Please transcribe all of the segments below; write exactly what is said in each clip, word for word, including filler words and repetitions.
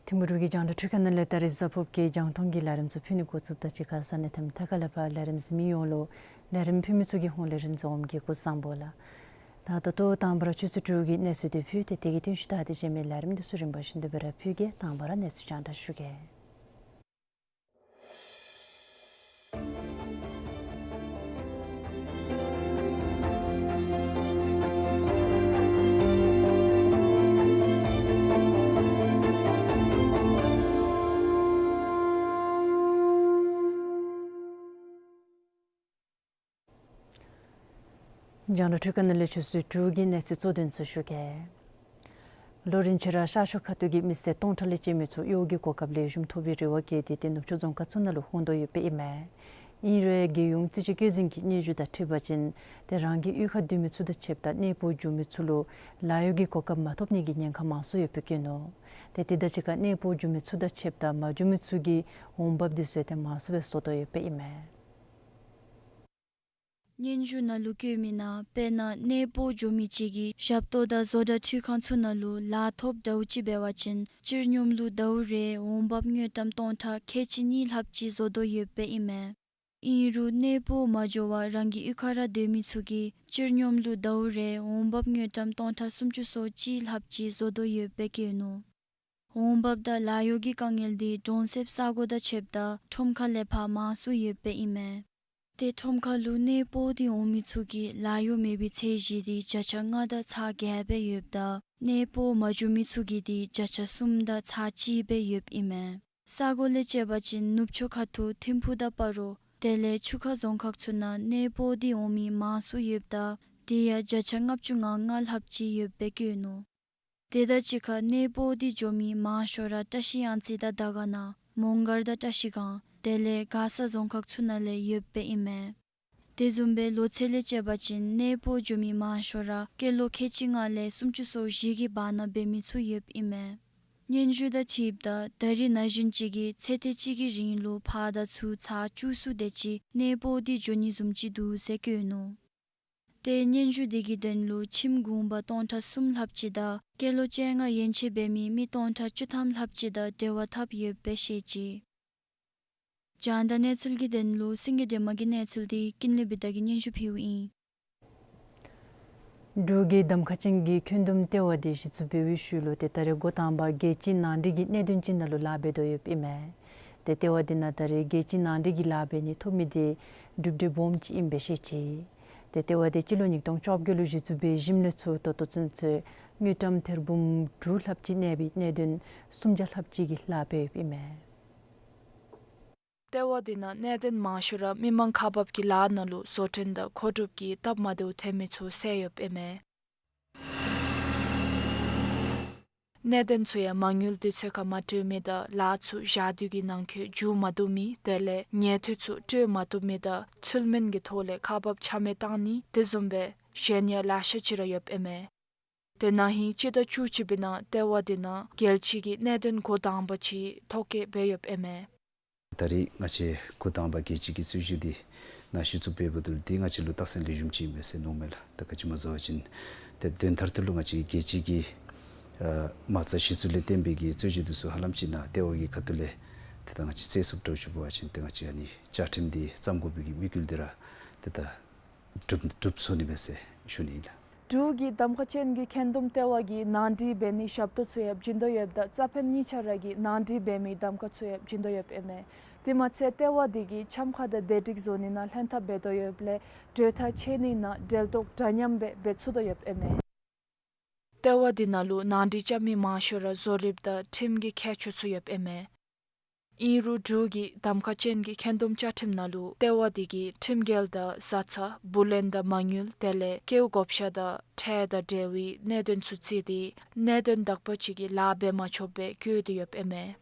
ཐིམ་ཕུ་འབྲུག་གི་རྒྱང་བསྒྲགས་འཕྲུལ་ཁང་ནང་ལས་ད་རིས་གཟའ་ཕུརཔ་གི་རྒྱང་མཐོང་གི་ལས་རིམ་ཚུ་ཕུལ་ནི་འགོ་བཙུགསཔ་ད་གཅིག་ཁར་ས་གནས་དང་མཐའ་ཁག་ལས་ཕར་ལས་རིམ་གཟིགས་མི་ཡོངས་ལུ་ལས་རིམ་ཕུལ་མི་ཚུ་གི་ཧོངས་ལས་རིན་འཛོམས་ཀྱིས་སྐུ་གཟུགས་བཟང་པོ་ལགས། ད་ད་ལྟོ་དང་པ་ར་ཆུ་ཚོད་དྲུག་གི་གནས་ཚུལ་དེ་ཕུལ་ཏེ་དེ་གི་རྟིང་ཤུལ་ད་དེ་གཞན་མི་ལས་རིམ་དེ་ཚུ་རིམ་པ་བཞིན་དུ་སྦེ་ར་ཕུལ་གེ། དང་པ་ར་གནས་ཚུལ་རྒྱང་བསྒྲགས་ཞུ་གེ། རྒྱང་བསྒྲགས་འཕྲུལ་ཁང་ནང་ལས་ཆུ་ཚོད་དྲུག་གི་གནས་ཚུལ་གཙོ་དོན་ཚུ་ཞུ་གེ། ལོ་རིམ་བཞིན་ར་ཤར་ཕྱོགས་ཁ་ཐུག་གི་མི་སེར་སྟོང་ཕྲག་ལས་བཅད་མི་ཚུ་གཡོག་གི་གོ་སྐབས་ལེགས་ཤོམ་ཐོབ་པའི་རེ་བ་བསྐྱེད་དེ་ཏེ་ནུབ་ཕྱོགས་རྫོང་ཁག་ཚུ་ནང་ལུ་འོང་དོ་ཡོདཔ་ཨིན་མས། ཨིན་རུང་རྒྱལ་ཡོངས་རྩིས་དཔྱད་བཀོད་འཛིན་གྱི་སྙན་ཞུ་དང་འཁྲིལ་བ་ཅིན་ཏེ་རང་གི་གཡུས་ཁར་སྡོད་མི་ཚུ་དང་ཕྱདཔ་ད་གནས་སྤོ་འགྱོ་མི་ཚུ་ལུ་ལཱ་གཡོག་གི་གོ་སྐབས་མ་ཐོབ་ནི་གི་ཉེན་ཁ་མང་སུ་ཡོདཔ་སྦེ་བཀོད་ནུག། ཏེ་དེ་དང་གཅིག་ཁར་གནས་སྤོ་འགྱོ་མི་ཚུ་དང་ཕྱདཔ་ད་མ་འགྱོ་མི་ཚུ་གི་འོང་འབབ་དེ་ཚུ་ཡང་ཏེ་མང་སུ་སྦེ་བཟོ་དོ་ཡོདཔ་ཨིན་མས། སྙན་ཞུ་ནང་ལུ་བཀོད་མི་ནང་དཔེར་ན་གནས་སྤོ་འགྱོ་མི་ཅིག་གིས་ཞབས་ཏོག་དང་བཟོ་གྲྭ་འཕྲུལ་ཁང་ཚུ་ནང་ལུ་ལཱ་ཐོབ་འདྲཝ་ཅིག་འབད་བ་ཅིན་སྤྱིར་སྙོམས་ལུ་ཟླཝ་རེ་འོང་འབབ་དངུལ་ཀྲམ་སྟོང་ཕྲག་ཁལ་གཅིག་གཉིས་ལྷགཔ་ཅིག་བཟོ་དོ་ཡོདཔ་ཨིན་མས། ཨིན་རུང་གནས་སྤོ་མ་འགྱོ་བར་རང་གི་གཡུས་ཁར་ར་སྡོད་མི་ཚུ་གིས་སྤྱིར་སྙོམས་ལུ་ཟླཝ་རེ་འོང་འབབ་དངུལ་ཀྲམ་སྟོང་ཕྲག་སུམ་ཅུ་སོ་གཅིག་ལྷགཔ་ཅིག་བཟོ་དོ་ཡོདཔ་སྦེ་བཀོད་ནུག། འོང་འབབ་དང་ལཱ་གཡོག་གི་དཀའ་ངལ་འདི་གྲོང་གསེབ་ས་གོ་དང་ཕྱདཔ་ད་ཁྲོམ་ཁ་ལས་ཕར་མང་སུ་ཡོདཔ་ཨིན་མས། ཏེ་ཁྲོམ་ཁ་ལུ་གནས་སྤོ་སྟེ་འོང་མི་ཚུ་གི་ལཱ་གཡོག་མེད་པའི་ཚད་གཞི་འདི་བརྒྱ་ཆ་ལྔ་དང་ཚག་བརྒྱད་སྦེ་ཡོདཔ་ད་གནས་སྤོ་མ་འགྱོ་མི་ཚུ་གི་འདི་བརྒྱ་ཆ་གསུམ་དང་ཚག་གཅིག་སྦེ་ཡོདཔ་ཨིན་མས། ས་གོ་ལས་དཔྱད་པ་ཅིན་ནུབ་ཕྱོགས་ཁ་ཐུག་ཐིམ་ཕུ་དང་སྤ་རོ་དེ་ལས་ཆུ་ཁ་རྫོང་ཁག་ཚུ་ནང་གནས་སྤོ་སྟེ་འོང་མི་མང་སུ་ཡོདཔ་ད་དེ་ཡང་བརྒྱ་ཆ་ལྔ་བཅུ་ང་ལྔ་ལྷགཔ་ཅིག་ཡོདཔ་སྦེ་བཀོད་ནུག། དེ་དང་གཅིག་ཁར་གནས་སྤོ་སྟེ་འགྱོ་མི་མང་ཤོས་ར་བཀྲ་ཤིས་གཡང་རྩེ་དང་དར་དཀར་ན་མོང་སྒར་དང་བཀྲ་ཤིས་སྒང་དེ་ལས་མགར་ས་རྫོང་ཁག་ཚུ་ནང་ལས་ཡོདཔ་ཨིན་མས། དེ་བཟུམ་སྦེ་ལོ་ཚད་ལས་དཔྱད་པ་ཅིན་གནས་སྤོ་འགྱོ་མི་མང་ཤོས་ར་སྐྱེས་ལོ་ཁལ་གཅིག་ལྔ་ལས་སུམ་ཅུ་སོ་བཞི་གི་བར་ན་འབད་མི་ཚུ་ཡོདཔ་ཨིན་མས། སྙན་ཞུ་དང་འཁྲིལཝ་ད་ད་རིས་ན་གཞོན་ཅིག་གིས་ཚེ་ཐེངས་གཅིག་གི་རིང་ལུ་ཕར་དང་ཚུར་ཚར་བཅུ་གསུམ་དེ་ཅིག་གནས་སྤོ་སྟེ་འགྱོ་ནི་བཟུམ་ཅིག་འདུག་ཟེར་བཀོད་ནུག། ཏེ་སྙན་ཞུ་དེ་གི་དོན་ལུ་ཁྱིམ་གུང་པ་སྟོང་ཕྲག་གསུམ་ལྷགཔ་ཅིག་དང་སྐྱེས་ལོ་བཅོ་ལྔ་ཡན་ཆད་འབད་མི་མི་སྟོང་ཕྲག་བཅུ་ཐམ་ལྷགཔ་ཅིག་དང་འབྲེལ་བ་འཐབ་ཡོདཔ་སྦེ་བཤད་ཅི། རྒྱང་བསྒྲགས་གནས་ཚུལ་གྱི་དོན་ལུ་སེང་གེ་སྒྲོལ་མ་གི་གནས་ཚུལ་འདི་ཀུན་ལེགས་བི་ཏ་གིས་སྙན་ཞུ་ཕུལཝ་ཨིན། འབྲུག་གི་གདམ་ཁ་ཅན་གྱི་འཁོན་འདུམ་ལྟེ་བ་འདི་གཞི་བཙུགས་འབད་བའི་ཤུལ་ལུ་ཏེ་ད་རེས་འགོ་དང་པ་རྒྱལ་སྤྱི་ནང་འགྲིག་གི་གནད་དོན་ཅིག་ནང་ལུ་ལཱ་འབད་དོ་ཡོདཔ་ཨིན་མས། ཏེ་ལྟེ་བ་འདི་ནང་ད་རེས་རྒྱལ་སྤྱི་ནང་འགྲིག་གི་ལཱ་འབད་ནི་ཐོབ་མི་འདི་གྲུབ་འབྲས་སྦོམ་ཅིག་ཨིནམ་སྦེ་བཤད་ཅི། ཏེ་ལྟེ་བ་འདི་སྤྱི་ལོ་ཉིས་སྟོང་བཅོ་བརྒྱད་ལུ་གཞི་བཙུགས་འབད་ཞིནམ་ལས་ཚུར་ད་ལྟོ་ཚུན་ཚོད་དངུལ་ཀྲམ་ཐེར་འབུམ་དྲུག་ལྷགཔ་ཅིག་གནས་པའི་གནད་དོན་སུམ་བརྒྱ་ལྷགཔ་ཅིག་གི་ལཱ་འབད་ཡོདཔ་ཨིན་མས། ལྟེ་བ་འདི་ནང་གནད་དོན་མང་ཤོས་ར་མི་མང་ཁག་འབག་གི་ལཱ་ནང་ལུ་བཟོ་སྐྲུན་དང་མཁོ་སྒྲུབ་ཀྱི་སྟབས་མ་བདེཝ་ཐོན་མི་ཚུ་བསལ་ཡོདཔ་ཨིན་མས། གནད་དོན་ཚུ་ཡང་མ་དངུལ་དུས་ཚོད་ཁར་མ་སྤྲོད་མི་དང་ལཱ་ཚུ་བཞག་དུས་ཀྱི་ནང་འཁོད་མཇུག་མ་བསྡུ་མི་དེ་ལས་ཉེས་འཐུས་ཚུ་སྤྲོད་མ་བཏུབ་མི་དང་ཚུལ་མིན་གྱི་ཐོག་ལས་ཁག་འབག་ཆ་མེད་བཏང་ནི་དེ་བཟུམ་སྦེ་གཞན་ཡང་ལེ་ཤ་ཅིག་ར་ཡོདཔ་ཨིན་མས། ཏེ་ན་ཧིང་སྤྱི་ཟླ་བཅུ་གཅིག་པའི་ནང་ལྟེ་བ་དེ་ནང་རྒྱལ་སྤྱི་གི་གནད་དོན་འགོ་དང་པ་ཅིག་ཐོ་བཀོད་འབད་ཡོདཔ་ཨིན་མས། ད་རེས་ང་བཅས་འགོ་དང་པ་རྒྱལ་སྤྱི་གི་རྩོད་གཞི་འདི་ནཱ་གཞི་བཙུགས་འབད་འབདཝ་ད་ལུ་འདི་ང་བཅས་ལུ་རྟགས་མཚན་ལེགས་ཤོམ་ཅིག་ཨིན་པས་ཟེར་མནོཝ་མས་ལགས། ད་ག་ཅི་སྨོ་ཟེར་བ་ཅིན་ཏེ་དོན་མཐར་ཐུག་ལུ་ང་བཅས་རྒྱལ་སྤྱི་གི་ཨ་མ་རྩ་གཞི་བཙུགས་ལས་བརྟེན་པའི་གི་རྩོད་གཞི་འདི་ཚུ་ཧ་ལམ་ཅིག་ནཱ་ལྟེ་བ་གི་ཁ་ཐུག་ལས་ཏེ་ད་ང་བཅས་སེལ་ཚུགསཔ་འདྲཝ་ཅིག་འབད་བ་ཅིན་ཏེ་ང་བཅས་ཨ་ནི་བཅའ་ཁྲིམས་འདི་བརྩམ་དགོ་པའི་གི་དམིགས་ཡུལ་འདི་ར་ཏེ་ད་གྲུབ་གྲུབ་སོ་ནི་མས་ཟེར་ཞུ་ནི་ཨིན་ལགས། འབྲུག་གི་གདམ་ཁ་ཅན་གྱི་འཁོན་འདུམ་ལྟེ་བ་གིས་ནང་འགྲིག་འབད་ནིའི་ཞབས་ཏོག་ཚུ་ཡང་བྱིན་དོ་ཡོདཔ་ད་རྩ་ཕན་གཉིས་ཆ་ར་གིས་ནང་འགྲིག་འབད་མིའི་གདམ་ཁ་ཚུ་ཡང་བྱིན་དོ་ཡོདཔ་ཨིན་མས། དེ་མ་ཚད་ལྟེ་བ་དེ་གིས་འཆམ་ཁ་དང་བདེ་སྒྲིག་བཟོ་ནི་ནང་ལྷན་ཐབས་འབད་དོ་ཡོདཔ་ལས་གྲོས་ཐག་བཅད་ནི་ནང་འབྲེལ་གཏོགས་འདྲ་མཉམ་སྦེ་འབད་ཚུགས་དོ་ཡོདཔ་ཨིན་མས། ལྟེ་བ་དེ་ནང་ལུ་ནང་འགྲིག་རྐྱབ་མི་མང་ཤོས་ར་བཟོ་རིགཔ་དང་ཁྲིམས་ཀྱི་ཁྱད་ཆོས་ཚུ་ཡོདཔ་ཨིན་མས། ཨིན་རུང་འབྲུག་གི་གདམ་ཁ་ཅན་གྱི་འཁོན་འདུམ་བཅའ་ཁྲིམས་ནང་ལུ་ལྟེ་བ་དེ་གིས་ཁྲིམས་འགལ་དང་བཟའ་ཚང་བུ་ལོན་དང་མ་དངུལ་དེ་ལས་སྐལཝ་བགོ་བཤའ་དང་ཁྲལ་དང་འབྲེལ་བའི་གནད་དོན་ཚུ་བརྩིས་ཏེ་གནད་དོན་དག་པ་ཅིག་གི་ལཱ་འབད་མ་ཆོགཔ་སྦེ་བཀོད་དེ་ཡོདཔ་ཨིན་མས།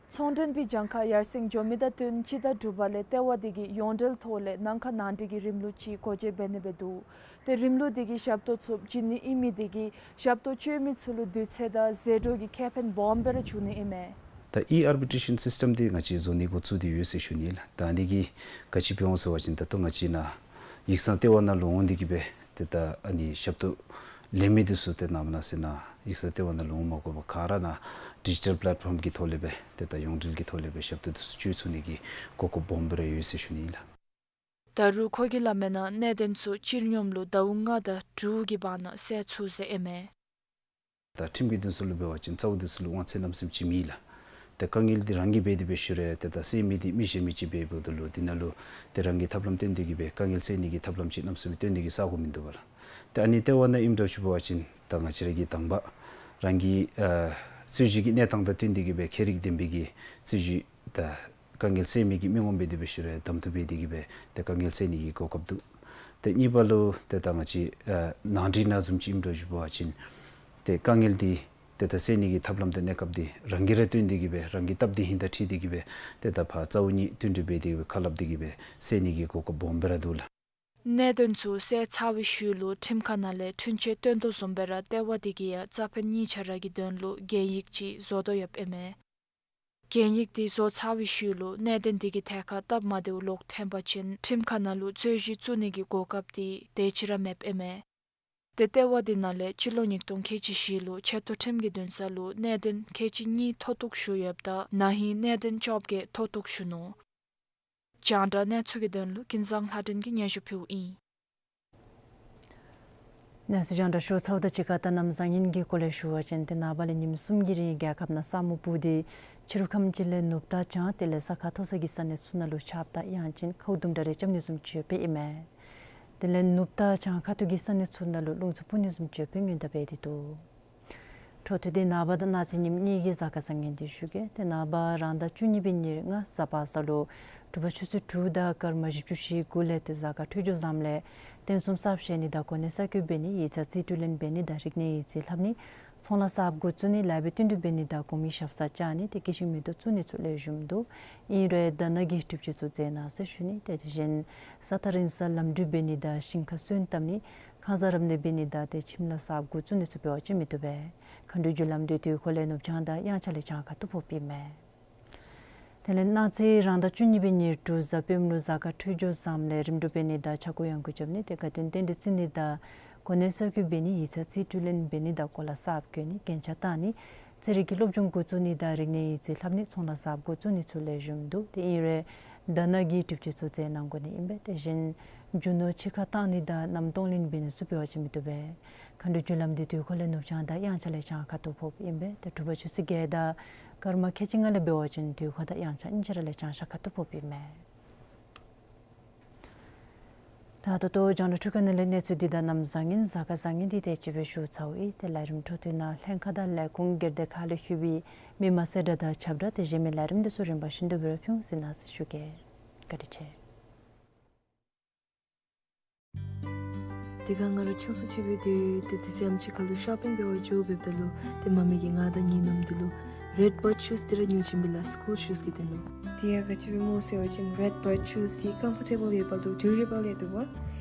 ཚོང་མགྲོན་པའི་གྱངས་ཁ་ཡར་སེང་འགྱོ་མི་དང་བསྟུན་སྤྱི་ཟླ་དྲུག་པ་ལས་ལྟེ་བ་དེ་གིས་ཡོངས་འབྲེལ་ཐོག་ལས་ནང་ཁ་ནང་འགྲིག་གི་རིམ་ལུགས་ཅིག་སྒོ་འབྱེད་འབད་ནི་སྦེ་འདུག། ཏེ་རིམ་ལུགས་དེ་གིས་ཞབས་ཏོག་ཚུ་བྱིན་ནི་ཨིན་མི་དེ་གིས་ཞབས་ཏོག་སྤྱོད་མི་ཚུ་ལུ་དུས་ཚོད་དང་ཟད་འགྲོ་གི་ཁེ་ཕན་སྦོམ་སྦེ་ར་འབྱུང་ནི་ཨིན་མས། ད་ཨི་ཨར་བི་ཊི་རེ་ཤཱན་སིསི་ཊམ་འདི་ང་བཅས་བཟོ་ནི་འགོ་བཙུགས་ཏེ་ཡོད་ཟེར་ཞུ་ནི་ལགས། ད་འདི་གིས་ག་ཅི་འབད་འོང་ཟེར་བ་ཅིན་ད་ལྟོ་ང་བཅས་ནཱ་ཡིག་ཚང་ལྟེ་བ་ནང་ལུ་འོང་སྟེ་གིས་སྦེ་ཏེ་ད་ཨ་ནི་ཞབས་ཏོག་ལེན་མི་འདི་ཚུ་ཏེ་ནངས་པ་གནངས་ཚེ་ནཱ་ཡིག་ཚང་ལྟེ་བ་ནང་ལུ་འོང་མ་དགོ་པར་ག་ར་ནཱ་ཌི་ཇི་ཊལ་པ་ལེཊ་ཕོམ་གྱི་ཐོག་ལས་སྦེ་ཏེ་ད་ཡོངས་འབྲེལ་གྱི་ཐོག་ལས་སྦེ་ཞབས་ཏོག་འདི་ཚུ་སྤྱོད་ཚུགས་ནི་གི་གོ་སྐབས་སྦོམ་སྦེ་ར་ཡོད་ཟེར་ཞུ་ནི་ལགས། ད་རུང་ཁོ་གིས་སླབ་མིའི་ནང་གནད་དོན་ཚུ་སྤྱིར་སྙོམས་ལུ་ཟླཝ་ལྔ་དང་དྲུག་གི་བར་ན་སེལ་ཚུགས་ཟེར་ཨིན་མས། ད་ཁྲིམས་ཀྱི་དོན་ཚུ་ལུ་འབད་བ་ཅིན་རྩ་བ་འདི་ཚུ་ལུ་དབང་ཚད་གནམ་མེད་ས་མེད་ཅིག་མེད་ལགས། ཏེ་དཀའ་ངལ་འདི་རང་གིས་འབད་དེ་འབད་ཞུ་རུང་ཏེ་ད་སེལ་མི་འདི་མི་གཞན་མི་ཅིག་འབད་འབདཝ་ད་ལུ་འདི་ནང་ལུ་ཏེ་རང་གིས་ཐབས་ལམ་སྟོན་ཏེ་གིས་སྦེ་དཀའ་ངལ་སེལ་ནི་གི་ཐབས་ལམ་ཅིག་གནམ་མེད་ས་མེད་སྟོན་ནི་གི་ས་གོ་མིན་འདུག་པ་ལགས། ཏེ་ཨ་ནི་ལྟེ་བ་ནང་ཨིནམ་འདྲཝ་ཅིག་འབད་བ་ཅིན་ད་ང་བཅས་ར་གིས་དང་པ་རང་གི་ཨ་རྩོད་གཞི་གི་གནས་སྟངས་དང་བསྟུན་ཏེ་གིས་སྦེ་ཁྱད་རིག་ལྡན་པའི་གི་རྩོད་གཞི་ད་དཀའ་ངལ་སེལ་མི་གི་མི་ངོམ་འབད་དེ་འབད་ཞུ་རུང་གདམ་འཐུ་འབད་དེ་གིས་སྦེ་ཏེ་དཀའ་ངལ་སེལ་ནི་གི་གོ་སྐབས་འདུག། ཏེ་གཉིས་པ་ལུ་ཏེ་ད་ང་བཅས་ཨ་ནང་འགྲིག་ནང་བཟུམ་ཅིག་ཨིནམ་འདྲཝ་ཅིག་འབད་བ་ཅིན་ཏེ་དཀའ་ངལ་འདི་ཏེ་ད་སེལ་ནི་གི་ཐབས་ལམ་དང་གནས་སྐབས་འདི་རང་གིས་ར་སྟོན་ཏེ་གིས་སྦེ་རང་གི་སྟབས་བདེ་ཧིང་དང་འཁྲིལ་ཏེ་གིས་སྦེ་ཏེ་ད་ཕར་རྩ་བོ་གཉིས་བསྟུན་གྲོས་འབད་དེ་གིས་སྦེ་ཁ་སླབ་སྟེ་གིས་སྦེ་སེལ་ནི་གི་གོ་སྐབས་སྦོམ་སྦེ་ར་འདུག་ལགས། གནད་དོན་ཚུ་སེལ་ཚར་བའི་ཤུལ་ལུ་ཁྲིམས་ཁང་ནང་ལས་འཁྲུན་ཆོད་བཏོན་དོ་བཟུམ་སྦེ་ར་ལྟེ་བ་དེ་གིས་ཡང་རྩ་ཕན་གཉིས་ཆ་ར་གི་དོན་ལུ་གན་ཡིག་ཅིག་བཟོ་དོ་ཡོདཔ་ཨིན་མས། གན་ཡིག་འདི་བཟོ་ཚར་བའི་ཤུལ་ལུ་གནད་དོན་དེ་གི་ཐད་ཁར་སྟབས་མ་བདེཝ་ལོག་ཐོན་པ་ཅིན་ཁྲིམས་ཁང་ནང་ལུ་རྩོད་གཞི་བཙུགས་ནི་གི་གོ་སྐབས་འདི་དེ་ཅིག་ར་མེདཔ་ཨིན་མས། ཏེ་ལྟེ་བ་འདི་ནང་ལས་སྤྱི་ལོ་ཉིས་སྟོང་ཁལ་གཅིག་བཞི་ལུ་ཆེ་མཐོ་ཁྲིམས་ཀྱི་འདུན་ས་ལུ་གནད་དོན་ཁལ་གཅིག་གཉིས་མཐོ་གཏུགས་ཞུ་ཡོདཔ་ད་ན་ཧིང་གནད་དོན་བཅོ་བརྒྱད་མཐོ་གཏུགས་ཞུ་ནུག། རྒྱང་བསྒྲགས་གནས་ཚུལ་གྱི་དོན་ལུ་ཀུན་བཟང་ལྷ་སྒྲོན་གྱིས་སྙན་ཞུ་ཕུལཝ་ཨིན། གནས་ཚུལ་རྒྱང་བསྒྲགས་ཞུ་ཚརཝ་དང་གཅིག་ཁར་ད་གནམ་བཟང་ངན་གྱི་སྐོར་ལས་ཞུ་བ་ཅིན་ཏེ་ནངས་པ་ལས་ཉིནམ་གསུམ་གྱི་རིང་རྒྱལ་ཁབ་ནང་ས་སྨུག་སྤུབས་ཏེ་ཕྱི་རུ་ཁམས་ཅིག་ལས་ནུབ་དང་བྱང་དེ་ལས་ས་ཁ་མཐོ་ས་གི་ས་གནས་ཚུ་ནང་ལུ་ཆརཔ་དང་ཡང་ཅིན་ཁཝ་དུམ་གྲ་རེ་རྐྱབ་ནི་བཟུམ་ཅིག་ཡོདཔ་ཨིན་མས། དེ་ལས་ནུབ་དང་བྱང་ཁ་ཐུག་གི་ས་གནས་ཚུ་ནང་ལུ་རླུང་འཚུབ་འཕུ་ནི་བཟུམ་ཅིག་ཡོདཔ་སྔོན་བརྡ་འབད་དེ་འདུག། འཕྲོ་མཐུད་དེ་ནངས་པ་དང་གནངས་ཚེ་ཉིནམ་གཉིས་ཀྱི་གཟའ་སྐར་བཟང་ངན་འདི་ཞུ་གེ། ཏེ་ནངས་པ་རང་ཟླ་བཅུ་གཉིས་པའི་ཉེར་ལྔ་གཟའ་པ་སངས་ལུ་དྲོ་པ་ཆུ་ཚོད་དྲུག་དང་སྐར་མ་བཞི་བཅུ་ཞེ་དགུ་ལས་ཏེ་གཟའ་སྐར་འཕྲོད་སྦྱོར་བཟངམ་ལས་རྟེན་གསུམ་གསརཔ་བཞེངས་ནི་དང་གོ་གནས་གསར་བསྐོ་འབད་ནི་ཡིག་ཚང་རྩིས་སྤྲོད་ལེན་འབད་ནི་དང་རིག་གནས་ཡིག་རྩིས་ལྷབ་ནི་ཚོང་ལཱ་གསརཔ་འགོ་བཙུགས་ནི་ལཱ་འབད་བསྟུན་གྲོས་འབད་ནི་དང་གོང་མའི་ཞབས་སར་བཅར་ནི་ཏེ་སྐྱིད་ཤིང་མེ་ཏོག་བཙུགས་ནི་ཚུ་ལེགས་ཤོམ་འདུག། ཨིན་རུང་དྷ་ན་གི་སྒྲུབ་བྱེད་ཚུ་མཛད་གནང་ཟེར་ཞུ་ནི། ཏེ་དེ་བཞིན་ས་ཐག་རིང་སར་ལམ་འགྲུལ་འབད་ནི་དང་ཞིང་ཁར་སོན་བཏབ་ནི་ཁང་གསར་རབ་གནས་འབད་ནི་དང་ཏེ་ཁྱིམ་ལཱ་གསརཔ་འགོ་བཙུགས་ནི་ཚུ་འབད་བ་ཅིན་མི་བཏུབ་པས། མཁའ་འགྲོའི་རྒྱུ་ལམ་འདི་དུས་འཁོར་ལས་ནུབ་བྱང་དང་དབྱངས་འཆར་ལས་བྱང་ཁ་ཐུག་ཕོགཔ་ཨིན་མས། དེ་ལས་གནངས་ཚེ་རང་ཟླ་བཅུ་གཉིས་པའི་ཉེར་དྲུག་གཟའ་སྤེནམ་ལུ་གཟའ་སྐར་འཕྲོད་སྦྱོར་བཟངམ་ལས་རིམ་གྲོ་འབད་ནི་དང་ཕྱྭ་འགུགས་གཡང་འགུགས་རྐྱབ་ནི་ཏེ་དགའ་སྟོན་རྟེན་འབྲེལ་བརྩི་ནི་དང་གོ་གནས་གསར་བསྐོ་འབད་ནི་ཡིག་ཚང་རྩིས་སྤྲོད་ལེན་འབད་ནི་དང་གོ་ལ་གསརཔ་གྱོན་ནི་རྒྱན་ཆ་བཏགས་ནི་ཚན་རིག་གི་སློབ་སྦྱོང་འགོ་བཙུགས་ནི་དང་རིག་གནས་ཡིག་རྩིས་ལྷབ་ནི་ཚོང་ལཱ་གསརཔ་འགོ་བཙུགས་ནི་ཚུ་ལེགས་ཤོམ་འདུག། ཏེ་ཨིན་རུང་དྷ་ན་གི་སྒྲུབ་བྱེད་ཚུ་མཛད་གནང་དགོ་ནི་ཨིན་པས། དེ་བཞིན་རྒྱུ་ནོར་ཕྱི་ཁར་བཏང་ནི་དང་གནམ་གཏོང་ལེན་འབད་ནི་ཚུ་འབད་བ་ཅིན་མི་བཏུབ་པས། མཁའ་འགྲོའི་རྒྱུ་ལམ་འདི་དུས་འཁོར་ལས་ནུབ་བྱང་དང་དབྱངས་འཆར་ལས་བྱང་ཁ་ཐུག་ཕོགཔ་ཨིན་པས། ཏེ་དྲོ་པ་ཆུ་ཚོད་བརྒྱད་དང་སྐར་མ་ཁལ་གཅིག་ལྔ་ལས་འབད་བ་ཅིན་དུས་འཁོར་དང་དབྱངས་འཆར་གཉིས་ཆ་ར་ལས་བྱང་ཤར་ཁ་ཐུག་ཕོགཔ་ཨིན་མས། ད་ད་ལྟོ་རྒྱང་བསྒྲགས་འཕྲུལ་ཁང་ནང་ལས་གནས་ཚུལ་འདི་དང་གནམ་བཟང་ངན་གཟའ་སྐར་བཟང་ངན་འདི་དེ་ཅིག་སྦེ་ཞུ་ཚརཝ་ཨིན། ཏེ་ལས་རིམ་འཕྲོ་མཐུད་ནང་ལྷན་ཁག་དང་ལས་ཁུངས་སྒེར་སྡེ་ཁག་ལས་ཞུ་བའི་མི་མང་གསལ་བསྒྲགས་དང་ཁྱབ་བསྒྲགས་དེ་གཞན་མི་ལས་རིམ་འདི་ཚུ་རིམ་པ་བཞིན་དུ་སྦེ་ར་ཕུལ་འོང་གཟིགས་གནང་ཟེར་ཞུ་གེ། བཀའ་དྲིན་ཆེ། དེ་ཁར་ང་ར་ཆུང་སུ་ཅིག་སྦེ་སྡོད་ཡི། ཏེ་དེ་ཚེ་ཨམ་ཅིག་ཁ་ལུ་ཤོ་པིང་འབད་བར་འགྱོ་འབདཝ་ད་ལུ་ཏེ་མ་མི་གིས་ང་དང་ངེའི་ནུམོ་དེ་ལུ་རེཌ་བརཌ་ཤུསི་འདི་ར་ཉོ་བྱིན་པས་ལགས། སི་ཀུལ་ཤུསི་གི་དོན་ལུ། དེ་ཡང་ག་ཅི་སྦེ་སྨོ་ཟེར་བ་ཅིན་རེཌ་བརཌ་ཤུསི་འདི་ཀམ་ཕོར་ཊེ་བཱལ་ཡོདཔ་ད་ལུ་ཌུ་རེ་བཱལ་ཡང་འདུག་པ།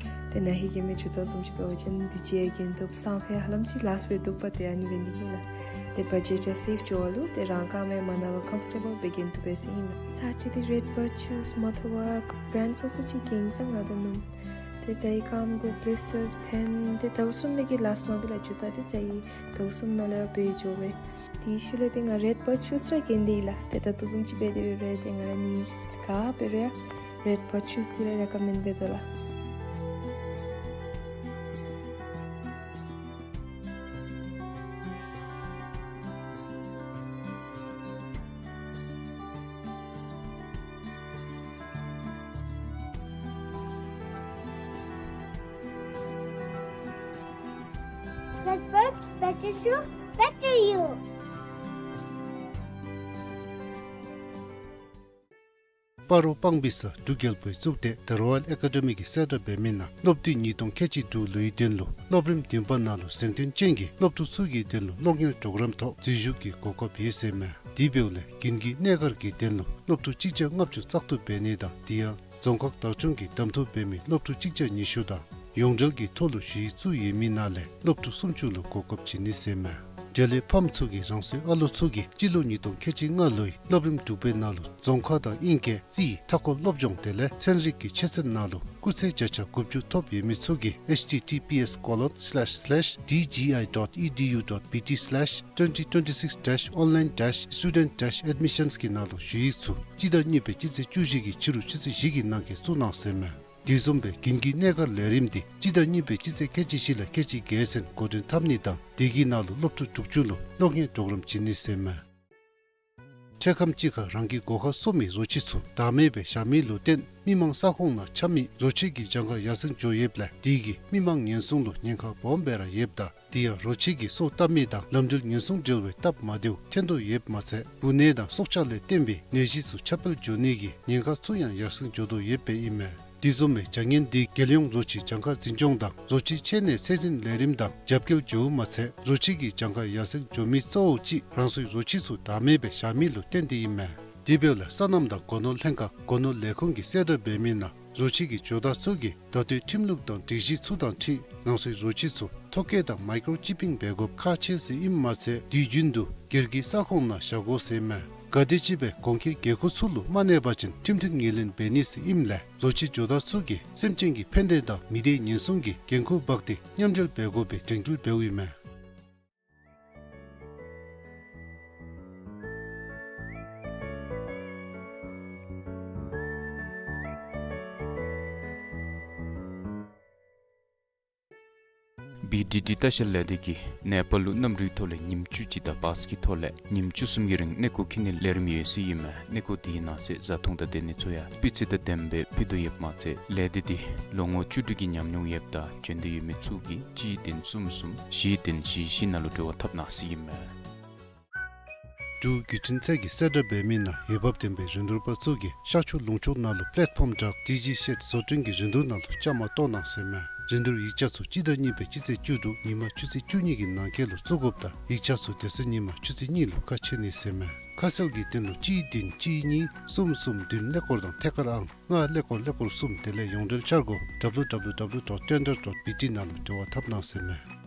ཏེ་ནཱ་ཧེ་གི་མི་ཇུ་ཏ་བཟུམ་ཅིག་འབད་བ་ཅིན་དུས་ཅི་ཡང་གྱོན་བཏུབ། སང་ཕོད་ཧ་ལམ་ཅིག་ལཱསཊ་འབད་བཏུབ་པ། དེ་ཨ་ནི་འབད་ནི་གིས་ལགས། ཏེ་བ་ཇེཊ་ཡང་སེབ་འགྱོ་བ་ལུ་ཏེ་རང་རྐངམ་ཡང་མ་ན་བར་ཀམ་ཕོར་ཊེ་བཱལ་སྦེ་གྱོན་བཏུབ་པས་ཟེར་ཨིན་ལགས། ཚར་གཅིག་འདི་རེཌ་བརཌ་ཤུསི་མ་ཐོབ་པར་བརེནཌ་སོ་སོ་ཅིག་གྱོན་ས་ང་དང་ནུམོ། ཏེ་ཅ་ཡི་རྐངམ་གུ་བླིས་ཊརསི་ཐོན། ཏེ་ཟླཝ་གསུམ་ལས་བརྒལ་ལཱསཊ་མ་འབད་ལགས། ཇུ་ཏ་འདི་ཅ་ཡི་ཟླཝ་གསུམ་ནང་ལས་ར་འབད་འགྱོ་བས། དེའི་ཤུལ་ལས་ཏེ་ང་རེཌ་བརཌ་ཤུསི་ར་གྱོན་ཏེ་ཡོད་ལགས། ཏེ་ད་ལྟོ་བཟུམ་ཅིག་འབད་དེ་འབད་རུང་ཏེ་ང་ར་གཉིས་ག་འབད་རུང་ཡང་རེཌ་བརཌ་ཤུསི་འདི་ར་རེ་ཀོ་མེནཌ་འབད་དོ་ལགས། Red Bird, better shoe, better you. སྤ་རོ་སྤང་སྦིས་ས་འབྲུག་རྒྱལ་པོའི་གཙུག་སྡེ་The Royal Academy གི་གསལ་བསྒྲགས་འབད་མི་ནང་སློབ་དུས་ཉིས་སྟོང་ཁལ་གཅིག་དྲུག་ལོའི་དོན་ལུ་སློབ་རིམ་བདུན་པ་ནང་ལུ་གཟེངས་ཐོན་ཅན་གྱི་སློབ་ཕྲུག་ཚུ་གི་དོན་ལུ་སློབ་གཉེར་གྲོགས་རམ་ཐོག་འཛུལ་ཞུགས་ཀྱི་གོ་སྐབས་ཡོད་ཟེར་མས། དེ་འབདཝ་ལས་དགུན་གྱི་གནས་སྒར་གྱི་དོན་ལུ་སློབ་ཕྲུག་གཅིག་བརྒྱ་ལྔ་བཅུ་བཙག་འཐུ་འབད་ནི་དང་དེ་ཡང་རྫོང་ཁག་བདག་སྐྱོང་གིས་གདམ་འཐུ་འབད་མི་སློབ་ཕྲུག་གཅིག་བརྒྱ་ཉི་ཤུ་དང་ཡོངས་འབྲེལ་གྱི་ཐོག་ལུ་ཞུ་ཡིག་བཙུགས་ཡོད་མི་ནང་ལས་སློབ་ཕྲུག་སུམ་ཅུ་ལུ་གོ་སྐབས་བྱིན་ནི་ཟེར་མས། འབྲེལ་ཡོད་ཕམ་ཚུ་གིས་རང་སོའི་ཨ་ལོ་ཚུ་གིས་སྤྱི་ལོ་ཉིས་སྟོང་ཁལ་གཅིག་ལྔ་ལོའི་སློབ་རིམ་དྲུག་པའི་ནང་ལུ་རྫོང་ཁ་དང་དབྱིན་སྐད་རྩིས་མཐའ་འཁོར་སློབ་སྦྱོང་དེ་ལས་ཚན་རིག་གི་ཆོས་ཚན་ནང་ལུ་སྐུགས་ཚད་བརྒྱ་ཆ་དགུ་བཅུ་ཐོབ་ཡོད་མི་ཚུ་གིས་H T T P S colon slash slash D G I dot E D U dot B T slash twenty twenty-six dash online dash student dash admissions གི་ནང་ལུ་ཞུ་ཡིག་ཚུ་སྤྱི་ཟླ་གཉིས་པའི་སྤྱི་ཚེས་བཅུ་བཞི་གི་ཕྱི་རུ་ཆུ་ཚོད་བཞི་གི་ནང་འཁོད་བཙུགས་གནང་ཟེར་མས། དེ་བཟུམ་སྦེ་དགུན་གྱི་གནས་སྒར་ལས་རིམ་འདི་སྤྱི་ཟླ་གཉིས་པའི་སྤྱི་ཚེས་ཁལ་གཅིག་བཞི་ལས་ཁལ་གཅིག་བརྒྱད་ཚུན་འགོ་འདྲེན་འཐབ་ནི་དང་དེ་གི་ནང་ལུ་སློབ་ཕྲུག་དྲུག་ཅུ་ལུ་སློབ་གཉེར་གྲོགས་རམ་བྱིན་ནི་ཟེར་མས། འཕྲལ་ཁམས་ཅིག་ཁར་རང་གི་སྒོ་ཁར་གསོ་མི་རོ་ཁྱི་ཚུ་བདག་མེད་སྦེ་བཞག་མི་ལུ་བརྟེན་མི་མང་ས་ཁོངས་ནང་འཁྱམ་མི་རོ་ཁྱི་གི་གྱངས་ཁ་ཡར་སེང་འགྱོ་ཡོདཔ་ལས་དེ་གིས་མི་མང་ཉེན་སྲུང་ལུ་ཉེན་ཁ་སྦོམ་སྦེ་ར་ཡོདཔ་ད་དེ་ཡང་རོ་ཁྱི་གིས་སོ་བཏབ་མི་དང་ལམ་འགྲུལ་ཉེན་སྲུང་འབྲེལ་བའི་སྟབས་མ་བདེཝ་ཐོན་དོ་ཡོདཔ་མ་ཚད་འབུ་ནད་དང་སྲོག་ཆགས་ལས་བརྟེན་པའི་ནད་གཞི་ཚུ་ཁྱབ་སྤེལ་འགྱོ་ནི་གི་ཉེན་ཁ་ཚུ་ཡང་ཡར་སེང་འགྱོ་དོ་ཡོདཔ་ཨིན་མས། དེ་བཟུམ་སྦེ་བྱ་ངན་འདི་རྒྱལ་ཡོངས་རོ་ཁྱི་གྱངས་ཁ་འཛིན་སྐྱོང་དང་རོ་ཁྱི་འཆོལ་ནད་ཚད་འཛིན་ལས་རིམ་དང་རྒྱབ་འགལ་འགྱོཝ་མ་ཚད་རོ་ཁྱི་གི་གྱངས་ཁ་ཡར་སེང་འགྱོ་མི་གཙོ་བོ་ཅིག་རང་སོའི་རོ་ཁྱི་ཚུ་བདག་མེད་སྦེ་བཞག་མི་ལུ་བརྟེན་ཏེ་ཨིན་མས། དེ་འབདཝ་ལས་སོ་ནམ་དང་སྒོ་ནོར་ལྷན་ཁག་སྒོ་ནོར་ལས་ཁུངས་ཀྱིས་གསལ་བསྒྲགས་འབད་མི་ནང་རོ་ཁྱི་གི་ཇོ་བདག་ཚུ་གིས་ད་ལྟོའི་ཁྲིམས་ལུགས་དང་སྒྲིག་གཞི་ཚུ་དང་འཁྲིལ་རང་སོའི་རོ་ཁྱི་ཚུ་ཐོ་བཀོད་དང་མའི་ཀྲོ་ཅིཔ་པིང་འབད་དགོཔ་ཁག་ཆེ་ཟེར་ཨིནམ་མ་ཚད་དུས་རྒྱུན་དུ་སྒེར་གྱི་ས་ཁོངས་ནང་བཞག་དགོ་ཟེར་མས། ག་དེམ་ཅིག་སྦེ་གོང་འཁོད་འགན་ཁུར་ཚུ་ལུ་མ་གནས་པ་ཅིན་ཁྲིམས་མཐུན་ངོས་ལེན་འབད་ནི་ཟེར་ཨིནམ་ལས་རོ་ཁྱི་ཇོ་བདག་ཚུ་གིས་སེམས་ཅན་གྱི་ཕན་བདེ་དང་མི་སྡེ་ཉེན་སྲུང་གི་འགན་ཁུར་འབག་སྟེ་མཉམ་འབྲེལ་འབད་དགོ་པའི་དྲན་སྐུལ་འབདཝ་ཨིན་མས། བི་ཌི་ཌི་ལྟ་བཤལ་ལས་སྡེ་གིས་ནེ་པཱལ་ལུ་གནམ་གྲུའི་ཐོག་ལས་ཉིནམ་བཅུ་གཅིག་དང་བཱས་ཀྱི་ཐོག་ལས་ཉིནམ་བཅུ་གསུམ་གྱི་རིང་གནས་སྐོར་འཁྱིད་ནིའི་ལས་རིམ་ཡོད་ཟེར་ཨིན་མས། གནས་སྐོར་དེའི་ནང་གསེས་བཟའ་འཐུང་དང་སྡོད་གནས་ཚུ་ཡང་སྤུས་ཚད་དང་ལྡནམ་སྦེ་ཕུལ་དོ་ཡོདཔ་མ་ཚད་ལས་སྡེ་འདི་ལོ་ངོ་བཅུ་དྲུག་གི་ཉམས་མྱོང་ཡོདཔ་དང་འབྱོན་འདོད་ཡོད་མི་ཚུ་གིས་གཅིག་བདུན་གསུམ་གསུམ་བཞི་བདུན་བཞི་བཞི་ནང་ལུ་འབྲེལ་བ་འཐབ་གནང་ཟེར་ཨིན་མས། འབྲུག་བརྒྱུད་འཕྲིན་ཚད་ཀྱིས་གསལ་བསྒྲགས་འབད་མི་ནང་འོས་འབབ་ལྡན་པའི་རིན་བསྡུར་པ་ཚུ་གིས་ཤར་ཕྱོགས་ལུང་ཕྱོགས་ནང་ལུ་པེ་ལེཊ་ཕོམ་བྲག་ཌི་ཇི་ཤེཌ་བཟོ་སྐྲུན་གྱི་རིན་བསྡུར་ནང་ལུ་བཅའ་མར་གཏོགས་གནང་ཟེར་མས། རིན་བསྡུར་ཡིག་ཆ་ཚུ་སྤྱི་ཟླ་གཉིས་པའི་སྤྱི་ཚེས་བཅུ་དྲུག་ཉིན་མ་ཆུ་ཚོད་བཅུ་གཉིས་ཀྱི་ནང་འཁོད་ལུ་བཙུགས་དགོཔ་དང་ཡིག་ཆ་ཚུ་དེ་ཚེ་ཉིན་མ་ཆུ་ཚོད་གཉིས་ལུ་ཁ་ཕྱེ་ནི་ཟེར་མས། ཁ་གསལ་གྱི་དོན་ལུ་གཅིག་བདུན་གཅིག་གཉིས་གསུམ་གསུམ་བདུན་ཀླད་ཀོར་དང་ཐད་ཀར་ཨང་ལྔ་ཀླད་ཀོར་ཀླད་ཀོར་གསུམ་དེ་ལས་ཡོངས་འབྲེལ་འཆར་སྒོ་W W W dot tender dot B T ནང་ལུ་འབྲེལ་བ་འཐབ་གནང་ཟེར་མས།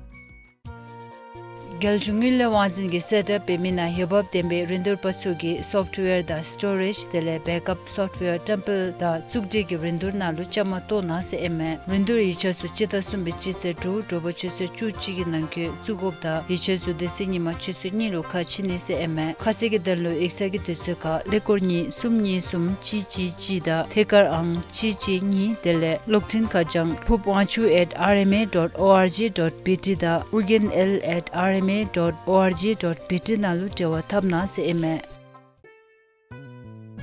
རྒྱལ་གཞུང་དངུལ་ལས་དབང་འཛིན་གྱིས་གསལ་བསྒྲགས་འབད་མི་ནང་འོས་འབབ་ལྡན་པའི་རིན་བསྡུར་པ་ཚུ་གིས་སོཕ་ཊི་ཝེར་དང་སི་ཊོ་རེཇ་དེ་ལས་བེཀ་ཨཔ་སོཕ་ཊི་ཝེར་བཀྲམ་སྤེལ་དང་བཙུགས་སྒྲིག་གི་རིན་བསྡུར་ནང་ལུ་བཅའ་མར་གཏོགས་གནང་ཟེར་ཨིན་མས། རིན་བསྡུར་ཡིག་ཆ་ཚུ་སྤྱི་ཟླ་གསུམ་པའི་སྤྱི་ཚེས་དྲུག་དྲོ་པ་ཆུ་ཚོད་བཅུ་གཅིག་གི་ནང་འཁོད་བཙུགས་དགོཔ་དང་ཡིག་ཆ་ཚུ་དེ་ཚེ་ཉིན་མ་ཆུ་ཚོད་གཉིས་ལུ་ཁ་ཕྱེ་ནི་ཟེར་ཨིན་མས། ཁ་གསལ་གྱི་དོན་ལུ་ཡིག་ཚང་གི་དུས་ཚོད་ཁར་ཀླད་ཀོར་གཉིས་གསུམ་གཉིས་གསུམ་གཅིག་གཅིག་གཅིག་དང་ཐད་ཀར་ཨང་གཅིག་གཅིག་གཉིས་དེ་ལས་གློག་འཕྲིན་ཁ་བྱང་ཕུབ་དབང་ཕྱུག་at R M A dot O R G dot B T དང་ཨོ་རྒྱན་ཨེལ་ཨེཊ་ཨར་ཨེམ་ཨེ་ཌོཊ་ཨོ་ཨར་ཇི་ཌོཊ་བི་ཊི་ནང་ལུ་འབྲེལ་བ་འཐབ་གནང་ཟེར་ཨིན་མས།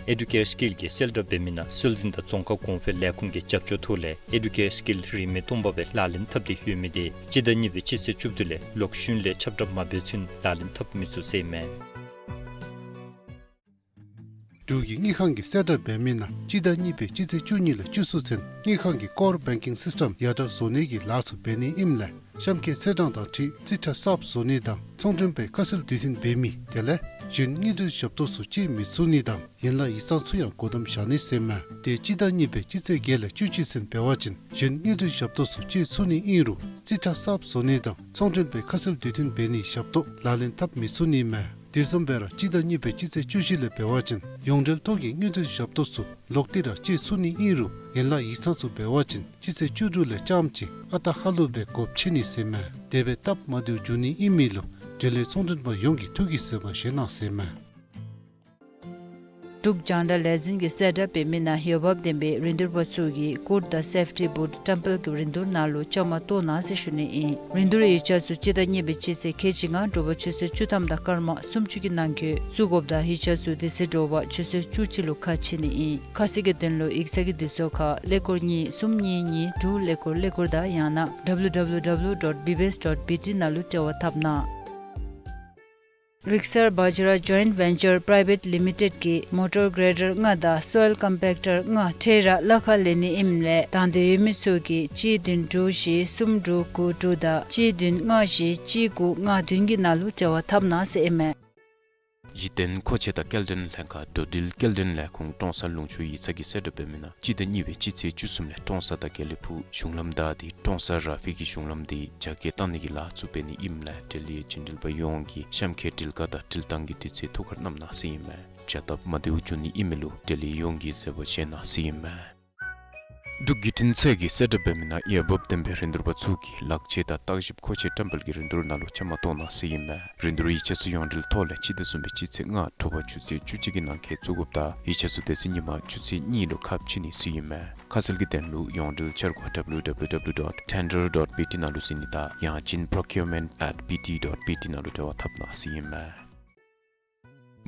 ཨེ་ཌུ་ཀེར་སི་ཀིལ་གྱིས་གསལ་བསྒྲགས་འབད་མི་ནང་སྲོལ་འཛིན་དང་རྫོང་ཁ་གོང་འཕེལ་ལས་ཁུངས་ཀྱི་རྒྱབ་སྐྱོར་ཐོག་ལས་ཨེ་ཌུ་ཀེར་སི་ཀིལ་རིན་མེད་སྟོང་པ་སྦེ་ལག་ལེན་འཐབ་སྟེ་ཡོད་མི་དེ་སྤྱི་ཟླ་གཉིས་པའི་སྤྱི་ཚེས་བཅུ་བདུན་ལས་ལོག་གཞུང་ལས་ཁྱབ་བསྒྲགས་མ་འབད་ཚུན་ལག་ལེན་འཐབ་མི་ཚུགས་ཟེར་ཨིན་མས། འབྲུག་གི་དངུལ་ཁང་གིས་གསལ་བསྒྲགས་འབད་མི་ནང་སྤྱི་ཟླ་གཉིས་པའི་སྤྱི་ཚེས་བཅུ་གཉིས་ལས་བཅུ་གསུམ་ཚུན་དངུལ་ཁང་གི་ཀོར་བེང་ཀིང་སིསི་ཊམ་ཡར་དྲག་བཟོ་ནི་གི་ལཱ་ཚུ་འབད་ནི་ཨིནམ་ལས་གཤམ་འཁོད་ཚེས་གྲངས་དང་འཁྲིལ་རྩིས་ཁྲ་གསརཔ་བཟོ་ནི་དང་ཚོང་མགྲོན་པའི་ཁ་གསལ་དུས་མཐུན་འབད་མི་དེ་ལས་གཞན་དངུལ་འབྲེལ་ཞབས་ཏོག་ཚུ་སྤྱོད་མི་ཚུགས་ནི་དང་ཡན་ལག་ཡིག་ཚང་ཚུ་ཡང་སྒོ་བསྡམ་བཞག་ནི་ཟེར་མས། དེ་སྤྱི་ཟླ་གཉིས་པའི་སྤྱི་ཚེས་བརྒྱད་ལས་བཅུ་གཅིག་ཚུན་འབད་བ་ཅིན་གཞན་དངུལ་འབྲེལ་ཞབས་ཏོག་ཚུ་སྤྱོད་ཚུགས་ནི་ཨིན་རུང་རྩིས་ཁྲ་གསརཔ་བཟོ་ནི་དང་ཚོང་མགྲོན་པའི་ཁ་གསལ་དུས་མཐུན་འབད་ནིའི་ཞབས་ཏོག་ལག་ལེན་འཐབ་མི་ཚུགས་ནི་མས། དེ་བཟུམ་སྦེ་ར་སྤྱི་ཟླ་གཉིས་པའི་སྤྱི་ཚེས་བཅུ་བཞི་ལས་འབད་བ་ཅིན་ཡོངས་འབྲེལ་ཐོག་གི་དངུལ་འབྲེལ་ཞབས་ཏོག་ཚུ་ལོག་སྟེ་ར་སྤྱོད་ཚུགས་ནི་ཨིན་རུང་ཡན་ལག་ཡིག་ཚང་ཚུ་འབད་བ་ཅིན་སྤྱི་ཚེས་བཅུ་དྲུག་ལས་རྐྱངམ་ཅིག་ཨ་རྟག་ཧ་ལུགས་སྦེ་སྒོ་ཕྱེ་ནི་ཟེར་མས། དེ་སྦེ་སྟབས་མ་བདེཝ་འབྱུང་ནི་ཨིན་མི་ལུ་འབྲེལ་ཡོད་ཚོང་མགྲོན་པ་ཡོངས་ཀྱིས་ཐུགས་ཀྱིས་བཟོད་པ་བཞེས་གནང་ཟེར་མས། འབྲུག་རྒྱང་བསྒྲགས་ལས་འཛིན་གྱིས་གསལ་བསྒྲགས་འབད་མི་ནང་འོས་འབབ་ལྡན་པའི་རིན་བསྡུར་པ་ཚུ་གིས་ཀུཌ་དང་སེཕ་ཊི་བུཊ་བཀྲམ་སྤེལ་གྱི་རིན་བསྡུར་ནང་ལུ་བཅའ་མར་གཏོགས་གནང་ཟེར་ཞུ་ནི་ཨིན། རིན་བསྡུར་ཡིག་ཆ་ཚུ་སྤྱི་ཟླ་གཉིས་པའི་སྤྱི་ཚེས་ཁལ་གཅིག་ལྔ་དྲོ་པ་ཆུ་ཚོད་བཅུ་ཐམ་དང་སྐར་མ་སུམ་ཅུ་གི་ནང་འཁོད་བཙུགས་དགོཔ་དང་ཡིག་ཆ་ཚུ་དེ་ཚེ་དྲོ་པ་ཆུ་ཚོད་བཅུ་གཅིག་ལུ་ཁ་ཕྱེ་ནི་ཨིན། ཁ་གསལ་གྱི་དོན་ལུ་ཡིག་ཚང་གི་དུས་ཚོད་ཁར་ཀླད་ཀོར་གཉིས་གསུམ་གཉིས་གཉིས་དྲུག་ཀླད་ཀོར་ཀླད་ཀོར་དང་ཡང་ན་W W W dot B B S dot B T ནང་ལུ་འབྲེལ་བ་འཐབ་གནང་། རིག་གསར་བཛྲ་ཇོའིནཊ་ཝེན་ཅར་པྲའི་ཝེཊ་ལི་མི་ཊེཌ་ཀྱིས་མོ་ཊར་གྲེ་ཌར་ལྔ་དང་སོའིལ་ཀམ་པེག་ཊར་ལྔ་འཕྲལ་ར་གླ་ཁར་ལེན་ནི་ཨིནམ་ལས་དང་འདོད་ཡོད་མི་ཚུ་གིས་གཅིག་བདུན་དྲུག་བཞི་གསུམ་དྲུག་དགུ་དྲུག་དང་གཅིག་བདུན་ལྔ་བཞི་གཅིག་དགུ་ལྔ་བདུན་གྱི་ནང་ལུ་འབྲེལ་བ་འཐབ་གནང་ཟེར་ཨིན་མས། གཞི་རྟེན་མཁོ་ཆས་དང་སྐྱེལ་འདྲེན་ལྷན་ཁག་འགྲོ་འགྲུལ་སྐྱེལ་འདྲེན་ལས་ཁུངས་ཀྲོང་གསར་ལུང་ཕྱོགས་ཡིག་ཚང་གིས་གསལ་བསྒྲགས་འབད་མི་ནང་སྤྱི་ཟླ་གཉིས་པའི་སྤྱི་ཚེས་བཅུ་གསུམ་ལས་ཀྲོང་གསར་དང་དགེ་ལེགས་ཕུག་གཞུང་ལམ་བདའ་སྟེ་ཀྲོང་གསར་ར་ཕི་གི་གཞུང་ལམ་དེ་རྒྱ་སྐྱེད་བཏང་ནི་གི་ལཱ་ཚུ་འབད་ནི་ཨིནམ་ལས་འབྲེལ་ཡོད་རྒྱུན་འགྲུལ་པ་ཡོངས་ཀྱིས་གཤམ་འཁོད་འགྲུལ་བཀག་དང་འགྲུལ་བཏང་གི་དུས་ཚོད་ཐུགས་ཁར་བསྣམ་གནང་ཟེར་ཨིན་མས། བྱ་སྟབས་མ་བདེཝ་འབྱུང་ནི་ཨིན་མི་ལུ་འབྲེལ་ཡོད་ཡོངས་ཀྱིས་བཟོད་པ་བཞེས་གནང་ཟེར་ཨིན་མས། འབྲུག་བརྒྱུད་འཕྲིན་ཚད་ཀྱིས་གསལ་བསྒྲགས་འབད་མི་ནང་འོས་འབབ་ལྡན་པའི་རིན་བསྡུར་པ་ཚུ་གིས་ལག་ཆས་དང་བརྟག་ཞིབ་མཁོ་ཆས་བཀྲམ་སྤེལ་གྱི་རིན་བསྡུར་ནང་ལུ་བཅའ་མར་གཏོགས་གནང་ཟེར་ཨིན་མས། རིན་བསྡུར་ཡིག་ཆ་ཚུ་ཡོངས་འབྲེལ་ཐོག་ལས་སྤྱི་ཟླ་གསུམ་པའི་སྤྱི་ཚེས་ལྔ་དྲོ་པ་ཆུ་ཚོད་བཅུ་གཅིག་གི་ནང་འཁོད་བཙུགས་དགོཔ་དང་ཡིག་ཆ་ཚུ་དེ་ཚེ་ཉིན་མ་ཆུ་ཚོད་གཉིས་ལུ་ཁ་ཕྱེ་ནི་ཟེར་ཨིན་མས། ཁ་གསལ་གྱི་དོན་ལུ་ཡོངས་འབྲེལ་འཆར་སྒོ་W W W dot tender dot B T ནང་ལུ་གཟིགས་ནི་དང་ཡང་ཅིན་procurement at B T dot B T ནང་ལུ་འབྲེལ་བ་འཐབ་གནང་ཟེར་ཨིན་མས།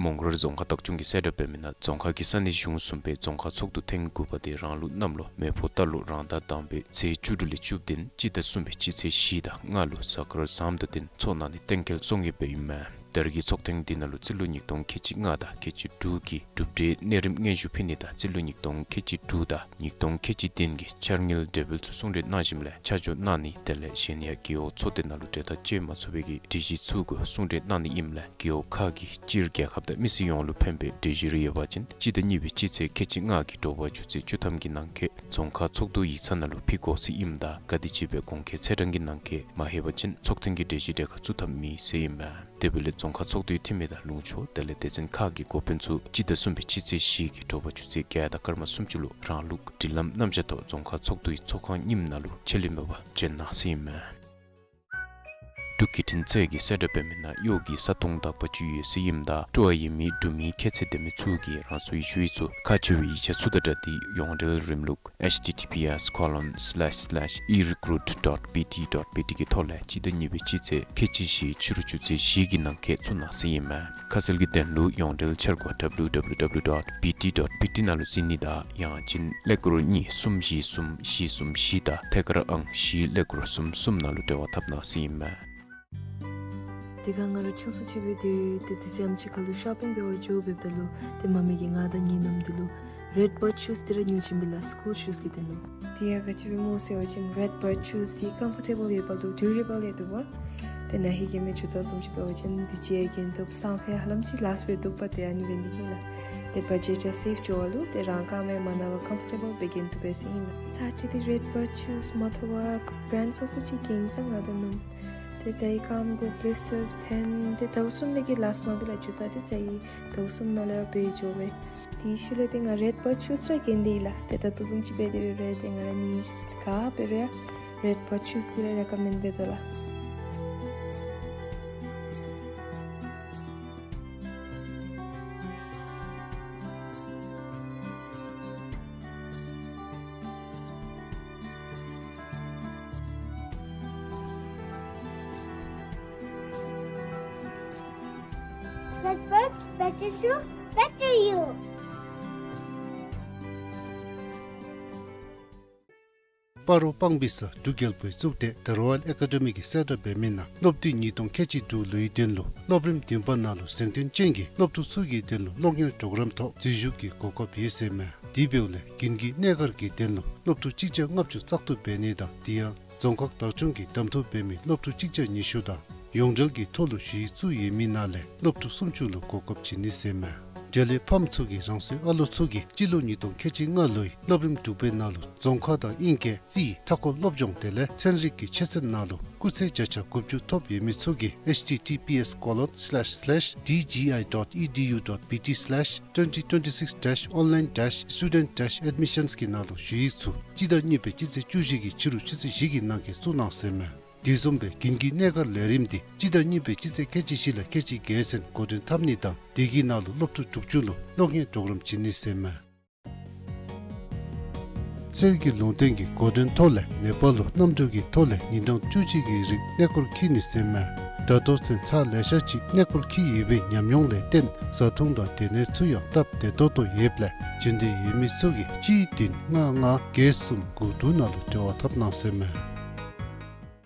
མོང་སྒར་རྫོང་ཁག་བདག་སྐྱོང་གིས་གསལ་བསྒྲགས་འབད་མི་ནང་རྫོང་ཁག་གི་ས་གནས་གཞུང་གསུམ་པའི་རྫོང་ཁག་ཚོགས་འདུ་ཐེངས་དགུ་པ་དེ་རང་ལུགས་གནམ་ལོ་མེ་ཕོ་རྟ་ལོ་རང་ཟླ་དང་པའི་ཚེས་བཅུ་དྲུག་ལས་བཅུ་བདུན་སྤྱི་ཟླ་གསུམ་པའི་སྤྱི་ཚེས་བཞི་དང་ལྔ་ལུ་གཟའ་སྐར་བཟང་དང་བསྟུན་འཚོགས་གནང་ནི་གཏན་འཁེལ་སོང་ཡོདཔ་ཨིན་མས། ད་རེས་ཀྱི་ཚོགས་ཐེངས་འདི་ནང་ལུ་རྩིས་ལོ་ཉིས་སྟོང་ཁལ་གཅིག་ལྔ་དང་ཁལ་གཅིག་དྲུག་གི་གྲུབ་འབྲས་གནས་རིམ་སྙན་ཞུ་ཕུལ་ནི་དང་རྩིས་ལོ་ཉིས་སྟོང་ཁལ་གཅིག་དྲུག་དང་ཉིས་སྟོང་ཁལ་གཅིག་བདུན་གྱི་འཆར་དངུལ་གྲོས་འབུལ་ཚུ་གསུང་གྲོས་གནང་ཞིནམ་ལས་ཆ་འཇོག་གནང་ནི་དེ་ལས་གཞན་ཡང་རྒེད་འོག་ཚོགས་སྡེ་ནང་ལུ་གྲོས་ཐག་བཅད་མ་ཚུགས་པའི་གི་གྲོས་གཞི་ཚུ་གུ་གསུང་གྲོས་གནང་ནི་ཨིནམ་ལས་རྒེད་འོག་ཁག་གིས་སྤྱིར་རྒྱལ་ཁབ་དང་མི་སེར་ཡོངས་ལུ་ཕན་པའི་གྲོས་གཞི་རེ་ཡོད་པ་ཅིན་སྤྱི་ཟླ་གཉིས་པའི་སྤྱི་ཚེས་ཁལ་གཅིག་ལྔ་གི་དྲོ་པ་ཆུ་ཚོད་བཅུ་ཐམ་གྱི་ནང་འཁོད་རྫོང་ཁག་ཚོགས་འདུ་ཡིག་ཚང་ནང་ལུ་ཕུལ་དགོ་ཟེར་ཨིནམ་ད་ག་དེམ་ཅིག་སྦེ་གོང་འཁོད་ཚེས་གྲངས་ཀྱི་ནང་འཁོད་མ་ལྷོད་པ་ཅིན་ཚོགས་ཐེངས་ཀྱི་གྲོས་གཞི་གྲལ་ཁར་བཙུགས་ཐབས་མེད་ཟེར་ཨིན་མས། དེ་འབདཝ་ལས་རྫོང་ཁག་ཚོགས་འདུའི་འཐུས་མི་དང་ལུང་ཕྱོགས་དེ་ལས་སྡེ་ཚན་ཁག་གི་འགོ་དཔོན་ཚུ་སྤྱི་ཟླ་གསུམ་པའི་སྤྱི་ཚེས་བཞི་གི་དྲོ་པ་ཆུ་ཚོད་བརྒྱད་དང་སྐར་མ་སུམ་ཅུ་ལུ་རང་ལུགས་སྒྲིག་ལམ་རྣམ་གཞག་ཐོག་རྫོང་ཁག་ཚོགས་འདུའི་ཚོགས་ཁང་རྙིངམ་ནང་ལུ་ཆད་ལུས་མེད་པར་འབྱོན་གནང་ཟེར་ཨིན་མས། འབྲུག་བརྒྱུད་འཕྲིན་ཚད་ཀྱིས་གསལ་བསྒྲགས་འབད་མི་ནང་གཡོག་གི་ས་སྟོང་དག་པ་ཅིག་ཡོད་ཟེར་ཨིནམ་ད་སྤྲོ་བ་ཡོད་མི་འབྲུག་མི་ཁྱད་ཚད་ལྡན་མི་ཚུ་གིས་རང་སོའི་ཞུ་ཡིག་ཚུ་ཁག་ཆེ་བའི་ཡིག་ཆ་ཚུ་དང་སྦྲགས་ཏེ་ཡོངས་འབྲེལ་རིམ་ལུགས་H T T P S colon slash slash e recruit dot B T dot B T གི་ཐོག་ལས་སྤྱི་ཟླ་གཉིས་པའི་སྤྱི་ཚེས་ཁལ་གཅིག་བཞི་ཕྱི་རུ་ཆུ་ཚོད་བཞི་གི་ནང་འཁོད་བཙུགས་གནང་ཟེར་ཨིན་མས། ཁ་གསལ་གྱི་དོན་ལུ་ཡོངས་འབྲེལ་འཆར་སྒོ་W W W dot B T dot B T ནང་ལུ་གཟིགས་ནི་དང་ཡང་ཅིན་ཀླད་ཀོར་གཉིས་གསུམ་བཞི་གསུམ་བཞི་གསུམ་བཞི་དང་ཐད་ཀར་ཨང་བཞི་ཀླད་ཀོར་གསུམ་གསུམ་ནང་ལུ་འབྲེལ་བ་འཐབ་གནང་ཟེར་ཨིན་མས། དེ་སྒང་ང་ར་ཆུང་སུ་ཅིག་འབད་དེ་ཏེ་དེ་ཚེ་ཨམ་ཅིག་ཁ་ལུ་ཤོ་པིང་འབད་བར་འགྱོ་འབདཝ་ད་ལུ་ཏེ་མ་མི་གིས་ང་དང་ངེའི་ནུམོ་དེ་ལུ་རེཌ་བརཌ་ཤུསི་དེ་ར་ཉོ་བྱིན་པས་ལགས། སི་ཀུལ་ཤུསི་གི་དོན་ལུ། དེ་ཡང་ག་ཅི་སྦེ་སྨོ་ཟེར་བ་ཅིན་རེཌ་བརཌ་ཤུསི་འདི་ཀམ་ཕོར་ཊེ་བཱལ་ཡོདཔ་ད་ལུ་ཌུ་རེ་བཱལ་ཡང་འདུག་པ། ཏེ་ནཱ་ཧེ་གི་མི་ཇུ་ཏ་བཟུམ་ཅིག་འབད་བ་ཅིན་དུས་ཅི་ཡང་གྱོན་བཏུབ། སང་ཕོད་ཧ་ལམ་ཅིག་ལཱསཊ་འབད་བཏུབ་པ་དེ་ཨ་ནི་འབད་ནི་གི་ལགས། ཏེ་བ་ཇེཊ་ཡང་སེབ་འགྱོ་བ་ལུ་ཏེ་རང་རྐངམ་ཡང་མ་ན་བར་ཀམ་ཕོར་ཊེ་བཱལ་སྦེ་གྱོན་བཏུབ་པས་ཟེར་ཨིན་ལགས། ཚར་ཅིག་འདི་རེཌ་བརཌ་ཤུསི་མ་ཐོབ་པར་བྲེནཌ་སོ་སོ་ཅིག་གྱོན་ས་ང་དང་ནུམོ། ཏེ་ཅིག་རྐངམ་གུ་བི་ལིས་ཊརསི་ཐོན་ཏེ་ཟླཝ་གསུམ་མའི་གི་ལཱསཊ་མ་འབད་ལགས། ཇུ་ཏ་འདི་ཅིག་ཟླཝ་གསུམ་ནང་ལས་ར་འབད་འགྱོ་བས། དེའི་ཤུལ་ལས་ཏེ་ང་རེཌ་བརཌ་ཤུསི་ར་གྱོན་དེ་ཡི་ལགས། ཏེ་ད་ལྟོ་བཟུམ་ཅིག་འབད་དེ་འབད་འབད་ཏེ་ང་ར་གཉིས་ག་འབད་རུང་ཡང་རེཌ་བརཌ་ཤུསི་འདི་ར་རེ་ཀོ་མེནཌ་འབད་དོ་ལགས། Red Bird, better shoe, better you. སྤ་རོ་སྤང་སྦིས་ས་འབྲུག་རྒྱལ་པོའི་གཙུག་སྡེ་The Royal Academyགིས་གསལ་བསྒྲགས་འབད་མི་ནང་སློབ་དུས་ཉིས་སྟོང་ཁལ་གཅིག་དྲུག་ལོའི་དོན་ལུ་སློབ་རིམ་བདུན་པ་ནང་ལུ་གཟེངས་ཐོན་ཅན་གྱི་སློབ་ཕྲུག་ཚུ་གི་དོན་ལུ་སློབ་གཉེར་གྲོགས་རམ་ཐོག་འཛུལ་ཞུགས་ཀྱི་གོ་སྐབས་ཡོད་ཟེར་མས། དེ་འབདཝ་ལས་དགུན་གྱི་གནས་སྒར་གྱི་དོན་ལུ་སློབ་ཕྲུག་གཅིག་བརྒྱ་ལྔ་བཅུ་བཙག་འཐུ་འབད་ནི་དང་དེ་ཡང་རྫོང་ཁག་བདག་སྐྱོང་གིས་གདམ་འཐུ་འབད་མི་སློབ་ཕྲུག་གཅིག་བརྒྱ་ཉི་ཤུ་དང་ཡོངས་འབྲེལ་གྱི་ཐོག་ལུ་ཞུ་ཡིག་བཙུགས་ཡོད་མི་ནང་ལས་སློབ་ཕྲུག་སུམ་ཅུ་ལུ་གོ་སྐབས་བྱིན་ནི་ཟེར་མས། འབྲེལ་ཡོད་ཕམ་ཚུ་གིས་རང་སོའི་ཨ་ལོ་ཚུ་གིས་སྤྱི་ལོ་ཉིས་སྟོང་ཁལ་གཅིག་ལྔ་ལོའི་སློབ་རིམ་དྲུག་པའི་ནང་ལུ་རྫོང་ཁ་དང་དབྱིན་སྐད་རྩིས་མཐའ་འཁོར་སློབ་སྦྱོང་དེ་ལས་ཚན་རིག་གི་ཆོས་ཚན་ནང་ལུ་སྐུགས་ཚད་བརྒྱ་ཆ་དགུ་བཅུ་ཐོབ་ཡོད་མི་ཚུ་གིས་H T T P S colon slash slash D G I dot E D U dot B T slash twenty twenty-six dash online dash student dash admissions གི་ནང་ལུ་ཞུ་ཡིག་ཚུ་སྤྱི་ཟླ་གཉིས་པའི་སྤྱི་ཚེས་བཅུ་བཞི་གི་ཕྱི་རུ་ཆུ་ཚོད་བཞི་གི་ནང་འཁོད་བཙུགས་གནང་ཟེར་མས། དེ་བཟུམ་སྦེ་དགུན་གྱི་གནས་སྒར་ལས་རིམ་འདི་སྤྱི་ཟླ་གཉིས་པའི་སྤྱི་ཚེས་ཁལ་གཅིག་བཞི་ལས་ཁལ་གཅིག་བརྒྱད་ཚུན་འགོ་འདྲེན་འཐབ་ནི་དང་དེ་གི་ནང་ལུ་སློབ་ཕྲུག་དྲུག་ཅུ་ལུ་སློབ་གཉེར་གྲོགས་རམ་བྱིན་ནི་ཟེར་མས། གསེར་གྱི་ལུང་བསྟན་གྱི་འགོ་འདྲེན་ཐོག་ལས་ནེ་པཱལ་ལུ་གནམ་གྲུ་གི་ཐོག་ལས་ཉིན་གྲངས་བཅུ་གཅིག་གི་རིང་གནས་སྐོར་འཁྱིད་ནི་ཟེར་མས། ད་ལྟོ་ཚུན་ཚར་ལེ་ཤ་ཅིག་གནས་སྐོར་འཁྱིད་ཡོད་པའི་ཉམས་མྱོང་ལས་བརྟེན་བཟའ་འཐུང་དང་སྡོད་གནས་ཚུ་ཡང་སྟབས་བདེ་ཏོག་ཏོ་ཡོདཔ་ལས་འབྱོན་འདོད་ཡོད་མི་ཚུ་གིས་གཅིག་བདུན་ལྔ་ལྔ་བརྒྱད་གསུམ་དགུ་དྲུག་ནང་ལུ་འབྲེལ་བ་འཐབ་གནང་ཟེར་མས།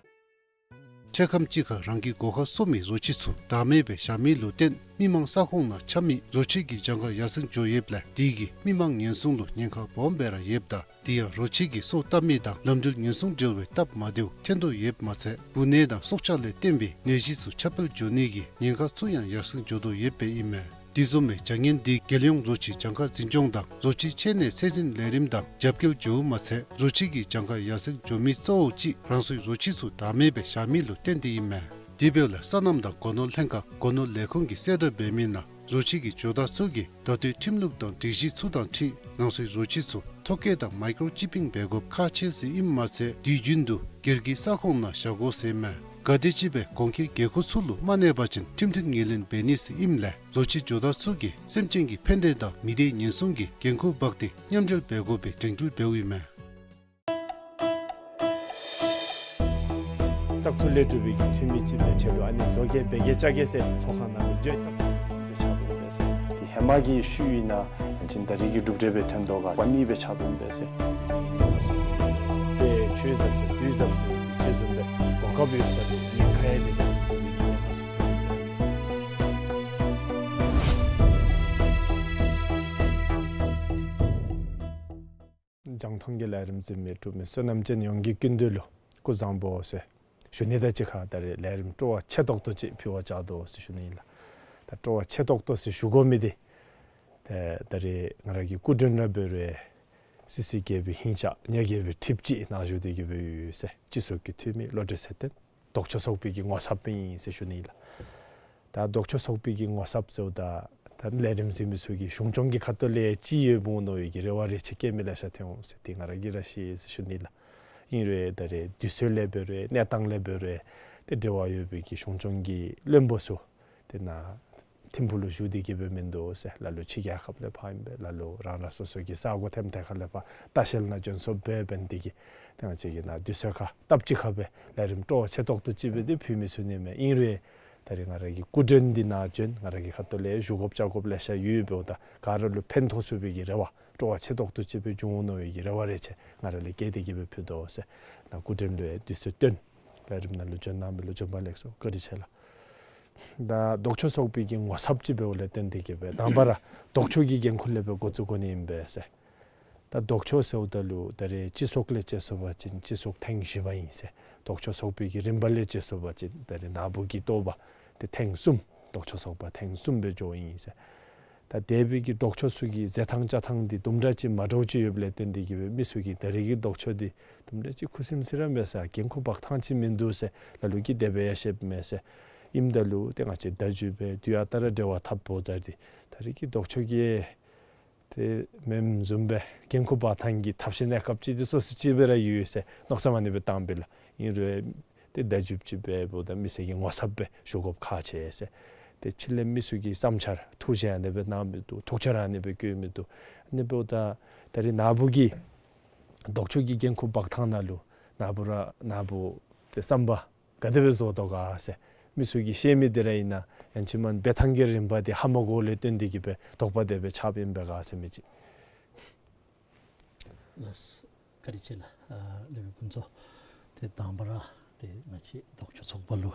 འཕྲལ་ཁམས་ཅིག་ཁར་རང་གི་སྒོ་ཁར་གསོ་མི་རོ་ཁྱི་ཚུ་བདག་མེད་སྦེ་བཞག་མི་ལུ་བརྟེན་མི་མང་ས་ཁོངས་ནང་འཁྱམ་མི་རོ་ཁྱི་གི་གྱངས་ཁ་ཡར་སེང་འགྱོ་ཡོདཔ་ལས་དེ་གིས་མི་མང་ཉེན་སྲུང་ལུ་ཉེན་ཁ་སྦོམ་སྦེ་ར་ཡོདཔ་ད་དེ་ཡང་རོ་ཁྱི་གི་སོ་བཏབ་མི་དང་ལམ་འགྲུལ་ཉེན་སྲུང་འབྲེལ་བའི་སྟབས་མ་བདེཝ་ཐོན་དོ་ཡོདཔ་མ་ཚད་འབུ་ནད་དང་སྲོག་ཆགས་ལས་བརྟེན་པའི་ནད་གཞི་ཚུ་ཁྱབ་སྤེལ་འགྱོ་ནི་གི་ཉེན་ཁ་ཚུ་ཡང་ཡར་སེང་འགྱོ་དོ་ཡོདཔ་ཨིན་མས། དེ་བཟུམ་མའི་བྱ་ངན་འདི་རྒྱལ་ཡོངས་རོ་ཁྱི་གྱངས་ཁ་འཛིན་སྐྱོང་དང་རོ་ཁྱི་འཆོལ་ནད་ཚད་འཛིན་ལས་རིམ་དང་རྒྱབ་འགལ་འགྱོཝ་མ་ཚད་རོ་ཁྱི་གི་གྱངས་ཁ་ཡར་སེང་འགྱོ་མི་གཙོ་བོ་ཅིག་རང་སོའི་རོ་ཁྱི་ཚུ་བདག་མེད་སྦེ་བཞག་མི་ལུ་བརྟེན་ཏེ་ཨིན་མས། དེ་འབདཝ་ལས་སོ་ནམ་དང་སྒོ་ནོར་ལྷན་ཁག་སྒོ་ནོར་ལས་ཁུངས་ཀྱིས་གསལ་བསྒྲགས་འབད་མི་ནང་རོ་ཁྱི་གི་ཇོ་བདག་ཚུ་གིས་ད་ལྟོའི་ཁྲིམས་ལུགས་དང་སྒྲིག་གཞི་ཚུ་དང་འཁྲིལ་རང་སོའི་རོ་ཁྱི་ཚུ་ཐོ་བཀོད་དང་མའི་ཀྲོ་ཅིབ་པིང་འབད་དགོཔ་ཁག་ཆེ་ཟེར་ཨིནམ་མ་ཚད་དུས་རྒྱུན་དུ་སྒེར་གྱི་ས་ཁོངས་ནང་བཞག་དགོ་ཟེར་མས། ག་དེམ་ཅིག་སྦེ་གོང་འཁོད་འགན་ཁུར་ཚུ་ལུ་མ་གནས་པ་ཅིན་ཁྲིམས་མཐུན་ངོས་ལེན་འབད་ནི་ཟེར་ཨིནམ་ལས་རོ་ཁྱི་ཇོ་བདག་ཚུ་གིས་སེམས་ཅན་གྱི་ཕན་བདེ་དང་མི་སྡེའི་ཉེན་སྲུང་གི་འགན་ཁུར་འབག་སྟེ་མཉམ་འབྲེལ་འབད་དགོ་པའི་དྲན་སྐུལ་འབདཝ་ཨིན་མས། བཙག་འཐུ་ལས་གྲུབ་པའི་གི་འཐུས་མི་ཅིག་སྦེ་ཁྲལ་ལུ་ཨ་ནི་བཟོ་གེ་འབད་གེ་བཅའ་གེ་ཟེར་ཚོགས་ཁང་ནང་ལུ་བརྗོད་བཏང་སྦེ་ཆགས་འོང་པས་ཟེར། དེ་ཧེ་མ་གི་ཤུལ་ཨིན་ན་ཡང་ཅིན་ད་རེས་ཀྱི་གྲུབ་འབྲས་སྦེ་ཐོན་དོ་ག་པ་ནི་སྦེ་ཆགས་འོང་པས་ཟེར། དཔེ་ཆོས་ཟབ་ཟེར་དུས་ཟབ་ཟེར་དེ་ཅིག་བཟུམ་སྦེ་གོ་སྐབས་ཡོད་ས་ལུ་ཉེན་ཁ་ཡང་དེ་ལས་ཉེན་ཁ་ཚུ་ཐོན་འོང་པས་ཟེར། རྒྱང་མཐོང་གི་ལས་རིམ་གཟིགས་མི་གྲུབ་མི་བསོད་ནམས་ཅན་ཡོངས་ཀྱི་སྐུ་མདུན་ལུ་སྐུ་གཟུགས་བཟང་པོ་ཟེར་ཞུ་ནི་དང་གཅིག་ཁར་ད་རེས་ལས་རིམ་སྤྲོ་བ་ཆེ་ཏོག་ཏོ་ཅིག་ཕུལ་བར་བཅར་དོ་ཟེར་ཞུ་ནི་ཨིན་ལགས། ད་སྤྲོ་བ་ཆེ་ཏོག་ཏོ་ཟེར་ཞུ་དགོ་མི་འདི་ད་ད་རེས་ང་ར་གི་སྐུ་མགྲོན་ར་འབད་རུང་སི་སི་རྒྱལ་པོའི་ཧིང་ཆ་ཉ་རྒྱལ་པོའི་ཁྲིབ་ཅིག་ནཱ་བཞུགས་ཏེ་གི་སྦེ་ཡོད་ཟེར་སྤྱི་ཚོགས་ཀྱི་འཐུས་མི་བློ་གྲོས་ཚེ་བརྟན་ལྡོག་ཕྱོགས་ཚོགས་པའི་གི་ངོ་ཚབ་ཨིན་ཟེར་ཞུ་ནི་ཨིན་ལགས། ད་ལྡོག་ཕྱོགས་ཚོགས་པའི་གི་ངོ་ཚབ་ཟེརཝ་ད་ད་ལས་རིམ་གཟིགས་མི་ཚུ་གིས་གཞུང་སྐྱོང་གི་ཁ་ཐུག་ལས་ཅིག་ཡོདཔ་འོང་མནོ་བའི་གི་རེ་བ་རེ་ཆེ་བསྐྱེད་མི་ལེ་ཤ་ཐོན་འོང་ཟེར་དེ་ང་ར་གིས་ར་ཤེས་ཟེར་ཞུ་ནི་ལགས། ཨིན་རུང་ད་རེས་དུས་ཚོད་ལས་འབད་རུང་གནས་སྟངས་ལས་འབད་རུང་ཏེ་འབྲེལ་བ་ཡོད་པའི་གི་གཞུང་སྐྱོང་གི་བློན་པོ་ཚུ་ཏེ་ནཱ་ཐིམ་ཕུག་ལུ་བཞུགས་ཏེ་གི་སྦེ་མིན་འདུག་ཟེར། ལ་ལུ་ཕྱི་རྒྱལ་ཁབ་ལས་ཕར་ཨིན་པས། ལ་ལུ་རང་རང་སོ་སོ་གི་ས་གོ་ཐེམ་ཐེ་ཁ་ལས་ཕར་ལྟ་བཤལ་ནང་བྱོན་སོངམ་འབད་འབདན་དེ་གིས་ཏེ་ང་བཅས་ཀྱིས་ནཱ་དུས་ཚོད་ཁར་སྟབས་གཅིག་ཁར་སྦེ་ལས་རིམ་སྤྲོ་བ་ཆེ་ཏོག་ཏོ་ཅིག་སྦེ་ཏེ་ཕུལ་མི་ཚུགས་ནི་མས། ཨིན་རུང་ད་རེས་ང་ར་གི་སྐུ་མགྲོན་འདི་ནཱ་བྱོན་ང་ར་གི་ཁ་ཐུག་ལས་ཞུ་དགོཔ་བཅར་དགོཔ་ལེ་ཤ་ཡོདཔ་འོང་ད་ག་ར་ལུ་ཕན་ཐོགས་ཚུགས་པའི་གི་རེ་བ་སྤྲོ་བ་ཆེ་ཏོག་ཏོ་ཅིག་སྦེ་འབྱུང་འོང་མནོ་བའི་གི་རེ་བ་རེ་ཆེ་ང་ར་ལས་བསྐྱེད་དེ་གི་སྦེ་ཕུལ་དོ་ཟེར། ནཱ་སྐུ་མགྲོན་ལུ་ཡང་དུས་ཚོད་བཏོན་ལས་རིམ་ནང་ལུ་བྱོན་གནང་མི་ལུ་བྱོན་པ་ལེགས་སོ། བཀའ་དྲིན་ཆེ་ལགས། ད་ལྡོག་ཕྱོགས་ཚོགས་པའི་གི་ངོ་ཚབ་ཅིག་འབདཝ་ལས་བརྟེན་ཏེ་གི་སྦེ་དང་པ་ར་ལྡོག་ཕྱོགས་ཀྱི་འགན་ཁུར་ལས་སྦེ་འགོ་བཙུགས་དགོ་ནི་ཨིན་པས་ཟེར། ད་ལྡོག་ཕྱོགས་ཟེརཝ་ད་ལུ་ད་རེས་སྤྱི་ཚོགས་ལས་བཅད་སོང་པ་ཅིན་སྤྱི་ཚོགས་ཐེངས་བཞི་པ་ཨིན་ཟེར། ལྡོག་ཕྱོགས་ཚོགས་པའི་གི་རིམ་པ་ལས་བཅད་སོང་པ་ཅིན་ད་རེས་ནཱ་བུ་གི་ལྟོ་བ་ཏེ་ཐེངས་གསུམ་ལྡོག་ཕྱོགས་ཚོགས་པ་ཐེངས་གསུམ་སྦེ་འགྱོཝ་ཨིན་ཟེར། ད་དེ་སྦེ་གི་ལྡོག་ཕྱོགས་ཚུ་གི་མཛད་ཐངས་བཅའ་ཐངས་འདི་དུམ་གྲ་ཅིག་མ་འདྲཝ་ཅིག་ཡོདཔ་ལས་བརྟེན་ཏེ་གི་སྦེ་མི་ཚུ་གིས་ད་རེས་ཀྱི་ལྡོག་ཕྱོགས་འདི་དུམ་གྲ་ཅིག་ཁུ་སིམ་སི་ར་མས་ཟེར་འགན་ཁུར་འབག་ཐངས་ཅིག་མིན་འདུག་ཟེར་ལ་ལུ་གིས་དེ་སྦེ་ཡང་བཤདཔ་མས་ཟེར། ཨིནམ་ད་ལུ་ཏེ་ང་བཅས་བརྡ་བརྒྱུད་སྦེ་དུས་ཨ་རྟག་ར་འབྲེལ་བ་འཐབ་འོངམ་ད་འདི་ད་རེས་ཀྱི་ལྡོག་ཕྱོགས་ཀྱི་ཏེ་མེནམ་བཟུམ་སྦེ་འགན་ཁུར་འབག་ཐངས་ཀྱི་ཐབས་ཤེས་གནས་སྐབས་ཅིག་འདི་སོ་སོ་ཅིག་སྦེ་ར་ཡོད་ཟེར་མནོ་བསམ་ཨ་ནི་སྦེ་བཏངམ་ཨིན་ལགས། ཨིན་རུང་ཏེ་བརྡ་བརྒྱུདཔ་ཅིག་སྦེ་འབདཝ་ད་མི་སེར་གྱི་ངོ་ཚབ་སྦེ་ཞུ་དགོཔ་ཁག་ཆེ་ཟེར། ཏེ་ཕྱི་ལས་མི་ཚུ་གི་བསམ་འཆར་ཐུགས་བཞེད་ཨ་ནི་སྦེ་གནང་མི་འདུག། ཐུགས་འཆར་ཨ་ནི་སྦེ་བཀོད་མི་འདུག། ཨ་ནི་འབདཝ་ད་ད་རེས་ནཱ་བུ་གིས་ལྡོག་ཕྱོགས་ཀྱི་འགན་ཁུར་འབག་ཐངས་ནང་ལུ་ནཱ་བུ་ར་ནཱ་བུ་ཏེ་བསམ་པ་ག་དེ་སྦེ་བཟོ་དོ་ག་ཟེར་མི་ཚུ་གིས་བཤད་མི་འདི་ར་ཨིན་ན་ཡང་ཅིན་མ་འབད་ཐངས་ཀྱི་རིམ་པ་འདི་ཧ་མ་གོཝ་ལས་བརྟེན་ཏེ་གི་སྦེ་དོགས་པ་དེ་སྦེ་ཆགསཔ་ཨིན་པས་ག་ཟེར་མི་ཅིག། ལགས། བཀའ་དྲིན་ཆེ་ལགས། ཨ་སློབ་དཔོན་ཕུན་ཚོགས། ཏེ་དང་པ་ར་ཏེ་ང་བཅས་ལྡོག་ཕྱོགས་ཚོགས་པ་ལུ་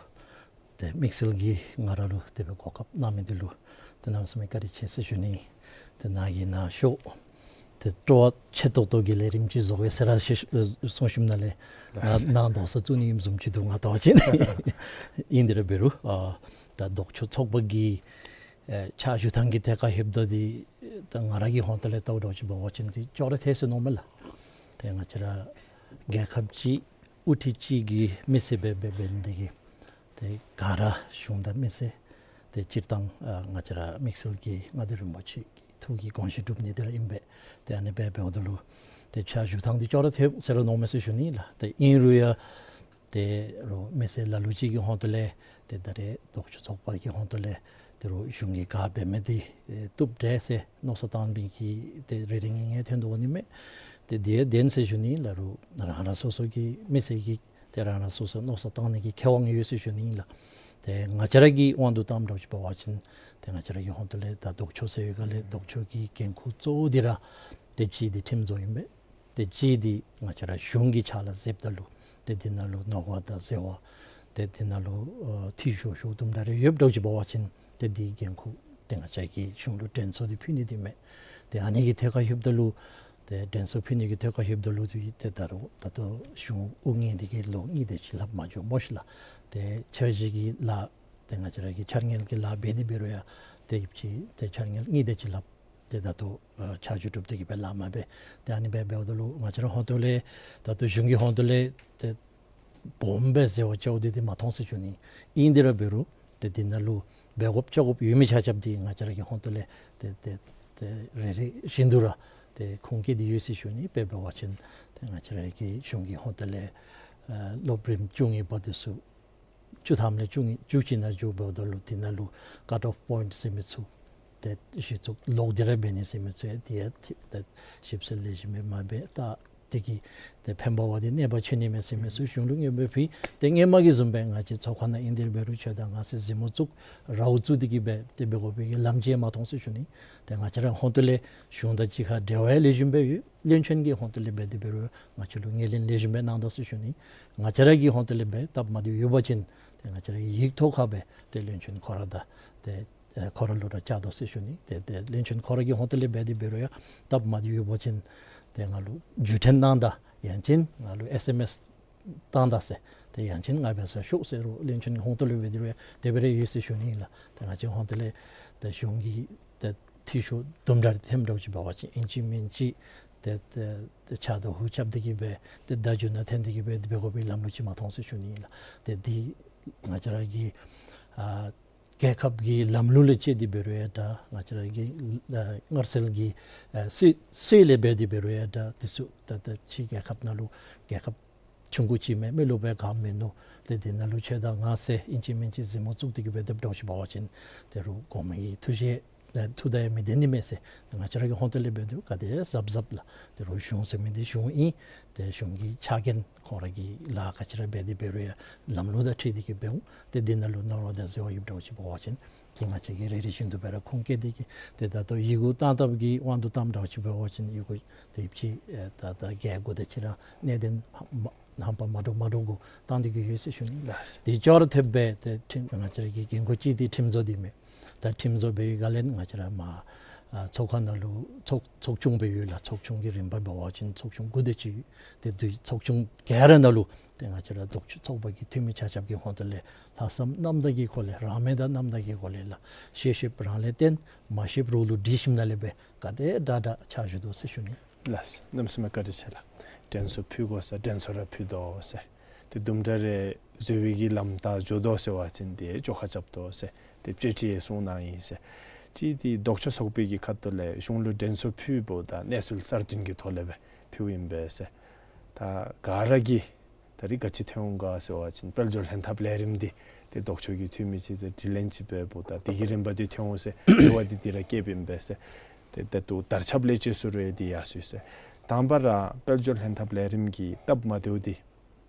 ཏེ་དམིགས་བསལ་གྱིས་ང་ར་ལུ་དེ་སྦེ་གོ་སྐབས་གནང་མི་འདི་ལུ་ཏེ་གནམ་མེད་ས་མེད་བཀའ་དྲིན་ཆེ་ཟེར་ཞུ་ནི། ཏེ་ནཱ་གིས་ནཱ་ཤོག། ཏེ་སྤྲོ་བ་ཆེ་ཏོག་ཏོ་གི་ལས་རིམ་ཅིག་བཟོ་དགོ་ཟེར་ར་ཞུ་གསུངས་ཞིནམ་ལས་ང་ནཱ་དོགས་ས་བཙུགས་ནི་ཨིནམ་བཟུམ་ཅིག་འདུག། ང་ལྟ་བ་ཅིན་ཨིན་དེ་ར་འབད་རུང་ཨ་ད་ལྡོག་ཕྱོགས་ཚོགས་པ་གི་ཨེ་ཕྱག་ཞུ་ཐངས་ཀྱི་ཐད་ཁར་ལྷོདཔ་ད་འདི་ད་ང་ར་གི་ཧོངས་ཏོ་ལས་ལྟཝ་འདྲཝ་ཅིག་འབད་བ་ཅིན་འདི་ཅོག་ར་འཐད་ཟེར་མནོཝ་མས་ལགས། ཏེ་ང་བཅས་ར་རྒྱལ་ཁབ་ཅིག་དབུ་ཁྲིད་ཅིག་གི་མི་སེར་སྦེ་འབད་འབད་ནི་དེ་གིས་ཏེ་ག་ར་གཞུང་དང་མི་སེར་ཏེ་སྤྱིར་བཏང་ཨ་ང་བཅས་ར་དམིགས་བསལ་གྱིས་མངའ་བདག་རིན་པོ་ཆེ་གི་ཐུགས་ཀྱི་དགོངས་བཞེད་སྒྲུབ་ནི་དེ་ར་ཨིན་པས། ཏེ་ཨ་ནི་སྦེ་འབདཝ་ད་ལུ་ཏེ་ཕྱག་ཞུ་ཐངས་འདི་ཅོག་ར་འཐད་ཟེར་ར་མནོཝ་མས་ཟེར་ཞུ་ནི་ལགས། ཏེ་ཨིན་རུང་ཡང་ཏེ་རོགས་མི་སེར་ལ་ལུ་ཅིག་གི་ཧོངས་ཏོ་ལས་ཏེ་ད་རེས་ལྡོག་ཕྱོགས་ཚོགས་པ་གི་ཧོངས་ཏོ་ལས་ཏེ་རོགས་གཞུང་གིས་ག་འབད་མི་འདི་ཨེ་བཏུབ་དྲགས་ཟེར་མནོ་བསམ་བཏང་མི་གི་ཏེ་རེ་རེ་ངེ་ངེ་ཐོན་དོ་འོང་ནི་མས། ཏེ་དེ་བདེན་ཟེར་ཞུ་ནི་ལགས། རོགས་རང་རང་སོ་སོ་གི་མི་སེར་གྱིས་ཏེ་རང་རང་སོ་སོ་མནོ་བསམ་བཏང་ནི་གི་ཁེ་དབང་ཡོད་ཟེར་ཞུ་ནི་ལགས། ཏེ་ང་བཅས་ར་གི་དབང་དུ་བཏངམ་འདྲཝ་ཅིག་འབད་བ་ཅིན་ཏེ་ང་བཅས་ར་གི་ཧོངས་ཏོ་ལས་ད་ལྡོག་ཕྱོགས་ཟེར་བའི་སྒང་ལས་ལྡོག་ཕྱོགས་ཀྱི་འགན་ཁུར་གཙོ་བོ་འདི་ར་ཏེ་གཅིག་འདི་ཁྲིམས་བཟོ་ཨིན་པས། ཏེ་གཅིག་འདི་ང་བཅས་ར་གཞུང་གི་ཕྱག་ལཱ་མཛདཔ་ད་ལུ་ཏེ་འདི་ནང་ལུ་ནོར་བ་དང་ཟད་པ་ཏེ་འདི་ནང་ལུ་ཨ་འཐུས་ཤོར་ཤོར་དུམ་གྲ་རེ་ཡོདཔ་འདྲཝ་ཅིག་འབད་བ་ཅིན་ཏེ་འདི་འགན་ཁུར་ཏེ་ང་བཅས་ཀྱིས་གཞུང་ལུ་དྲན་གསོ་འདི་ཕུལ་ནི་འདི་མས། ཏེ་ཨ་ནི་གི་ཐད་ཁར་ལྷོདཔ་ད་ལུ་ཏེ་དྲན་གསོ་ཕུལ་ནི་གི་ཐད་ཁར་ལྷོདཔ་ད་ལུ་ཏེ་ད་རུང་ད་ལྟོ་གཞུང་དབུ་བརྙེས་ཏེ་གི་ལོ་གཉིས་དེ་ཅིག་ལྷགཔ་མ་འགྱོ་སྨོ་ཤི་ལགས། ཏེ་འཆར་གཞི་གི་ལཱ་ཏེ་ང་བཅས་ར་གི་འཆར་དངུལ་གྱི་ལཱ་འབད་དེ་འབད་རུང་ཡང་ཏེ་ཡོདཔ་ཅིག་ཏེ་འཆར་དངུལ་གཉིས་དེ་ཅིག་ལྷགཔ་ཏེ་ད་ལྟོ་ཨ་ཕྱག་ཞུ་གྲུབ་སྟེ་གི་སྦེ་ལཱ་མ་འབད། ཏེ་ཨ་ནི་སྦེ་འབདཝ་ད་ལུ་ང་བཅས་ར་ཧོངས་ཏོ་ལས་ད་ལྟོ་གཞུང་གི་ཧོངས་ཏོ་ལས་ཏེ་སྦོམ་སྦེ་ཟེར་བ་ཅིན་འདི་འདི་མ་མཐོང་ཟེར་ཞུ་ནི། ཨིན་དེ་ར་འབད་རུང་ཏེ་འདི་ནང་ལུ་འབད་དགོཔ་བཅོ་དགོཔ་ཡོད་མི་ཆ་ཁྱབ་འདི་ང་བཅས་ར་གི་ཧོངས་ཏོ་ལས་ཏེ་ཏེ་ཏེ་རེ་རེ་བཞིན་དུ་ར་ཏེ་ཁུངས་བཀལ་ཏེ་ཡོད་ཟེར་ཞུ་ནི། དཔེ་འབད་བ་ཅིན་ཏེ་ང་བཅས་ར་གི་གཞུང་གི་ཧོངས་ཏོ་ལས་ཨ་སློབ་རིམ་བཅུ་གཉིས་པ་འདི་ཚུ་བཅུ་ཐམ་ལས་བཅུ་གཉིས་བཅུ་གཅིག་ནང་འགྱོཝ་ད་ལུ་འདི་ནང་ལུ་ཀཊ་ཨོཕ་པོའིནཊ་ཟེར་མི་ཚུ་ཏེ་གཞི་བཙུགས་ལོག་སྟེ་ར་འབད་ནི་ཟེར་མི་ཚུ་ཡང་འདི་ཡང་ཏེ་ཞིབ་འཚོལ་ལེགས་ཤོམ་སྦེ་མ་འབད་ད་འདི་གིས་ཏེ་ཕན་པ་བ་འདི་གནོད་པ་བྱིན་ནི་མས་ཟེར་མི་ཚུ་གཞུང་ལུ་མངོན་པར་ཕུལ། ཏེ་སྔོན་མ་གི་བཟུམ་སྦེ་ང་བཅས་ཚོགས་ཁང་ནང་ཨིན་དེ་འབད་རུང་ཁྱོད་དང་ང་ཟེར་མཛད་མོ་བཙུགས་རཝ་བཙུགས་ཏེ་གི་སྦེ་ཏེ་འབད་དགོ་པའི་གི་ལམ་ཅིག་མ་མཐོང་ཟེར་ཞུ་ནི། ཏེ་ང་བཅས་ར་ཧོངས་ཏོ་ལས་གཞུང་དང་གཅིག་ཁར་འབྲེལ་བ་ཡང་ལེགས་ཤོམ་སྦེ་ཡོད། བློན་ཆེན་གྱི་ཧོངས་ཏོ་ལས་འབད་དེ་འབད་རུང་ང་བཅས་ལུ་ངོས་ལེན་ལེགས་ཤོམ་སྦེ་གནང་དོ་ཟེར་ཞུ་ནི། ང་བཅས་ར་གི་ཧོངས་ཏོ་ལས་འབད་སྟབས་མ་བདེཝ་ཡོད་པ་ཅིན་ཏེ་ང་བཅས་ར་གིས་ཡིག་ཐོག་ཁར་སྦེ་ཏེ་བློན་ཆེན་ཁོ་ར་དང་ཏེ་ཨེ་ཁོ་ར་ལུ་ར་བཅར་དོ་ཟེར་ཞུ་ནི། ཏེ་ཏེ་བློན་ཆེན་ཁོ་ར་གི་ཧོངས་ཏོ་ལས་འབད་དེ་འབད་རུང་ཡང་སྟབས་མ་བདེཝ་ཡོད་པ་ཅིན་ཏེ་ང་ལུ་བརྒྱུད་འཕྲིན་གནང་ད་ཡང་ཅིན་ང་ལུ་ཨེསི་ཨེམ་ཨེསི་བཏང་ད་ཟེར། ཏེ་ཡང་ཅིན་ང་འབད་སར་ཤོག་ཟེར་རུང་བློན་ཆེན་གྱི་ཧོངས་ཏོ་ལས་འབད་དེ་རུང་ཡང་དེ་སྦེ་ར་ཡོད་ཟེར་ཞུ་ནི་ཨིན་ལགས། ཏེ་ང་བཅས་ཧོངས་ཏོ་ལས་ཏེ་གཞུང་གི་ཏེ་འཐུས་ཤོར་དུམ་གྲ་རེ་ཐོནམ་འདྲཝ་ཅིག་འབད་བ་ཅིན་ཨིན་ཅི་མིན་ཅི་ཏེ་ཏེ་ཏེ་ཕྱག་དང་ཧུ་རྐྱབ་སྟེ་གི་སྦེ་ཏེ་བརྡ་བརྒྱུད་ནང་འཐོན་ཏེ་གི་སྦེ་འབད་དགོ་པའི་ལམ་ལུགས་ཅིག་མ་མཐོང་ཟེར་ཞུ་ནི་ཨིན་ལགས། ཏེ་འདི་ང་བཅས་ར་གི་ཨ་རྒྱལ་ཁབ་ཀྱི་ལམ་ལུགས་ལས་བཅད་དེ་འབད་རུང་ཡང་འདྲ་ང་བཅས་ར་གི་ཨ་མངའ་གསལ་གྱི་ཨ་སྲོལ་སྲོལ་ལས་འབད་དེ་འབད་རུང་ཡང་འདྲ་འདི་ཚུ་ད་ལྟོ་ཕྱི་རྒྱལ་ཁབ་ནང་ལུ་རྒྱལ་ཁབ་ཆུང་ཀུ་ཅིག་མས། མི་ལུ་སྦེ་ག་མིན་ནུག། ཏེ་འདི་ནང་ལུ་ཁྱོད་དང་ང་ཟེར་ཨིན་ཅི་མིན་ཅི་མཛད་མོ་བཙུགས་ཏེ་གི་སྦེ་སྡོདཔ་འདྲཝ་ཅིག་འབད་བ་ཅིན་ཏེ་རོགས་གོང་མའི་གི་ཐུགས་བཞེད་ཨེ་ཐུགས་དང་ཡང་མི་ལྡན་ནི་མས་ཟེར། ང་བཅས་ར་གི་ཧོངས་ཏོ་ལས་འབད་དེ་ག་དེ་གཟབ་གཟབ་ལགས། ཏེ་རོགས་གཞུང་ཟེར་མི་འདི་གཞུང་ཨིན། ཏེ་གཞུང་གི་ཕྱག་འགན་ཁོང་ར་གི་ལཱ་ག་ཅི་ར་འབད་དེ་འབད་རུང་ཡང་ལམ་ལུགས་དང་འཁྲིལ་ཏེ་གི་འབད་འོང་། ཏེ་འདི་ནང་ལུ་ནོར་བ་དང་ཟད་པ་ཡོདཔ་འདྲཝ་ཅིག་འབད་བ་ཅིན་ཏེ་ང་བཅས་ཀྱིས་རེ་རེ་བཞིན་དུ་སྦེ་ར་ཁུངས་བཀལ་ཏེ་གི་ཏེ་ད་ལྟོ་ཡི་གུ་བཏང་ཐབས་ཀྱི་དབང་དུ་བཏངམ་འདྲཝ་ཅིག་འབད་བ་ཅིན་ཡི་གུ་ཏེ་ཡོདཔ་ཅིག་ཨེ་ད་ད་བརྒྱད་དགུ་དེ་ཅིག་ར་གནད་དོན་ཧམ་ཧམ་པ་མ་འདྲཝ་མ་འདྲཝ་གུ་བཏང་སྟེ་གི་ཡོད་ཟེར་ཞུ་ནི་ལགས། ལགས། དེ་ཅོག་ར་འཐདཔ་སྦེ་ཏེ་ཁྲིམས་ང་བཅས་ར་གི་འགན་ཁུར་ཅིག་འདི་ཁྲིམས་བཟོ་འདི་མས། ད་ཁྲིམས་བཟོ་འབད་བའི་སྒང་ལས་ང་བཅས་ར་མར་ཨ་ཚོགས་ཁང་ནང་ལུ་ཚོགས་ཚོགས་ཆུང་སྦེ་ཡོད་ལགས། ཚོགས་ཆུང་གི་རིམ་པ་འབད་བ་ཅིན་ཚོགས་ཆུང་དགུ་དེ་ཅིག་ཡོད། ཏེ་དེ་ཚོགས་ཆུང་ག་ར་ནང་ལུ་ཏེ་ང་བཅས་ར་ལྡོག་ཕྱོགས་ཚོགས་པ་གི་འཐུས་མི་ཆ་ཁྱབ་ཀྱི་ཧོངས་ཏོ་ལས་ལྷག་བསམ་རྣམ་དག་གི་སྒོ་ལས་རང་མོས་དང་རྣམ་དག་གི་སྒོ་ལས་ལགས། ཤེས་ཤེསཔ་རང་ལས་བརྟེན། མ་ཤེསཔ་རོགས་ལུ་དྲི་ཞིནམ་ལས་སྦེ་ག་དེ་དྲག་དྲག་ཕྱག་ཞུ་དོ་ཟེར་ཞུ་ནི། ལགས། གནམ་མེད་ས་མེད་བཀའ་དྲིན་ཆེ་ལགས། དྲན་གསོ་ཕུལ་དགོ་ཟེར་དྲན་གསོ་ར་ཕུལ་དོ་ཟེར། ཏེ་དུམ་གྲ་རེ་བཟོ་བའི་གི་ལམ་བདའ་འགྱོ་དོ་ཟེར་བ་ཅིན་ཏེ་བཅོ་ཁ་རྐྱབ་དོ་ཟེར། ཏེ་བཅོས་སྒྲིག་གསུངས་གནང་ཡི་ཟེར། ཅིག་ཏེ་ལྡོག་ཕྱོགས་ཚོགས་པའི་གི་ཁ་ཐུག་ལས་གཞུང་ལུ་དྲན་གསོ་ཕུལ་བ་ད་གནས་ཚུལ་གསར་བཏོན་གྱི་ཐོག་ལས་སྦེ་ཕུལཝ་ཨིན་པས་ཟེར། ད་ག་ར་གིས་ད་རིས་ག་ཅི་ཐོན་འོང་ག་ཟེར་བ་ཅིན་དཔལ་འབྱོར་ལྷན་ཐབས་ལས་རིམ་འདི་ཏེ་ལྡོག་ཕྱོགས་ཀྱི་འཐུས་མི་ཅིག་དང་དྲི་ལན་ཅིག་འབད་བ་ད་དེ་གི་རིམ་པ་འདི་ཐོན་འོང་ཟེར་འབད་བ་འདི་འདི་ར་བཀལཝ་ཨིན་པས་ཟེར། ཏེ་ད་ལྟོ་དར་ཁྱབ་ལས་བཅད་སྲོལ་རེ་འདི་ཡར་སོ་ཡི་ཟེར། དང་པ་ར་དཔལ་འབྱོར་ལྷན་ཐབས་ལས་རིམ་གྱི་སྟབས་མ་བདེཝ་འདི་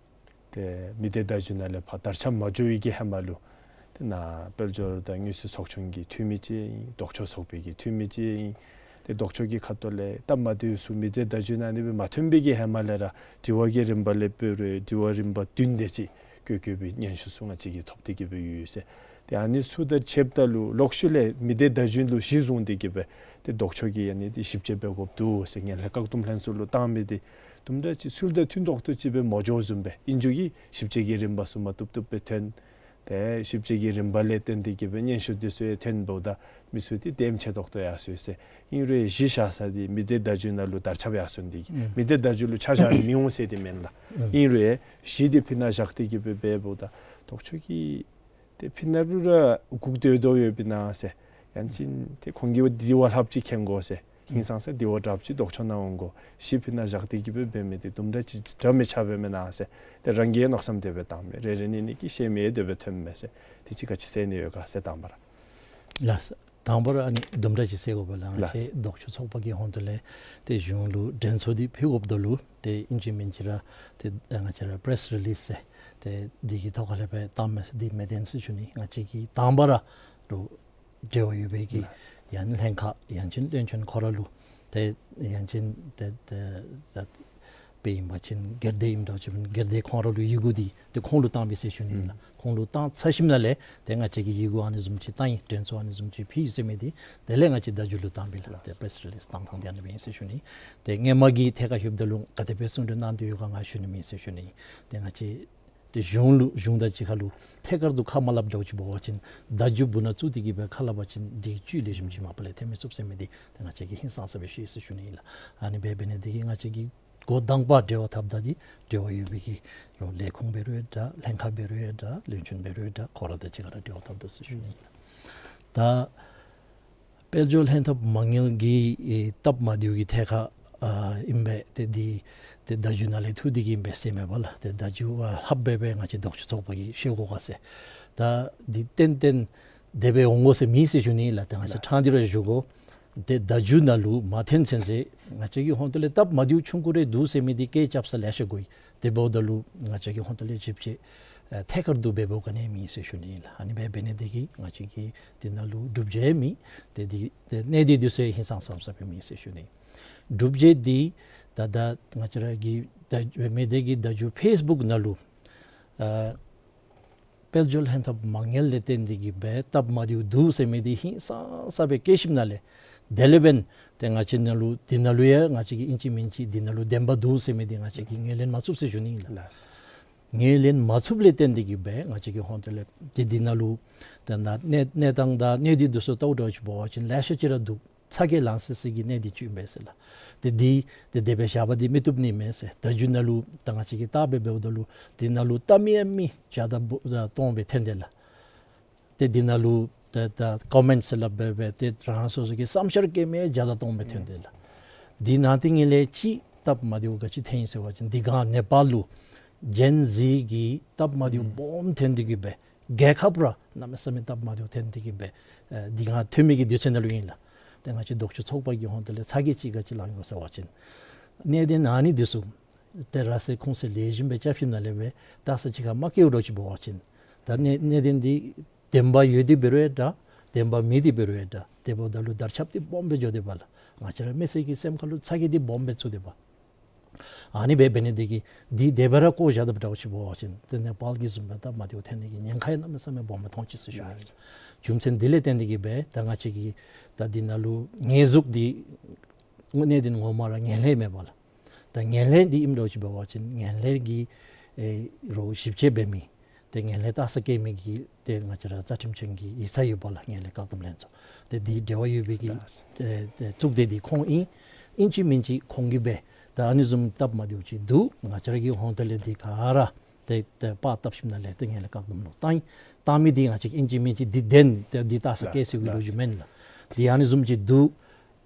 ཏེ་མི་སྡེ་བརྡ་བརྒྱུད་ནང་ལས་ཕར་དར་ཁྱབ་མ་འགྱོ་བའི་གི་ཧེ་མ་ལུ་ཏེ་ནཱ་དཔལ་འབྱོར་དང་དངུལ་རྩིས་ཚོགས་ཆུང་གི་འཐུས་མི་ཅིག་ཨིན། ལྡོག་ཕྱོགས་ཚོགས་པའི་གི་འཐུས་མི་ཅིག་ཨིན། ཏེ་ལྡོག་ཕྱོགས་ཀྱི་ཁ་ཐུག་ལས་སྟབས་མ་བདེཝ་ཚུ་མི་སྡེ་བརྡ་བརྒྱུད་ནང་ཨ་ནི་སྦེ་མ་ཐོན་པའི་གི་ཧེ་མ་ལས་ར་དྲི་བ་གི་རིམ་པ་ལས་འབད་རུང་དྲི་བ་རིམ་པ་བདུན་དེ་ཅིག་བཀོད་བཀོད་པའི་སྙན་ཞུ་ཚུ་ང་བཅས་ཀྱིས་ཐོབ་སྟེ་གི་སྦེ་ཡོད་ཟེར། ཏེ་ཨ་ནི་ཚུ་དང་ཕྱདཔ་ད་ལུ་ལོག་ཤུལ་ལས་མི་སྡེ་བརྡ་བརྒྱུད་ལུ་གཞི་བཟུང་སྟེ་གི་སྦེ་ཏེ་ལྡོག་ཕྱོགས་ཀྱིས་ཨ་ནི་ཏེ་ཞིབ་དཔྱད་འབད་དགོཔ་འདུག་ཟེར་ངན་ལྷད་བཀག་སྡོམ་ལྷན་ཚོགས་ལུ་བཏང་མི་འདི་དུམ་གྲ་ཅིག་ཚུལ་དང་མཐུན་ཏོག་ཏོ་ཅིག་སྦེ་མ་འགྱོ་བཟུམ་སྦེ་ཨིན་རུང་གི་ཞིབ་དཔྱད་ཀྱི་རིམ་པ་ཚུ་མ་བཏུབ་བཏུབ་སྦེ་ཐོན། ཏེ་ཞིབ་དཔྱད་ཀྱི་རིམ་པ་ལས་བརྟེན་ཏེ་གི་སྦེ་སྙན་ཞུ་འདི་ཚུ་ཡང་ཐོན་འབདཝ་ད་མི་ཚུ་འདི་དེམ་ཅིག་ཏོག་ཏོ་ཡར་སོང་ཡི་ཟེར། ཨིན་རུང་གཞི་བཞག་ས་འདི་མི་སྡེ་བརྡ་བརྒྱུད་ནང་ལུ་དར་ཁྱབ་ཡར་སོང་སྟེ་གི་ཨུམ་མི་སྡེ་བརྡ་བརྒྱུད་ལུ་ཆ་བཞག་ནི་མི་འོང་ཟེར་འདི་མེན་ལགས། ཨུམ་ཨིན་རུང་གཞི་འདི་ཕི་ནང་བཞག་སྟེ་གི་སྦེ་འབདཝ་ད་ལྡོག་ཕྱོགས་ཀྱིས་ཏེ་ཕི་ནང་ལུ་ར་སྒུག་སྡོད་དོ་ཡོདཔ་ཨིན་ན་ཟེར། ཡང་ཅིན་ཏེ་ཁོང་གིས་འདི་བ་ལྷགཔ་ཅིག་མཁྱེན་དགོ་ཟེར། ཧིང་སངས་ས་འདི་བ་དྲགཔ་ཅིག་ལྡོག་ཕྱོགས་ནང་འོང་དགོ། གཞི་ཕི་ནང་བཞག་སྟེ་གི་སྦེ་འབད་མི་འདི་དུམ་གྲ་ཅིག་འདྲ་མི་ཆགས་པས་མེན་ན་ཟེར། ཏེ་རང་གིས་མནོ་བསམ་དེ་སྦེ་བཏངམ་མས། རེ་རེ་གཉིས་གཉིས་ཀྱིས་ཤེས་མི་དེ་སྦེ་ཐོནམ་མས་ཟེར། དེ་ཅིག་ག་ཅི་ཟེར་ནི་ཡོད་ག་ཟེར་དང་པ་ར། ལགས། དང་པ་ར་ཨ་ནི་དུམ་གྲ་ཅིག་ཟེར་དགོ་པས་ལགས། ང་ལགས། བཅས་ལྡོག་ཕྱོགས་ཚོགས་པ་གི་ཧོངས་ཏོ་ལས་ཏེ་གཞུང་ལུ་དྲན་གསོ་འདི་ཕུལ་དགོཔ་ད་ལུ་ཏེ་ཨིན་ཅི་མིན་ཅི་ར་ཏེ་ང་བཅས་ར་པེ་རེསི་རི་ལིསི་ཟེར་ཏེ་འདི་གི་ཐོག་ཁ་ལས་སྦེ་བཏངམ་མས་ཟེར་འདི་མི་བདེན་ཟེར་ཞུ་ནི། ང་བཅས་ཀྱིས་དང་པ་ར་རུ་འབྲེལ་བ་ཡོད་པའི་གི་ལགས། ཡང་ན་ལྷན་ཁག་ཡང་ཅིན་བློན་ཆེན་ཁོ་ར་ལུ་ཏེ་ཡང་ཅིན་ཏེ་ཏེ་ཏེ་དཔེ་ཨིན་པ་ཅིན་སྒེར་སྡེ་ཨིནམ་འདྲཝ་ཅིག་སྦེ་སྒེར་སྡེ་ཁོང་ར་ལུ་ཡི་གུ་འདི་ཏེ་ཁོང་ལུ་བཏང་པས་ཟེར་ཞུ་ནི་ཨིན་ལགས། ཨུམ་ཁོང་ལུ་བཏང་ཚར་ཞིནམ་ལས་ཏེ་ང་བཅས་ཀྱིས་ཡི་གུ་ཨ་ནི་བཟུམ་ཅིག་བཏང་ཡི། དྲན་གསོ་ཨ་ནི་བཟུམ་ཅིག་ཕུལ་ཡི་ཟེར་མི་འདི་དེ་ལས་ང་བཅས་བརྡ་བརྒྱུད་ལུ་བཏང་པས་ལགས། ལགས། ཏེ་པེ་རེསི་རི་ལིསི་བཏང་ཐངས་འདི་ཨ་ནི་སྦེ་ཨིན་ཟེར་ཞུ་ནི། ཏེ་སྔོན་མ་གི་ཐད་ཁར་ལྷོདཔ་ད་ལུ་ག་དེ་སྦེ་གསུང་གྲོས་གནང་སྟེ་ཡོད་ག་ང་ཞུ་ནི་མེད་ཟེར་ཞུ་ནི། ཏེ་ང་བཅས་ཏེ་གཞུང་ལུ་གཞུང་དང་གཅིག་ཁར་ལུ་ཐད་ཀར་དུ་ཁ་མ་སླབ་འདྲཝ་ཅིག་འབད་བ་ཅིན་བརྡ་བརྒྱུད་སྦུག་ན་བཙུགས་ཏེ་གི་སྦེ་ཁ་སླབ་པ་ཅིན་འདི་བཅུད་ལེགས་ཤོམ་ཅིག་མ་པ་ལས་ཐོན་མི་ཚུགས་ཟེར་མི་འདི་ཏེ་ང་བཅས་ཀྱིས་ཧིང་སངས་ས་སྦེ་ཞུ་ཡི་ཟེར་ཞུ་ནི་ཨིན་ལགས། ཨ་ནི་འབད་འབད་ནི་འདི་གིས་ང་བཅས་ཀྱིས་འགོ་དང་པ་འབྲེལ་བ་འཐབ་ད་འདི་འབྲེལ་བ་ཡོད་པའི་གི་རོགས་ལས་ཁུངས་འབད་རུང་ཡང་འདྲ་ལྷན་ཁག་འབད་རུང་ཡང་འདྲ་བློན་ཆེན་འབད་རུང་ཡང་འདྲ་ཁོང་ར་དང་གཅིག་ཁར་ར་འབྲེལ་བ་འཐབ་དོ་ཟེར་ཞུ་ནི་ཨིན་ལགས། ད་དཔལ་འབྱོར་ལྷན་ཐབས་མ་དངུལ་གྱི་ཨེ་སྟབས་མ་བདེཝ་གི་ཐད་ཁར་ཨ་ཨིན་པས། ཏེ་འདི་ཏེ་བརྡ་བརྒྱུད་ནང་ལས་ཐོན་ཏེ་གི་ཨིན་པས་ཟེར་མས་པ་ལགས། ཏེ་བརྡ་བརྒྱུད་བ་ལྷགཔ་སྦེ་སྦེ་ང་བཅས་ལྡོག་ཕྱོགས་ཚོགས་པ་གིས་ཤེས་དགོ་ག་ཟེར། ད་འདི་ཏན་ཏན་དེ་སྦེ་འོང་དགོ་ཟེར་མེད་ཟེར་ཞུ་ནི་ལགས། ཏེ་ང་བཅས་ལགས། ཕྲང་སྟེ་ར་ཞུ་དགོ། ཏེ་བརྡ་བརྒྱུད་ནང་ལུ་མ་ཐོན་ཚུན་ཚོད་ང་བཅས་ཀྱི་ཧོངས་ཏོ་ལས་སྟབས་མ་བདེཝ་ཆུང་ཀུ་རེ་འདུག་ཟེར་མི་འདི་སྐད་རྐྱབ་ས་ལེ་ཤ་གོ་ཡི། དེ་འབདཝ་ད་ལུ་ང་བཅས་ཀྱི་ཧོངས་ཏོ་ལས་ཞིབ་དཔྱད་ཨ་ཐད་ཀར་དུ་འབད་འབདཝ་ག་ནི་མེད་ཟེར་ཞུ་ནི་ཨིན་ལགས། ཨ་ནི་འབད་འབད་ནི་འདི་གིས་ང་བཅས་ཀྱི་འདི་ནང་ལུ་སྒྲུབ་བྱེད་མེད། ཏེ་འདི་ཏེ་གནད་འདི་འདི་ཚུ་ཧིང་སངས་ས་སྦེ་མེད་ཟེར་ཞུ་ནི། སྒྲུབ་བྱེད་འདི་ད་ད་ང་བཅས་ར་གི་ད་མི་སྡེ་གི་བརྡ་བརྒྱུད་ཕེསི་བུཀ་ནང་ལུ་ཨ་དཔལ་འབྱོར་ལྷན་ཐབས་མ་དངུལ་ལས་བརྟེན་ཏེ་གི་སྦེ་སྟབས་མ་བདེཝ་འདུག་ཟེར་མི་འདི་ཧིང་སངས་ས་སྦེ་བཀོད་ཞིནམ་ལས་དེ་ལས་འབདན་ཏེ་ང་བཅས་ནང་ལུ་འདི་ནང་ལུ་ཡང་ང་བཅས་ཀྱིས་ཨིན་ཅི་མིན་ཅི་འདི་ནང་ལུ་བདེན་པ་འདུག་ཟེར་མི་འདི་ང་བཅས་ཀྱིས་ངོས་ལེན་མ་ཚུགས་ཟེར་ཞུ་ནི་ཨིན་ལགས། ངོས་ལེན་མ་ཚུགསཔ་ལས་བརྟེན་ཏེ་གི་སྦེ་ང་བཅས་ཀྱི་ཧོངས་ཏོ་ལས་ཏེ་འདི་ནང་ལུ་ཏེ་ན་གནས་གནས་སྟངས་དང་གནད་འདི་འདི་ཚུ་བལྟཝ་འདྲཝ་ཅིག་འབད་བ་ཅིན་ལེ་ཤ་ཅིག་ར་འདུག། ཚ་གྱང་ལང་སི་སི་གི་གནད་འདི་ཅིག་ཨིན་པས་ཟེར་ལགས། ཏེ་འདི་ཏེ་དེ་སྦེ་བཞག་པ་འདི་མི་བཏུབ་ནི་མས་ཟེར། བརྡ་བརྒྱུད་ནང་ལུ་ད་ང་བཅས་ཀྱིས་བལྟ་སྦེ་འབདཝ་ད་ལུ་འདི་ནང་ལུ་བལྟ་མི་ཡང་མི་བརྒྱ་དང་སྟོང་སྦེ་ཐོན་དེས་ལགས། ཏེ་འདི་ནང་ལུ་ད་ད་ཀོ་མེནཊ་ཟེར་སླབ་སྦེ་སྦེ་ཏེ་རང་སོ་སོ་གི་བསམ་འཆར་བཀོད་མི་བརྒྱ་དང་སྟོང་སྦེ་ཐོན་དེས་ལགས། འདི་ནང་དེ་ངེ་ལས་ཅིག་སྟབས་མ་བདེཝ་ག་ཅི་ཐོན་ཡི་ཟེར་བ་ཅིན་འདི་ག་ནེ་པཱལ་ལུ་ཇེན་ཟི་གི་སྟབས་མ་བདེཝ་སྦོམ་ཐོན་ཏེ་གི་སྦེ་རྒྱལ་ཁབ་ར་གནམ་མེད་ས་མེད་སྟབས་མ་བདེཝ་ཐོན་ཏེ་གི་སྦེ་ཨེ་འདི་ག་ཐོན་མི་གི་དུས་ཚོད་ནང་ལུ་ཨིན་ལགས། ཏེ་ང་བཅས་ལྡོག་ཕྱོགས་ཚོགས་པ་གི་ཧོངས་ཏོ་ལས་ཚ་གྱང་ཅིག་ག་ཅི་ལང་ཡོད་ཟེར་བ་ཅིན་གནད་དོན་ཨ་ནི་འདི་ཚུ་ཏེ་ར་སེ་ཁུངས་སེ་ལེགས་ཤོམ་སྦེ་རྐྱབ་ཞིནམ་ལས་སྦེ་ད་ས་ཅིག་ཁར་མ་བཀོད་འདྲཝ་ཅིག་འབད་བ་ཅིན་ད་གནད་གནད་དོན་འདི་བདེན་པ་ཡོད་དེ་འབད་རུང་ཡང་འདྲ་བདེན་པ་མེད་དེ་འབད་རུང་ཡང་འདྲ་དེ་འབདཝ་ད་ལུ་དར་ཁྱབ་འདི་སྦོམ་སྦེ་འགྱོ་དེས་པ་ལགས། ང་བཅས་ར་མི་སེར་གྱི་སེམས་ཁ་ལུ་ཚ་གྱང་འདི་སྦོམ་སྦེ་ཚུད་དེས་པ། ཨ་ནི་འབད་འབད་ནི་འདི་གིས་འདི་དེ་སྦེ་ར་བཀོ་བཞག་དཔ་འདྲཝ་ཅིག་འབད་བ་ཅིན་ཏེ་ནེ་པཱལ་གྱི་བཟུམ་སྦེ་སྟབས་མ་བདེཝ་ཐོན་ནི་གི་ཉེན་ཁ་ཡང་གནམ་མེད་ས་མེད་སྦོམ་སྦེ་མཐོང་ཅི་ཟེར་ཞུ་ནི་ཨིན། རྒྱུ་མཚན་འདི་ལས་བརྟེན་ཏེ་གི་སྦེ་ད་ང་བཅས་ཀྱིས་ད་འདི་ནང་ལུ་ཉེས་འཛུགས་འདི་དངོས་གནས་འདི་ངོ་མ་ར་ངན་ལྷད་མེན་པ་ལགས། ད་ངན་ལྷད་འདི་ཨིནམ་འདྲཝ་ཅིག་འབད་བ་ཅིན་ངན་ལྷད་ཀྱི་ཨེ་རོགས་ཞིབ་དཔྱད་འབད་མི་ཏེ་ངན་ལྷད་བརྟག་ས་བཀལ་མི་གི་ཏེ་ང་བཅས་ར་རྩ་ཁྲིམས་ཅན་གྱི་ཡིག་ཚང་ཡོད་པ་ལགས། ངན་ལྷད་བཀག་སྡོམ་ལྷན་ཚོགས། ཏེ་འདི་འབྲེལ་བ་ཡོད་པའི་གི་ལགས། ཏེ་ཏེ་གཙུག་སྡེ་འདི་ཁོང་ཨིན། ཨིན་ཅི་མིན་ཅི་ཁོང་གིས་སྦེ་ད་ཨ་ནི་བཟུམ་སྟབས་མ་བདེཝ་ཅིག་འདུག། ང་བཅས་ར་གི་ཧོངས་ཏོ་ལས་འདི་ག་ར་ཏེ་ཏེ་པར་བཏབ་ཞིནམ་ལས་ཏེ་ངན་ལྷད་བཀག་སྡོམ་ལུ་བཏང་ཡི། བཏང་མི་འདི་ང་བཅས་ཨིན་ཅི་མིན་ཅི་འདི་བདེན་ཏེ་འདི་བརྟག་ས་བཀལ་ཟེར་བའི་ལོ་རྒྱུས་མེན་ལགས། འདི་ཨ་ནི་བཟུམ་ཅིག་འདུག།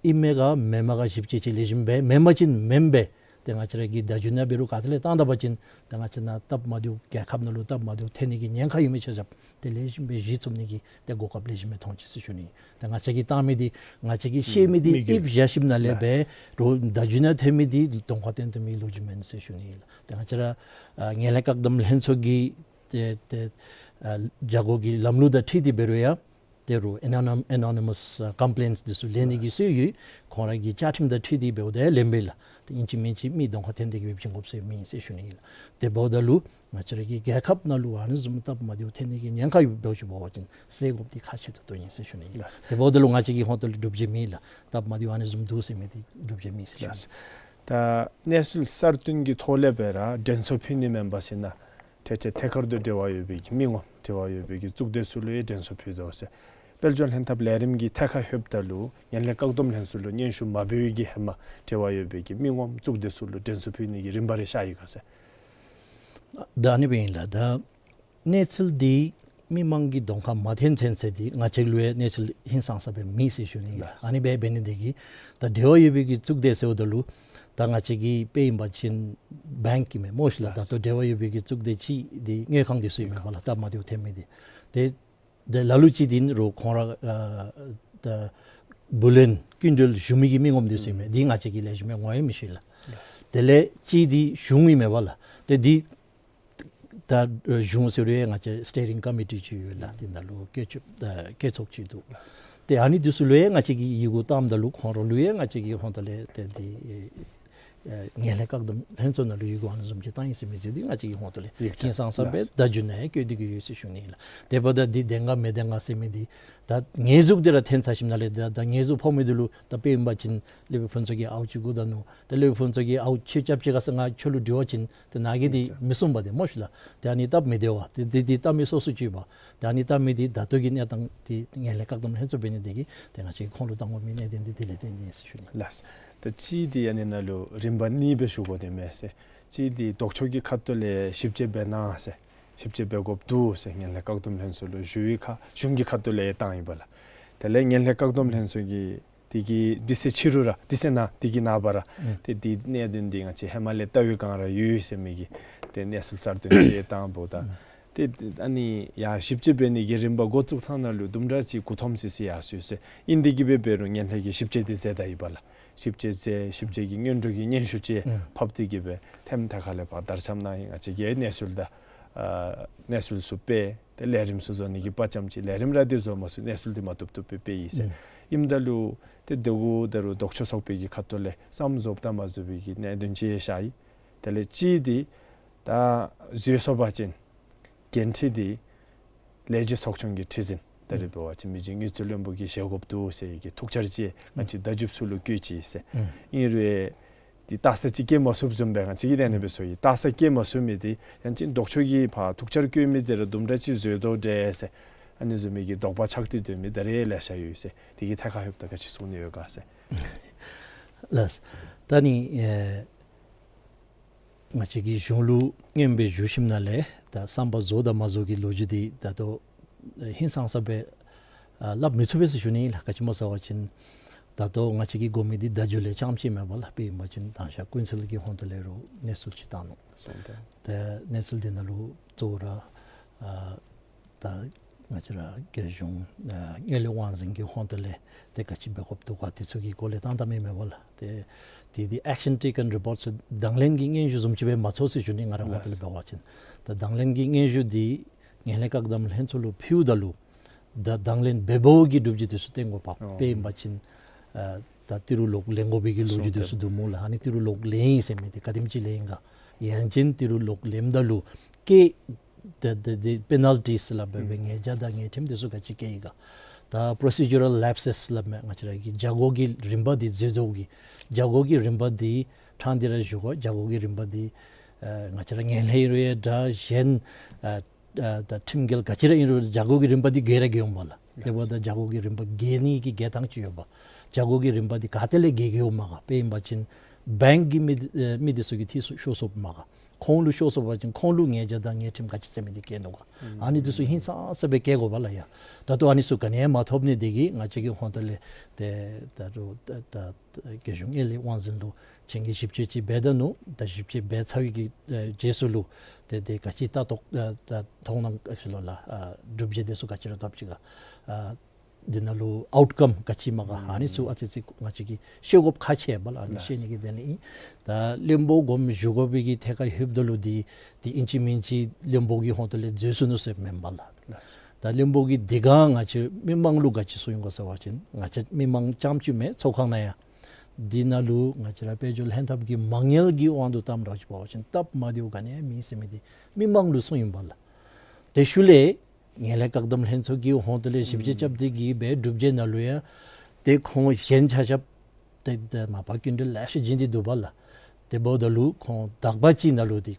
ཨིན་མས་ག་མེན་མས་ག་ཞིབ་དཔྱད་ཅིག་ལེགས་ཤོམ་འབད། མེན་པ་ཅིན་མེན་པས། ཏེ་ང་བཅས་ར་གི་བརྡ་བརྒྱུད་ནང་འབད་རུང་ག་ཏེ་ལས་བཏང་ད་པ་ཅིན་ཏེ་ང་བཅས་ནང་སྟབས་མ་བདེཝ་རྒྱལ་ཁབ་ནང་ལུ་སྟབས་མ་བདེཝ་ཐོན་ནི་གི་ཉེན་ཁ་ཡོད་མི་ཆ་ཁྱབ་ཏེ་ལེགས་ཤོམ་སྦེ་གཞི་བཙུགས་ནི་གི་ཏེ་གོ་སྐབས་ལེགས་ཤོམ་སྦེ་མཐོང་ཅི་ཟེར་ཞུ་ནི། ཏེ་ང་བཅས་ཀྱིས་བཏང་མི་འདི་ང་བཅས་ཀྱིས་ཤེས་མི་འདི་མི་གི་ཨིབ་བཞག་ཞིནམ་ལས་ལགས། འབད་རུང་བརྡ་བརྒྱུད་ནང་ཐོན་མི་འདི་གདོང་ཁར་བསྟན་ཐོན་མི་ལོ་རྒྱུས་མེན་ཟེར་ཞུ་ནི་ལགས། ཏེ་ང་བཅས་ར་ཨ་ངན་ལྷད་བཀག་སྡོམ་ལྷན་ཚོགས་ཀྱི་ཏེ་ཏེ་ཨ་བྱ་སྒོ་གི་ལམ་ལུགས་དང་འཁྲིལ་ཏེ་འབད་རུང་ཡང་ ཏེ་རུང་ཨེ་ནོ་ནིམ་ཨེ་ནོ་ནི་མཱས་ཨ་ཀམ་པི་ལེནཊ་འདི་ཚུ་ལེན་ནི་གི་སྲོལ་ཡོད། ཁོང་ར་གི་བཅའ་ཁྲིམས་དང་འཁྲིལ་ཏེ་འབདཝ་ད་ལེན་པས་ལགས། ཏེ་ཨིན་ཅི་མིན་ཅི་མི་གདོང་ཁར་འཐོན་ཏེ་གིས་འབད་བྱིན་དགོཔ་ཟེར་མེད་ཟེར་ཞུ་ནི་ཨིན་ལགས། དེ་འབདཝ་ད་ལུ་ང་བཅས་ར་གི་རྒྱལ་ཁབ་ནང་ལུ་ཨ་ནི་བཟུམ་སྟབས་མ་བདེཝ་འཐོན་ནི་གི་ཉེན་ཁ་ཡོདཔ་འབད་བ་ཅིན་སེལ་དགོཔ་འདི་ཁག་ཆེ་ཏོག་ཏོ་ཨིན་ཟེར་ཞུ་ནི་ཨིན་ལགས། དེ་འབདཝ་ད་ལུ་ང་བཅས་ཀྱི་ཧོང་ཏོ་ལས་སྒྲུབ་བྱེད་མེད་ལགས། སྟབས་མ་བདེཝ་ཨ་ནི་བཟུམ་འདུག་ཟེར་མི་འདི་སྒྲུབ་བྱེད་མེད་ཟེར་ཞུ་ནི་ཨིན་ལགས། ད་གནས་ཚུལ་གསར་བཏོན་གྱི་ཐོག་ལས་སྦེ་ར་དྲན་གསོ་ཕུལ་ནི་མེན་པར་ཞིན་ན་ཏེ་ཏེ་ཐད་ཀར་དུ་འབྲེལ་བ་ཡོད་པའི་གི་མི་ངོམ་འབྲེལ་བ་ཡོད་པའི་གི་གཙུག་སྡེ་ཚུ་ལུ་ཡང་དྲན་གསོ་ཕུལ་དོ་ཟེར། དཔལ་འབྱོར་ལྷན་ཐབས་ལས་རིམ་གྱི་ཐད་ཁར་ལྷོདཔ་ད་ལུ་ངན་ལྷད་བཀག་སྡོམ་ལྷན་ཚོགས་ལུ་སྙན་ཞུ་མ་འབད་བའི་གི་ཧེ་མ་འབྲེལ་བ་ཡོད་པའི་གི་མི་ངོམ་གཙུག་སྡེ་ཚུ་ལུ་དྲན་གསོ་ཕུལ་ནི་གི་རིམ་པ་རེ་ཤར་ཡི་ག་ཟེར། ད་ཨ་ནི་སྦེ་ཨིན་ལགས། ད་གནས་ཚུལ་འདི་མི་མང་གི་གདོང་ཁར་མ་འཐོན་ཚུན་ཚོད་འདི་ང་བཅས་ལུ་ཡང་གནས་ཚུལ་ཧིང་སངས་ས་སྦེ་མེད་ཟེར་ཞུ་ནི་ཨིན་ལགས། ཨ་ནི་སྦེ་འབད་ནི་འདི་གིས་ད་འབྲེལ་བ་ཡོད་པའི་གི་གཙུག་སྡེ་ཟེརཝ་ད་ལུ་ད་ང་བཅས་ཀྱི་དཔེ་ཨིན་པ་ཅིན་བེངཀ་ཨིན་མས་སྨོ་ཤིག་ལགས། ད་ལྟོ་འབྲེལ་བ་ཡོད་པའི་གི་གཙུག་སྡེ་ཅིག་འདི་དངུལ་ཁང་འདི་ཚུ་ཨིན་མས་པ་ལགས། སྟབས་མ་བདེཝ་འཐོན་མི་འདི། ཏེ་ཏེ་ལ་ལུ་ཅིག་འདི་ཨིན་རུང་ཁོང་ར་ཨ་ད་བུ་ལོན་སྐྱིན་འགྲུལ་ཞུ་མི་གི་མི་ངོམ་འདི་ཚུ་ཨིན་མས། འདི་ང་བཅས་ཀྱིས་ལེགས་ཤོམ་སྦེ་ངོ་ཡང་མི་ཤེས་ལགས། དེ་ལས་ཅིག་འདི་གཞུང་ཨིན་མས་པ་ལགས། ཏེ་འདི་ད་གཞུང་ཟེར་རུང་ང་བཅས་སི་ཊི་རིང་ཀོ་མི་ཊི་ཅིག་ཡོད་ལགས། འདི་ནང་ལུ་བཀོད་ཚོགས་ཨ་བཀོད་ཚོགས་ཅིག་འདུག། ཏེ་ཨ་ནི་འདི་ཚུ་ལུ་ཡང་ང་བཅས་ཀྱིས་ཡི་གུ་བཏངམ་ད་ལུ་ཁོང་ར་ལུ་ཡང་ང་བཅས་ཀྱི་ཧོང་ཏོ་ལས་ཏེ་འདི་ཨེ་ངན་ལྷད་བཀག་སྡོམ་ལྷན་ཚོགས་ནང་ལུ་ཡི་གུ་ཨ་ནི་བཟུམ་ཅིག་བཏང་ཡི་ཟེར་མི་འདི་ང་བཅས་ཀྱི་ཧོང་ཏོ་ལས་ཡིག་ཧིང་ཚང་སངས་ས་སྦེ་ལགས། བརྡ་བརྒྱུད་ནང་ཡང་བཀོད་དེ་གི་ཡོད་ཟེར་ཞུ་ནི་ཨིན་ལགས། དེ་འབདཝ་ད་འདི་བདེན་ག་མི་བདེན་ག་ཟེར་མི་འདི་ད་ཉེས་འཛུགས་འདི་ར་འཐོན་ཚར་ཞིནམ་ལས་ད་ད་ཉེས་འཛུགས་ཕོག་མི་འདི་ལུ་ད་དཔེ་ཨིན་པ་ཅིན་ལས་བྱེད་ཕུན་ཚོགས་ཀྱིས་ཨའུ་ཅིག་བསྒུག་ད་ནུག། ད་ལས་བྱེད་ཕུན་ཚོགས་ཀྱིས་ཨའུ་ཁྱོད་རྐྱབ་ཅི་ག་ཟེར་ང་ཁྱོད་ལུ་དྲི་བ་བྱིན། ཏེ་ནཱ་གིས་འདི་མི་གསུང་པ་འདི་སྨོ་ཤིག་ལགས། ཏེ་ཨ་ནི་སྟབས་མི་བདེ་བ་འདི་འདི་འདི་ལྟ་མི་སོ་སོ་ཅིག་ཡོད་པ། ཏེ་ཨ་ནི་ལྟ་མི་འདི་ད་ལྟོ་གི་གནས་སྟངས་འདི་ངན་ལྷད་བཀག་སྡོམ་ལྷན་ཚོགས་འབད་ནི་འདི་གིས་ཏེ་ང་བཅས་ཁོང་ལུ་བཏང་དགོ་མི་གནད་དོན་འདི་དེ་ལས་བརྟེན་ནི་ཨིན་ཟེར་ཞུ་ནི། ལགས། ད་ཅི་འདི་ཨ་ནི་ནང་ལུ་རིམ་པ་གཉིས་སྦེ་ཞུ་དགོ་ནི་མས་ཟེར། ཅི་འདི་ལྡོག་ཕྱོགས་ཀྱི་ཁ་ཐུག་ལས་ཞིབ་དཔྱད་འབད་གནང་ཟེར། ཞིབ་དཔྱད་འབད་དགོཔ་འདུག་ཟེར་ངན་ལྷད་བཀག་སྡོམ་ལྷན་ཚོགས་ལུ་ཞུ་བའི་ཁར་གཞུང་གི་ཁ་ཐུག་ལས་ཡང་བཏང་ཡི་པ་ལགས། དེ་ལས་ངན་ལྷད་བཀག་སྡོམ་ལྷན་ཚོགས་ཀྱིས་དེ་གི་དེ་ཚེ་ཕྱི་རུ་ར་དེ་ཚེ་ནཱ་དེ་གི་ནངས་པ་ར་ཨུམ་ཏེ་འདི་གནད་དོན་འདི་ང་བཅས་ཧེ་མ་ལས་བལྟ་བའི་སྒང་ར་ཡོད་ཡོད་ཟེར་མི་གི་ཏེ་གནས་ཚུལ་གསར་བཏོན་ཅིག་བཏང་འབདཝ་ད། ཨུམ་ཏེ་ཨ་ནི་ཡང་ཞིབ་དཔྱད་འབད་ནི་གི་རིམ་པ་འགོ་བཙུགས་ཐངས་ནང་ལུ་དུམ་གྲ་ཅིག་མགུ་འཐོམ་སི་སི་ཡར་སོ་ཡི་ཟེར། ཨིན་དེ་གིས་འབད་འབད་རུང་ངན་ལྷད་ཀྱིས་ཞིབ་དཔྱད་འདི་མཛད་ད་ཡི་པ་ལགས། ཞིབ་དཔྱད་མཛད། ཞིབ་དཔྱད་ཀྱི་སྔོན་འགྲོ་གི་སྙན་ཞུ་ཅིག་ཨུམ་ཕབ་སྟེ་གིས་འབད་ཐེམ་ཐ་ཁ་ལས་ཕར་དར་ཁྱབ་གནང་ཡི། ང་བཅས་ཀྱིས་གནས་ཚུལ་དང་ཨ་གནས་ཚུལ་ཚུ་སྤེལ། ཏེ་ལས་རིམ་ཚུ་བཟོ་ནི་གི་དཔའ་བཅམ་ཅི། ལས་རིམ་ར་འདི་བཟོ་མ་ཚུགས། གནས་ཚུལ་འདི་མ་བཏུབ་བཏུབ་སྦེ་སྤེལ་ཡི་ཟེར། ཨུམ་ཨིནམ་ད་ལུ་ཏེ་དེ་གུ་ད་རུང་ལྡོག་ཕྱོགས་ཚོགས་པའི་གི་ཁ་ཐུག་ལས་བསམ་བཟོཝ་དང་མ་བཟོ་བའི་གི་གནད་དོན་ཅིག་ཤར་ཡི། དེ་ལས་ཅི་འདི་ད་འཛོལ་སོང་པ་ཅིན་འགན་འཁྲི་འདི་ལས་བྱེད་ཚོགས་ཆུང་གི་ཁྲི་འཛིན་ད་རེས་འབད་བ་ཅིན་མི་རྗེ་དངུལ་རྩིས་བློན་པོ་གིས་བཞེས་དགོཔ་འདུག་ཟེར་གྱི་ཐུགས་འཆར་ཅིག་ང་བཅས་བརྡ་བརྒྱུདཔ་ཚུ་ལུ་བཀོད་ཅི་ཟེར། ཨུམ་ཨིན་རུང་འདི་ལྟ་ས་ཅིག་སྐྱེལ་མ་ཚུགསཔ་བཟུམ་སྦེ་ང་བཅས་ཀྱིས་དེ་ནི་སྦེ་ཟེར་ཡི། ལྟ་ས་སྐྱེལ་མ་ཚུགས་མི་འདི་ཡང་ཅིན་ལྡོག་ཕྱོགས་ཀྱིས་ཕར་ཐུགས་འཆར་བཀོད་མི་འདི་ར་དུམ་གྲ་ཅིག་འཛོལ་དོ་འདྲས་ཟེར་ཨ་ནི་བཟུམ་མའི་གི་དོགས་པ་ཆགས་ཏེ་སྡོད་མི་ད་རེས་ལེ་ཤ་ཡོད་ཟེར། དེ་གི་ཐད་ཁར་ལྷོདཔ་ད་ག་ཅི་གསུང་ནི་ཡོད་ག་ཟེར། ལགས། ད་ནི་ཨེ་ང་བཅས་ཀྱིས་གཞུང་ལུ་སྙན་སྦེ་ཞུ་ཞིནམ་ལས་ད་བསམ་པ་རྫོགས་དང་མ་རྫོགས་ཀྱི་ལོ་རྒྱུས་འདི་ད་ལྟོ་ཧིང་སངས་ས་སྦེ་ཨ་སླབ་མི་ཚུགས་པས་ཟེར་ཞུ་ནི་ལགས། ག་ཅི་སྨོ་ཟེར་བ་ཅིན་ད་ལྟོ་ང་བཅས་ཀྱིས་དགོ་མི་འདི་བརྡ་བརྒྱུད་ལས་རྐྱངམ་ཅིག་མེན་པ་ལགས། དཔེ་ཨིན་པ་ཅིན་དང་ཞག་ཀུན་གསལ་གྱི་ཧོང་ཏོ་ལས་རུང་གནས་ཚུལ་ཅིག་བཏང་ནུག། སོང་སྟེ་ཏེ་གནས་ཚུལ་འདི་ནང་ལུ་གཙོ་བོ་ར་ཨ་ད་ང་བཅས་ར་རྒྱལ་གཞུང་ཨ་དངུལ་ལས་དབང་འཛིན་གྱི་ཧོང་ཏོ་ལས་ཏེ་ག་ཅི་འབད་དགོཔ་འདུག་ག་དེ་ཚུ་གི་སྐོར་ལས་བཏང་བཏངམ་ཨིན་མས་པ་ལགས། ཏེ་དེ་འདི་ཨེག་ཤན་ཊེ་ཀེན་རི་པོརཊ་ཟེར་དང་ལེན་གྱི་སྙན་ཞུ་བཟུམ་ཅིག་སྦེ་མ་ཚོར་ཟེར་ཞུ་ནི། ང་རའི་ཧོང་ཏོ་ལས་འབད་བ་ཅིན་ད་དང་ལེན་གྱི་སྙན་ཞུ་འདི་ངན་ལྷད་བཀག་སྡོམ་ལྷན་ཚོགས་ལུ་ཕུལཝ་ད་ལུ་ད་དང་ལེན་འབད་འབདཝ་གི་སྒྲུབ་བྱེད་འདི་ཚུ་སྟོན་དགོཔ། ཨོ་དཔེ་ཨིན་པ་ཅིན་ཨ་ད་ཏི་རུ་ལོག་ལེན་དགོ་པའི་གི་ལོ་རྒྱུས་འདི་ཚུ་འདུག་སྨོ་ལགས། ཨ་ནི་ཏི་རུ་ལོག་ལེན་ཡི་ཟེར་མི་འདི་ག་དེམ་ཅིག་ལེན་ཡི་ག། ཡང་ཅིན་ཏི་རུ་ལོག་ལེནམ་ད་ལུ་ཀེ་ཏེ་ཏེ་ཏེ་པེ་ནལ་ཊིས་ལགས་འབད་འབད་ཨུམ་ཉེས་བྱ་དང་ཉེས་ཁྲིམས་འདི་ཚུ་ག་ཅི་བཀལ་ཡི་ག། ད་པོ་རོ་སི་ཇུ་རལ་ལེཔ་སེས་ལགས་མས། ང་བཅས་ར་གི་བྱ་སྒོ་གི་རིམ་པ་འདི་འཛོལ་འཛོལཝ་གི་བྱ་སྒོ་གི་རིམ་པ་འདི་ཕྲང་སྟེ་ར་ཞུ་དགོ། བྱ་སྒོ་གི་རིམ་པ་འདི་ཨ་ང་བཅས་ར་ངན་ལྷད་ཨིན་རུང་ཡང་འདྲ་གཞན་ཨ་ཨ་ད་ཁྲིམས་འགལ་ག་ཅི་ར་ཨིན་རུང་བྱ་སྒོ་གི་རིམ་པ་འདི་འགལ་ར་འགལཝ་མས་ལགས། དེ་འབདཝ་ད་བྱ་སྒོ་གི་རིམ་པ་འགལ་ནི་གི་འགལ་ཐངས་ཅིག་ཡོདཔ། བྱ་སྒོ་གི་རིམ་པ་འདི་ག་ཏེ་ལས་འགལ་འགལཝ་མས་ག། དཔེ་ཨིན་པ་ཅིན་བེངཀ་གི་མི་ཨེ་མི་འདི་ཚུ་གི་འཐུས་སུ་ཤོར་སོཔ་མས་ག། ཁོང་ལུ་ཤོར་སོང་པ་ཅིན་ཁོང་ལུ་ཉེས་བྱ་དང་ཉེས་ཁྲིམས་ག་ཅི་ཟེར་མི་འདི་བཀལ་ནུག་ག། ཨ་ནི་འདི་ཚུ་ཧིང་སངས་ས་སྦེ་བཀལ་དགོཔ་ལགས། ཡ་ད་ལྟོ་ཨ་ནི་ཚུ་ག་ནི་ཡང་མ་ཐོབ་ནི་འདི་གིས་ང་བཅས་ཀྱི་ཧོང་ཏོ་ལས་ཏེ་ད་རུང་ད་ད་རྒྱལ་གཞུང་དངུལ་ལས་དབང་འཛིན་ལུ་ཕྱིན་གྱི་ཞིབ་དཔྱད་ཅིག་འབད་ད་ནུག། ད་ཞིབ་དཔྱད་འབད་ཚར་བའི་གི་ཨེ་རྗེས་སུ་ལུ་ཏེ་ཏེ་ག་ཅི་ལྟ་རྟོག་ཨ་ད་མཐོང་སྣང་ག་ཅི་ལོ་ལགས་ཨ་སྒྲུབ་བྱེད་འདི་ཚུ་ག་ཅི་ར་ཐོབ་ཅི་ག། ཨ་འདི་ནང་ལུ་ཨའུཊ་ཀམ་ག་ཅི་མས་ག། ཨ་ནི་ཚུ་ཨ་ཙི་ཙི་ང་བཅས་ཀྱིས་ཤེས་དགོཔ་ཁག་ཆེ་བས་ལགས། ཨ་ནི་ཤེས་ནི་གི་དོན་ལས་ཨིན། ད་བློན་པོ་དགོངསམ་ཞུ་དགོ་པའི་གི་ཐད་ཁར་ལྷོདཔ་ད་ལུ་འདི་འདི་ཨིན་ཅི་མིན་ཅི་བློན་པོ་གི་ཧོང་ཏོ་ལས་འཛོལ་སོ་ནུག་ཟེར་མེན་པ་ལགས། ད་བློན་པོ་གིས་དེ་སྒང་ང་བཅས་མི་མང་ལུ་ག་ཅི་གསུངས་ཡི་ག་ཟེར་བ་ཅིན་ང་བཅས་མི་མང་རྐྱངམ་ཅིག་མེན་ཚོགས་ཁང་ནང་ཡང་འདི་ནང་ལུ་ང་བཅས་ར་དཔལ་འབྱོར་ལྷན་ཐབས་ཀྱི་མ་དངུལ་གྱི་དབང་དུ་བཏངམ་འདྲཝ་ཅིག་འབད་བ་ཅིན་སྟབས་མ་བདེཝ་ག་ནི་ཡང་མེད་ཟེར་མི་འདི་མི་མང་ལུ་གསུངས་ཡི་པ་ལགས། དེ་ཤུལ་ལས་ངན་ལྷད་བཀག་སྡོམ་ལྷན་ཚོགས་ཀྱི་ཧོངས་ཏེ་ལས་ཞིབ་དཔྱད་རྐྱབ་སྟེ་གིས་སྦེ་སྒྲུབ་བྱེད་ནང་ལུ་ཡང་ཏེ་ཁོང་གཞན་ཆ་ཁྱབ་ཏེ་ཏེ་མ་པ་སྐྱིན་འགྲུལ་ལེ་ཤ་བྱིན་ཏེ་འདུག་པ་ལགས། དེ་འབདཝ་ད་ལུ་ཁོང་དག་པ་ཅིག་ནང་ལུ་འདི་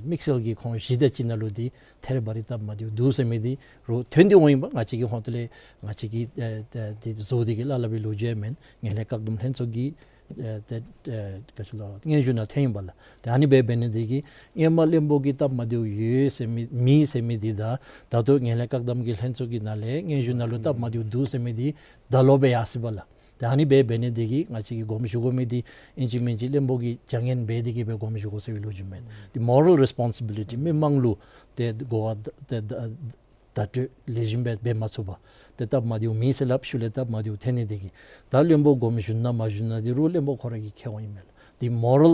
དམིགས་བསལ་གྱིས་ཁོང་བཞི་དེ་ཅིག་ནང་ལུ་འདི་ཐད་རི་བ་རི་སྟབས་མ་བདེཝ་འདུག་ཟེར་མི་འདི་རུང་ཐོན་ཏེ་འོང་ཡི་པ། ང་བཅས་ཀྱི་ཧོངས་ཏེ་ལས་ང་བཅས་ཀྱིས་ཨེ་ཏེ་འདི་བཟོ་སྟེ་གིས་སླབ་སླབ་པའི་ལོ་རྒྱུས་མེན། ངན་ལྷད་བཀག་སྡོམ་ལྷན་ཚོགས་ཀྱི་ཨེ་ཏེ་ཨེ་ག་ཅི་ལོ་སྙན་ཞུ་ནང་ཐོན་ཡི་པ་ལགས། ཏེ་ཨ་ནི་སྦེ་འབད་ནི་འདི་གིས་སྔོན་མ་བློན་པོ་གིས་སྟབས་མ་བདེཝ་ཡོད་ཟེར་མི་མེད་ཟེར་མི་འདི་དང་ད་ལྟོ་ངན་ལྷད་བཀག་སྡོམ་གྱི་ལྷན་ཚོགས་ཀྱི་ནང་ལས་སྙན་ཞུ་ནང་ལུ་སྟབས་མ་བདེཝ་འདུག་ཟེར་མི་འདི་ད་ལོག་སྦེ་ཡར་སོ་ཡི་པ་ལགས། ཏེ་ཨ་ནི་སྦེ་འབད་ནི་འདི་གིས་ང་བཅས་ཀྱིས་དགོངསམ་ཞུ་དགོ་མི་འདི་ཨིན་ཅི་མིན་ཅི་བློན་པོ་གིས་བྱ་ངན་འབད་དེ་གིས་སྦེ་དགོངསམ་ཞུ་དགོ་ཟེར་བའི་ལོ་རྒྱུས་མེན། འདི་moral responsibility མི་མང་ལུ་ཏེ་གོ་བ་ད་ད་བརྡ་སྤྲོད་ལེགས་ཤོམ་སྦེ་འབད་མ་ཚུགས་པར་ཏེ་སྟབས་མ་བདེཝ་མེད་ཟེར་སླབ་ཤུལ་ལས་སྟབས་མ་བདེཝ་ཐོན་ནི་འདི་གིས་ད་བློན་པོ་དགོངསམ་ཞུ་ན་མ་ཞུ་ན་འདི་རུང་བློན་པོ་ཁོ་ར་གིས་ཁེ་འོང་ཡི་མས་ལགས། འདི་moral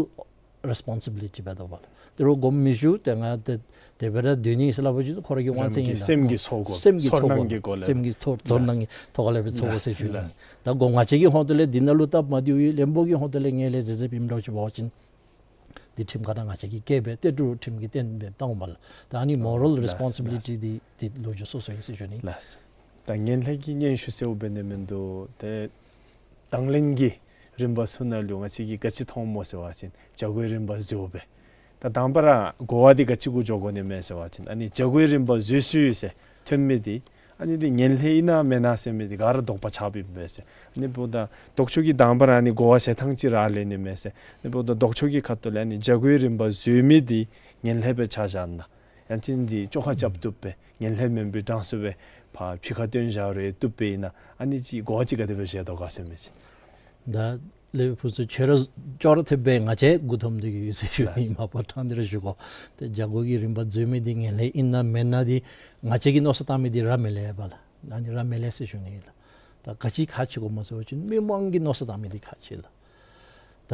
responsibility འབད་དོ་བ་ལགས། དེ་རུང་དགོངསམ་མི་ཞུ་ཏེ་ང་ཏེ་དེ་སྦེ་ར་སྡོད་ནི་ཟེར་སླབ་པ་ཅིན་ཁོ་ར་གི་དབང་བཙན་ཨིན་ལགས། སེམས་ཀྱི་ཚོར་སྒོ་སེམས་ཀྱི་ཚོར་སྣང་གི་སྒོ་ལས་སེམས་ཀྱི་ཚོར་ཚོར་སྣང་གི་ཐོག་ལས་སྦེ་ཚོར་སྒོ་ཟེར་ཞུ་ནི། ད་དགོངསམ་ང་བཅས་ཀྱི་ཧོངས་ཏེ་ལས་འདི་ནང་ལུ་སྟབས་མ་བདེཝ་ཡོད་བློན་པོ་གི་ཧོངས་ཏེ་ལས་ངན་ལྷད་ཟེར་ཟེར་ཨིནམ་འདྲཝ་ཅིག་འབད་བ་ཅིན་འདི་ཁྲིམས་ཁང་ནང་ང་བཅས་ཀྱིས་བཀལ་སྦེ་ཏེ་ཏེ་ཁྲིམས་ཀྱིས་བསྟན་སྦེ་བཏང་འོང་པ་ལགས། ད་ཨ་ནི་moral responsibility འདི་འདི་ལོ་རྒྱུས་སོ་སོ་ཨིན་ཟེར་ཞུ་ནི། ལགས། ད་ངན་ལྷད་ཀྱི་སྙན་ཞུ་ཟེརཝ་འབད་ནི་མིན་འདུག། ཏེ་དང་ལེན་གྱི་རིམ་པ་ཚུ་ནང་ལུ་ང་བཅས་ཀྱིས་ག་ཅི་མཐོངམ་སྨོ་ཟེར་བ་ཅིན་བྱ་སྒོའི་རིམ་པ་འཛོལཝ་སྦེ། ད་དང་པ་ར་གོ་བ་འདི་ག་ཅི་གུ་འགྱོ་དགོ་ནི་མས་ཟེར་བ་ཅིན་ཨ་ནི་བྱ་སྒོའི་རིམ་པ་འཛོལ་སོ་ཡི་ཟེར་ཐོན་མི་འདི་ཨ་ནི་འདི་ངན་ལྷད་ཨིན་ན་མེན་ན་ཟེར་མི་འདི་ག་ར་དོགས་པ་ཆགས་པའི་སྦེ་ཟེར། ཨ་ནི་འབདཝ་ད་ལྡོག་ཕྱོགས་ཀྱིས་དང་པ་ར་ཨ་ནི་གོ་བ་བཞེས་ཐངས་ཅིག་ར་ལེན་ནི་མས་ཟེར། ཨ་ནི་འབདཝ་ད་ལྡོག་ཕྱོགས་ཀྱི་ཁ་ཐུག་ལས་ཨ་ནི་བྱ་སྒོའི་རིམ་པ་འཛོལ་མི་འདི་ངན་ལྷད་སྦེ་ཆ་བཞག་ན་ཡང་ཅིན་འདི་བཅོ་ཁ་རྐྱབ་བཏུབ་པས། ངན་ལྷད་མེན་པའི་གྲངས་སུ་སྦེ་ཕར་ཕྱི་ཁར་བཏོན་བཞག་རུང་བཏུབ་པས་ཨིན་ན་ཨ་ནི་ཅིག་གོ་བ་ཅིག་ག་དེ་སྦེ་བཞེས་དོ་ག་ཟེར་མི་ཅིག། ད་ལས་ཕུན་ཚོགས་ཁྱོད་ར་ཅོག་ར་འཐདཔ་སྦེ་ང་བཅས་མགུ་འཐོམས་ཏེ་གིས་ཡོད་ཟེར་ཞུ་ནི། ལགས། མ་པ་ཕྲང་སྟེ་ར་ཞུ་དགོ། ཏེ་བྱ་སྒོ་གི་རིམ་པ་འཛོལ་མི་འདི་ངན་ལྷད་ཨིན་ན་མེན་ན་འདི་ང་བཅས་ཀྱིས་མནོ་བསམ་བཏང་མི་འདི་ར་མི་ལེགས་པ་ལགས། ཨ་ནི་ར་མི་ལེགས་ཟེར་ཞུ་ནི་ལགས། ད་ག་ཅི་ཁག་ཆེ་དགོཔ་སྨོ་ཟེར་བ་ཅིན་མི་མང་གིས་མནོ་བསམ་བཏང་མི་འདི་ཁག་ཆེ་ལགས། ད་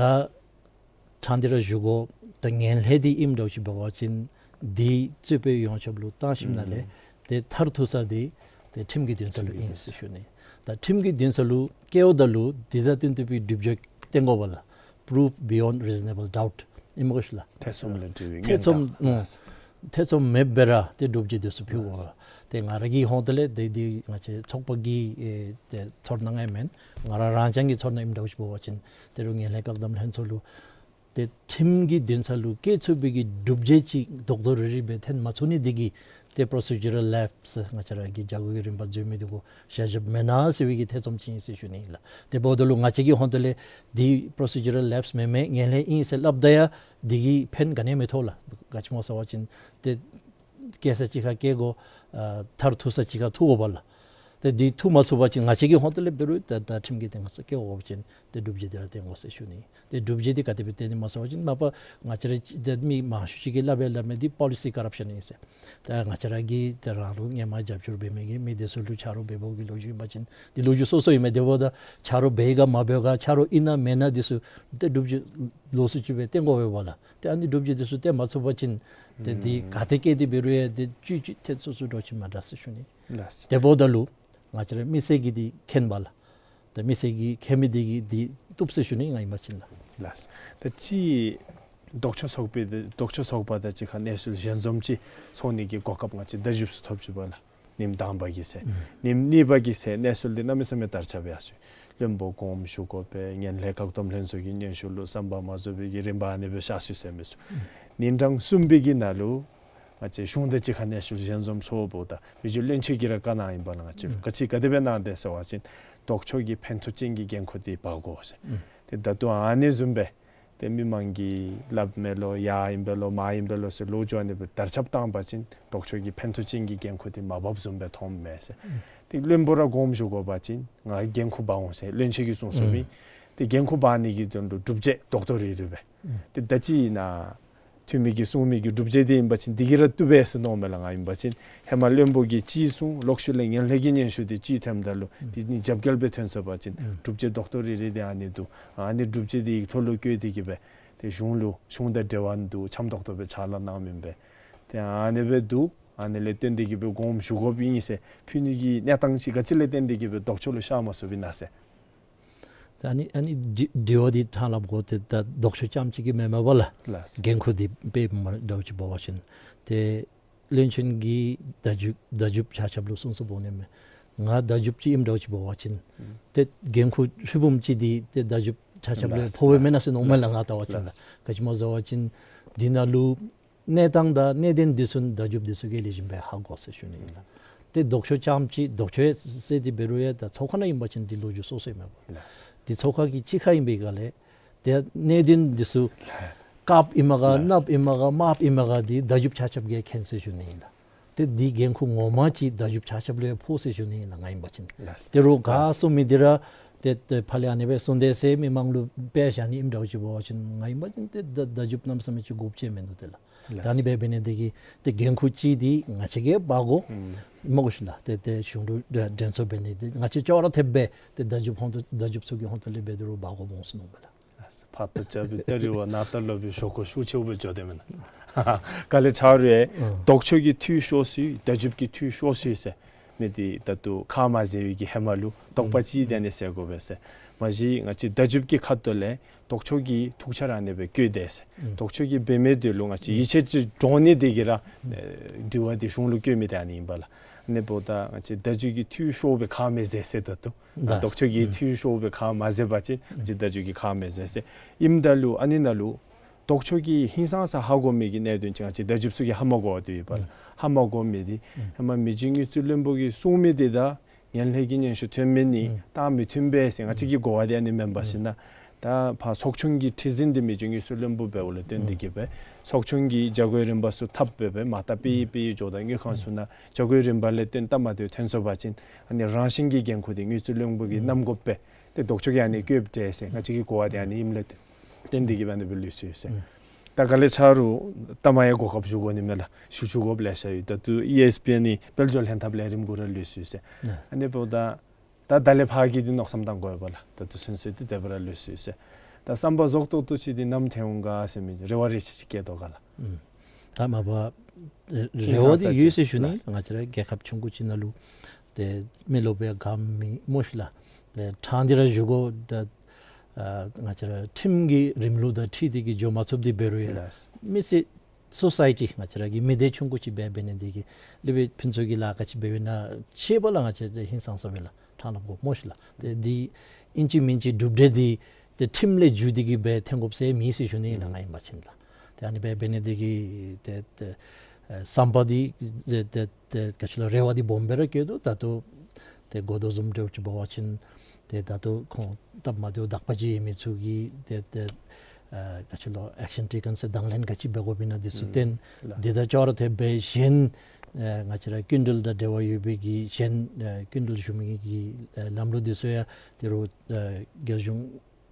ཕྲང་སྟེ་ར་ཞུ་དགོ། ད་ངན་ལྷད་འདི་ཨིནམ་འདྲཝ་ཅིག་འབད་བ་ཅིན་འདི་རྩོད་དཔོན་ཡོངས་ཁྱབ་ལུ་བཏང་ཞིནམ་ན་ལས་ཏེ་མཐར་ཐུག་ས་འདི་ཏེ་ཁྲིམས་ཀྱི་འདུན་ས་ལུ་ཨིན་ཟེར་ཞུ་ནི། ད་ཁྲིམས་ཀྱི་འདུན་ས་ལུ་བསྐྱལཝ་ད་ལུ་འདི་དང་བསྟུན་བསྟུན་པའི་སྒྲུབ་བྱེད་བསྟན་དགོ་པ་ལགས། Proof beyond reasonable doubt ཨིན་མས་གོ་ཤིག་ལགས། ཐེ་ཚོམ་ལས་གྲོལ་བའི་ཐེ་ཚོམ་ངན་ཨུམ་ཐེ་ཚོམ་མེདཔ་སྦེ་ར་ཏེ་སྒྲུབ་བྱེད་འདི་ཚུ་ཕུལ་དགོ་པ། ཏེ་ང་ར་གི་ཧོངས་ཏེ་ལས་ཏེ་འདི་ང་བཅས་ཚོགས་པ་གི་ཨེ་ཏེ་ཚོར་སྣང་ཡང་མེན། ང་ར་རང་རྐྱང་གི་ཚོར་སྣང་ཨིནམ་འདྲཝ་ཅིག་འབད་བ་ཅིན་ཏེ་རུང་ངན་ལྷད་བཀག་སྡོམ་ལྷན་ཚོགས་ལུ་ཏེ་ཁྲིམས་ཀྱི་འདུན་ས་ལུ་བསྐྱལ་ཚུགས་པའི་གི་སྒྲུབ་བྱེད་ཅིག་རྡོག་རྡོག་རིལ་རི་སྦེ་ཐོན་མ་ཚུགས་ནི་འདི་གིས་ཏེ་procedural lapse ང་བཅས་ར་གི་བྱ་སྒོ་གི་རིམ་པ་འཛོལ་མི་འདི་གུ་བཞག་བཞགཔ་མེན་ན་ཟེར་བའི་གི་ཐེ་ཚོམ་ཅིག་ཨིན་ཟེར་ཞུ་ནི་ཨིན་ལགས། དེ་འབདཝ་ད་ལུ་ང་བཅས་ཀྱི་ཧོངས་ཏེ་ལས་འདི་procedural lapse མེན་མས་ངན་ལྷད་ཨིན་ཟེར་སླབ་ད་ཡང་འདི་གིས་ཕན་ག་ནི་ཡང་མི་ཐོགས་ལགས། ག་ཅི་སྨོ་ཟེར་བ་ཅིན་ཏེ་བསྐྱལ་ས་ཅིག་ཁར་བསྐྱལ་དགོ། ཨ་མཐར་ཐུག་ས་ཅིག་ཁར་ཐུག་དགོ་པ་ལགས། ཏེ་འདི་ཐུག་མ་ཚུགས་པ་ཅིན་ང་བཅས་ཀྱི་ཧོངས་ཏེ་ལས་འབད་རུང་ད་ད་ཁྲིམས་ཀྱི་སྡིངས་ཁར་བསྐྱལ་དགོ་པ་ཅིན་ཏེ་སྒྲུབ་བྱེད་འདི་ར་བསྟན་དགོ་ཟེར་ཞུ་ནི། ཏེ་སྒྲུབ་བྱེད་འདི་ག་དེ་སྦེ་བསྟན་ནི་སྨོ་ཟེར་བ་ཅིན་མ་པ་ང་བཅས་ར་ཅིག་ཏེ་མི་མང་ཤོས་ཅིག་གིས་སླབ་སྦེ་སླབ་མི་འདི་policy corruption ཨིན་ཟེར། ད་ང་བཅས་ར་གིས་ཏེ་རང་ལུ་སྔོན་མ་རྒྱབ་སྐྱོར་འབད་མི་གི་མི་འདི་ཚུ་ལུ་ཆ་རོགས་འབད་འབདཝ་གི་ལོ་རྒྱུས་ཨིན་པ་ཅིན་འདི་ལོ་རྒྱུས་སོ་སོ་ཨིན་མས། དེ་འབདཝ་ད་ཆ་རོགས་འབད་ག་མ་འབད་ག་ཆ་རོགས་ཨིན་ན་མེན་ན་འདི་ཚུ་ཏེ་སྒྲུབ་བྱེད་ལོགས་སུ་ཅིག་སྦེ་བསྟན་དགོ་པས་པ་ལགས། ཏེ་ཨ་ནི་སྒྲུབ་བྱེད་འདི་ཚུ་བསྟན་མ་ཚུགས་པ་ཅིན་ཏེ་འདི་ག་ཏེ་བསྐྱལ་ཏེ་འབད་རུང་ཡང་ཏེ་ཅིག་ཅིག་ཐེ་ཚོམ་ཚོམ་འདྲཝ་ཅིག་མ་དྲག་ཟེར་ཞུ་ནི། ལགས། དེ་འབདཝ་ད་ལུ་ང་བཅས་ར་མི་སེར་གྱིས་འདི་མཁྱེན་པ་ལགས། ད་མི་སེར་གྱིས་མཁྱེན་མི་འདི་གིས་འདི་བཏུབ་ཟེར་ཞུ་ནི་ང་ཨིན་པ་ཅིན་ལགས། ལགས། ད་ཅི་ལྡོག་ཕྱོགས་ཚོགས་པའི་ལྡོག་ཕྱོགས་ཚོགས་པ་དང་གཅིག་ཁར་གནས་ཚུལ་ཞལ་འཛོམས་ཅིག་ཚོགས་ནི་གི་གོ་སྐབས་ང་བཅས་ད་བཞུགས་སུ་ཐོབ་ཅི་པ་ལགས། ཉིནམ་དང་པ་གི་ཚེ། ཨུམ། ཉིནམ་གཉིས་པ་གི་ཚེ་གནས་ཚུལ་འདི་གནམ་མེད་ས་མེད་དར་ཁྱབ་ཡར་སོ་ཡི། བློན་པོ་དགོངསམ་ཞུ་དགོ་པས། ངན་ལྷད་བཀག་སྡོམ་ལྷན་ཚོགས་ཀྱི་སྙན་ཞུ་ལུ་བསམ་པ་མ་རྫོགས་པའི་གི་རིམ་པ་ཨ་ནི་སྦེ་བཞག་སོ་ཡི་ཟེར་མི་ཚུ། ཨུམ། ཉིན་གྲངས་གསུམ་པའི་གི་ནང་ལུ་ང་བཅས་གཞུང་དང་གཅིག་ཁར་གནས་ཚུལ་ཞལ་འཛོམས་ཚོགསཔ་ད་བོད་བརྒྱུད་བློན་ཆེན་གྱིས་ར་བཀའ་གནང་ཡི་པ་ལགས། ང་བཅས་ཨུམ། ག་ཅི་ག་དེ་སྦེ་གནང་དེས་ཟེར་བ་ཅིན་ལྡོག་ཕྱོགས་ཀྱི་ཕན་ཐོགས་ཅན་གྱི་འགན་ཁུར་འདི་འབག་དགོ་ཟེར། ཨུམ། ཏེ་ད་ལྟོ་ཨ་ནི་བཟུམ་སྦེ་ཏེ་མི་མང་གིས་སླབ་མས་ལོ་ཡར་ཨིན་པས་ལོ་མར་ཨིན་པས་ལོ་ཟེར་ལོ་རྒྱུས་ཨ་ནི་སྦེ་དར་ཁྱབ་བཏང་པ་ཅིན་ལྡོག་ཕྱོགས་ཀྱི་ཕན་ཐོགས་ཅན་གྱི་འགན་ཁུར་འདི་མ་འབགཔ་བཟུམ་སྦེ་མཐོངམ་མས་ཟེར། ཨུམ། ཏེ་བློན་པོ་ར་དགོངསམ་ཞུ་དགོ་པ་ཅིན་ང་འགན་ཁུར་འབག་འོང་ཟེར་བློན་ཆེན་གྱིས་གསུངས་སོ་ཨིན། ཨུམ། ཏེ་འགན་ཁུར་འབག་ནི་གི་དོན་ལུ་སྒྲུབ་བྱེད་རྡོག་རྡོག་རིལ་རི་སྦེ། ཨུམ། ཏེ་ད་ཅི་ཨིན་ན་འཐུས་མི་གིས་གསུང་མི་གི་སྒྲུབ་བྱེད་འདི་ཨིན་པ་ཅིན་འདི་གིས་ར་བཏུབ་པས་ཟེར་མནོཝ་མས་ལགས། ང་ཨིན་པ་ཅིན་ཧེ་མ་བློན་པོ་གིས་ཅིག་གསུངས་ལོག་ཤུལ་ལས་ངན་ལྷད་ཀྱི་སྙན་ཞུ་འདི་ཅིག་ཐོནམ་ད་ལུ་ཨུམ། འདི་གཉིས་རྒྱབ་འགལ་སྦེ་ཐོན་སོང་པ་ཅིན་ཨུམ། སྒྲུབ་བྱེད་རྡོག་རྡོག་རིལ་རི་འདི་ཨ་ནི་འདུག། ཨ་ནི་སྒྲུབ་བྱེད་འདི་ཡིག་ཐོག་ལུ་བཀོད་དེ་གིས་སྦེ་ཏེ་གཞུང་ལུ་གཞུང་དང་འབྲེལ་བ་འདུག་འཆམ་ཏོག་ཏོ་སྦེ་ཕྱག་ལཱ་གནངམ་ཨིན་པས། ཏེ་ཨ་ནི་སྦེ་འདུག། ཨ་ནི་ལས་བརྟེན་ཏེ་གིས་སྦེ་དགོངསམ་ཞུ་དགོཔ་ཨིན་ཟེར་ཕུལ་ནི་གི་གནས་སྟངས་ཅིག་ག་ཅི་ལས་བརྟེན་ཏེ་གིས་སྦེ་ལྡོག་ཕྱོགས་ལུ་ཤར་མ་སོང་པས་ན་ཟེར། ད་ཨ་ནི་ཨ་ནི་དྲི་དྲི་བ་འདི་ཕྲང་སླབ་དགོ། ཏེ་ད་ལྡོག་ཕྱོགས་རྐྱངམ་ཅིག་གིས་མེན་མས་པ་ལགས། ལགས། འགན་ཁུར་འདི་དཔེ་མ་འདྲཝ་ཅིག་འབད་བ་ཅིན་ཏེ་བློན་ཆེན་གྱིས་བརྡ་བརྒྱུད་བརྡ་བརྒྱུདཔ་ཆ་ཁྱབ་ལུ་གསུང་གསུངམ་འབད་ནི་མས། ང་བརྡ་བརྒྱུདཔ་ཅིག་ཨིནམ་འདྲཝ་ཅིག་འབད་བ་ཅིན་ཨུམ་ཏེ་འགན་ཁུར་ཧྲིལ་བུམ་ཅིག་འདི་ཏེ་བརྡ་བརྒྱུདཔ་ཆ་ཁྱབ་ལུ་ལགས། ཕོག་པས་མེན་ན་ཟེར་མནོཝ་མས་ལགས། ལགས། ང་ལྟ་བ་ཅིན་ལགས། ལགས། ག་ཅི་སྨོ་ཟེར་བ་ཅིན་འདི་ནང་ལུ་གནས་སྟངས་དང་གནད་དོན་འདི་ཚུ་བརྡ་བརྒྱུདཔ་འདི་ཚུ་གིས་ལེགས་ཤོམ་སྦེ་ཧ་གོ་ཟེར་ཞུ་ནི་ཨིན་ལགས། ཏེ་ལྡོག་ཕྱོགས་རྐྱངམ་ཅིག་ལྡོག་ཕྱོགས་ཟེར་འདི་འབད་རུང་ཡང་ད་ཚོགས་ཁང་ནང་ཨིན་པ་ཅིན་འདི་ལོ་རྒྱུས་སོ་སོ་ཨིན་མས་པ། ལགས། འདི་ཚོགས་ཁང་གི་གཅིག་ཁར་ཨིན་པའི་སྒང་ལས་ཏེ་གནད་དོན་འདི་ཚུ་ལགས། དཀརཔོ་ཨིནམ་ག་ལགས། གནགཔོ་ཨིནམ་ག་དམརཔོ་ཨིནམ་ག་འདི་བརྡ་བརྒྱུདཔ་ཆ་ཁྱབ་ཀྱིས་མཁྱེན་ཟེར་ཞུ་ནི་ཨིན་ལགས། ཏེ་འདི་འགན་ཁུར་ངོ་མ་ཅིག་བརྡ་བརྒྱུདཔ་ཆ་ཁྱབ་ལུ་ཡང་ཕོག་ཟེར་ཞུ་ནི་ཨིན་ལགས། ང་ཨིན་པ་ཅིན་ལགས། ཏེ་རོགས་ག་ལགས། གསུང་མི་འདི་ར་ཏེ་ཏེ་ཕར་ལས་ཨ་ནི་སྦེ་གསུངས་དེས་ཟེར་མི་མང་ལུ་དཔེ་བཞག་ནི་ཨིནམ་འདྲཝ་ཅིག་འབད་བ་ཅིན་ང་ཨིན་པ་ཅིན་ཏེ་བརྡ་བརྡ་བརྒྱུདཔ་གནམ་མེད་ས་མེད་ཅིག་དགོཔ་ཅིག་མིན་འདུག་ཏེ་ལགས། ད་ཨ་ནི་སྦེ་འབད་ནི་འདི་གིས་ཏེ་འགན་ཁུར་ཅིག་འདི་ང་བཅས་ཀྱིས་འབག་དགོ། ཨུམ་སྨོ་ཤིག་ལགས། ཏེ་ཏེ་གཞུང་ལུ་འགྲན་འགྲན་ཚོགས་འབད་ནི་འདི་ང་བཅས་ཅོག་ར་འཐདཔ་སྦེ་ཏེ་བརྡ་བརྒྱུདཔ་ཧོང་ཏོ་བརྡ་བརྒྱུདཔ་ཚུ་གི་ཧོང་ཏོ་ལས་འབད་དེ་རུང་འབག་དགོཔ་འོང་ཟེར་མནོཝ་མས་ལགས། ཕར་ཏེ་རྩ་བའི་ད་རི་བོ་ནཱ་ད་ལོ་པའི་ཞོག་ཁོག་ཤུགས་ཆེཝ་སྦེ་འགྱོ་དེས་མེན་ན། ག་ལས་ཆ་རུང་ཨུམ་ལྡོག་ཕྱོགས་ཀྱིས་འཐུས་ཤོར་སོ་ཡི་བརྡ་བརྒྱུདཔ་གིས་འཐུས་ཤོར་སོ་ཡི་ཟེར་མི་འདི་ད་ལྟོ་ཁ་མ་བཟེད་པའི་གི་ཧེ་མ་ལུ་དོགས་པ་ཨུམ་ཅིག་ཏེ་ཨ་ནི་སེལ་དགོ་པས་ཟེར། མ་གཞི་ང་བཅས་བརྡ་བརྒྱུདཔ་གི་ཁ་ཐུག་ལས་ལྡོག་ཕྱོགས་ཀྱིས་ཐུགས་ཆ་ར་ཨ་ནི་སྦེ་བསྐྱེད་དེས་ཟེར། ཨུམ་ལྡོག་ཕྱོགས་ཀྱིས་འབད་མི་འདི་ལུ་ང་བཅས་ཡིད་ཆེས་ཅིག་འདྲོངས་ནི་འདི་གིས་ར་ཨུམ་ཨེ་དྲི་བ་འདི་གཞུང་ལུ་བསྐྱོན་མི་འདི་ཨ་ནི་ཨིན་པས་ལགས། ཨ་ནི་འབདཝ་ད་ང་བཅས་བརྡ་བརྒྱུད་ཀྱིས་འཐུས་ཤོར་བའི་ཁ་མ་བཟེད་ཟེར་ད་ལྟོ། ད་ལྡོག་ཕྱོགས་ཀྱིས་ཨུམ་འཐུས་ཤོར་བའི་ཁ་མ་བཟེད་པ་ཅིན་ང་བཅས་བརྡ་བརྒྱུད་ཀྱིས་ཁ་མ་བཟེད་ཟེར། ཨིནམ་ད་ལུ་ཨ་ནི་ནང་ལུ་ལྡོག་ཕྱོགས་ཀྱིས་ཧིང་སངས་ས་ཧ་གོ་མི་གི་གནད་དོན་ཅིག་ང་བཅས་བརྡ་བརྒྱུདཔ་ཚུ་གིས་ཧ་མ་གོ་བར་དུ་ཡོད་པས་ལགས། ཨུམ་ཧ་མ་གོ་མི་འདི་ཨུམ་ཧེ་མ་མི་རྗེ་དངུལ་རྩིས་བློན་པོ་གིས་གསུངས་མི་འདི་དང་ངན་ལྷད་ཀྱི་སྙན་ཞུ་ཐོན་མི་ནི་ཨུམ་རྟགས་མི་མཐུན་པས་ཟེར་ང་བཅས་ཀྱིས་གོ་བ་འདི་ཨ་ནི་མེན་པར་ཨུམ་ཞིན་ན། ད་ཕར་ཚོགས་ཆུང་གི་ཁྲི་འཛིན་འདི་མི་རྗེ་དངུལ་རྩིས་བློན་པོ་འབདཝ་ལས་བརྟེན་ཏེ་ཨུམ་གིས་སྦེ་ཚོགས་ཆུང་གི་བྱ་སྒོའི་རིམ་པ་ཚུ་འཐབ་སྦེ་སྦེ་མར་ལྟ་སྦེ་ཨུམ་སྦེ་འགྱོཝ་ད་དངུལ་ཁང་ཚུ་ནང་བྱ་སྒོའི་རིམ་པ་ལས་བརྟེན་སྟབས་མ་བདེཝ་ཐོན་སོང་པ་ཅིན་ཨ་ནི་རང་བཞིན་གྱི་འགན་ཁུར་འདི་དངུལ་རྩིས་བློན་པོ་གིས་ཨུམ་བསྣམ་དགོ་པས། ཏེ་ལྡོག་ཕྱོགས་ཀྱིས་ཨ་ནི་བཀོདཔ་འདྲས་ཟེར་ང་བཅས་ཀྱིས་གོ་བ་འདི་ཨ་ནི་ཨིནམ་ལས་བརྟེན་ཏེ་གིས་སྦེ་ཨ་ནི་སྦེ་ལུས་སོ་ཡི་ཟེར། ཨུམ་ད་ག་ལས་ཆ་རུང་ད་མ་ཡང་གོ་སྐབས་ཞུ་དགོ་ནི་མས་ལགས། ཞུ་ཞུ་དགོཔ་ལེ་ཤ་ཡོད། ད་ལྟོ་ཨི་ཨེསི་པི་ཨེན་ནི་དཔལ་འབྱོར་ལྷན་ཐབས་ལས་རིམ་གུ་ར་ལུས་སོ་ཡི་ཟེར། ཨུམ་ཨ་ནི་འབདཝ་ད་ད་ད་ལས་ཕར་གྱི་འདི་མནོ་བསམ་བཏང་དགོ་པས་ལགས། ད་ལྟོ་ཚུན་ཚོད་འདི་དེ་སྦེ་ར་ལུས་སོ་ཡི་ཟེར། ད་བསམ་པ་རྫོགས་ཏོག་ཏོ་ཅིག་འདི་ནམ་ཐོན་འོང་ག་ཟེར་མི་རེ་བ་རེ་ཆེ་ཅིག་བསྐྱེད་དོ་ག་ལགས། ཨུམ་ད་མ་པ་ཨེ་རེ་བ་འདི་ཡོད་ཟེར་ཞུ་ནི། ང་བཅས་ར་རྒྱལ་ཁབ་ཆུང་ཀུ་ཅིག་ནང་ལུ་ཏེ་མི་རློབས་པའི་དགའ་མི་སྨོ་ཤིག་ལགས། ཏེ་ཕྲང་སྟེ་ར་ཞུ་དགོ། ད་ཨ་ང་བཅས་ར་ཁྲིམས་ཀྱི་རིམ་ལུགས་དང་འཁྲིལ་ཏེ་གིས་འགྱོ་མ་ཚུགསཔ་འདི་འབད་རུང་ཡང་ལགས། མི་སེར་སོ་སའི་ཊི་ང་བཅས་ར་གི་མི་སྡེ་ཆུང་ཀུ་ཅིག་སྦེ་འབད་ནི་འདི་གིས་ལེགས་པའི་ཕུན་ཚོགས་ཀྱི་ལཱ་ག་ཅི་འབད་འབདཝ་ཨིན་ན་ཤེས་པ་ལགས། ང་བཅས་ཧིང་སངས་ས་སྦེ་ལགས་ཕྲང་སླབ་དགོ་སྨོ་ཤིག་ལགས། ཏེ་འདི་ཨིན་ཅི་མིན་ཅི་གྲུབ་འབྲས་འདི་ཏེ་ཁྲིམས་ལས་བརྒྱུད་དེ་གིས་སྦེ་ཐོན་དགོཔ་ཟེར་མེད་ཟེར་ཞུ་ནི་ལགས། ང་ཨིན་པ་ཅིན་ལགས། ཏེ་ཨ་ནི་སྦེ་འབད་ནི་འདི་གིས་ཏེ་ཏེ་ཨེ་བསམ་པ་འདི་ཏེ་ཏེ་ཏེ་ག་ཅི་ལོ་རེ་བ་འདི་སྦོམ་སྦེ་ར་བསྐྱེད་དོ། ད་ལྟོ་ཏེ་གོ་དོ་བཟུམ་འདྲཝ་ཅིག་འབད་བ་ཅིན་ཏེ་ད་ལྟོ་ཁོང་སྟབས་མ་བདེཝ་དག་པ་ཅིག་ཡོད་མི་ཚུ་གིས་ཏེ་ཏེ་ཨེ་ག་ཅི་ལོ་ཨེག་ཤན་ཊེ་ཀེན་ཟེར་དང་ལེན་ག་ཅི་འབད་དགོཔ་ཨིན་ན་འདི་ཚུ་ཨུམ་བསྟན། ལགས། འདི་དང་ཅོག་ར་འཐདཔ་སྦེ་གཞན་ཨེ་ང་བཅས་ར་སྐྱིན་འགྲུལ་དང་འབྲེལ་བ་ཡོད་པའི་གི་གཞན་ཨེ་སྐྱིན་འགྲུལ་ཞུ་མི་གི་ཨེ་ལམ་ལུགས་འདི་ཚུ་ཡང་ཏེ་རུང་ཨེ་རྒྱལ་གཞུང་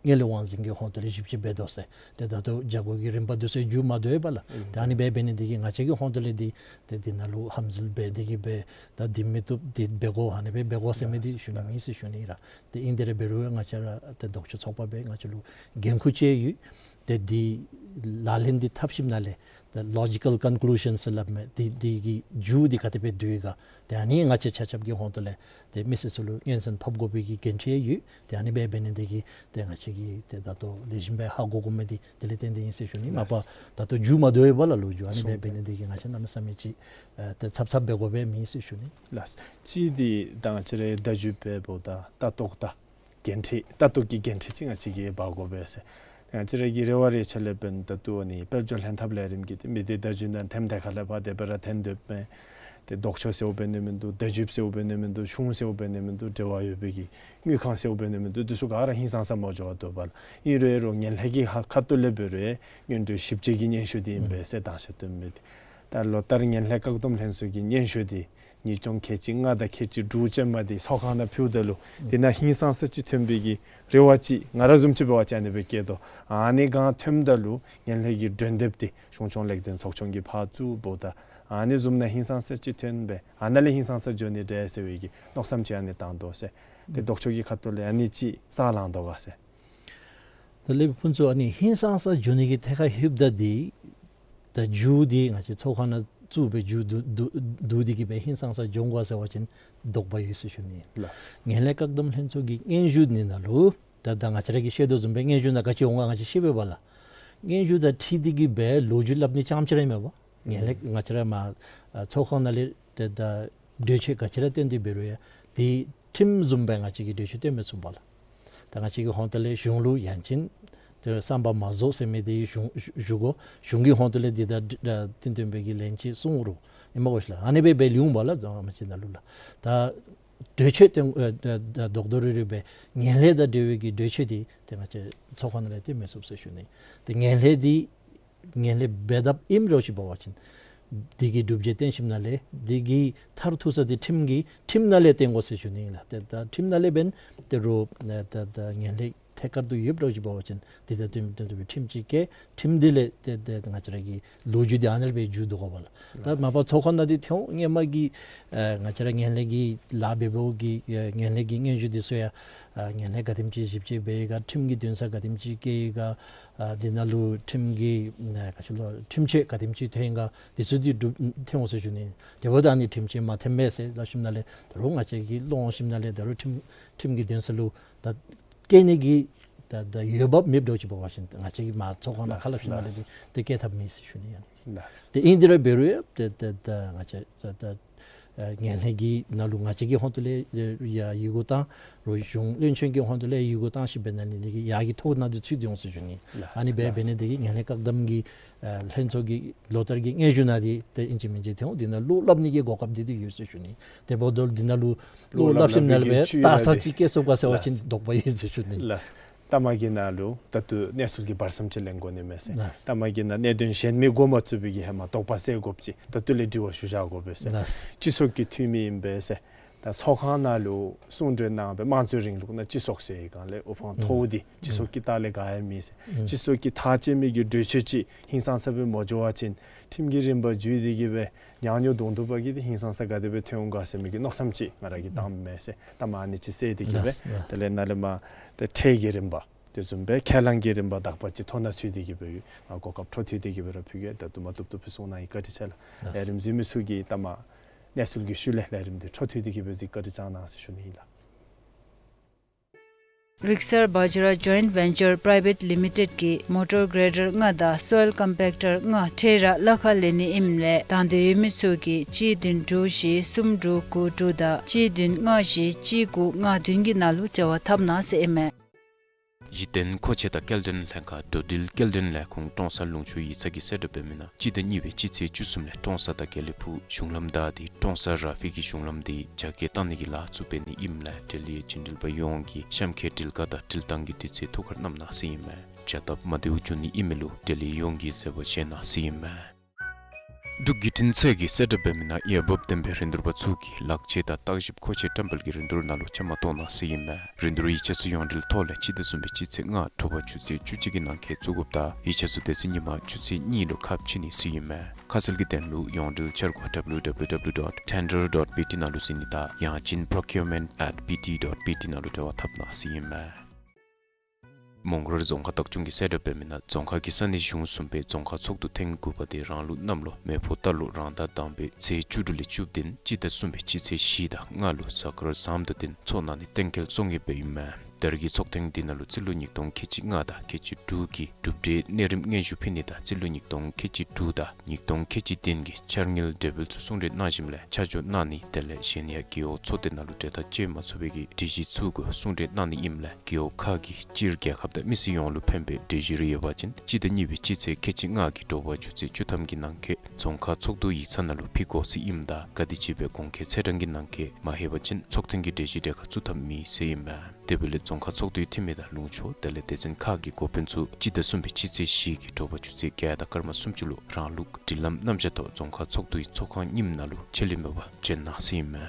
དངུལ་ལས་དབང་འཛིན་གྱི་ཧོང་ཏོ་ལས་ཞིབ་དཔྱད་འབད་དོ་ཟེར། ཏེ་ད་ལྟོ་བྱ་སྒོ་གི་རིམ་པ་འདི་ཚུ་མཇུག་མ་བསྡུ་བས་པ་ལགས། ཨུམ་ཏེ་ཨ་ནི་སྦེ་འབད་ནི་འདི་གིས་ང་བཅས་ཀྱི་ཧོང་ཏོ་ལས་འདི་ཏེ་འདི་ནང་ལུ་ཧམ་འཛུལ་འབད་དེ་གིས་སྦེ་ད་འདི་མི་བཏུབ་འདི་འབད་དགོ་ཨ་ནི་སྦེ་འབད་དགོ་ཟེར་མི་འདི་ལགས་ཞུ་ནི་མེད་ཟེར་ཞུ་ནི་ཨིན་ལགས། ཏེ་ཨིན་དེ་ར་འབད་རུང་ང་བཅས་ར་ཏེ་ལྡོག་ཕྱོགས་ཚོགས་པ་སྦེ་ང་བཅས་ལུ་འགན་ཁུར་ཅིག་ཡོད། ཏེ་འདི་ལག་ལེན་འདི་འཐབ་ཞིནམ་ལས་ཏེ་ལོ་ཇི་ཀལ་ཀོན་ཀུ་ལུ་ཤཱན་ཟེར་སླབ་མི་འདི་འདི་གི་མཇུག་འདི་ག་དེ་སྦེ་བསྡུ་ཡི་ག། ཏེ་ཨ་ནི་ང་བཅས་ཆ་ཁྱབ་ཀྱི་ཧོང་ཏོ་ལས་ཏེ་མི་སེར་ཚུ་ལུ་སྙན་གསན་ཕབ་དགོ་པའི་གི་འགན་འཁྲི་ཡོད། ཏེ་ཨ་ནི་སྦེ་འབད་ནི་འདི་གིས་ཏེ་ང་བཅས་ཀྱིས་ཏེ་ད་ལྟོ་ལེགས་ཤོམ་སྦེ་ཧ་གོ་དགོ་མི་འདི་དེ་ལས་བརྟེན་ཏེ་ཨིན་ཟེར་ཞུ་ནི། མ་པ་ལགས། ད་ལྟོ་མཇུག་མ་བསྡུ་བས་པ་ལགས། ལོ་རྒྱུས་ཨ་ནི་སྦེ་སོང་འབད་ནི་འདི་གིས་ང་བཅས་གནམ་མེད་ས་མེད་ཅིག་ཨེ་ཏེ་ཚབ་ཚབ་འབད་དགོ་པས་མེད་ཟེར་ཞུ་ནི། ལགས། གཅིག་འདི་ད་ང་བཅས་རའི་བརྡ་བརྒྱུད་པའི་འབདཝ་ད་ལྟ་རྟོག་དང་འགན་འཁྲི་ལྟ་རྟོག་གི་འགན་འཁྲི་ཅིག་ང་བཅས་ཀྱིས་འབག་དགོ་པས་ཟེར། ང་བཅས་ར་གི་རེ་བ་རེ་ཆ་ལས་འབདན་ད་ལྟོ་ཨ་ནི་དཔལ་འབྱོར་ལྷན་ཐབས་ལས་རིམ་གྱིས་ཏེ་མི་སྡེ་བརྡ་བརྒྱུད་ནང་ཐེམ་དེ་ཁ་ལས་ཕར་དེ་སྦེ་ར་འཐོན་སྡོདཔ་མས། ཏེ་ལྡོག་ཕྱོགས་ཟེརཝ་འབད་ནི་མིན་འདུག། བརྡ་བརྒྱུདཔ་ཟེརཝ་འབད་ནི་མིན་འདུག། གཞུང་ཟེརཝ་འབད་ནི་མིན་འདུག། འབྲེལ་བ་ཡོད་པའི་གི་དངུལ་ཁང་ཟེརཝ་འབད་ནི་མིན་འདུག། འདི་ཚུ་ག་ར་ཧིང་སངས་ས་མ་འགྱོ་བར་འདུག་པ་ལགས། ཨིན་རུང་ཨིན་རུང་ངན་ལྷད་ཀྱི་ཁ་ཁ་ཐུག་ལས་འབད་རུང་སྔོན་འགྲོའི་ཞིབ་དཔྱད་ཀྱི་སྙན་ཞུ་འདི་ཨིན་པས་ཟེར་དང་ཤ་སྟོན་མི་འདི། ད་ལོ་ལྟར་ངན་ལྷད་བཀག་སྡོམ་ལྷན་ཚོགས་ཀྱི་སྙན་ཞུ་འདི་ཉིས་སྟོང་ཁལ་གཅིག་ལྔ་དང་ཁལ་གཅིག་དྲུག་ཅན་མ་འདི་ཚོགས་ཁང་ནང་ཕུལཝ་ད་ལུ་འདི་ནང་ཧིང་སངས་ས་ཅིག་ཐོན་པའི་གི་རེ་བ་ཅིག་ང་ར་བཟུམ་ཅིག་འབད་བ་ཅིན་ཨ་ནི་སྦེ་བསྐྱེད་དོ། ཨ་ནི་གང་ཐོནམ་ད་ལུ་ངན་ལྷད་ཀྱི་སྒྲོན་འདེབས་འདི་གཞུང་སྐྱོང་ལེགས་ལྡན་ཚོགས་ཆུང་གིས་ཕར་བཙུགས་འབདཝ་ད་ཨ་ནི་བཟུམ་ནང་ཧིང་སངས་ས་ཅིག་ཐོན་སྦེ་ཨ་ནཱ་ལས་ཧིང་སངས་ས་འགྱོ་ནི་འདྲས་ཟེར་བའི་གི་མནོ་བསམ་ཅིག་ཨ་ནི་བཏང་དོ་ཟེར། ཏེ་ལྡོག་ཕྱོགས་ཀྱི་ཁ་ཐུག་ལས་ཨ་ནི་ཅིག་ས་ལང་དོ་ག་ཟེར། ད་ལས་ཕུན་ཚོགས་ཨ་ནི་ཧིང་སངས་ས་འགྱོ་ནི་གི་ཐད་ཁར་ལྷོདཔ་ད་འདི་ད་མཇུག་འདི་ང་བཅས་ཚོགས་ཁང་ནང་ བཙུགས་སྦེ་མཇུག་བསྡུ་བསྡུ་བསྡུ་སྟེ་གི་སྦེ་ཧིང་སངས་ས་འགྱོ་དགོ་ཟེར་བ་ཅིན་དོགས་པ་ཡོད་ཟེར་ཞུ་ནི། ལགས། ངན་ལྷད་བཀག་སྡོམ་ལྷན་ཚོགས་ཀྱི་སྙན་ཞུ་འདི་ནང་ལུ་ད་ད་ང་བཅས་ར་གིས་ཤེས་དོ་བཟུམ་སྦེ་སྙན་ཞུ་ནང་ག་ཅི་འོང་ག་ང་བཅས་ཤེས་པས་པ་ལགས། སྙན་ཞུ་དང་འཁྲིལ་ཏེ་གི་སྦེ་ལོ་རྒྱུས་སླབ་ནི་ཙམ་ཅིག་ར་ཨིན་མས་པ། ངན་ལྷད་ང་བཅས་ར་མར་ཨ་ཚོགས་ཁང་ནང་ལས་ད་ད་གྲོས་ཆོད་ག་ཅི་ར་བཏོན་ཏེ་འབད་རུང་ཡང་དེ་ཁྲིམས་བཟུམ་སྦེ་ང་བཅས་ཀྱིས་གྲོས་ཆོད་བཏོན་མི་ཚུགས་པ་ལགས། ད་ང་བཅས་ཀྱི་ཧོངས་ཏོ་ལས་གཞུང་ལུ་ཡང་ཅིན་དེ་བསམ་པ་མ་རྫོགས་ཟེར་མི་དེ་གཞུང་ཞུ་དགོ། གཞུང་གི་ཧོངས་ཏོ་ལས་དེ་ད་ད་བསྟུན་བསྟུན་པའི་གི་ལན་ཅིག་གསུང་རུང་ཨིན་མས་གོ་ཤིག་ལགས། ཨ་ནི་སྦེ་སྦེ་ལུས་འོང་པ་ལགས། རྫོང་ཁག་མི་སྤྱི་ནང་ལུ་ལགས། ད་གྲོས་ཆོད་དེ་ཨ་ད་ད་རྡོག་རྡོག་རིལ་རིལ་སྦེ་ངན་ལྷད་དང་འབྲེལ་བའི་གི་གྲོས་ཆོད་དེ་དེ་ང་བཅས་ཚོགས་ཁང་ནང་ལས་བཏོན་མི་ཚུགས་ཟེར་ཞུ་ནི། དེ་ངན་ལྷད་དེ་ངན་ལྷད་འབད་འཐབ་ཨིནམ་འདྲཝ་ཅིག་འབད་བ་ཅིན་དེ་གི་སྒྲུབ་བྱེད་བསྟན་ཞིནམ་ལས་དེ་གི་མཐར་ཐུག་ས་དེ་ཁྲིམས་ཀྱི་ཁྲིམས་ནང་ལས་བསྟན་དགོ་ཟེར་ཞུ་ནི་ཨིན་ལགས། ཏེ་ད་ཁྲིམས་ནང་ལས་འབདན་ཏེ་རུང་ད་ད་ངན་ལྷད་ཐད་ཀར་དུ་ཡོདཔ་འདྲཝ་ཅིག་འབད་བ་ཅིན་དེ་དང་བསྟུན་བསྟུན་པའི་ཁྲིམས་ཅིག་བཀལ། ཁྲིམས་དེ་ལས་ཏེ་ཏེ་ང་བཅས་ར་གི་ལོ་རྒྱུས་དེ་ཨ་ནཱ་ལས་སྦེ་མཇུག་བསྡུ་དགོ་པ་ལགས། ད་མ་པ་ཚོགས་ཁང་ནང་དེ་ཐོན་སྔོན་མ་གི་ཨ་ང་བཅས་ར་ངན་ལྷད་ཀྱི་ལཱ་འབད་འབདཝ་གི་ཨ་ངན་ལྷད་ཀྱི་སྙན་ཞུ་དེ་ཚུ་ཡང་ཨ་ངན་ལྷད་ག་དེམ་ཅིག་ཞིབ་དཔྱད་འབད་ཡི་ག། ཁྲིམས་ཀྱི་འདུན་ས་ག་དེམ་ཅིག་བཀལ་ཡི་ག། ཨ་དེ་ནང་ལུ་ཁྲིམས་ཀྱི་ཨ་ག་ཅི་ལོ་ཁྲིམས་ཆད་ག་དེམ་ཅིག་ཐོན་ཡི་ག། དེ་ཚུ་དེ་སྒྲུབ་ཐོན་འོང་ཟེར་ཞུ་ནི། དེ་འབདཝ་ད་ཨ་ནི་ཁྲིམས་ཆད་མ་ཐོན་མས་ཟེར་སླབ་ཞིནམ་ལས་ད་རུང་ང་བཅས་ཀྱིས་སློབ་ཞིནམ་ལས་ད་རུང་ཁྲིམས་ཁྲིམས་ཀྱི་འདུན་ས་ལུ་ད་བཀལ་ནི་གི་ད་ད་འོས་འབབ་མེདཔ་འདྲཝ་ཅིག་འབད་བ་ཅིན་ང་བཅས་ཀྱིས་མར་ཚོགས་ཁང་ནང་ཁ་སླབ་ཞིནམ་ལས་ལགས། དེ་དེ་བཀལ་ཐབས་མེད་ཟེར་ཞུ་ནི་ཨ་ནི། ལགས། དེ་ཨིན་དེ་ར་འབད་རུང་ཡང་ཏེ་ཏེ་ཏེ་ང་བཅས་ཏེ་ཏེ་ཨ་ངན་ལྷད་ཀྱི་ནང་ལུ་ང་བཅས་ཀྱི་ཧོངས་ཏོ་ལས་ཡ་ཡི་གུ་བཏང་རུང་གཞུང་བློན་ཆེན་གྱི་ཧོངས་ཏོ་ལས་ཡི་གུ་བཏང་ཞིནམ་ལས་ཡི་གུ་བཏང་ཞིནམ་ལས་ནི་དེ་གིས་ཡར་གྱི་ཐོ་ནང་དེ་ཚུད་དེ་འོང་ཟེར་ཞུ་ནི། ལགས། ཨ་ནི་སྦེ་འབད་ནི་དེ་གིས་ངན་ལྷད་བཀག་སྡོམ་གྱི་ཨ་ལྷན་ཚོགས་ཀྱི་ལོ་ལྟར་གྱི་སྙན་ཞུ་ནང་དེ་ཏེ་ཨིན་ཅི་མིན་ཅི་ཐོན་འོང་། དེ་ནང་བློ་སླབ་ནི་གི་གོ་སྐབས་དེ་དེ་ཡོད་ཟེར་ཞུ་ནི། དེ་འབདཝ་ད་དེ་ནང་ལུ་བློ་སླབ་ཞིནམ་ལས་སྦེ་བཏགས་ས་ཅིག་བསྐྱལ་ཚུགས་ག་ཟེར་བ་ཅིན་ལགས། དོགས་པ་ཡོད་ཟེར་ཞུ་ནི། ལགས། ལྟ་མ་གི་ནང་ལུ་ད་ལྟོ་གནས་ཚུལ་གྱི་བར་མཚམས་ཅིག་ལེན་དགོ་ནི་མས་ཟེར། ལགས། ལྟ་མ་གི་ནང་གནད་དོན་གཞན་མི་འགོ་མ་བཙུགས་པའི་གི་ཧེ་མ་དོགས་པ་སེལ་དགོཔ་ཅིག་ད་ལྟོ་ལས་དྲི་བ་ཞུ་བཞག་དགོ་པས་ཟེར། ལགས། སྤྱི་ཚོགས་ཀྱི་འཐུས་མི་ཨིན་པས་ཟེར། ད་ཚོགས་ཁང་ནང་ལུ་གསུང་གྲོས་གནང་སྦེ་དམངས་གཙོའི་རིང་ལུགས་ནང་སྤྱི་ཚོགས་ཟེར་བའི་སྒང་ལས་དབུ་འཕང་མཐོཝ་དེ་སྤྱི་ཚོགས་ཀྱི་ལྟག་ལས་ག་ཡང་མེད་ཟེར། སྤྱི་ཚོགས་ཀྱི་ཐག་བཅད་མི་གི་གྲོས་ཆོད་ཅིག་ཧིང་སངས་ས་སྦེ་མ་འགྱོ་བ་ཅིན་ཁྲིམས་ཀྱི་རིམ་པ་བརྒྱུད་དེ་གི་སྦེ་ཉག་ཉོག་དུང་དུ་པ་གི་དེ་ཧིང་སངས་ས་ག་དེ་སྦེ་ཐོན་འོང་ག་ཟེར་མི་གི་མནོ་བསམ་ཅིག་ང་ར་གིས་བཏངམ་མས་ཟེར། ད་མ་ཨ་ནི་ཅིག་སེལ་ཏེ་གི་སྦེ། ལགས། དེ་ལས་ནཱ་ལས་མར་ཏེ་ཁྲལ་གྱི་རིམ་པ་དེ་བཟུམ་སྦེ་ཁས་བླངས་ཀྱི་རིམ་པ་དག་པ་ཅིག་ཐོ་ནང་ཚུད་དེ་གི་སྦེ་ཡོད། ང་གོ་སྐབས་འཕྲོ་མཐུད་དེ་གི་སྦེ་ར་ཕུལ་གེ། ད་ལྟོ་མ་བཏུབ་བཏུབ་སྦེ་གསུང་གནང་ཡི། བཀའ་དྲིན་ཆེ་ལགས། ལགས། ལས་རིམ་གཟིགས་མི་ཚུ་གིས་ལྟ་མ་གནས་ཚུལ་གྱི་ཤུལ་ལས་ལས་རིམ་དེ་འཕྲོ་མཐུད་དེ་གི་སྦེ་གཟིགས་བཀའ་དྲིན་བསྐྱང་གནང་ཟེར་ཞུ་ནི་ཨིན་ལགས། རིག་གསར་བཛྲ་ཇོའིནཊ་ཝེན་ཅར་པ་རའི་ཝེཊ་ལི་མི་ཊེཌ་ཀྱིས་མོ་ཊར་གྲེ་ཌར་ལྔ་དང་སོའིལ་ཀམ་པེཀ་ཊར་ལྔ་ཁྲལ་ར་གླ་ཁར་ལེན་ནི་ཨིནམ་ལས་དང་འདོད་ཡོད་མི་ཚུ་གིས་གཅིག་བདུན་དྲུག་བཞི་གསུམ་དྲུག་དགུ་དྲུག་དང་གཅིག་བདུན་ལྔ་བཞི་གཅིག་དགུ་ལྔ་བདུན་གྱི་ནང་ལུ་འབྲེལ་བ་འཐབ་གནང་ཟེར་ཨིན་མས། གཞི་རྟེན་མཁོ་ཆས་དང་སྐྱེལ་འདྲེན་ལྷན་ཁག་འགྲོ་འགྲུལ་སྐྱེལ་འདྲེན་ལས་ཁུངས་ཀྲོང་གསར་ལུང་ཕྱོགས་ཡིག་ཚང་གིས་གསལ་བསྒྲགས་འབད་མི་ནང་སྤྱི་ཟླ་གཉིས་པའི་སྤྱི་ཚེས་བཅུ་གསུམ་ལས་ཀྲོང་གསར་དང་དགེ་ལེགས་ཕུག་གཞུང་ལམ་བདའ་སྟེ་ཀྲོང་གསར་ར་ཕི་གི་གཞུང་ལམ་དེ་རྒྱ་སྐྱེད་བཏང་ནི་གི་ལཱ་བཙུགས་འབད་ནི་ཨིནམ་ལས་འབྲེལ་ཡོད་བྱིན་འགྲུལ་པ་ཡོངས་ཀྱིས་གཤམ་འཁོད་འགྲུལ་བཀག་དང་འགྲུལ་བཏང་གི་དུས་ཚོད་ཐུགས་ཁར་བསྣམ་གནང་ཟེར་ཨིན་མས། བྱ་སྟབས་མ་བདེཝ་འབྱུང་ནི་ཨིན་མི་ལུ་འབྲེལ་ཡོད་ཡོངས་ཀྱིས་བཟོད་པ་བཞེས་གནང་ཟེར་ཨིན་མས། འབྲུག་བརྒྱུད་འཕྲིན་ཚད་ཀྱིས་གསལ་བསྒྲགས་འབད་མི་ནང་འོས་འབབ་ལྡན་པའི་རིན་བསྡུར་པ་ཚུ་གིས་ལག་ཆས་དང་བརྟག་ཞིབ་མཁོ་ཆས་བཀྲམ་སྤེལ་གྱི་རིན་བསྡུར་ནང་ལུ་བཅའ་མར་གཏོགས་གནང་ཟེར་ཨིན་མས། རིན་བསྡུར་ཡིག་ཆ་ཚུ་ཡོངས་འབྲེལ་ཐོག་ལས་སྤྱི་ཟླ་གསུམ་པའི་སྤྱི་ཚེས་ལྔ་དྲོ་པ་ཆུ་ཚོད་བཅུ་གཅིག་གི་ནང་འཁོད་བཙུགས་དགོཔ་དང་ཡིག་ཆ་ཚུ་དེ་ཚེ་ཉིན་མ་ཆུ་ཚོད་གཉིས་ལུ་ཁ་ཕྱེ་ནི་ཟེར་ཨིན་མས། ཁ་གསལ་གྱི་དོན་ལུ་ཡོངས་འབྲེལ་འཆར་སྒོ་W W W dot tender dot B T ནང་ལུ་གཟིགས་ནི་དང་ཡང་ཅིན་procurement at B T dot B T ནང་ལུ་འབྲེལ་བ་འཐབ་གནང་ཟེར་ཨིན་མས། མོང་སྒར་རྫོང་ཁག་བདག་སྐྱོང་གིས་གསལ་བསྒྲགས་འབད་མི་ནང་རྫོང་ཁག་གི་ས་གནས་གཞུང་གསུམ་པའི་རྫོང་ཁག་ཚོགས་འདུ་ཐེངས་དགུ་པ་དེ་རང་ལུགས་གནམ་ལོ་མེ་ཕོ་རྟ་ལོ་རང་ཟླ་དང་པའི་ཚེས་བཅུ་དྲུག་ལས་བཅུ་བདུན་སྤྱི་ཟླ་གསུམ་པའི་སྤྱི་ཚེས་བཞི་དང་ལྔ་ལུ་གཟའ་སྐར་བཟང་དང་ལྡན་ཚོགས་གནང་ནི་གཏན་འཁེལ་སོང་ཡོདཔ་ཨིན་མས། ད་རེས་ཀྱི་ཚོགས་ཐེངས་འདི་ནང་ལུ་རྩིས་ལོ་ཉིས་སྟོང་ཁལ་གཅིག་ལྔ་དང་ཁལ་གཅིག་དྲུག་གི་གྲུབ་འབྲས་གནས་རིམ་སྙན་ཞུ་ཕུལ་ནི་དང་རྩིས་ལོ་ཉིས་སྟོང་ཁལ་གཅིག་དྲུག་དང་ཉིས་སྟོང་ཁལ་གཅིག་བདུན་གྱི་འཆར་དངུལ་གྲོས་འབུལ་ཚུ་གསུང་གྲོས་གནང་ཞིནམ་ལས་ཆ་འཇོག་གནང་ནི་དེ་ལས་གཞན་ཡང་རྒེད་འོག་ཚོགས་སྡེ་ནང་ལུ་གྲོས་ཐག་བཅད་མ་ཚུགས་པའི་གི་སྒྲིག་གཞི་ཚུ་གུ་གསུང་གྲོས་གནང་ནི་ཨིནམ་ལས་རྒེད་འོག་ཁག་གི་སྤྱིར་རྒྱལ་ཁབ་དང་མི་སེར་ཡོངས་ལུ་ཕན་པའི་གྲོས་གཞི་རེ་ཡོད་པ་ཅིན་སྤྱི་ཟླ་གཉིས་པའི་སྤྱི་ཚེས་ཁལ་གཅིག་ལྔ་གི་དྲོ་པ་ཆུ་ཚོད་བཅུ་ཐམ་གྱི་ནང་འཁོད་རྫོང་ཁག་ཚོགས་འདུ་ཡིག་ཚང་ནང་ལུ་ཕུལ་དགོ་ཟེར་ཨིནམ་ད་ག་དེམ་ཅིག་སྦེ་གོང་འཁོད་ཚེས་གྲངས་ཀྱི་ནང་འཁོད་མ་ལྷོད་པ་ཅིན་ཚོགས་ཐེངས་ཀྱི་གྲོས་གཞི་གྲལ་ཁར་བཙུགས་ཐབས་མེད་ཟེར་ཨིན་མས། དེ་འབདཝ་ལས་རྫོང་ཁག་ཚོགས་འདུའི་འཐུས་མི་དང་ལུང་ཕྱོགས་དེ་ལས་སྡེ་ཚན་ཁག་གི་འགོ་དཔོན་ཚུ་སྤྱི་ཟླ་གསུམ་པའི་སྤྱི་ཚེས་བཞི་གི་དྲོ་པ་ཆུ་ཚོད་བརྒྱད་དང་སྐར་མ་སུམ་ཅུ་ལུ་རང་ལུགས་སྒྲིག་ལམ་རྣམ་གཞག་ཐོག་རྫོང་ཁག་ཚོགས་འདུའི་ཚོགས་ཁང་རྙིངམ་ནང་ལུ་ཆད་ལུས་མེད་པར་འབྱོན་གནང་ཟེར་ཨིན་མས།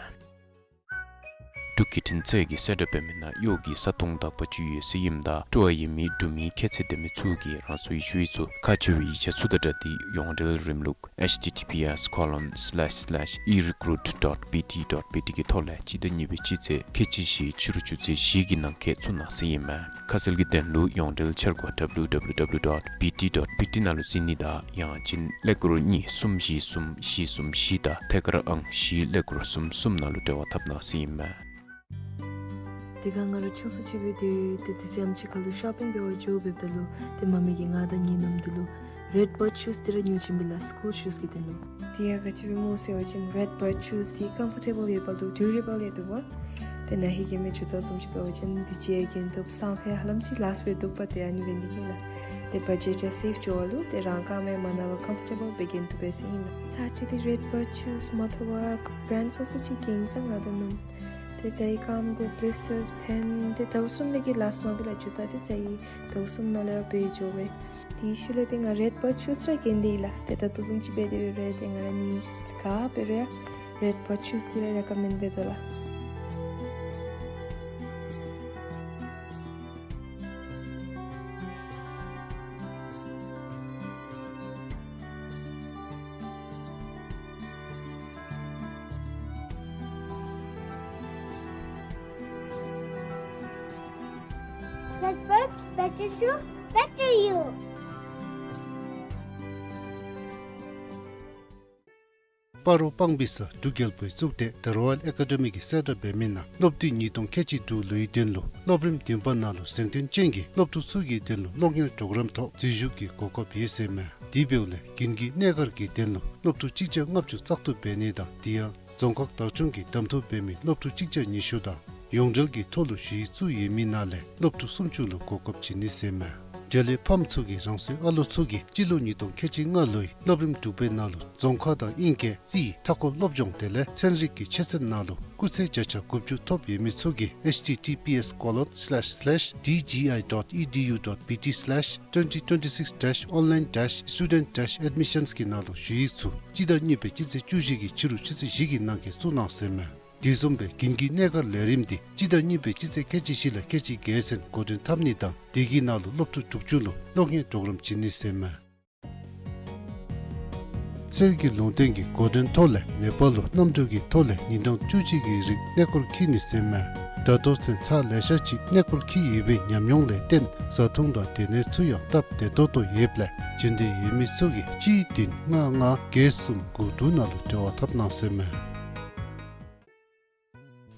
འབྲུག་བརྒྱུད་འཕྲིན་ཚད་ཀྱི་གསལ་བསྒྲགས་འབད་མི་ནང་གཡོག་གི་ས་སྟོང་དག་པ་ཅིག་ཡོད་ཟེར་ཨིནམ་ད་སྤྲོ་བ་ཡོད་མི་འབྲུག་མི་ཁྱད་ཚད་ལྡན་མི་ཚུ་གིས་རང་སོའི་ཞུ་ཡིག་ཚུ་ཁག་ཆེ་བའི་ཡིག་ཆ་ཚུ་དང་སྦྲགས་ཏེ་ཡོངས་འབྲེལ་རིམ་ལུགས་H T T P S colon slash slash e recruit dot B T dot B T གི་ཐོག་ལས་སྤྱི་ཟླ་གཉིས་པའི་སྤྱི་ཚེས་ཁལ་གཅིག་བཞི་ཕྱི་རུ་ཆུ་ཚོད་བཞི་གི་ནང་འཁོད་བཙུགས་གནང་ཟེར་ཨིན་མས། ཁ་གསལ་གྱི་དོན་ལུ་ཡོངས་འབྲེལ་འཆར་སྒོ་W W W dot B T dot B T ནང་ལུ་གཟིགས་ནི་དང་ཡང་ཅིན་ཀླད་ཀོར་གཉིས་གསུམ་བཞི་གསུམ་བཞི་གསུམ་བཞི་དང་ཐད་ཀར་ཨང་བཞི་ཀླད་ཀོར་གསུམ་གསུམ་ནང་ལུ་འབྲེལ་བ་འཐབ་གནང་ཟེར་ཨིན་མས། དེ་སྒང་ང་ར་ཆུང་སུ་ཅིག་འབད་དེ་ཏེ་དེ་ཙམ་ཅིག་ཁར་ལུ་ཤོ་པིང་འབད་བར་འགྱོ་འབདཝ་ད་ལུ་ཏེ་མ་མི་གིས་ང་དང་ངེའི་ནུམོ་འདི་ལུ་རེཌ་བརཌ་ཤུསི་འདི་ར་ཉོ་བྱིན་པས་ལགས། སི་ཀུལ་ཤུསི་གི་དོན་ལུ། དེ་ཡང་ག་ཅི་སྦེ་སྨོ་ཟེར་བ་ཅིན་རེཌ་བརཌ་ཤུསི་འདི་ཀམ་ཕོར་ཊེ་བཱལ་ཡོདཔ་ལུ་ཌུ་རེ་བཱལ་ཡང་འདུག་པ། ཏེ་ན་ཧིང་གི་མི་ཇུ་ཏ་བཟུམ་ཅིག་འབད་བ་ཅིན་དུས་ཅི་ཡང་གྱོན་བཏུབ། སང་ཕོད་ཧ་ལམ་ཅིག་ལཱསིཊ་འབད་བཏུབ་པ་ཏེ་ཨ་ནི་འབད་ནི་ཨིན་ལགས། ཏེ་བ་ཇེཊ་ཡང་སེབ་འགྱོ་བ་ལུ་ཏེ་རང་རྐངམ་ཡང་མ་ན་བར་ཀམ་ཕོར་ཊེ་བཱལ་སྦེ་གྱོན་བཏུབ་པས་ཟེར་ཨིན་ལགས། ཚར་གཅིག་འདི་རེཌ་བརཌ་ཤུསི་མ་ཐོབ་པར་བྲེནཌ་སོ་སོ་ཅིག་གྱོན་ས་ང་དང་ནུམོ། ཏེ་ཅ་ཡི་རྐངམ་གུ་བི་ལིས་ཊརསི་ཐོན་ཏེ་ཟླཝ་གསུམ་ལས་ཀྱི་ལཱསིཊ་མ་འབད་ལགས། ཇུ་ཏ་འདི་ཅ་ཡི་ཟླཝ་གསུམ་ནང་ལས་ར་འབད་འགྱོ་བས། དེའི་ཤུལ་ལས་ཏེ་ང་རེཌ་བརཌ་ཤུསི་ར་གྱོན་ཏེ་ཡོད་ལགས། ཏེ་ད་ལྟོ་བཟུམ་ཅིག་འབད་དེ་འབད་རུང་ཏེ་ང་ར་གཉིས་ག་འབད་རུང་ཡང་རེཌ་བརཌ་ཤུསི་འདི་ར་རེ་ཀོ་མེནཌ་འབད་དོ་ལགས། Red Bird, better shoe, better you. སྤ་རོ་སྤང་སྦིས་ས་འབྲུག་རྒྱལ་པོའི་གཙུག་སྡེ་The Royal Academy གིས་གསལ་བསྒྲགས་འབད་མི་ནང་སློབ་དུས་ཉིས་སྟོང་ཁལ་གཅིག་དྲུག་ལོའི་དོན་ལུ་སློབ་རིམ་བདུན་པ་ནང་ལུ་གཟེངས་ཐོན་ཅན་གྱི་སློབ་ཕྲུག་ཚུ་གི་དོན་ལུ་སློབ་གཉེར་གྲོགས་རམ་ཐོག་འཛུལ་ཞུགས་ཀྱི་གོ་སྐབས་ཡོད་ཟེར་མས། དེ་འབདཝ་ལས་དགུན་གྱི་གནས་སྒར་གྱི་དོན་ལུ་སློབ་ཕྲུག་གཅིག་བརྒྱ་ལྔ་བཅུ་བཙག་འཐུ་འབད་ནི་དང་དེ་ཡང་རྫོང་ཁག་བདག་སྐྱོང་གིས་གདམ་འཐུ་འབད་མི་སློབ་ཕྲུག་གཅིག་བརྒྱ་ཉི་ཤུ་དང་ཡོངས་འབྲེལ་གྱི་ཐོག་ལུ་ཞུ་ཡིག་བཙུགས་ཡོད་མི་ནང་ལས་སློབ་ཕྲུག་སུམ་ཅུ་ལུ་གོ་སྐབས་བྱིན་ནི་ཟེར་མས། འབྲེལ་ཡོད་ཕམ་ཚུ་གིས་རང་སོའི་ཨ་ལོ་ཚུ་གིས་སྤྱི་ལོ་ཉིས་སྟོང་ཁལ་གཅིག་ལྔ་ལོའི་སློབ་རིམ་དྲུག་པའི་ནང་ལུ་རྫོང་ཁ་དང་དབྱིན་སྐད་རྩིས་མཐའ་འཁོར་སློབ་སྦྱོང་དེ་ལས་ཚན་རིག་གི་ཆོས་ཚན་ནང་ལུ་སྐུགས་ཚད་བརྒྱ་ཆ་དགུ་བཅུ་ཐོབ་ཡོད་མི་ཚུ་གིས་H T T P S colon slash slash D G I dot E D U dot B T slash twenty twenty-six dash online dash student dash admissions གི་ནང་ལུ་ཞུ་ཡིག་ཚུ་སྤྱི་ཟླ་གཉིས་པའི་སྤྱི་ཚེས་བཅུ་བཞི་གི་ཕྱི་རུ་ཆུ་ཚོད་བཞི་གི་ནང་འཁོད་བཙུགས་གནང་ཟེར་མས། དེ་བཟུམ་སྦེ་དགུན་གྱི་གནས་སྒར་ལས་རིམ་འདི་སྤྱི་ཟླ་གཉིས་པའི་སྤྱི་ཚེས་ཁལ་གཅིག་བཞི་ལས་ཁལ་གཅིག་བརྒྱད་ཚུན་འགོ་འདྲེན་འཐབ་ནི་དང་དེ་གི་ནང་ལུ་སློབ་ཕྲུག་དྲུག་ཅུ་ལུ་སློབ་གཉེར་གྲོགས་རམ་བྱིན་ནི་ཟེར་མས། གསེར་གྱི་ལུང་བསྟན་གྱི་འགོ་འདྲེན་ཐོག་ལས་ནེ་པཱལ་ལུ་གནམ་གྲུ་གི་ཐོག་ལས་ཉིན་གྲངས་བཅུ་གཅིག་གི་རིང་གནས་སྐོར་འཁྱིད་ནི་ཟེར་མས། ད་ལྟོ་ཚུན་ཚར་ལེ་ཤ་ཅིག་གནས་སྐོར་འཁྱིད་ཡོད་པའི་ཉམས་མྱོང་ལས་བརྟེན་བཟའ་འཐུང་དང་སྡོད་གནས་ཚུ་ཡང་སྟབས་བདེ་ཏོག་ཏོ་ཡོདཔ་ལས་འབྱོན་འདོད་ཡོད་མི་ཚུ་གིས་གཅིག་བདུན་ལྔ་ལྔ་བརྒྱད་གསུམ་དགུ་དྲུག་ནང་ལུ་འབྲེལ་བ་འཐབ་གནང་ཟེར་མས།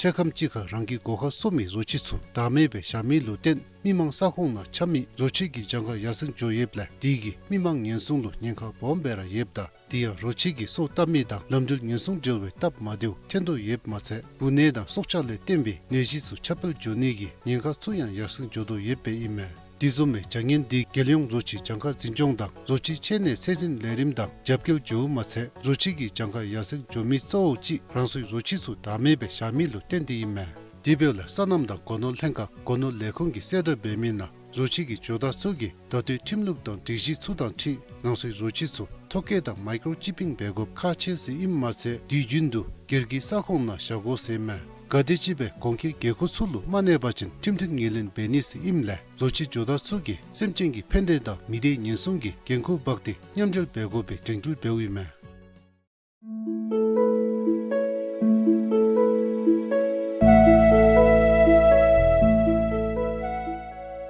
འཕྲལ་ཁམས་ཅིག་ཁར་རང་གི་སྒོ་ཁར་གསོ་མི་རོ་ཁྱི་ཚུ་བདག་མེད་སྦེ་བཞག་མི་ལུ་བརྟེན་མི་མང་ས་ཁོངས་ནང་འཁྱམ་མི་རོ་ཁྱི་གི་གྱངས་ཁ་ཡར་སེང་འགྱོ་ཡོདཔ་ལས་དེ་གིས་མི་མང་ཉེན་སྲུང་ལུ་ཉེན་ཁ་སྦོམ་སྦེ་ར་ཡོདཔ་ད་དེ་ཡང་རོ་ཁྱི་གིས་སོ་བཏབ་མི་དང་ལམ་འགྲུལ་ཉེན་སྲུང་འབྲེལ་བའི་སྟབས་མ་བདེཝ་ཐོན་དོ་ཡོདཔ་མ་ཚད་འབུ་ནད་དང་སྲོག་ཆགས་ལས་བརྟེན་པའི་ནད་གཞི་ཚུ་ཁྱབ་སྤེལ་འགྱོ་ནི་གི་ཉེན་ཁ་ཚུ་ཡང་ཡར་སེང་འགྱོ་དོ་ཡོདཔ་ཨིན་མས། དེ་བཟུམ་མའི་བྱ་ངན་འདི་རྒྱལ་ཡོངས་རོ་ཁྱི་གྱངས་ཁ་འཛིན་སྐྱོང་དང་རོ་ཁྱི་འཆོལ་ནད་ཚད་འཛིན་ལས་རིམ་དང་རྒྱབ་འགལ་འགྱོཝ་མ་ཚད་རོ་ཁྱི་གི་གྱངས་ཁ་ཡར་སེང་འགྱོ་མི་གཙོ་བོ་ཅིག་རང་སོའི་རོ་ཁྱི་ཚུ་བདག་མེད་སྦེ་བཞག་མི་ལུ་བརྟེན་ཏེ་ཨིན་མས། དེ་འབདཝ་ལས་སོ་ནམ་དང་སྒོ་ནོར་ལྷན་ཁག་སྒོ་ནོར་ལས་ཁུངས་ཀྱིས་གསལ་བསྒྲགས་འབད་མི་ནང་རོ་ཁྱི་གི་ཇོ་བདག་ཚུ་གིས་ད་ལྟོའི་ཁྲིམས་ལུགས་དང་སྒྲིག་གཞི་ཚུ་དང་འཁྲིལ་རང་སོའི་རོ་ཁྱི་ཚུ་ཐོ་བཀོད་དང་མའི་ཀྲོ་ཅི་པིང་འབད་དགོཔ་ཁག་ཆེ་ཟེར་ཨིནམ་མ་ཚད་དུས་རྒྱུན་དུ་སྒེར་གྱི་ས་ཁོངས་ནང་བཞག་དགོ་ཟེར་མས། ག་དེམ་ཅིག་སྦེ་གོང་འཁོད་འགན་ཁུར་ཚུ་ལུ་མ་གནས་པ་ཅིན་ཁྲིམས་མཐུན་ངོས་ལེན་འབད་ནི་ཟེར་ཨིནམ་ལས་རོ་ཁྱི་ཇོ་བདག་ཚུ་གིས་སེམས་ཅན་གྱི་ཕན་བདེ་དང་མི་སྡེ་ཉེན་སྲུང་གི་འགན་ཁུར་འབག་སྟེ་མཉམ་འབྲེལ་འབད་དགོ་པའི་དྲན་སྐུལ་འབདཝ་ཨིན་མས།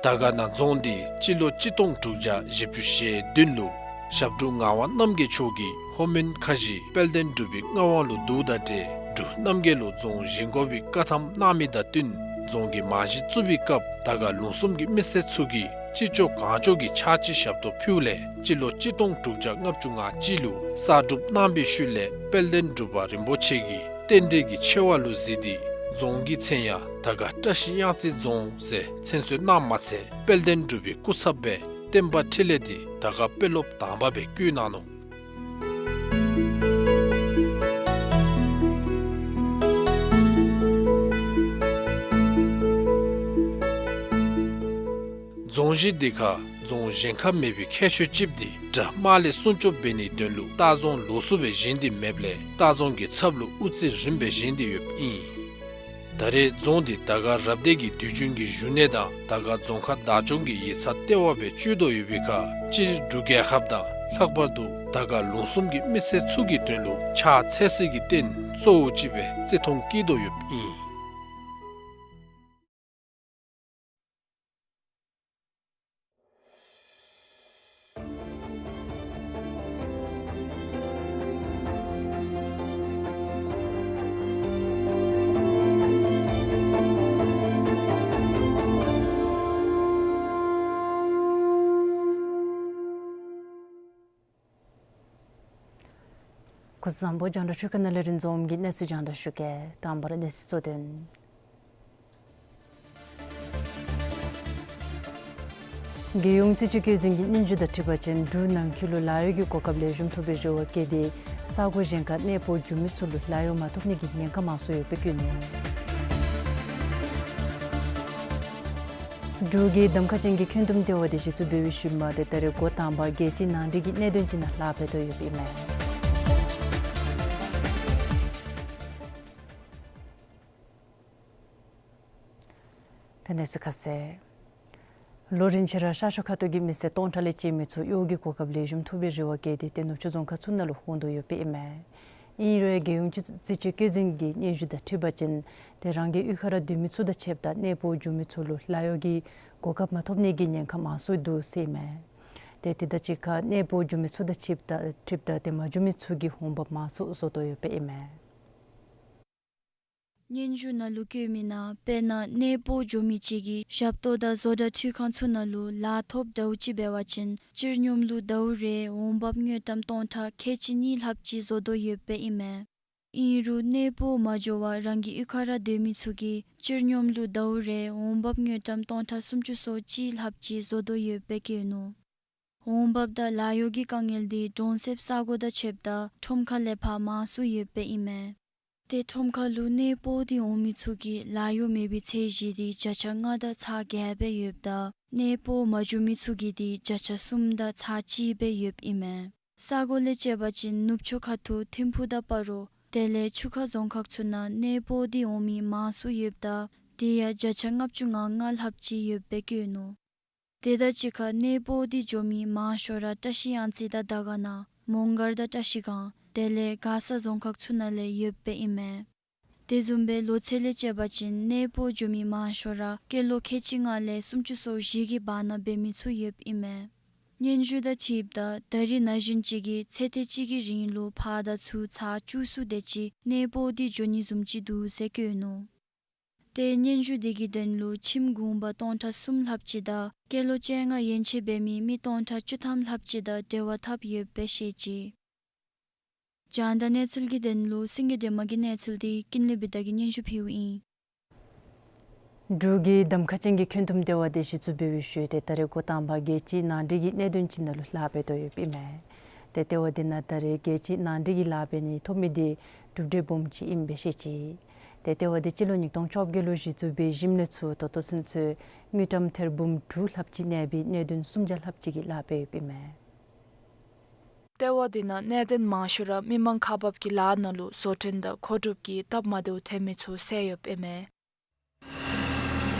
དར་དཀར་ན་རྫོང་འདི་སྤྱི་ལོ་གཅིག་སྟོང་དྲུག་བརྒྱ་བཞི་བཅུ་ཞེ་བདུན་ལུ་ཞབས་དྲུང་ངག་དབང་རྣམ་རྒྱལ་མཆོག་གིས་ལྷོ་མོན་ཁ་བཞི་དཔལ་ལྡན་འབྲུག་པའི་མངའ་དབང་ལུ་བསྡུཝ་དང་འབྲེལ་འབྲུག་རྣམ་རྒྱལ་ལུ་རྫོང་བཞེངས་དགོ་པའི་བཀའ་ཐམ་གནང་མི་དང་བསྟུན་རྫོང་གི་རྨང་གཞི་བཙུགས་པའི་སྐབས་དར་དཀར་ལུང་གསུམ་གྱི་མི་སེར་ཚུ་གིས་ཅི་ལྕོགས་གང་ལྕོགས་ཀྱིས་ཕྱག་ཕྱི་ཞབས་ཏོག་ཕུལཝ་ལས་སྤྱི་ལོ་གཅིག་སྟོང་དྲུག་བརྒྱ་ལྔ་བཅུ་ང་གཅིག་ལུ་གསར་སྒྲུབ་གནང་བའི་ཤུལ་ལས་དཔལ་ལྡན་འབྲུག་པ་རིན་པོ་ཆེ་གིས་རྟེན་འབྲེལ་གྱི་ཆེ་བ་ལུ་གཟིགས་ཏེ་རྫོང་གི་མཚན་ཡང་དར་དཀར་བཀྲ་ཤིས་གཡང་རྩེ་རྫོང་ཟེར་མཚན་གསོལ་གནངམ་མ་ཚད་དཔལ་ལྡན་འབྲུག་པའི་སྐུ་ཚབ་སྦེ་བསྟན་པ་འཕྲིན་ལས་འདི་དར་དཀར་དཔོན་སློབ་དང་པ་སྦེ་བསྐོ་གནང་ནུག། རྫོང་གཞི་འདི་ཁར་རྫོང་གཞན་ཁར་མེད་པའི་ཁྱད་ཆོས་ཅིག་འདི་དགྲ་དམག་ལས་སྲུང་སྐྱོབ་འབད་ནིའི་དོན་ལུ་ལྟ་རྫོང་ལོགས་སུ་སྦེ་བཞེངས་ཏེ་མེདཔ་ལས་ལྟ་རྫོང་གི་ཚབ་ལུ་དབུ་རྩེ་རིངམ་སྦེ་བཞེངས་ཏེ་ཡོདཔ་ཨིན། ད་རེས་རྫོང་འདི་དར་དཀར་རབ་སྡེ་གི་དུས་རྒྱུན་གྱི་བཞུགས་གནས་དང་དར་དཀར་རྫོང་ཁག་བདག་སྐྱོང་གི་ཡིག་ཚང་ལྟེ་བ་སྦེ་སྤྱོད་དོ་ཡོད་པའི་ཁར་སྤྱིར་འབྲུག་རྒྱལ་ཁབ་དང་ལྷག་པར་དུ་དར་དཀར་ལུང་གསུམ་གྱི་མི་སེར་ཚུ་གི་དོན་ལུ་ཕྱག་འཚལ་སྲིད་ཀྱི་རྟེན་གཙོ་བོ་ཅིག་སྦེ་བརྩི་མཐོང་བསྐྱེད་དོ་ཡོདཔ་ཨིན། སྐུ་གཟུགས་བཟང་པོ། རྒྱང་བསྒྲགས་འཕྲུལ་ཁང་ནང་ལས་རིན་འཛོམས་ཀྱིས་གནས་ཚུལ་རྒྱང་བསྒྲགས་ཞུ་གེ། དང་པ་ར་གནས་ཚུལ་གཙོ་དོན། རྒྱལ་ཡོངས་རྩིས་དཔྱད་བཀོད་འཛིན་གྱི་སྙན་ཞུ་དང་འཁྲིལ་བ་ཅིན་འབྲུག་ནང་འཁོད་ལུ་ལཱ་གཡོག་གི་གོ་སྐབས་ལེགས་ཤོམ་ཐོབ་པའི་རེ་བ་བསྐྱེད་དེ་ས་གོ་གཞན་ཁར་གནས་སྤོ་འགྱོ་མི་ཚུ་ལུ་ལཱ་གཡོག་མ་ཐོབ་ནི་གི་ཉེན་ཁ་མང་སུ་ཡོདཔ་སྦེ་བཀོད་ནུག། འབྲུག་གི་གདམ་ཁ་ཅན་གྱི་འཁོན་འདུམ་ལྟེ་བ་འདི་གཞི་བཙུགས་འབད་བའི་ཤུལ་མ་ཏེ་ད་རེས་འགོ་དང་པ་རྒྱལ་སྤྱི་ནང་འགྲིག་གི་གནད་དོན་ཅིག་ནང་ལཱ་འབད་དོ་ཡོདཔ་ཨིན་མས། ཏེ་གནས་ཚུལ་ཁ་གསལ། ལོ་རིམ་བཞིན་ར་ཤར་ཕྱོགས་ཁ་ཐུག་གི་མི་སེར་སྟོང་ཕྲག་ལས་བཅད་མི་ཚུ་གཡོག་གི་གོ་སྐབས་ལེགས་ཤོམ་ཐོབ་པའི་རེ་བ་བསྐྱེད་དེ་ཏེ་ནུབ་ཕྱོགས་རྫོང་ཁག་ཚུ་ནང་ལུ་འོང་དོ་ཡོདཔ་ཨིན་མས། ཨིན་རུང་རྒྱལ་ཡོངས་རྩིས་དཔྱད་བཀོད་འཛིན་གྱི་སྙན་ཞུ་དང་འཁྲིལ་བ་ཅིན་ཏེ་རང་གི་གཡུས་ཁར་ར་སྡོད་མི་ཚུ་དང་ཕྱདཔ་ད་གནས་སྤོ་འགྱོ་མི་ཚུ་ལུ་ལཱ་གཡོག་གི་གོ་སྐབས་མ་ཐོབ་ནི་གི་ཉེན་ཁ་མང་སུ་འདུག་ཟེར་ཨིན་མས། ཏེ་དེ་དང་གཅིག་ཁར་གནས་སྤོ་འགྱོ་མི་ཚུ་དང་ཕྱདཔ་ད་ཕྱདཔ་ད་ཏེ་མ་འགྱོ་མི་ཚུ་གིས་འོང་འབབ་མང་སུ་བཟོ་དོ་ཡོདཔ་ཨིན་མས། སྙན་ཞུ་ནང་ལུ་བཀོད་མི་ནང་དཔེར་ན་གནས་སྤོ་འགྱོ་མི་ཅིག་གིས་ཞབས་ཏོག་དང་བཟོ་གྲྭ་འཕྲུལ་ཁང་ཚུ་ནང་ལུ་ལཱ་ཐོབ་འདྲཝ་ཅིག་འབད་བ་ཅིན་སྤྱིར་སྙོམས་ལུགས་ཟླཝ་རེ་འོང་འབབ་དངུལ་ཀྲམ་སྟོང་ཕྲག་ཁལ་གཅིག་གཉིས་ལྷགཔ་ཅིག་བཟོ་དོ་ཡོདཔ་ཨིན་མས། ཨིན་རུང་གནས་སྤོ་མ་འགྱོ་བར་རང་གི་གཡུས་ཁར་ར་སྡོད་མི་ཚུ་གིས་སྤྱིར་སྙོམས་ལུགས་ཟླཝ་རེ་འོང་འབབ་དངུལ་ཀྲམ་སྟོང་ཕྲག་སུམ་ཅུ་སོ་གཅིག་ལྷགཔ་ཅིག་བཟོ་དོ་ཡོདཔ་སྦེ་བཀོད་ནུག། འོང་འབབ་དང་ལཱ་གཡོག་གི་དཀའ་ངལ་འདི་གྲོང་གསེབ་ས་གོ་དང་ཕྱདཔ་ད་ཁྲོམ་ཁ་ལས་ཕར་མང་སུ་ཡོདཔ་ཨིན་མས། ཏེ་ཁྲོམ་ཁ་ལུ་གནས་སྤོ་སྟེ་འོང་མི་ཚུ་གི་ལཱ་གཡོག་མེད་པའི་ཚད་གཞི་འདི་བརྒྱ་ཆ་ལྔ་དང་ཚག་བརྒྱད་སྦེ་ཡོདཔ་ད་གནས་སྤོ་མ་འགྱོ་མི་ཚུ་གི་འདི་བརྒྱ་ཆ་གསུམ་དང་ཚག་གཅིག་སྦེ་ཡོདཔ་ཨིན་མས། ས་གོ་ལས་དཔྱད་པ་ཅིན་ནུབ་ཕྱོགས་ཁ་ཐུག་ཐིམ་ཕུག་དང་སྤ་རོ་དེ་ལས་ཆུ་ཁ་རྫོང་ཁག་ཚུ་ནང་གནས་སྤོ་སྟེ་འོང་མི་མང་སུ་ཡོདཔ་ད་དེ་ཡང་བརྒྱ་ཆ་ལྔ་བཅུ་ང་ལྔ་ལྷགཔ་ཅིག་ཡོདཔ་སྦེ་བཀོད་ནུག། དེ་དང་གཅིག་ཁར་གནས་སྤོ་སྟེ་འགྱོ་མི་མང་ཤོས་ར་བཀྲིས་གཡང་རྩེ་དང་དར་དཀར་ན་མོང་སྒར་དང་བཀྲིས་སྒང་དེ་ལས་མགར་ས་རྫོང་ཁག་ཚུ་ནང་ལས་ཡོདཔ་ཨིན་མས། དེ་བཟུམ་སྦེ་ལོ་ཚད་ལས་དཔྱད་པ་ཅིན་གནས་སྤོ་འགྱོ་མི་མང་ཤོས་ར་སྐྱེས་ལོ་ཁལ་གཅིག་ལྔ་ལས་སུམ་ཅུ་སོ་བཞི་གི་བར་ན་འབད་མི་ཚུ་ཡོདཔ་ཨིན་མས། སྙན་ཞུ་དང་འཁྲིལཝ་ད་ད་རིས་ན་གཞོན་ཅིག་གིས་ཚེ་ཐེངས་གཅིག་གི་རིང་ལུ་ཕར་དང་ཚུར་ཚར་བཅུ་གསུམ་དེ་ཅིག་གནས་སྤོ་སྟེ་འགྱོ་ནི་བཟུམ་ཅིག་འདུག་ཟེར་བཀོད་ནུག། ཏེ་སྙན་ཞུ་དེ་གི་དོན་ལུ་ཁྱིམ་གུང་པ་སྟོང་ཕྲག་གསུམ་ལྷགཔ་ཅིག་དང་སྐྱེས་ལོ་བཅོ་ལྔ་ཡན་ཆད་འབད་མི་མི་སྟོང་ཕྲག་བཅུ་ཐམ་ལྷགཔ་ཅིག་དང་འབྲེལ་བ་འཐབ་ཡོདཔ་སྦེ་བཤད་ཅི། རྒྱང་བསྒྲགས་གནས་ཚུལ་གྱི་དོན་ལུ་སེང་གེ་སྒྲོལ་མ་གི་གནས་ཚུལ་འདི་ཀུན་ལེགས་བི་དྷ་གིས་སྙན་ཞུ་ཕུལཝ་ཨིན། འབྲུག་གི་གདམ་ཁ་ཅན་གྱི་འཁོན་འདུམ་ལྟེ་བ་འདི་གཞི་བཙུགས་འབད་བའི་ཤུལ་ཏེ་ད་རེས་འགོ་དང་པ་རྒྱལ་སྤྱིའི་ནང་འགྲིག་གི་གནད་དོན་ཅིག་ནང་ལུ་ལཱ་འབད་དོ་ཡོདཔ་ཨིན་མས། ཏེ་ལྟེ་བ་འདི་ནང་ད་རེས་རྒྱལ་སྤྱིའི་ནང་འགྲིག་གི་ལཱ་འབད་ནི་ཐོབ་མི་འདི་གྲུབ་འབྲས་སྦོམ་ཅིག་ཨིནམ་སྦེ་བཤད་ཅི། ཏེ་ལྟེ་བ་འདི་སྤྱི་ལོ་ཉིས་སྟོང་བཅོ་བརྒྱད་ལུ་གཞི་བཙུགས་འབད་ཞིནམ་ལས་ཚུར་ད་ལྟོ་ཚུན་ཚོད་དངུལ་ཀྲམ་ཐེར་འབུམ་དྲུག་ལྷགཔ་ཅིག་གནས་པའི་གནད་དོན་སུམ་བརྒྱ་ལྷགཔ་ཅིག་གི་ལཱ་འབད་ཡོདཔ་ཨིན་མས། ལྟེ་བ་འདི་ནང་གནད་དོན་མང་ཤོས་ར་མི་མང་ཁག་འབག་གི་ལཱ་ནང་ལུ་བཟོ་སྐྲུན་དང་མཁོ་སྒྲུབ་ཀྱི་སྟབས་མ་བདེཝ་ཐོན་མི་ཚུ་སེལ་ཡོདཔ་ཨིན་མས།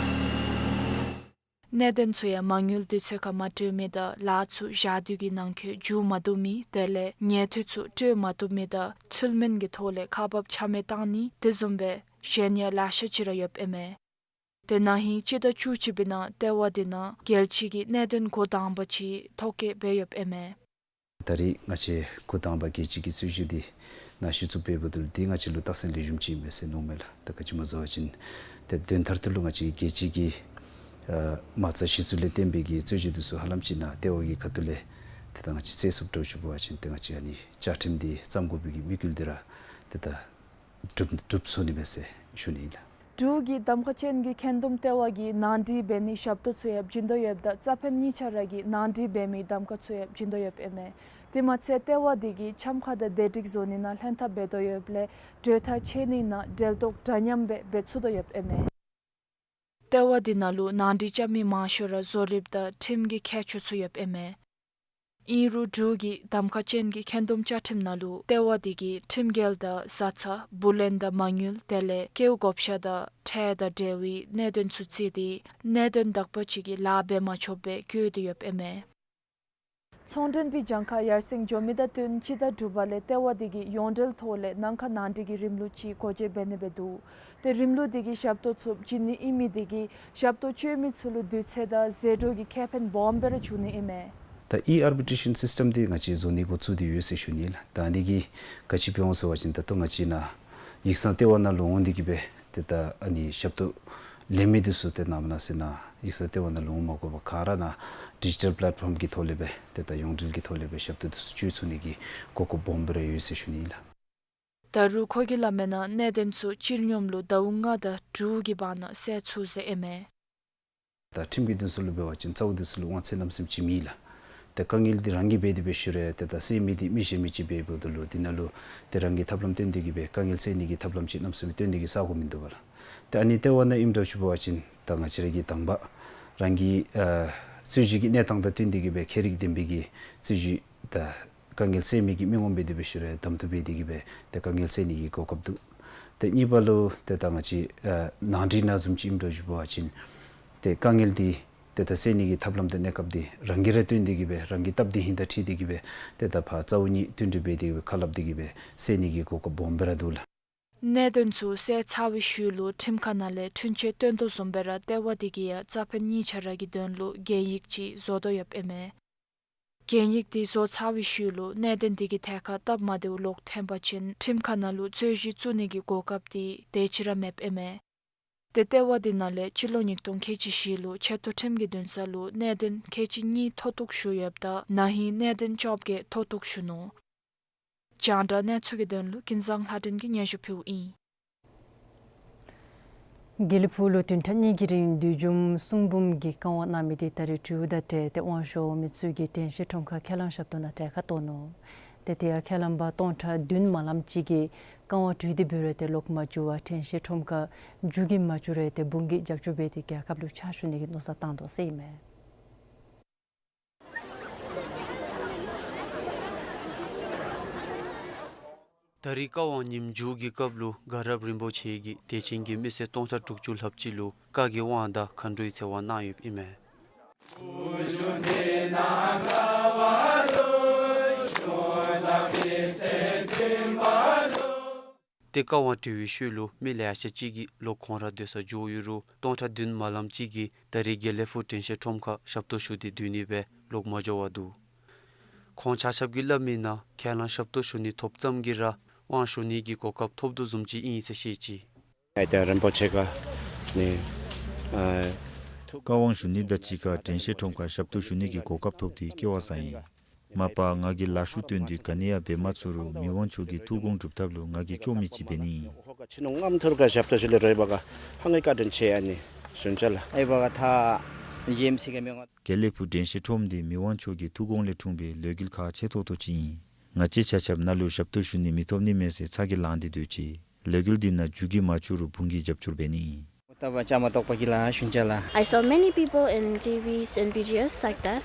གནད་དོན་ཚུ་ཡང་མ་དངུལ་དུས་ཚོད་ཁར་མ་སྤྲོད་མི་དང་ལཱ་ཚུ་ཞག་དུས་ཀྱི་ནང་འཁོད་མཇུག་མ་བསྡུ་མི་དེ་ལས་ཉེས་འཐུས་ཚུ་སྤྲོད་མ་བཏུབ་མི་དང་ཚུལ་མིན་གྱི་ཐོག་ལས་ཁག་འབག་ཆ་མེད་བཏང་ནི་དེ་བཟུམ་སྦེ་གཞན་ཡང་ལེ་ཤ་ཅིག་ར་ཡོདཔ་ཨིན་མས། ཏེ་ན་ཧིང་སྤྱི་ཟླ་བཅུ་གཅིག་པའི་ནང་ལྟེ་བ་འདི་ནང་རྒྱལ་སྤྱི་གི་གནད་དོན་འགོ་དང་པ་ཅིག་ཐོ་བཀོད་འབད་ཡོདཔ་ཨིན་མས། ད་རེས་ང་བཅས་འགོ་དང་པ་རྒྱལ་སྤྱི་གི་རྩོད་གཞི་འདི་ནཱ་གཞི་བཙུགས་འབད་འབདཝ་ད་ལུ་འདི་ང་བཅས་ལུ་རྟགས་མཚན་ལེགས་ཤོམ་ཅིག་ཨིན་མས་ཟེར་མནོཝ་མས་ལགས། ད་ག་ཅི་སྨོ་ཟེར་བ་ཅིན་ཏེ་དོན་མཐར་ཐུག་ལུ་ང་བཅས་རྒྱལ་སྤྱི་གི་ཨ་མ་རྩ་གཞི་བཙུགས་ལས་བརྟེན་པའི་གི་རྩོད་གཞི་འདི་ཚུ་ཧ་ལམ་ཅིག་ནཱ་ལྟེ་བ་གི་ཁ་ཐུག་ལས་ཏེ་ད་ང་བཅས་སེལ་ཚུགསཔ་འདྲཝ་ཅིག་འབད་བ་ཅིན་ཏེ་ང་བཅས་ཨ་ནི་བཅའ་ཁྲིམས་འདི་བརྩམ་དགོ་པའི་གི་དམིགས་ཡུལ་འདི་ར་ཏེ་ད་གྲུབ་གྲུབ་སོ་ནི་མས་ཟེར་ཞུ་ནི་ཨིན་ལགས། འབྲུག་གི་གདམ་ཁ་ཅན་གྱི་འཁོན་འདུམ་ལྟེ་བ་གིས་ནང་འགྲིག་འབད་ནིའི་ཞབས་ཏོག་ཚུ་ཡང་བྱིན་དོ་ཡོདཔ་ད་རྩ་ཕན་གཉིས་ཆ་ར་གིས་ནང་འགྲིག་འབད་མིའི་གདམ་ཁ་ཚུ་ཡང་བྱིན་དོ་ཡོདཔ་ཨིན་མས། དེ་མ་ཚད་ལྟེ་བ་འདི་གིས་འཆམ་ཁ་དང་བདེ་སྒྲིག་བཟོ་ནི་ནང་ལྷན་ཐབས་འབད་དོ་ཡོདཔ་ལས་གྲོས་ཐག་བཅད་ནི་ནང་འབྲེལ་གཏོགས་འདྲ་མཉམ་སྦེ་འབད་ཚུགས་དོ་ཡོདཔ་ཨིན་མས། ལྟེ་བ་འདི་ནང་ལུ་ནང་འགྲིག་རྐྱབ་མི་མང་ཤོས་ར་བཟོ་རིགཔ་དང་ཁྲིམས་ཀྱི་མཁས་མཆོག་ཚུ་ཡོདཔ་ཨིན་མས། ཨིན་རུང་འབྲུག་གི་གདམ་ཁ་ཅན་གྱི་འཁོན་འདུམ་བཅའ་ཁྲིམས་ནང་ལུ་ལྟེ་བ་དེ་གིས་ཁྲིམས་འགལ་དང་བཟའ་ཚང་བུ་ལོན་དང་མ་དངུལ་དེ་ལས་སྐྱེ་བོ་བགོ་བཤའ་དང་ཁྲལ་དང་འབྲེལ་བའི་གནད་དོན་ཚུ་རྩིས་ཏེ་གནད་དོན་དག་པ་ཅིག་གི་ལཱ་འབད་མ་ཆོགཔ་སྦེ་བཀོད་དེ་ཡོདཔ་ཨིན་མས། ཚོང་མགྲོན་པའི་གྱངས་ཁ་ཡར་སེང་འགྱོ་མི་དང་བསྟུན་སྤྱི་ཟླ་དྲུག་པ་ལས་ལྟེ་བ་དེ་གིས་ཡོངས་འབྲེལ་ཐོག་ལས་ནང་ཁ་ནང་འགྲིག་གི་རིམ་ལུགས་ཅིག་སྒོ་འབྱེད་འབད་ནི་སྦེ་འདུག། ཏེ་རིམ་ལུགས་དེ་གིས་ཞབས་ཏོག་ཚུ་བྱིན་ནི་ཨིན་མི་དེ་གིས་ཞབས་ཏོག་སྤྱོད་མི་ཚུ་ལུ་དུས་ཚོད་དང་ཟད་འགྲོ་གི་ཁེ་ཕན་སྦོམ་སྦེ་ར་འབྱུང་ནི་ཨིན་མས། ད་ཨི་ཨར་བི་ཊེ་ཤཱན་སིསི་ཊེམ་འདི་ང་བཅས་བཟོ་ནི་འགོ་བཙུགས་ཏེ་ཡོད་ཟེར་ཞུ་ནི་ལགས། ད་འདི་གིས་ག་ཅི་འབད་འོང་ཟེར་བ་ཅིན་ད་ལྟོ་ང་བཅས་ནཱ་ཡིག་ཚང་ལྟེ་བ་ནང་ལུ་འོང་སྟེ་གི་སྦེ་ཏེ་ད་ཨ་ནི་ཞབས་ཏོག་ལེན་མི་འདི་ཚུ་ཏེ་ནཱ་མ་ན་ཟེར་ནཱ་ཡིག་ཚང་ལྟེ་བ་ནང་ལུ་འོང་མ་དགོ་པར་ག་ར་ནཱ་ཌི་ཇི་ཊལ་པེ་ལེཊ་ཕོམ་གྱི་ཐོག་ལས་སྦེ་ཏེ་ད་ཡོངས་འབྲེལ་གྱི་ཐོག་ལས་སྦེ་ཞབས་ཏོག་འདི་ཚུ་སྤྱོད་ཚུགས་ནི་གི་གོ་སྐབས་སྦོམ་སྦེ་ར་ཡོད་ཟེར་ཞུ་ནི་ལགས། ད་རུང་ཁོ་གིས་སླབ་མིའི་ནང་གནད་དོན་ཚུ་སྤྱིར་སྙོམས་ལུ་ཟླཝ་ལྔ་དང་དྲུག་གི་བར་ན་སེལ་ཚུགས་ཟེར་ཨིན་མས། ད་ཁྲིམས་ཀྱི་དོན་ཚུ་ལུ་འབད་བ་ཅིན་རྩ་བོ་འདི་ཚུ་ལུ་དབང་ཚད་གནམ་མེད་ས་མེད་ཅིག་མེད་ལགས། ཏེ་དཀའ་ངལ་འདི་རང་གིས་འབད་དེ་སྦེ་ཞུ་རུང་ཏེ་ད་སེལ་མི་འདི་མི་གཞན་མི་ཅིག་འབད་འབདཝ་ད་ལུ་འདི་ནང་ལུ་ཏེ་རང་གིས་ཐབས་ལམ་བཏོན་ཏེ་གི་སྦེ་དཀའ་ངལ་སེལ་ནི་གི་ཐབས་ལམ་ཅིག་གནམ་མེད་ས་མེད་བཏོན་ནི་གི་ས་གོ་མིན་འདུག་པ་ལགས། ཏེ་ཨ་ནི་ལྟེ་བ་ནང་ཨིནམ་འདྲཝ་ཅིག་འབད་བ་ཅིན་ད་ང་བཅས་ར་གིས་དང་པ་རང་གི་ཨ་རྩོད་གཞི་གི་གནས་སྟངས་དང་བསྟུན་ཏེ་གི་སྦེ་ཁྱད་རིག་ལྡན་པའི་གི་རྩོད་གཞི་ད་དཀའ་ངལ་སེལ་མི་གི་མི་ངོམ་འབད་དེ་སྦེ་ཞུ་རུང་གདམ་འཐུ་འབད་དེ་གི་སྦེ་ཏེ་དཀའ་ངལ་སེལ་ནི་གི་གོ་སྐབས་འདུག། ཏེ་གཉིས་པ་ལུ་ཏེ་ད་ང་བཅས་ཨ་ནང་འགྲིག་ནང་བཟུམ་ཅིག་ཨིནམ་འདྲཝ་ཅིག་འབད་བ་ཅིན་ཏེ་དཀའ་ངལ་འདི་ཏེ་ད་སེལ་ནི་གི་ཐབས་ལམ་དང་གནས་སྐབས་འདི་རང་གིས་ར་བཏོན་ཏེ་གི་སྦེ་རང་གི་སྟབས་བདེ་ཧིང་དང་འཁྲིལ་ཏེ་གི་སྦེ་ཏེ་ད་ཕར་རྩ་བོ་གཉིས་བསྟུན་གྲོས་འབད་དེ་གི་སྦེ་ཁ་སླབ་སྟེ་གི་སྦེ་སེལ་ནི་གི་གོ་སྐབས་སྦོམ་སྦེ་ར་འདུག་ལགས། གནད་དོན་ཚུ་སེལ་ཚར་བའི་ཤུལ་ལུ་ཁྲིམས་ཁང་ནང་ལས་འཁྲུན་ཆོད་བཏོན་དོ་བཟུམ་སྦེ་ར་ལྟེ་བ་འདི་གིས་ཡང་རྩ་ཕན་གཉིས་ཆ་ར་གི་དོན་ལུ་གན་ཡིག་ཅིག་བཟོ་དོ་ཡོདཔ་ཨིན་མས། གན་ཡིག་འདི་བཟོ་ཚར་བའི་ཤུལ་ལུ་གནད་དོན་འདི་གི་ཐད་ཁར་སྟབས་མ་བདེཝ་ལོག་ཐོན་པ་ཅིན་ཁྲིམས་ཁང་ནང་ལུ་རྩོད་གཞི་བཙུགས་ནི་གི་གོ་སྐབས་འདི་དེ་ཅིག་ར་མེདཔ་ཨིན་མས། ཏེ་ལྟེ་བ་འདི་ནང་ལས་སྤྱི་ལོ་ཉིས་སྟོང་ཁལ་གཅིག་བཞི་ལུ་ཆེ་མཐོ་ཁྲིམས་ཀྱི་འདུན་ས་ལུ་གནད་དོན་ཁལ་གཅིག་གཉིས་མཐོ་གཏུགས་ཞུ་ཡོདཔ་ད་ན་ཧིང་གནད་དོན་བཅོ་བརྒྱད་མཐོ་གཏུགས་ཞུ་ནུག། རྒྱང་བསྒྲགས་གནས་ཚུལ་གྱི་དོན་ལུ་ཀུན་བཟང་ལྷ་སྒྲོན་གྱིས་སྙན་ཞུ་ཕུལཝ་ཨིན། དགེ་ལེགས་ཕུག་ལུ་བདུན་ཕྲག་གཉིས་ཀྱི་རིང་བསྡུས་འཇོམས་གསུང་འབུམ་གྱི་བཀའ་དབང་གནང་མི་དེ་ད་རེས་དྲོད་དང་འབྲེལ་ཏེ་དབང་ཞུ་མི་ཚུ་གིས་དྲན་ཤེས་ཁྲོམ་ཁར་ཁས་བླངས་ཞབས་ཏོག་ནང་གྲལ་ཁར་གཏོགས་ནུག། ཏེ་དེ་ཡང་ཁས་བླངས་པ་སྟོང་ཕྲག་བདུན་མ་ལམ་ཅིག་གིས་བཀའ་དབང་གྲོལ་ཏེ་འབད་རུང་ཏེ་ལོག་མ་འགྱོ་བར་དྲན་ཤེས་ཁྲོམ་ཁར་མཇུག་གི་མ་བཅུག་རུང་ཏེ་དཔུང་གིས་རྒྱབ་སྐྱོར་འབད་དེ་རྒྱལ་ཁབ་ལུ་ཕྱག་ཞུ་ནི་གི་མནོ་བསམ་བཏང་དོ་ཟེར་ཨིན་མས། ད་རེས་བཀའ་དབང་ཉིནམ་མཇུག་གི་སྐབས་ལུ་དགའ་རབ་རིན་པོ་ཆེ་གིས་དད་ཅན་གྱི་མི་སེར་སྟོང་ཕྲག་དྲུག་ཅུ་ལྷགཔ་ཅིག་ལུ་བཀའ་གི་དབང་དང་མཁའ་འགྲོའི་ཚེ་དབང་གནང་ཡོདཔ་ཨིན་མས། ཏེ་བཀའ་དབང་གྲོལ་བའི་ཤུལ་ལུ་མི་ལེ་ཤ་ཅིག་གིས་ལོག་ཁོང་ར་སྡོད་སར་འགྱོ་ཡོད་རུང་སྟོང་ཕྲག་བདུན་མ་ལམ་ཅིག་གིས་ད་རེས་དགེ་ལེགས་ཕུག་དྲན་ཤེས་ཁྲོམ་ཁར་ཞབས་ཏོག་ཞུ་སྟེ་སྡོད་ནི་སྦེ་ལོག་མ་འགྱོ་བར་འདུག། ཁོང་ཆ་ཁྱབ་ཀྱིས་སླབ་མིའི་ནང་ཁས་བླངས་ཞབས་ཏོག་ཞུ་ནི་ཐོབ་ཙམ་གྱིས་ར་དབང་ཞུ་ནི་གི་གོ་སྐབས་ཐོབ་དོ་བཟུམ་ཅིག་ཨིན་ཟེར་བཤད་ཅི། ཨའི་ད་རིན་པོ་ཆེ་ག་ནི་ཨ་བཀའ་དབང་ཞུ་ནི་དང་གཅིག་ཁར་དྲན་ཤེས་ཁྲོམ་ཁར་ཞབས་ཏོག་ཞུ་ནི་གི་གོ་སྐབས་ཐོབ་སྟེ་སྐལ་བ་བཟང་ཡི། མ་པ་ང་གིས་ལཱ་ཤུགས་བཏོན་ཏེ་ག་ནི་ཡང་འབད་མ་ཚུགས་རུང་མི་དབང་མཆོག་གི་ཐུགས་དགོངས་སྒྲུབ་ཐབས་ལུ་ང་གིས་ལྕོགས་མི་ཅིག་འབད་ནི་ཨིན། ཁྱོད་ནུ་ངམ་ཐུར་ག་ཞབས་ཏོག་ཞུ་ལེ་རོལ་པ་ག་ཧང་གི་བཀའ་དྲིན་ཆེ། ཨ་ནི་ཞུན་ཅ་ལགས། ཨའི་བ་ག་ཐ་ཡེམ་སི་ག་མི་ང་དགེ་ལེགས་ཕུག་དྲན་ཤེས་ཁྲོམ་འདི་མི་དབང་མཆོག་གི་ཐུགས་དགོངས་ལས་འཁྲུངས་པའི་ལས་འགུལ་ཁག་ཆེ་ཏོག་ཏོ་ཅིག་ཨིན། ང་བཅས་ཆ་ཁྱབ་ནཱ་ལུ་ཞབས་ཏོག་ཞུ་ནི་མི་ཐོབ་ནི་མས་ཟེར་ཚ་གྱང་ལང་སྟེ་སྡོད་ཅི། ལས་འགུལ་འདི་ནང་མཇུག་གི་མ་བཅུག་རུང་དཔུང་གིས་རྒྱབ་སྐྱོར་འབད་ནི་ཨིན། ཏ་བ་ཅ་མ་ཏོག་པ་གི་ལ་ཞུན་ཅ་ལགས། I saw many people in T Vs and videos like that.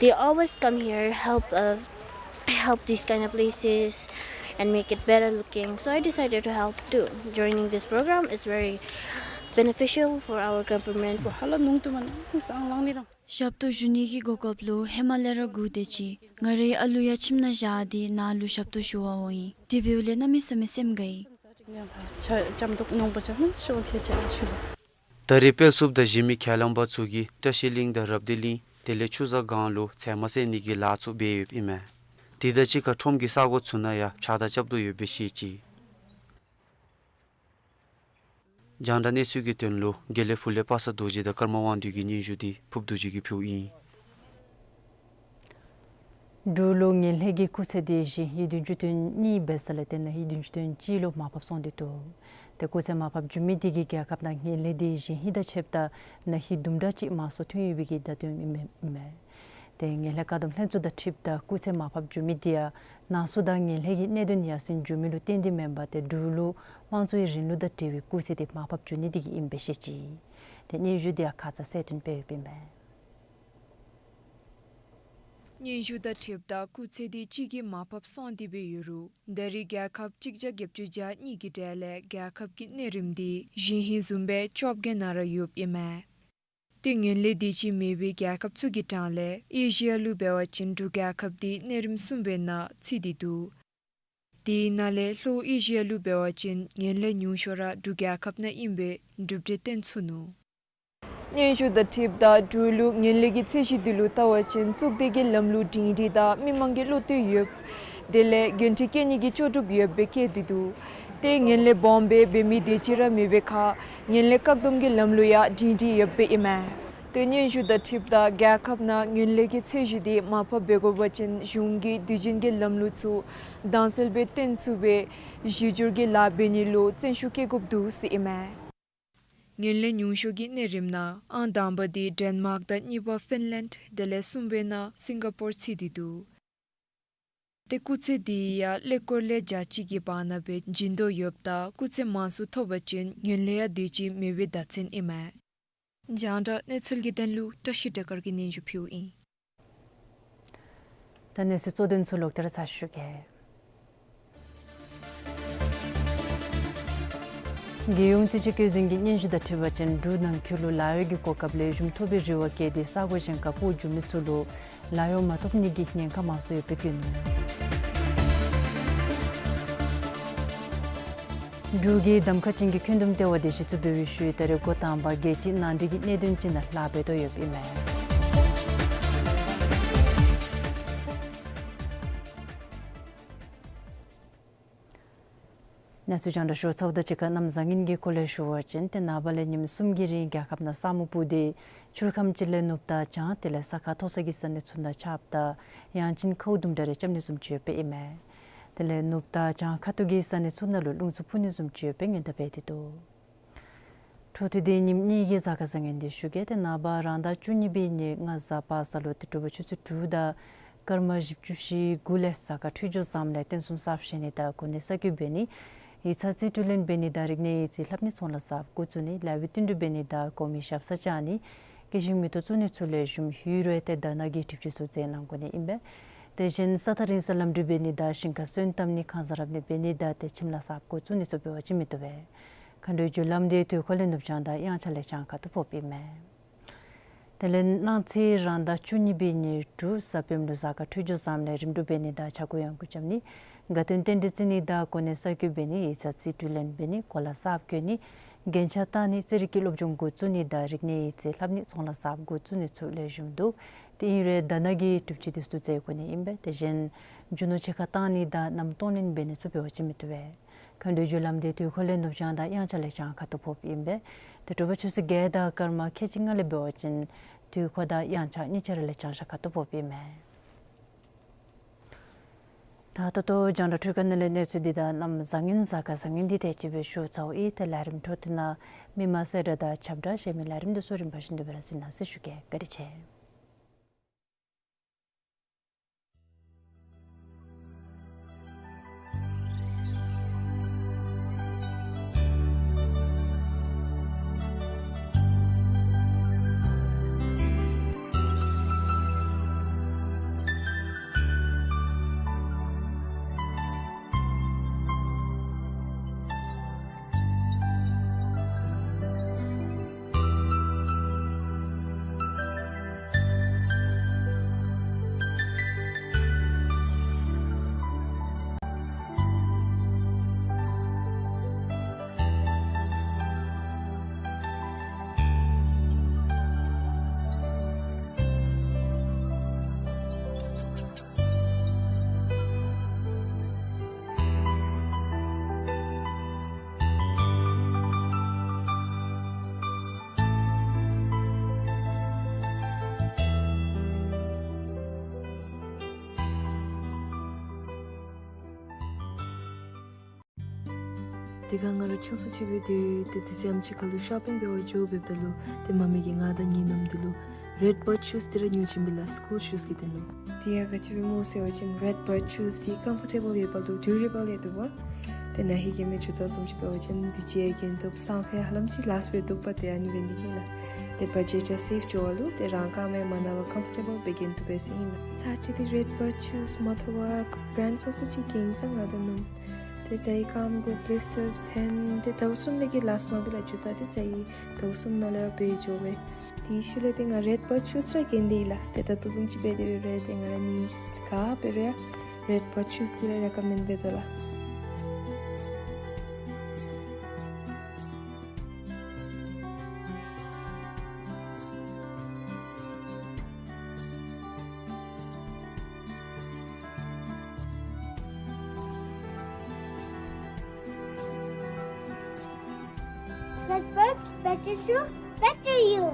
They always come here, help, uh, help these kind of places and make it better looking. So I decided to help too. Joining this program is very beneficial for our government. ཧ་ལ་ནུང་དུ་མ་ན་སང་སང་ལང་ནི་རང་། ཞབས་ཏོག་ཞུ་ནི་གི་གོ་སྐབས་ལུ་ཧེ་མ་ལས་ར་སྒུག་སྡོད་ཅི། ང་རའི་ཨ་ལུ་ཡང་ཁྱིམ་ནང་བཞག་སྟེ་ནཱ་ལུ་ཞབས་ཏོག་ཞུ་བར་འོང་ཡི། དེ་འབདཝ་ལས་གནམ་མེད་ས་མེད་སེམས་དགའ་ཡི། ད་རེས་དཔལ་སྲུངཔ་དང་གཞན་མི་ཁས་བླངས་པ་ཚུ་གིས་བཀྲ་ཤིས་གླིང་དང་རབ་བདེ་གླིང་དེ་ལས་ཆུ་བཟང་སྒང་ལུ་ཚལ་མ་བསལ་ནི་གི་ལཱ་ཚུ་འབད་ཡོདཔ་ཨིན་མས། དེ་དང་གཅིག་ཁར་ཁྲོམ་གྱི་ས་གོ་ཚུ་ནང་ཡང་ཕྱགས་བདའ་རྐྱབ་དོ་ཡོདཔ་སྦེ་བཤད་ཅི། རྒྱང་བསྒྲགས་གནས་ཚུལ་གྱི་དོན་ལུ་དགེ་ལེགས་ཕུག་ལས་པ་སངས་རྡོ་རྗེ་དང་ཀརྨ་དབང་འདུས་ཀྱི་སྙན་ཞུ་འདི་ཕུབ་རྡོ་རྗེ་གིས་ཕུལཝ་ཨིན། འབྲུག་ལུ་ངན་ལྷད་ཀྱི་སྐུགས་ཚད་འདི་ཞིང་ཧིང་བདུན་ཅུ་དོན་གཉིས་འབད་ས་ལས་ཏེ་ན་ཧིང་བདུན་ཅུ་དོན་གཅིག་ལུ་མར་ཕབ་སོང་སྟེ་འདུག། ཏེ་སྐུགས་ཚད་མར་ཕབ་འགྱོ་མི་འདི་གིས་རྒྱལ་ཁབ་ནང་ངན་ལྷད་འདི་ཞིང་ཧིང་དང་ཕྱདཔ་ད་ན་ཧིང་དུམ་གྲ་ཅིག་མང་སུ་ཐོན་ཡོད་པའི་གི་བརྡ་སྟོནམ་ཨིན་མས། ཏེ་ངན་ལྷད་བཀག་སྡོམ་ལྷན་ཚོགས་དང་འཁྲིལཝ་ད་སྐུགས་ཚད་མར་ཕབ་འགྱོ་མི་འདི་ཡང་ནང་སོ་དང་ངན་ལྷད་ཀྱི་གནད་དོན་ཡར་སེང་འགྱོ་མི་ལུ་བརྟེན་ཏེ་མེན་པར་ཏེ་འབྲུག་ལུ་དམངས་གཙོའི་རིང་ལུགས་དང་འབྲེལ་བའི་སྐུགས་ཚད་འདི་མར་ཕབ་འགྱོ་ནི་འདི་གིས་ཨིནམ་སྦེ་བཤད་ཅི། ཏེ་སྙན་ཞུ་འདི་ཡང་ཁ་ཙ་གསལ་སྟོན་འབད་ཡོདཔ་ཨིན་མས། སྙན་ཞུ་དང་འཁྲིལཝ་ད་སྐུགས་ཚད་འདི་གཅིག་གིས་མར་ཕབ་སོང་སྟེ་སྦེ་ཡོད་རུང་ད་རེས་རྒྱལ་ཁབ་གཅིག་བརྒྱ་བརྒྱད་ཅུ་གྱ་གཉིས་ཀྱི་གྲས་ལས་རྒྱལ་ཁབ་ཀྱི་གནས་རིམ་འདི་གཞེས་ཧེང་བཟུམ་སྦེ་བཅོ་བརྒྱད་ནང་ར་ཡོདཔ་ཨིན་མས། ཏེ་ངན་ལྷད་དེ་ཅིག་མེད་པའི་རྒྱལ་ཁབ་ཚུ་གི་གྲངས་ལས་ཨེ་ཤི་ཡ་ལུ་འབད་བ་ཅིན་འབྲུག་རྒྱལ་ཁབ་འདི་གནས་རིམ་གསུམ་པའི་ནང་ཚུད་དེ་འདུག། དེའི་ནང་ལས་ལྷོ་ཨེ་ཤི་ཡ་ལུ་འབད་བ་ཅིན་ངན་ལྷད་ཉུང་ཤོས་ར་འབྲུག་རྒྱལ་ཁབ་ནང་ཨིན་པའི་གྲུབ་འབྲས་བསྟན་ཚུགས་ནུག། སྙན་ཞུ་དང་འཁྲིལཝ་ད་འབྲུག་ལུ་ངན་ལྷད་ཀྱི་ཚད་གཞི་འདི་ལུ་བལྟ་བ་ཅིན་གཙུག་སྡེ་གི་ལམ་ལུགས་སྒྲིང་སྒྲི་དང་མི་མང་གི་བློ་མཐུན་ཡོདཔ། དེ་ལས་འགན་འཁྲི་བཀལ་ནི་གི་ལྕོགས་གྲུབ་ཡོདཔ་སྦེ་བཀོད་དེ་འདུག། ཏེ་ངན་ལྷད་སྦོམ་སྦེ་འབད་མི་དེ་ཅིག་ར་མེད་པའི་ཁར་ངན་ལྷད་བཀག་སྡོམ་གྱི་ལམ་ལུགས་ཡང་སྒྲིང་སྒྲི་ཡོདཔ་ཨིན་མས། ཏེ་སྙན་ཞུ་དང་འཁྲིལཝ་ད་རྒྱལ་ཁབ་ནང་ངན་ལྷད་ཀྱི་ཚད་གཞི་དེ་མར་ཕབ་འབད་དགོ་པ་ཅིན་གཞུང་གིས་དུས་རྒྱུན་གྱི་ལམ་ལུགས་ཚུ་དྭངས་གསལ་སྦེ་སྟོན་ཚུགས་པའི་གཞི་བསྒྱུར་གྱི་ལཱ་འབད་ནི་ལུ་བརྩོན་ཤུགས་བསྐྱེད་དགོཔ་འདུག་ཟེར་ཨིན་མས། ངན་ལྷད་ཉུང་ཤོས་ཀྱི་གནས་རིམ་ནང་ཨང་དང་པ་འདི་ཌེན་མཱརཀ་དང་གཉིས་པ་ཕིན་ལེནཌ་དེ་ལས་གསུམ་པའི་ནང་སིང་ག་པོར་ཚུད་དེ་འདུག། ཏེ་སྐུགས་ཚད་འདི་ཡང་ཀླད་ཀོར་ལས་བརྒྱ་གཅིག་གི་བར་ན་སྦེ་འགྱིང་དོ་ཡོདཔ་ད་སྐུགས་ཚད་མང་སུ་ཐོབ་པ་ཅིན་ངན་ལྷད་ཡང་དེ་ཅིག་མེད་པའི་བརྡ་མཚོན་ཨིན་མས། རྒྱང་བསྒྲགས་གནས་ཚུལ་གྱི་དོན་ལུ་བཀྲ་ཤིས་སྒྲོལ་དཀར་གྱིས་སྙན་ཞུ་ཕུལཝ་ཨིན། ད་གནས་ཚུལ་གཙོ་དོན་ཚུ་ལོག་སྟེ་ར་ཚར་ཞུ་གེ། རྒྱལ་ཡོངས་རྩིས་དཔྱད་བཀོད་འཛིན་གྱི་སྙན་ཞུ་དང་འཁྲིལ་བ་ཅིན་འབྲུག་ནང་འཁོད་ལུ་ལཱ་གཡོག་གི་གོ་སྐབས་ལེགས་ཤོམ་ཐོབ་པའི་རེ་བ་བསྐྱེད་དེ་ས་གོ་གཞན་ཁར་སྤོ་འགྱོ་མི་ཚུ་ལུ་ལཱ་གཡོག་མ་ཐོབ་ནི་གི་ཉེན་ཁ་མང་སུ་ཡོདཔ་སྦེ་བཀོད་ནུག། འབྲུག་གི་གདམ་ཁ་ཅན་གྱི་འཁོན་འདུམ་ལྟེ་བ་དེ་གཞི་བཙུགས་འབད་བའི་ཤུལ་ད་རེས་འགོ་དང་པ་རྒྱལ་སྤྱི་ནང་འགྲིག་གི་གནད་དོན་ཅིག་ནང་ལཱ་འབད་དོ་ཡོདཔ་ཨིན་མས། གནས་ཚུལ་རྒྱང་བསྒྲགས་ཞུ་ཚརཝ་དང་གཅིག་ཁར་གནམ་བཟང་ངན་གྱི་སྐོར་ལས་ཞུ་བ་ཅིན་ཏེ་ནངས་པ་ལས་ཉིནམ་གསུམ་གྱི་རིང་རྒྱལ་ཁབ་ནང་ས་སྨུག་སྤུབས་ཏེ་ཆུ་ཁམས་ཅིག་ལས་ནུབ་དང་བྱང་དེ་ལས་ས་ཁ་མཐོ་ས་གི་ས་གནས་ཚུ་ནང་ཆརཔ་དང་ཡང་ཅིན་ཁཝ་དུམ་གྲ་རེ་རྐྱབ་ནི་བཟུམ་ཅིག་ཡོདཔ་ཨིན་མས། དེ་ལས་ནུབ་དང་བྱང་ཁ་ཐུག་གི་ས་གནས་ཚུ་ནང་ལུ་རླུང་འཚུབ་འཕུ་ནི་བཟུམ་ཅིག་ཡོདཔ་སྔོན་བརྡ་འབད་དེ་འདུག། འཕྲོ་མཐུད་དེ་ཉིནམ་གཉིས་ཀྱི་གཟའ་སྐར་བཟང་ངན་འདི་ཞུ་གེ། ཏེ་ནངས་པ་རང་ཟླ་བཅུ་གཉིས་པའི་ཉེར་ལྔ་གཟའ་པ་སངས་ལུ་ཏེ་དྲོ་པ་ཆུ་ཚོད་དྲུག་དང་སྐར་མ་བཞི་བཅུ་ཞེ་དགུ་ལས་གཟའ་སྐར་འཕྲོད་སྦྱོར་བཟངམ་ལས་རྟེན་གསུམ་གསརཔ་བཞེངས་ནི་དང་གོ་གནས་གསར་བསྐོ་འབད་ནི། ཡིག་ཚང་རྩིས་སྤྲོད་ལེན་འབད་ནི་དང་རིག་གནས་ཡིག་རྩིས་ལྷབ་ནི་ཚོང་ལཱ་གསརཔ་འགོ་བཙུགས་ནི། ལཱ་གཡོག་བསྟུན་གྲོས་འབད་ནི་དང་གོང་མའི་ཞབས་སར་བཅར་ནི། སྐྱེད་ཤིང་མེ་ཏོག་བཙུགས་ནི་ཚུ་ལེགས་ཤོམ་ཡོད་རུང་ཏེ་ད་ནངས་ཀྱི་སྒྲིག་གཞི་ཚུ་མཛད་གནང་དགོ་ནི་ཨིན་པས། དེ་བཞིན་ས་ཐག་རིང་སར་ལམ་འགྲུལ་འབད་ནི་དང་ཞིང་ཁར་སོན་བཏབ་ནི་ཁང་གསར་རབ་གནས་འབད་ནི་དང་ཏེ་ཁྱིམ་ལཱ་གསརཔ་འགོ་བཙུགས་ནི་ཚུ་འབད་བ་ཅིན་མི་བཏུབ་པས། མཁའ་འགྲོའི་རྒྱུ་ལམ་འདི་དུས་འཁོར་ལས་ནུབ་བྱང་དང་དབྱངས་འཆར་ལས་བྱང་ཁ་ཐུག་ཕོགཔ་ཨིན་མས། དེ་ལས་གནངས་ཚེ་རང་ཟླ་བཅུ་གཉིས་པའི་ཉེར་དྲུག་གཟའ་སྤེནམ་ལུ་གཟའ་སྐར་འཕྲོད་སྦྱོར་བཟངམ་ལས་རིམ་གྲོ་འབད་ནི་དང་ཕྱྭ་འགུགས་གཡང་འགུགས་རྐྱབ་ནི། དགའ་སྟོན་རྟེན་འབྲེལ་བརྩི་ནི་དང་གོ་གནས་གསར་བསྐོ་འབད་ནི། ཡིག་ཚང་རྩིས་སྤྲོད་ལེན་འབད་ནི། གོ་ལ་གསརཔ་བསྐོ་ནི། རྒྱན་ཆ་བཏགས་ནི། རྩེད་རིགས་ཀྱི་སློབ་སྦྱོང་འགོ་བཙུགས་ནི་དང་རིག་གནས་ཡིག་རྩིས་ལྷབ་ནི་ཚོང་ལཱ་གསརཔ་འགོ་བཙུགས་ནི་ཚུ་ལེགས་ཤོམ་འདུག། ཏེ་ཨིན་རུང་ད་ནངས་ཀྱི་སྒྲུབ་བྱེད་འདི་ཚུ་མཛད་དགོ་ནི་ཨིན་པས། དེ་བཞིན་རྒྱུ་ནོར་ཕྱི་ཁར་བཏང་ནི་དང་གནམ་གཏོང་ལེན་འབད་ནི་ཚུ་འབད་བ་ཅིན་མི་བཏུབ་པས། མཁའ་འགྲོའི་རྒྱུ་ལམ་འདི་དུས་འཁོར་ལས་ནུབ་བྱང་དང་དབྱངས་འཆར་ལས་བྱང་ཁ་ཐུག་ཕོགཔ་ཨིན་པས། ཏེ་དྲོ་པ་ཆུ་ཚོད་བརྒྱད་དང་སྐར་མ་ཁལ་གཅིག་ལྔ་ལས་འབད་བ་ཅིན་དུས་འཁོར་དང་དབྱངས་འཆར་གཉིས་ཆ་ར་ལས་བྱང་ཤར་ཁ་ཐུག་ཕོགཔ་ཨིན་མས། ད་ད་ལྟོ་རྒྱང་བསྒྲགས་འཕྲུལ་ཁང་ནང་ལས་གནས་ཚུལ་འདི་དང་གནམ་བཟང་ངན་གཟའ་སྐར་བཟང་ངན་འདི་དེ་ཅིག་སྦེ་ཞུ་ཚརཝ་ཨིན། ཏེ་ལས་རིམ་འཕྲོ་མཐུད་ནང་མི་མང་གསལ་བསྒྲགས་དང་ཁྱབ་བསྒྲགས་གཞན་མི་ལས་རིམ་འདི་ཚུ་རིམ་པ་བཞིན་དུ་སྦེ་ར་གཟིགས་གནང་ཟེར་ཞུ་གེ། བཀའ་དྲིན་ཆེ། དེ་སྒང་ང་ར་ཆུང་སུ་ཅིག་འབད་དེ་ཏེ་དེ་ཚེ་ཨམ་ཆི་ཁ་ལུ་ཤོ་པིང་འབད་བར་འགྱོ་འབདཝ་ད་ལུ་ཏེ་མ་མི་གིས་ང་དང་ངེའི་ནུམོ་འདི་ལུ་རེཌ་བརཌ་ཤུསི་འདི་ར་ཉོ་བྱིན་པས་ལགས། སི་ཀུལ་ཤུསི་གི་དོན་ལུ། དེ་ཡང་ག་ཅི་སྦེ་སྨོ་ཟེར་བ་ཅིན་རེཌ་བརཌ་ཤུསི་འདི་ཀམ་ཕོར་ཊེ་བཱལ་ཡོདཔ་ལུ་ཌུ་རེ་བཱལ་ཡང་འདུག་པ། ཏེ་ན་ཧིང་གི་མི་ཆུང་ཙག་བཟུམ་ཅིག་འབད་བ་ཅིན་འདི་ཅིག་ཡང་གྱོན་བཏུབ། སང་ཕོད་ཧ་ལམ་ཅིག་ལཱསི་སྦེ་བཏུབ་པ། ཏེ་ཨ་ནི་འབད་ནི་གིས་ལགས། ཏེ་བ་ཇེཊ་ཡང་སེབ་འགྱོ་བ་ལུ་ཏེ་རང་རྐངམ་ཡང་མ་ན་བར་ཀམ་ཕོར་ཊེ་བཱལ་སྦེ་གྱོན་བཏུབ་པས་ཟེར་ཨིན་ལགས། ཚར་ཅིག་འདི་རེཌ་བཱརཌ་ཤུསི་མ་ཐོབ་པར་བྲེནཌ་སོ་སོ་ཅིག་གྱོན་སོང་ང་ད་ནུམ། ཏེ་ཚར་རྐངམ་གུ་བི་ལིས་ཊརསི་ཐོན། ཏེ་ཟླཝ་གསུམ་ལས་ཀྱི་ལཱསིཊ་མ་འབད་ལགས། ཇུ་ཏ་འདི་ཚར་ཟླཝ་གསུམ་ནང་ལས་ར་འབད་འགྱོ་བས། དེའི་ཤུལ་ལས་ཏེ་ང་རེཌ་བཱརཌ་ཤུསི་ར་གྱོན་ཏེ་ཡོད་ལགས། ཏེ་ད་ལྟོ་བཟུམ་ཅིག་འབད་དེ་འབད་རུང་ཏེ་ང་ར་ནི་ག་འབད་རུང་ཡང་རེཌ་བཱརཌ་ཤུསི་འདི་ར་རེ་ཀོ་མེནཌ་འབད་དོ་ལགས། Better work, better shoe, better you.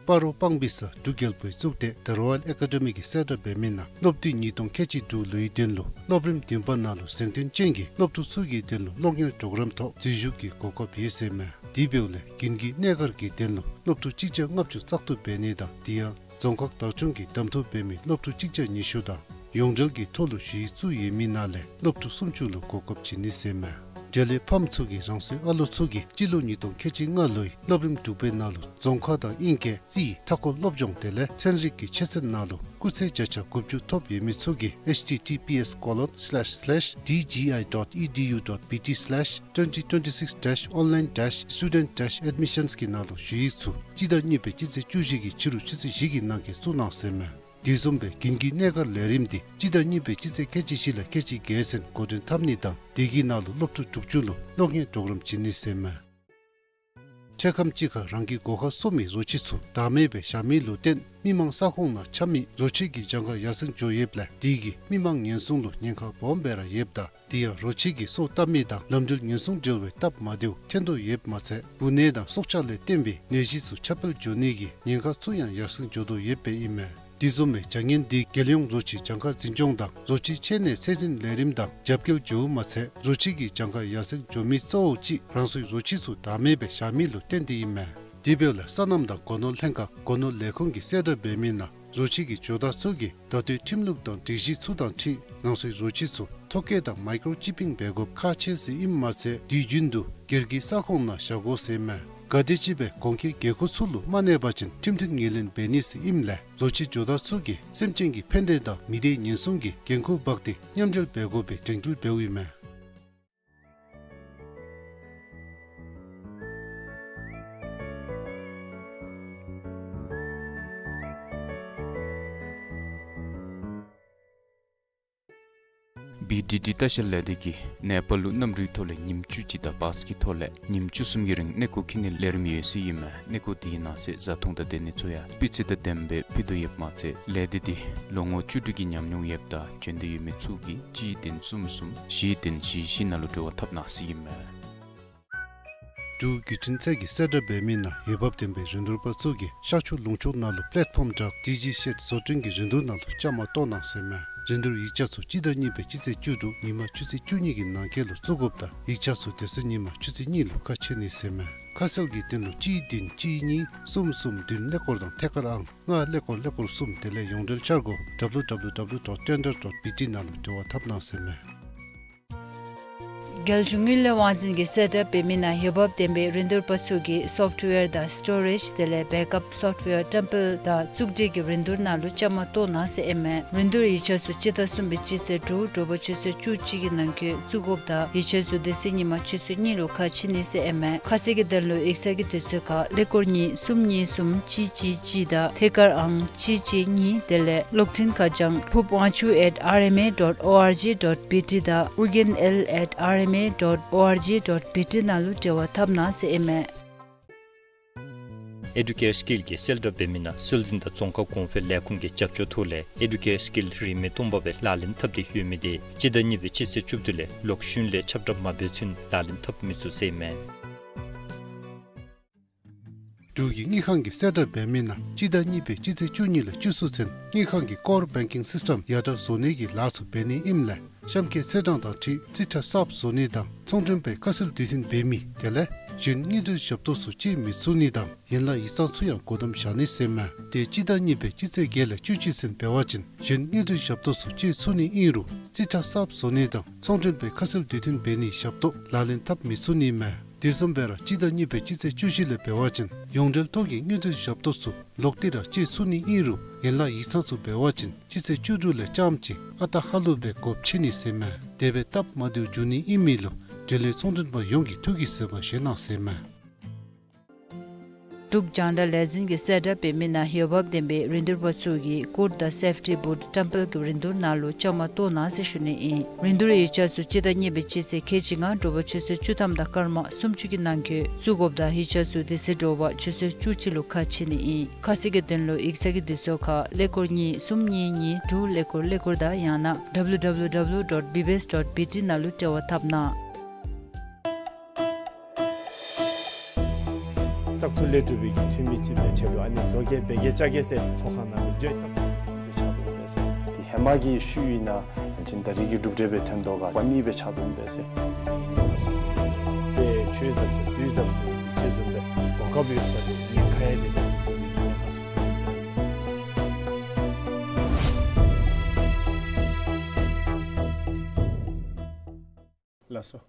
སྤ་རོ་སྤང་སྦིས་ས་འབྲུག་རྒྱལ་པོའི་གཙུག་སྡེ་ད་རོ་ཡཱལ་ཨེ་ཀ་ཌི་མི་གི་གསལ་བསྒྲགས་འབད་མི་ནང་སློབ་དུས་ཉིས་སྟོང་ཁལ་གཅིག་དྲུག་ལོའི་དོན་ལུ་སློབ་རིམ་བདུན་པ་ནང་ལུ་གཟེངས་ཐོན་ཅན་གྱི་སློབ་ཕྲུག་ཚུ་གི་དོན་ལུ་སློབ་གཉེར་གྲོགས་རམ་ཐོག་འཛུལ་ཞུགས་ཀྱི་གོ་སྐབས་ཡོད་ཟེར་མས། དེ་འབདཝ་ལས་དགུན་གྱི་གནས་སྒར་གྱི་དོན་ལུ་སློབ་ཕྲུག་གཅིག་བརྒྱ་ལྔ་བཅུ་བཙག་འཐུ་འབད་ནི་དང་དེ་ཡང་རྫོང་ཁག་བདག་སྐྱོང་གིས་གདམ་འཐུ་འབད་མི་སློབ་ཕྲུག་གཅིག་བརྒྱ་ཉི་ཤུ་དང་ཡོངས་འབྲེལ་གྱི་ཐོག་ལུ་ཞུ་ཡིག་བཙུགས་ཡོད་མི་ནང་ལས་སློབ་ཕྲུག་སུམ་ཅུ་ལུ་གོ་སྐབས་བྱིན་ནི་ཟེར་མས། འབྲེལ་ཡོད་ཕམ་ཚུ་གིས་རང་སོའི་ཨ་ལོ་ཚུ་གིས་སྤྱི་ལོ་ཉིས་སྟོང་ཁལ་གཅིག་ལྔ་ལོའི་སློབ་རིམ་དྲུག་པའི་ནང་ལུ་རྫོང་ཁ་དང་དབྱིན་སྐད་རྩིས་མཐའ་འཁོར་སློབ་སྦྱོང་དེ་ལས་ཚན་རིག་གི་ཆོས་ཚན་ནང་ལུ་སྐུགས་ཚད་བརྒྱ་ཆ་དགུ་བཅུ་ཐོབ་ཡོད་མི་ཚུ་གིས་ཨེཆ་ཊི་ཊི་པི་ཨེསི་ཀོ་ལོན་སི་ལེཤ་སི་ལེཤ་ཌི་ཇི་ཨའི་ཌོཊ་ཨི་ཌི་ཡུ་ཌོཊ་བི་ཊི་སི་ལེཤ་ཊུ་ཝེན་ཊི་ཊུ་ཝེན་ཊི་སིགསི་ཌེཤ་ཨོན་ལའིན་ཌེཤ་སི་ཊུ་ཌེནཊ་ཌེཤ་ཨེཌ་མི་ཤཱནསི་གི་ནང་ལུ་ཞུ་ཡིག་ཚུ་སྤྱི་ཟླ་གཉིས་པའི་སྤྱི་ཚེས་བཅུ་བཞི་གི་ཕྱི་རུ་ཆུ་ཚོད་བཞི་གི་ནང་འཁོད་བཙུགས་གནང་ཟེར་མས། དེ་བཟུམ་སྦེ་དགུན་གྱི་གནས་སྒར་ལས་རིམ་འདི་སྤྱི་ཟླ་གཉིས་པའི་སྤྱི་ཚེས་ཁལ་གཅིག་བཞི་ལས་ཁལ་གཅིག་བརྒྱད་ཚུན་འགོ་འདྲེན་འཐབ་ནི་དང་དེ་གི་ནང་ལུ་སློབ་ཕྲུག་དྲུག་ཅུ་ལུ་སློབ་གཉེར་གྲོགས་རམ་བྱིན་ནི་ཟེར་མས། འཕྲལ་ཁམས་ཅིག་ཁར་རང་གི་སྒོ་ཁར་གསོ་མི་རོ་ཁྱི་ཚུ་བདག་མེད་སྦེ་བཞག་མི་ལུ་བརྟེན་མི་མང་ས་ཁོངས་ནང་འཁྱམ་མི་རོ་ཁྱི་གི་གྱངས་ཁ་ཡར་སེང་འགྱོ་ཡོདཔ་ལས་དེ་གིས་མི་མང་ཉེན་སྲུང་ལུ་ཉེན་ཁ་སྦོམ་སྦེ་ར་ཡོདཔ་ད་དེ་ཡང་རོ་ཁྱི་གིས་སོ་བཏབ་མི་དང་ལམ་འགྲུལ་ཉེན་སྲུང་འབྲེལ་བའི་སྟབས་མ་བདེཝ་ཐོན་དོ་ཡོདཔ་མ་ཚད་འབུ་ནད་དང་སྲོག་ཆགས་ལས་བརྟེན་པའི་ནད་གཞི་ཚུ་ཁྱབ་སྤེལ་འགྱོ་ནི་གི་ཉེན་ཁ་ཚུ་ཡང་ཡར་སེང་འགྱོ་དོ་ཡོདཔ་ཨིན་མས། དེ་བཟུམ་སྦེ་བྱ་ངན་འདི་རྒྱལ་ཡོངས་རོ་ཁྱི་གྱངས་ཁ་འཛིན་སྐྱོང་དང་རོ་ཁྱི་འཆོལ་ནད་ཚད་འཛིན་ལས་རིམ་དང་རྒྱབ་འགལ་འགྱོཝ་མ་ཚད་རོ་ཁྱི་གི་གྱངས་ཁ་ཡར་སེང་འགྱོ་མི་གཙོ་བོ་ཅིག་རང་སོའི་རོ་ཁྱི་ཚུ་བདག་མེད་སྦེ་བཞག་མི་ལུ་བརྟེན་ཏེ་ཨིན་མས། དེ་འབདཝ་ལས་སོ་ནམ་དང་སྒོ་ནོར་ལྷན་ཁག་སྒོ་ནོར་ལས་ཁུངས་ཀྱིས་གསལ་བསྒྲགས་འབད་མི་ནང་རོ་ཁྱི་གི་ཇོ་བདག་ཚུ་གིས་ད་ལྟོའི་ཁྲིམས་ལུགས་དང་སྒྲིག་གཞི་ཚུ་དང་འཁྲིལ་རང་སོའི་རོ་ཁྱི་ཚུ་ཐོ་བཀོད་དང་མའི་ཀྲོ་ཅིཔ་པིང་འབད་དགོཔ་ཁག་ཆེ་ཟེར་ཨིནམ་མ་ཚད་དུས་རྒྱུན་དུ་སྒེར་གྱི་ས་ཁོངས་ནང་བཞག་དགོ་ཟེར་མས། ག་དེམ་ཅིག་སྦེ་གོང་འཁོད་འགན་ཁུར་ཚུ་ལུ་མ་གནས་པ་ཅིན་ཁྲིམས་མཐུན་ངོས་ལེན་འབད་ནི་ཟེར་ཨིནམ་ལས་རོ་ཁྱི་ཇོ་བདག་ཚུ་གིས་སེམས་ཅན་གྱི་ཕན་བདེ་དང་མི་སྡེ་ཉེན་སྲུང་གི་འགན་ཁུར་འབག་སྟེ་མཉམ་འབྲེལ་འབད་དགོ་པའི་དྲན་སྐུལ་འབདཝ་ཨིན་མས། བི་ཌི་ཌི་ལྟ་བཤལ་ལས་སྡེ་གིས་ནེ་པཱལ་ལུ་གནམ་གྲུའི་ཐོག་ལས་ཉིནམ་བཅུ་གཅིག་དང་བཱས་ཀྱི་ཐོག་ལས་ཉིནམ་བཅུ་གསུམ་གྱི་རིང་གནས་སྐོར་འཁྱིད་ནིའི་ལས་རིམ་ཡོད་ཟེར་ཨིན་མས། གནས་སྐོར་དེའི་ནང་གསེས་བཟའ་འཐུང་དང་སྡོད་གནས་ཚུ་ཡང་སྤུས་ཚད་དང་ལྡནམ་སྦེ་ཕུལ་དོ་ཡོདཔ་མ་ཚད་ལས་སྡེ་འདི་ལོ་ངོ་བཅུ་དྲུག་གི་ཉམས་མྱོང་ཡོདཔ་དང་འབྱོན་འདོད་ཡོད་མི་ཚུ་གིས་གཅིག་བདུན་གསུམ་གསུམ་བཞི་བདུན་བཞི་བཞི་ནང་ལུ་འབྲེལ་བ་འཐབ་གནང་ཟེར་ཨིན་མས། འབྲུག་བརྒྱུད་འཕྲིན་ཚད་ཀྱིས་གསལ་བསྒྲགས་འབད་མི་ནང་འོས་འབབ་ལྡན་པའི་རིན་བསྡུར་པ་ཚུ་གིས་ཤར་ཕྱོགས་ལུང་ཕྱོགས་ནང་ལུ་པེ་ལེཊ་ཕོམ་བྲག་ཌི་ཇི་ཤེཌ་བཟོ་སྐྲུན་གྱི་རིན་བསྡུར་ནང་ལུ་བཅའ་མར་གཏོགས་གནང་ཟེར་མས། རིན་བསྡུར་ཡིག་ཆ་ཚུ་སྤྱི་ཟླ་གཉིས་པའི་སྤྱི་ཚེས་བཅུ་དྲུག་ཉིན་མ་ཆུ་ཚོད་བཅུ་གཉིས་ཀྱི་ནང་འཁོད་ལུ་བཙུགས་དགོཔ་དང་ཡིག་ཆ་ཚུ་དེ་ཚེ་ཉིན་མ་ཆུ་ཚོད་གཉིས་ལུ་ཁ་ཕྱེ་ནི་ཟེར་མས། ཁ་གསལ་གྱི་དོན་ལུ་གཅིག་བདུན་གཅིག་གཉིས་གསུམ་གསུམ་བདུན་ཀླད་ཀོར་དང་ཐད་ཀར་ཨང་ལྔ་ཀླད་ཀོར་ཀླད་ཀོར་གསུམ་དེ་ལས་ཡོངས་འབྲེལ་འཆར་སྒོ་ཌབ་ལུ་ཌབ་ལུ་ཌབ་ལུ་ཌོཊ་ཊེན་ཌར་ཌོཊ་བི་ཊི་ནང་ལུ་འབྲེལ་བ་འཐབ་གནང་ཟེར་མས། རྒྱལ་གཞུང་དངུལ་ལས་དབང་འཛིན་གྱིས་གསལ་བསྒྲགས་འབད་མི་ནང་འོས་འབབ་ལྡན་པའི་རིན་བསྡུར་པ་ཚུ་གིས་སོཕཊ་ཝེར་དང་སི་ཊོ་རེཇ་དེ་ལས་བེཀ་ཨཔ་སོཕཊ་ཝེར་བཀྲམ་སྤེལ་དང་བཙུགས་སྒྲིག་གི་རིན་བསྡུར་ནང་ལུ་བཅའ་མར་གཏོགས་གནང་ཟེར་ཨིན་མས། རིན་བསྡུར་ཡིག་ཆ་ཚུ་སྤྱི་ཟླ་གསུམ་པའི་སྤྱི་ཚེས་དྲུག་དྲོ་པ་ཆུ་ཚོད་བཅུ་གཅིག་གི་ནང་འཁོད་བཙུགས་དགོཔ་དང་ཡིག་ཆ་ཚུ་དེ་ཚེ་ཉིན་མ་ཆུ་ཚོད་གཉིས་ལུ་ཁ་ཕྱེ་ནི་ཟེར་ཨིན་མས། ཁ་གསལ་གྱི་དོན་ལུ་ཡིག་ཚང་གི་དུས་ཚོད་ཁར་ཀླད་ཀོར་གཉིས་གསུམ་གཉིས་གསུམ་གཅིག་གཅིག་གཅིག་དང་ཐད་ཀར་ཨང་གཅིག་གཅིག་གཉིས་དེ་ལས་གློག་འཕྲིན་ཁ་བྱང་ཕུབ་དབང་ཕྱུག་ཨེཊ་ཨར་ཨེམ་ཨེ་ཌོཊ་ཨོ་ཨར་ཇི་ཌོཊ་བི་ཊི་དང་ཨོ་རྒྱན་ཨེལ་ཨེཊ་ཨར་ཨེམ་ཨེ་ཌོཊ་ཨོ་ཨར་ཇི་ཌོཊ་བི་ཊི་ནང་ལུ་འབྲེལ་བ་འཐབ་གནང་ཟེར་ཨིན་མས། ཨེ་ཌུ་ཀེར་སི་ཀིལ་གྱིས་གསལ་བསྒྲགས་འབད་མི་ནང་སྲོལ་འཛིན་དང་རྫོང་ཁ་གོང་འཕེལ་ལས་ཁུངས་ཀྱི་རྒྱབ་སྐྱོར་ཐོག་ལས་ཨེ་ཌུ་ཀེར་སི་ཀིལ་རིན་མེད་སྟོང་པ་སྦེ་ལག་ལེན་འཐབ་སྟེ་ཡོད་མི་དེ་སྤྱི་ཟླ་གཉིས་པའི་སྤྱི་ཚེས་བཅུ་བདུན་ལས་ལོག་གཞུང་ལས་ཁྱབ་བསྒྲགས་མ་འབད་ཚུན་ལག་ལེན་འཐབ་མི་ཚུགས་ཟེར་ཨིན་མས། འབྲུག་གི་དངུལ་ཁང་གིས་གསལ་བསྒྲགས་འབད་མི་ནང་སྤྱི་ཟླ་གཉིས་པའི་སྤྱི་ཚེས་བཅུ་གཉིས་ལས་བཅུ་གསུམ་ཚུན་དངུལ་ཁང་གི་ཀོར་བེང་ཀིང་སིསི་ཊེམ་ཡར་དྲག་བཟོ་ནིའི་ལཱ་ཚུ་འབད་ནི་ཨིནམ་ལས་གཤམ་འཁོད་ཚེས་གྲངས་དང་འཁྲིལ་རྩིས་ཁྲ་གསརཔ་བཟོ་ནི་དང་ཚོང་མགྲོན་པའི་ཁ་གསལ་དུས་མཐུན་འབད་མི་དེ་ལས་ གཞན་དངུལ་འབྲེལ་ཞབས་ཏོག་ཚུ་སྤྱོད་མི་ཚུགས་ནི་དང་ཡན་ལག་ཡིག་ཚང་ཚུ་ཡང་སྒོ་བསྡམ་བཞག་ནི་ཟེར་མས། དེ་སྤྱི་ཟླ་གཉིས་པའི་སྤྱི་ཚེས་བརྒྱད་ལས་བཅུ་གཅིག་ཚུན་འབད་བ་ཅིན་གཞན་དངུལ་འབྲེལ་ཞབས་ཏོག་ཚུ་སྤྱོད་ཚུགས་ནི་ཨིན་རུང་རྩིས་ཁྲ་གསརཔ་བཟོ་ནི་དང་ཚོང་མགྲོན་པའི་ཁ་གསལ་དུས་མཐུན་འབད་ནིའི་ཞབས་ཏོག་ལག་ལེན་འཐབ་མི་ཚུགས་ནི་མས། དེ་བཟུམ་སྦེ་ར་སྤྱི་ཟླ་གཉིས་པའི་སྤྱི་ཚེས་བཅུ་བཞི་ལས་འབད་བ་ཅིན་ཡོངས་འབྲེལ་ཐོག་གི་དངུལ་འབྲེལ་ཞབས་ཏོག་ཚུ་ལོག་སྟེ་ར་སྤྱོད་ཚུགས་ནི་ཨིན་རུང་ཡན་ལག་ཡིག་ཚང་ཚུ་འབད་བ་ཅིན་སྤྱི་ཚེས་བཅུ་དྲུག་ལས་རྐྱངམ་ཅིག་ཨ་རྟག་ཧ་ལུགས་སྦེ་སྒོ་ཕྱེ་ནི་ཟེར་མས། དེ་སྦེ་སྟབས་མ་བདེཝ་འབྱུང་ནི་ཨིན་མི་ལུ་འབྲེལ་ཡོད་ཚོང་མགྲོན་པ་ཡོངས་ཀྱིས་ཐུགས་ཀྱིས་བཟོད་པ་བཞེས་གནང་ཟེར་མས། འབྲུག་རྒྱང་བསྒྲགས་ལས་འཛིན་གྱིས་གསལ་བསྒྲགས་འབད་མི་ནང་འོས་འབབ་ལྡན་པའི་རིན་བསྡུར་པ་ཚུ་གིས་ཀུཌ་དང་སེཕ་ཊི་བུཊ་བཀྲམ་སྤེལ་གྱི་རིན་བསྡུར་ནང་ལུ་བཅའ་མར་གཏོགས་གནང་ཟེར་ཞུ་ནི་ཨིན། རིན་བསྡུར་ཡིག་ཆ་ཚུ་སྤྱི་ཟླ་གཉིས་པའི་སྤྱི་ཚེས་ཁལ་གཅིག་ལྔ་དྲོ་པ་ཆུ་ཚོད་བཅུ་ཐམ་དང་སྐར་མ་སུམ་ཅུ་གི་ནང་འཁོད་བཙུགས་དགོཔ་དང་ཡིག་ཆ་ཚུ་དེ་ཚེ་དྲོ་པ་ཆུ་ཚོད་བཅུ་གཅིག་ལུ་ཁ་ཕྱེ་ནི་ཨིན། ཁ་གསལ་གྱི་དོན་ལུ་ཡིག་ཚང་གི་དུས་ཚོད་ཁར་ཀླད་ཀོར་གཉིས་གསུམ་གཉིས་གཉིས་དྲུག་ཀླད་ཀོར་ཀླད་ཀོར་དང་ཡང་ན་W W W dot B B S dot B T ནང་ལུ་འབྲེལ་བ་འཐབ་གནང་། བཙག་འཐུ་ལས་གྲུབ་པའི་གི་འཐུས་མི་ཅིག་སྦེ་ཁྲལ་ལུ་ཨ་ནི་བཟོ་གེ་འབད་གེ་བཅའ་གེ་ཟེར་ཚོགས་ཁང་ནང་ལུ་བརྗོད་བཙག་འཐུ་ལས་ཕྱག་དོན་འབད་ཟེར། དེ་ཧེ་མ་གི་ཤུལ་ཨིན་ན་ཡང་ཅིན་ད་རེས་ཀྱི་གྲུབ་འབྲས་སྦེ་ཐོན་དོ་ག་པ་ནི་སྦེ་ཕྱག་དོན་འབད་ཟེར། དཔེ་ཆོས་ཟབ་ཟེར་དུས་ཟབ་ཟེར་ཅིག་བཟུམ་སྦེ་གོ་སྐབས་ཡོད་ས་ལུ་ཉེན་ཁ་ཡང་དེ་ལས་ཉེན་ཁ་ཚུ་ཐོན་འབད་ཟེར། ལགས་སོ།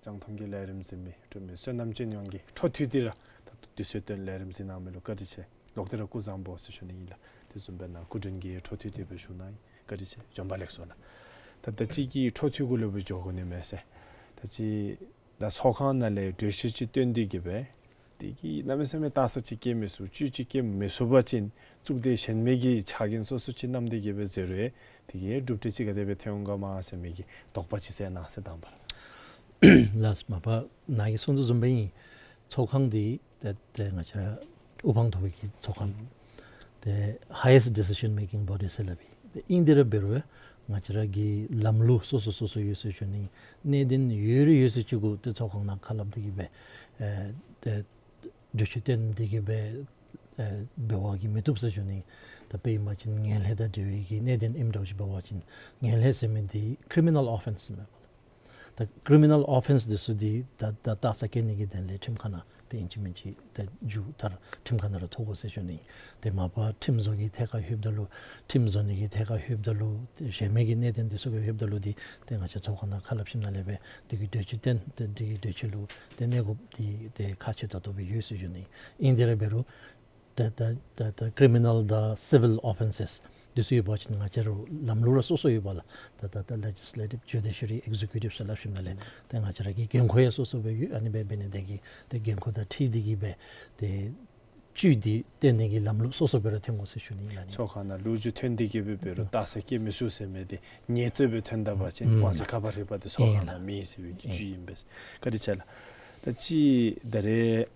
རྒྱང་མཐོང་གི་ལས་རིམ་གཟིགས་མི་འབྲུག་མི་བསོད་ནམས་ཅན་ཡོངས་ཀྱིས་འཕྲོ་མཐུད་དེ་ར་ད་ལྟོ་དུས་ཚོད་བཏོན་ལས་རིམ་གཟིགས་གནང་མི་ལུ་བཀའ་དྲིན་ཆེ། ལོག་སྟེ་ར་སྐུ་གཟུགས་བཟང་པོ་ཟེར་ཞུ་ནི་ཨིན་ལགས། དེ་བཟུམ་སྦེ་ནཱ་སྐུ་མགྲོན་གྱིས་འཕྲོ་མཐུད་དེ་སྦེ་བཞུགས་གནང་ཡི། བཀའ་དྲིན་ཆེ། བྱོན་པ་ལེགས་སོ་ལགས། ད་ད་ཅི་གི་འཕྲོ་མཐུད་གུ་ལུ་སྦེ་འགྱོ་དགོ་ནི་མས་ཟེར། ད་ཅི་ད་ཚོགས་ཁང་ནང་ལས་གྲོས་ཆོད་ཅིག་བཏོན་ཏེ་གི་སྦེ་དེ་གིས་གནམ་མེད་ས་མེད་སྟག་ཚང་ཅིག་སྐྱེ་མི་ཚུགས་བཅུད་ཅིག་སྐྱེ་མི་ཚུགས་པ་ཅིན་གཙུག་སྡེ་གཞན་མི་གི་ཕྱག་འགན་སོ་སོ་ཅིག་བསྣམས་ཏེ་གི་སྦེ་མཛད་རུང་དེ་གིས་གྲུབ་འབྲས་ཅིག་ག་དེ་སྦེ་ཐོན་འོང་ག་མས་ཟེར་མི་གི་དོགས་པ་ཅིག་སེལ་གནང་ཟེར་དང་པ་ར། ལགས་མ་པ་ནཱ་གིས་གསུངས་དོ་བཟུམ་སྦེ་ཨིན། ཚོགས་ཁང་འདི་ཏེ་ཏེ་ང་བཅས་ར་དབུ་འཕང་མཐོ་བའི་གི་ཚོགས་ཁང་ཏེ་highest decision making body ཟེར་སླབ་ཨིན། ཏེ་ཨིན་དེ་ར་འབད་རུང་ང་བཅས་ར་གི་ལམ་ལུགས་སོ་སོ་སོ་སོ་ཡོད་ཟེར་ཞུ་ནི། གནད་དོན་ཡོད་རིགས་ཡོད་ཚད་ཅིག་གུ་ཏེ་ཚོགས་ཁང་ནང་ཁ་སླབ་སྟེ་གི་སྦེ་ཨེ་ཏེ་གྲོས་ཆོད་བཏོན་ཏེ་གི་སྦེ་ཨེ་འབད་བ་གིས་མི་བཏུབ་ཟེར་ཞུ་ནི། ད་དཔེ་ཨིན་པ་ཅིན་ངན་ལྷད་དང་འབྲེལ་བའི་གི་གནད་དོན་ཨིནམ་འདྲཝ་ཅིག་འབད་བ་ཅིན་ངན་ལྷད་ཟེར་མི་འདི་criminal offence ཨིན་མས། ད་criminal offence འདི་ཚུ་འདི་ད་ད་སྟག་ཚང་སྐྱེ་ནི་གི་དོན་ལས་ཁྲིམས་ཁང་ནང་ཏེ་ཨིན་ཅི་མིན་ཅི་ཏེ་མཇུག་མཐར་ཁྲིམས་ཁང་ནང་ར་ཐུག་དགོ་ཟེར་ཞུ་ནི། ཏེ་མ་པ་ཁྲིམས་བཟོ་གི་ཐད་ཁར་ལྷོདཔ་ད་ལུ་ཁྲིམས་བཟོ་ནི་གི་ཐད་ཁར་ལྷོདཔ་ད་ལུ་ཏེ་གཞན་མི་གི་གནད་དོན་འདི་ཚུ་གི་ལྷོདཔ་ད་ལུ་འདི་ཏེ་ང་བཅས་ཚོགས་ཁང་ནང་ཁ་སླབ་ཞིནམ་ལས་སྦེ་འདི་གི་གྲོས་ཆོད་བཏོན་ཏེ་འདི་གི་གྲོས་ཆོད་ལུ་ཏེ་གནས་དགོཔ་འདི་ཏེ་ཁག་ཆེ་ཏོག་ཏོ་སྦེ་ཡོད་ཟེར་ཞུ་ནི། ཨིན་དེ་ར་འབད་རུང་ད་ད་ད་ད་criminal དང་civil offences འདི་ཚུ་ཡོད་པ་ཅིན་ང་བཅས་ར་ལམ་ལུགས་ར་སོ་སོ་ཡོད་པས་ལགས། ད་ད་ད་legislative, judiciary, executive ཟེར་སླབ་ཞིནམ་ལས་ཏེ་ང་བཅས་ར་གི་འགན་ཁུར་ཡང་སོ་སོ་སྦེ་ཡོད། ཨ་ནི་སྦེ་འབད་ནི་དེ་གིས་ཏེ་འགན་ཁུར་དང་འཁྲིལ་ཏེ་གི་སྦེ་ཏེ་བཅུད་འདི་བཏོན་ནི་གི་ལམ་ལུགས་སོ་སོ་སྦེ་ར་ཐོན་དགོ་ཟེར་ཞུ་ནི་ཨིན་ལགས། ཚོགས་ཁང་ནང་ལོ་རྒྱུས་ཐོན་ཏེ་གི་སྦེ་འབད་རུང་ཨུམ་སྟག་ཚང་སྐྱེ་མི་ཚུགས་ཟེར་མི་འདི་ཉེས་རྩོད་སྦེ་ཐོན་ད་པ་ཅིན་ཨུམ་དབང་ཚད་ཁ་པར་རིག་པ་འདི་ཚོགས་ཁང་ཨིན་ལགས། ནང་མེད་ཟེར་བའི་གི་ཨིན་བཅུད་ཨིན་པས། བཀའ་དྲིན་ཆེ་ལགས། ད་ཅི་ད་རེས་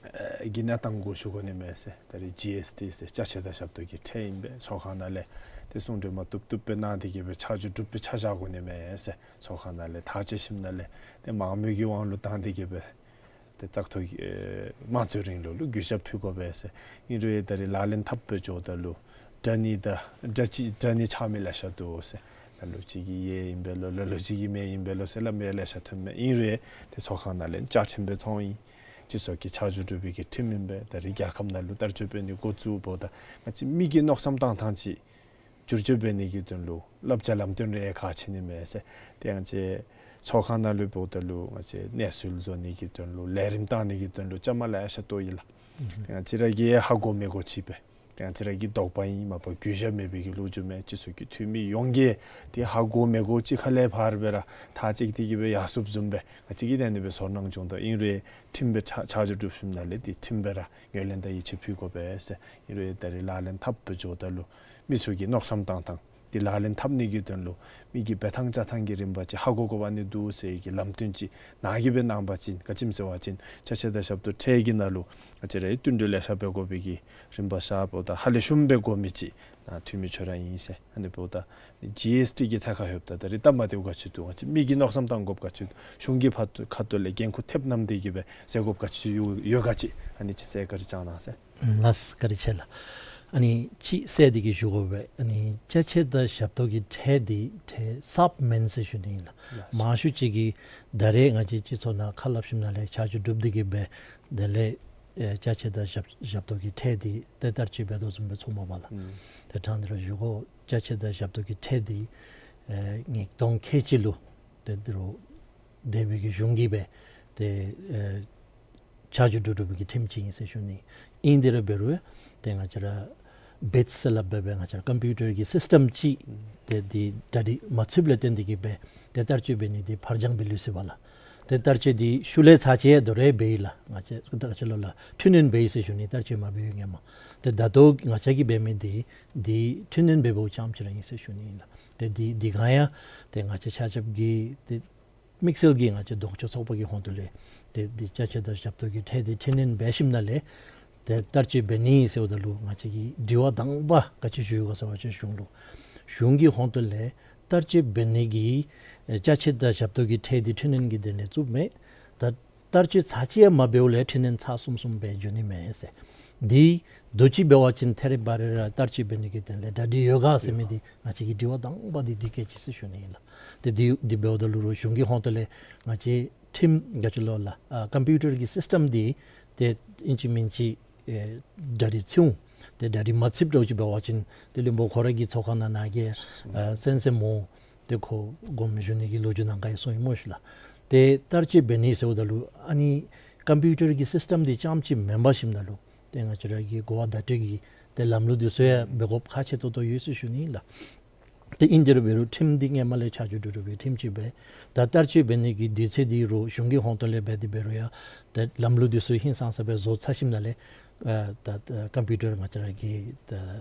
ཨེ་གི་ནང་གཏང་དགོ་ཞུ་དགོ་ནི་མས་ཟེར། ད་རེས་ཇི་ཨེསི་ཊི་ཟེར་ཅ་ཆས་དང་ཞབས་ཏོག་གི་ཁྲལ་ཨིན་པས། ཚོགས་ཁང་ནང་ལས་ཏེ་གསུང་གྲོས་མ་བཏུབ་བཏུབ་སྦེ་གནང་སྟེ་གི་སྦེ་ཆ་འཇོག་གྲུབ་སྦེ་ཆ་བཞག་དགོ་ནི་མས་ཟེར་ཚོགས་ཁང་ནང་ལས་ཐག་བཅད་ཞིནམ་ལས་ཏེ་མང་མོས་ཀྱི་དབང་ལུ་བཏང་སྟེ་གི་སྦེ་ཏེ་བཙག་འཐུ་ཨེ་དམངས་གཙོའི་རིང་ལུགས་ལུ་གུས་ཞབས་ཕུལ་དགོ་པས་ཟེར། ཨིན་རུང་ད་རེས་ལག་ལེན་འཐབ་སྦེ་འགྱོཝ་ད་ལུ་དྲག་ནི་དང་དྲག་ཅི་དྲག་ནི་ཆགས་མི་ལེ་ཤ་འདུག་ཟེར། ལ་ལུ་ཅིག་གིས་ཡོད་ཨིན་པས་ལོ། ལ་ལུ་ཅིག་གིས་མེད་ཨིན་པས་ལོ་ཟེར་སླབ་མི་ལེ་ཤ་ཐོན་མས། ཨིན་རུང་ཏེ་ཚོགས་ཁང་ནང་ལས་བཅའ་ཁྲིམས་སྦེ་ཐོན་ཡི། སྤྱི་ཚོགས་ཀྱི་ཆ་འཇོག་གྲུབ་པའི་གི་ཁྲིམས་ཨིན་པས། ད་རེས་རྒྱལ་ཁབ་ནང་ལུ་བསྟར་སྤྱོད་འབད་ནི་འགོ་བཙུགས་འབདཝ་ད་ང་བཅས་མི་གི་མནོ་བསམ་བཏང་ཐངས་ཅིག་བསྒྱུར་བཅོས་འབད་ནི་གི་དོན་ལུ་བསླབ་བྱ་ལམ་སྟོན་རེ་ཁག་ཆེ་ནི་མས་ཟེར། ཏེ་ང་བཅས་ཚོགས་ཁང་ནང་ལུ་འབདཝ་ད་ལུ་ང་བཅས་གནས་ཚུལ་བཟོ་ནི་གི་དོན་ལུ་ལས་རིམ་བཏང་ནི་གི་དོན་ལུ་བཅའ་མར་ལེ་ཤ་གཏོགས་ཡི་ལགས། ཏེ་ང་བཅས་ར་གིས་ཧ་གོ་མི་གོ་ཅིག་སྦེ་ཏེ་ང་བཅས་ར་གི་དོགས་པ་ཨིན། མ་པ་གུས་ཞབས་མེད་པའི་གི་ལོ་རྒྱུས་མེན། སྤྱི་ཚོགས་ཀྱི་འཐུས་མི་ཡོངས་ཀྱིས་ཏེ་ཧ་གོ་མི་གོ་ཅིག་ཁ་ལས་ཕར་སྦེ་ར་ཐག་བཅད་དེ་གི་སྦེ་ཡར་སོངམ་བཟུམ་སྦེ་ང་བཅས་ཀྱིས་ཏེ་ཨ་ནི་སྦེ་ཚོར་སྣང་བྱུང་ད། ཨིན་རུང་ཁྲིམས་སྦེ་ཆ་ཆ་འཇོག་གྲུབ་ཞིནམ་ལས་ཏེ་ཁྲིམས་སྦེ་ར་ངོས་ལེན་དང་ཡིད་ཆེས་ཕུལ་དགོ་པས་ཟེར། ཨིན་རུང་ད་རེས་ལག་ལེན་འཐབ་སྦེ་འགྱོཝ་ད་ལུ་མི་ཚུ་གི་མནོ་བསམ་བཏང་ཐངས་ཏེ་ལག་ལེན་འཐབ་ནི་གི་དོན་ལུ་མི་གི་འབད་ཐངས་བཅའ་ཐངས་ཀྱི་རིམ་པ་ཅིག་ཧ་གོ་དགོཔ་ཨ་ནི་འདུག་ཟེར་གྱི་ལམ་སྟོན་ཅིག་ནཱ་གིས་སྦེ་གནང་པ་ཅིན་ག་ཅི་སྨོ་ཟེར་བ་ཅིན་ཆ་ཆས་དང་ཞབས་ཏོག་ཁྲལ་གྱི་ནང་ལུ་ང་བཅས་ར་བསྟུན་གྲོས་ལེ་ཤ་འབད་དགོ་པའི་གི་རིམ་པ་ཤར་འབདཝ་ད་ཧ་ལས་ཤུལ་འབད་དགོ་མི་ཅིག་ནཱ་འཐུས་མི་ཁྱོད་ར་ཨིན་ཟེར། ཨ་ནི་འབདཝ་ད་ཇི་ཨེསི་ཊི་གི་ཐད་ཁར་ལྷོདཔ་ད་ད་རེས་སྟབས་མ་བདེཝ་ག་ཅི་འདུག། ང་བཅས་མི་གི་མནོ་བསམ་བཏང་དགོཔ་ག་ཅི་འདུག། གཞུང་གི་ཕར་ཁ་ཐུག་ལས་འགན་ཁུར་ཐེབས་བསྣམས་ཏེ་གི་སྦེ་མཛད་དགོཔ་ག་ཅི་ཡོད་ཡོད་ག་ཅི། ཨ་ནི་ཅིག་གསལ་བཀའ་དྲིན་བསྐྱང་གནང་ཟེར། ལགས་བཀའ་དྲིན་ཆེ་ལགས། ཨ་ནི་ཅིག་གསལ་འདི་གིས་ཞུ་དགོ་པས། ཨ་ནི་ཅ་ཆས་དང་ཞབས་ཏོག་གི་ཁྲལ་འདི་ཁྲལ་གསརཔ་མེན་ཟེར་ཞུ་ནི་ཨིན་ལགས། ལགས་སོ། མང་ཤོས་ཅིག་གིས་ད་རེས་ང་བཅས་སྤྱི་ཚོགས་ནང་ཁ་སླབ་ཞིནམ་ལས་ཆ་འཇོག་གྲུབ་འདི་གིས་སྦེ་དེ་ལས་ཨེ་ཅ་ཆས་དང་ཞབས་ཞབས་ཏོག་གི་ཁྲལ་འདི་ཏེ་བསྟར་སྤྱོད་འབད་དོ་བཟུམ་སྦེ་ཚོརཝ་མས་པ་ལགས། ཨུམ། ཏེ་དྲང་སྟེ་ར་ཞུ་དགོ། ཅ་ཆས་དང་ཞབས་ཏོག་གི་ཁྲལ་འདི་ཨེ་ཉིས་སྟོང་ཁལ་གཅིག་ལུ་ཏེ་འདི་རུ་འདས་པའི་གི་གཞུང་གིས་སྦེ་ཏེ་ཨེ་ཆ་འཇོག་གྲུབ་གྲུབ་པའི་གི་ཁྲིམས་ཅིག་ཨིན་ཟེར་ཞུ་ནི། ཨིན་དེ་ར་འབད་རུང་ཏེ་ང་བཅས་ར་བིཊསི་ཟེར་སླབ་སྦེ་ང་བཅས་ར་ཀམ་པིའུ་ཊར་གྱི་སིསི་ཊམ་ཅིག་ཏེ་འདི་གྲ་སྒྲིག་མ་ཚུགསཔ་ལས་བརྟེན་འདི་གིས་སྦེ་ཏེ་བསྟར་སྤྱོད་འབད་ནི་འདི་ཕར་འགྱངས་འབད་ལུས་ཟེར་བ་ལགས། ཏེ་བསྟར་སྤྱོད་འདི་ཤུལ་ལས་ཚར་གཅིག་ཡང་དོ་རུང་འབད་ཡི་ལགས། ང་བཅས་ད་ཅི་ལོ་ལགས་འཕྲི་སྣོན་འབད་ཡི་ཟེར་ཞུ་ནི། བསྟར་སྤྱོད་མ་འབད་བའི་སྔོན་མ། ཏེ་ད་ལྟོ་ང་བཅས་ཀྱིས་འབད་མི་འདི་འདི་འཕྲི་སྣོན་འབདཝ་ཙམ་ཅིག་ར་ཨིན་ཟེར་ཞུ་ནི་ཨིན་ལགས། ཏེ་འདི་འདི་གང་ཡང་ཏེ་ང་བཅས་ཆ་ཁྱབ་ཀྱིས་ཏེ་དམིགས་བསལ་གྱིས་ང་བཅས་ལྡོག་ཕྱོགས་ཚོགས་པ་གི་ཧོངས་ཏོ་ལས་ཏེ་འདི་ཅ་ཆས་དང་ཞབས་ཏོག་གི་ཁྲལ་འདི་འཕྲི་སྣོན་འབད་ཞིནམ་ལས་ཏེ་བསྟར་སྤྱོད་འབད་ནི་ཟེརཝ་ད་ལུ་ང་བཅས་ཀྱིས་དྲི་བ་དང་པ་ག་ཅི་ཞུ་ཡི་ག་ཟེར་བ་ཅིན་གཞུང་ལུ་གཞུང་གི་ཧོངས་ཏོ་ལས་བསྟར་སྤྱོད་འབད་ནི་གི་ཨེ་ཅ་ཆས་དང་ཞབས་ཏོག་གི་ཁྲལ་འདི་འཕྲི་སྣོན་གྱི་དོན་ལས་བཙུགསཔ་མས། ད་བསྟར་སྤྱོད་ཚར་གཅིག་ཡང་མ་འབདཝ་ལས་འཕྲི་སྣོན་ཚར་གསུམ་གསུམ་སྦེ་འགྱོ་ནི་མས་ཟེར། འདི་དུས་ཅི་འབད་བ་ཅིན་ཐད་རི་བ་རི་ར་བསྟར་སྤྱོད་འབད་ནི་གི་དོན་ལས་གྲ་སྒྲིག་ཡོད་ག་ཟེར་མི་འདི་ང་བཅས་ཀྱི་དྲི་བ་དང་པ་འདི་འདི་སྐད་ཅིག་ཟེར་ཞུ་ནི་ཨིན་ལགས། ཏེ་འདི་འདི་འབདཝ་ད་ལུ་རུང་གཞུང་གི་ཧོངས་ཏོ་ལས་ང་བཅས་ཁྲིམས་ག་ཅི་ལོ་ལགས་ཨ་ཀམ་པིའུ་ཊར་གྱི་སིསི་ཊམ་འདི་ཏེ་ཨིན་ཅི་མིན་ཅི་ཨེ་གྲ་སྒྲིག་ཚུགས་འོང་། ཏེ་གྲ་སྒྲིག་མ་ཚུགསཔ་འདྲཝ་ཅིག་འབད་བ་ཅིན་ཏེ་བློན་པོ་ཁོ་ར་གི་ཚོགས་ཁང་ནང་ནཱ་གི་ཨ་གསན་གསནམ་འོང་། ཏེ་ཁོ་དགོངསམ་ཞུ་ནི་གི་ལོ་རྒྱུས་ནང་ག་ཡང་གསུངས་ཡི་སྨོ་ཤིག་ལགས། ཏེ་བསྟར་སྤྱོད་འབད་ནི་ཟེརཝ་ད་ལུ་ཨ་ནི་ཀམ་པིའུ་ཊར་གྱི་སིསི་ཊམ་འདི་ཙམ་ཅིག་མེན་པར་ཞིནམ་ད་ལུ་ཏེ་ང་བཅས་ར་གི་གོ་བ་བརྡ་སྤྲོད་ཀྱི་ཏེ་ལམ་ལུགས་འདི་ཚུ་ཡང་འབད་དགོཔ་ཁག་ཆེ་ཏོག་ཏོ་ཡོད་ཟེར་ཞུ་ནི་ཨིན་ལགས། ཏེ་ཨིན་དེ་ར་འབད་རུང་ཁྲིམས་འདི་སྔོན་མ་ལས་ཆ་འཇོག་གྲུབ་གྲུབ་པའི་ཁྲིམས་ཅིག་སྦེ་ད་བསྟར་སྤྱོད་འབད་ནི་གི་དུས་ཚོད་འདི་རུང་གཞུང་གི་ཧོངས་ཏོ་ལས་འབད་དེ་འབད་རུང་ཡང་ཏེ་ལམ་ལུགས་འདི་ཚུ་ཧིང་སངས་ས་སྦེ་བཟོ་ཚར་ཞིནམ་ལས་ཨ་ད་ད་ཀམ་པིའུ་ཊར་ང་བཅས་ར་གི་ད་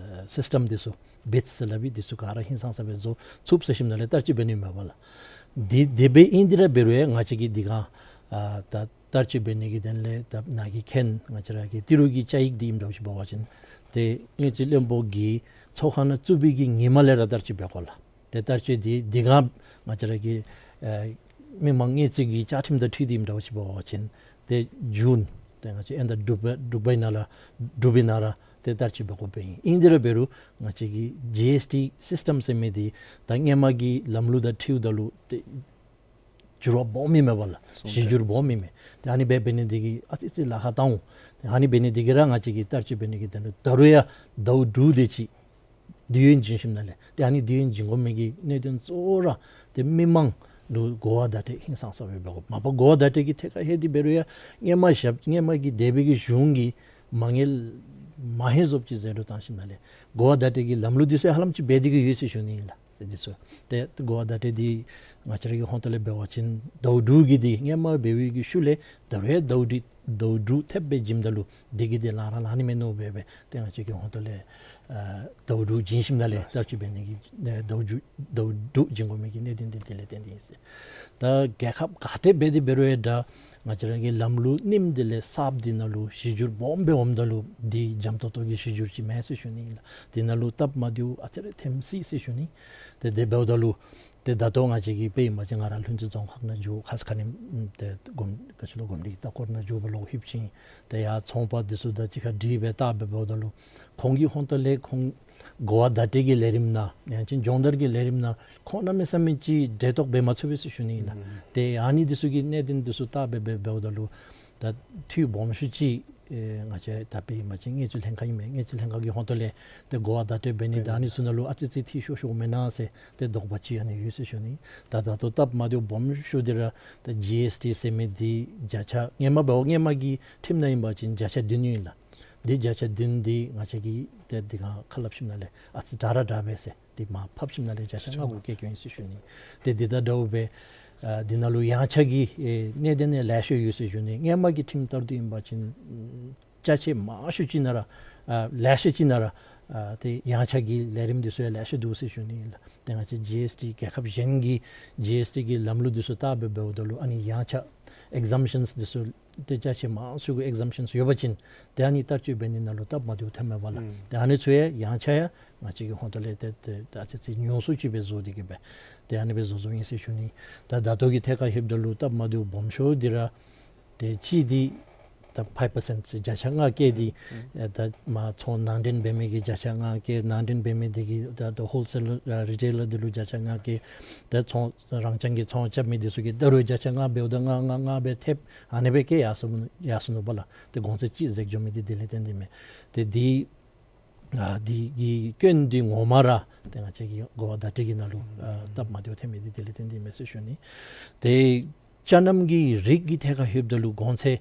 སིསི་ཊམ་འདི་ཚུ་བིཊསི་ཟེར་སླབ་པའི་འདི་ཚུ་ག་ར་ཧིང་སངས་ས་སྦེ་བཟོ་ཚུགས་ཚར་ཞིནམ་ལས་བསྟར་སྤྱོད་འབད་ནི་མས་པ་ལགས། འདི་འདི་སྦེ་ཨིན་དེ་ར་འབད་རུང་ཡང་ང་བཅས་ཀྱིས་འདི་གང་ཨ་ད་བསྟར་སྤྱོད་འབད་ནི་གི་དོན་ལས་ད་ནཱ་གི་མཁན་ང་བཅས་ར་གི་ཏི་རུ་གི་བཅའ་ཡིག་འདི་ཨིནམ་འདྲཝ་ཅིག་འབད་བ་ཅིན་ཏེ་དངུལ་རྩིས་བློན་པོ་གིས་ཚོགས་ཁང་ནང་བཙུགས་པའི་གི་ཉིནམ་ལས་ར་བསྟར་སྤྱོད་འབད་དགོ་ལགས། ཏེ་བསྟར་སྤྱོད་འདི་འདི་གང་ང་བཅས་ར་གི་ཨེ་མི་མང་དངུལ་རྩིས་ཀྱི་བཅའ་ཁྲིམས་དང་འཁྲིལ་ཏེ་ཨིནམ་འདྲཝ་ཅིག་འབད་བ་ཅིན་ཏེ་ཇུན་ཏེ་ང་བཅས་ཨེ་ད་དྲུག་པའི་དྲུག་པའི་ནང་ར་དྲུག་པའི་ནང་ར་ཏེ་བསྟར་སྤྱོད་འབད་དགོཔ་ཨིན། ཨིན་དེ་ར་འབད་རུང་ང་བཅས་ཀྱི་ཇི་ཨེསི་ཊི་སིསི་ཊམ་ཟེར་མི་འདི་ད་སྔོན་མ་གི་ལམ་ལུགས་དང་འཁྲིལཝ་ད་ལུ་ཏེ་འགྱུར་བ་སྦོམ་ཨིན་མས་པ་ལགས། གཞི་འགྱུར་སྦོམ་ཨིན་མས། ཏེ་ཨ་ནི་སྦེ་འབད་ནི་འདི་གིས་ཨ་ཙི་ཙི་ལཱ་ཁག་བཏང་འོང་། ཏེ་ཨ་ནི་འབད་ནི་འདི་གིས་ར་ང་བཅས་ཀྱིས་བསྟར་སྤྱོད་འབད་ནི་གི་དོན་ལུ་ད་རུང་ཡང་ཟླཝ་དྲུག་དེ་ཅིག་དུས་ཡུན་བྱིན་ཞིནམ་ལས་ཏེ་ཨ་ནི་དུས་ཡུན་བྱིན་དགོ་མི་གི་གནད་དོན་གཙོ་བོ་ར་ཏེ་མི་མང་ལུ་གོ་བ་བརྡ་སྤྲོད་ཧིང་སངས་ས་སྦེ་འབད་དགོ། མ་པ་གོ་བ་བརྡ་སྤྲོད་ཀྱི་ཐད་ཁར་ལྷོད་དེ་འབད་རུང་ཡང་སྔོན་མ་ཞབས་སྔོན་མ་གི་འདས་པའི་གི་གཞུང་གིས་མ་དངུལ་མ་ཧེ་བཟོཝ་ཅིག་ཟད་འགྲོ་བཏང་ཞིནམ་ལས་གོ་བ་བརྡ་སྤྲོད་ཀྱི་ལམ་ལུགས་འདི་ཚུ་ཧ་ལམ་ཅིག་འབད་དེ་གི་ཡོད་ཟེར་ཞུ་ནི་ཨིན་ལགས། ཏེ་འདི་ཚུ་ཏེ་གོ་བ་བརྡ་སྤྲོད་འདི་ང་བཅས་ར་གི་ཧོངས་ཏོ་ལས་འབད་བ་ཅིན་ཟླཝ་དྲུག་གི་འདི་སྔོན་མ་འབད་བའི་གི་ཤུལ་ལས་ད་རུང་ཡང་ཟླཝ་དྲུག་ཟླཝ་དྲུག་ཐེབས་སྦེ་བྱིནམ་ད་ལུ་འདི་གིས་འདི་ལང་ར་ལང་ནི་མས་མནོ་སྦེ་སྦེ་ཏེ་ང་བཅས་ཀྱི་ཧོངས་ཏོ་ལས་ཨ་ཟླཝ་དྲུག་བྱིན་ཞིནམ་ལས་བསྟར་སྤྱོད་འབད་ནི་གི་ཨ་ཟླཝ་དྲུག་ཟླཝ་དྲུག་བྱིན་དགོ་མི་གི་གནད་དོན་འདི་དེ་ལས་བརྟེན་ཏེ་ཨིན་ཟེར། ད་རྒྱལ་ཁབ་ག་ཏེ་འབད་དེ་འབད་རུང་ཡང་ད་ང་བཅས་ར་གི་ལམ་ལུགས་རྙིངམ་འདི་ལས་གསརཔ་འདི་ནང་ལུ་གཞི་འགྱུར་སྦོམ་སྦེ་འོངམ་ད་ལུ་འདི་འཇམ་ཏོག་ཏོ་གི་གཞི་འགྱུར་ཅིག་མེན་ཟེར་ཞུ་ནི་ཨིན་ལགས། འདི་ནང་ལུ་སྟབས་མ་བདེཝ་ཨ་ཙི་རེ་ཐོནམ་སྲིད་ཟེར་ཞུ་ནི། ཏེ་དེ་འབདཝ་ད་ལུ་ཏེ་ད་ལྟོ་ང་བཅས་ཀྱིས་དཔེ་ཨིན་པ་ཅིན་ང་ར་ལྷུན་རྩེ་རྫོང་ཁག་ནང་འགྱོ་ཁ་ཙ་ཁ་ཉིནམ་ཏེ་སྒོམ་ག་ཅི་ལོ་སྒོམ་སྒྲིག་ལྟ་སྐོར་ནང་འགྱོ་བར་ལོག་ལྷོདཔ་ཅིག་ཏེ་ཡར་ཚོང་པ་འདི་ཚུ་དང་གཅིག་ཁར་འདྲིས་སྦེ་བལྟ་སྦེ་འབདཝ་ད་ལུ་ཁོང་གི་ཧོངས་ཏོ་ལས་ཁོང་གོ་བ་བརྡ་སྤྲོད་ཀྱི་ལས་རིམ་ནང་ཡང་ཅིན་སྦྱོང་བརྡར་གྱི་ལས་རིམ་ནང་ཁོང་གནམ་མེད་ས་མེད་ཅིག་འབྲེལ་གཏོགས་འབད་མ་ཚུགས་པས་ཟེར་ཞུ་ནི་ཨིན་ལགས། ཨུམ། ཏེ་ཨ་ནི་འདི་ཚུ་གི་གནད་དོན་འདི་ཚུ་བལྟ་སྦེ་སྦེ་འབདཝ་ད་ལུ་ད་འཐུས་སྦོམ་ཤོས་ཅིག་ཨེ་ང་བཅས་ད་དཔེ་ཨིན་པ་ཅིན་དངུལ་རྩིས་ལྷན་ཁག་ཨིན་མས། དངུལ་རྩིས་ལྷན་ཁག་གི་ཧོངས་ཏོ་ལས་ཏེ་གོ་བ་བརྡ་སྤྲོད་འབད་ནི་ད་ཨ་ནི་ཚུ་ནང་ལུ་ཨ་ཙི་ཙི་འཐུས་ཤོར་ཤོརཝ་མེན་ན་ཟེར་ཏེ་དོགས་པ་ཅིག་ཨ་ནི་ཡོད་ཟེར་ཞུ་ནི། ད་ད་ལྟོ་སྟབས་མ་བདེཝ་སྦོམ་ཤོས་འདི་ར་ད་ཇི་ཨེསི་ཊི་ཟེར་མི་འདི་བརྒྱ་ཆ་སྔོན་མ་འབདཝ་སྔོན་མ་གི་ཁྲིམས་ནང་ཨིན་པ་ཅིན་བརྒྱ་ཆ་བདུན་ཨིན་ལགས། འདི་བརྒྱ་ཆ་བདུན་འདི་ང་བཅས་ཀྱིས་ཏེ་འདི་གང་ཁ་སླབ་ཞིནམ་ལས་ཨ་ཙི་དྲག་ར་དྲག་པས་ཟེར་འདི་མར་ཕབ་ཞིནམ་ལས་བརྒྱ་ཆ་ལྔ་དགུ་བཀལ་བཀལཝ་ཨིན་ཟེར་ཞུ་ནི། ཏེ་འདི་དང་འདྲཝ་སྦེ་ཨ་འདི་ནང་ལུ་ཡངས་ཆག་གི་ཨེ་གནད་དོན་ཡང་ལེ་ཤ་ཡོད་ཟེར་ཞུ་ནི། སྔོན་མ་གི་ཁྲིམས་ལྟར་དུ་ཨིན་པ་ཅིན་ཅ་ཆས་མང་ཤོས་ཅིག་ནང་ར་ཨ་ལེ་ཤ་ཅིག་ནང་ར་ཨ་ཏེ་ཡངས་ཆག་གི་ལས་རིམ་འདི་ཚུ་ཡང་ལེ་ཤ་འདུག་ཟེར་ཞུ་ནི་ཨིན་ལགས། ཏེ་ང་བཅས་ཇི་ཨེསི་ཊི་རྒྱལ་ཁབ་གཞན་གྱི་ཇི་ཨེསི་ཊི་གི་ལམ་ལུགས་འདི་ཚུ་བལྟ་སྦེ་འབདཝ་ད་ལུ་ཨ་ནི་ཡངས་ཆག་ཨིག་ཛམ་ཤཱནསི་འདི་ཚུ་ཏེ་ཅ་ཆས་མང་ཤོས་ཀྱི་ཨིག་ཛམ་ཤཱནསི་ཡོད་པ་ཅིན་ཏེ་ཨ་ནི་བསྟར་སྤྱོད་འབད་ནི་ནང་ལུ་སྟབས་མ་བདེཝ་ཐོནམ་མས་པ་ལགས། ཨུམ། ཏེ་ཨ་ནི་ཚུ་ཡང་ཡངས་ཆག་ཡང་ང་བཅས་ཀྱི་ཧོངས་ཏོ་ལས་ཏེ་ཏེ་ཨ་ཙི་ཙི་ཉུང་སུ་ཅིག་སྦེ་བཟོ་སྟེ་གི་སྦེ་ཏེ་ཨ་ནི་སྦེ་བཟོ་བཟོཝ་ཨིན་ཟེར་ཞུ་ནི། ད་ད་ལྟོ་གི་ཐད་ཁར་ལྷོདཔ་ད་ལུ་སྟབས་མ་བདེཝ་སྦོམ་ཤོས་འདི་ར་ཏེ་གཅིག་འདི་ ད་ཕའིབ་པར་སེནཊ་ཟེར་བརྒྱ་ཆ་ལྔ་བཀལ་ཏེ་ཨེ་ད་མ་ཚོང་ནང་འདྲེན་འབད་མི་གི་བརྒྱ་ཆ་ལྔ་བཀལ། ནང་འདྲེན་འབད་མི་དེ་གིས་ད་ད་ཧོལ་སེལ་ཨ་རི་ཊེ་ལར་དེ་ལུ་བརྒྱ་ཆ་ལྔ་བཀལ། ད་ཚོང་རང་རྐྱང་གི་ཚོང་རྐྱབ་མི་དེ་ཚུ་གིས་ད་རུང་བརྒྱ་ཆ་ལྔ་འབདཝ་ད་ལྔ་ལྔ་ལྔ་སྦེ་ཐེབས་ཨ་ནི་སྦེ་བཀལ་ཡར་སོ་ཡར་སོ་ནུག་པ་ལགས། ཏེ་གོང་ཚད་ཅིག་འཛེགས་འགྱོ་མི་དེ་དེ་ལས་བརྟེན་ཏེ་མས། ཏེ་དེ་ཨ་དེ་གི་སྐྱོན་དེ་ངོ་མ་ར་ཏེ་ང་བཅས་ཀྱི་གོ་བ་བརྡ་སྤྲོད་ཀྱི་ནང་ལུ་ཨ་སྟབས་མ་བདེཝ་ཐོན་མི་དེ་དེ་ལས་བརྟེན་ཏེ་མས་ཟེར་ཞུ་ནི། ཏེ་ཅ་རྣམ་གྱི་རིགས་ཀྱི་ཐད་ཁར་ལྷོདཔ་ད་ལུ་གོང་ཚད་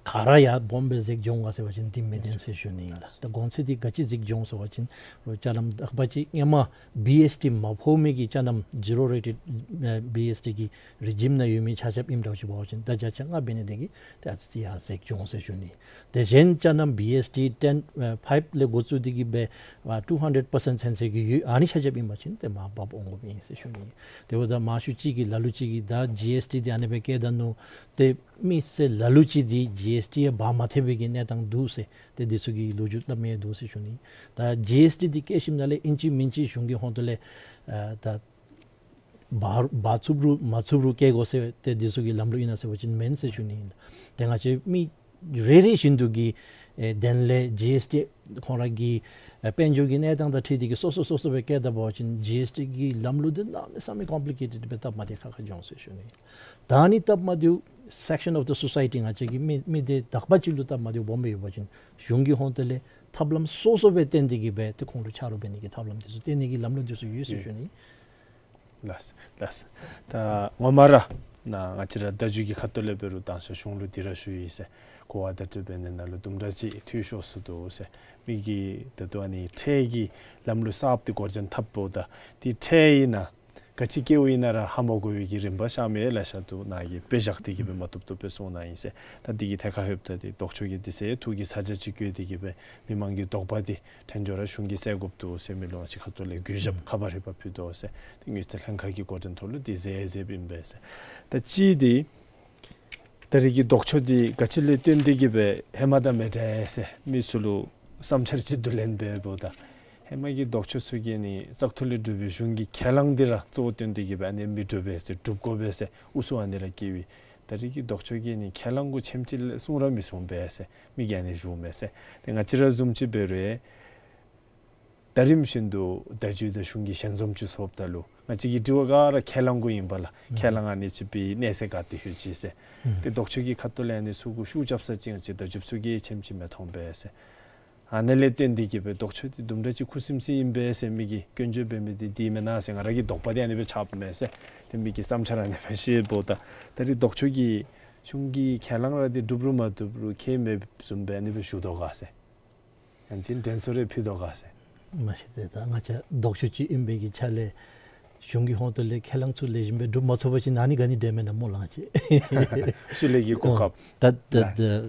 ག་ར་ཡར་སྦོམ་སྦེ་འཛེགས་འགྱོ་འོང་ག་ཟེར་བ་ཅིན་དེ་མེན་ཟེར་ཞུ་ནི་ཨིན་ལགས། ད་གོང་ཚད་དེ་ག་ཅི་འཛེགས་འགྱོ་འོང་ཟེར་བ་ཅིན་རོགས་ཅ་རྣམ་དག་པ་ཅིག་ཧེ་མ་བི་ཨེསི་ཊི་མ་ཕོག་མི་གི་ཅ་རྣམ་ཛི་རོ་རེ་ཊེཌ་ཨ་བི་ཨེསི་ཊི་གི་རི་ཇིམ་ནང་ཡོད་མི་ཆ་ཁྱབ་ཨིནམ་འདྲཝ་ཅིག་འབད་བ་ཅིན་ད་བརྒྱ་ཆ་ལྔ་འབད་ནི་དེ་གིས་ཏེ་ཨ་ཙི་ཅིག་ཡར་འཛེགས་འགྱོ་འོང་ཟེར་ཞུ་ནི། དེ་གཞན་ཅ་རྣམ་བི་ཨེསི་ཊི་ཊེན་ཨ་ཕའིབ་ལས་འགོ་བཙུགས་ཏེ་གི་སྦེ་ཨ་ཊུ་ཧན་ཌེཌ་པར་སེནཊ་ཚུན་ཚོད་ཀྱི་ཡོད། ཨ་ནི་ཆ་ཁྱབ་ཨིན་པ་ཅིན་ཏེ་མར་འབག་འོང་དགོཔ་ཨིན་ཟེར་ཞུ་ནི། དེ་འབདཝ་ད་མང་ཤོས་ཅིག་གིས་ལ་ལུ་ཅིག་གིས་ད་ཇི་ཨེསི་ཊི་དེ་ཨ་ནི་སྦེ་བཀལ་ད་ནུག། ཏེ་མི་སེར་ལ་ལུ་ཅིག་དེ་ཇི་ཨེསི་ཊི་ཡང་འབག་མ་ཐེག་པའི་གི་གནས་སྟངས་འདུག་ཟེར་ཏེ་དེ་ཚུ་གི་ལོ་རྒྱུས་སླབ་མི་འདུག་ཟེར་ཞུ་ནི། ད་ཇི་ཨེསི་ཊི་དེ་བཀལ་ཞིནམ་ལས་ཨིན་ཅི་མིན་ཅི་གཞུང་གི་ཧོངས་ཏོ་ལས་ཨ་ད་འབག་འབག་ཚུགས་རུང་མ་ཚུགས་རུང་བཀལ་དགོ་ཟེར་ཏེ་དེ་ཚུ་གི་ལམ་ལུགས་ཨིན་ན་ཟེར་བ་ཅིན་མེན་ཟེར་ཞུ་ནི་ཨིན། ཏེ་ང་བཅས་མི་རེ་རེ་བཞིན་དུ་གི་ཨེ་དོན་ལས་ཇི་ཨེསི་ཊི་ཁོང་ར་གི་ཨེ་དཔལ་འབྱོར་གྱི་གནས་སྟངས་དང་འཁྲིལ་ཏེ་གི་སོ་སོ་སོ་སོ་སྦེ་བཀལ་ད་འབད་བ་ཅིན་ཇི་ཨེསི་ཊི་གི་ལམ་ལུགས་དེ་གནམ་མེད་ས་མེད་ཀོམ་པི་ལི་ཀེ་ཊེཌ་སྦེ་སྟབས་མ་བདེ་ཁག་ཁ་འགྱོ་འོང་ཟེར་ཞུ་ནི་ཨིན། ད་ཨ་ནི་སྟབས་མ་བདེཝ་སེཀ་ཤན་ཨོཕ་ཛི་སོ་སའི་ཊི་ང་བཅས་ཀྱི་མི་མི་སྡེ་དག་པ་ཅིག་ལུ་སྟབས་མ་བདེཝ་སྦོམ་སྦེ་ཡོད་པ་ཅིན་གཞུང་གི་ཧོངས་ཏོ་ལས་ཐབས་ལམ་སོ་སོ་སྦེ་བཏོན་ཏེ་གི་སྦེ་ཏེ་ཁོང་ལུ་ཆ་རོགས་འབད་ནི་གི་ཐབས་ལམ་དེ་ཚུ་བཏོན་ནི་གི་ལམ་ལུགས་དེ་ཚུ་ཡོད་ཟེར་ཞུ་ནི། ལགས་ལགས། ད་ངོ་མ་ར་ནཱ་ང་བཅས་ར་བརྡ་བརྒྱུད་ཀྱི་ཁ་ཐུག་ལས་འབད་རུང་དང་ཤ་གཞུང་ལུ་དེ་ར་ཞུ་ཡི་ཟེར། གོ་བ་བརྡ་སྤྲོད་འབད་ནི་ནང་ལུ་དུམ་གྲ་ཅིག་འཐུས་ཤོར་སོ་ནུག་ཟེར། མི་གི་ད་ལྟོ་ཨ་ནི་ཁྲལ་གྱི་ལམ་ལུགས་གསརཔ་དེ་འགོ་འདྲེན་འཐབ་འབདཝ་ད་དེ་ཁྲལ་ཨིན་ན་ག་ཅི་བཀལཝ་ཨིན་ན་ར་ཧ་མ་གོ་བའི་གི་རིམ་པ་གཤམ་མའི་ལེ་ཤ་འདུག། ནཱ་གིས་དཔེ་བཞག་སྟེ་གི་སྦེ་མ་བཏུབ་བཏུབ་སྦེ་གསུངས་གནང་ཡི་ཟེར། ད་འདི་གི་ཐད་ཁར་ལྷོདཔ་ད་དེ་ལྡོག་ཕྱོགས་ཀྱིས་དེ་ཚུ་ཐུགས་ཀྱི་ཚ་གྱང་ཅིག་བཀོད་དེ་གི་སྦེ་མི་མང་གི་དོགས་པ་དེ་ཕྲན་ཚེགས་ར་གཞུང་གིས་སེལ་དགོཔ་འདུག་ཟེར་མི་ལོ་ཅིག་ཁ་ཐུག་ལས་གུས་ཞབས་ཁ་པར་ཧེ་མ་ཕུལ་དོ་ཟེར། དེ་དངུལ་རྩིས་ལྷན་ཁག་གི་འགོ་འདྲེན་ཐོག་ལུ་དེ་མཛད་མཛདཔ་ཨིན་པས་ཟེར། ད་གཅིག་དེ་ད་རེས་ཀྱི་ལྡོག་ཕྱོགས་དེ་ག་ཅི་ལས་བརྟེན་ཏེ་གི་སྦེ་ཧེ་མ་དང་མི་འདྲ་ཟེར་མི་ཚུ་ལུ་བསམ་འཆར་ཅིག་བསྡུ་ལེན་འབད་འབདཝ་ད་ཧེ་མ་གི་ལྡོག་ཕྱོགས་ཚུ་གིས་ནི་བཙག་འཐུ་ལས་གྲུབ་པའི་གཞུང་གི་ཁས་བླངས་དེ་ར་གཙོ་བོ་བཏོན་ཏེ་གི་སྦེ་ཨ་ནི་མི་འགྲུབ་པས་ཟེར་སྒྲུབ་དགོ་པས་ཟེར་ཨུ་ཚུགས་ཨ་ནི་ར་བསྐྱེད་པས། ད་རེས་ཀྱི་ལྡོག་ཕྱོགས་ཀྱིས་ནི་ཁས་བླངས་གུ་ཆེམ་ཅིག་ལས་གསུང་ར་མི་གསུང་པས་ཟེར་མི་གིས་ཨ་ནི་ཞུཝ་མས་ཟེར། ཏེ་ང་བཅས་ར་བཟུམ་ཅིག་འབད་རུང་ད་རིམ་བཞིན་དུ་བརྡ་བརྒྱུད་དང་གཞུང་གི་ཞལ་འཛོམས་ཅིག་ཚོགསཔ་ད་ལུ་ང་བཅས་ཀྱི་དྲི་བ་ག་ར་ཁས་བླངས་གུ་ཨིན་པས་ལགས། ཁས་བླངས་ཨ་ནི་ཅིག་པའི་གནས་ཚད་ག་ཏེ་ལྷོད་ཅི་ཟེར། ཏེ་ལྡོག་ཕྱོགས་ཀྱི་ཁ་ཐུག་ལས་ཨ་ནི་ཚུ་གུ་ཤུགས་རྐྱབ་ས་ཅིག་ང་བཅས་བརྡ་བརྒྱུདཔ་ཚུ་གིས་ཆེམ་ཅིག་མི་མཐོང་པས་ཟེར། ཨ་ནི་ལས་བརྟེན་ཏེ་གི་སྦེ་ལྡོག་ཕྱོགས་དེ་དུམ་གྲ་ཅིག་ཁུ་སིམ་སི་ཨིན་པས་ཟེར་མི་གིས་སྐྱོན་བརྗོད་འབད་མི་དེ་དེ་མེན་ན་ཟེར་ང་ར་གི་དོགས་པ་དེ་ཨ་ནི་སྦེ་ཆགསཔ་མས་ཟེར། ཏེ་མི་གི་བསམ་འཆར་ཨ་ནི་སྦེ་བཤད་འབདཝ་ད་ད་རེས་ལྡོག་ཕྱོགས་ཀྱིས་གཞུང་གི་ཁས་བླངས་ར་དེ་འགྲུབ་རུང་མ་འགྲུབ་རུང་ཁྱད་མེད་བཟུམ་སྦེ་ཨ་ནི་སྦེ་ཞུ་དོ་ག་ཟེར། ཡང་ཅིན་དྲན་གསོ་རེ་ཕུལ་དོ་ག་ཟེར། མ་གཞི་ཏེ་ད་ང་བཅས་ལྡོག་ཕྱོགས་ཅིག་ཨིན་པའི་གི་ཆ་ལས་གཞུང་གི་ཧོངས་ཏོ་ལས་ཁས་བླངས་ཚུ་ལེགས་ཤོམ་སྦེ་སྒྲུབ་མ་ཚུགས་པ་ཅིན་ཨ་ནི་ག་ནི་འདྲ་མེན་ན་སྨོ་ལགས་ང་བཅས། ཤུལ་ལས་ཀྱི་གོ་སྐབས། ད་ད་ད་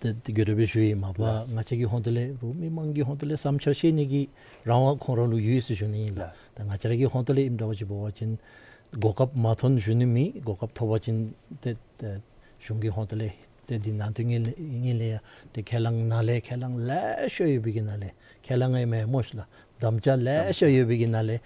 ད་ད་དགོད་བྲ་སྦེ་ཞུ་ཡི་མ་པ་ལགས། ང་བཅས་ཀྱི་ཧོངས་ཏོ་ལས་རུང་མི་མང་གི་ཧོངས་ཏོ་ལས་བསམ་འཆར་བཤད་ནི་གི་རང་དབང་ཁོང་ར་ལུ་ཡོད་ཟེར་ཞུ་ནི་ཨིན་ལགས། ལགས། ད་ང་བཅས་ར་གི་ཧོངས་ཏོ་ལས་ཨིནམ་འདྲཝ་ཅིག་འབད་བ་ཅིན་གོ་སྐབས་མ་ཐོན་ཞུ་ནི་མེད། གོ་སྐབས་ཐོབ་པ་ཅིན་ཏེ་ཏེ་གཞུང་གི་ཧོངས་ཏོ་ལས་ཏེ་འདི་ནང་དོན་ངེས་ལས་ངེས་ལས་ཡང་ཏེ་ཁས་བླངས་ནང་ལས་ཁས་བླངས་ལེ་ཤ་ཡོད་པའི་གི་ནང་ལས་ཁས་བླངས་ཨིན་མས་སྨོ་ཤི་ལགས། དམ་བཅའ་ལེ་ཤ་ཡོད་པའི་གི་ནང་ལས་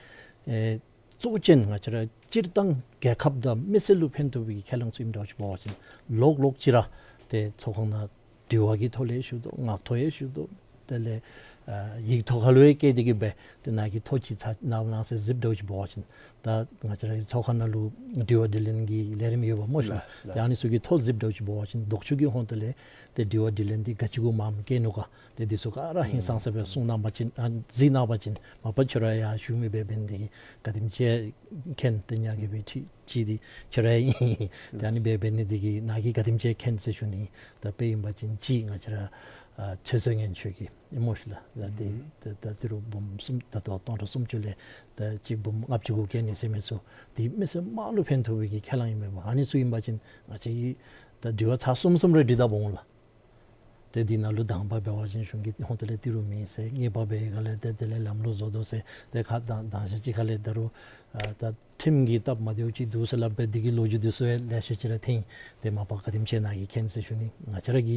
ཨེ་གཙོ་ཅན་ང་བཅས་ར་སྤྱིར་བཏང་རྒྱལ་ཁབ་དང་མི་སེར་ལུ་ཕན་ཐོགས་པའི་གི་ཁས་བླངས་ཚུ་ཨིནམ་འདྲཝ་ཅིག་འབད་བ་ཅིན་ལོག་ལོག་ཅིག་ར་ཏེ་ཚོགས་ཁང་ནང་དྲི་བ་གི་ཐོག་ལས་ཞུ་དོ། ངག་ཐོག་ཡང་ཞུ་དོ། དེ་ལས་ཨ་ཡིག་ཐོག་ཁ་ལུ་ཡང་བཀལ་ཏེ་གི་སྦེ་ཏེ་ནཱ་གི་ཐོ་ཅིག་ཚར་ནཱ་ལུ་གནང་ཟེར་གཟིགསཔ་འདྲཝ་ཅིག་འབད་བ་ཅིན་ད་ང་བཅས་ར་གི་ཚོགས་ཁང་ནང་ལུ་དྲི་བ་དྲིས་ལན་གྱི་ལས་རིམ་ཡོདཔ་སྨོ་ཤི་ལགས། ལགས། ཏེ་ཨ་ནི་ཚུ་གི་ཐོ་གཟིགསཔ་འདྲཝ་ཅིག་འབད་བ་ཅིན་ལྡོག་ཕྱོགས་ཀྱི་ཧོངས་ཏོ་ལས་ཏེ་དྲི་བ་དྲིས་ལན་འདི་ག་ཅི་གུ་མངམ་བཀལ་ནུག་ག། ཏེ་འདི་ཚུ་ག་ར་ཧིང་སངས་ས་སྦེ་གསུང་གནང་པ་ཅིན་ཨ་གཟིགས་གནང་པ་ཅིན་མ་པ་ཁྱོད་ར་ཡང་ཞུ་མི་འབད་འབད་ནི་དེ་གིས་ག་དེམ་ཅིག་མཁྱེན། ཏེ་ཉ་གི་སྦེ་ཁྲིད་ཅིག་འདི་ཁྱོད་ར་ཨིན། ཏེ་ཨ་ནི་སྦེ་འབད་ནི་དེ་གིས་ནཱ་གིས་ག་དེམ་ཅིག་མཁྱེན་ཟེར་ཞུ་ནི། ད་དཔེ་ཨིན་པ་ཅིན་ཅིག་ང་བཅས་ར་ཨ་ཚོད་བསྲེ་ངན་ཆོས་ཀྱི་ཨེ་སྨོ་ཤི་ལགས། ད་དེ་ད་ད་ཏི་རུ་འབུམ་གསུམ་ད་ལྟོ་སྟོང་ཕྲག་སུམ་ཅུ་ལས་ད་གཅིག་འབུམ་ལྔ་བཅུ་གུ་བཀལ་ནི་ཟེར་མི་ཚུ་དེ་མི་སེར་དམངས་ལུ་ཕན་ཐོགས་པའི་གི་ཁས་བླངས་ཨིན་མས་པ། ཨ་ནི་ཚུ་ཨིན་པ་ཅིན་ང་བཅས་ཀྱིས་ད་དྲི་བ་ཚར་གསུམ་གསུམ་རེ་དྲི་ད་འོང་ལགས། ཏེ་འདི་ནང་ལུ་དང་པ་འབད་བ་ཅིན་གཞུང་གི་ཧོངས་ཏོ་ལས་ཏི་རུ་མེད་ཟེར། གཉིས་པ་འབད་བའི་སྒང་ལས་ཏེ་དེ་ལས་ལམ་ལུགས་བཟོ་དོ་ཟེར། ཏེ་ཁ་དང་དང་ཤ་ཅིག་ཁ་ལས་ད་རུང་ཨ་ད་ཁྲིམས་ཀྱི་སྟབས་མ་བདེཝ་ཅིག་འདུག་ཟེར་སླབ་སྦེ་འདི་གི་ལོ་རྒྱུས་འདི་ཚུ་ཡང་ལེ་ཤ་ཅིག་ར་ཐོན། ཏེ་མ་པ་ག་དེམ་ཅིག་ནཱ་གིས་མཁྱེན་ཟེར་ཞུ་ནི། ང་བཅས་ར་གི་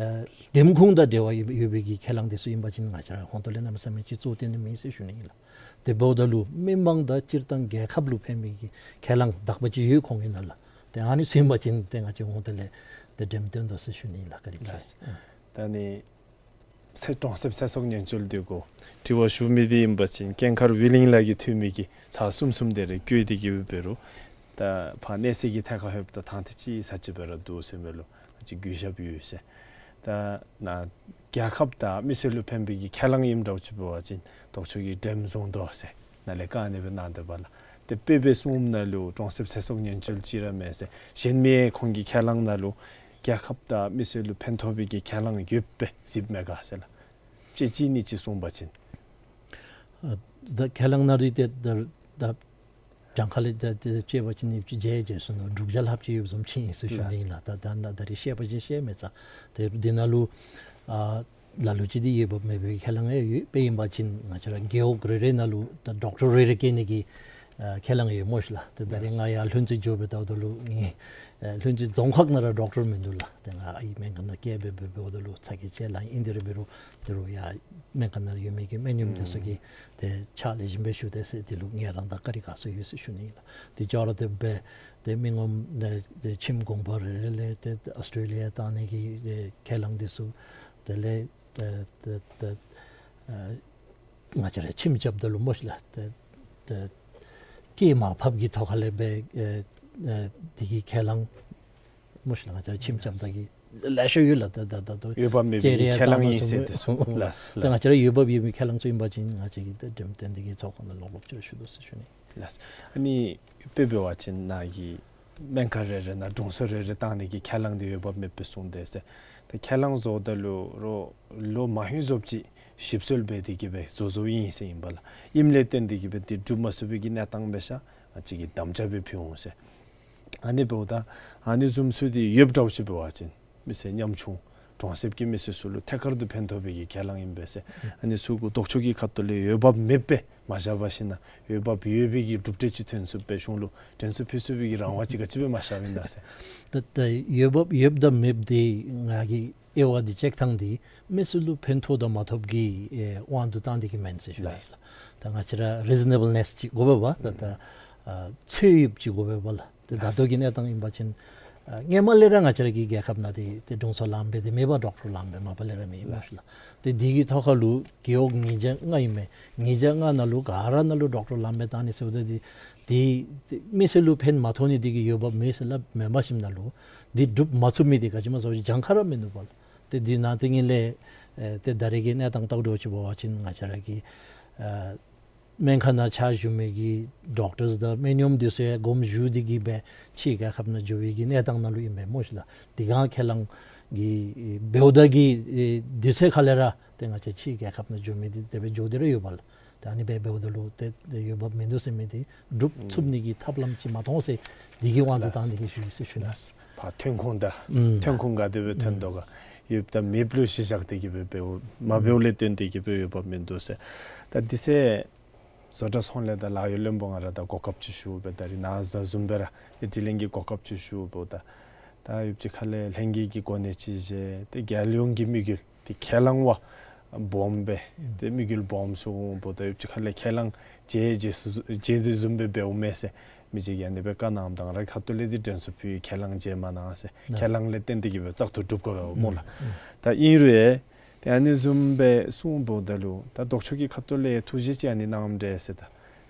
ཨ་འདེམས་ཁོངས་དང་འབྲེལ་བ་ཡོད་ཡོད་པའི་གི་ཁས་བླངས་འདི་ཚུ་ཨིན་པ་ཅིན་ང་བཅས་ར་ཧོངས་ཏོ་ལས་གནམ་མེད་ས་མེད་ཅིག་གཙོ་བོ་བཏོན་ནི་མེད་ཟེར་ཞུ་ནི་ཨིན་ལགས། དེ་འབདཝ་ད་ལུ་མི་མང་དང་སྤྱིར་བཏང་རྒྱལ་ཁབ་ལུ་ཕན་པའི་གི་ཁས་བླངས་དག་པ་ཅིག་ཡོད་ཁོང་གི་ནང་ལུ། ཏེ་ཨ་ནི་ཚུ་ཨིན་པ་ཅིན་ཏེ་ང་བཅས་ཧོངས་ཏོ་ལས་ དེ་འགྲེམས་སྟོན་འདུག་ཟེར་ཞུ་ནི་ལགས། བཀའ་དྲིན་ཆེ། ལགས། ད་ནི་ཚེ་གྲོང་གསེབ་ཚེ་སྲོག་ཉེན་བཅོལ་འདི་གུ་དྲི་བ་ཞུ་མི་འདི་ཨིན་པ་ཅིན་སྐྱེངས་མཁར་ཝི་ལིང་ལགས་ཀྱིས་འཐུས་མི་གི་ཚར་གསུམ་གསུམ་དེ་རེ་བཀོད་དེ་གི་འབད་རུང་ད་ཕར་གནས་ཚུལ་གྱི་ཐད་ཁར་ལྷོདཔ་ད་ཐང་ཐེངས་གཅིག་ས་གཅིག་སྦེ་ར་འདུག་ཟེར་མས་ལོ། ཅིག་གུས་ཞབས་ཡོད་ཟེར། ད་ནཱ་རྒྱལ་ཁབ་དང་མི་སེར་ལུ་ཕན་པའི་གི་ཁས་བླངས་ཨིནམ་འདྲཝ་ཅིག་འབད་བ་ཅིན་ལྡོག་ཕྱོགས་ཀྱིས་འགྲེམས་བཟུང་དོ་ཟེར་ནཱ་ལས་བཀའ་ཨ་ནི་སྦེ་གནང་སྡོདཔ་ལགས། ཏེ་དཔེ་སྦེ་གསུངམ་ནང་ལུ་གྲོང་གསེབ་ཚེ་སྲོག་ཉེན་བཅོལ་ཅིག་ར་མེན་ཟེར། གཞན་མི་ཁོང་གི་ཁས་བླངས་ནང་ལུ་རྒྱལ་ཁབ་དང་མི་སེར་ལུ་ཕན་ཐོགས་པའི་གི་ཁས་བླངས་ཡོདཔ་སྦེ་གཟིགསཔ་མས་ག་ཟེར་ལགས། ཅིག་གཅིག་གཉིས་ཅིག་གསུངས་པ་ཅིན། ཨ་ད་ཁས་བླངས་ནང་ར་ཏེ་ད་ད་གྲངས་ཁ་ལས་ད་ད་དཔྱད་པ་ཅིན་ཡོདཔ་ཅིག་བརྒྱད་བརྒྱད་སོང་ནུག། དྲུག་བརྒྱ་ལྷགཔ་ཅིག་ཡོདཔ་བཟུམ་ཅིག་ཨིན་ཟེར་ཞུ་ནི་ཨིན་ལགས། ད་ད་ད་ད་རེས་བཤད་པ་ཅིན་བཤད་མི་ཚར། ཏེ་འདི་ནང་ལུ་ཨ་ལ་ལུ་ཅིག་འདི་འོས་འབབ་མེད་པའི་ཁས་བླངས་ཡོད། དཔེ་ཨིན་པ་ཅིན་ང་བཅས་ར་རྒེད་འོག་རེ་རེ་ནང་ལུ་ད་ཌོག་ཊར་རེ་རེ་བསྐོ་ནི་གི་ཨ་ཁས་བླངས་ཡོད་སྨོ་ཤིག་ལགས། ཏེ་ད་རེས་ང་ཡར་ལྷུན་རྩེ་འགྱོ་སྦེ་བལྟཝ་ད་ལུ་ངེའི་ཨ་ལྷུན་རྩེ་རྫོང་ཁག་ནང་ར་ཌོག་ཊར་མིན་འདུག་ལགས། ཏེ་ང་ཨའི་སྨན་ཁང་ནང་བསྐྱལ་སྦེ་འབད་འབདཝ་ད་ལུ་ཚ་གྱང་ཆེ་ལགས། ཨིན་དེ་ར་འབད་རུང་ད་རུང་ཡར་སྨན་ཁང་ནང་ཡོད་མི་གི་སྨན་གཡོགམོ་འདི་ཚུ་གིས་ཏེ་ཕྱག་ལེགས་ཤོམ་སྦེ་ཞུ་དེས་ཟེར་འདི་ལུ་ངལ་རངས་དང་བཀའ་དྲིན་དགའ་ཚོར་ཡོད་ཟེར་ཞུ་ནི་ཨིན་ལགས། ཏེ་ཅོག་ར་འཐདཔ་སྦེ་ཏེ་མི་ངོམ་ཏེ་ཁྱིམ་གུང་པ་རེ་རེ་ལས་ཏེ་ཨོསི་ཊྲེ་ལི་ཡ་བཏང་ནི་གི་ཏེ་ཁས་བླངས་འདི་ཚུ་དེ་ལས་ཏེ་ཏེ་ཏེ་ཨ་ང་བཅས་ར་ཁྱིམ་རྐྱབ་ད་ལུ་སྨོ་ཤིག་ལགས། ཏེ་ཏེ་སྐྱེད་མར་ཕབ་ཀྱི་ཐོག་ཁ་ལས་སྦེ་ཨེ་ཨེ་འདི་གི་ཁས་བླངས་སྨོ་ཤིག་ལགས། ང་བཅས་ར་ཁྱིམ་རྐྱབ་ད་གི་ལེ་ཤ་ཡོད་ལགས། ད་ད་ད་ད་འོས་འབབ་མེད་པའི་ཁས་བླངས་ཨིན་ཟེར་དེ་ཚུ་ལགས། ད་ང་བཅས་ར་འོས་འབབ་ཡོད་མི་ཁས་བླངས་ཚུ་ཨིན་པ་ཅིན་ང་བཅས་ཀྱིས་ཏེ་འགྲེམས་སྟོན་འདི་གི་ཚོགས་ཁང་ནང་ལོག་ལོག་ཅིག་ར་ཞུ་དོ་ཟེར་ཞུ་ནི། ལགས། ཨ་ནི་དཔེ་འབད་བ་ཅིན་ནཱ་གི་སྨན་ཁང་རེ་རེ་ནང་དྲུང་འཚོ་རེ་རེ་བཏང་ནི་གི་ཁས་བླངས་འདི་འོས་འབབ་མེདཔ་སྦེ་གསུངས་དེས་ཟེར། ད་ཁས་བླངས་བཟོཝ་ད་ལུ་རོགས་ལོ་མ་ཧེ་བཟོཝ་ཅིག་ཞིབ་འཚོལ་འབད་དེ་གི་སྦེ་བཟོ་བཟོཝ་ཨིན་ཟེར་ཨིན་པས་ལགས། ཨིནམ་ལས་བརྟེན་ཏེ་གི་སྦེ་འདི་འགྲུབ་མ་ཚུགས་པའི་གི་གནས་སྟངས་འབད་ཤ་ང་བཅས་ཀྱིས་དམ་བཅའ་སྦེ་ཕུལ་འོང་ཟེར། ཨ་ནི་འབདཝ་ད་ཨ་ནི་བཟུམ་ཚུ་འདི་ཡོདཔ་འདྲཝ་ཅིག་འབད་བ་ཅིན་མི་སེར་ཉམ་ཆུང་གྲོང་གསེབ་ཀྱི་མི་སེར་ཚུ་ལུ་ཐད་ཀར་དུ་ཕན་ཐོགས་པའི་གི་ཁས་བླངས་ཨིན་པས་ཟེར། ཨ་ནི་ཚུ་གུ་ལྡོག་ཕྱོགས་ཀྱི་ཁ་ཐུག་ལས་འོས་འབབ་མེདཔ་སྦེ་མ་བཞག་པར་ཞིནམ་ལས་འོས་འབབ་ཡོད་པའི་གི་གྲུབ་འབྲས་ཅིག་ཐོན་ཚུགསཔ་སྦེ་གཞུང་ལུ་དྲན་གསོ་ཕུལ་ཚུགས་པའི་གི་རང་དབང་ཅིག་ག་ཅི་སྦེ་མ་བཞག་པས་ན་ཟེར། ད་ད་འོས་འབབ་ཡོདཔ་དང་མེདཔ་འདི་ང་གི་དབྱེ་བ་འདི་དཔྱད་ཐངས་འདི་མི་སེར་ལུ་ཕན་ཐོགས་དང་མ་ཐོགས་ཀྱི་ཨེ་དབང་དུ་བཏང་སྟེ་གི་མེན་ཟེར་ཞུ་ནི་ལགས། ད་ང་བཅས་ར་རི་ཛི་ནེ་བཱལ་ནེསི་ཅིག་དགོ་པས་པ། ད་ད་ཨ་ཚོད་ཡོདཔ་ཅིག་དགོ་པས་པ་ལགས། ཏེ་ད་ལྟོ་གི་གནས་སྟངས་ཨིན་པ་ཅིན་ཨ་སྔོན་མ་ལས་ར་ང་བཅས་ར་གི་རྒྱལ་ཁབ་ནང་འདི་ཏེ་དྲུང་འཚོ་ལངམ་སྦེ་འདི་མེད་པ། ཌོག་ཊར་ལངམ་སྦེ་མ་པ་ལས་ར་མེད་ཨིན་མས་ལགས། ཏེ་འདི་གི་ཐོག་ཁ་ལུ་རྒེད་འོག་ཉིས་བརྒྱ་ལྔ་ཨིན་མས། ཉིས་བརྒྱ་ལྔ་ནང་ལུ་ག་ར་ནང་ལུ་ཌོག་ཊར་ལངམ་སྦེ་བཏང་ནི་ཟེརཝ་ད་འདི་འདི་ཏེ་མི་སེར་ལུ་ཕན་མ་ཐོགས་ནི་འདི་གིས་འོས་འབབ་མེད་ཟེར་སླབ་མེན་པར་ཞིནམ་ལས་འདི་འགྲུབ་མ་ཚུགས་མི་འདི་ག་ཅི་སྨོ་ཟེར་བ་ཅིན་གྱངས་ཁ་ར་མིན་འདུག་པ་ལགས། ཏེ་འདི་ནང་ཏེ་ངེ་ལས་ཨེ་ཏེ་ད་རེས་ཀྱི་གནས་སྟངས་བལྟཝ་འདྲཝ་ཅིག་འབད་བ་ཅིན་ང་བཅས་ར་གི་ཨ་སྨན་ཁང་ནང་ཕྱག་ཞུ་མི་གི་ཌོག་ཊརསི་དང་སྨན་གཡོགམོ་འདི་ཚུ་ཡང་དགོངསམ་ཞུ་སྟེ་གི་སྦེ་ཕྱིའི་རྒྱལ་ཁབ་ནང་འགྱོ་བའི་གི་གནས་སྟངས་ནང་ལུ་ཨིན་པས་སྨོ་ཤིག་ལགས། དེ་སྒང་ཁས་བླངས་ཀྱི་འབདཝ་ད་གི་ཨེ་དུས་ཚོད་ཁ་ལས་ར་ཏེ་ང་བཅས་ཕྱིའི་རྒྱལ་ཁབ་ནང་འགྱོ་མི་འདི་དེ་སྦེ་འགྱོ་སྟེ་ར་ཡོད་པ་ལགས། ད་ཨ་ནི་སྦེ་འབདཝ་ད་ལུ་ཏེ་ཏེ་འོས་འབབ་མིན་འདུག་ཟེར་མི་འདི་སྒྲུབ་ཚུགས་ནི་གི་ཐབས་ལམ་ཅིག་མ་མཐོང་ཟེར་འདི་གི་དབང་དུ་བཏང་སྟེ་གི་ཞུ་ཡི་ཟེར་ཞུ་ནི། ཕར་ཐོན་ཁུངས་དང་ཨུམ་ཐོན་ཁུངས་ག་དེ་སྦེ་ཐོན་དོ་ག་ཡོདཔ་དང་མེདཔ་ལུ་གཞི་བཞག་སྟེ་གི་སྦེ་འབདཝ་མ་འབདཝ་ལས་བརྟེན་ཏེ་གི་སྦེ་འོས་འབབ་མིན་འདུག་ཟེར། ད་འདི་ཚེ་བཟོ་གྲྭ་ཚོང་ལས་དང་ལཱ་གཡོག་བློན་པོ་ང་ར་ད་གོ་སྐབས་ཅིག་ཞུ་སྦེ་ད་རིས་ནཱ་བཟུམ་སྦེ་ར་ཨེ་དྲི་ལན་གྱི་གོ་སྐབས་ཅིག་ཞུ་འབདཝ་ད་ད་ཡོདཔ་ཅིག་ཁ་ལས་ལྷན་རྒྱས་ཀྱི་གོ་གནས་ཅིག་བཞེས་ཏེ་རྒྱལ་ཡོངས་ཀྱི་དམིགས་ཡུལ་ཏེ་ཁས་བླངས་བ་སྦོམ་སྦེ་ཏེ་དམིགས་ཡུལ་སྦོམ་སོང་འབདཝ་ད་ཡོདཔ་ཅིག་ཁ་ལས་ཁས་བླངས་བྱེད་བྱེད་ཚུ་བྱེད་དེ་བཟུམ་སྦེ་འབདཝ་མས་ཟེར་མི་ཅིག་གིས་ཨ་ནི་སྦེ་བཀའ་གནངམ་ད་ང་རའི་ཁ་ཐུག་ལས་འདི་དྲན་གསོ་ཕུལ་ཡི། ཁས་བླངས་བྱེད་མ་གནང་ཟེར། ཁས་བླངས་ལས་བརྟེན་ཏེ་གི་སྦེ་བཙག་འཐུ་གྲུབ་དགོ་པས་སྨོ་ལགས། ད་ཨིན་རུང་ཡང་ཏེ་ཨ་ནི་བཟུམ་སྦེ་གསུངས་འབདཝ་ད་ལུ་ད་ལྡོག་ཕྱོགས་ཀྱི་ཁ་ཐུག་ལས་ཐུགས་རྗེ་ཅིག་ཨ་ནི་གནངམ་འདྲས་ཟེར། ད་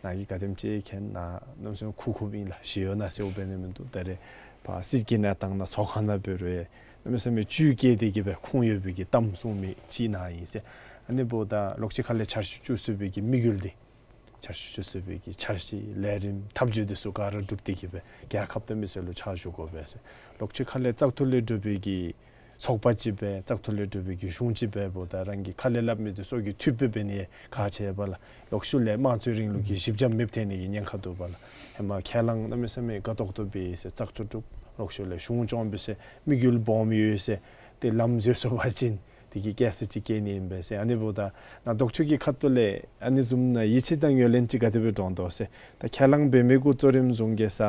ནཱ་གིས་ག་དེམ་ཅིག་མཁྱེན་ན་གནམ་མེད་ས་མེད་ཁུག་ཁུགཔ་ཨིན་ལགས། ཞུ་ཡོད་ན་ཟེརཝ་འབད་ནི་མིན་འདུག། ད་རེས་ཕར་སྲིད་ཀྱི་གནས་སྟངས་ནང་ཚོགས་ཁང་ནང་འབད་རུང་ཡང་གནམ་མེད་ས་མེད་བཅུད་བསྐྱེད་དེ་གི་སྦེ་ཁུངས་ཡོད་པའི་གི་གཏམ་གསུང་མི་ཅིག་ནཱ་ཨིན་ཟེར། ཨ་ནི་འབདཝ་ད་ལོགས་ཅིག་ཁ་ལས་འཆར་གཞི་བཅུ་གསུམ་པའི་གི་དམིགས་ཡུལ་འདི་འཆར་གཞི་བཅུ་གསུམ་པའི་གི་འཆར་གཞི་ལས་རིམ་ཐབས་བྱུས་འདི་ཚུ་ག་ར་སྒྲུབ་སྟེ་གི་སྦེ་རྒྱལ་ཁབ་དང་མི་སེར་ལུ་ཕྱག་ཞུ་དགོ་པས་ཟེར། ལོགས་ཅིག་ཁ་ལས་བཙག་འཐུ་ལས་གྲུབ་པའི་གི་ཚོགས་པ་ཅིག་སྦེ་བཙག་འཐུ་ལས་གྲུབ་པའི་གི་གཞུང་ཅིག་སྦེ་འབདཝ་ད་རང་གི་ཁ་ལས་སླབ་མི་འདི་སོ་གི་འཐུས་སྦེ་འབད་ནི་ཁག་ཆེ་བས་ལགས། ལོགས་ཤུལ་ལས་དམངས་གཙོའི་རིང་ལུགས་ཀྱི་གཞི་འགྱམ་མེདཔ་ཐལ་ནི་གི་ཉེན་ཁ་འདུག་པ་ལགས། ཧེ་མ་ཁས་བླངས་གནམ་མེད་ས་མེད་དགའ་ཏོག་ཏོ་འབད་ཡི་ཟེར་བཙག་འཐུ་གྲུབ། ལོགས་ཤུལ་ལས་གཞུང་སྐྱོང་འབད་ཟེར་དམིགས་ཡུལ་སྦོམ་ཡོད་ཟེར་ཏེ་ལམ་འཛོལ་སོང་པ་ཅིན་དེ་གིས་སྐྱེ་ས་ཅིག་སྐྱེ་ནི་ཨིན་པས་ཟེར། ཨ་ནི་འབདཝ་ད་ནཱ་ལྡོག་ཕྱོགས་ཀྱི་ཁ་ཐུག་ལས་ཨ་ནི་བཟུམ་ནང་ཡིད་ཆེས་དང་ངོས་ལེན་ཅིག་ག་དེ་སྦེ་འདྲོངས་དོ་ཟེར། ད་ཁས་བླངས་འབད་མི་གུ་གཙོ་རིམ་བཟུང་གེ་ས་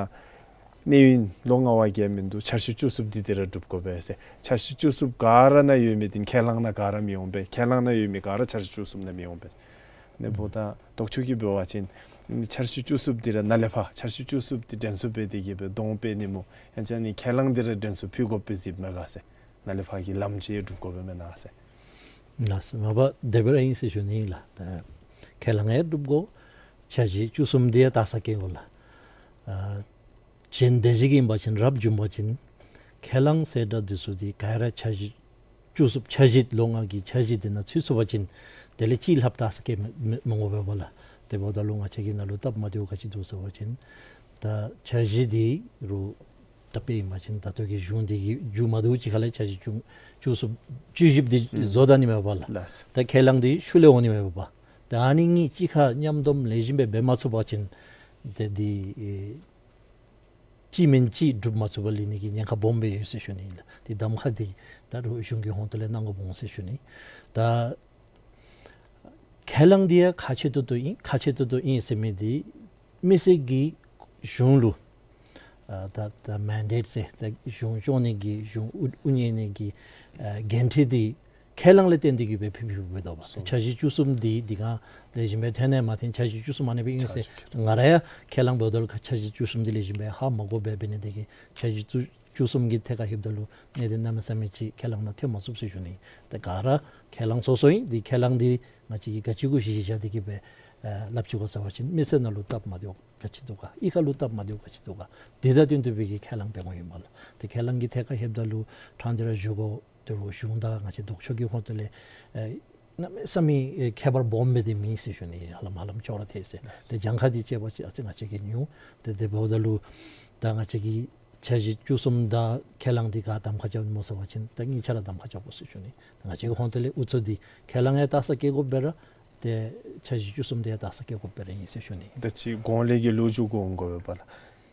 གནས་ཡུན་ལོ་ལྔ་བ་བརྒལ་མིན་འདུག། འཆར་གཞི་བཅུ་གསུམ་འདི་དེ་ར་སྒྲུབ་དགོ་པས་ཟེར། འཆར་གཞི་བཅུ་གསུམ་ག་ར་ནང་ཡོད་མི་འདི་ཁས་བླངས་ནང་ག་ར་མི་འོང་པས། ཁས་བླངས་ནང་ཡོད་མི་ག་ར་འཆར་གཞི་བཅུ་གསུམ་ནང་མི་འོང་པས། ཨ་ནི་འབདཝ་ད་ལྡོག་ཕྱོགས་ཀྱིས་འབད་བ་ཅིན་འཆར་གཞི་བཅུ་གསུམ་འདི་ར་ནཱ་ལས་ཕར་འཆར་གཞི་བཅུ་གསུམ་འདི་དྲན་གསོ་འབད་དེ་གིས་སྦེ་གདོང་སྤེལ་ནི་སྨོ། ཡང་ཅིན་ཨ་ནི་ཁས་བླངས་འདི་ར་དྲན་གསོ་ཕུལ་དགོ་པས་གཟིགས་མས་ག་ཟེར། ནཱ་ལས་ཕར་གྱི་ལམ་ཅིག་སྒྲུབ་དགོ་པས་མེན་ན་ཟེར། ལགས་སོ། མ་པ་དེ་སྦེ་ར་ཨིན་ཟེར་ཞུ་ནི་ལགས། ད་ཁས་བླངས་ཡང་སྒྲུབ་དགོ། འཆར་གཞི་བཅུ་གསུམ་འདི་ཡང་དག་ས་བཀལ་དགོ་ལགས། ཨ་གཞན་དེ་བཞིན་གྱི་ཨིན་པ་ཅིན་རབ་བྱུང་པ་ཅིན་ཁས་བླངས་ཟེར་སྒྲ་འདི་ཚུ་འདི་ག་ར་འཆར་གཞི་བཅུ་གསུམ་འཆར་གཞི་ལོ་ལྔ་གི་འཆར་གཞི་འདི་ནང་ཚུད་སོང་པ་ཅིན་དེ་ལས་ཅིག་ལྷགཔ་དག་ས་བཀལ་མི་མི་མི་དགོ་པས་པ་ལགས། དེ་འབདཝ་ད་ལུ་ང་བཅས་ཀྱིས་ནཱ་ལུ་སྟབས་མ་བདེཝ་ག་ཅི་འདུག་ཟེར་བ་ཅིན་ད་འཆར་གཞི་འདི་རུང་ད་དཔེ་ཨིན་པ་ཅིན་ད་ལྟོ་གི་གཞུང་འདི་གི་མཇུག་མ་བསྡུ་ཅིག་ཁ་ལས་འཆར་གཞི་བཅུ་བཅུ་གསུམ་བཅུ་བཞི་འདི་ཨུམ་བཟོ་ད་ནི་མས་པ་ལགས། ལགས། ད་ཁས་བླངས་འདི་ཤུལ་ལས་འོང་ནི་མས་པ། ད་ཨ་ནི་གཉིས་གཅིག་ཁར་མཉམ་སྡོམ་ལེགས་ཤོམ་སྦེ་འབད་མ་ཚུགས་པ་ཅིན་ཏེ་འདི་ཨེ་གཅིག་མེན་གཅིག་སྒྲུབ་མ་ཚུགས་པར་ལུས་ནི་གི་ཉེན་ཁ་སྦོམ་སྦེ་ཡོད་ཟེར་ཞུ་ནི་ལགས། ཏེ་གདམ་ཁ་འདི་ད་རུང་གཞུང་གི་ཧོངས་ཏོ་ལས་གནང་དགོཔ་འོང་ཟེར་ཞུ་ནི། ད་ཁས་བླངས་འདི་ཡང་ཁག་ཆེ་ཏོག་ཏོ་ཨིན། ཁག་ཆེ་ཏོག་ཏོ་ཨིན་ཟེར་མི་འདི་མི་སེར་གྱིས་གཞུང་ལུ་ཨ་ད་ད་མེན་ཌེཊ་ཟེར་ད་གཞུང་སྐྱོང་ནི་གི་གཞུང་དབུ་དབུ་བརྙེས་ནི་གི་ཨ་འགན་འཁྲི་འདི་ཁས་བླངས་ལས་བརྟེན་ཏེ་གིས་སྦེ་ཕུལ་ཕུལཝ་འབདཝ་ད་འབད་བ་ཅིན་འཆར་གཞི་བཅུ་གསུམ་འདི་འདི་ག་ལེགས་ཤོམ་སྦེ་ཐོན་ནི་མ་ཐོན་འཆར་གཞི་བཅུ་གསུམ་ཨ་ནི་སྦེ་ཨིན་ཟེར། ང་ར་ཡང་ཁས་བླངས་འབདཝ་ད་ལུ་འཆར་གཞི་བཅུ་གསུམ་འདི་ལེགས་ཤོམ་སྦེ་ཧ་མ་གོ་བར་འབད་ནི་དེ་གིས་འཆར་གཞི་བཅུ་བཅུ་གསུམ་གྱི་ཐད་ཁར་ལྷོདཔ་ད་ལུ་གནད་དོན་གནམ་མེད་ས་མེད་ཅིག་ཁས་བླངས་ནང་ཐོན་མ་ཚུགས་ཟེར་ཞུ་ནི། ཏེ་ག་ར་ཁས་བླངས་སོ་སོ་ཨིན། འདི་ཁས་བླངས་འདི་ང་བཅས་ཀྱིས་ག་ཅི་གུ་གཞི་བཞག་སྟེ་གིས་སྦེ་ཨ་སླབ་ཅི་གོ་ཟེར་བ་ཅིན་མི་སེར་ནང་ལུ་སྟབས་མ་བདེཝ་ག་ཅི་འདུག་ག། གཡུས་ཁ་ལུ་སྟབས་མ་བདེཝ་ག་ཅི་འདུག་ག། འདི་དང་བསྟུན་ཏེ་སྦེ་གིས་ཁས་བླངས་འབད་དགོཔ་ཨིན་པ་ལགས། ཏེ་ཁས་བླངས་ཀྱི་ཐད་ཁར་ལྷོདཔ་ད་ལུ་ཕྲང་སྟེ་ར་ཞུ་དགོ། ད་རུང་གཞུང་དང་ང་བཅས་ལྡོག་ཕྱོགས་ཀྱི་ཧོངས་ཏོ་ལས་ཨེ་གནམ་མེད་ས་མེད་ཨེ་ཁྱད་པར་སྦོམ་སྦེ་འདི་མེད་ཟེར་ཞུ་ནི། ཧ་ལམ་ཧ་ལམ་ཅོག་ར་འཐད་ཟེར། ཏེ་གྱངས་ཁ་འདི་དཔྱད་པ་ཅིན་ཨ་ཙི་ང་བཅས་ཀྱིས་ཉུང་། ཏེ་དེ་འབདཝ་ད་ལུ་ད་ང་བཅས་ཀྱིས་འཆར་གཞི་བཅུ་གསུམ་དང་ཁས་བླངས་འདི་ག་གདམ་ཁ་རྐྱབ་ནི་སྨོ་ཟེར་བ་ཅིན་ད་གཉིས་ཆ་ར་གདམ་ཁ་རྐྱབ་དགོ་ཟེར་ཞུ་ནི། ད་ང་བཅས་ཀྱི་ཧོངས་ཏོ་ལས་ཨུ་ཚུགས་འདི་ཁས་བླངས་ཡང་དག་ས་བཀལ་དགོཔ་སྦེ་ར་ཏེ་འཆར་གཞི་བཅུ་གསུམ་འདི་ཡང་དག་ས་བཀལ་དགོཔ་སྦེ་ར་ཨིན་ཟེར་ཞུ་ནི། ད་ཅི་གོང་ལས་ཀྱི་ལོ་རྒྱུས་གོང་གོ་བ་ལགས།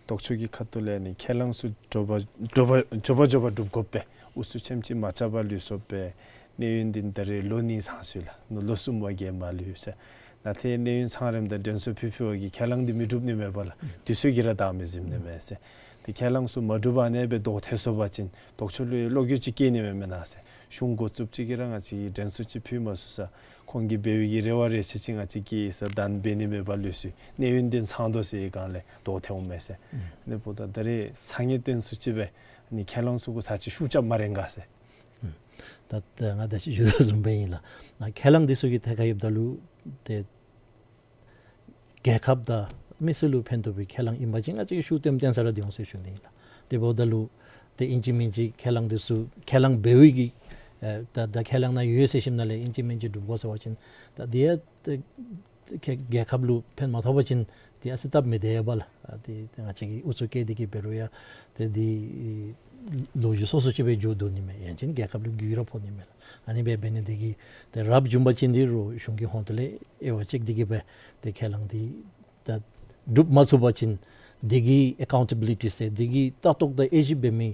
ལྡོག་ཕྱོགས་ཀྱི་ཁ་ཐུག་ལས་ནི་ཁས་བླངས་ཚུ་མགྱོགས་པ་མགྱོགས་པ་མགྱོགས་པ་མགྱོགས་པ་སྒྲུབ་དགོ་པས། ཨུ་ཚུགས་ཆེམ་ཅིག་མ་རྐྱབ་པར་ལུས་སོང་པས། གནས་ཡུན་འདི་ད་རེས་ལོ་གཉིས་ཚང་སོ་ཡི་ལགས། ནུབ་ལོ་གསུམ་བ་བརྒལ་མ་ལུས་ཟེར། ད་ཏེ་གནས་ཡུན་ཚང་རནམ་ད་དྲན་གསོ་ཕུལ་ཕུལ་བ་གིས་ཁས་བླངས་འདི་མི་འགྲུབ་ནི་མས་པ་ལགས། དུས་ཚོད་ཀྱིས་ར་བདའ་མི་ཟུན་ནི་མས་ཟེར། ཏེ་ཁས་བླངས་ཚུ་མ་འགྲུབ་པར་ཨ་ནེ་སྦེ་ལྡོག་ཐལ་སོང་པ་ཅིན་ལྡོག་ཕྱོགས་ལུ་བློ་འགྱོད་ཅིག་སྐྱེ་ནི་མས་མེན་ན་ཟེར། གཞུང་འགོ་བཙུགས་ཅིག་གིས་ར་ང་བཅས་ཀྱིས་དྲན་གསོ་ཅིག་ཕུལ་མ་ཚུགས་ས། ཁོང་གིས་འབད་བའི་གི་རེ་བ་རེ་ཆེ་ཅིག་ང་བཅས་ཀྱིས་ས་ད་འབད་ནི་མེད་པར་ལུས་སོ་ཡི། གནས་ཡུན་འདི་ཚང་དོ་ཟེར་བའི་སྒང་ལས་ལྡོག་ཐལ་འོང་མས་ཟེར། ཨ་ནི་འབདཝ་ད་ད་རེས་སང་ཉིན་སྟོན་ཚུ་ཅིག་སྦེ་ཨ་ནི་ཁས་བླངས་ཚུ་གུ་ས་ཅིག་ཤུགས་རྐྱབ་མ་རན་ག་ཟེར། ད་ད་ང་ད་ཅི་ཞུ་དོ་བཟུམ་སྦེ་ཨིན་ལགས། ཨ་ཁས་བླངས་འདི་ཚུ་གི་ཐད་ཁར་ལྷོདཔ་ད་ལུ་ཏེ་རྒྱལ་ཁབ་དང་མི་སེར་ལུ་ཕན་ཐོགས་པའི་ཁས་བླངས་ཨིན་པ་ཅིན་ང་བཅས་ཀྱིས་ཤུགས་བཏོན་བཏོན་ས་ར་སྡོད་འོང་ཟེར་ཞུ་ནི་ཨིན་ལགས། དེ་འབདཝ་ད་ལུ་ཏེ་ཨིན་ཅི་མིན་ཅི་ཁས་བླངས་འདི་ཚུ་ཁས་བླངས་འབད་བའི་གི་ཨེ་ད་ད་ཁས་བླངས་ནང་ཡོད་ཟེར་ཞིནམ་ལས་ཨིན་ཅི་མིན་ཅི་སྒྲུབ་དགོ་ཟེར་བ་ཅིན་ད་འདི་ཡང་ཏེ་ཁ་རྒྱལ་ཁབ་ལུ་ཕན་མ་ཐོགས་པ་ཅིན་ཏེ་ཨ་ཙི་སྟབས་མི་བདེ་བས་ལགས། ཨ་ཏེ་ང་བཅས་ཀྱིས་ཨུ་ཚུགས་བསྐྱེད་དེ་གིས་འབད་རུང་ཡང་ཏེ་འདི་ལོ་རྒྱུས་སོ་སོ་ཅིག་སྦེ་འགྱོ་དོ་ནི་མས། ཡང་ཅིན་རྒྱལ་ཁབ་ལུ་རྒུད་ར་ཕོག་ནི་མས་ལགས། ཨ་ནི་སྦེ་འབད་ནི་དེ་གིས་ཏེ་རབ་བྱུང་པ་ཅིན་འདི་རུང་གཞུང་གི་ཧོངས་ཏོ་ལས་དབྱེ་བ་དཔྱད་དེ་གིས་སྦེ་ཏེ་ཁས་བླངས་འདི་ད་སྒྲུབ་མ་ཚུགས་པ་ཅིན་དེ་གི་ཨེ་ཀའུན་ཊེ་བི་ལི་ཊི་ཟེར་དེ་གི་ལྟ་རྟོག་དང་དབྱེ་ཞིབ་འབད་མི་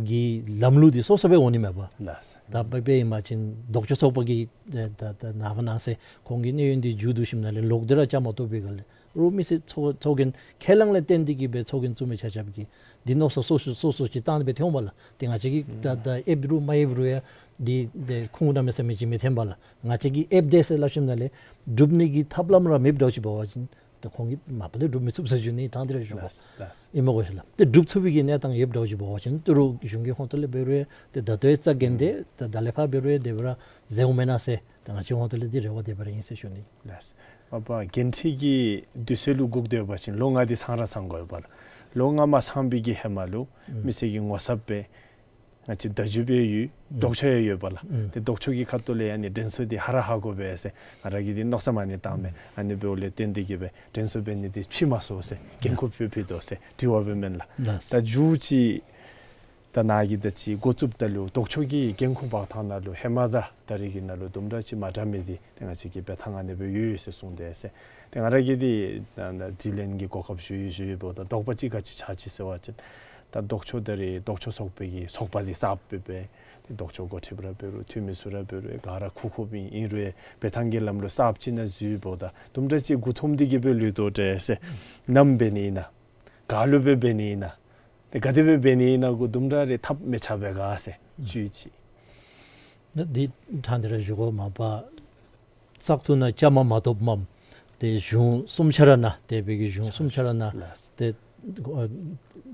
གི་ལམ་ལུགས་འདི་སོ་སོ་སྦེ་འོང་ནི་མས་པ། ལགས་སོ། ད་དཔེ་དཔེ་ཨིན་པ་ཅིན་ལྡོག་ཕྱོགས་ཚོགས་པ་གིས་ད་ད་ད་ནངས་པ་གནངས་ཚེ་ཁོང་གི་གནས་ཡུན་འདི་མཇུག་བསྡུ་ཞིནམ་ལས་ལོག་སྟེ་ར་བཅའ་མར་གཏོགས་པའི་སྒང་ལས་རུང་མི་སེར་ཚོགས་ཚོགས་རྒྱན་ཁས་བླངས་ལས་བརྟེན་ཏེ་གིས་སྦེ་ཚོགས་རྒྱན་བཙུགས་མི་ཆ་ཁྱབ་ཀྱིས་འདི་མནོ་བསམ་སོ་སོ་སོ་སོ་ཅིག་བཏང་སྦེ་ཐོན་འོང་པ་ལགས། ཏེ་ང་བཅས་ཀྱིས་ད་ད་ཨེབ་རུང་མ་ཨེབ་རུང་ཡང་འདི་འདི་ཁུངས་གནམ་མེད་ས་མེད་ཅིག་མི་ཐོན་པ་ལགས། ང་བཅས་ཀྱིས་ཨེབ་དེས་ཟེར་སླབ་ཞིནམ་ལས་སྒྲུབ་ནི་གི་ཐབས་ལམ་ར་མེདཔ་འདྲཝ་ཅིག་འབད་བ་ཅིན་ད་ཁོང་གིས་མ་པ་ལས་སྒྲུབ་མི་ཚུགས་ཟེར་ཞུ་ནི། ཕྲང་སྟེ་ར་ཞུ་དགོ། ལགས་ལགས། ཨིན་མས་གོ་ཤེས་ལགས། ཏེ་སྒྲུབ་ཚུགས་པའི་གི་གནས་སྟངས་ཡོདཔ་འདྲཝ་ཅིག་འབད་བ་ཅིན་ཏེ་རུང་གཞུང་གི་ཧོངས་ཏོ་ལས་འབད་རུང་ཡང་ཏེ་ད་ལྟོ་ཡང་རྩ་འགེངས་ཏེ་ད་ད་ལས་ཕར་འབད་རུང་ཡང་དེ་སྦེ་ར་མཛད་འོང་མེན་ན་ཟེར་ད་ང་བཅས་ཧོངས་ཏོ་ལས་འདི་རེ་བ་དེ་སྦེ་ར་ཨིན་ཟེར་ཞུ་ནི། ལགས། མ་པ་འགན་འཁྲི་གི་དུས་ཚོད་ལུ་སྒུག་སྡོད་པ་ཅིན་ལོ་ལྔ་འདི་ཚང་ར་ཚང་དགོ་པས་ལགས། ལོ་ལྔ་མ་ཚང་པའི་གི་ཧེ་མ་ལུ་ཨུམ་མི་སེར་གྱི་ངོ་ཚབ་སྦེ་ང་བཅས་བརྡ་བརྒྱུད་སྦེ་ཡོད། ཨུམ་ལྡོག་ཕྱོགས་ཡང་ཡོད་པས་ལགས། ཨུམ་ཏེ་ལྡོག་ཕྱོགས་ཀྱི་ཁ་ཐུག་ལས་ཨ་ནི་དྲན་གསོ་འདི་ཧ་ར་ཧ་གོ་པས་ཟེར་ང་ར་གིས་འདི་མནོ་བསམ་ཨ་ནི་བཏངམ་མས། ཨུམ་ཨ་ནི་འབདཝ་ལས་བརྟེན་ཏེ་གིས་སྦེ་དྲན་གསོ་འབད་ནི་འདི་ཕྱིས་མ་སོང་ཟེར་འགན་ཁུར་ཕུལ་ཕུལ་དོ་ཟེར་དྲི་བ་འབདཝ་མེན་ལགས། ལགས། ད་མཇུག་ཅིག་ད་ནཱ་གིས་ད་ཅི་འགོ་བཙུགསཔ་ད་ལུ་ལྡོག་ཕྱོགས་ཀྱི་འགན་ཁུར་འབག་ཐངས་ནང་ལུ་ཧེ་མ་དང་ད་རེས་ཀྱི་ནང་ལུ་དུམ་གྲ་ཅིག་མ་འདྲ་མི་འདི་ཏེ་ང་བཅས་ཀྱི་འབད་ཐངས་ཨ་ནི་སྦེ་ཡོད་ཡོད་ཟེར་གསུངས་དེས་ཟེར། ཏེ་ང་ར་གིས་འདི་ད་ད་དྲི་ལན་གྱི་གོ་སྐབས་ཞུ་ཡི་ཞུ་ཡི་འབདཝ་ད་དོགས་པ་ཅིག་ག་ཅི་ཆགས་ཅི་ཟེར་བ་ཅིན་ད་ལྡོག་ཕྱོགས་ད་རེས་ལྡོག་ཕྱོགས་ཚོགས་པའི་གི་ཚོགས་པ་འདི་གསརཔ་སྦེ་འབད་ཏེ་ལྡོག་ཕྱོགས་འགོ་ཁྲིདཔ་ར་འབད་རུང་འཐུས་མི་ཚུ་ར་འབད་རུང་ག་ར་ཁུག་ཁུགཔ་ཨིན། ཨིན་རུང་འབད་ཐངས་ཀྱི་ལམ་ལུགས་གསརཔ་ཅིག་ནང་འཛུལ་འབདཝ་ད་དུམ་གྲ་ཅིག་མགུ་འཐོམས་ཏེ་གིས་སྦེ་ལུས་དོ་འདྲས་ཟེར། ནམ་འབད་ནི་ཨིན་ན་ག་ལུ་སྦེ་འབད་ནི་ཨིན་ན་ཏེ་ག་དེ་སྦེ་འབད་ནི་ཨིན་ན་གུ་དུམ་གྲ་རེ་ཐབས་མི་ཆག་པས་ག་ཟེར་ཨུམ་བཅུད་ཅིག། ད་འདི་ཕྲང་སྟེ་ར་ཞུ་དགོ། མ་པ་ བཙག་འཐུ་ནང་བཅའ་མར་མ་གཏོགསཔ་མས། ཏེ་གཞུང་གསུམ་ཆ་ར་ནང་ཏེ་བོད་ཀྱི་གཞུང་གསུམ་ཆ་ར་ནང་ལགས། ཏེ་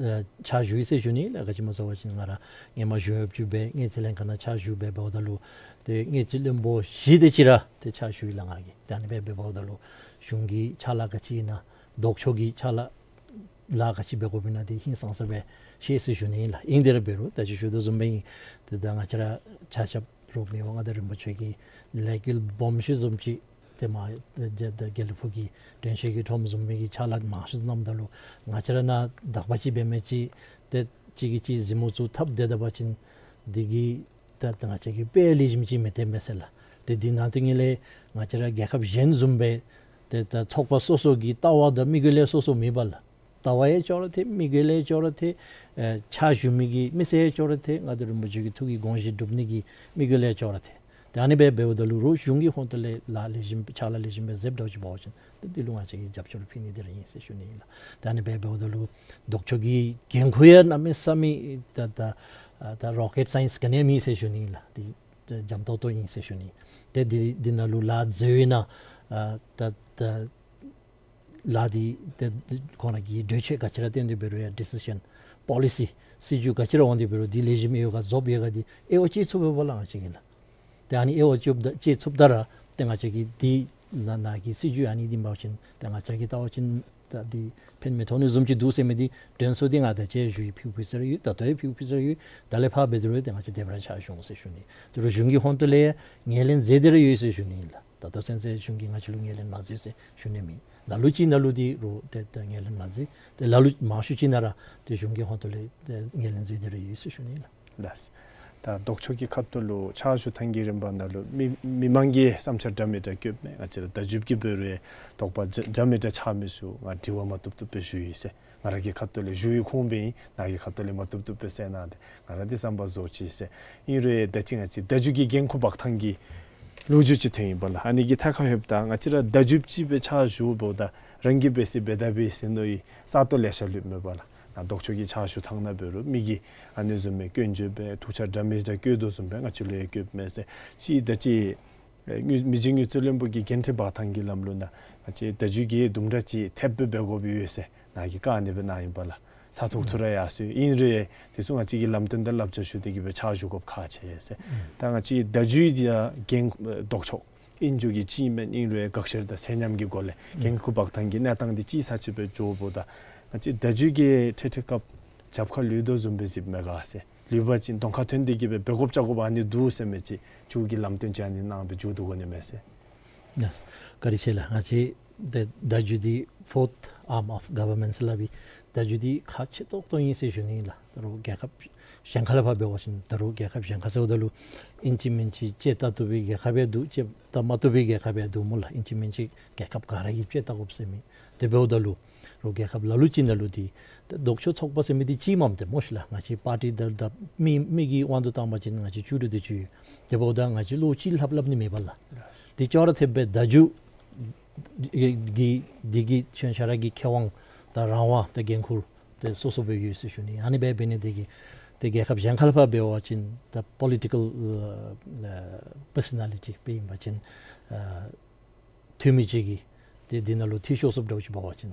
ཨ་ཕྱག་ཞུ་ཡི་ཟེར་ཞུ་ནི་ལགས། ག་ཅི་སྨོ་ཟེར་བ་ཅིན་ང་ར་སྔོན་མ་གཞུང་གཡོགཔ་ཅིག་སྦེ་དངུལ་རྩིས་ལྷན་ཁག་ནང་ཕྱག་ཞུ་སྦེ་འབདཝ་ད་ལུ་ཏེ་དངུལ་རྩིས་བློན་པོ་བཞི་དེ་ཅིག་ར་ཏེ་ཕྱག་ཞུ་ཡི་ལགས་ང་གིས། ཏེ་ཨ་ནི་སྦེ་འབདཝ་ད་ལུ་གཞུང་གི་ཕྱག་ལཱ་ག་ཅི་ཨིན་ན་ལྡོག་ཕྱོགས་ཀྱི་ཕྱག་ལཱ་ལཱ་ག་ཅི་འབད་དགོཔ་ཨིན་ན་འདི་ཧིང་སངས་ས་སྦེ་ཤེས་ཟེར་ཞུ་ནི་ཨིན་ལགས། ཨིན་དེ་ར་འབད་རུང་ད་ཅི་ཞུ་དོ་བཟུམ་སྦེ་ཨིན། ཏེ་ད་ང་བཅས་ར་ཆ་ཁྱབ་རོགས་མི་དབང་མངའ་བདག་རིན་པོ་ཆེ་གི་ལས་འགུལ་སྦོམ་ཤོས་བཟུམ་ཅིག་ཏེ་མ་ཏེ་ཏེ་དགེ་ལེགས་ཕུག་གི་དྲན་ཤེས་ཀྱི་ཁྲོམ་བཟུམ་མའི་གི་ཕྱག་ལཱ་མང་ཤོས་གནངམ་ད་ལུ་ང་བཅས་ར་ནཱ་དག་པ་ཅིག་འབད་མི་ཅིག་ཏེ་གཅིག་གིས་གཅིག་གཟིགས་མོ་བཙུགས་འཐབ་སྡོད་ད་པ་ཅིན་འདི་གིས་ད་ད་ང་བཅས་ཀྱི་དཔེ་ལེགས་ཤོམ་ཅིག་མི་སྟོན་པས་ཟེར་ལགས། ཏེ་འདི་ནང་དེ་ཉིད་ལས་ང་བཅས་ར་རྒྱལ་ཁབ་གཞན་བཟུམ་སྦེ་ཏེ་ད་ཚོགས་པ་སོ་སོ་གི་ལྟ་བ་དང་དམིགས་ཡུལ་ལས་སོ་སོ་མེད་པ་ལགས། ལྟ་བ་ཡང་ཅོག་ར་འཐད། དམིགས་ཡུལ་ཡང་ཅོག་ར་འཐད། ཨེ་ཕྱག་ཞུ་མི་གི་མི་སེར་ཡང་ཅོག་ར་འཐད། མངའ་བདག་རིན་པོ་ཆེ་གི་ཐུགས་ཀྱི་དགོངས་བཞེད་སྒྲུབ་ནི་གི་དམིགས་ཡུལ་ཡང་ཅོག་ར་འཐད། ཏེ་ཨ་ནི་སྦེ་འབདཝ་ད་ལུ་རོགས་གཞུང་གི་ཧོངས་ཏོ་ལས་ལཱ་ལེགས་ཤོམ་ཕྱག་ལཱ་ལེགས་ཤོམ་སྦེ་མཛདཔ་འདྲཝ་ཅིག་འབད་བ་ཅིན་ཏེ་འདི་ལུ་ང་བཅས་ཀྱིས་རྒྱབ་སྐྱོར་ཕུལ་ནི་འདི་ར་ཨིན་ཟེར་ཞུ་ནི་ཨིན་ལགས། ཏེ་ཨ་ནི་སྦེ་འབདཝ་ད་ལུ་ལྡོག་ཕྱོགས་ཀྱི་འགན་ཁུར་ཡང་གནམ་མེད་ས་མེད་ད་ད་ཨ་ད་རོ་ཀེཊ་སའིནསི་ག་ནི་ཡང་མེད་ཟེར་ཞུ་ནི་ཨིན་ལགས། འདི་འཇམ་ཏོང་ཏོ་ཨིན་ཟེར་ཞུ་ནི། ཏེ་འདི་འདི་ནང་ལུ་ལཱ་འཛོལ་ཡི་ན་ཨ་ད་ད་ལཱ་འདི་ཏེ་ཁོང་ར་གི་གྲོས་ཆོད་ག་ཅི་ར་བཏོན་ཏེ་འབད་རུང་ཡང་ཌི་སི་ཤཱན་པོ་ལི་སི་སྲིད་བྱུས་ག་ཅི་ར་འོང་སྟེ་འབད་རུང་འདི་ལེགས་ཤོམ་ཡོད་ག་རྫོགསཔ་ཡོད་ག་འདི་དབྱེ་བ་དཔྱད་ཚུགས་པས་པ་ལགས་ང་བཅས་ཀྱིས་ལགས། ཏེ་ཨ་ནི་དབྱེ་བ་དཔྱད་ད་དཔྱད་ཚུགསཔ་ད་ར་ཏེ་ང་བཅས་ཀྱིས་འདི་ནང་ནང་གི་སྲིད་བྱུས་ཨ་ནི་འདི་འབད་བ་ཅིན་ཏེ་ང་བཅས་ཀྱིས་བལྟ་བ་ཅིན་ད་འདི་ཕན་མི་ཐོགས་ནི་བཟུམ་ཅིག་འདུག་ཟེར་མི་འདི་དྲན་གསོ་འདི་ང་ད་ཅི་ཞུ་ཡི། ཕུལ་ཕུལ་ས་ར་ཡོད། ད་ལྟོ་ཡང་ཕུལ་ཕུལ་ས་ར་ཡོད། ད་ལས་ཕར་འབད་དེ་རུང་ཏེ་ང་བཅས་དེ་སྦེ་ར་ཕྱག་ཞུ་འོང་ཟེར་ཞུ་ནི། དེ་རུང་གཞུང་གི་ཧོངས་ཏོ་ལས་ངོས་ལེན་མཛད་དེ་ར་ཡོད་ཟེར་ཞུ་ནི་ཨིན་ལགས། ད་ལྟོ་ཚུན་ཚོད་གཞུང་གིས་ང་བཅས་ལུ་ངོས་ལེན་མ་མཛད་ཟེར་ཞུ་ནི་མེད། ལ་ལུ་ཅིག་ནང་ལུ་འདི་རུང་ཏེ་ཏེ་ངོས་ལེན་མ་མཛད། ཏེ་ལ་ལུ་མང་ཤོས་ཅིག་ནང་ར་ཏེ་གཞུང་གི་ཧོངས་ཏོ་ལས་ཏེ་ངོས་ལེན་མཛད་དེ་ར་ཡོད་ཟེར་ཞུ་ནི་ཨིན་ལགས། ལགས། ད་ལྡོག་ཕྱོགས་ཀྱི་ཁ་ཐུག་ལུ་ཕྱག་ཞུ་ཐངས་ཀྱི་རིམ་པ་ནང་ལུ་མི་མི་མང་གི་བསམ་འཆར་འདྲ་མི་འདྲ་བཀོདཔ་མས། ང་བཅས་ར་བརྡ་བརྒྱུདཔ་གི་འབད་རུང་དོགས་པ་འདྲ་འདྲ་མི་འདྲ་ཆགས་མི་ཚུ་ང་དྲི་བ་མ་བཏུབ་བཏུབ་སྦེ་ཞུ་ཡི་ཟེར། ང་ར་གི་ཁ་ཐུག་ལས་ཞུ་ཡི་ཁུངས་སྦེ་ཨིན། ནཱ་གི་ཁ་ཐུག་ལས་མ་བཏུབ་བཏུབ་སྦེ་གསལ་གནང་སྟེ་ང་ར་འདི་བསམ་པ་རྫོགས་ཅི་ཟེར། ཨིན་རུང་ད་ཅི་ང་བཅས་བརྡ་བརྒྱུད་ཀྱི་འགན་ཁུར་འབག་ཐངས་ཀྱི་ལོ་རྒྱུས་ཅིག་ཐོན་ཡི་པ་ལགས། ཨ་ནི་གི་ཐད་ཁར་ལྷོདཔ་ད་ང་བཅས་ར་བརྡ་བརྒྱུདཔ་ཅིག་སྦེ་ཕྱག་ཞུཝ་ད་རང་གིས་འབད་ས་འབད་དཔ་སྦེ་ཟེར་མནོ་ཡི་ས་སྟོང་ལེ་ཤ་ལུས་མས་པ་ལགས། ནཱ་ལྡོག་ཕྱོགས་ཀྱི་ཕྱག་ཞུ་ཐངས་ནང་འབད་རུང་མི་གིས་ཨ་ནི་བཟུམ་མའི་སྐྱོན་བརྗོད་སྦེ་ཐུགས་འཆར་འདྲ་མི་འདྲ་བཀོད་དོ་བཟུམ་སྦེ་ང་བཅས་ལུ་ཡང་བཀོདཔ་མས་ཟེར། ཅིག་ད་ཅི་ཨེ་དངུལ་མི་རྗེ་དངུལ་རྩིས་བློན་པོ་གི་འགན་འཁྲི་འབག་ཐངས་ཀྱི་ལམ་ལུགས་ནང་ང་བཅས་བརྡ་བརྒྱུད་ཀྱིས་དུམ་གྲ་ཅིག་ཐེབས་སྦེ་འབད་དགོཔ་ཡོད་ཟེར་ནཱ་གིས་བཀའ་ཨ་ནི་སྦེ་གནང་ཡི་པ་ལགས། ས་ཐོག་ཐུག་ར་ཡར་སོང་ཡི། ཨིན་རུང་དེ་ཚུ་ང་བཅས་ཀྱིས་ལམ་སྟོན་དང་བསླབ་བྱ་ཞུ་སྟེ་གིས་སྦེ་ཕྱག་ཞུ་དགོཔ་ཁག་ཆེ་ཟེར། ད་ང་བཅས་བརྡ་བརྒྱུད་འདི་ཡང་འགན་ལྡོག་ཕྱོགས་ཨིན་ཅོག་གི་ཅིག་མེན། ཨིན་རུང་དགག་བཤེར་དང་ཚད་མཉམ་གྱི་སྒོ་ལས་འགན་ཁུར་འབག་ཐངས་ཀྱི་གནས་སྟངས་འདི་ཅིག་ས་ཅིག་སྦེ་འགྱོཝ་ད་ང་བཅས་བརྡ་བརྒྱུད་ཀྱིས་འཕྲལ་འཕྲལ་སྐབས་རྒྱབ་ཁར་ལུས་དོ་བཟུམ་སྦེ་གཟིགསཔ་མས་ག་ཟེར། ལུས་པ་ཅིན་གདོང་ཁར་ཐོན་ཏེ་གིས་སྦེ་འབད་དགོཔ་བྱ་དགོཔ་ཨ་ནི་འདུག་ཟེར་མི་ཅིག་མཇུག་གི་ལམ་སྟོན་ཅིག་ཨ་ནི་གནང་སྦེ་མཇུག་བསྡུ་དགོ་ནི་མས་ཟེར། ལགས། བཀའ་དྲིན་ཆེ་ལགས། ང་བཅས་ཏེ་བརྡ་བརྒྱུད་འདི་ཕོརཐ་ཨརམ་ཨོཕ་ག་བར་མེནཊ་ཟེར་སླབ་ཨིན། བརྡ་བརྒྱུད་འདི་ཁག་ཆེ་ཏོག་ཏོ་ཨིན་ཟེར་ཞུ་ནི་ཨིན་ལགས། ད་རུང་རྒྱལ་ཁབ་གཞན་ཁ་ལས་ཕར་འབད་བ་ཅིན་ད་རུང་རྒྱལ་ཁབ་གཞན་ཁ་ཟེརཝ་ད་ལུ་ཨིན་ཅི་མིན་ཅི་དཔྱད་བལྟ་བཏུབ་པའི་རྒྱལ་ཁབ་ཡང་འདུག། དཔྱད་བལྟ་མ་བཏུབ་པའི་རྒྱལ་ཁབ་ཡང་འདུག་སྨོ་ལགས། ཨིན་ཅི་མིན་ཅི་རྒྱལ་ཁབ་ག་ར་གིས་དཔྱད་བལྟ་དགོཔ་ཟེར་མི་དེ་འབདཝ་ད་ལུ་རོགས་རྒྱལ་ཁབ་ལ་ལུ་ཅིག་ནང་ལུ་འདི་ཏེ་ལྡོག་ཕྱོགས་ཚོགས་པ་ཟེར་མི་འདི་གཅིག་མས་ཏེ་སྨོ་ཤིག་ལགས། ང་བཅས་པར་ཊི་དང་ད་མི་མི་གི་དབང་དུ་བཏང་པ་ཅིན་ང་བཅས་བཅུ་དྲུག་དེ་ཅིག་ཡོད། དེ་འབདཝ་ད་ང་བཅས་བློ་གཅིག་ལྷབ་སླབ་ནི་མེད་པ་ལགས། ཏེ་ཅོག་ར་འཐདཔ་སྦེ་བརྡ་བརྒྱུད་ཀྱི་འདི་གི་ཁྱོད་ཆ་ར་གི་ཁེ་དབང་དང་རང་དབང་དང་འགན་ཁུར་ཏེ་སོ་སོ་སྦེ་ཡོད་ཟེར་ཞུ་ནི། ཨ་ནི་སྦེ་འབད་ནི་དེ་གིས་ཏེ་རྒྱལ་ཁབ་གཞན་ཁ་ལས་ཕར་འབད་བ་ཅིན་ད་པོ་ལི་ཊི་ཀལ་ཨ་པར་སོ་ན་ལི་ཊི་སྦེ་ཨིན་པ་ཅིན་ཨ་འཐུས་མི་ཅིག་གིས་ཏེ་འདི་ནང་ལུ་འཐུས་ཤོར་སོངམ་འདྲཝ་ཅིག་འབད་བ་ཅིན་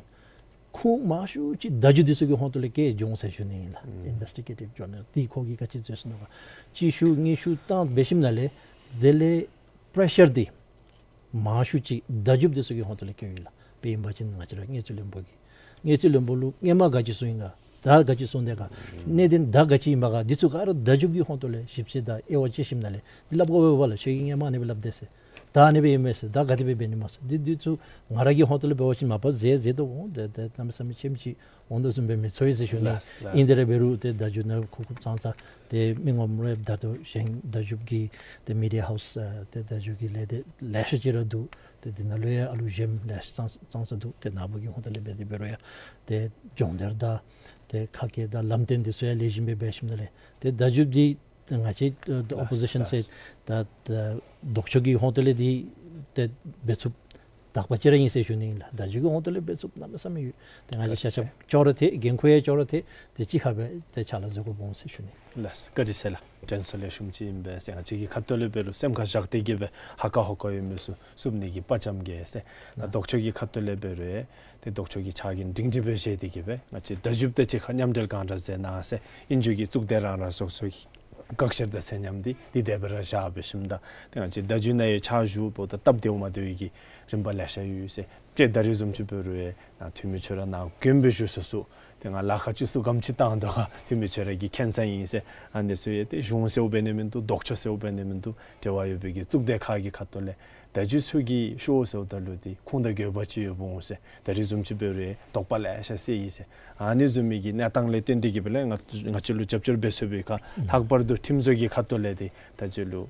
ཁུངས་མང་ཤོས་ཅིག་བརྡ་བརྒྱུད་འདི་ཚུ་གི་ཧོངས་ཏོ་ལས་སྐྱེ་འགྱོ་འོང་ཟེར་ཞུ་ནི་ཨིན་ལགས། ཨིན་ཝེསི་ཊི་གེ་ཊིབ་ཇར་ནཱལ་འདི་ཁོ་གིས་ག་ཅི་བཟོ་ཡི་ཟེར་མནོ་ག་གཅིག་ཤུལ་གཉིས་ཤུལ་བཏང་འབད་ཞིནམ་ལས་དེ་ལས་པེ་རེ་ཤར་འདི་མང་ཤོས་ཅིག་བརྡ་བརྒྱུད་འདི་ཚུ་གི་ཧོངས་ཏོ་ལས་སྐྱེ་ཡི་ལགས། དཔེ་ཨིན་པ་ཅིན་ང་བཅས་ར་དངུལ་རྩིས་བློན་པོ་གིས་དངུལ་རྩིས་བློན་པོ་ལུ་སྔོན་མ་ག་ཅི་སོང་ཡི་ག་ད་ག་ཅི་སོང་དེ་ག་གནད་དོན་ད་ག་ཅི་ཨིན་པ་ག་འདི་ཚུ་ག་ར་བརྡ་བརྒྱུད་ཀྱི་ཧོངས་ཏོ་ལས་ཞིབ་དཔྱད་དང་དབྱེ་བ་དཔྱད་ཞིནམ་ལས་འདི་སླབ་དགོ་པས་པ་ལགས། ཁྱོད་ཀྱིས་སྔོན་མ་ཨ་ནི་སྦེ་སླབ་དེས་ཟེར། ད་ཨ་ནི་སྦེ་ཨིན་མས་ཟེར། ད་ག་དེ་སྦེ་འབད་ནི་སྨོ་ཟེར། འདི་འདི་ཚུ་ང་ར་གི་ཧོངས་ཏོ་ལས་འབད་བ་ཅིན་མ་པ་མཛད་མཛད་དོ་འོང་། ཏེ་ཏེ་གནམ་མེད་ས་མེད་ཆེམ་ཅིག་འོང་དོ་བཟུམ་སྦེ་མི་ཚོར་ཡི་ཟེར་ཞུ་ནི། ལགས་ལགས། ཨིན་དེ་ར་འབད་རུང་ཏེ་བརྡ་བརྒྱུད་ནང་ཁུག་ཁུག་ཙང་ཙ་ཏེ་མི་ངོམ་རེ་ད་ལྟོ་གཞན་བརྡ་བརྒྱུད་ཀྱི་ཏེ་མི་ཌི་ཡ་ཧའུསི་ཨ་ཏེ་བརྡ་བརྒྱུད་ཀྱི་ལས་སྡེ་ལེ་ཤ་ཅིག་ར་འདུག། ཏེ་འདི་ནང་ལུ་ཡང་ཨ་ལུ་གཞན་ལེ་ཤ་ཙང་ཙང་ཙ་འདུག། ཏེ་ནཱ་བུ་གི་ཧོངས་ཏོ་ལས་འབད་དེ་འབད་རུང་ཡང་ཏེ་སྦྱོང་བརྡར་དང་ཏེ་ཁ་སྐད་དང་ལམ་སྟོན་འདི་ཚུ་ཡང་ལེགས་ཤོམ་སྦེ་འབད་ཞིནམ་ལས་ཏེ་བརྡ་བརྒྱུད་འདི་ཏེ་ང་བཅས་ཨ་ཨོ་པོ་ཟི་ཤཱན་ཟེར་ད་ད་ལྡོག་ཕྱོགས་ཀྱི་ཧོངས་ཏོ་ལས་འདི་ཏེ་འབད་ཚུགསཔ་ དག་པ་ཅིག་ར་ཨིན་ཟེར་ཞུ་ནི་ཨིན་ལགས། བརྡ་བརྒྱུད་ཀྱི་དབང་དུ་ལུ་འབད་ཚུགསཔ་གནམ་མེད་ས་མེད་ཡོད། ཏེ་ང་གིས་ཆ་ཁྱབ་ཅོག་ར་ཐད་འགན་ཁུར་ཡང་ཅོག་ར་ཐད་དེ་ཅིག་ཁར་སྦེ་ཏེ་ཕྱག་ལཱ་མཛད་དགོཔ་འོང་ཟེར་ཞུ་ནི། ལགས་བཀའ་དྲིན་ཆེ་ལགས། དྲན་གསོ་ལེགས་ཤོམ་ཅིག་ཨིན་པས་ཟེར། ང་བཅས་ཀྱི་ཁ་ཐུག་ལས་འབད་རུང་སེམས་ཁར་བཞག་སྟེ་གིས་སྦེ་ཧ་གོ་ཧ་གོ་ཡོད་མི་ཚུ་བསུབ་ནི་གི་དཔའ་བཅམ་གེ་ཟེར། ལགས། ལྡོག་ཕྱོགས་ཀྱི་ཁ་ཐུག་ལས་འབད་རུང་ཏེ་ལྡོག་ཕྱོགས་ཀྱི་ཕྱག་འགན་སྒྲིང་སྒྲི་སྦེ་བཞེས་ཏེ་གིས་སྦེ་ང་བཅས་བརྡ་བརྒྱུདཔ་དང་གཅིག་ཁར་མཉམ་འབྲེལ་གང་དྲག་མཛད་གནང་ཟེར། ཨིན་རུང་གི་གཙུག་སྡེ་རང་རང་སོ་སོའི་བཀག་ཆ་དང་ཚད་མཉམ་འདི་འདི་དེ་སྦེ་ར་བཞག་སྦེ་ཞིནམ་ད་ཏེ་ང་བཅས་བརྡ་བརྒྱུད་ནང་ཡང་ཕྱག་ཞུ་འབདཝ་ད་སྟབས་བདེཝ་མ་བདེཝ་གི་རིམ་པ་ལེ་ཤ་ཡོད་ཟེར། ཏེ་ད་རེས་བཟུམ་ཅིག་འབད་རུང་ཡང་ནཱ་འཐུས་མི་ཁྱོད་ར་ནཱ་མགོན་སྦེ་བཞུགས་སོ་སོ། ཏེ་ང་ལ་ཁག་ཅིག་ཚུ་ག་དེམ་ཅིག་བཏང་དོ་ག་འཐུས་མི་ཁྱོད་ར་གིས་མཁྱེན་ས་ཨིན་ཟེར། ཨ་ནི་ཚུ་ཡང་ཏེ་གཞུང་ཟེརཝ་འབད་ནི་མིན་འདུག། ལྡོག་ཕྱོགས་ཟེརཝ་འབད་ནི་མིན་འདུག། འབྲེལ་བ་ཡོད་པའི་གི་གཙུག་སྡེ་ཁག་གི་ཁ་ཐུག་ལས་བརྡ་བརྒྱུད་ཚུ་གིས་ཤོག་ཟེརཝ་ད་ལུ་ཏེ་ཁུངས་དང་དགོས་པ་ཅིག་ཡོདཔ་འོང་ཟེར། ད་རེས་བཟུམ་ཅིག་འབད་རུང་དོགས་པ་ལེ་ཤ་སེལ་ཡི་ཟེར། ཨ་ནི་བཟུམ་མའི་གི་གནས་སྟངས་ལས་བརྟེན་ཏེ་གིས་སྦེ་ལགས་ང་ང་བཅས་ལུ་རྒྱབ་སྐྱོར་འབད་ཚུགས་པའི་ཁར་ལྷག་པར་དུ་ཁྲིམས་བཟོ་གི་ཁ་ཐུག་ལས་ཏེ་ད་ཅི་ལུ་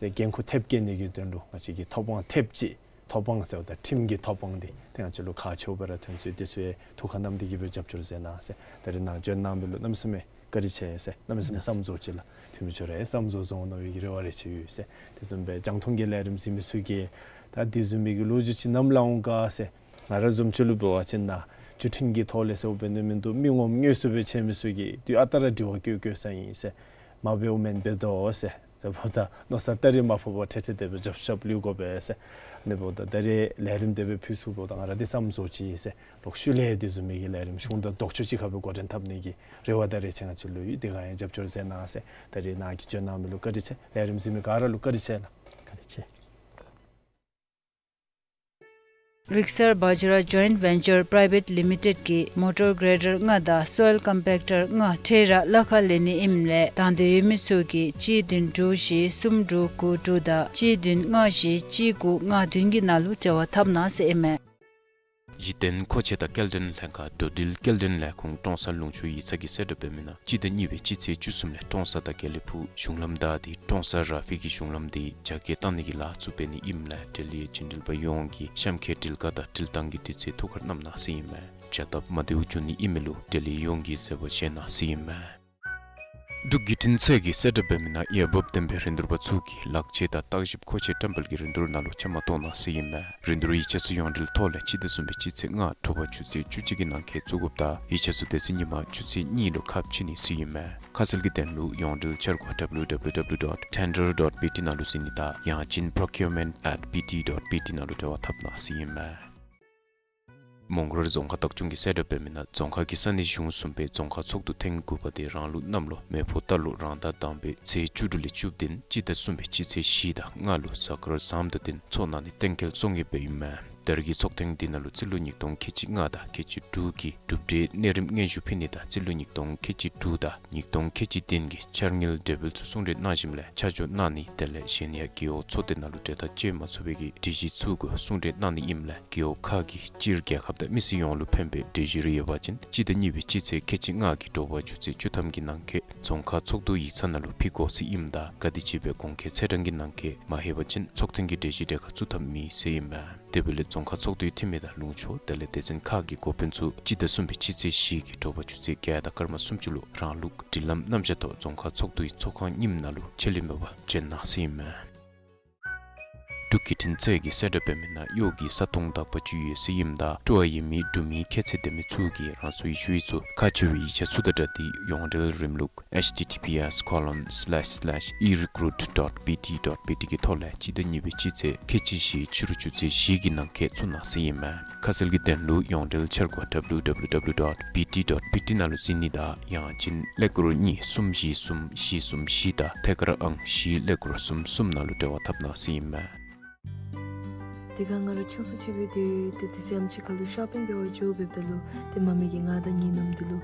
ཏེ་འགན་ཁུར་ཐེབས་བཀལ་ནི་གི་དོན་ལུ་ང་བཅས་ཀྱིས་ཐོབ་དབང་ཐེབས་ཅིག་ཐོབ་དབང་ཟེརཝ་ད་ཁྲིམས་ཀྱི་ཐོབ་དབང་འདི་ཏེ་ང་བཅས་ལུ་ཁག་ཆེཝ་སྦེ་ར་ཐོན་ཅི། དེ་ཚུ་ཡང་ཐུགས་ཁར་བསྣམས་ཏེ་གིས་སྦེ་རྒྱབ་སྐྱོར་མཛད་གནང་ཟེར། ད་རེས་ནཱ་བྱོན་གནང་མི་ལུ་གནམ་མེད་ས་མེད་བཀའ་དྲིན་ཆེ་ཟེར། གནམ་མེད་ས་མེད་བསམ་བཟོ་ཅིག་ལགས། འཐུས་མི་ཁྱོད་ར་ཡང་བསམ་བཟོ་བཟོ་འོང་མནོ་བའི་གི་རེ་བ་རེ་ཅིག་ཡོད་ཟེར། དེ་བཟུམ་སྦེ་རྒྱང་མཐོང་གི་ལས་རིམ་གཟིགས་མི་ཚུ་གིས་ད་དེ་བཟུམ་མའི་གི་ལོ་རྒྱུས་ཅིག་ནམ་ལྷག་འོང་ག་ཟེར། ང་ར་བཟུམ་ཅིག་ལུ་འབད་བ་ཅིན་ནཱ་བརྒྱུད་འཕྲིན་གྱི་ཐོག་ལས་ཟེརཝ་འབད་ནི་མིན་འདུག། མི་ངོམ་དངོས་སུ་སྦེ་མཇལ་མི་ཚུ་གིས་དུས་ཨ་རྟག་ར་དྲི་བ་བཀོད་བཀོད་ས་ཨིན་ཟེར། མ་འབདཝ་མེན་འབད་དོ་ཟེར། ཟེརཝ་ད་མནོ་བསམ་ད་རེས་མ་ཕོག་པར་ཁྲེ་ཁྲེ་དེ་སྦེ་རྒྱབ་རྒྱབ་ལུས་དགོ་པས་ཟེར། ཨ་ནི་འབདཝ་ད་ད་རེས་ལས་རིམ་དེ་སྦེ་ཕུལ་ཚུགསཔ་ད་ང་ར་འདི་བསམ་བཟོ་ཅིག་ཟེར། ལོག་ཤུལ་ལས་དེ་བཟུམ་མའི་གི་ལས་རིམ་གཞུང་དང་ལྡོག་ཕྱོགས་ཅིག་ཁར་སྦེ་འགོ་འདྲེན་འཐབ་ནི་གི་རེ་བ་དང་རེ་ཆེ་ང་བཅས་ལུ་ཡོད། དེ་ཁར་ཡང་རྒྱབ་སྐྱོར་མཛད་གནང་ཟེར། ད་རེས་ནཱ་གིས་བྱོན་གནང་མི་ལུ་བཀའ་དྲིན་ཆེ། ལས་རིམ་གཟིགས་མི་ག་ར་ལུ་བཀའ་དྲིན་ཆེ་ལགས། བཀའ་དྲིན་ཆེ། རིག་གསར་བཛྲ་ཇོའིནཊ་ཝེན་ཅར་པྲའི་ཝེཊ་ལི་མི་ཊེཌ་ཀྱིས་མོ་ཊར་གྲེ་ཌར་ལྔ་དང་སོའིལ་ཀམ་པེག་ཊར་ལྔ་འཕྲལ་ར་གླ་ཁར་ལེན་ནི་ཨིནམ་ལས་དང་འདོད་ཡོད་མི་ཚུ་གིས་གཅིག་བདུན་དྲུག་བཞི་གསུམ་དྲུག་དགུ་དྲུག་དང་གཅིག་བདུན་ལྔ་བཞི་གཅིག་དགུ་ལྔ་བདུན་གྱི་ནང་ལུ་འབྲེལ་བ་འཐབ་གནང་ཟེར་ཨིན་མས། གཞི་རྟེན་མཁོ་ཆས་དང་སྐྱེལ་འདྲེན་ལྷན་ཁག་འགྲོ་འགྲུལ་སྐྱེལ་འདྲེན་ལས་ཁུངས་ཀྲོང་གསར་ལུང་ཕྱོགས་ཡིག་ཚང་གིས་གསལ་བསྒྲགས་འབད་མི་ནང་སྤྱི་ཟླ་གཉིས་པའི་སྤྱི་ཚེས་བཅུ་གསུམ་ལས་ཀྲོང་གསར་དང་དགེ་ལེགས་ཕུག་གཞུང་ལམ་བདའ་སྟེ་ཀྲོང་གསར་ར་ཕི་གི་གཞུང་ལམ་དེ་རྒྱ་སྐྱེད་གཏང་ནི་གི་ལཱ་ཚུ་འབད་ནི་ཨིནམ་ལས་འབྲེལ་ཡོད་རྒྱུན་འགྲུལ་པ་ཡོངས་ཀྱིས་གཤམ་འཁོད་འགྲུལ་བཀག་དང་འགྲུལ་བཏང་གི་དུས་ཚོད་ཐུགས་ཁར་བསྣམ་གནང་ཟེར་ཨིན་མས། བྱ་སྟབས་མ་བདེཝ་འབྱུང་ནི་ཨིན་མི་ལུ་འབྲེལ་ཡོད་ཡོངས་ཀྱིས་གཟབ་པོ་བཞེས་གནང་ཟེར་ཨིན་མས། འབྲུག་བརྒྱུད་འཕྲིན་ཚད་ཀྱིས་གསལ་བསྒྲགས་འབད་མི་ནང་འོས་འབབ་ལྡན་པའི་རིན་བསྡུར་པ་ཚུ་གིས་ལག་ཆས་དང་བརྟག་ཞིབ་མཁོ་ཆས་བཀྲམ་སྤེལ་གྱི་རིན་བསྡུར་ནང་ལུ་འཕྱདམ་གཏོང་གནང་ཟེར་ཨིན་མས། རིན་བསྡུར་ཡིག་ཆ་ཚུ་ཡོངས་འབྲེལ་ཐོག་ལས་སྤྱི་ཟླ་གསུམ་པའི་སྤྱི་ཚེས་ལྔ་དྲོ་པ་ཆུ་ཚོད་བཅུ་གཅིག་གི་ནང་འཁོད་བཙུགས་དགོཔ་དང་ཡིག་ཆ་ཚུ་དེ་ཚེ་ཉིན་མ་ཆུ་ཚོད་གཉིས་ལུ་ཁ་ཕྱེ་ནི་ཟེར་ཨིན་མས། ཁ་གསལ་གྱི་དོན་ལུ་ཡོངས་འབྲེལ་འཆར་སྒོ་www dot tender dot bt ནང་ལུ་གཟིགས་ནི་དང་ཡང་ཅིན་procurement at bt dot bt ནང་ལུ་འབྲེལ་བ་འཐབ་གནང་ཟེར་ཨིན་མས། མོང་སྒར་རྫོང་ཁག་བདག་སྐྱོང་གིས་གསལ་བསྒྲགས་འབད་མི་ནང་རྫོང་ཁག་གི་ས་གནས་གཞུང་གསུམ་པའི་རྫོང་ཁག་ཚོགས་འདུ་ཐེངས་དགུ་པ་དེ་རང་ལུགས་གནམ་ལོ་མེ་ཕོ་རྟ་ལོ་རང་ཟླ་དང་པའི་ཚེས་བཅུ་དྲུག་ལས་བཅུ་བདུན་སྤྱི་ཟླ་གསུམ་པའི་སྤྱི་ཚེས་བཞི་དང་ལྔ་ལུ་གཟའ་སྐར་བཟང་པོ་དང་བསྟུན་འཚོགས་གནང་ནི་གཏན་འཁེལ་སོང་ཡོདཔ་ཨིན་མས། ད་རེས་ཀྱི་ཚོགས་ཐེངས་འདི་ནང་ལུ་རྩིས་ལོ་ཉིས་སྟོང་ཁལ་གཅིག་ལྔ་དང་ཁལ་གཅིག་དྲུག་གི་གྲུབ་འབྲས་གནས་རིམ་སྙན་ཞུ་ཕུལ་ནི་དང་རྩིས་ལོ་ཉིས་སྟོང་ཁལ་གཅིག་དྲུག་དང་ཉིས་སྟོང་ཁལ་གཅིག་བདུན་གྱི་འཆར་དངུལ་གྲོས་འབུལ་ཚུ་གསུང་གྲོས་གནང་ཞིནམ་ལས་ཆ་འཇོག་གནང་ནི་དེ་ལས་གཞན་ཡང་རྒེད་འོག་ཚོགས་སྡེ་ནང་ལུ་གྲོས་ཐག་བཅད་མ་ཚུགས་པའི་གི་གྲོས་གཞི་ཚུ་གུ་གསུང་གྲོས་གནང་ནི་ཨིནམ་ལས་རྒེད་འོག་ཁག་གིས་སྤྱིར་རྒྱལ་ཁབ་དང་མི་སེར་ཡོངས་ལུ་ཕན་པའི་གྲོས་གཞི་རེ་ཡོད་པ་ཅིན་སྤྱི་ཟླ་གཉིས་པའི་སྤྱི་ཚེས་ཁལ་གཅིག་ལྔ་གི་དྲོ་པ་ཆུ་ཚོད་བཅུ་ཐམ་གྱི་ནང་འཁོད་རྫོང་ཁག་ཚོགས་འདུ་ཡིག་ཚང་ནང་ལུ་ཕུལ་དགོ་ཟེར་ཨིནམ་ད་ག་དེམ་ཅིག་སྦེ་གོང་འཁོད་ཚེས་གྲངས་ཀྱི་ནང་འཁོད་མ་ལྷོད་པ་ཅིན་ཚོགས་ཐེངས་ཀྱི་གྲོས་གཞི་གྲལ་ཁར་བཙུགས་ཐབས་མེད་ཟེར་ཨིན་མས། དེ་འབདཝ་ལས་རྫོང་ཁག་ཚོགས་འདུའི་འཐུས་མི་དང་ལུང་ཕྱོགས་དེ་ལས་སྡེ་ཚན་ཁག་གི་འགོ་དཔོན་ཚུ་སྤྱི་ཟླ་གསུམ་པའི་སྤྱི་ཚེས་བཞི་གི་དྲོ་པ་ཆུ་ཚོད་བརྒྱད་དང་སྐར་མ་སུམ་ཅུ་ལུ་རང་ལུགས་སྒྲིག་ལམ་རྣམ་གཞག་ཐོག་རྫོང་ཁག་ཚོགས་འདུའི་ཚོགས་ཁང་རྙིངམ་ནང་ལུ་ཆད་ལུས་མེད་པར་བྱོན་གནང་ཟེར་ཨིན་མས། འབྲུག་བརྒྱུད་འཕྲིན་ཚད་ཀྱིས་གསལ་བསྒྲགས་འབད་མི་ནང་གཡོག་གི་ས་སྟོང་དག་པ་ཅིག་ཡོད་ཟེར་ཨིནམ་ད་སྤྲོ་བ་ཡོད་མི་འབྲུག་མི་ཁྱད་ཚད་ལྡན་མི་ཚུ་གིས་རང་སོའི་ཞུ་ཡིག་ཚུ་ཁག་ཆེ་བའི་ཡིག་ཆ་ཚུ་དང་སྦྲགས་ཏེ་ཡོངས་འབྲེལ་རིམ་ལུགས་H T T P S colon slash slash e recruit dot B T dot B T གི་ཐོག་ལས་སྤྱི་ཟླ་གཉིས་པའི་སྤྱི་ཚེས་ཁལ་གཅིག་བཞི་ཕྱི་རུ་ཆུ་ཚོད་བཞི་གི་ནང་འཁོད་བཙུགས་གནང་ཟེར་ཨིན་མས། ཁ་གསལ་གྱི་དོན་ལུ་ཡོངས་འབྲེལ་འཆར་སྒོ་www dot bt dot bt ནང་ལུ་གཟིགས་ནི་དང་ཡང་ཅིན་ཀླད་ཀོར་གཉིས་གསུམ་བཞི་གསུམ་བཞི་གསུམ་བཞི་དང་ཐད་ཀར་ཨང་བཞི་ཀླད་ཀོར་གསུམ་གསུམ་ནང་ལུ་འབྲེལ་བ་འཐབ་གནང་ཟེར་ཨིན་མས། དེ་སྒང་ང་ར་ཆུང་སུ་ཅིག་འབད་དེ་དེ་དུས་ཙམ་ཅིག་ཁར་ལུ་ཤོ་པིང་འབད་བར་འགྱོ་འབདཝ་ད་ལུ་ཏེ་མ་མི་གིས་ང་དང་ངེའི་ནུམོ་འདི་ལུ་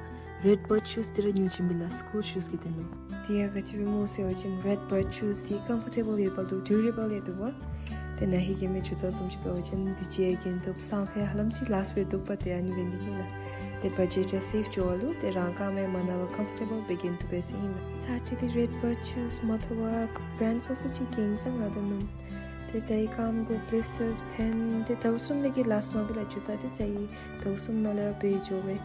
རེཌ་བརཌ་ཤུས་འདི་ར་ཉོ་བྱིན་པས་ལགས། སི་ཀུལ་ཤུས་ཀྱི་དོན་ལུ། དེ་ཡང་ག་ཅི་སྦེ་སྨོ་ཟེར་བ་ཅིན་རེཌ་བརཌ་ཤུས་འདི་ཀམ་ཕོར་ཊེ་བཱལ་ཡོདཔ་ལུ་ཌུ་རེ་བཱལ་ཡང་འདུག་པ། ཏེ་ནཱ་ཧེ་གི་མི་ཇུ་ཏ་བཟུམ་ཅིག་འབད་བ་ཅིན་དུས་ཅི་ཡང་གྱོན་བཏུབ། སང་ཕོད་ཧ་ལམ་ཅིག་ལཱསཊ་འབད་བཏུབ་པས། ཏེ་ཨ་ནི་འབད་ནི་གིས་ལགས། ཏེ་བ་ཇེཊ་ཡང་སེབ་འགྱོ་བ་ལུ་ཏེ་རང་རྐངམ་ཡང་མ་ན་བར་ཀམ་ཕོར་ཊེ་བཱལ་སྦེ་གྱོན་བཏུབ་པས་ཟེར་ཨིན་ལགས། ཚར་ཅིག་འདི་རེཌ་བརཌ་ཤུས་མ་ཐོབ་པར་བྲེནཌ་སོ་སོ་ཅིག་གྱོན་སོང་ང་དང་ནུམོ། ཏེ་ཙ་ཡི་རྐངམ་གུ་བི་ལིས་ཊརསི་ཐོན་ཏེ་ཟླཝ་གསུམ་ལས་ཀྱི་ལཱསཊ་མ་འབད་ལགས། ཇུ་ཏ་འདི་ཙ་ཡི་ཟླཝ་གསུམ་ནང་ལས་ར་བུད་འགྱོ་བས།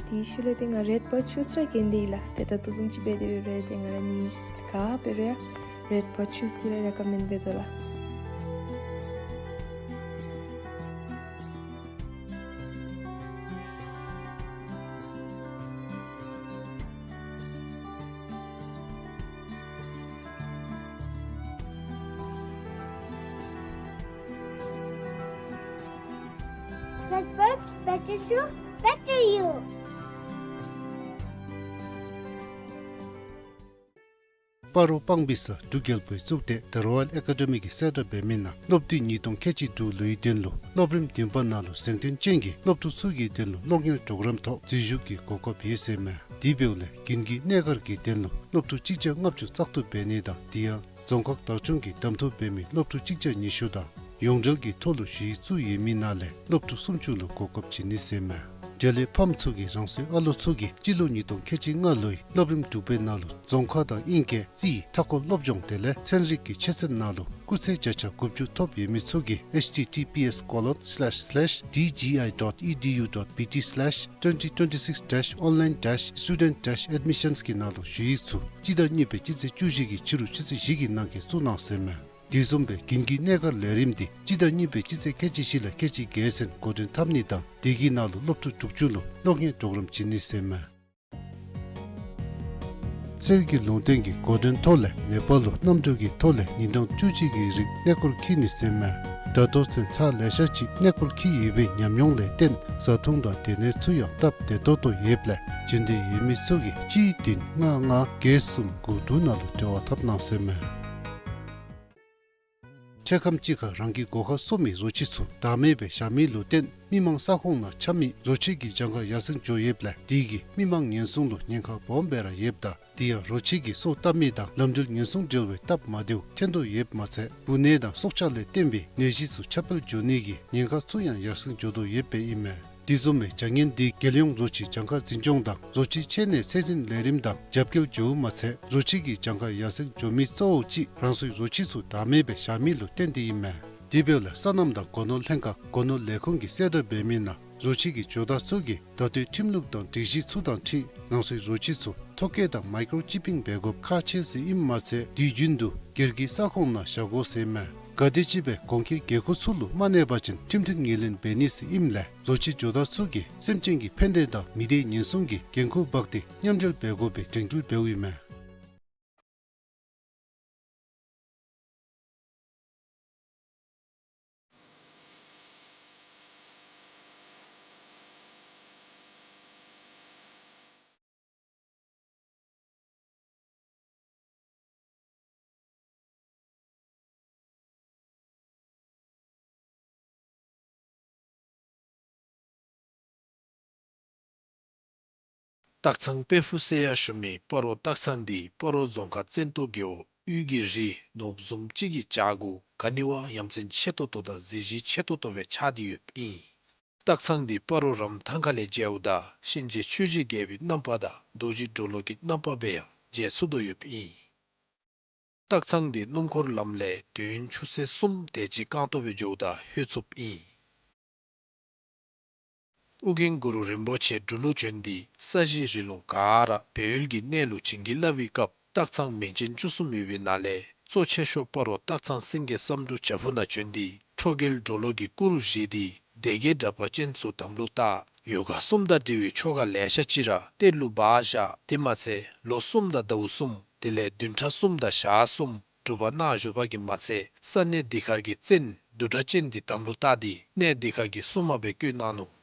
དེའི་ཤུལ་ལས་ཏེ་ང་རེཌ་བརཌ་ཤུས་ར་གྱོན་ཏེ་ཡོད་ལགས། ཏེ་ད་ལྟོ་བཟུམ་ཅིག་འབད་དེ་འབད་རུང་ཏེ་ང་ར་ནི་ག་འབད་རུང་ཡང་རེཌ་བརཌ་ཤུས་འདི་ར་རེ་ཀོ་མེནཌ་འབད་དོ་ལགས། That works better to better you. སྤ་རོ་སྤང་སྦིས་ས་འབྲུག་རྒྱལ་པོའི་གཙུག་སྡེ་The Royal Academy གིས་གསལ་བསྒྲགས་འབད་མི་ནང་སློབ་དུས་ཉིས་སྟོང་ཁལ་གཅིག་དྲུག་ལོའི་དོན་ལུ་སློབ་རིམ་བདུན་པ་ནང་ལུ་གཟེངས་ཐོན་ཅན་གྱི་སློབ་ཕྲུག་ཚུ་གི་དོན་ལུ་སློབ་གཉེར་གྲོགས་རམ་ཐོག་འཛུལ་ཞུགས་ཀྱི་གོ་སྐབས་ཡོད་ཟེར་མས། དེ་འབདཝ་ལས་དགུན་གྱི་གནས་སྒར་གྱི་དོན་ལུ་སློབ་ཕྲུག་གཅིག་བརྒྱ་ལྔ་བཅུ་བཙག་འཐུ་འབད་ནི་དང་དེ་ཡང་རྫོང་ཁག་བདག་སྐྱོང་གིས་གདམ་འཐུ་འབད་མི་སློབ་ཕྲུག་གཅིག་བརྒྱ་ཉི་ཤུ་དང་ཡོངས་འབྲེལ་གྱི་ཐོག་ལུ་ཞུ་ཡིག་བཙུགས་ཡོད་མི་ནང་ལས་སློབ་ཕྲུག་སུམ་ཅུ་ལུ་གོ་སྐབས་བྱིན་ནི་ཟེར་མས། འབྲེལ་ཡོད་ཕམ་ཚུ་གིས་རང་སོའི་ཨ་ལོ་ཚུ་གིས་སྤྱི་ལོ་ཉིས་སྟོང་ཁལ་གཅིག་ལྔ་ལོའི་སློབ་རིམ་དྲུག་པའི་ནང་ལུ་རྫོང་ཁ་དང་དབྱིན་སྐད་རྩིས་མཐའ་འཁོར་སློབ་སྦྱོང་དེ་ལས་ཚན་རིག་གི་ཆོས་ཚན་ནང་ལུ་སྐུགས་ཚད་བརྒྱ་ཆ་དགུ་བཅུ་ཐོབ་ཡོད་མི་ཚུ་གིས་H T T P S colon slash slash D G I dot E D U dot B T slash twenty twenty-six dash online dash student dash admissions གི་ནང་ལུ་ཞུ་ཡིག་ཚུ་སྤྱི་ཟླ་གཉིས་པའི་སྤྱི་ཚེས་བཅུ་བཞི་གི་ཕྱི་རུ་ཆུ་ཚོད་བཞི་གི་ནང་འཁོད་བཙུགས་གནང་ཟེར་མས། དེ་བཟུམ་སྦེ་དགུན་གྱི་གནས་སྒར་ལས་རིམ་འདི་སྤྱི་ཟླ་གཉིས་པའི་སྤྱི་ཚེས་ཁལ་གཅིག་བཞི་ལས་ཁལ་གཅིག་བརྒྱད་ཚུན་འགོ་འདྲེན་འཐབ་ནི་དང་དེ་གི་ནང་ལུ་སློབ་ཕྲུག་དྲུག་ཅུ་ལུ་སློབ་གཉེར་གྲོགས་རམ་བྱིན་ནི་ཟེར་མས། གསེར་གྱི་ལུང་བསྟན་གྱི་འགོ་འདྲེན་ཐོག་ལས་ནེ་པཱལ་ལུ་གནམ་གྲུ་གི་ཐོག་ལས་ཉིན་གྲངས་བཅུ་གཅིག་གི་རིང་གནས་སྐོར་འཁྱིད་ནི་ཟེར་མས། ད་ལྟོ་ཚུན་ཚར་ལེ་ཤ་ཅིག་གནས་སྐོར་འཁྱིད་ཡོད་པའི་ཉམས་མྱོང་ལས་བརྟེན་བཟའ་འཐུང་དང་སྡོད་གནས་ཚུ་ཡང་སྟབས་བདེ་ཏོག་ཏོ་ཡོདཔ་ལས་བྱོན་འདོད་ཡོད་མི་ཚུ་གིས་གཅིག་བདུན་ལྔ་ལྔ་བརྒྱད་གསུམ་དགུ་དྲུག་ནང་ལུ་འབྲེལ་བ་འཐབ་གནང་ཟེར་མས། འཕྲལ་ཁམས་ཅིག་ཁར་རང་གི་སྒོ་ཁར་གསོ་མི་རོ་ཁྱི་ཚུ་བདག་མེད་སྦེ་བཞག་མི་ལུ་བརྟེན་མི་མང་ས་ཁོངས་ནང་འཁྱམ་མི་རོ་ཁྱི་གི་གྱངས་ཁ་ཡར་སེང་འགྱོ་ཡོདཔ་ལས་དེ་གིས་མི་མང་ཉེན་སྲུང་ལུ་ཉེན་ཁ་སྦོམ་སྦེ་ར་ཡོདཔ་ད་དེ་ཡང་རོ་ཁྱི་གིས་སོ་བཏབ་མི་དང་ལམ་འགྲུལ་ཉེན་སྲུང་འབྲེལ་བའི་སྟབས་མ་བདེཝ་ཐོན་དོ་ཡོདཔ་མ་ཚད་འབུ་ནད་དང་སྲོག་ཆགས་ལས་བརྟེན་པའི་ནད་གཞི་ཚུ་ཁྱབ་སྤེལ་འགྱོ་ནི་གི་ཉེན་ཁ་ཚུ་ཡང་ཡར་སེང་འགྱོ་དོ་ཡོདཔ་ཨིན་མས། དེ་བཟུམ་མའི་བྱ་ངན་འདི་རྒྱལ་ཡོངས་རོ་ཁྱི་གྱངས་ཁ་འཛིན་སྐྱོང་དང་རོ་ཁྱི་འཆོལ་ནད་ཚད་འཛིན་ལས་རིམ་དང་རྒྱབ་འགལ་འགྱོཝ་མ་ཚད་རོ་ཁྱི་གི་གྱངས་ཁ་ཡར་སེང་འགྱོ་མི་གཙོ་བོ་ཅིག་རང་སོའི་རོ་ཁྱི་ཚུ་བདག་མེད་སྦེ་བཞག་མི་ལུ་བརྟེན་ཏེ་ཨིན་མས། དེ་འབདཝ་ལས་སོ་ནམ་དང་སྒོ་ནོར་ལྷན་ཁག་སྒོ་ནོར་ལས་ཁུངས་ཀྱིས་གསལ་བསྒྲགས་འབད་མི་ནང་རོ་ཁྱི་གི་ཇོ་བདག་ཚུ་གིས་ད་ལྟོའི་ཁྲིམས་ལུགས་དང་སྒྲིག་གཞི་ཚུ་དང་འཁྲིལ་རང་སོའི་རོ་ཁྱི་ཚུ་ཐོ་བཀོད་དང་མའི་ཀྲོ་ཅིཔ་པིང་འབད་དགོཔ་ཁག་ཆེ་ཟེར་ཨིནམ་མ་ཚད་དུས་རྒྱུན་དུ་སྒེར་གྱི་ས་ཁོངས་ནང་བཞག་དགོ་ཟེར་མས། ག་དེམ་ཅིག་སྦེ་གོང་འཁོད་འགན་ཁུར་ཚུ་ལུ་མ་གནས་པ་ཅིན་ཁྲིམས་མཐུན་ངོས་ལེན་འབད་ནི་ཟེར་ཨིནམ་ལས་རོ་ཁྱི་ཇོ་བདག་ཚུ་གིས་སེམས་ཅན་གྱི་ཕན་བདེ་དང་མི་སྡེ་ཉེན་སྲུང་གི་འགན་ཁུར་འབག་སྟེ་མཉམ་འབྲེལ་འབད་དགོ་པའི་དྲན་སྐུལ་འབདཝ་ཨིན་མས། སྟག་ཚང་དཔལ་ཕུག་ཟེར་ཡང་ཞུ་མི་སྤ་རོ་སྟག་ཚང་འདི་སྤ་རོ་རྫོང་ཁག་བཙན་ཏོ་རྒེད་འོག་དབུས་ཀྱི་རི་ནོར་བུ་བཟུམ་ཅིག་གི་བྱག་གུ་ག་ནི་བ་ཡ་མཚན་ཆེ་ཏོག་ཏོ་དང་གཟི་བརྗིད་ཆེ་ཏོག་ཏོ་སྦེ་ཆགས་ཏེ་ཡོདཔ་ཨིན། སྟག་ཚང་འདི་སྤ་རོ་རམ་ཐང་ཁ་ལས་མཇལཝ་ད་གཤིན་རྗེ་ཆོས་ཀྱི་རྒྱལ་པོའི་རྣམ་པ་དང་རྡོ་རྗེ་གྲོ་ལོད་ཀྱི་རྣམ་པ་སྦེ་ཡང་མཇལ་ཚུགས་དོ་ཡོདཔ་ཨིན། སྟག་ཚང་འདི་སྣུམ་འཁོར་ལམ་ལས་དུས་ཡུན་ཆུ་ཚོད་གསུམ་དེ་ཅིག་རྐང་སྟོང་སྦེ་འགྱོཝ་ད་ལྷོད་ཚུགསཔ་ཨིན། ཨོ་རྒྱན་གུ་རུ་རིན་པོ་ཆེ་འབྲུག་ལུ་བྱོན་ཏེ་ས་གཞི་རི་ལུང་ག་ར་སྦས་ཡུལ་གྱི་གནས་ལུ་བྱིན་གྱིས་བརླབས་པའི་སྐབས་སྟག་ཚང་མིང་ཅན་བཅུ་གསུམ་ཡོད་པའི་ནང་ལས་གཙོ་ཆེ་ཤོས་སྤ་རོ་སྟག་ཚང་སེང་གེ་བསམ་འགྲུབ་བྱག་ཕུག་ནང་བྱོན་ཏེ་ཁྲོ་རྒྱལ་གྲོ་ལོད་ཀྱི་སྐུ་རུ་བཞེངས་ཏེ་སྡེ་བརྒྱད་དྲེགས་པ་ཅན་ཚུ་དམ་ལུ་བཏགས། ཡོ་ག་གསུམ་དང་འབྲེལ་བའི་ཆོ་ག་ལེ་ཤ་ཅིག་ར་གཏེར་ལུ་སྦ་བཞག། དེ་མ་ཚད་ལོ་གསུམ་དང་ཟླཝ་གསུམ་དེ་ལས་བདུན་ཕྲག་གསུམ་དང་ཞག་གསུམ་སྒྲུབ་པ་གནང་བཞུགས་པ་གིས་མ་ཚད་ས་གནས་འདི་ཁར་གྱི་བཙན་བདུད་སྒྲ་ཅན་འདི་དམ་ལུ་བཏགས་ཏེ་གནས་འདི་ཁར་གྱི་སྲུང་མ་སྦེ་བསྐོས་གནང་ནུག།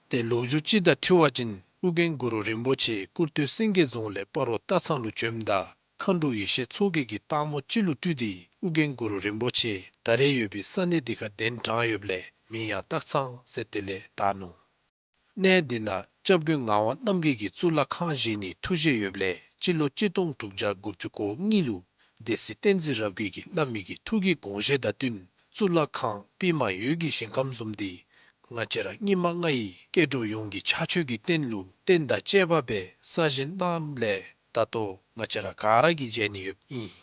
ཏེ་ལོ་རྒྱུས་ཅིག་དང་འཁྲིལ་བ་ཅིན་ཨོ་རྒྱན་གུ་རུ་རིན་པོ་ཆེ་ཀུར་སྟོད་སེང་གེ་རྫོང་ལས་སྤ་རོ་སྟག་ཚང་ལུ་བྱོནམ་ད་མཁའ་འགྲོ་ཡེ་ཤེས་མཚོ་རྒྱལ་གྱིས་སྟག་མོ་ཅིག་ལུ་སྤྲུལ་ཏེ་ཨོ་རྒྱན་གུ་རུ་རིན་པོ་ཆེ་ད་རེས་ཡོད་པའི་ས་གནས་འདི་ཁར་གདན་དྲངས་ཡོདཔ་ལས་མིང་ཡང་སྟག་ཚང་ཟེར་དེ་ལས་བཏགས་ནུག། གནས་འདི་ནང་སྐྱབས་མགོན་ངག་དབང་རྣམ་རྒྱལ་གྱིས་གཙུག་ལག་ཁང་བཞེངས་ནིའི་ཐུགས་བཞེད་ཡོདཔ་ལས་སྤྱི་ལོ་གཅིག་སྟོང་དྲུག་བརྒྱ་དགུ་བཅུ་གོ་གཉིས་ལུ་སྡེ་སྲིད་བསྟན་འཛིན་རབ་རྒྱས་ཀྱིས་བླ་མའི་ཐུགས་ཀྱི་དགོངས་བཞེད་དང་བསྟུན་གཙུག་ལག་ཁང་པདྨ་འོད་ཀྱི་ཞིང་ཁམས་བཟུམ་འདི་ང་བཅས་ར་སྙིགས་མ་ལྔ་ཡི་སྐྱེ་འགྲོ་ཡོངས་ཀྱི་ཕྱག་མཆོད་ཀྱི་རྟེན་ལུ་རྟེན་དང་བཅས་པ་སྦེ་གསར་བཞེངས་གནངམ་ལས་ད་ལྟོ་ང་བཅས་ར་ག་ར་གིས་མཇལ་ནི་ཡོདཔ་ཨིན།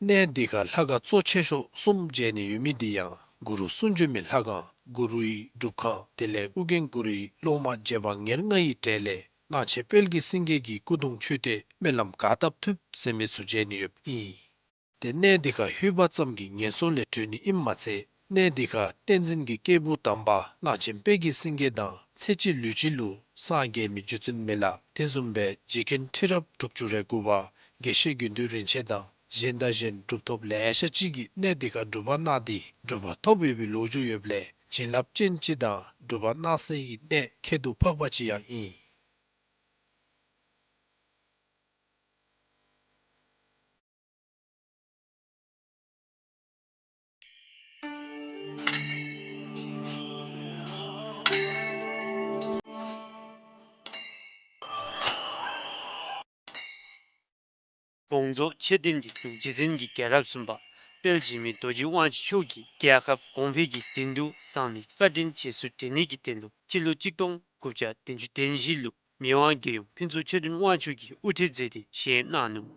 གནས་འདི་ཁར་ལྷ་ཁང་གཙོ་ཆེ་ཤོས་གསུམ་མཇལ་ནི་ཡོད་མི་འདི་ཡང་གུ་རུ་གསུང་བྱོན་མའི་ལྷ་ཁང་གུ་རུའི་སྒྲུབ་ཁང་དེ་ལས་ཨོ་རྒྱན་གུ་རུའི་སློབ་མ་རྗེ་འབངས་ཉེར་ལྔ་ཡི་གྲས་ལས་གླང་ཆེན་དཔལ་གྱི་སེང་གེ་གི་སྐུ་གདུང་མཆོད་རྟེན་སྨོན་ལམ་ག་བཏབ་ཐུབ་ཟེར་མི་ཚུ་མཇལ་ནི་ཡོདཔ་ཨིན། ཏེ་གནས་འདི་ཁར་ལྷོད་པ་ཙམ་གྱིས་ངན་སོང་ལས་གྲོལ་ནི་ཨིནམ་མ་ཚད་གནས་འདི་ཁར་བསྟན་འཛིན་གྱི་སྐྱེས་བུ་དམ་པ་གླང་ཆེན་དཔལ་གྱི་སེང་གེ་དང་ཚེ་གཅིག་ལུས་གཅིག་ལུ་སངས་རྒྱས་མི་རྗེ་བཙུན་མི་ལ་དེ་བཟུམ་སྦེ་རྗེ་མཁན་ཁྲི་རབས་དྲུག་ཅུ་རེ་དགུ་པ་དགེ་བཤེས་དགེ་འདུན་རིན་ཆེན་དང་གཞན་དང་གཞན་གྲུབ་ཐོབ་ལེ་ཤ་ཅིག་གིས་གནས་འདི་ཁར་སྒྲུབ་པ་གནང་སྟེ་གྲུབ་པ་ཐོབ་ཡོད་པའི་ལོ་རྒྱུས་ཡོདཔ་ལས་ བྱིན་རླབས་ཅན་ཅིག་དང་སྒྲུབ་པ་གནང་སའི་གནས་ཁྱད་དུ་འཕགས་པ་ཅིག་ཡང་ཨིན། དགོངས་རྫོགས་མཆོད་རྟེན་འདི་རྗེ་བཙུན་གྱི་རྒྱལ་རབས་གསུམ་པ་དཔལ་འཇིགས་མེད་རྡོ་རྗེ་དབང་ཕྱུག་མཆོག་གིས་རྒྱལ་ཁབ་གོང་འཕེལ་གྱི་དོན་དུ་བསམ་པའི་བཀའ་དྲིན་རྗེས་སུ་དྲན་ནི་གི་དོན་ལུ་སྤྱི་ལོ་གཅིག་སྟོང་དགུ་བརྒྱ་བདུན་ཅུ་དོན་བཞི་ལུ་མི་དབང་རྒྱལ་ཡུམ་ཕུན་ཚོགས་ཆོས་སྒྲོན་དབང་ཕྱུག་གིས་དབུ་ཁྲིད་མཛད་དེ་བཞེངས་གནང་ནུག།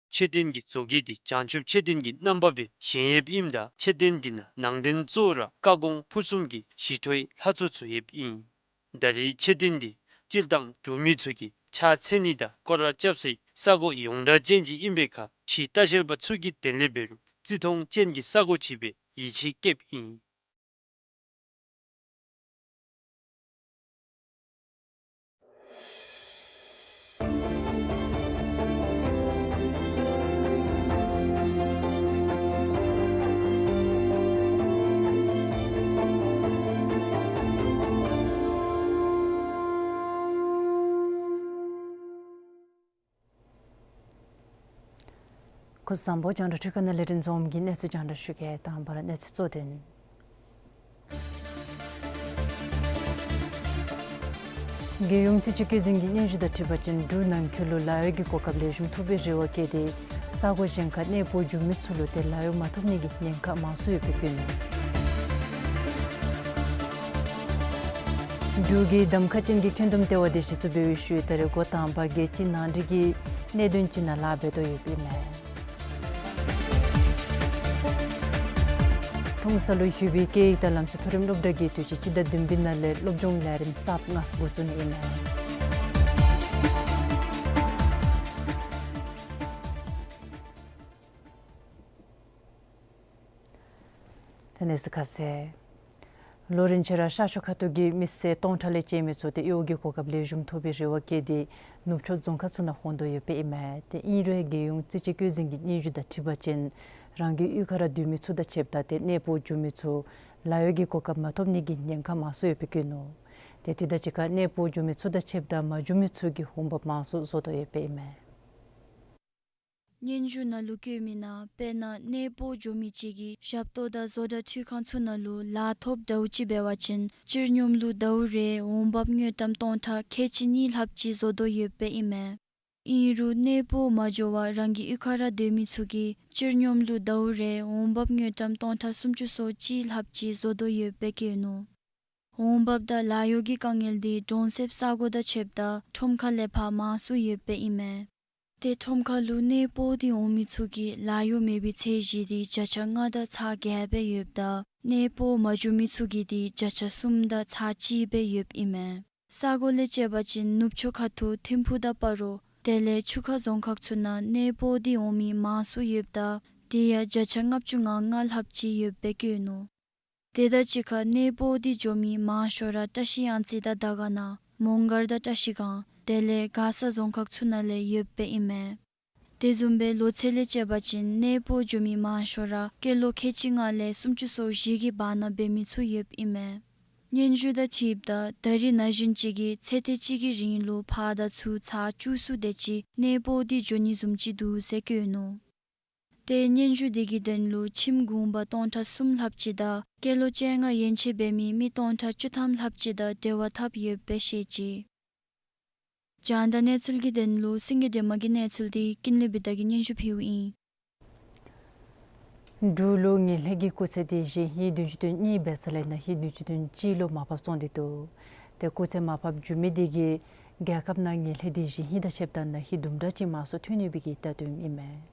མཆོད་རྟེན་གྱི་བཟོ་བཀོད་འདི་བྱང་ཆུབ་མཆོད་རྟེན་གྱི་རྣམ་པ་སྦེ་བཞེངས་ཡོདཔ་ཨིནམ་ད་མཆོད་རྟེན་འདི་ནང་ནང་རྟེན་གཙོ་བོ་ར་བཀའ་དགོངས་ཕུར་གསུམ་གྱི་ཞི་ཁྲོའི་ལྷ་ཚོགས་ཚུ་ཡོདཔ་ཨིན། ད་རེས་མཆོད་རྟེན་འདི་སྤྱིར་བཏང་འབྲུག་མི་ཚུ་གིས་ཕྱག་འཚལ་ནི་དང་སྐོར་ར་རྐྱབ་སའི་ས་གོ་ཡོངས་གྲགས་ཅན་ཅིག་ཨིན་པའི་ཁར་ཕྱིའི་ལྟ་བཤལ་པ་ཚུ་གིས་དེ་ལས་འབད་རུང་བརྩི་མཐོང་ཅན་གྱི་ས་གོ་ཅིག་སྦེ་ཡིད་ཆེས་བསྐྱེདཔ་ཨིན། སྐུ་གཟུགས་བཟང་པོ། རྒྱང་བསྒྲགས་འཕྲུལ་ཁང་ནང་ལས་རིན་འཛོམས་ཀྱིས་གནས་ཚུལ་རྒྱང་བསྒྲགས་ཞུ་གེ། དང་པ་ར་གནས་ཚུལ་གཙོ་དོན། རྒྱལ་ཡོངས་རྩིས་དཔྱད་བཀོད་འཛིན་གྱི་སྙན་ཞུ་དང་འཁྲིལ་བ་ཅིན་འབྲུག་ནང་འཁོད་ལུ་ལཱ་གཡོག་གི་གོ་སྐབས་ལེགས་ཤོམ་ཐོབ་པའི་རེ་བ་བསྐྱེད་དེ་ས་གོ་གཞན་ཁར་གནས་སྤོ་འགྱོ་མི་ཚུ་ལུ་ཏེ་ལཱ་གཡོག་མ་ཐོབ་ནི་གི་ཉེན་ཁ་མང་སུ་ཡོདཔ་སྦེ་བཀོད་ནུག། འབྲུག་གི་གདམ་ཁ་ཅན་གྱི་འཁོན་འདུམ་ལྟེ་བ་འདི་གཞི་བཙུགས་འབད་བའི་ཤུལ་ད་རེས་འགོ་དང་པ་རྒྱལ་སྤྱི་ནང་འགྲིག་གི་གནད་དོན་ཅིག་ནང་ལཱ་འབད་དོ་ཡོདཔ་ཨིན་མས། ཁྲོམ་ས་ལུ་ཡོད་པའི་སྐད་ཡིག་དང་ལམ་སྲོལ་མཐོ་རིམ་སློབ་གྲྭ་གིས་དུས་ཅི་སྤྱི་ཟླ་བདུན་པའི་ནང་ལས་སློབ་སྦྱོང་ལས་རིམ་གསརཔ་ལྔ་འགོ་བཙུགས་ནི་ཨིན་མས། ད་གནས་ཚུལ་ཁ་གསལ། ལོ་རིམ་བཞིན་ར་ཤར་ཕྱོགས་ཁ་ཐུག་གི་མི་སེར་སྟོང་ཕྲག་ལས་བཅད་མི་ཚུ་ཏེ་གཡོག་གི་གོ་སྐབས་ལེགས་ཤོམ་ཐོབ་པའི་རེ་བ་བསྐྱེད་དེ་ནུབ་ཕྱོགས་རྫོང་ཁག་ཚུ་ནང་འོང་དོ་ཡོདཔ་ཨིན་མས། ཏེ་ཨིན་རུང་རྒྱལ་ཡོངས་རྩིས་དཔྱད་བཀོད་འཛིན་གྱི་སྙན་ཞུ་དང་འཁྲིལ་བ་ཅིན་རང་གི་གཡུས་ཁར་ར་སྡོད་མི་ཚུ་དང་ཕྱདཔ་ད་ཏེ་གནས་སྤོ་འགྱོ་མི་ཚུ་ལཱ་གཡོག་གི་གོ་སྐབས་མ་ཐོབ་ནི་གི་ཉེན་ཁ་མང་སུ་ཡོདཔ་སྦེ་བཀོད་ནུག། ཏེ་དེ་དང་གཅིག་ཁར་གནས་སྤོ་འགྱོ་མི་ཚུ་དང་ཕྱདཔ་ད་མ་འགྱོ་མི་ཚུ་གིས་འོང་འབབ་མང་སུ་བཟོ་དོ་ཡོདཔ་ཨིན་མས། སྙན་ཞུ་ནང་ལུ་བཀོད་མི་ནང་དཔེར་ན་གནས་སྤོ་འགྱོ་མི་ཅིག་གིས་ཞབས་ཏོག་དང་བཟོ་གྲྭ་འཕྲུལ་ཁང་ཚུ་ནང་ལུ་ལཱ་ཐོབ་འདྲཝ་ཅིག་འབད་བ་ཅིན་སྤྱིར་སྙོམས་ལུགས་འདྲཝ་རེ་འོང་འབབ་དངུལ་ཀྲམ་སྟོང་ཕྲག་ཁལ་གཅིག་གཉིས་ལྷགཔ་ཅིག་བཟོ་དོ་ཡོདཔ་ཨིན་མས། ཨིན་རུང་གནས་སྤོ་མ་འགྱོ་བར་རང་གི་གཡུས་ཁར་ར་སྡོད་མི་ཚུ་གིས་སྤྱིར་སྙོམས་ལུགས་འདྲཝ་རེ་འོང་འབབ་དངུལ་ཀྲམ་སྟོང་ཕྲག་སུམ་ཅུ་སོ་གཅིག་ལྷགཔ་ཅིག་བཟོ་དོ་ཡོདཔ་སྦེ་བཀོད་ནུག། འོང་འབབ་དང་ལཱ་གཡོག་གི་དཀའ་ངལ་འདི་གྲོང་གསེབ་ས་གོ་དང་ཕྱདཔ་ད་ཁྲོམ་ཁ་ལས་ཕར་མང་སུ་ཡོདཔ་ཨིན་མས། ཏེ་ཁྲོམ་ཁ་ལུ་གནས་སྤོ་སྟེ་འོང་མི་ཚུ་གི་ལཱ་གཡོག་མེད་པའི་ཚད་གཞི་འདི་བརྒྱ་ཆ་ལྔ་དང་ཚག་བརྒྱད་སྦེ་ཡོདཔ་ད་གནས་སྤོ་མ་འགྱོ་མི་ཚུ་གི་འདི་བརྒྱ་ཆ་གསུམ་དང་ཚག་གཅིག་སྦེ་ཡོདཔ་ཨིན་མས། ས་གོ་ལས་དཔྱད་པ་ཅིན་ནུབ་ཕྱོགས་ཁ་ཐུག་ཐིམ་ཕུག་དང་སྤ་རོ་དེ་ལས་ཆུ་ཁ་རྫོང་ཁག་ཚུ་ནང་གནས་སྤོ་སྟེ་འོང་མི་མང་སུ་ཡོདཔ་ད་དེ་ཡང་བརྒྱ་ཆ་ལྔ་བཅུ་ང་ལྔ་ལྷགཔ་ཅིག་ཡོདཔ་སྦེ་བཀོད་ནུག། དེ་དང་གཅིག་ཁར་གནས་སྤོ་སྟེ་འགྱོ་མི་མང་ཤོས་ར་བཀྲ་ཤིས་གཡང་རྩེ་དང་དར་དཀར་ན་མོང་སྒར་དང་བཀྲ་ཤིས་སྒང་དེ་ལས་མགར་ས་རྫོང་ཁག་ཚུ་ནང་ལས་ཡོདཔ་སྦེ་ཨིན་མས། དེ་བཟུམ་སྦེ་ལོ་ཚད་ལས་དཔྱད་པ་ཅིན་གནས་སྤོ་འགྱོ་མི་མང་ཤོས་ར་སྐྱེས་ལོ་ཁལ་གཅིག་ལྔ་ལས་སུམ་ཅུ་སོ་བཞི་གི་བར་ན་འབད་མི་ཚུ་ཡོདཔ་ཨིན་མས། སྙན་ཞུ་དང་འཁྲིལཝ་ད་ད་རིས་ན་གཞོན་ཅིག་གིས་ཚེ་ཐེངས་གཅིག་གི་རིང་ལུ་ཕར་དང་ཚུར་ཚར་བཅུ་གསུམ་དེ་ཅིག་གནས་སྤོ་སྟེ་འགྱོ་ནི་བཟུམ་ཅིག་འདུག་ཟེར་བཀོད་ནུག། ཏེ་སྙན་ཞུ་དེ་གི་དོན་ལུ་ཁྱིམ་གུང་པ་སྟོང་ཕྲག་གསུམ་ལྷགཔ་ཅིག་དང་སྐྱེས་ལོ་བཅོ་ལྔ་ཡན་ཆད་འབད་མི་མི་སྟོང་ཕྲག་བཅུ་ཐམ་ལྷགཔ་ཅིག་དང་འབྲེལ་བ་འཐབ་ཡོདཔ་སྦེ་བཤད་ཅི། རྒྱང་བསྒྲགས་གནས་ཚུལ་གྱི་དོན་ལུ་སེང་གེ་སྒྲོལ་མ་གི་གནས་ཚུལ་འདི་ཀུན་ལེགས་བི་དྷ་གིས་སྙན་ཞུ་ཕུལཝ་ཨིན། འབྲུག་ལུ་ངན་ལྷད་ཀྱི་སྐུགས་ཚད་འདི་གཞེས་ཧིང་བདུན་ཅུ་དོན་གཉིས་འབད་ས་ལས་ན་ཧིང་བདུན་ཅུ་དོན་གཅིག་ལུ་མར་ཕབ་སོང་སྟེ་འདུག། ཏེ་སྐུགས་ཚད་མར་ཕབ་འགྱོ་མི་དེ་གིས་རྒྱལ་ཁབ་ནང་ངན་ལྷད་འདི་གཞེས་ཧིང་དང་ཕྱདཔ་ད་ན་ཧིང་དུམ་གྲ་ཅིག་མང་སུ་ཐོན་ནི་སྦེ་གི་བརྡ་སྟོནམ་ཨིན་མས།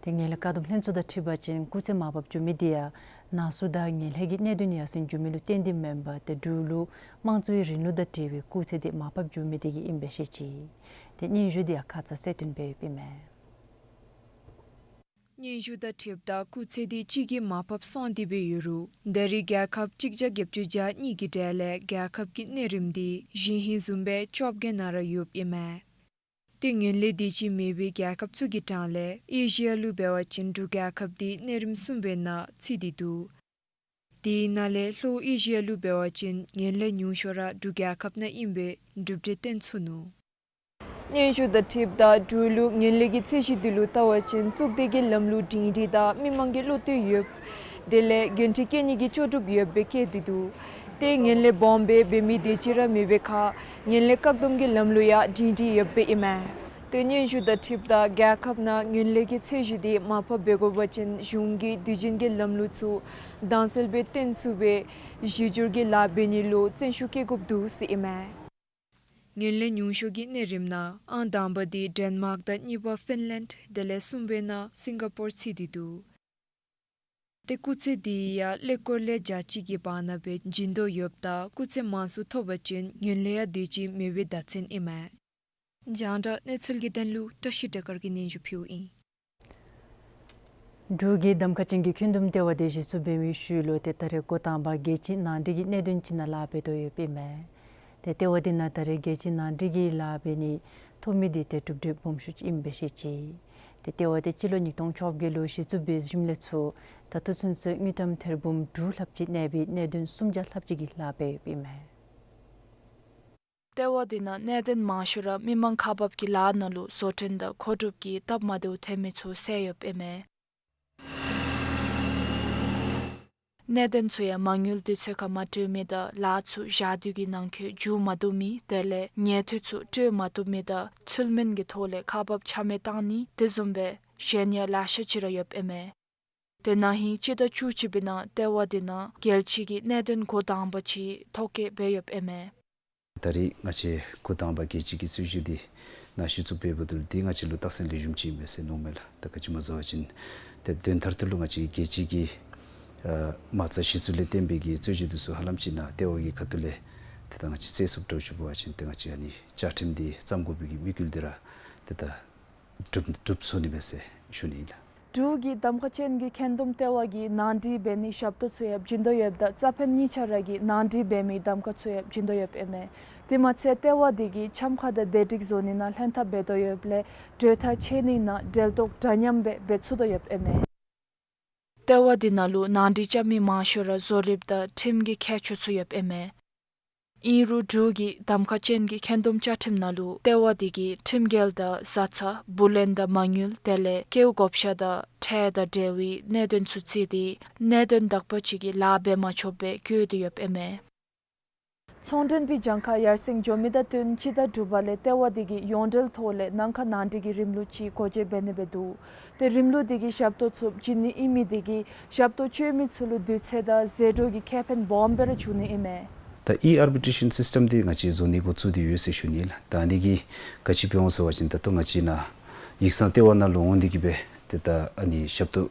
ཏེ་ངན་ལྷད་བཀག་སྡོམ་ལྷན་ཚོགས་དང་འཁྲིལ་བ་ཅིན་སྐུགས་ཚད་མར་ཕབ་འགྱོ་མི་དེ་ཡང་ན་ཟུག་དང་ངན་ལྷད་ཀྱི་གནད་དོན་ཡར་སེང་འགྱོ་མི་ལུ་བརྟེན་ཏེ་མེན་པར་ཏེ་འབྲུག་ལུ་དམངས་གཙོའི་རིང་ལུགས་དང་འབྲེལ་བའི་སྐུགས་ཚད་དེ་མར་ཕབ་འགྱོ་མི་དེ་གིས་ཨིན་པས་ཟེར་བཤད་ཅི། ཏེ་སྙན་ཞུ་དེ་ཡང་ཁ་ཙ་གསལ་སྟོན་འབད་ཡོདཔ་ཨིན་མས། སྙན་ཞུ་དང་འཁྲིལཝ་ད་སྐུགས་ཚད་དེ་གཅིག་གིས་མར་ཕབ་སོང་སྟེ་སྦེ་ཡོད་རུང་ད་རེས་རྒྱལ་ཁབ་གཅིག་བརྒྱ་བརྒྱད་ཅུ་གྱ་གཉིས་ཀྱི་གྲས་ལས་རྒྱལ་ཁབ་ཀྱི་གནས་རིམ་དེ་གཞེས་ཧིང་བཟུམ་སྦེ་བཅོ་བརྒྱད་ནང་ར་ཡོདཔ་ཨིན་མས། ཏེ་ངན་ལྷད་དེ་ཅིག་མེད་པའི་རྒྱལ་ཁབ་ཚུ་གི་གྲངས་ལས་ཨེ་ཤི་ཡ་ལུ་འབད་བ་ཅིན་འབྲུག་རྒྱལ་ཁབ་འདི་གནས་རིམ་གསུམ་པའི་ནང་ཚུད་དེ་འདུག། དེའི་ནང་ལས་ལྷོ་ཨེ་ཤི་ཡ་ལུ་འབད་བ་ཅིན་ངན་ལྷད་ཉུང་ཤོས་ར་འབྲུག་རྒྱལ་ཁབ་ནང་ཨིན་པའི་གྲུབ་འབྲས་བསྟན་ཚུགས་ནུག། སྙན་ཞུ་དང་འཁྲིལཝ་ད་འབྲུག་ལུ་ངན་ལྷད་ཀྱི་ཚད་གཞི་འདི་ལུ་བལྟ་བ་ཅིན་གཙུག་སྡེ་གི་ལམ་ལུགས་སྒྲིང་སྒྲི་དང་མི་མང་གི་བློ་གཏད་ཡོདཔ། དེ་ལས་འགན་འཁྲི་བཀལ་ནི་གི་ལྕོགས་གྲུབ་ཡོདཔ་སྦེ་བཀལ་ཏེ་འདུག། ཏེ་ངན་ལྷད་སྦོམ་སྦེ་འབད་མི་དེ་ཅིག་ར་མེད་པའི་ཁར་ངན་ལྷད་བཀག་སྡོམ་གྱི་ལམ་ལུགས་ཡང་སྒྲིང་སྒྲི་ཡོདཔ་ཨིན་མས། ཏེ་སྙན་ཞུ་དང་འཁྲིལཝ་ད་རྒྱལ་ཁབ་ནང་ངན་ལྷད་ཀྱི་ཚད་གཞི་དེ་མར་ཕབ་འབད་དགོ་པ་ཅིན་གཞུང་གིས་དུས་རྒྱུན་གྱི་ལམ་ལུགས་ཚུ་དྭངས་གསལ་སྦེ་བསྟན་ཚུགས་པའི་གཞི་འགྱུར་གྱི་ལཱ་འབད་ནི་ལུ་བརྩོན་ཤུགས་བསྐྱེད་དགོཔ་འདུག་ཟེར་ཨིན་མས། ངན་ལྷད་ཉུང་ཤོས་ཀྱི་གནས་རིམ་ནང་ཨང་དང་པ་འདི་ཌེན་མཱརཀ་དང་གཉིས་པ་ཕིན་ལེནཌ་དེ་ལས་གསུམ་པའི་ནང་སིང་ག་པོར་ཚུད་དེ་འདུག། ཏེ་སྐུགས་ཚད་འདི་ཡང་ཀླད་ཀོར་ལས་བརྒྱ་གཅིག་གི་བར་ན་སྦེ་བྱིན་དོ་ཡོདཔ་ད་སྐུགས་ཚད་མང་སུ་ཐོབ་པ་ཅིན་ངན་ལྷད་ཡང་དེ་ཅིག་མེད་པའི་བརྡ་མཚོན་ཨིན་མས། རྒྱང་བསྒྲགས་གནས་ཚུལ་གྱི་དོན་ལུ་བཀྲ་ཤིས་སྒྲོལ་དཀར་གྱིས་སྙན་ཞུ་ཕུལཝ་ཨིན། འབྲུག་གི་གདམ་ཁ་ཅན་གྱི་འཁོན་འདུམ་ལྟེ་བ་དེ་གཞི་བཙུགས་འབད་མི་ཤུལ་ལུ་ཏེ་ད་རེས་འགོ་དང་པ་རྒྱལ་སྤྱིའི་ནང་འགྲིག་གི་གནད་དོན་ཅིག་ནང་ལཱ་འབད་དོ་ཡོདཔ་ཨིན་མས། ཏེ་ལྟེ་བ་དེ་ནང་ད་རེས་རྒྱལ་སྤྱིའི་ནང་འགྲིག་གི་ལཱ་འབད་ནི་ཐོབ་མི་དེ་ཏེ་གྲུབ་འབྲས་སྦོམ་ཤོས་ཅིག་ཨིནམ་སྦེ་བཤད་ཅི། ཏེ་ལྟེ་བ་དེ་སྤྱི་ལོ་ཉིས་སྟོང་བཅོ་བརྒྱད་ལུ་གཞི་བཙུགས་འབད་ཞིནམ་ལས་ཚུར་ད་ལྟོ་ཚུན་ཚོད་དངུལ་ཀྲམ་ཐེར་འབུམ་དྲུག་ལྷགཔ་ཅིག་གནས་པའི་གནད་དོན་སུམ་བརྒྱ་ལྷགཔ་ཅིག་གི་ལཱ་འབད་ཡོདཔ་ཨིན་མས། ལྟེ་བ་དེ་ནང་གནད་དོན་མང་ཤོས་ར་མི་མང་ཁག་འབག་གི་ལཱ་ནང་ལུ་བཟོ་སྐྲུན་དང་མཁོ་སྒྲུབ་ཀྱི་སྟབས་མ་བདེཝ་ཐོན་མི་ཚུ་བསལ་ཡོདཔ་ཨིན་མས། གནད་དོན་ཚུ་ཡང་མ་དངུལ་དུས་ཚོད་ཁར་མ་སྤྲོད་མི་དང་ལཱ་ཚུ་ཞག་དུས་ཀྱི་ནང་འཁོད་མཇུག་མ་བསྡུ་མི་དེ་ལས་ཉེས་འཐུས་ཚུ་སྤྲོད་མ་བཏུབ་མི་དང་ཚུལ་མིན་གྱི་ཐོག་ལས་ཁག་འབག་ཆ་མེད་བཏང་ནི་དེ་བཟུམ་སྦེ་གཞན་ཡང་ལེ་ཤ་ཅིག་ར་ཡོདཔ་ཨིན་མས། དེ་ནང་ཧིང་སྤྱི་ཟླ་བཅུ་གཅིག་པའི་ནང་ལྟེ་བ་དེ་ནང་རྒྱལ་སྤྱི་གི་གནད་དོན་འགོ་དང་པ་ཅིག་ཐོ་བཀོད་འབད་ཡོདཔ་ཨིན་མས། ད་རེས་ང་བཅས་འགོ་དང་པ་རྒྱལ་སྤྱི་གི་རྩོད་གཞི་འདི་ནཱ་གཞི་བཙུགས་འབད་འབདཝ་ད་ལུ་འདི་ང་བཅས་ལུ་རྟགས་མཚན་ལེགས་ཤོམ་ཅིག་ཨིན་པས་ཟེར་མནོཝ་མས་ལགས། ད་ག་ཅི་སྨོ་ཟེར་བ་ཅིན་ཏེ་དོན་མཐར་ཐུག་ལུ་ང་བཅས་རྒྱལ་སྤྱི་གི་ཨ་མ་རྩ་གཞི་བཙུགས་ལས་བརྟེན་པའི་གི་རྩོད་གཞི་འདི་ཚུ་ཧ་ལམ་ཅིག་ནཱ་ལྟེ་བ་གི་ཁ་ཐུག་ལས་ཏེ་ད་ང་བཅས་སེལ་ཚུགསཔ་འདྲཝ་ཅིག་འབད་བ་ཅིན་ཏེ་ང་བཅས་ཨ་ནི་བཅའ་ཁྲིམས་འདི་བརྩམ་དགོ་པའི་གི་དམིགས་ཡུལ་འདི་ར་ཏེ་ད་གྲུབ་གྲུབ་ཚུགས་ནི་མས་ཟེར་ཞུ་ནི་ཨིན་ལགས། འབྲུག་གི་གདམ་ཁ་ཅན་གྱི་འཁོན་འདུམ་ལྟེ་བ་གིས་ནང་འགྲིག་འབད་ནིའི་ཞབས་ཏོག་ཚུ་ཡང་བྱིན་དོ་ཡོདཔ་ད་རྩ་ཕན་གཉིས་ཆ་ར་གིས་ནང་འགྲིག་འབད་མིའི་གདམ་ཁ་ཚུ་ཡང་བྱིན་དོ་ཡོདཔ་ཨིན་མས། དེ་མ་ཚད་ལྟེ་བ་དེ་གིས་འཆམ་ཁ་དང་བདེ་སྒྲིག་བཟོ་ནི་ནང་ལྷན་ཐབས་འབད་དོ་ཡོདཔ་ལས་གྲོས་ཐག་བཅད་ནི་ནང་འབྲེལ་གཏོགས་འདྲ་མཉམ་སྦེ་འབད་ཚུགས་དོ་ཡོདཔ་ཨིན་མས། ལྟེ་བ་དེ་ནང་ལུ་ནང་འགྲིག་རྐྱབ་མི་མང་ཤོས་ར་བཟོ་རིགཔ་དང་ཁྲིམས་ཀྱི་མཁས་མཆོག་ཚུ་ཡོདཔ་ཨིན་མས། ཨིན་རུང་འབྲུག་གི་གདམ་ཁ་ཅན་གྱི་འཁོན་འདུམ་བཅའ་ཁྲིམས་ནང་ལུ་ལྟེ་བ་དེ་གིས་ཁྲིམས་འགལ་དང་བཟའ་ཚང་བུ་ལོན་དང་མ་དངུལ་དེ་ལས་སྐལཝ་བགོ་བཤའ་དང་ཁྲལ་དང་འབྲེལ་བའི་གནད་དོན་ཚུ་བརྩིས་ཏེ་གནད་དོན་དག་པ་ཅིག་གི་ལཱ་འབད་མ་ཆོགཔ་སྦེ་བཀོད་དེ་ཡོདཔ་ཨིན་མས། ཚོང་མགྲོན་པའི་གྱངས་ཁ་ཡར་སེང་འགྱོ་མི་དང་བསྟུན་སྤྱི་ཟླ་དྲུག་པ་ལས་ལྟེ་བ་དེ་གིས་ཡོངས་འབྲེལ་ཐོག་ལས་ནང་ཁ་ནང་འགྲིག་གི་རིམ་ལུགས་ཅིག་སྒོ་འབྱེད་འབད་ནི་སྦེ་འདུག། ཏེ་རིམ་ལུགས་དེ་གིས་ཞབས་ཏོག་ཚུ་བྱིན་ནི་ཨིན་མི་དེ་གིས་ཞབས་ཏོག་སྤྱོད་མི་ཚུ་ལུ་དུས་ཚོད་དང་ཟད་འགྲོ་གི་ཁེ་ཕན་སྦོམ་སྦེ་ར་འབྱུང་ནི་ཨིན་མས། ད་ཨི་ཨར་བི་ཊེ་ཤཱན་སིསི་ཊམ་འདི་ང་བཅས་བཟོ་ནི་འགོ་བཙུགས་ཏེ་ཡོད་ཟེར་ཞུ་ནི་ལགས། ད་འདི་གིས་ག་ཅི་འབད་འོང་ཟེར་བ་ཅིན་ད་ལྟོ་ང་བཅས་ནཱ་ཡིག་ཚང་ལྟེ་བ་ནང་ལུ་འོང་སྟེ་གི་སྦེ་ཏེ་ད་ཨ་ནི་ཞབས་ཏོག་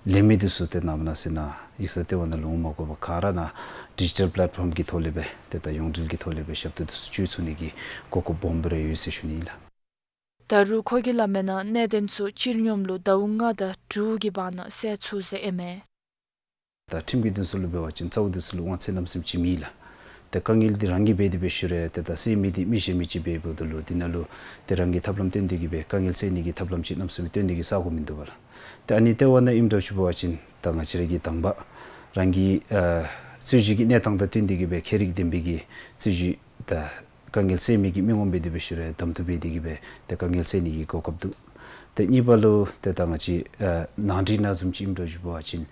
ལེན་མི་འདི་ཚུ་ཏེ་ནཱ་མ་ནཱ་ཟེར་ནཱ་ཡིག་ཚང་ལྟེ་བ་ནང་ལུ་འོང་མ་དགོ་པར་ག་ར་ནཱ་ཌི་ཇི་ཊལ་པེ་ལེཊ་ཕོམ་གྱི་ཐོག་ལས་སྦེ་ཏེ་ད་ཡོངས་འབྲེལ་གྱི་ཐོག་ལས་སྦེ་ཞབས་ཏོག་འདི་ཚུ་སྤྱོད་ཚུགས་ནི་གི་གོ་སྐབས་སྦོམ་སྦེ་ར་ཡོད་ཟེར་ཞུ་ནི་ལགས། ད་རུང་ཁོ་གིས་སླབ་མིའི་ནང་གནད་དོན་ཚུ་སྤྱིར་སྙོམས་ལུ་ཟླཝ་ལྔ་དང་དྲུག་གི་བར་ན་སེལ་ཚུགས་ཟེར་ཨིན་མས། ད་ཁྲིམས་ཀྱི་དོན་ཚུ་ལུ་འབད་བ་ཅིན་རྩ་བོ་འདི་ཚུ་ལུ་དབང་ཚད་གནམ་མེད་ས་མེད་ཅིག་མེད་ལགས། ཏེ་དཀའ་ངལ་འདི་རང་གིས་འབད་དེ་སྦེ་ཞུ་རུང་ཏེ་ད་སེལ་མི་འདི་མི་གཞན་མི་ཅིག་འབད་འབདཝ་ད་ལུ་འདི་ནང་ལུ་ཏེ་རང་གིས་ཐབས་ལམ་སྟོན་ཏེ་གི་སྦེ་དཀའ་ངལ་སེལ་ནི་གི་ཐབས་ལམ་ཅིག་གནམ་མེད་ས་མེད་སྟོན་ནི་གི་ས་སྒོ་མིན་འདུག་པ་ལགས། ཏེ་ཨ་ནི་ལྟེ་བ་ནང་ཨིནམ་འདྲཝ་ཅིག་འབད་བ་ཅིན་ད་ང་བཅས་ར་གིས་དང་པ་རང་གི་ཨ་རྩོད་གཞི་གི་གནས་སྟངས་དང་བསྟུན་ཏེ་གི་སྦེ་ཁྱད་རིག་ལྡན་པའི་གི་རྩོད་གཞི་ད་དཀའ་ངལ་སེལ་མི་གི་མི་ངོམ་འབད་དེ་སྦེ་ཞུ་རུང་གདམ་འཐུ་འབད་དེ་གི་སྦེ་ཏེ་དཀའ་ངལ་སེལ་ནི་གི་གོ་སྐབས་འདུག། ཏེ་གཉིས་པ་ལུ་ཏེ་ད་ང་བཅས་ཨ་ནང་འགྲིག་ནང་བཟུམ་ཅིག་ཨིནམ་འདྲཝ་ཅིག་འབད་བ་ཅིན་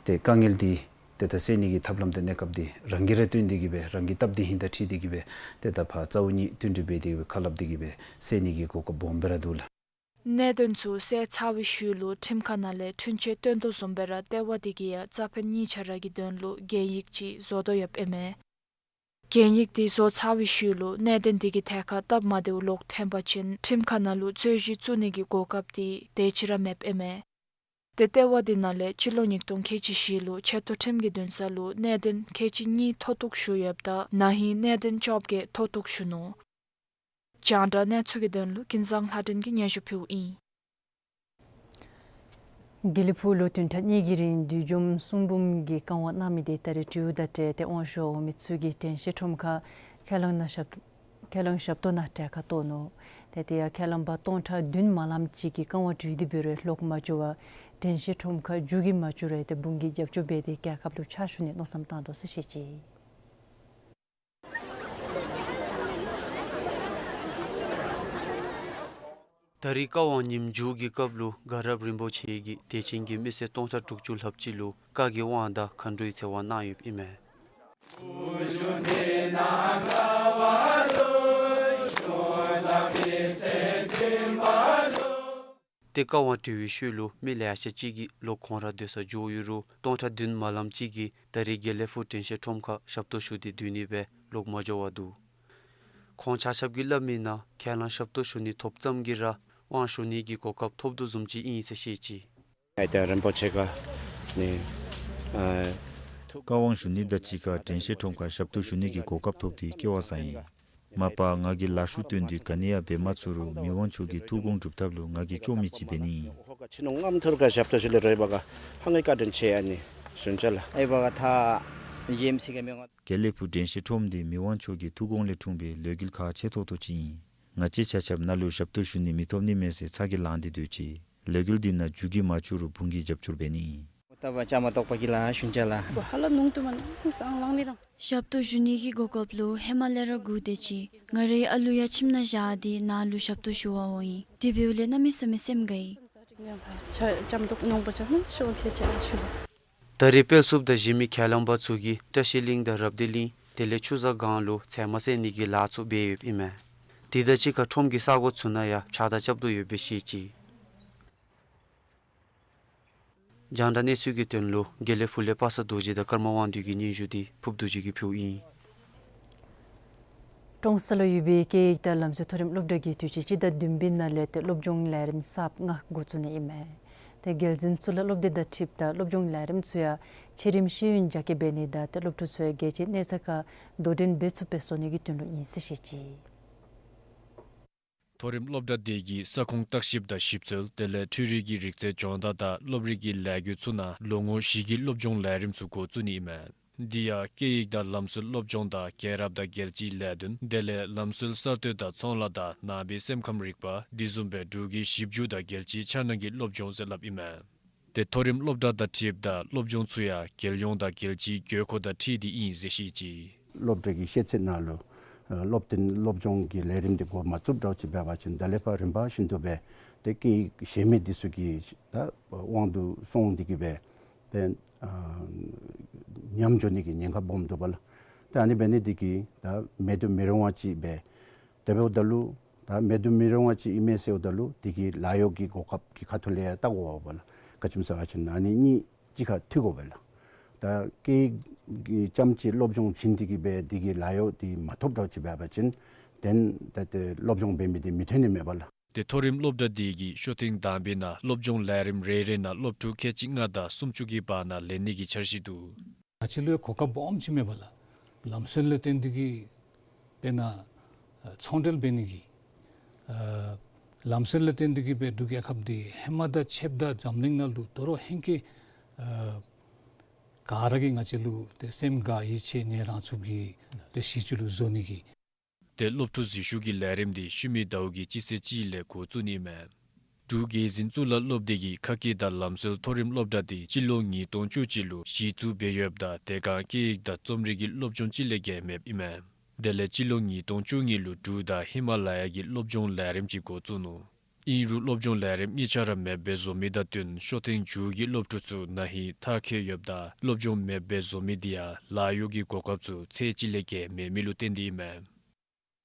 ཏེ་དཀའ་ངལ་འདི་ཏེ་ད་སེལ་ནི་གི་ཐབས་ལམ་དང་གནས་སྐབས་འདི་རང་གིས་ར་སྟོན་ཏེ་གི་སྦེ་རང་གི་སྟབས་བདེ་ཧིང་དང་འཁྲིལ་ཏེ་གི་སྦེ་ཏེ་ད་ཕར་རྩ་བོ་གཉིས་བསྟུན་གྲོས་འབད་དེ་གི་སྦེ་ཁ་སླབ་སྟེ་གི་སྦེ་སེལ་ནི་གི་གོ་སྐབས་སྦོམ་སྦེ་ར་འདུག་ལགས། གནད་དོན་ཚུ་སེལ་ཚར་བའི་ཤུལ་ལུ་ཁྲིམས་ཁང་ནང་ལས་འཁྲུན་ཆོད་བཏོན་དོ་བཟུམ་སྦེ་ར་ལྟེ་བ་དེ་གིས་ཡང་རྩ་ཕན་གཉིས་ཆ་ར་གི་དོན་ལུ་གན་ཡིག་ཅིག་བཟོ་དོ་ཡོདཔ་ཨིན་མས། གན་ཡིག་དེ་བཟོ་ཚར་བའི་ཤུལ་ལུ་གནད་དོན་དེ་གི་ཐད་ཁར་སྟབས་མ་བདེཝ་ལོག་ཐོན་པ་ཅིན་ཁྲིམས་ཁང་ནང་ལུ་རྩོད་གཞི་བཙུགས་ནི་གི་གོ་སྐབས་དེ་དེ་ཅིག་ར་མེདཔ་ཨིན་མས། ཏེ་ལྟེ་བ་དེ་ནང་ལས་སྤྱི་ལོ་ཉིས་སྟོང་ཁལ་གཅིག་བཞི་ལུ་ཆེ་མཐོ་ཁྲིམས་ཀྱི་འདུན་ས་ལུ་གནད་དོན་ཁལ་གཅིག་གཉིས་མཐོ་གཏུགས་ཞུ་ཡོདཔ་ད་ན་ཧིང་གནད་དོན་བཅོ་བརྒྱད་མཐོ་གཏུགས་ཞུ་ནུག། རྒྱང་བསྒྲགས་གནས་ཚུལ་གྱི་དོན་ལུ་ཀུན་བཟང་ལྷ་སྒྲོན་གྱིས་སྙན་ཞུ་ཕུལཝ་ཨིན། དགེ་ལེགས་ཕུག་ལུ་བདུན་ཕྲག་གཉིས་ཀྱི་རིང་བདུད་འཇོམས་གསུང་འབུམ་གྱི་བཀའ་དབང་གནང་མི་དེ་ད་རེས་སྤྲེའུ་དང་འབྲེལ་ཏེ་དབང་ཞུ་འོང་མི་ཚུ་གིས་དྲན་ཤེས་ཁྲོམ་ཁར་ཁས་བླངས་ནང་ཞབས་ཁས་བླངས་ཞབས་ཏོག་ནང་གྲལ་ཁར་གཏོགས་ནུག། ཏེ་དེ་ཡང་ཁས་བླངས་པ་སྟོང་ཕྲག་བདུན་མ་ལངམ་ཅིག་གིས་བཀའ་དབང་གྲོལ་ཏེ་འབད་རུང་ལོག་མ་འགྱོ་བར་དྲན་ཤེས་ཁྲོམ་ཁར་རྒྱུག་གིས་མ་བཅུག་རུང་ཏེ་དཔུང་གིས་རྒྱབ་སྐྱོར་འབད་དེ་རྒྱལ་ཁབ་ལུ་ཕྱག་ཞུ་ནིའི་མནོ་བསམ་བཏང་དོ་ཟེར་བཤད་ཅི། ད་རིས་བཀའ་དབང་ཉིནམ་མཇུག་གི་སྐབས་ལུ་དགའ་རབ་རིན་པོ་ཆེ་གིས་དད་ཅན་གྱི་མི་སེར་སྟོང་ཕྲག་དྲུག་ཅུ་ལྷགཔ་ཅིག་ལུ་བཀའ་གི་དབང་དང་མཁའ་འགྲོའི་ཚེ་དབང་གནང་ཡོདཔ་ཨིན་མས། ཏེ་བཀའ་དབང་གྲོལ་བའི་ཤུལ་ལུ་མི་ལེ་ཤ་ཅིག་གིས་ལོག་ཁོང་ར་སྡོད་སར་འགྱོ་ཡོད་རུང་སྟོང་ཕྲག་བདུན་མ་ལངམ་ཅིག་གིས་ད་རིས་དགེ་ལེགས་ཕུག་དྲན་ཤེས་ཁྲོམ་ཁར་ཞབས་ཏོག་ཞུ་སྟེ་སྡོད་ནི་སྦེ་ལོག་མ་འགྱོ་བར་འདུག། ཁོང་ཆ་ཁྱབ་ཀྱིས་སླབ་མིའི་ནང་ཁས་བླངས་ཞབས་ཏོག་ཞུ་ནི་ཐོབ་ཙམ་གྱིས་ར་དབང་ཞུ་ནི་གི་གོ་སྐབས་ཐོབ་དོ་བཟུམ་ཅིག་ཨིན་ཟེར་བཤད་ཅི། ཨའི་ཏེ་རིན་པོ་ཆེ་ག་ནི་ཨ་བཀའ་དབང་ཞུ་ནི་དང་གཅིག་ཁར་དྲན་ཤེས་ཁྲོམ་ཁར་ཞབས་ཏོག་ཞུ་ནི་གི་གོ་སྐབས་ཐོབ་སྟེ་སྐལ་བ་བཟང་ཡི། མ་པ་ང་གིས་ལཱ་ཤུགས་བཏོན་ཏེ་ག་ནི་ཡང་འབད་མ་ཚུགས་རུང་མི་དབང་མཆོག་གི་ཐུགས་དགོངས་སྒྲུབ་ཐབས་ལུ་ང་གིས་ལྕོགས་མི་ཅིག་འབད་ནི་ཨིན། ཆི་ནུ་ངམ་ཐུར་ག་ཞབས་ཏོག་ཞུ་ལེ་རོགས་པ་ག་ཧང་གི་བཀའ་དྲིན་ཆེ་ཨ་ནི་ཞུན་ཅ་ལགས། ཨའི་བ་ག་ཐ་ཡེམ་སི་ག་མི་ང་དགེ་ལེགས་ཕུག་དྲན་ཤེས་ཁྲོམ་འདི་མི་དབང་མཆོག་གི་ཐུགས་དགོངས་ལས་འཁྲུངས་པའི་ལས་འགུལ་ཁག་ཆེ་ཏོག་ཏོ་ཅིག་ཨིན། ང་བཅས་ཆ་ཁྱབ་ནཱ་ལུ་ཞབས་ཏོག་ཞུ་ནི་མི་ཐོབ་ནི་མས་ཟེར་ཚ་གྱང་ལང་སྟེ་སྡོད་ཅི། ལས་འགུལ་འདི་ནང་རྒྱུག་གིས་མ་བཅུག་རུང་དཔུང་གིས་རྒྱབ་སྐྱོར་འབད་ནི་ཨིན། ཏ་བ་ཅ་མ་ཏོག་པ་གི་ལ་ཞུན་ཅ་ལགས། ཧ་ལ་ནུང་དུ་མ་ནང་སང་སང་ལང་ནི་རང་། ཞབས་ཏོག་ཞུ་ནི་གི་གོ་སྐབས་ལུ་ཧེ་མ་ལས་ར་སྒུག་སྡོད་ཅི། ང་རའི་ཨ་ལུ་ཡང་ཁྱིམ་ནང་བཞག་སྟེ་ནཱ་ལུ་ཞབས་ཏོག་ཞུ་བར་འོང་ཡི། དེ་འབདཝ་ལས་གནམ་མེད་ས་མེད་སེམས་དགའ་ཡི། ཅ་མ་ཏོག་ནོང་པ་ཅ་ན་ཤོ་ཁེ་ཅ་ཞུ་ལགས། ད་རིས་དཔལ་སྲུངཔ་དང་གཞི་མི་ཁས་བླངས་པ་ཚུ་གིས་བཀྲ་ཤིས་གླིང་དང་རབ་བདེ་གླིང་དེ་ལས་ཆུ་བཟང་སྒང་ལུ་ཚལ་མ་བསལ་ནི་གི་ལཱ་ཚུ་འབད་ཡོདཔ་ཨིན་མས། དེ་དང་གཅིག་ཁར་ཁྲོམ་གྱི་ས་གོ་ཚུ་ནང་ཡང་ཕྱགས་བདར་རྐྱབ་དོ་ཡོདཔ་སྦེ་བཤད་ཅི། རྒྱང་བསྒྲགས་གནས་ཚུལ་གྱི་དོན་ལུ་དགེ་ལེགས་ཕུག་ལས་པ་སངས་རྡོ་རྗེ་དང་ཀརྨ་དབང་འདུས་ཀྱི་སྙན་ཞུ་འདི་ཕུབ་རྡོ་རྗེ་གིས་ཕུལཝ་ཨིན། ཀྲོང་གསར་ལུ་ཡོད་པའི་སྐད་ཡིག་དང་ལམ་སྲོལ་མཐོ་རིམ་སློབ་གྲྭ་གིས་དུས་ཅི་སྤྱི་ཟླ་བདུན་པའི་ནང་ལས་ཏེ་སློབ་སྦྱོང་ལས་རིམ་གསརཔ་ལྔ་འགོ་བཙུགས་ནི་ཨིན་མས། ཏེ་རྒྱལ་འཛིན་གཙུག་ལག་སློབ་སྡེ་དང་འཁྲིལཝ་ད་སློབ་སྦྱོང་ལས་རིམ་ཚུ་ཡང་ཆེ་རིམ་ཤེས་ཡོན་རྒྱ་སྐྱེད་འབད་ནི་དང་ཏེ་སློབ་ཕྲུག་ཚུ་ཡང་རྒྱལ་སྤྱིའི་གནས་ཚད་ཁར་དོ་འགྲན་འབད་ཚུགསཔ་སྦེ་བཟོ་ནི་གི་དོན་ལུ་ཨིན་ཟེར་བཤད་ཅི། མཐོ་རིམ་སློབ་གྲྭ་དེ་གིས་ས་ཁོངས་བརྟག་ཞིབ་དང་ཞིབ་འཚོལ་དེ་ལས་འཕྲུལ་རིག་གི་རིག་རྩལ་སྦྱོང་བརྡར་དང་སློབ་རིག་གི་ལས་འགུལ་ཚུ་ནང་ལོ་ངོ་བཞི་གི་སློབ་སྦྱོང་ལས་རིམ་ཚུ་འགོ་བཙུགས་ནི་ཨིན་མས། འདི་ཡང་སྐད་ཡིག་དང་ལམ་སྲོལ་སློབ་སྦྱོང་དང་རྒྱལ་རབས་དང་རྒྱལ་སྤྱིའི་ལས་དོན་དེ་ལས་ལམ་སྲོལ་གསར་གཏོད་དང་ཚོང་ལཱ་དང་ནང་པའི་སེམས་ཁམས་རིག་པ་དེ་བཟུམ་སྦེ་འབྲུག་གི་ཞིབ་འཇུག་དང་རྒྱལ་སྤྱིའི་འཆར་སྣང་གི་སློབ་སྦྱོང་ཟེར་སླབ་ཨིན་མས། ཏེ་མཐོ་རིམ་སློབ་གྲྭ་དང་འཁྲིལཝ་ད་སློབ་སྦྱོང་ཚུ་ཡང་རྒྱལ་ཡོངས་དང་རྒྱལ་སྤྱིའི་དགོས་མཁོ་དང་འཁྲིལ་ཏེ་ཨིན་ཟེར་བཤད་ཅི། སློབ་གྲྭ་གི་ཤེས་ཚད་ནང་ལུ་ཨ་སློབ་སྟོན་སློབ་སྦྱོང་གི་ལས་རིམ་འདི་འགོ་མ་བཙུགསཔ་འདྲཝ་ཅིག་འབད་བ་ཅིན་ད་ལས་ཕར་རིམ་པ་བཞིན་དུ་སྦེ་ཏེ་སྐད་ཡིག་ཤེས་མི་འདི་ཚུ་གི་ད་དབང་དུ་སོང་སྟེ་གིས་སྦེ་ཏེ་ཨ་ཉམས་འགྱོ་ནི་གི་ཉེན་ཁ་སྦོམ་འདུག་པ་ལགས། ཏེ་ཨ་ནི་འབད་ནི་འདི་གིས་ད་མེད་དུ་མི་རུང་བ་ཅིག་སྦེ་དེ་འབདཝ་ད་ལུ་ད་མེད་དུ་མི་རུང་བ་ཅིག་ཨིན་མས་ཟེརཝ་ད་ལུ་དེ་གི་ལཱ་གཡོག་གི་གོ་སྐབས་ཀྱི་ཁ་ཐུག་ལས་ཡང་བལྟ་དགོ་པས་ལགས། ག་ཅི་སྨོ་ཟེར་བ་ཅིན་ཨ་ནི་གཉིས་གཅིག་ཁར་མཐུད་དགོ་པས་ལགས། ད་སྐད་ཡིག་རྐྱངམ་ཅིག་སློབ་སྦྱོང་བྱིན་ཏེ་གིས་སྦེ་དེ་གི་ལཱ་གཡོག་འདི་མ་ཐོབ་འདྲཝ་ཅིག་འབད་བ་ཅིན་དེ་ད་ཏེ་སློབ་སྦྱོང་འབད་མི་འདི་མི་ཐོན་ནི་མས་པ་ལགས། ཏེ་མཐོ་རིམ་སློབ་གྲྭ་དེ་གིས་ཤོ་ཐེངས་དང་པའི་ནང་སློབ་སྦྱོང་ལས་རིམ་རེ་རེ་ནང་སློབ་ཕྲུག་ཁལ་གཅིག་ལྔ་དང་སུམ་ཅུ་གི་བར་ན་ལེན་ནི་གི་འཆར་གཞི་འདུག། ང་བཅས་ལུ་གོ་སྐབས་སྦོམ་ཅིག་མས་པ་ལགས། ལམ་སྲོལ་ལས་བརྟེན་ཏེ་གིས་དཔེར་ན་ཨ་ཚོང་འབྲེལ་འབད་ནི་གི་ཨ་ལམ་སྲོལ་ལས་བརྟེན་ཏེ་གིས་སྦེ་འབྲུག་རྒྱལ་ཁབ་འདི་ཧེ་མ་དང་ཕྱདཔ་ད་འཛམ་གླིང་ནང་ལུ་དོ་རུང་ཧེང་སྐལ་ཨ་ག་ར་གིས་ང་བཅས་ལུ་ཏེ་སེམས་དགའ་ཡིད་ཆེས་ནི་རང་ཚུགས་ཀྱི་ཏེ་གཞི་ཅིག་ལུ་བཟོ་ནི་གི། ཏེ་སློབ་ཕྲུག་འཛུལ་ཞུགས་ཀྱི་ལས་རིམ་འདི་ཤུལ་མའི་ཟླཝ་གི་སྤྱི་ཚེས་གཅིག་ལས་འགོ་བཙུགས་ནི་མས། འབྲུག་རྒྱལ་འཛིན་གཙུག་ལག་སློབ་སྡེ་གིས་ཁ་སྐད་དང་ལམ་སྲོལ་མཐོ་རིམ་སློབ་གྲྭ་འདི་སྤྱི་ལོ་ཉིས་སྟོང་བཅུ་གཅིག་ལུ་གཞི་བཙུགས་འབད་ཡོདཔ་ད་དེ་སྒང་སྐད་ཡིག་དང་རྩོམ་རིག་གི་སློབ་སྦྱོང་གཅིག་ལས་བརྒལ་མེདཔ་ཨིན་མས། དེ་ལས་སྤྱི་ལོ་ཉིས་སྟོང་བཅུ་གཉིས་ལུ་འབྲུག་དང་ཧི་མ་ལ་ཡ་གི་སློབ་སྦྱོང་ལས་རིམ་ཅིག་འགོ་བཙུགས་ནུག། ཨིན་རུང་སློབ་སྦྱོང་ལས་རིམ་གཉིས་ཆ་ར་མེདཔ་སྦེ་བཟོ་མི་དང་བསྟུན་ཤོ་ཐེངས་མཇུག་གི་སློབ་ཕྲུག་ཚུ་ན་ཧིང་མཐར་འཁྱོལ་ཡོདཔ་ད་སློབ་སྦྱོང་མེདཔ་སྦེ་བཟོ་མི་འདི་ཡང་ལཱ་གཡོག་གི་གོ་སྐབས་ཚུ་ཚད་གཅིག་ལས་བརྒལ་མེད་མི་ལུ་བརྟེན་ཏེ་ཨིན་མས།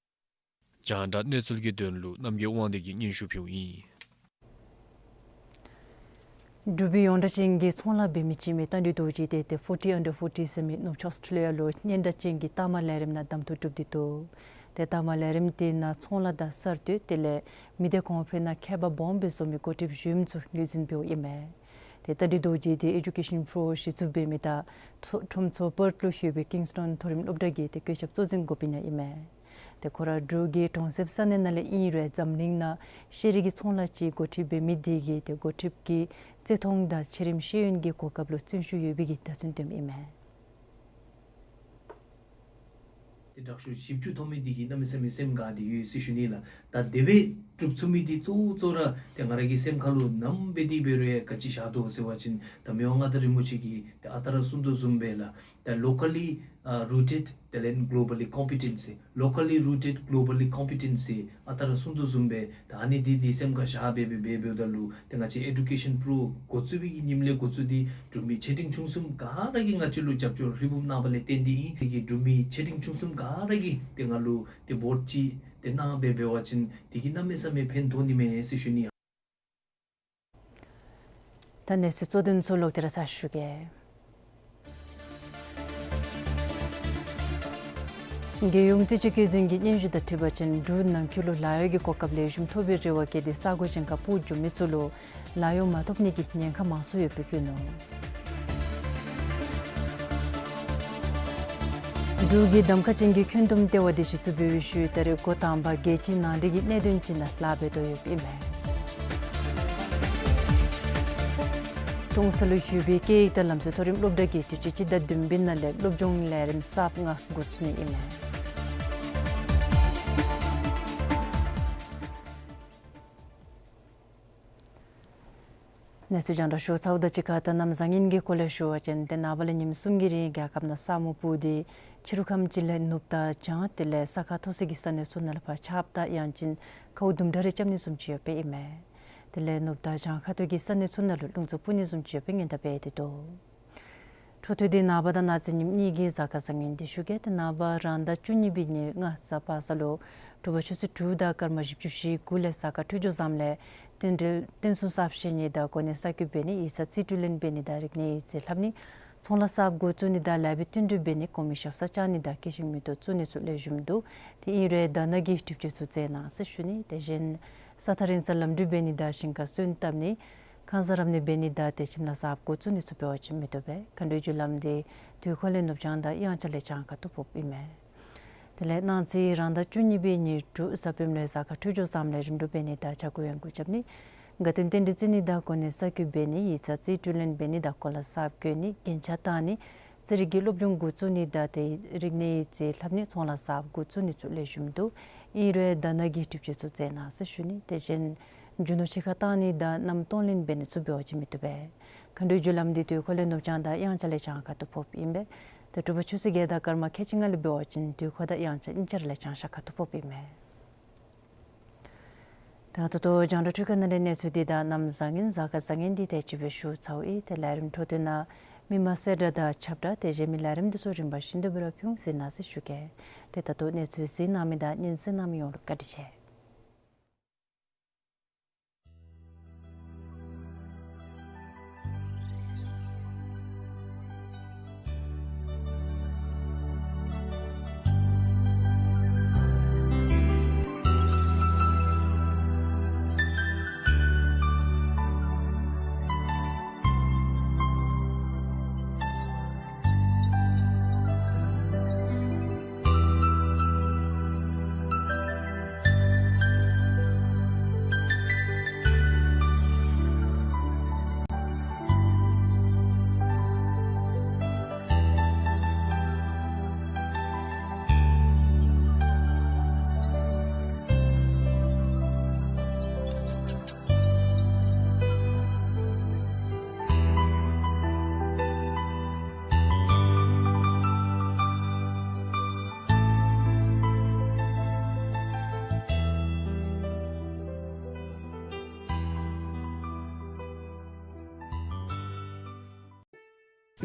རྒྱང་བསྒྲགས་གནས་ཚུལ་གྱི་དོན་ལུ་རྣམ་རྒྱལ་དབང་འདུས་ཀྱིས་སྙན་ཞུ་ཕུལཝ་ཨིན། འབྲུག་པའི་ཡོངས་གྲགས་ཅན་གྱི་ཚོང་ལཱ་འབད་མི་ཅིག་མི་རྟ་མགྲིན་རྡོ་རྗེ་དེ་ཏེ་ཕོར་ཊི་ཨན་ཌར་ཕོར་ཊི་ཟེར་མི་ནུབ་ཕྱོགས་ཨོསི་ཊྲེ་ལི་ཡ་ལུ་སྙན་གྲགས་ཅན་གྱི་རྟགས་མ་ལས་རིམ་ནང་གདམ་འཐུ་གྲུབ་སྟེ་འདུག། ཏེ་རྟགས་མ་ལས་རིམ་དེ་ནང་ཚོང་ལཱ་དང་གསར་གཏོད་དེ་ལས་མི་སྡེ་གོང་འཕེལ་ནང་ཁྱད་པར་སྦོམ་སྦེ་བཟོ་མི་འགོ་ཁྲིདཔ་གཞོནམ་ཚུ་ངོས་འཛིན་འབདཝ་ཨིན་མས། ཏེ་རྟ་མགྲིན་རྡོ་རྗེ་དེ་ཨེ་ཌུ་ཀེ་ཤཱན་པྲོ་གཞི་བཙུགས་འབད་མི་དང་ཁྲོམ་ཚོགས་པརཐ་ལུ་ཡོད་པའི་ཀིང་སི་ཊོན་མཐོ་རིམ་སློབ་གྲྭ་གི་ཏེ་བཀོད་ཁྱབ་གཙོ་འཛིན་འགོ་དཔོན་ཡང་ཨིན་མས། ཏེ་ཁོ་ར་འབྲུག་གི་གྲོང་གསེབ་ས་གནས་ནང་ལས་ཨིན་རུང་འཛམ་གླིང་ནང་ཤེས་རིག་གི་ཚོང་ལཱ་ཅིག་འགོ་ཁྲིད་འབད་མི་དེ་གིས་ཏེ་འགོ་ཁྲིདཔ་གི་བརྩི་མཐོང་དང་ཆེ་རིམ་ཤེས་ཡོན་གྱི་གོ་སྐབས་ལུ་བརྩོན་ཤུགས་ཡོད་པའི་གི་བརྡ་མཚོན་སྟོནམ་ཨིན་མས། དྲག་ཤོས་བཞི་བཅུ་ཐོབ་མི་འདི་གིས་གནམ་མེད་ས་མེད་སེམས་དགའ་སྟེ་ཡོད་ཟེར་ཞུ་ནི་ལགས། ད་དེ་སྦེ་གྲུབ་ཚུགས་མི་འདི་གཙོ་བོ་གཙོ་བོ་ར་ཏེ་ང་ར་གི་སེམས་ཁ་ལུ་ནམ་འབད་དེ་འབད་རུང་ཡང་ག་ཅི་བཞག་དོ་ཟེར་བ་ཅིན་ད་མི་དབང་མངའ་བདག་རིན་པོ་ཆེ་གིས་ཏེ་ཨ་རྟག་ར་གསུང་དོ་བཟུམ་སྦེ་ལགས། ད་locally uh, rooted དེ་ལས་globally competent ཟེར། Locally rooted, globally competent ཟེར་ཨ་རྟག་ར་གསུང་དོ་བཟུམ་སྦེ་ད་ཨ་ནི་འདི་འདི་སེམས་ཁར་བཞག་སྦེ་འབད་འབད་འབདཝ་ད་ལུ་ཏེ་ང་བཅས་ཨེ་ཌུ་ཀེ་ཤཱན་པྲོ་འགོ་བཙུགས་པའི་གི་ཉིནམ་ལས་འགོ་བཙུགས་ཏེ་འབྲུག་མི་ཆེ་འབྲིང་ཆུང་གསུམ་ག་ར་གིས་ང་བཅས་ལུ་རྒྱབ་སྐྱོར་ཧྲིལ་བུམ་གནང་བ་ལས་བརྟེན་ཏེ་ཨིན། དེ་གིས་འབྲུག་མི་ཆེ་འབྲིང་ཆུང་གསུམ་ག་ར་གིས་ཏེ་ང་ལུ་ཏེ་བོཊ་ཅིག་ཏེ་གནང་སྦེ་འབད་བ་ཅིན་དེ་གིས་གནམ་མེད་ས་མེད་ཕན་ཐོགས་ནི་མས་ཟེར་ཞུ་ནི། ད་གནས་ཚུལ་གཙོ་དོན་ཚུ་ལོག་སྟེ་ར་གསལ་ཞུ་གེ། རྒྱལ་ཡོངས་རྩིས་དཔྱད་བཀོད་འཛིན་གྱི་སྙན་ཞུ་དང་འཁྲིལ་བ་ཅིན་འབྲུག་ནང་འཁོད་ལུ་ལཱ་གཡོག་གི་གོ་སྐབས་ལེགས་ཤོམ་ཐོབ་པའི་རེ་བ་བསྐྱེད་དེ་ས་གོ་གཞན་ཁར་སྤོ་འགྱོ་མི་ཚུ་ལུ་ལཱ་གཡོག་མ་ཐོབ་ནི་གི་ཉེན་ཁ་མང་སུ་ཡོདཔ་སྦེ་བཀོད་ནུག། འབྲུག་གི་གདམ་ཁ་ཅན་གྱི་ཁྱོན་བསྡོམས་ལྟེ་བ་འདི་གཞི་བཙུགས་འབད་བའི་ཤུལ་ད་རེས་འགོ་དང་པ་རྒྱལ་སྤྱི་ནང་འགྲིག་གི་གནད་དོན་ཅིག་ནང་ལཱ་འབད་དོ་ཡོདཔ་ཨིན་མས། ཀྲོང་གསར་ལུ་ཡོད་པའི་སྐད་ཡིག་དང་ལམ་སྲོལ་མཐོ་རིམ་སློབ་གྲྭ་གིས་དུས་ཅི་སྤྱི་ཟླ་བདུན་པའི་ནང་ལས་སློབ་སྦྱོང་ལས་རིམ་གསརཔ་ལྔ་འགོ་བཙུགས་ནི་ཨིན་མས། གནས་ཚུལ་རྒྱང་བསྒྲགས་ཞུ་ཚརཝ་དང་གཅིག་ཁར་ད་གནམ་བཟང་ངན་གྱི་སྐོར་ལས་ཞུ་བ་ཅིན་ཏེ་ནངས་པ་ལས་ཉིནམ་གསུམ་གྱི་རིང་རྒྱལ་ཁབ་ནང་ས་སྨུག་སྤུབས་ཏེ་ཕྱི་རུ་ཁམས་ཅིག་ལས་ནུབ་དང་བྱང་དེ་ལས་ས་ཁ་མཐོ་ས་གི་ས་གནས་ཚུ་ནང་ལས་ཕར་ཆརཔ་དང་ཡང་ཅིན་ཁཝ་དུམ་གྲ་རེ་རྐྱབ་ནི་བཟུམ་ཅིག་ཡོདཔ་ཨིན་མས། དེ་ལས་ནུབ་དང་བྱང་ཁ་ཐུག་གི་ས་གནས་ཚུ་ནང་ལུ་རླུང་འཚུབ་འཕུ་ནི་བཟུམ་ཅིག་ཡོདཔ་སྔོན་བརྡ་འབད་དེ་འདུག། འཕྲོ་མཐུད་དེ་ནངས་པ་དང་གནངས་ཚེ་ཉིནམ་གཉིས་ཀྱི་གཟའ་སྐར་བཟང་ངན་འདི་ཞུ་གེ། ཏེ་ནངས་པ་རང་ཟླ་བཅུ་གཉིས་པའི་ཉེར་ལྔ་གཟའ་པ་སངས་ལུ་དྲོ་པ་ཆུ་ཚོད་དྲུག་དང་སྐར་མ་བཞི་བཅུ་ཞེ་དགུ་ལས་གཟའ་སྐར་འཕྲོད་སྦྱོར་བཟངམ་ལས་རྟེན་འབྲེལ་རྟེན་གསུམ་གསརཔ་བཞེངས་ནི་དང་གོ་གནས་གསར་བསྐོ་འབད་ནི་ཡིག་ཚང་རྩིས་སྤྲོད་ལེན་འབད་ནི་དང་རིག་གནས་ཡིག་རྩིས་ལྷབ་ནི་ཚོང་ལཱ་གསརཔ་འགོ་བཙུགས་ནི་དང་ལཱ་འབད་བསྟུན་གྲོས་འབད་ནི་གོང་མའི་ཞབས་སར་བཅར་ནི་དང་སྐྱེད་ཤིང་མེ་ཏོག་བཙུགས་ནི་ཚུ་ལེགས་ཤོམ་འདུག། ཏེ་ཨིན་རུང་ཟླ་ནག་གི་སྒྲིབ་བཅོས་ཚུ་མཛད་གནང་ཟེར་ཞུ་ནི། དེ་བཞིན་ས་ཐག་རིང་སར་ལམ་འགྲུལ་འབད་ནི་དང་ཞིང་ཁར་སོན་བཏབ་ནི་ཁང་གསར་རབ་གནས་འབད་ནི་དང་ཏེ་ཁྱིམ་ལཱ་གསརཔ་འགོ་བཙུགས་ནི་ཚུ་འབད་བ་ཅིན་མི་བཏུབ་པས། མཁའ་འགྲོའི་རྒྱུ་ལམ་འདི་དུས་འཁོར་ལས་ནུབ་བྱང་དང་དབྱངས་འཆར་ལས་བྱང་ཁ་ཐུག་ཕོགཔ་ཨིན་མས། དེ་ལས་གནངས་ཚེ་རང་ཟླ་བཅུ་གཉིས་པའི་ཉེར་དྲུག་གཟའ་སྤེནམ་ལུ་གཟའ་སྐར་འཕྲོད་སྦྱོར་བཟངམ་ལས་རིམ་གྲོ་འབད་ནི་དང་བྱ་སྒོ་ཡང་འགོ་རྐྱབ་ནི་དགའ་སྟོན་རྟེན་འབྲེལ་བརྩི་ནི་དང་གོ་གནས་གསར་བསྐོ་འབད་ནི་ཡིག་ཚང་རྩིས་སྤྲོད་ལེན་འབད་ནི་དང་གོ་ལ་གསརཔ་བསྐོ་ནི་རྒྱན་ཆ་བཏགས་ནི་རྩིས་རིག་གི་སློབ་སྦྱོང་འགོ་བཙུགས་ནི་དང་ཏེ་རིག་གནས་ཡིག་རྩིས་ལྷབ་ནི་ཚོང་ལཱ་གསརཔ་འགོ་བཙུགས་ནི་ཚུ་ལེགས་ཤོམ་འདུག། ཨིན་རུང་ཟླ་ནག་གི་སྒྲིབ་བཅོས་ཚུ་མཛད་གནང་ཟེར་ཞུ་ནི། དེ་བཞིན་རྒྱུ་ནོར་ཕྱི་ཁར་བཏང་ནི་དང་གནམ་གཏོང་ལེན་འབད་ནི་ཚུ་འབད་བ་ཅིན་མི་བཏུབ་པས། མཁའ་འགྲོའི་རྒྱུ་ལམ་འདི་དུས་འཁོར་ལས་ནུབ་བྱང་དང་དབྱངས་འཆར་ལས་བྱང་ཁ་ཐུག་ཕོགཔ་ཨིན་པས། ཏེ་དྲོ་པ་ཆུ་ཚོད་བརྒྱད་དང་སྐར་མ་ཁལ་གཅིག་ལྔ་ལུ་འབད་བ་ཅིན་དུས་འཁོར་དང་དབྱངས་འཆར་དབྱིངས་འཆར་ལས་བྱང་ཤར་ཁ་ཐུག་ཕོགཔ་ཨིན་མས། ད་ད་ལྟོ་རྒྱང་བསྒྲགས་འཕྲུལ་ཁང་ནང་ལས་གནས་ཚུལ་འདི་དང་གནམ་བཟང་ངན་གཟའ་སྐར་བཟང་ངན་འདི་དེ་ཅིག་སྦེ་ཞུ་ཚརཝ་ཨིན། ཏེ་ལས་རིམ་འཕྲོ་མཐུད་ནང་མི་མང་གསལ་བསྒྲགས་དང་ཁྱབ་བསྒྲགས་དེ་བཞིན་མི་ལས་རིམ་འདི་ཚུ་རིམ་པ་བཞིན་དུ་སྦེ་ར་ཕུལ་གཟིགས་གནང་ཟེར་ཞུ་གེ། ཏེ་ད་ལྟོ་གནས་ཚུལ་གཟིགས་གནང་མི་དང་སྙན་གསན་གནང་མི་ཡོངས་ལུ་བཀའ་དྲིན་ཆེ།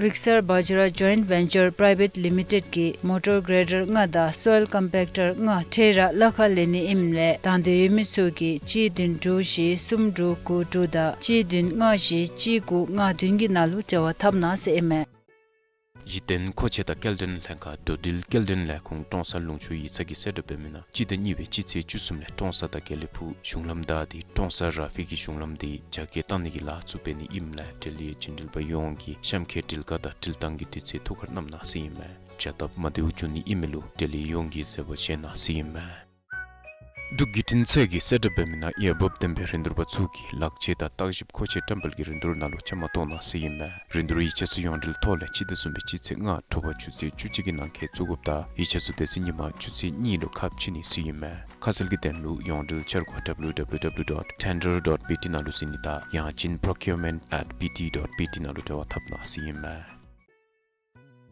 རིག་གསར་བཛྲ་ཇོའིནཊ་ཝེན་ཅར་པྲའི་ཝེཊ་ལི་མི་ཊེཌ་ཀྱིས་མོ་ཊར་གྲེ་ཌར་ལྔ་དང་སོའིལ་ཀམ་པེག་ཊར་ལྔ་འཕྲལ་ར་གླ་ཁར་ལེན་ནི་ཨིནམ་ལས་དང་འདོད་ཡོད་མི་ཚུ་གིས་གཅིག་བདུན་དྲུག་བཞི་གསུམ་དྲུག་དགུ་དྲུག་དང་གཅིག་བདུན་ལྔ་བཞི་གཅིག་དགུ་ལྔ་བདུན་གྱི་ནང་ལུ་འབྲེལ་བ་འཐབ་གནང་ཟེར་ཨིན་མས། གཞི་རྟེན་མཁོ་ཆས་དང་སྐྱེལ་འདྲེན་ལྷན་ཁག་འགྲོ་འགྲུལ་སྐྱེལ་འདྲེན་ལས་ཁུངས་ཀྲོང་གསར་ལུང་ཕྱོགས་ཡིག་ཚང་གིས་གསལ་བསྒྲགས་འབད་མི་ནང་སྤྱི་ཟླ་གཉིས་པའི་སྤྱི་ཚེས་བཅུ་གསུམ་ལས་ཀྲོང་གསར་དང་དགེ་ལེགས་ཕུག་གཞུང་ལམ་བདའ་སྟེ་ཀྲོང་གསར་ར་ཕེ་གི་གཞུང་ལམ་འདི་རྒྱ་སྐྱེད་བཏང་ནི་གི་ལཱ་བཙུགས་འབད་ནི་ཨིནམ་ལས་འབྲེལ་ཡོད་འགྲོ་འགྲུལ་པ་ཡོངས་ཀྱིས་གཤམ་འཁོད་འགྲུལ་བཀག་དང་འགྲུལ་བཏང་གི་དུས་ཚོད་ཐུགས་ཁར་བསྣམ་གནང་ཟེར་ཨིན་མས། བྱ་སྟབས་མ་བདེཝ་འབྱུང་ནི་ཨིན་མི་ལུ་འབྲེལ་ཡོད་ཡོངས་ཀྱིས་བཟོད་པ་བཞེས་གནང་ཟེར་ཨིན་མས། འབྲུག་བརྒྱུད་འཕྲིན་ཚད་ཀྱིས་གསལ་བསྒྲགས་འབད་མི་ནང་འོས་འབབ་ལྡན་པའི་རིན་བསྡུར་པ་ཚུ་གིས་ལག་ཆས་དང་བརྟག་ཞིབ་མཁོ་ཆས་བཀྲམ་སྤེལ་གྱི་རིན་བསྡུར་ནང་ལུ་བཅའ་མར་གཏོགས་གནང་ཟེར་ཨིན་མས། རིན་བསྡུར་ཡིག་ཆ་ཚུ་ཡོངས་འབྲེལ་ཐོག་ལས་སྤྱི་ཟླ་གསུམ་པའི་སྤྱི་ཚེས་ལྔ་དྲོ་པ་ཆུ་ཚོད་བཅུ་གཅིག་གི་ནང་འཁོད་བཙུགས་དགོཔ་དང་ཡིག་ཆ་ཚུ་དེ་ཚེ་ཉིན་མ་ཆུ་ཚོད་གཉིས་ལུ་ཁ་ཕྱེ་ནི་ཟེར་ཨིན་མས། ཁ་གསལ་གྱི་དོན་ལུ་ཡོངས་འབྲེལ་འཆར་སྒོ་W W W dot tender dot B T ནང་ལུ་གཟིགས་ནི་དང་ཡང་ཅིན་procurement at B T dot B T ནང་ལུ་འབྲེལ་བ་འཐབ་གནང་ཟེར་ཨིན་མས།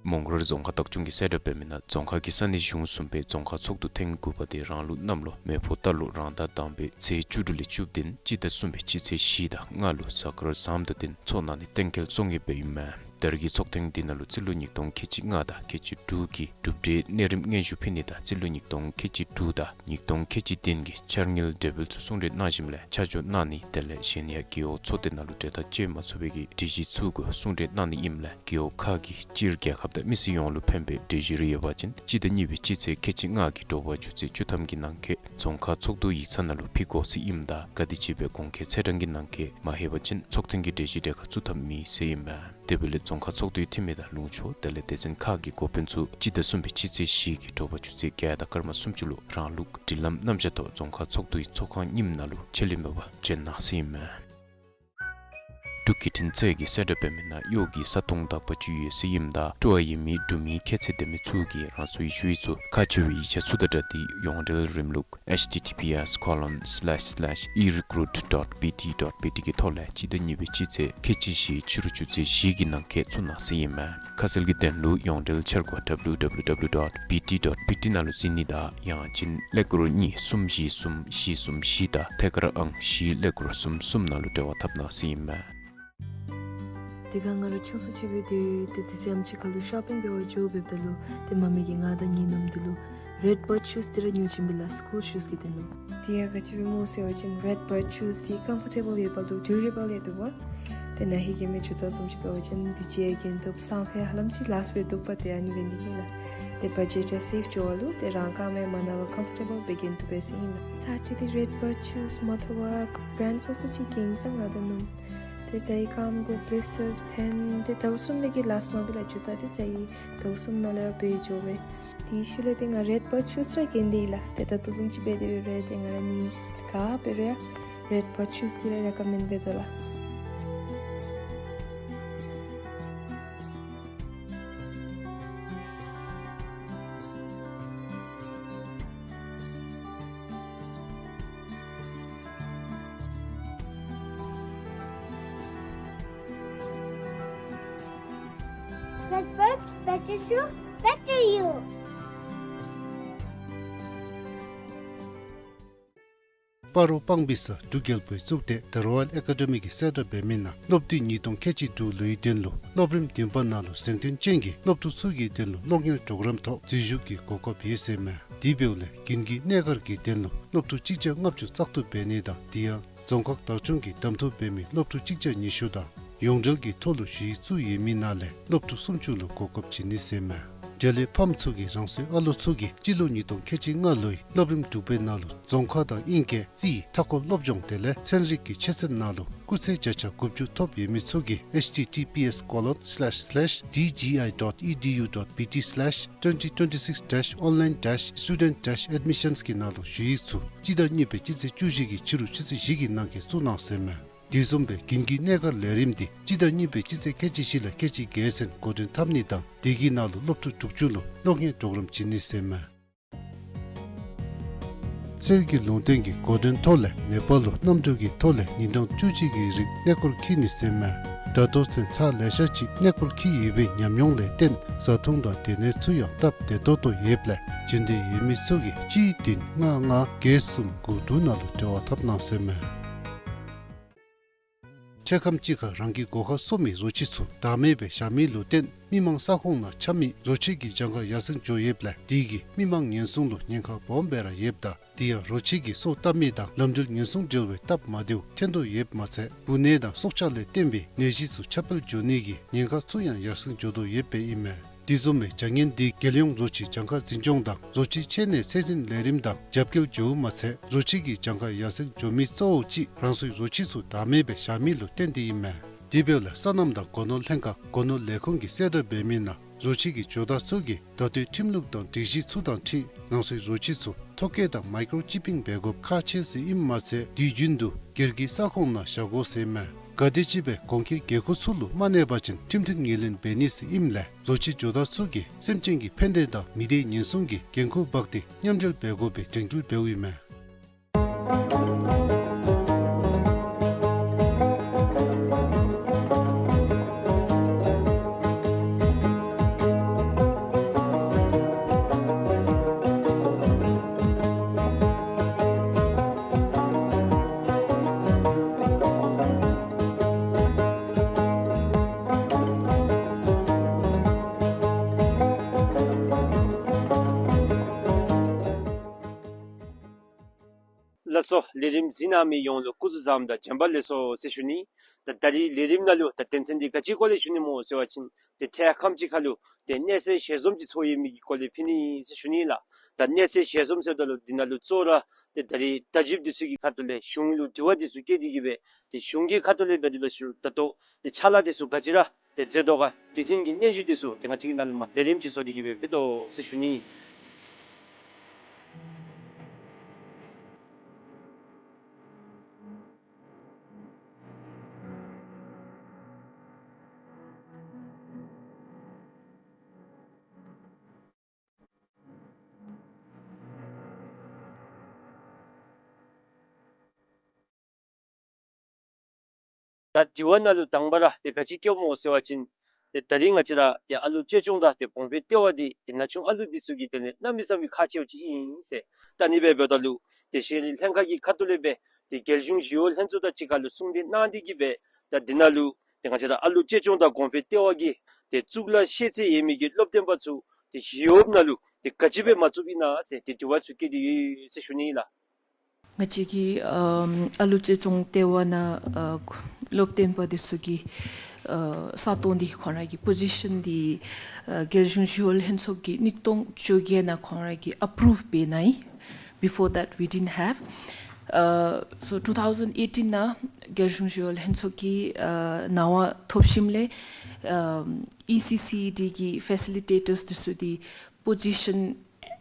མོང་སྒར་རྫོང་ཁག་བདག་སྐྱོང་གིས་གསལ་བསྒྲགས་འབད་མི་ནང་རྫོང་ཁག་གི་ས་གནས་གཞུང་གསུམ་པའི་རྫོང་ཁག་ཚོགས་འདུ་ཐེངས་དགུ་པ་དེ་རང་ལུགས་གནམ་ལོ་མེ་ཕོ་རྟ་ལོ་རང་ཟླ་དང་པའི་ཚེས་བཅུ་དྲུག་ལས་བཅུ་བདུན་སྤྱི་ཟླ་གསུམ་པའི་སྤྱི་ཚེས་བཞི་དང་ལྔ་ལུ་གཟའ་སྐར་བཟང་དང་བསྟུན་ཚོགས་གནང་ནི་གཏན་འཁེལ་སོང་ཡོདཔ་ཨིན་མས། ད་རེས་ཀྱི་ཚོགས་ཐེངས་འདི་ནང་ལུ་རྩིས་ལོ་ཉིས་སྟོང་ཁལ་གཅིག་ལྔ་དང་ཁལ་གཅིག་དྲུག་གི་གྲུབ་འབྲས་གནས་རིམ་སྙན་ཞུ་ཕུལ་ནི་དང་རྩིས་ལོ་ཉིས་སྟོང་ཁལ་གཅིག་དྲུག་དང་ཉིས་སྟོང་ཁལ་གཅིག་བདུན་གྱི་འཆར་དངུལ་གྲོས་འབུལ་ཚུ་གསུང་གྲོས་གནང་ཞིནམ་ལས་ཆ་འཇོག་གནང་ནི་དེ་ལས་གཞན་ཡང་རྒེད་འོག་ཚོགས་སྡེ་ནང་ལུ་གྲོས་ཐག་བཅད་མ་ཚུགས་པའི་གི་སྒྲིག་གཞི་ཚུ་གུ་གསུང་གྲོས་གནང་ནི་ཨིནམ་ལས་རྒེད་འོག་ཁག་གིས་སྤྱིར་རྒྱལ་ཁབ་དང་མི་སེར་ཡོངས་ལུ་ཕན་པའི་གྲོས་གཞི་རེ་ཡོད་པ་ཅིན་སྤྱི་ཟླ་གཉིས་པའི་སྤྱི་ཚེས་ཁལ་གཅིག་ལྔ་གི་དྲོ་པ་ཆུ་ཚོད་བཅུ་ཐམ་གྱི་ནང་འཁོད་རྫོང་ཁག་ཚོགས་འདུ་ཡིག་ཚང་ནང་ལུ་ཕུལ་དགོ་ཟེར་ཨིནམ་ད་ག་དེམ་ཅིག་སྦེ་གོང་འཁོད་ཚེས་གྲངས་ཀྱི་ནང་འཁོད་མ་ལྷོད་པ་ཅིན་ཚོགས་ཐེངས་ཀྱི་གྲོས་གཞི་གྲལ་ཁར་བཙུགས་ཐབས་མེད་ཟེར་ཨིན་མས། དེ་འབདཝ་ལས་རྫོང་ཁག་ཚོགས་འདུའི་འཐུས་མི་དང་ལུང་ཕྱོགས་དེ་ལས་སྡེ་ཚན་ཁག་གི་འགོ་དཔོན་ཚུ་སྤྱི་ཟླ་གསུམ་པའི་སྤྱི་ཚེས་བཞི་གི་དྲོ་པ་ཆུ་ཚོད་བརྒྱད་དང་སྐར་མ་སུམ་ཅུ་ལུ་རང་ལུགས་སྒྲིག་ལམ་རྣམ་གཞག་ཐོག་རྫོང་ཁག་ཚོགས་འདུའི་ཚོགས་ཁང་རྙིངམ་ནང་ལུ་ཆད་ལུས་མེད་པར་བྱོན་གནང་ཟེར་ཨིན་མས། འབྲུག་བརྒྱུད་འཕྲིན་ཚད་ཀྱིས་གསལ་བསྒྲགས་འབད་མི་ནང་གཡོག་གི་ས་སྟོང་དག་པ་ཅིག་ཡོད་ཟེར་ཨིནམ་ད་སྤྲོ་བ་ཡོད་མི་འབྲུག་མི་ཁྱད་ཚད་ལྡན་མི་ཚུ་གིས་རང་སོའི་ཞུ་ཡིག་ཚུ་ཁག་ཆེ་བའི་ཡིག་ཆ་ཚུ་དང་སྦྲགས་ཏེ་ཡོངས་འབྲེལ་རིམ་ལུགས་H T T P S colon slash slash e recruit dot B T dot B T གི་ཐོག་ལས་སྤྱི་ཟླ་གཉིས་པའི་སྤྱི་ཚེས་ཁལ་གཅིག་བཞི་ཕྱི་རུ་ཆུ་ཚོད་བཞི་གི་ནང་འཁོད་བཙུགས་གནང་ཟེར་ཨིན་མས། ཁ་གསལ་གྱི་དོན་ལུ་ཡོངས་འབྲེལ་འཆར་སྒོ་W W W dot B T dot B T ནང་ལུ་གཟིགས་ནི་དང་ཡང་ཅིན་ཀླད་ཀོར་གཉིས་གསུམ་བཞི་གསུམ་བཞི་གསུམ་བཞི་དང་ཐད་ཀར་ཨང་བཞི་ཀླད་ཀོར་གསུམ་གསུམ་ནང་ལུ་འབྲེལ་བ་འཐབ་གནང་ཟེར་ཨིན་མས། དེ་སྒང་ང་ར་ཆུང་སུ་ཅིག་འབད་དེ་ཏེ་དེ་ཚེ་ཨམ་ཅིག་ཁ་ལུ་ཤོ་པིང་འབད་བར་འགྱོ་འབདཝ་ད་ལུ་ཏེ་མ་མི་གིས་ང་དང་ངེའི་ནུམོ་འདི་ལུ་རེཌ་བརཌ་ཤུསི་འདི་ར་ཉོ་བྱིན་པས་ལགས། སི་ཀུལ་ཤུསི་གི་དོན་ལུ། དེ་ཡང་ག་ཅི་སྦེ་སྨོ་ཟེར་བ་ཅིན་རེཌ་བརཌ་ཤུསི་འདི་ཀམ་ཕོར་ཊེ་བཱལ་ཡོདཔ་ལུ་ཌུ་རེ་བཱལ་ཡང་འདུག་པ། ཏེ་ན་ཧིང་གི་མི་ཇུ་ཏ་བཟུམ་ཅིག་འབད་བ་ཅིན་དུས་ཅི་ཡང་གྱོན་བཏུབ། སང་ཕོད་ཧ་ལམ་ཅིག་ལཱསཊ་འབད་བཏུབ་པ། ཏེ་ཨ་ནི་འབད་ནི་གིས་ལགས། ཏེ་བ་ཇེཊ་ཡང་སེབ་འགྱོ་བ་ལུ་ཏེ་རང་རྐངམ་ཡང་མ་ན་བར་ཀམ་ཕོར་ཊེ་བཱལ་སྦེ་གྱོན་བཏུབ་པས་ཟེར་ཨིན་ལགས། ཚར་ཅིག་འདི་རེཌ་བརཌ་ཤུསི་མ་ཐོབ་པར་བྲེནཌ་སོ་སོ་ཅིག་གྱོན་སོང་ང་དང་ནུམོ། ཏེ་ཚར་རྐངམ་གུ་བི་ལིས་ཊརསི་ཐོན། ཏེ་ཟླཝ་གསུམ་ལས་ཀྱི་ལཱསཊ་མ་འབད་ལགས། ཇུ་ཏ་འདི་ཚར་ཟླཝ་གསུམ་ནང་ལས་ར་འབད་འགྱོ་བས། དེའི་ཤུལ་ལས་ཏེ་ང་རེཌ་བརཌ་ཤུསི་ར་གྱོན་ཏེ་ཡོད་ལགས། ཏེ་ད་ལྟོ་བཟུམ་ཅིག་འབད་དེ་འབད་རུང་ཏེ་ང་ར་གཉིས་ག་འབད་རུང་ཡང་རེཌ་བརཌ་ཤུསི་འདི་ར་རེ་ཀོ་མེནཌ་འབད་དོ་ལགས། That works better shoe, better you. སྤ་རོ་སྤང་སྦིས་ས་འབྲུག་རྒྱལ་པོའི་གཙུག་སྡེ་The Royal Academy གིས་གསལ་བསྒྲགས་འབད་མི་ནང་སློབ་དུས་ཉིས་སྟོང་ཁལ་གཅིག་དྲུག་ལོའི་དོན་ལུ་སློབ་རིམ་བདུན་པ་ནང་ལུ་གཟེངས་ཐོན་ཅན་གྱི་སློབ་ཕྲུག་ཚུ་གི་དོན་ལུ་སློབ་གཉེར་གྲོགས་རམ་ཐོག་འཛུལ་ཞུགས་ཀྱི་གོ་སྐབས་ཡོད་ཟེར་མས། དེ་འབདཝ་ལས་དགུན་གྱི་གནས་སྒར་གྱི་དོན་ལུ་སློབ་ཕྲུག་གཅིག་བརྒྱ་ལྔ་བཅུ་བཙག་འཐུ་འབད་ནི་དང་དེ་ཡང་རྫོང་ཁག་བདག་སྐྱོང་གིས་གདམ་འཐུ་འབད་མི་སློབ་ཕྲུག་གཅིག་བརྒྱ་ཉི་ཤུ་དང་ཡོངས་འབྲེལ་གྱི་ཐོག་ལུ་ཞུ་ཡིག་བཙུགས་ཡོད་མི་ནང་ལས་སློབ་ཕྲུག་སུམ་ཅུ་ལུ་གོ་སྐབས་བྱིན་ནི་ཟེར་མས། འབྲེལ་ཡོད་ཕམ་ཚུ་གིས་རང་སོའི་ཨ་ལོ་ཚུ་གིས་སྤྱི་ལོ་ཉིས་སྟོང་ཁལ་གཅིག་ལྔ་ལོའི་སློབ་རིམ་དྲུག་པའི་ནང་ལུ་རྫོང་ཁ་དང་དབྱིན་སྐད་རྩིས་མཐའ་འཁོར་སློབ་སྦྱོང་དེ་ལས་ཚན་རིག་གི་ཆོས་ཚན་ནང་ལུ་སྐུགས་ཚད་བརྒྱ་ཆ་དགུ་བཅུ་ཐོབ་ཡོད་མི་ཚུ་གིས་H T T P S colon slash slash D G I dot E D U dot B T slash twenty twenty-six dash online dash student dash admissions གི་ནང་ལུ་ཞུ་ཡིག་ཚུ་སྤྱི་ཟླ་གཉིས་པའི་སྤྱི་ཚེས་བཅུ་བཞི་གི་ཕྱི་རུ་ཆུ་ཚོད་བཞི་གི་ནང་འཁོད་བཙུགས་གནང་ཟེར་མས། དེ་བཟུམ་སྦེ་དགུན་གྱི་གནས་སྒར་ལས་རིམ་འདི་སྤྱི་ཟླ་གཉིས་པའི་སྤྱི་ཚེས་ཁལ་གཅིག་བཞི་ལས་ཁལ་གཅིག་བརྒྱད་ཚུན་འགོ་འདྲེན་འཐབ་ནི་དང་དེ་གི་ནང་ལུ་སློབ་ཕྲུག་དྲུག་ཅུ་ལུ་སློབ་གཉེར་གྲོགས་རམ་བྱིན་ནི་ཟེར་མས། གསེར་གྱི་ལུང་བསྟན་གྱི་འགོ་འདྲེན་ཐོག་ལས་ནེ་པཱལ་ལུ་གནམ་གྲུ་གི་ཐོག་ལས་ཉིན་གྲངས་བཅུ་གཅིག་གི་རིང་གནས་སྐོར་འཁྱིད་ནི་ཟེར་མས། ད་ལྟོ་ཚུན་ཚོད་ལེ་ཤ་ཅིག་གནས་སྐོར་འཁྱིད་ཡོད་པའི་ཉམས་མྱོང་ལས་བརྟེན་བཟའ་འཐུང་དང་སྡོད་གནས་ཚུ་ཡང་སྟབས་བདེ་ཏོག་ཏོ་ཡོདཔ་ལས་འབྱོན་འདོད་ཡོད་མི་ཚུ་གིས་གཅིག་བདུན་ལྔ་ལྔ་བརྒྱད་གསུམ་དགུ་དྲུག་ནང་ལུ་འབྲེལ་བ་འཐབ་གནང་ཟེར་མས། འཕྲལ་ཁམས་ཅིག་ཁར་རང་གི་སྒོ་ཁར་གསོ་མི་རོ་ཁྱི་ཚུ་བདག་མེད་སྦེ་བཞག་མི་ལུ་བརྟེན་མི་མང་ས་ཁོངས་ནང་འཁྱམ་མི་རོ་ཁྱི་གི་གྱངས་ཁ་ཡར་སེང་འགྱོ་ཡོདཔ་ལས་དེ་གིས་མི་མང་ཉེན་སྲུང་ལུ་ཉེན་ཁ་སྦོམ་སྦེ་ར་ཡོདཔ་ད་དེ་ཡང་རོ་ཁྱི་གིས་སོ་བཏབ་མི་དང་ལམ་འགྲུལ་ཉེན་སྲུང་འབྲེལ་བའི་སྟབས་མ་བདེཝ་ཐོན་དོ་ཡོདཔ་མ་ཚད་འབུ་ནད་དང་སྲོག་ཆགས་ལས་བརྟེན་པའི་ནད་གཞི་ཚུ་ཁྱབ་སྤེལ་འགྱོ་ནི་གི་ཉེན་ཁ་ཚུ་ཡང་ཡར་སེང་འགྱོ་དོ་ཡོདཔ་ཨིན་མས། དེ་བཟུམ་མའི་བྱ་ངན་འདི་རྒྱལ་ཡོངས་རོ་ཁྱི་གྱངས་ཁ་འཛིན་སྐྱོང་དང་རོ་ཁྱི་འཆོལ་ནད་ཚད་འཛིན་ལས་རིམ་དང་རྒྱབ་འགལ་འགྱོཝ་མ་ཚད་རོ་ཁྱི་གི་གྱངས་ཁ་ཡར་སེང་འགྱོ་མི་གཙོ་བོ་ཅིག་རང་སོའི་རོ་ཁྱི་ཚུ་བདག་མེད་སྦེ་བཞག་མི་ལུ་བརྟེན་ཏེ་ཨིན་མས། དེ་འབདཝ་ལས་སོ་ནམ་དང་སྒོ་ནོར་ལྷན་ཁག་སྒོ་ནོར་ལས་ཁུངས་ཀྱིས་གསལ་བསྒྲགས་འབད་མི་ནང་ རོ་ཁྱི་གི་ཇོ་བདག་ཚུ་གིས་ད་ལྟོའི་ཁྲིམས་ལུགས་དང་སྒྲིག་གཞི་ཚུ་དང་འཁྲིལ་ནང་སོའི་རོ་ཁྱི་ཚུ་ཐོ་བཀོད་དང་མའི་ཀྲོ་ཅིཔ་པིང་འབད་དགོཔ་ཁག་ཆེ་ཟེར་ཨིནམ་མ་ཚད་དུས་རྒྱུན་དུ་སྒེར་གྱི་ས་ཁོངས་ནང་བཞག་དགོ་ཟེར་མས། ག་དེམ་ཅིག་སྦེ་གོང་འཁོད་འགན་ཁུར་ཚུ་ལུ་མ་གནས་པ་ཅིན་ཁྲིམས་མཐུན་ངོས་ལེན་འབད་ནི་ཟེར་ཨིནམ་ལས་རོ་ཁྱི་ཇོ་བདག་ཚུ་གིས་སེམས་ཅན་གྱི་ཕན་བདེ་དང་མི་སྡེའི་ཉེན་སྲུང་གི་འགན་ཁུར་འབག་སྟེ་མཉམ་འབྲེལ་འབད་དགོ་པའི་དྲན་སྐུལ་འབདཝ་ཨིན་མས། ལགས་སོ། ལས་རིམ་གཟིགས་གནང་མི་ཡོངས་ལུ་སྐུ་གཟུགས་བཟང་དང་བྱོན་པ་ལེགས་སོ་ཟེར་ཞུ་ནི། ད་ད་རིས་ལས་རིམ་ནང་ལུ་ད་དོན་ཚན་འདི་ག་ཅིའི་སྐོར་ལས་ཞུ་ནི་སྨོ་ཟེར་བ་ཅིན་ཏེ་འཕྲལ་ཁམས་ཅིག་ཁར་ལུ་ཏེ་གནས་ཚད་ཞལ་འཛོམས་ཅིག་ཚོགས་ཡོད་མི་གི་སྐོར་ལས་ཕུལ་ནི་ཟེར་ཞུ་ནི་ལགས། ད་གནས་ཚད་ཞལ་འཛོམས་ཟེརཝ་ད་ལུ་འདི་ནང་ལུ་གཙོ་བོ་ར་ཏེ་ད་རིས་བརྡ་བརྒྱུདཔ་འདི་ཚུ་གི་ཁ་ཐུག་ལས་གཞུང་ལུ་དྲི་བ་འདི་ཚུ་བཀོད་དེ་གི་སྦེ་ཏེ་གཞུང་གི་ཁ་ཐུག་ལས་འབད་དེ་འབད་ཞུ་ད་ལྟོ་ཏེ་ཕྱག་ལཱ་འདི་ཚུ་ག་ཅི་ར་ཏེ་མཛད་དོ་ག་དེ་བཞིན་གྱི་གནས་ཚུལ་འདི་ཚུ་ཏེ་ང་བཅས་ཀྱིས་ནཱ་ལས་མར་ལས་རིམ་ཅིག་བཟོ་སྟེ་གི་སྦེ་ཕུལ་དོ་ཟེར་ཞུ་ནི། ད་དྲི་བ་ནང་ལུ་དང་པ་ར་ཏེ་ག་ཅི་བཀོདཔ་སྨོ་ཟེར་བ་ཅིན་ཏེ་ད་རིས་ང་བཅས་ར་ཏེ་ཨ་ལུ་བཅོས་སྐྱོང་དང་ཏེ་གོང་འཕེལ་ལྟེ་བ་འདི་ཏེ་ན་ཆུང་ཨ་ལུ་འདི་ཚུ་གི་དོན་ལས་གནམ་མེད་ས་མེད་ཁག་ཆེཝ་ཅིག་ཨིན་ཟེར། ད་ཨ་ནི་སྦེ་འབདཝ་ད་ལུ་ཏེ་ཤེས་རིག་ལྷན་ཁག་གི་ཁ་ཐུག་ལས་སྦེ་ཏེ་རྒྱལ་གཞུང་ཞི་གཡོག་ལྷན་ཚོགས་དང་གཅིག་ཁར་ལུ་གསུང་གྲོས་གནང་སྟེ་གི་སྦེ་ད་འདི་ནང་ལུ་ཏེ་ང་བཅས་ར་ཨ་ལུ་བཅོས་སྐྱོང་དང་གོང་འཕེལ་ལྟེ་བ་གི་ཏེ་གཙུག་ལག་ཤེས་ཚད་ཡོད་མི་གི་སློབ་སྟོན་པ་ཚུ་ཏེ་ཞི་གཡོགཔ་ནང་ལུ་ཏེ་ག་ཅི་སྦེ་མ་བཙུགསཔ་ཨིན་ན་ཟེར་ཏེ་དྲི་བ་ཚུ་བཀོད་དེ་ཡོད་ཟེར་ཞུ་ནི་ལགས། ང་བཅས་ཀྱི་ཨམ་ཨ་ལུ་བཅོས་སྐྱོང་ལྟེ་བ་ནང་ཨ་སློབ་སྟོན་པ་འདི་ཚུ་གི་ཨ་ས་སྟོང་འདི་ཁོང་ར་གི་པོ་ཟི་ཤཱན་འདི་ཨ་རྒྱལ་གཞུང་ཞི་གཡོག་ལྷན་ཚོགས་ཀྱིས་གཉིས་སྟོང་བཅོ་བརྒྱད་ནང་ཁོང་ར་གིས་ཨེ་པུ་རུབ་འབད་གནང་ཡི། Before that we didn't have. Uh, so two thousand eighteen ནང་རྒྱལ་གཞུང་ཞི་གཡོག་ལྷན་ཚོགས་ཀྱི་ཨ་གནང་བ་ཐོབ་ཞིནམ་ལས་ཨམ་ཨི་སི་སི་ཌི་གི་ཕེ་སི་ལི་ཊེ་ཊརསི་འདི་ཚུ་འདི་པོ་ཟི་ཤཱན་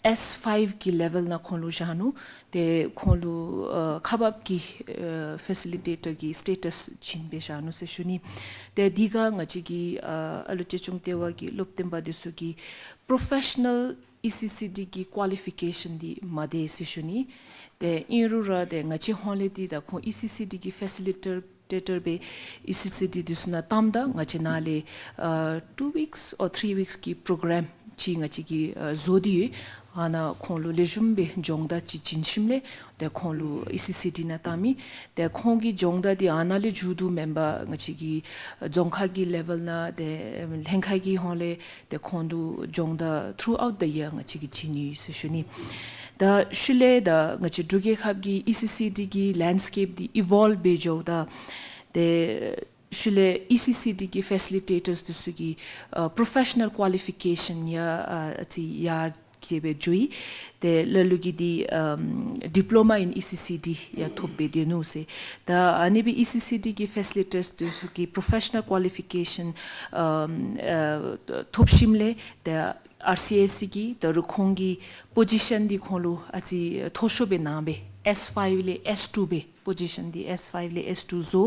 ཨེསི་ཕའིབ་གི་ལེ་ཝེལ་ནང་ཁོང་ལུ་བཞག་ནུག། ཏེ་ཁོང་ལུ་ཨ་ཁག་འབགཔ་གི་ཨ་ཕེ་སི་ལི་ཊེ་ཊར་གི་སི་ཊེ་ཊསི་བྱིན་སྦེ་བཞག་ནུག་ཟེར་ཞུ་ནི། ཏེ་འདི་ག་ང་བཅས་ཀྱི་ཨ་ཨ་ལུ་བཅོས་སྐྱོང་ལྟེ་བ་གི་སློབ་སྟོན་པ་འདི་ཚུ་གི་པོ་རོ་ཕེ་ཤ་ནཱལ་ཨི་སི་སི་ཌི་གི་ཀོ་ལི་ཕི་ཀེ་ཤཱན་འདི་མ་བདེ་ཟེར་ཞུ་ནི། ཏེ་ཨིན་རུང་ར་ཏེ་ང་བཅས་ཧོང་ལས་འདི་ད་ཁོང་ཨི་སི་སི་ཌི་གི་ཕེ་སི་ལི་ཊེ་ཊར་སྦེ་ཨི་སི་སི་ཌི་འདི་ཚུ་ནང་བཏངམ་ད་ང་བཅས་ནཱ་ལས་ཨ་two weeks or three weeks གི་པོ་རོ་གྲམ་ཅིག་ང་བཅས་ཀྱིས་ཨ་བཟོ་སྟེ་ཡོད། ཨ་ནཱ་ཁོང་ལུ་ལེགས་ཤོམ་སྦེ་སྦྱོང་བརྡར་ཅིག་བྱིན་ཞིནམ་ལས་ཏེ་ཁོང་ལུ་ཨི་སི་སི་ཌི་ནང་བཏང་མི། ཏེ་ཁོང་གི་སྦྱོང་བརྡར་འདི་ཨ་ནཱ་ལས་མཇུག་བསྡུ་མེན་པར་ང་བཅས་ཀྱི་རྫོང་ཁག་གི་ལེ་ཝེལ་ནང་ཏེ་ལྷན་ཁག་གི་ཧོང་ལས་ཏེ་ཁོང་ལུ་སྦྱོང་བརྡར་ཐུརུ་ཨའུཊ་ཛ་ཡིར་ང་བཅས་ཀྱིས་བྱིན་ནི་ཡོད་ཟེར་ཞུ་ནི། ད་ཤུལ་ལས་ད་ང་བཅས་འབྲུག་རྒྱལ་ཁབ་ཀྱི་ཨི་སི་སི་ཌི་གི་ལེནཌ་སི་ཀེབ་འདི་ཨི་ཝོལབ་འབད་འགྱོཝ་ད་ཏེ་ཤུལ་ལས་ཨི་སི་སི་ཌི་གི་ཕེ་སི་ལི་ཊེ་ཊརསི་འདི་ཚུ་གི་ཨ་པོ་རོ་ཕེ་ཤ་ནཱལ་ཀོ་ལི་ཕི་ཀེ་ཤཱན་ཡང་ཨ་ཨ་ཙི་ཡར་དེ་སྦེ་འགྱོ་ཡི། ཏེ་ལ་ལུ་གིས་འདི་ཨམ་ཌི་པོ་ལོ་མ་ཨིན་ཨི་སི་སི་ཌི་ཡང་ཐོབ་སྦེ་སྡོད་ནུག་ཟེར། ད་ཨ་ནི་སྦེ་ཨི་སི་སི་ཌི་གི་ཕེ་སི་ལི་ཊེ་ཊརསི་འདི་ཚུ་གི་པོ་རོ་ཕེ་ཤ་ནཱལ་ཀོ་ལི་ཕི་ཀེ་ཤཱན་ཨམ་ཨ་ཐོབ་ཞིནམ་ལས་ཏེ་ཨར་སི་ཨེསི་སི་གིས་ད་རུང་ཁོང་གི་པོ་ཟི་ཤཱན་འདི་ཁོང་ལུ་ཨ་ཙི་མཐོ་ཤོས་སྦེ་གནང་སྦེ་ཨེསི་ཕའིབ་ལས་ཨེསི་ཊུ་སྦེ་པོ་ཟི་ཤཱན་འདི་ཨེསི་ཕའིབ་ལས་ཨེསི་ཊུ་བཟོ།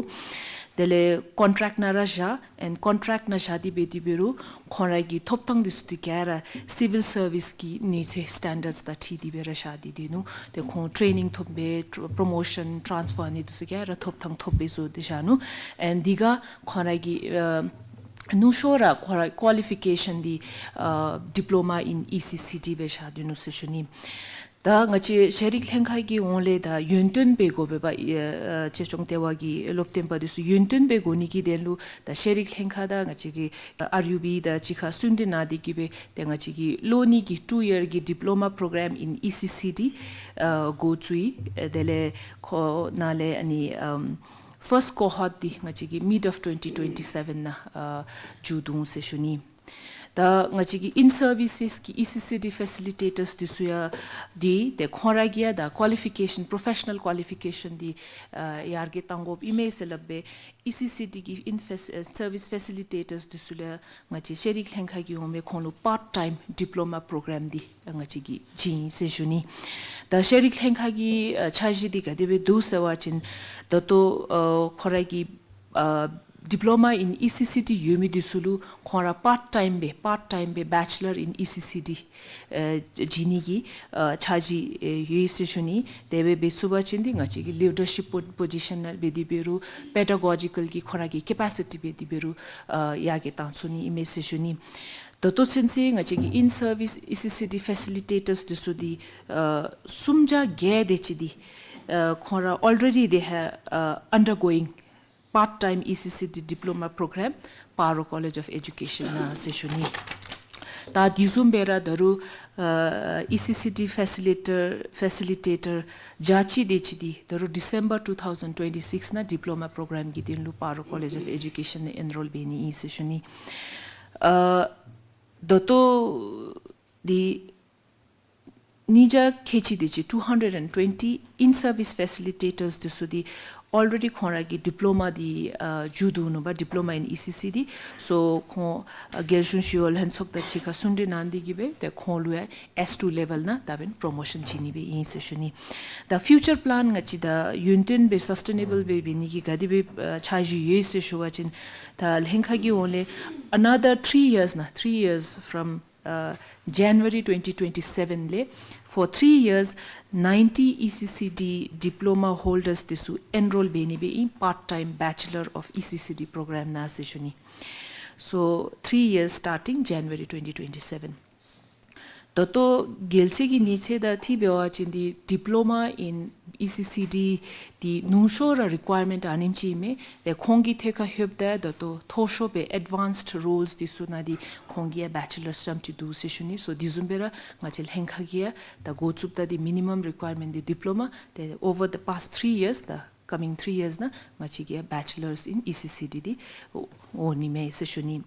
དེ་ལས་ཀོན་ཊེཀཊ་ནང་ར་བཞག། ཨེནཌ་ཀོན་ཊེཀཊ་ནང་བཞག་སྟེ་འབད་དེ་འབད་རུང་ཁོང་ར་གི་ཐོབ་ཐངས་འདི་ཚུ་འདི་ག་ར་སི་ཝིལ་སར་བིསི་གི་གནས་ཚད་སི་ཊེན་ཌརཌསི་དང་འཁྲིལ་ཏེ་སྦེ་ར་བཞག་སྟེ་སྡོད་ནུག། ཏེ་ཁོང་ཊེ་ནིང་ཐོབ་སྦེ་པོ་རོ་མོ་ཤཱན་ཊཱནསི་ཕར་ཨ་ནི་འདི་ཚུ་ག་ར་ཐོབ་ཐངས་ཐོབ་སྦེ་བཟོ་སྟེ་བཞག་ནུག། ཨེནཌ་འདི་ག་ཁོང་ར་གི་ཨ་ནུ་ཤོ་ར་ཁོང་ར་ཀོ་ལི་ཕི་ཀེ་ཤཱན་འདི་ཨ་ཌི་པོ་ལོ་མ་ཨིན་ཨི་སི་སི་ཌི་སྦེ་བཞག་སྡོད་ནུག་ཟེར་ཞུ་ནི། ད་ང་བཅས་ཤེས་རིག་ལྷན་ཁག་གི་ཧོང་ལས་ད་ཡུན་བརྟན་འབད་དགོ་པས་པ། ཨ་བཅོས་སྐྱོང་ལྟེ་བ་གི་སློབ་སྟོན་པ་འདི་ཚུ་ཡུན་བརྟན་འབད་དགོ་ནི་གི་དོན་ལུ་ད་ཤེས་རིག་ལྷན་ཁག་དང་ང་བཅས་ཀྱི་ཨར་ཡུ་བི་དང་གཅིག་ཁར་གསུང་གྲོས་གནང་སྟེ་གི་སྦེ་ཏེ་ང་བཅས་ཀྱི་ལོ་གཉིས་ཀྱི་ཊུ་ཡིར་གྱི་ཌི་པོ་ལོ་མ་པོ་རོ་གྲམ་ཨིན་ཨི་སི་སི་ཌི་ཨ་འགོ་བཙུགས་ཡི། ཨ་དེ་ལས་ཁོ་ནཱ་ལས་ཨ་ནི་ཨམ་ཕརསཊ་ཀོ་ཧོརཊ་འདི་ང་བཅས་ཀྱིས་མིཌ་ཨོཕ་ཊུ་ཝེན་ཊི་ཊུ་ཝེན་ཊི་སེ་བེན་ནང་ཨ་མཇུག་བསྡུ་འོང་ཟེར་ཞུ་ནི། ད་ང་བཅས་ཀྱི་in services གི་ཨི་སི་སི་ཌི་ཕེ་སི་ལི་ཊེ་ཊརས་འདི་ཚུ་ཡང་འདི་ཏེ་ཁོང་ར་གི་ཡང་ད་ཀོ་ལི་ཕི་ཀེ་ཤཱན་པྲོ་ཕེ་ཤ་ནཱལ་ཀོ་ལི་ཕི་ཀེ་ཤཱན་འདི་ཨ་ཡར་རྒྱས་གཏང་དགོཔ་ཨིན་མས་ཟེར་སླབ་སྦེ་ཨི་སི་སི་ཌི་གི་in ཕེ་སི་ཨ་སར་བིས་ཕེ་སི་ལི་ཊེ་ཊརས་འདི་ཚུ་ལུ་ཡང་ང་བཅས་ཤེས་རིག་ལྷན་ཁག་གི་འོག་མའི་ཁོང་ལུ་པཱརཊ་ཊའིམ་ཌིཔ་ལོ་མ་པྲོ་གརམ་འདི་ང་བཅས་ཀྱིས་བྱིན་ཡི་ཟེར་ཞུ་ནི། ད་ཤེས་རིག་ལྷན་ཁག་གི་ཨ་འཆར་གཞི་འདི་ག་དེ་སྦེ་འདུག་ཟེར་བ་ཅིན་ད་ལྟོ་ཨ་ཁོང་ར་གི་ཨ་ཌིཔ་ལོ་མ་ཨིན་ཨི་སི་སི་ཌི་ཡོད་མི་འདི་ཚུ་ལུ་ཁོང་ར་པཱརཊ་ཊའིམ་སྦེ་པཱརཊ་ཊའིམ་སྦེ་བེ་ཅི་ལར་ཨིན་ཨི་སི་སི་ཌི་ཨ་བྱིན་ནི་གི་ཨ་འཆར་གཞི་ཨེ་ཡོད་ཟེར་ཞུ་ནི། དེ་སྦེ་འབད་ཚུགས་པ་ཅིན་འདི་ང་བཅས་ཀྱི་ལི་ཌར་ཤིཔ་པོ་པོ་ཟི་ཤཱན་ནང་འབད་དེ་འབད་རུང་པེ་ཌ་གོ་ཇི་ཀཱལ་གྱི་ཁོང་ར་གི་ཀེ་པེ་སི་ཊི་འབད་དེ་འབད་རུང་ཨ་ཡར་རྒྱས་གཏང་ཚུགས་ནི་ཨིན་མས་ཟེར་ཞུ་ནི། ད་ལྟོ་ཚུན་ཚོད་ང་བཅས་ཀྱི་in service ཨི་སི་སི་ཌི་ཕེ་སི་ལི་ཊེ་ཊརས་འདི་ཚུ་འདི་ཨ་སུམ་བརྒྱ་བརྒྱད་དེ་ཅིག་འདི་ཨ་ཁོང་ར་already they have uh, undergoing part-time ཨི་སི་སི་ཌི་ཌིཔ་ལོ་མ་པྲོ་གརམ་སྤ་རོ་ཀོ་ལེཇ་ཨོཕ་ཨེ་ཌུ་ཀེ་ཤཱན་ནང་ཟེར་ཞུ་ནི། ད་དེ་བཟུམ་སྦེ་ར་ད་རུང་ཨ་ཨི་སི་སི་ཌི་ཕེ་སི་ལི་ཊེ་ཊར་ཕེ་སི་ལི་ཊེ་ཊར་བརྒྱ་ཅིག་དེ་ཅིག་འདི་ད་རུང་ཌི་སེམ་བར་ཊུ་ཐའུ་ཟེན་ཊ་ཊོན་ཊི་སིགསི་ནང་ཌིཔ་ལོ་མ་པྲོ་གརམ་གྱི་དོན་ལུ་སྤ་རོ་ཀོ་ལེཇ་ཨོཕ་ཨེ་ཌུ་ཀེ་ཤཱན་ནང་ཨེན་རོལ་འབད་ནི་ཨིན་ཟེར་ཞུ་ནི། ཨ་ད་ལྟོ་འདི་ཉིས་བརྒྱ་ཁལ་གཅིག་དེ་ཅིག་two hundred and twenty in service facilitators འདི་ཚུ་འདི་already ཁོང་ར་གི་ཌིཔ་ལོ་མ་འདི་ཨ་མཇུག་བསྡུ་ནུག་པ། ཌིཔ་ལོ་མ་ཨིན་ཨི་སི་སི་ཌི། སོ་ཁོང་ཨ་རྒྱལ་གཞུང་ཞི་གཡོག་ལྷན་ཚོགས་དང་གཅིག་ཁར་གསུང་གྲོས་གནང་སྟེ་གི་སྦེ་ཏེ་ཁོང་ལུ་ཡང་ཨེས་ཊུ་ལེ་ཝེལ་ནང་ད་འབདན་པྲོ་མོ་ཤཱན་བྱིན་ནི་སྦེ་ཨིན་ཟེར་ཞུ་ནི། ད་ཕིའུ་ཅར་པི་ལཱན་ང་བཅས་ད་ཡུན་བརྟན་སྦེ་སཱསི་ཊེ་ནེ་བཱལ་སྦེ་འབད་ནི་གི་ག་དེ་སྦེ་ཨ་འཆར་གཞི་ཡོད་ཟེར་ཞུ་བ་ཅིན་ད་ལྷན་ཁག་གི་འོག་ལས་another three years ནང་three years from uh, January twenty twenty-seven ལས་for three years ninety ཨི་སི་སི་ཌི་ཌིཔ་ལོ་མ་ཧོལ་ཌརས་འདི་ཚུ་ཨེན་རོལ་འབད་ནི་སྦེ་ཨིན་པཱརཊ་ཊའིམ་བེ་ཅི་ལར་ཨོཕ་ཨི་སི་སི་ཌི་པྲོ་གརམ་ནང་ཟེར་ཞུ་ནི། So three years starting January twenty twenty-seven. ད་ལྟོ་རྒྱལ་སྤྱི་གི་གནས་ཚད་དང་འཁྲིལ་འབད་བ་ཅིན་འདི་ཌིཔ་ལོ་མ་ཨིན་ཨི་སི་སི་ཌི་འདི་ཉུང་ཤོས་ར་རི་ཀོ་ཡར་མེནཊ་ཨ་ནེམ་ཅིག་ཨིན་མས། ཏེ་ཁོང་གི་ཐད་ཁར་ལྷོདཔ་ད་ད་ལྟོ་མཐོ་ཤོས་སྦེ་ཨེཌ་ཝཱན་སི་ཌི་རོལས་འདི་ཚུ་ནང་འདི་ཁོང་གི་ཡང་བེ་ཅི་ལར་ཙམ་ཅིག་འདུག་ཟེར་ཞུ་ནི། སོ་དེ་བཟུམ་སྦེ་ར་ང་བཅས་ལྷན་ཁག་གིས་ཡང་ད་འགོ་བཙུགསཔ་ད་འདི་མི་ནི་མམ་རི་ཀོ་ཡར་མེནཊ་འདི་ཌིཔ་ལོ་མ། ཏེ་over the past three years, the coming three years ནང་ང་བཅས་ཀྱི་བེ་ཅི་ལརས་ཨིན་ཨི་སི་སི་ཌི་འདི་འོང་ནི་མས་ཟེར་ཞུ་ནི།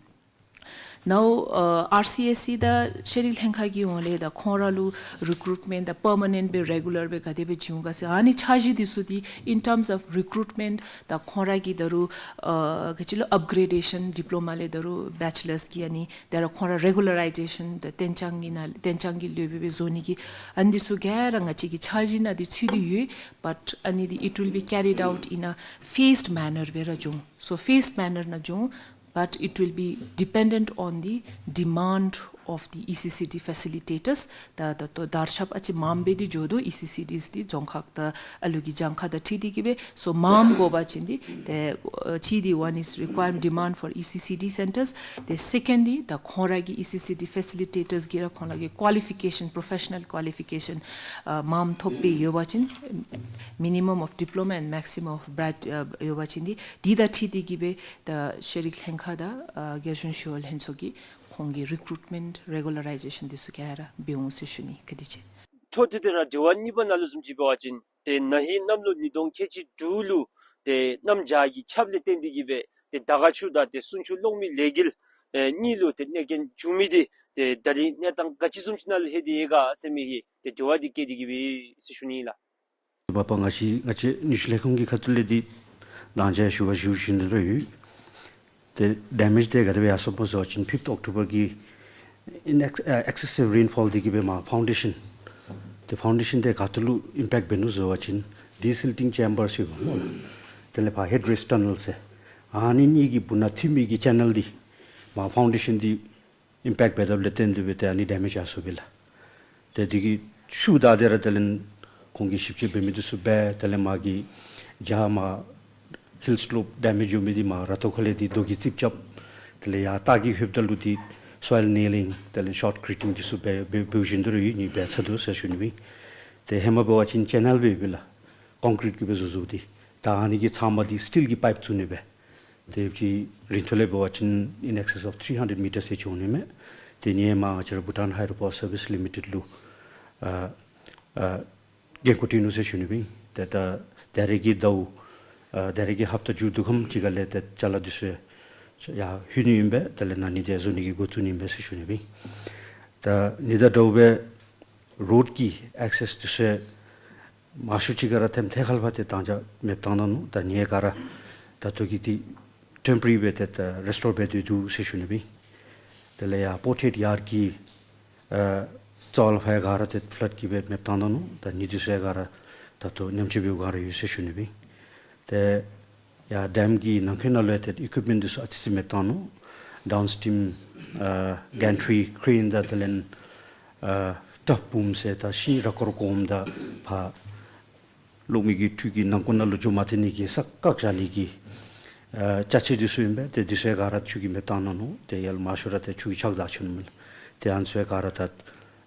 Now uh, ཨར་སི་ཨེས་སི་དང་ཤེས་རིག་ལྷན་ཁག་གི་འོག་ལས་ད་ཁོང་ར་ལུ་རི་ཀུ་རུཊ་མེནཊ་དང་པར་མ་ནེནཊ་སྦེ་རེ་གུ་ལར་སྦེ་ག་དེ་སྦེ་བྱུང་ག་ཟེར་ཨ་ནི་འཆར་གཞི་འདི་ཚུ་འདི་in terms of recruitment ད་ཁོང་ར་གི་ད་རུང་ཨ་ག་ཅི་ལོ་ཨཔ་གྲེ་ཌེ་ཤཱན་ཌིཔ་ལོ་མ་ལས་ད་རུང་བེ་ཅི་ལརས་ཀྱི་ཨ་ནི་ད་རུང་ཁོང་ར་རེ་གུ་ལ་རའི་ཛེ་ཤཱན་ད་གཏན་འཇགས་ཀྱི་ནང་གཏན་འཇགས་ཀྱི་ལུ་སྦེ་སྦེ་བཟོ་ནི་གི་ཨ་ནི་འདི་ཚུ་ག་ར་ང་བཅས་ཀྱི་འཆར་གཞི་ནང་འདི་ཚུད་དེ་ཡོད། But ཨ་ནི་འདི་it will be carried out in a phased manner སྦེ་ར་འབྱུང་། So phased manner ནང་འབྱུང་། But it will be dependent on the demand of the ཨི་སི་སི་ཌི་ཕེ་སི་ལི་ཊེ་ཊརས། ད་ད་ལྟོ་དར་ཁྱབ་ཨ་ཙི་མངམ་སྦེ་འདི་འགྱོ་དོ། ཨི་སི་སི་ཌིས་འདི་རྫོང་ཁག་དང་ཨ་ལུ་གི་གྱངས་ཁ་དང་འཁྲིལ་ཏེ་གི་སྦེ། སོ་མངམ་དགོ་པ་ཅིན་འདི་ཏེ་ཨ་གཅིག་འདི་one is requirement demand for ཨི་སི་སི་ཌི་སེན་ཊརས། ཏེ་སེ་ཀེནཌ་འདི་ད་ཁོང་ར་གི་ཨི་སི་སི་ཌི་ཕེ་སི་ལི་ཊེ་ཊརས་གིས་ར་ཁོང་ར་གི་ཀོ་ལི་ཕི་ཀེ་ཤཱན་པྲོ་ཕེ་ཤ་ནཱལ་ཀོ་ལི་ཕི་ཀེ་ཤཱན་ཨ་མངམ་ཐོབ་སྦེ་ཡོད་པ་ཅིན་minimum of diploma and maximum of grad ཨ་ཡོད་པ་ཅིན་འདི་འདི་དང་འཁྲིལ་ཏེ་གི་སྦེ་ད་ཤེས་རིག་ལྷན་ཁག་དང་ཨ་རྒྱལ་གཞུང་ཞི་གཡོག་ལྷན་ཚོགས་ཀྱིས་ཁོང་གི་རི་ཀུ་རུཊ་མེནཊ་རེ་གུ་ལ་རའི་ཛེ་ཤཱན་འདི་ཚུ་ག་ར་འབད་འོང་ཟེར་ཞུ་ནི། བཀའ་དྲིན་ཆེ། འཕྲོ་མཐུད་དེ་ར་དྲི་བ་གཉིས་པ་ནང་ལུ་བཟུམ་ཅིག་འབད་བ་ཅིན་ཏེ་ན་ཧིང་གནམ་ལོ་ཉིས་སྟོང་ཁལ་གཅིག་དྲུག་ལུ་ཏེ་གནམ་བྱཱར་གྱི་ཆརཔ་ལས་བརྟེན་ཏེ་གི་སྦེ་ཏེ་དར་དཀར་ཆུ་དང་ཏེ་སུང་ཆུ་གློག་མེ་ལས་འགུལ་ཨེ་གཉིས་ལུ་ཏེ་གནོད་སྐྱོན་བྱུང་མི་འདི་ཏེ་ད་རིས་གནས་སྟངས་ག་ཅི་བཟུམ་ཅིག་ནང་ལུ་ལྷོད་དེ་ཡོད་ག་ཟེར་མི་གི་ཏེ་དྲི་བ་འདི་བཀོད་དེ་གི་སྦེ་ཟེར་ཞུ་ནི་ལགས། མ་པ་ང་བཅས་ང་བཅས་ནུས་ཤུགས་ལས་ཁུངས་ཀྱི་ཁ་ཐུག་ལས་འདི་དང་ཅ་ཞུ་བ་ཞུ་བཞིན་དུ་ར་ཡོད། ཏེ་ཌེ་མེཇ་འདི་ག་དེ་སྦེ་ཡར་སོངམ་སྨོ་ཟེར་བ་ཅིན་ཕིཕཐ་ཨོཀ་ཊོ་བར་གྱི་ཨིན་ཨེག་ཨ་ཨེག་སེ་སིབ་རེན་ཕོལ་འདི་གིས་སྦེ་མར་ཕའུན་ཌེ་ཤཱན་ཏེ་ཕའུན་ཌེ་ཤཱན་འདི་ག་ཏེ་ལུ་ཨིམ་པེཀཊ་འབད་ནུག་ཟེར་བ་ཅིན་ཌི་སིལ་ཊིང་ཅེམ་བརསི་ཡོད་སྨོ་ལགས། དེ་ལས་ཕར་ཧེཌ་རེསི་ཊ་ནཱལ་ཟེར་ཨ་ནི་གཉིས་ཀྱི་སྦུག་ན་ཐིམ་མི་གི་ཅེ་ནཱལ་འདི་མར་ཕའུན་ཌེ་ཤཱན་འདི་ཨིམ་པེཀཊ་འབད་དཔ་ལས་བརྟེན་ཏེ་སྦེ་ཏེ་ཨ་ནི་ཌེ་མེཇ་ཡར་སོངམ་ཨིན་ལགས། ཏེ་འདི་གི་ཤུལ་བདའ་སྟེ་ར་དེ་ལས་ཁོང་གིས་ཞིབ་དཔྱད་འབད་མི་འདི་ཚུ་འབད། དེ་ལས་མར་གྱི་བྱཱར་མར་ཧིལ་སི་ལོབ་ཌེ་མེཇ་འགྱོ་མི་འདི་མར་ར་ཏོ་ཁ་ལས་འདི་རྡོ་གི་རྩིགཔ་རྐྱབ། དེ་ལས་ཡར་ལྟག་གི་ལྷོདཔ་ད་ལུ་འདི་སོའིལ་ནེ་ལིང་དེ་ལས་ཤོརཊ་ཀྲི་ཊིང་འདི་ཚུ་འབད་འབད་འབད་བཞིན་དུ་ར་ཡོད། ཨ་ནི་འབད་ཚར་དོ་ཟེར་ཞུ་ནི་ཨིན། ཏེ་ཧེ་མ་འབད་བ་ཅིན་ཅེ་ནཱལ་སྦེ་ཡོདཔ་ཨིན་ལགས། ཀོང་ཀྲིཊ་ཀྱིས་སྦེ་བཟོ་བཟོཝ་འདི། ད་ཨ་ནི་གི་ཚབ་མ་འདི་སི་ཊིལ་གྱི་པའིཔ་བཙུགས་ནི་སྦེ། ཏེ་ཅིག་རིང་ཐུང་ལས་འབད་བ་ཅིན་in excess of three hundred meters ཡང་འགྱོ་ནི་མས། ཏེ་ཨ་ནི་མར་ང་བཅས་ར་བྷུ་ཊཱན་ཧའི་ཌྲོ་པོ་ཝར་སར་བིསི་ལི་མི་ཊེཌ་ལུ་ཨ་ཨ་འགན་ཁུར་སྤྲོད་ནུག་ཟེར་ཞུ་ནི་ཨིན། ཏེ་ད་ད་རེས་ཀྱི་ཟླཝ་ཨ་ད་རེས་ཀྱི་ཧབ་ཏ་མཇུག་བསྡུ་ཁམས་ཅིག་ཁ་ལས་ཏེ་ཅ་ལ་འདི་ཚུ་ ཡར་ལྷོད་ནི་ཨིན་པས། དེ་ལས་ན་ནི་དེ་བཟོ་ནི་གི་འགོ་བཙུགས་ནི་ཨིན་པས་ཟེར་ཞུ་ནི་སྦེ་ཨིན། ད་ཨ་ནི་དང་འདྲཝ་སྦེ་རོཌ་ཀྱི་ཨེག་སེསི་འདི་ཚུ་མང་ཤོས་ཅིག་ག་ར་ཐེམ་ཐེ་ཁལ་ཕར་ཏེ་དང་ཅ་མེདཔ་བཏང་ད་ནུག། ད་ཨ་ནི་ག་ར་ད་ལྟོ་གི་འདི་ཊེམ་པོ་རེ་རི་སྦེ་ཏེ་ད་རེསི་ཊོར་འབད་དེ་འདུག་ཟེར་ཞུ་ནི་སྦེ་ཨིན། དེ་ལས་ཡར་པོརཊ་ཧེཌ་ཡརཌ་ཀྱི་ཨ་རྩ་བ་ལས་ཕར་ག་ར་ཏེ་ཕ་ལཌ་ཀྱིས་སྦེ་མེདཔ་བཏང་ད་ནུག། ད་ཨ་ནི་འདི་ཚུ་ཡང་ག་ར་ད་ལྟོ་ཉམས་བཅོས་འབདཝ་ག་ར་ཡོད་ཟེར་ཞུ་ནི་སྦེ་ཨིན། ཏེ་ཡར་ཌེམ་གྱི་ནང་འཁོད་ནང་ལུ་ཡང་ཏེ་ཨི་ཀུའིཔ་མེནཊ་འདི་ཚུ་ཨ་ཙི་ཙི་མེདཔ་བཏང་ནུག། ཌའུན་སི་ཊིམ་ཨ་གེན་ཊི་རི་ཀེ་རེན་དང་དེ་ལས་ཨ་ཊབ་བུམ་ཟེར་ད་ཤིང་ར་སྐོར་སྐོརཝ་དང་ཕར་གློག་མེ་གི་འཕྲུལ་གྱི་ནང་འཁོད་ནང་ལུ་འགྱོ་མ་སྟེར་ནི་གི་ས་བཀག་བཞག་ནི་གི་ཨ་ཅ་ཆས་འདི་ཚུ་ཨིན་པས། ཏེ་འདི་ཚུ་ཡང་ག་ར་ཆུ་གིས་མེདཔ་བཏང་ད་ནུག། ཏེ་ཡར་ལུ་མང་ཤོས་ར་ཏེ་ཆུ་གིས་ཆག་ད་ཆི་ནུག་མེན། ཏེ་ཨ་ནི་ཚུ་ཡང་ག་ར་ད་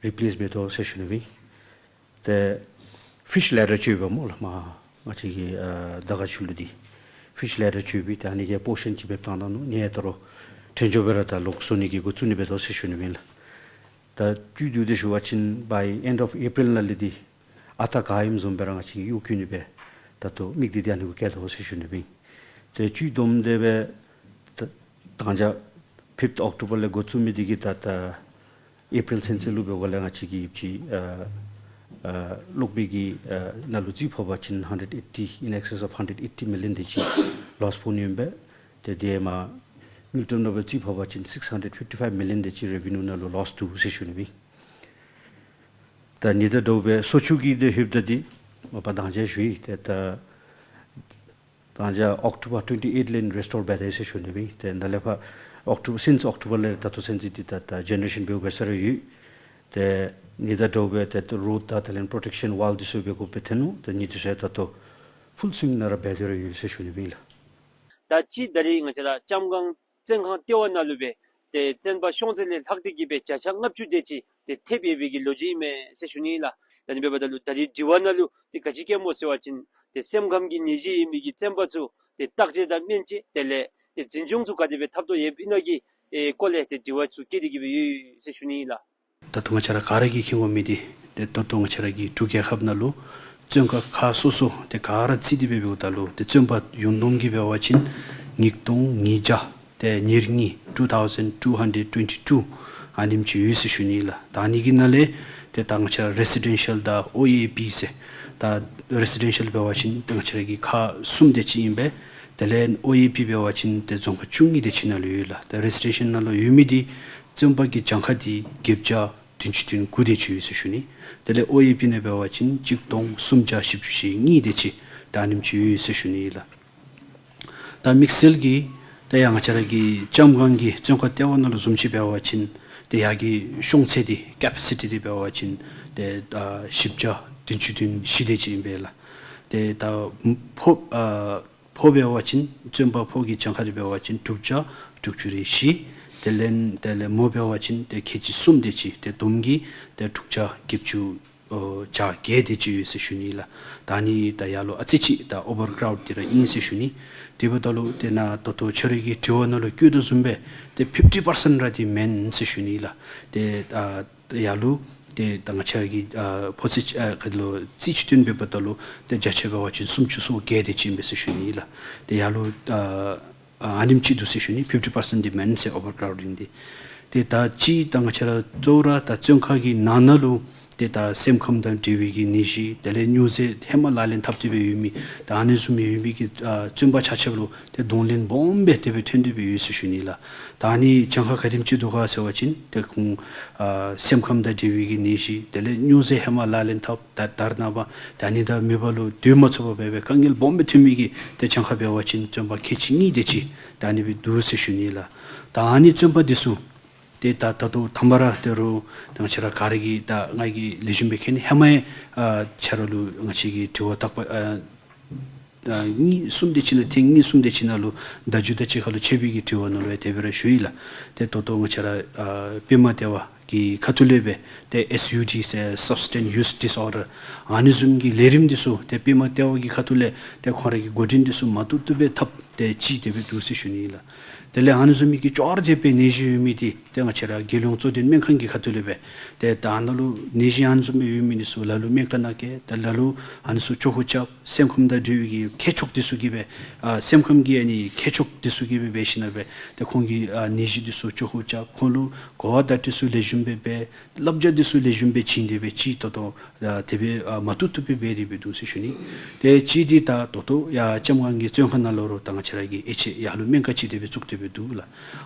རི་པི་ལེསི་འབད་དོ་ཟེར་ཞུ་ནི་སྦེ་ཨིན། ཏེ་ཕིཤ་ལེ་ཌར་ཅིག་ཡོདཔ་སྨོ་ལགས། མར་ང་བཅས་ཀྱི་ཨ་དར་དཀར་ཆུ་ལུ་འདི་ཕིཤ་ལེ་ཌར་ཅིག་ཡོད་པས། ཏེ་ཨ་ནི་གི་པོར་ཤཱན་ཅིག་མེདཔ་བཏང་ད་ནུག། ཨ་ནི་ཡང་ད་རུང་ཐོན་འགྱོ་སྦེ་ར་ད་ལོག་བཟོ་ནི་གི་འགོ་བཙུགས་ནི་འབད་དོ་ཟེར་ཞུ་ནི་སྦེ་ཨིན་ལགས། ད་བཅུད་བསྡུ་སྟེ་ཞུ་བ་ཅིན་བའི་ཨེནཌ་ཨོཕ་ཨེ་པི་རིལ་ནང་ལས་འདི་ཨ་རྟག་ག་ཨིནམ་བཟུམ་སྦེ་ར་ང་བཅས་ཀྱིས་གཡོག་བཀོལ་ནི་སྦེ་ད་ལྟོ་དམིགས་ཏེ་ཏེ་ཨ་ནི་གུ་བཀལ་དོ་ཟེར་ཞུ་ནི་སྦེ་ཨིན། ཏེ་བཅུད་བསྡོམས་ཏེ་སྦེ་ད་དང་ཅ་ཕིཕཐ་ཨོག་ཊོ་བར་ལས་འགོ་བཙུགས་མི་འདི་གིས་ད་ད་ཨེ་པི་རིལ་ཚུན་ཚོད་ལུ་འབདཝ་ལས་ང་བཅས་ཀྱིས་ཅིག་ཨ་ཨ་གློག་མེ་གི་ཨ་ནང་ལུ་རྩིས་ཕབ་པ་ཅིན་ཧན་ཌེཌ་ཨེ་ཊི་ཨིན་ཨེག་སེསི་ཨོཕ་ཧན་ཌེཌ་ཨེ་ཊི་མི་ལི་ཡོན་དེ་ཅིག་ལོསི་ཕོག་ནི་ཨིན་པས། ཏེ་དེ་མར་དངུལ་ཀྲམ་ནང་སྦེ་རྩིས་ཕབ་པ་ཅིན་སིགསི་ཧན་ཌེཌ་ཕིཕ་ཊི་ཕའིབ་མི་ལི་ཡོན་དེ་ཅིག་རེ་ཝི་ནིའུ་ནང་ལུ་ལོསི་འདུག་ཟེར་ཞུ་ནི་སྦེ་ཨིན། ད་ཨ་ནི་དང་འདྲཝ་སྦེ་སོ་ཆུ་གི་འདི་ལྷོདཔ་ད་འདི་མ་པ་དང་ཅ་ཞུ་ཡི། ཏེ་ད་དང་ཅ་ཨོག་ཊོ་བར་ཊུ་ཝེན་ཊི་ཨེཊ་ལས་རེསི་ཊོར་འབད་དེ་ཟེར་ཞུ་ནི་སྦེ་ཨིན། ཏེ་ནཱ་ལས་ཕར་ཨོག་ཊོ་བར་སིནསི་ཨོག་ཊོ་བར་ལས་ད་ལྟོ་ཚུན་ཚོད་འདི་ད་ད་ཇེ་ནེ་རེ་ཤཱན་འབདཝ་འབད་ས་ར་ཡོད། ཏེ་ཨ་ནི་དང་འདྲཝ་སྦེ་ཏེ་རོཌ་དང་དེ་ལས་པོརོ་ཊེཀ་ཤཱན་ཝཱལ་འདི་ཚུ་འབད་དགོཔ་སྦེ་ཐོན་ནུག། ཏེ་ཨ་ནི་འདི་ཚུ་ཡང་ད་ལྟོ་ཕུལ་སུའིང་ནང་ར་འབད་དེ་ར་ཡོད་ཟེར་ཞུ་ནི་སྦེ་ཨིན་ལགས། ད་ཅི་ད་རེས་ང་བཅས་ར་ལྕམ་སྒང་བཙོན་ཁང་ལྟེ་བ་ནང་ལུ་སྦེ་ཏེ་བཙོན་པ་ཤོང་ཚད་ལས་ལྷག་སྟེ་གི་སྦེ་བརྒྱ་ཆ་ལྔ་བཅུ་དེ་ཅིག་ཏེ་ཐེབས་ཡོད་པའི་གི་ལོ་རྒྱུས་ཨིན་མས་ཟེར་ཞུ་ནི་ལགས། ད་ཨ་ནི་འབདཝ་ད་ལུ་ད་རེས་དྲི་བ་ནང་ལུ་ཏེ་ག་ཅི་བཀོདཔ་སྨོ་ཟེར་བ་ཅིན་ཏེ་སེམས་ཁམས་ཀྱི་ནད་གཞི་ཡོད་མི་གི་བཙོན་པ་ཚུ་ཏེ་བརྟག་དཔྱད་དང་སྨན་དཔྱད་དེ་ལས་ཏེ་འཛིན་སྐྱོང་ཚུ་ག་དེ་སྦེ་འཐབ་དོ་ཡོདཔ་ཨིན་ན་གི་ཨེ་སྐོར་ལས་ཏེ་དྲི་བ་ཚུ་བཀོད་དེ་གི་སྦེ་ཡོད་ཟེར་ཞུ་ནི་ལགས། ད་ལྟོ་ང་བཅས་ར་ག་ར་གིས་མཁྱེན་དགོ་མི་འདི་ཏེ་ད་ལྟོ་ང་བཅས་ར་གི་འབྲུག་རྒྱལ་ཁབ་ནང་ལུ་བཙོན་ཁང་ཁག་སོ་སོ་ཏེ་ག་ར་རྩིས་ཏེ་སྦེ་འབདཝ་ད་ལུ་ཏེ་བཙོན་པ་ཡོངས་བསྡོམས་ཀྱིས་འབད་བ་ཅིན་ཉིས་སྟོང་ཉིས་བརྒྱ་ཏེ་ཉེར་གཉིས་two thousand two hundred twenty two ཨ་ནེམ་ཅིག་ཡོད་ཟེར་ཞུ་ནི་ལགས། ད་ཨ་ནི་གི་ནང་ལས་ཏེ་ད་ང་བཅས་ར་རེ་སི་ཌེན་ཤཱལ་དང་ཨོ་ཨེ་པི་ཟེར་ད་རེ་སི་ཌེན་ཤཱལ་འབད་བ་ཅིན་ཏེ་ང་བཅས་ར་གི་ཁག་གསུམ་དེ་ཅིག་ཨིན་པས། དེ་ལས་ཨོ་ཨེ་པི་འབད་བ་ཅིན་ཏེ་རྫོང་ཁག་བཅུ་གཉིས་དེ་ཅིག་ནང་ལུ་ཡོད་ལགས། ཏེ་རེ་སི་ཌེན་ཤཱལ་ནང་ལུ་ཡོད་མི་འདི་བཙོན་པ་གི་གྱངས་ཁ་འདི་བརྒྱད་བརྒྱ་བདུན་ཅུ་དོན་དགུ་དེ་ཅིག་ཡོད་ཟེར་ཞུ་ནི། དེ་ལས་ཨོ་ཨེ་པི་ནང་འབད་བ་ཅིན་གཅིག་སྟོང་སུམ་བརྒྱ་བཞི་བཅུ་ཞེ་གཉིས་དེ་ཅིག་ད་ཨ་ནེམ་ཅིག་ཡོད་ཟེར་ཞུ་ནི་ལགས། ད་དམིགས་བསལ་གྱིས་ད་ཡང་ང་བཅས་ར་གི་ལྕམ་སྒང་གི་བཙོན་ཁང་ལྟེ་བ་ནང་ལུ་བཟུམ་ཅིག་འབད་བ་ཅིན་ཏེ་ཡར་གྱི་ཤོང་ཚད་འདི་ཀེ་པེ་སི་ཊི་འདི་འབད་བ་ཅིན་ཏེ་ཨ་བཞི་བརྒྱ་བདུན་ཅུ་དོན་བཞི་དེ་ཅིག་ཨིན་པས་ལགས། ཏེ་ད་ཕོ་ཨ་ཕོ་འབད་བ་ཅིན་བཙོན་པ་ཕོ་གི་གྱངས་ཁ་འདི་འབད་བ་ཅིན་དྲུག་བརྒྱ་དྲུག་ཅུ་རེ་བཞི། དེ་ལས་དེ་ལས་མོ་འབད་བ་ཅིན་ཏེ་ཁལ་གཅིག་གསུམ་དེ་ཅིག་ཏེ་བསྡོམས་ཀྱིས་ཏེ་དྲུག་བརྒྱ་བརྒྱད་ཅུ་ཨོ་གྱ་བརྒྱད་དེ་ཅིག་ཡོད་ཟེར་ཞུ་ནི་ལགས། ད་ཨ་ནི་ད་ཡར་ལུ་ཨ་ཙི་ཅིག་ད་ཨོ་བར་ཀྲའུཌ་འདི་ར་ཨིན་ཟེར་ཞུ་ནི། དེ་འབདཝ་ད་ལུ་ཏེ་ནཱ་ད་ལྟོ་ཁྱོད་རའི་གི་དྲི་བ་ནང་ལུ་བཀོད་དོ་བཟུམ་སྦེ་ཏེ་ཕིཕ་ཊི་པར་སེནཊ་ར་འདི་མེན་ཟེར་ཞུ་ནི་ལགས། ཏེ་ཨ་ཡར་ལུ་ཏེ་ད་ང་བཅས་ཀྱི་ཨ་ཕོ་ཚོད་ཨ་ག་ལོ་རྩིས་ཅིག་བཏོན་འབདཝ་ད་ལུ་ཏེ་བརྒྱ་ཆ་འབད་བ་ཅིན་སུམ་ཅུ་སོ་བརྒྱད་དེ་ཅིག་ཨིན་པས་ཟེར་ཞུ་ནི་ལགས། ཏེ་ཡར་ལུ་ཨ་ཨ་ནེམ་ཅིག་འདུག་ཟེར་ཞུ་ནི། ཕིཕ་ཊི་པར་སེནཊ་འདི་མེན་ཟེར་ཨོ་བར་ཀྲའུཌ་འདི། ཏེ་ད་ཅི་ད་ང་བཅས་ར་གཙོ་བོ་ར་ད་བཙོན་ཁང་གི་ནང་ན་ལུ་ཏེ་ད་སེམས་ཁམས་དང་འབྲེལ་བའི་གི་ནད་གཞི་དེ་ལས་སྨྱོ་རྫས་ཧེ་མ་ལག་ལེན་འཐབ་སྟེ་སྦེ་ཡོད་མི་ད་ཨ་ནི་བཟུམ་ཡོད་མི་གི་ཨ་བཙོན་པ་ཆ་ཁྱབ་ལུ་ཏེ་གདོང་ལེན་སྦོམ་སྦེ་དེ་སྦེ་ཐོན་ཏེ་སྦེ་ཡོད་ཟེར་ཞུ་ནི་ལགས། ད་ཨ་ནི་གྱངས་ཁ་ག་དེམ་ཅིག་འདུག་ག་ཟེར་བ་ཅིན་ཏེ་ཁོང་ཨ་སེམས་ཁམས་དང་འབྲེལ་བའི་གི་ནད་གཞི་དེ་ལས་སྨྱོ་རྫས་ཧེ་མ་ལག་ལེན་འཐབ་ད་ད་རེས་ནངས་པ་ད་ཨ་ནི་ད་མེད་པ་ལུ་སྡོད་མ་ཚུགས་པར་སྦེ་དཀའ་ངལ་སྦོམ་སྦེ་ཐོན་མི་གི་ཏེ་གྱངས་ཁ་འབད་བ་ཅིན་བཙོན་པ་ཁལ་གཅིག་གཉིས་དེ་ཅིག་ད་ཨ་ནི་སྦེ་འདུག་ཟེར་ཞུ་ནི་ལགས། ད་ཨ་ནི་བཙོན་པ་འདི་ཚུ་ཏེ་ད་ད་ལྟོ་དང་པ་ར་ད་རུང་ང་བཅས་ར་ག་ར་གིས་ད་ང་གིས་ལེགས་ཤོམ་སྦེ་མཁྱེན་ནི་ཧེ་མ་ཡང་ཨ་ཁྱེད་ར་ལུ་ང་བཅས་ཀྱིས་དྲི་བ་དག་པ་ཨ་ཨ་གཉིས་གསུམ་དེ་ཅིག་ནང་ཐེངས་གཉིས་གསུམ་དེ་ཅིག་ནང་ལུ་བརྡ་བརྒྱུད་དང་གཅིག་ཁར་ལུ་འཕྱད་པའི་གི་དྲི་བ་ནང་ལུ་ཡང་དེ་སྦེ་ར་ཞུ་ཡི་ལགས། ཏེ་ད་ལྟོ་ང་བཅས་ར་ཨ་པདྨ་ལྟེ་བ་གི་ཁ་ཐུག་ལས་སྦེ་ཏེ་ཨེསི་ཡུ་ཌི་ཟེར་Substance Use Disorder ཨ་ནི་བཟུམ་གྱི་ལས་རིམ་འདི་ཚུ་ཏེ་པདྨ་ལྟེ་བ་གི་ཁ་ཐུག་ལས་ཏེ་ཁོང་ར་གིས་འགོ་འདྲེན་འདི་ཚུ་མ་བཏུབ་བཏུབ་སྦེ་འཐབ་སྟེ་ཅིག་དེ་སྦེ་འདུག་ཟེར་ཞུ་ནི་ཨིན་ལགས། དེ་ལས་ཨ་ནི་བཟུམ་མའི་གི་ཅོག་ར་འཐདཔ་སྦེ་ནད་གཞི་ཡོད་མི་འདི་ཏེ་ང་བཅས་ར་རྒྱལ་ཡོངས་གཙོ་བསྟེན་སྨན་ཁང་གི་ཁ་ཐུག་ལས་སྦེ་ཏེ་ད་ཨ་ནཱ་ལུ་ནད་གཞི་ཨ་ནི་བཟུམ་སྦེ་ཡོད་མི་འདི་ཚུ་ལ་ལུ་སྨན་ཁང་ནང་གི་ད་ལ་ལུ་ཨ་ནི་ཚུ་ཅོག་ཧུ་རྐྱབ། སེམས་ཁམས་དང་འབྲེལ་བའི་གི་མཁས་མཆོག་འདི་ཚུ་གིས་སྦེ་ཨ་སེམས་ཁམས་ཀྱི་ཨ་ནི་མཁས་མཆོག་འདི་ཚུ་གིས་སྦེ་འབད་ཞིནམ་ལས་སྦེ་ཏེ་ཁོང་གིས་ཨ་ནད་གཞི་འདི་ཚུ་ཅོག་ཧུ་རྐྱབ། ཁོང་ལུ་གོ་བ་བརྡ་སྤྲོད་ཚུ་ལེགས་ཤོམ་སྦེ་འབད། བསླབ་བྱ་འདི་ཚུ་ལེགས་ཤོམ་སྦེ་བྱིན་ཏེ་སྦེ་ཅིག་ད་ལྟོ་ཨ་དེ་སྦེ་ཨ་མ་བཏུབ་བཏུབ་སྦེ་འབད་དེ་སྦེ་འདུག་ཟེར་ཞུ་ནི། ཏེ་ཅིག་འདི་ད་ད་ལྟོ་ཡར་ལྕམ་སྒང་གི་བཙོན་ཁང་ནང་ལུ་རུང་ད་ང་བཅས་ར་གིས་ཨེ་ཅེ་ཡར་ལུ་སྨན་ཁང་ཅིག་དེ་སྦེ་བཙུགས་ཏེ་སྦེ་འདུག་ལགས།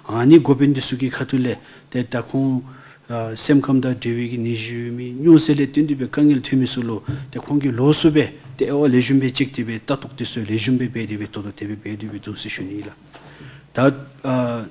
ཨ་ནི་འགོ་དཔོན་འདི་ཚུ་གི་ཁ་ཐུག་ལས་ཏེ་ད་ཁོང་ཨ་སེམས་ཁམས་དང་འབྲེལ་བའི་གི་ནད་གཞི་ཡོད་མི་སྨྱོ་རྫས་ལས་བརྟེན་ཏེ་སྦེ་དཀའ་ངལ་ཐོན་མི་ཚུ་ལུ་ཏེ་ཁོང་གིས་ལོགས་སུ་སྦེ་ཏེ་དབྱེ་བ་ལེགས་ཤོམ་སྦེ་དཔྱད་དེ་སྦེ་ལྟ་རྟོག་འདི་ཚུ་ལེགས་ཤོམ་སྦེ་འབད་དེ་སྦེ་ད་ལྟོ་དེ་སྦེ་འབད་དེ་སྦེ་འདུག་ཟེར་ཞུ་ནི་ལགས། ད་ཨ་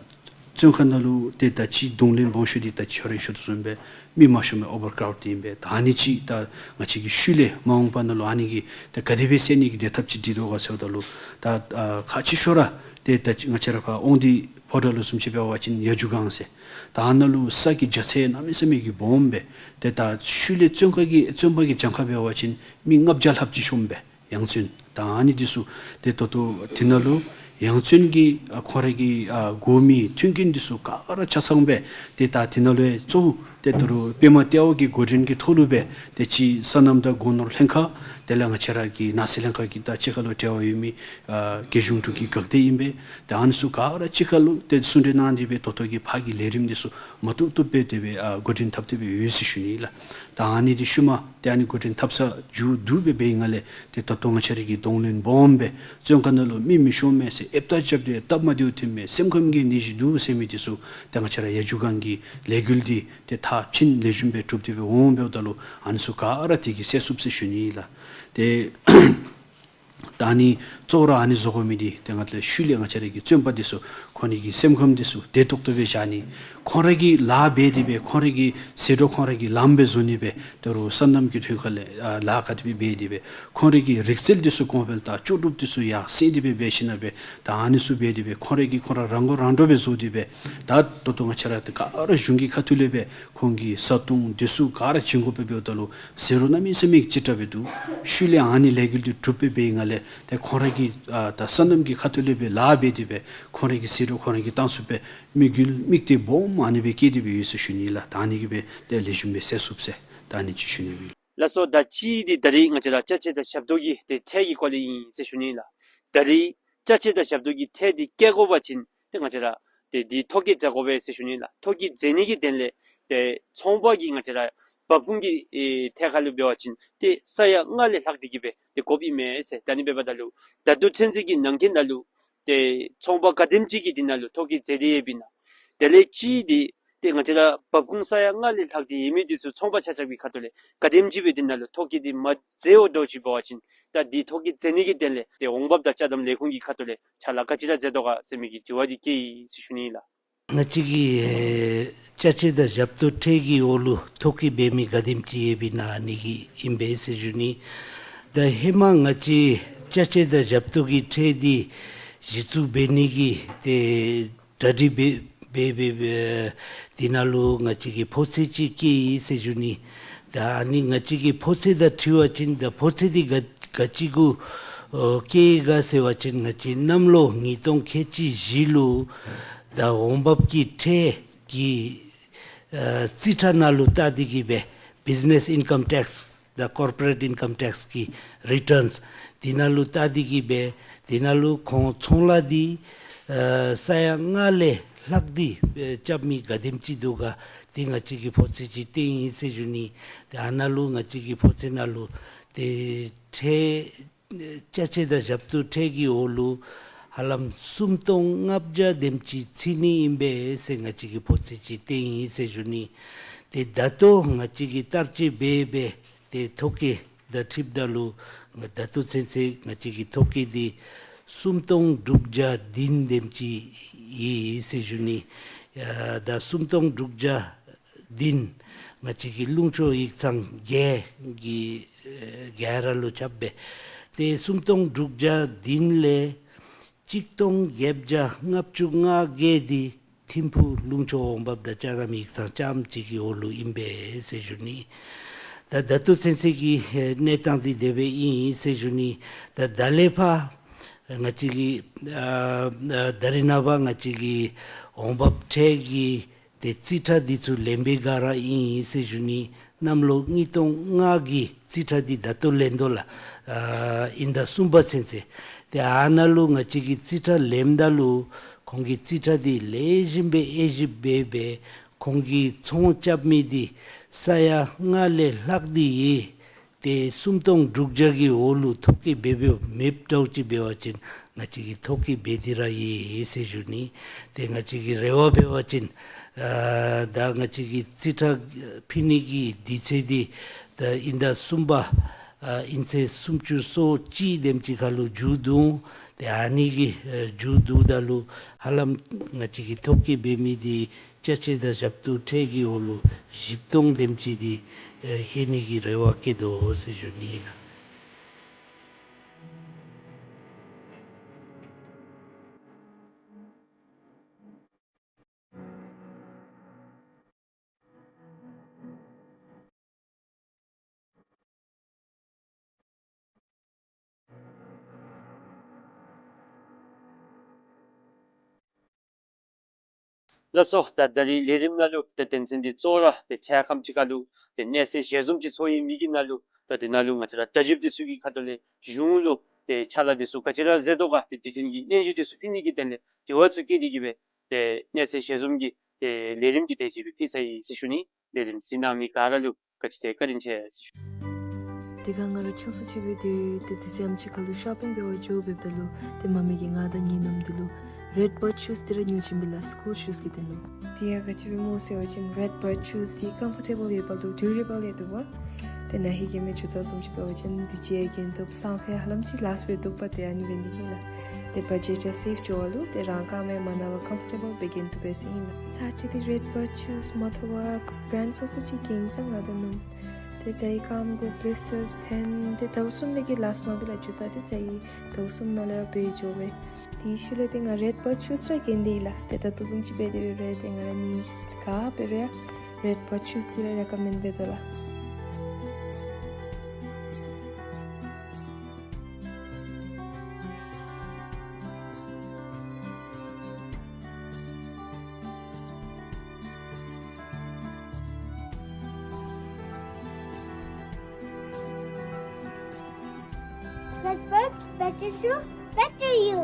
བཙོན་ཁང་ནང་ལུ་ཏེ་ད་ཅི་གདོང་ལེན་སྦོམ་ཤོས་འདི་ད་ཅི་ཁྱོད་ར་ཞུ་དོ་བཟུམ་སྦེ་མི་མང་ཤོས་མི་ཨོ་བར་ཀྲའུཌ་འདི་ཨིན་པས། ད་ཨ་ནི་ཅིག་ད་ང་བཅས་ཀྱིས་ཤུལ་ལས་མ་འོངས་པ་ནང་ལུ་ཨ་ནི་གི་ད་ག་དེ་སྦེ་སེལ་ནི་གི་བདེ་ཐབས་ཅིག་སྒྲིག་དོ་ག་ཟེརཝ་ད་ལུ་ད་ཨ་ཁག་ཆེ་ཤོས་ར་ཏེ་ད་ང་བཅས་ར་ཕར་དབང་འདུས་ཕོ་བྲང་ལུ་བཟུམ་ཅིག་འབད་བ་ཅིན་ཡ་ཇུ་སྒང་ཟེར་ད་ཨ་ནཱ་ལུ་ས་གི་རྒྱ་ཚད་གནམ་མེད་ས་མེད་ཀྱི་སྦོམ་སྦེ་ཏེ་ད་ཤུལ་ལས་བཙོན་ཁང་གི་བཙོན་པ་གི་གྱངས་ཁ་འབད་བ་ཅིན་མི་ལྔ་བརྒྱ་ལྷགཔ་ཅིག་ཤོངམ་སྦེ་ཡང་བཙོན། ད་ཨ་ནི་འདི་ཚུ་ཏེ་ད་ལྟོ་དེ་ནང་ལུ་ཡང་བཙོན་གྱི་ཨ་ཁོང་ར་གི་ཨ་དགོ་མི་མཐུན་རྐྱེན་འདི་ཚུ་ག་ར་ཆ་ཚང་སྦེ་ཏེ་ད་དེ་ནང་ལུ་གཙོ་བོ་ཏེ་ད་རུང་པདྨ་ལྟེ་བ་གི་འགོ་འདྲེན་གྱི་ཐོག་ལུ་སྦེ་ཏེ་ཅིག་སོ་ནམ་དང་སྒོ་ནོར་ལྷན་ཁག་དེ་ལས་ང་བཅས་ར་གི་ནང་སྲིད་ལྷན་ཁག་གི་ད་གཅིག་ཁར་ལུ་འབྲེལ་བ་ཡོད་མི་ཨ་རྒྱལ་གཞུང་དྲུང་འཕར་འགག་སྡེ་ཨིན་པས། ཏེ་ཨ་ནི་ཚུ་ག་ར་གཅིག་ཁར་ལུ་ཏེ་གསུང་གྲོས་གནང་སྟེ་སྦེ་ད་ལྟོ་གི་ཕར་གྱི་ལས་རིམ་འདི་ཚུ་མ་བཏུབ་བཏུབ་སྦེ་དེ་སྦེ་ཨ་འགོ་འདྲེན་འཐབ་སྟེ་སྦེ་ཡོད་ཟེར་ཞུ་ནི་ལགས། ད་ཨ་ནི་འདི་ཤུལ་མ་ཏེ་ཨ་ནི་འགོ་འདྲེན་འཐབ་ས་མཇུག་བསྡུ་སྦེ་འབད་བའི་སྒང་ལས་ཏེ་ད་ལྟོ་ང་བཅས་ར་གིས་གདོང་ལེན་སྦོམ་སྦེ་བཙོན་ཁང་ནང་ལུ་མི་མི་ཤོང་མས་ཟེར་ཨེབ་རྟ་རྐྱབ་སྟེ་སྟབས་མ་བདེཝ་ཐོན་མས་སེམས་ཁམས་ཀྱི་ནད་གཞི་འདུག་ཟེར་མི་འདི་ཚུ་ཏེ་ང་བཅས་ར་ཡ་ཇུ་སྒང་གི་ལས་འགུལ་འདི་ཏེ་མཐར་ཕྱིན་ལེགས་ཤོམ་སྦེ་གྲུབ་སྟེ་སྦེ་འོང་འབདཝ་ད་ལུ་ཨ་ནི་ཚུ་ག་ར་དེ་གིས་སེལ་ཚུགས་ཟེར་ཞུ་ནི་ལགས། ཏེ་ད་ཨ་ནི་གཙོ་བོ་ར་ཨ་ནི་བཟོ་དགོ་མི་འདི་ཏེ་ང་བཅས་ཤུལ་ལས་ང་བཅས་ར་གི་བཙོན་པ་འདི་ཚུ་ཁོང་རའི་གི་སེམས་ཁམས་འདི་ཚུ་བདེ་ཏོག་ཏོ་སྦེ་བཞག་ནི། ཁོང་ར་གིས་ལཱ་འབད་དེ་སྦེ་ཁོང་ར་གི་ཟད་འགྲོ་ཁོང་ར་གིས་ལངམ་སྦེ་བཟོ་ནི་སྦེ་ད་རུང་སོ་ནམ་གྱི་དོན་ཁ་ལས་ཨ་ལཱ་ག་དེ་སྦེ་འབད་དེ་སྦེ་ཁོང་ར་གི་རིག་རྩལ་འདི་ཚུ་གོང་འཕེལ་དང་ལྕོགས་གྲུབ་འདི་ཚུ་ཡར་སེང་སྟེ་སྦེ་འབད་ཞིནམ་ལས་སྦེ་ད་ཨ་ནི་ཚུ་འབད་དེ་སྦེ་ཁོང་ར་གིས་ཁོང་ར་རང་མགོ་རང་འདྲོངས་སྦེ་བཟོ་སྟེ་སྦེ་ད་ད་ལྟོ་ང་བཅས་ར་ཏེ་ག་ར་གཞུང་གི་ཁ་ཐུག་ལས་སྦེ་ཁོང་གི་བཟའ་འཐུང་འདི་ཚུ་ག་ར་བྱིན་དགོཔ་སྦེ་འབདཝ་ད་ལུ་ཟད་འགྲོ་གནམ་མེད་ས་མེད་ཅིག་དྲག་སྦེ་འདུག། ཤུལ་ལས་ཨ་ནི་ལས་འགུལ་འདི་གྲུབ་སྦེ་འབད་བའི་སྒང་ལས་ཏེ་ཁོང་ར་གིས་ཨ་ད་སོ་ནམ་གྱི་ཁ་ཐུག་ལས་སྦེ་ལཱ་འབད་དེ་སྦེ་ཁོང་ར་གི་ཟད་འགྲོ་ཁོང་ར་གིས་བཏང་ཚུགསཔ་སྦེ་དམིགས་ཡུལ་དམིགས་གཏད་སྦོམ་ཨ་ནི་སྦེ་བསྐྱེད་དེ་སྦེ་ཡོད་ཟེར་ཞུ་ནི་ལགས། ད་ཨ་ནི་གིས་སྦེ་ཏེ་ལེགས་ཤོམ་སྦེ་སེལ་ཚུགས་ཟེར་ད་ཨ་ནི་ཅིག་ཞུ་ནི་ཨིན། ལགས་སོ། ད་ཅི་འདི་ད་རིས་ང་བཅས་ར་ཅ་ཆས་དང་ཞབས་ཏོག་གི་ཏེ་ཁྲལ་གྱི་སྐོར་ལས་ཨིན་ཟེར་ཞུ་ནི་ཨིན་ལགས། ད་རིས་ཅ་ཆས་དང་ཞབས་ཏོག་གི་ཁྲལ་འདི་བཀལ་དགོ་པ་ཅིན་ཏེ་ང་བཅས་ར་ཏེ་འདི་ཐོ་བཀོད་མཛད་དགོ་པས་ཟེར་ཞུ་ནི་ལགས། ཐོ་བཀོད་མཛད་ནི་གི་དོན་ལས་ཏེ་ཚོང་པ་གིས་ང་བཅས་ར་འབབ་ཁུངས་ཀྱི་ཨེ་ཐད་ཁར་ལུ་འབད་བ་ཅིན་ཏེ་ས་ཡ་ལྔ་ལས་ལྷག་སྟེ་གི་སྦེ་ཏེ་དགོཔ་ཨིན་མས་ཟེར། ད་ཨ་ནི་འབདཝ་ད་ལུ་ད་ལྟོ་ཚུན་ཚོད་ཀྱི་ནང་འཁོད་ནང་ལུ་ཏེ་ཚོང་པ་ག་དེམ་ཅིག་གིས་འདི་ནང་ལུ་ཐོ་བཀོད་མཛད་དེ་ཡོདཔ་ཨིན་ན། དེ་ལས་ཅིག་འདི་ཏེ་ང་བཅས་ར་འབབ་ཁུངས་ས་ཡ་ལྔ་ལས་ལྷག་སྟེ་ཡོད་མི་འདི་ཚུ་ཚོང་པ་ཆ་ཁྱབ་ཀྱི་ཁ་ཐུག་ལས་ག་དེམ་ཅིག་སྦེ་འདི་ནང་ལུ་ཐོ་བཀོད་འདི་མ་མཛད་འོང་དོ་ཅིག་འབད་བ་ཅིན་ད་འདི་ཐོ་བཀོད་མཛད་ནི་གི་དོན་ལས་ཏེ་འོང་འབབ་དང་ཅ་དམ་ལས་ཁུངས་ཀྱི་ཁ་ཐུག་ལས་ཕྱག་ལཱ་ག་ཅི་ར་མཛད་དོ་ག་ཟེར་མི་གི་དྲི་བ་འདི་བཀོད་ཡི་ཟེར་ཞུ་ནི་ཨིན་ལགས། ང་བཅས་ཀྱིས་ཨེ་ཅ་ཆས་དང་ཞབས་ཏོག་ཁྲལ་གྱི་འོག་ལུ་ཐོ་བཀོད་འབད་མི་ག་དེམ་ཅིག་ཡོདཔ་ཨིན་ན་ཨ་ནི་གི་ཨིན་པས་ཟེར་ཞུ་ནི། ད་ཧེ་མ་ང་བཅས་ཅ་ཆས་དང་ཞབས་ཏོག་གི་ཁྲལ་འདི་གཞི་བཙུགས་འབད་ནི་གི་ཏེ་གྲ་སྒྲིག་འབད་འབད་འབད་འབད་འདི་ནང་ལུ་ང་བཅས་ཀྱིས་ཕོ་ཚོད་ཅིག་བཀལ་ཡི་ཟེར་ཞུ་ནི། ད་ཨ་ནི་ང་བཅས་ཀྱིས་ཕོ་ཚོད་དང་འཁྲིལ་བ་ཅིན་ད་ཕོ་ཚོད་འདི་ག་ག་ཅི་གུ་ཨོ་བཀལ་ཡི་ག་ཟེར་བ་ཅིན་ང་བཅས་གནམ་ལོ་ཉིས་སྟོང་ཁལ་གཅིག་བཞི་ལུ་ད་འོང་འབབ་ཀྱི་ཁྲལ་གྱི་ཨ་རྩིས་ཁྲ་ནང་ལུ་བལྟ་སྟེ་གི་སྦེ་Business Income Tax དང་Corporate Income Tax གི་རི་ཊརནསི་འདི་ནང་ལུ་བལྟ་སྟེ་གི་སྦེ་འདི་ནང་ལུ་ཁོང་ཚོང་ལཱ་འདི་ཨ་ས་ཡ་ལྔ་ལས་ལྷག་སྟེ་ཨེ་རྐྱབ་མི་ག་དེམ་ཅིག་འདུག་ག་འདི་ང་བཅས་ཀྱིས་ཕོ་ཚོད་ཅིག་བཏོན་ཡི་ཟེར་ཞུ་ནི། ཏེ་ཨ་ནཱ་ལུ་ང་བཅས་ཀྱིས་ཕོ་ཚོད་ནང་ལུ་ཏེ་ཁྲལ་ཅ་ཆས་དང་ཞབས་ཏོག་ཁྲལ་གྱི་འོག་ལུ་ཧ་ལམ་སུམ་སྟོང་ལྔ་བརྒྱ་དེམ་ཅིག་ཚུད་ནི་ཨིན་པས་ཟེར་ང་བཅས་ཀྱིས་ཕོ་ཚོད་ཅིག་བཏོན་ཡི་ཟེར་ཞུ་ནི། ཏེ་ད་ལྟོ་ང་བཅས་ཀྱིས་བསྟར་སྤྱོད་འབད་འབད་ཏེ་ཐོ་བཀོད་དང་འཁྲིལཝ་ད་ལུ་ང་ད་ལྟོ་ཚུན་ཚོད་ང་བཅས་ཀྱི་ཐོ་བཀོད་འདི་སུམ་སྟོང་དྲུག་བརྒྱ་བདུན་དེམ་ཅིག་ཡོད་ཟེར་ཞུ་ནི། ཡ་ད་སུམ་སྟོང་དྲུག་བརྒྱ་བདུན་ང་བཅས་ཀྱི་ལུང་ཕྱོགས་ཡིག་ཚང་བརྒྱད་ཀྱི་ཨེ་ག་ར་ལུ་ཁྱབ་སྦེ་ཏེ་སུམ་སྟོང་དྲུག་བརྒྱ་བདུན་ལས་གཅིག་སྟོང་བརྒྱད་བརྒྱ་ལྔ་བཅུ་ང་བརྒྱད་འདི་ཐིམ་ཕུག་ལུང་ཕྱོགས་འོང་འབབ་དང་ཅ་དམ་ཡིག་ཚང་རྐྱངམ་གཅིག་གི་འོག་ལུ་ཨིན་པས་ཟེར་ཞུ་ནི། ད་ད་ལྟོ་ཚུན་ཚོད་ཀྱི་ཨེ་གནས་སྟངས་འདི་དེ་སྦེ་ཨིན་ཟེར་ཞུ་ནི། ད་ད་ལས་ཕར་ ང་བཅས་ཀྱི་ཨ་ཨ་ད་རེས་ནངས་པ་ང་བཅས་ཀྱི་འོང་འབབ་ཁྲལ་གྱི་ཏེ་རྩིས་ཁྲ་འདི་ཚུ་ལེན་པའི་སྒང་ར་ཨིན་ཟེར་ཞུ་ནི། གནམ་ལོ་ཉིས་སྟོང་ལྔ་གི་རྩིས་ཁྲ་འདི་ད་ལྟོ་ལེན་དོ་ལགས། ཨ་དབྱིན་ཟླ་གསུམ་པ་ཚུན་ཚོད། ཏེ་ཨ་ནཱ་ལུ་ང་བཅས་ཀྱིས་རྩིས་ཁྲ་ལེནམ་ད་ལུ་ཁོང་གིས་རྩིས་ཁྲ་འདི་ལེགས་ཤོམ་སྦེ་དབྱེ་ཞིབ་འབད་སྦེ་ཁོང་གིས་ཚོང་རྐྱབ་མི་འདི་ས་ཡ་ལྔ་ལས་ལྷག་སྟེ་ཡོད། ཏེ་སུམ་སྟོང་དྲུག་བརྒྱ་གི་འོག་ལུ་ཐོ་བཀོད་འབད་འབདཝ་མེདཔ་འདྲཝ་ཅིག་འབད་བ་ཅིན་ང་བཅས་ཀྱིས་ཐོ་བཀོད་འབད་དེ་ར་ཡོད་ཟེར་ཞུ་ནི། ཏེ་ང་བཅས་ཀྱི་རེ་བ་འབད་བ་ཅིན་ཨ་ད་ང་བཅས་ཀྱིས་རྩིས་ཁྲ་ཕུལ་ནི་གི་དུས་ཚོད་འདི་ད་དབྱིན་ཟླ་གསུམ་པ་ཨ་དབྱིན་ཚེས་སུམ་ཅུ་སོ་གཅིག་དེམ་ཅིག་ཁར་ལུ་མཇུག་བསྡུ་འོང་། ཏེ་ཨ་ནི་གི་ཨ་མཇུག་བསྡུཝ་ད་ལུ་ཧ་ལམ་ང་བཅས་ཀྱིས་ཐོ་བཀོད་འབད་མི་འདི་ཅ་ཆས་དང་ཞབས་ཏོག་ཁྲལ་གྱི་འོག་ལུ་བཞི་སྟོང་དེམ་ཅིག་འདི་ཨེ་ལྷོད་ནི་གི་རེ་བ་བསྐྱེད་དོ་ཟེར་ཞུ་ནི་ཨིན་ལགས། ལགས་སོ། ད་ད་རིས་ལས་རིམ་ནང་ལུ་ཏེ་དོན་ཚན་འདི་གཙོ་བོ་ར་ཏེ་འཕྲལ་ཁམས་ཅིག་ཁར་ལུ་ཏེ་གནས་ཚུལ་ཞལ་འཛོམས་ཅིག་ཚོགས་ཡོད་མི་གི་ནང་ལུ་ད་དེ་ནང་ལུ་ང་བཅས་ར་ལྟ་བཞུགས་འདི་ཚུ་གི་ཁ་ཐུག་ལས་གཞུང་ལུ་ཏེ་ཕྱག་ལཱ་འདི་ཚུ་ག་ཅི་ར་མཛད་དོ་ག་ཏེ་དུས་མཐུན་གྱི་སྙན་ཞུ་འདི་ཚུ་ཕུལ་ནི་གི་དོན་ལས་དྲི་བ་ཚུ་བཀོད་དེ་གི་སྦེ་ཏེ་གནས་ཚུལ་ཞལ་འཛོམས་ཀྱི་ཏེ་ལས་རིམ་འདི་དེ་ཅིག་སྦེ་ཕུལ་ཚར་ཡི་ཟེར་ཞུ་ནི། ལས་རིམ་གཟིགས་གནང་མི་ག་ར་ལུ་བཀའ་དྲིན་ཆེ་བཀའ་དྲིན་ཆེ་ཟེར་ཞུ། དེ་སྒང་ང་ར་ཆུང་སུ་ཅིག་འབད་དེ་ཏེ་དུས་ཚོད་ཨམ་ཅིག་ཁར་ལུ་ཤོ་པིང་འབད་བར་འགྱོ་འབདཝ་ད་ལུ་ཏེ་མ་མི་གིས་ང་དང་ངེའི་ནུམོ་འདི་ལུ་རེཌ་བརཌ་ཤུསི་འདི་ར་ཉོ་བྱིན་པས་ལགས། སི་ཀུལ་ཤུསི་གི་དོན་ལུ། དེ་ཡང་ག་ཅི་སྦེ་སྨོ་ཟེར་བ་ཅིན་རེཌ་བརཌ་ཤུསི་འདི་ཀམ་ཕོར་ཊེ་བཱལ་ཡོདཔ་ལུ་ཌུ་རེ་བཱལ་ཡང་འདུག་པ། ཏེ་ན་ཧིང་གི་མི་ཇུ་ཏ་བཟུམ་ཅིག་འབད་བ་ཅིན་འདི་གིས་ཡང་གྱོན་བཏུབ། སང་ཕོད་ཧ་ལམ་ཅིག་ལཱསི་འབད་བཏུབ་པ། ཏེ་ཨ་ནི་འབད་ནི་གིས་ལགས། ཏེ་བ་ཇེཊ་ཡང་སེབ་འགྱོ་བ་ལུ་ཏེ་རང་རྐངམ་ཡང་མ་ན་བར་ཀམ་ཕོར་ཊེ་བཱལ་སྦེ་གྱོན་བཏུབ་པས་ཟེར་ཨིན་ལགས། ཚར་གཅིག་འདི་རེཌ་བརཌ་ཤུསི་མ་ཐོབ་པར་བྲེནཌ་སོ་སོ་ཅིག་གྱོན་སོང་ང་དང་ནུམོ། ཏེ་རྩ་བའི་རྐངམ་གུ་བི་ལིས་ཊརསི་ཐོན། ཏེ་ཟླཝ་གསུམ་ལས་ཀྱི་ལཱསི་མ་འབད་ལགས། ཇུ་ཏ་འདི་རྩ་བའི་ཟླཝ་གསུམ་ནང་ལས་ར་བུད་འགྱོ་བས། དེའི་ཤུལ་ལས་ཏེ་ང་རེཌ་བརཌ་ཤུསི་ར་གྱོན་དེ་ཡི་ལགས། ཏེ་ད་ལྟོ་བཟུམ་ཅིག་འབད་དེ་འབད་རུང་ཏེ་ང་ར་གཉིས་ག་འབད་རུང་ཡང་རེཌ་བརཌ་ཤུསི་འདི་ར་རེ་ཀོ་མེནཌ་འབད་དོ་ལགས། Better shoe, better you.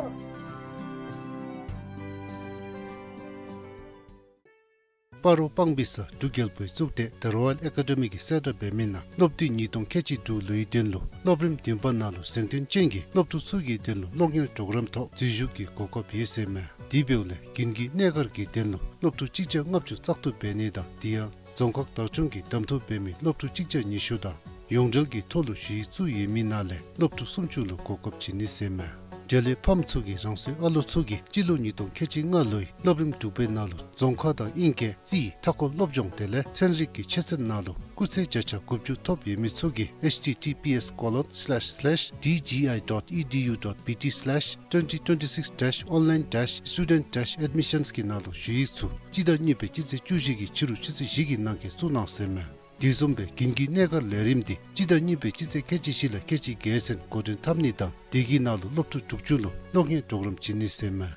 སྤ་རོ་སྤང་སྦིས་ས་འབྲུག་རྒྱལ་པོའི་གཙུག་སྡེ་The Royal Academy གིས་གསལ་བསྒྲགས་འབད་མི་ནང་སློབ་དུས་ཉིས་སྟོང་ཁལ་གཅིག་དྲུག་ལོའི་དོན་ལུ་སློབ་རིམ་བདུན་པ་ནང་ལུ་གཟེངས་ཐོན་ཅན་གྱི་སློབ་ཕྲུག་ཚུ་གི་དོན་ལུ་སློབ་གཉེར་པྲོག་རམ་ཐོག་འཛུལ་ཞུགས་ཀྱི་གོ་སྐབས་ཡོད་ཟེར་མས། དེ་འབདཝ་ལས་དགུན་གྱི་གནས་སྒར་གྱི་དོན་ལུ་སློབ་ཕྲུག་གཅིག་བརྒྱ་ལྔ་བཅུ་བཙག་འཐུ་འབད་ནི་དང་དེ་ཡང་རྫོང་ཁག་བདག་སྐྱོང་གིས་གདམ་འཐུ་འབད་མི་སློབ་ཕྲུག་གཅིག་བརྒྱ་ཉི་ཤུ་དང་ཡོངས་འབྲེལ་གྱི་ཐོག་ལུ་ཞུ་ཡིག་བཙུགས་ཡོད་མི་ནང་ལས་སློབ་ཕྲུག་སུམ་ཅུ་ལུ་གོ་སྐབས་བྱིན་ནི་ཟེར་མས། འབྲེལ་ཡོད་ཕམ་ཚུ་གིས་རང་སོའི་ཨ་ལོ་ཚུ་གིས་སྤྱི་ལོ་ཉིས་སྟོང་ཁལ་གཅིག་ལྔ་ལོའི་སློབ་རིམ་དྲུག་པའི་ནང་ལུ་རྫོང་ཁ་དང་དབྱིན་སྐད་རྩིས་མཐའ་འཁོར་སློབ་སྦྱོང་དེ་ལས་ཚན་རིག་གི་ཆོས་ཚན་ནང་ལུ་སྐུགས་ཚད་བརྒྱ་ཆ་དགུ་བཅུ་ཐོབ་ཡོད་མི་ཚུ་གིས་H T T P S colon slash slash D G I dot E D U dot B T slash twenty twenty-six dash online dash student dash admissions གི་ནང་ལུ་ཞུ་ཡིག་ཚུ་སྤྱི་ཟླ་གཉིས་པའི་སྤྱི་ཚེས་བཅུ་བཞི་གི་ཕྱི་རུ་ཆུ་ཚོད་བཞི་གི་ནང་འཁོད་བཙུགས་གནང་ཟེར་མས། དེ་བཟུམ་སྦེ་དགུན་གྱི་གནས་སྒར་ལས་རིམ་འདི་སྤྱི་ཟླ་གཉིས་པའི་སྤྱི་ཚེས་ཁལ་གཅིག་བཞི་ལས་ཁལ་གཅིག་བརྒྱད་ཚུན་འགོ་འདྲེན་འཐབ་ནི་དང་དེ་གི་ནང་ལུ་སློབ་ཕྲུག་དྲུག་ཅུ་ལུ་སློབ་གཉེར་པྲོག་རམ་བྱིན་ནི་ཟེར་མས།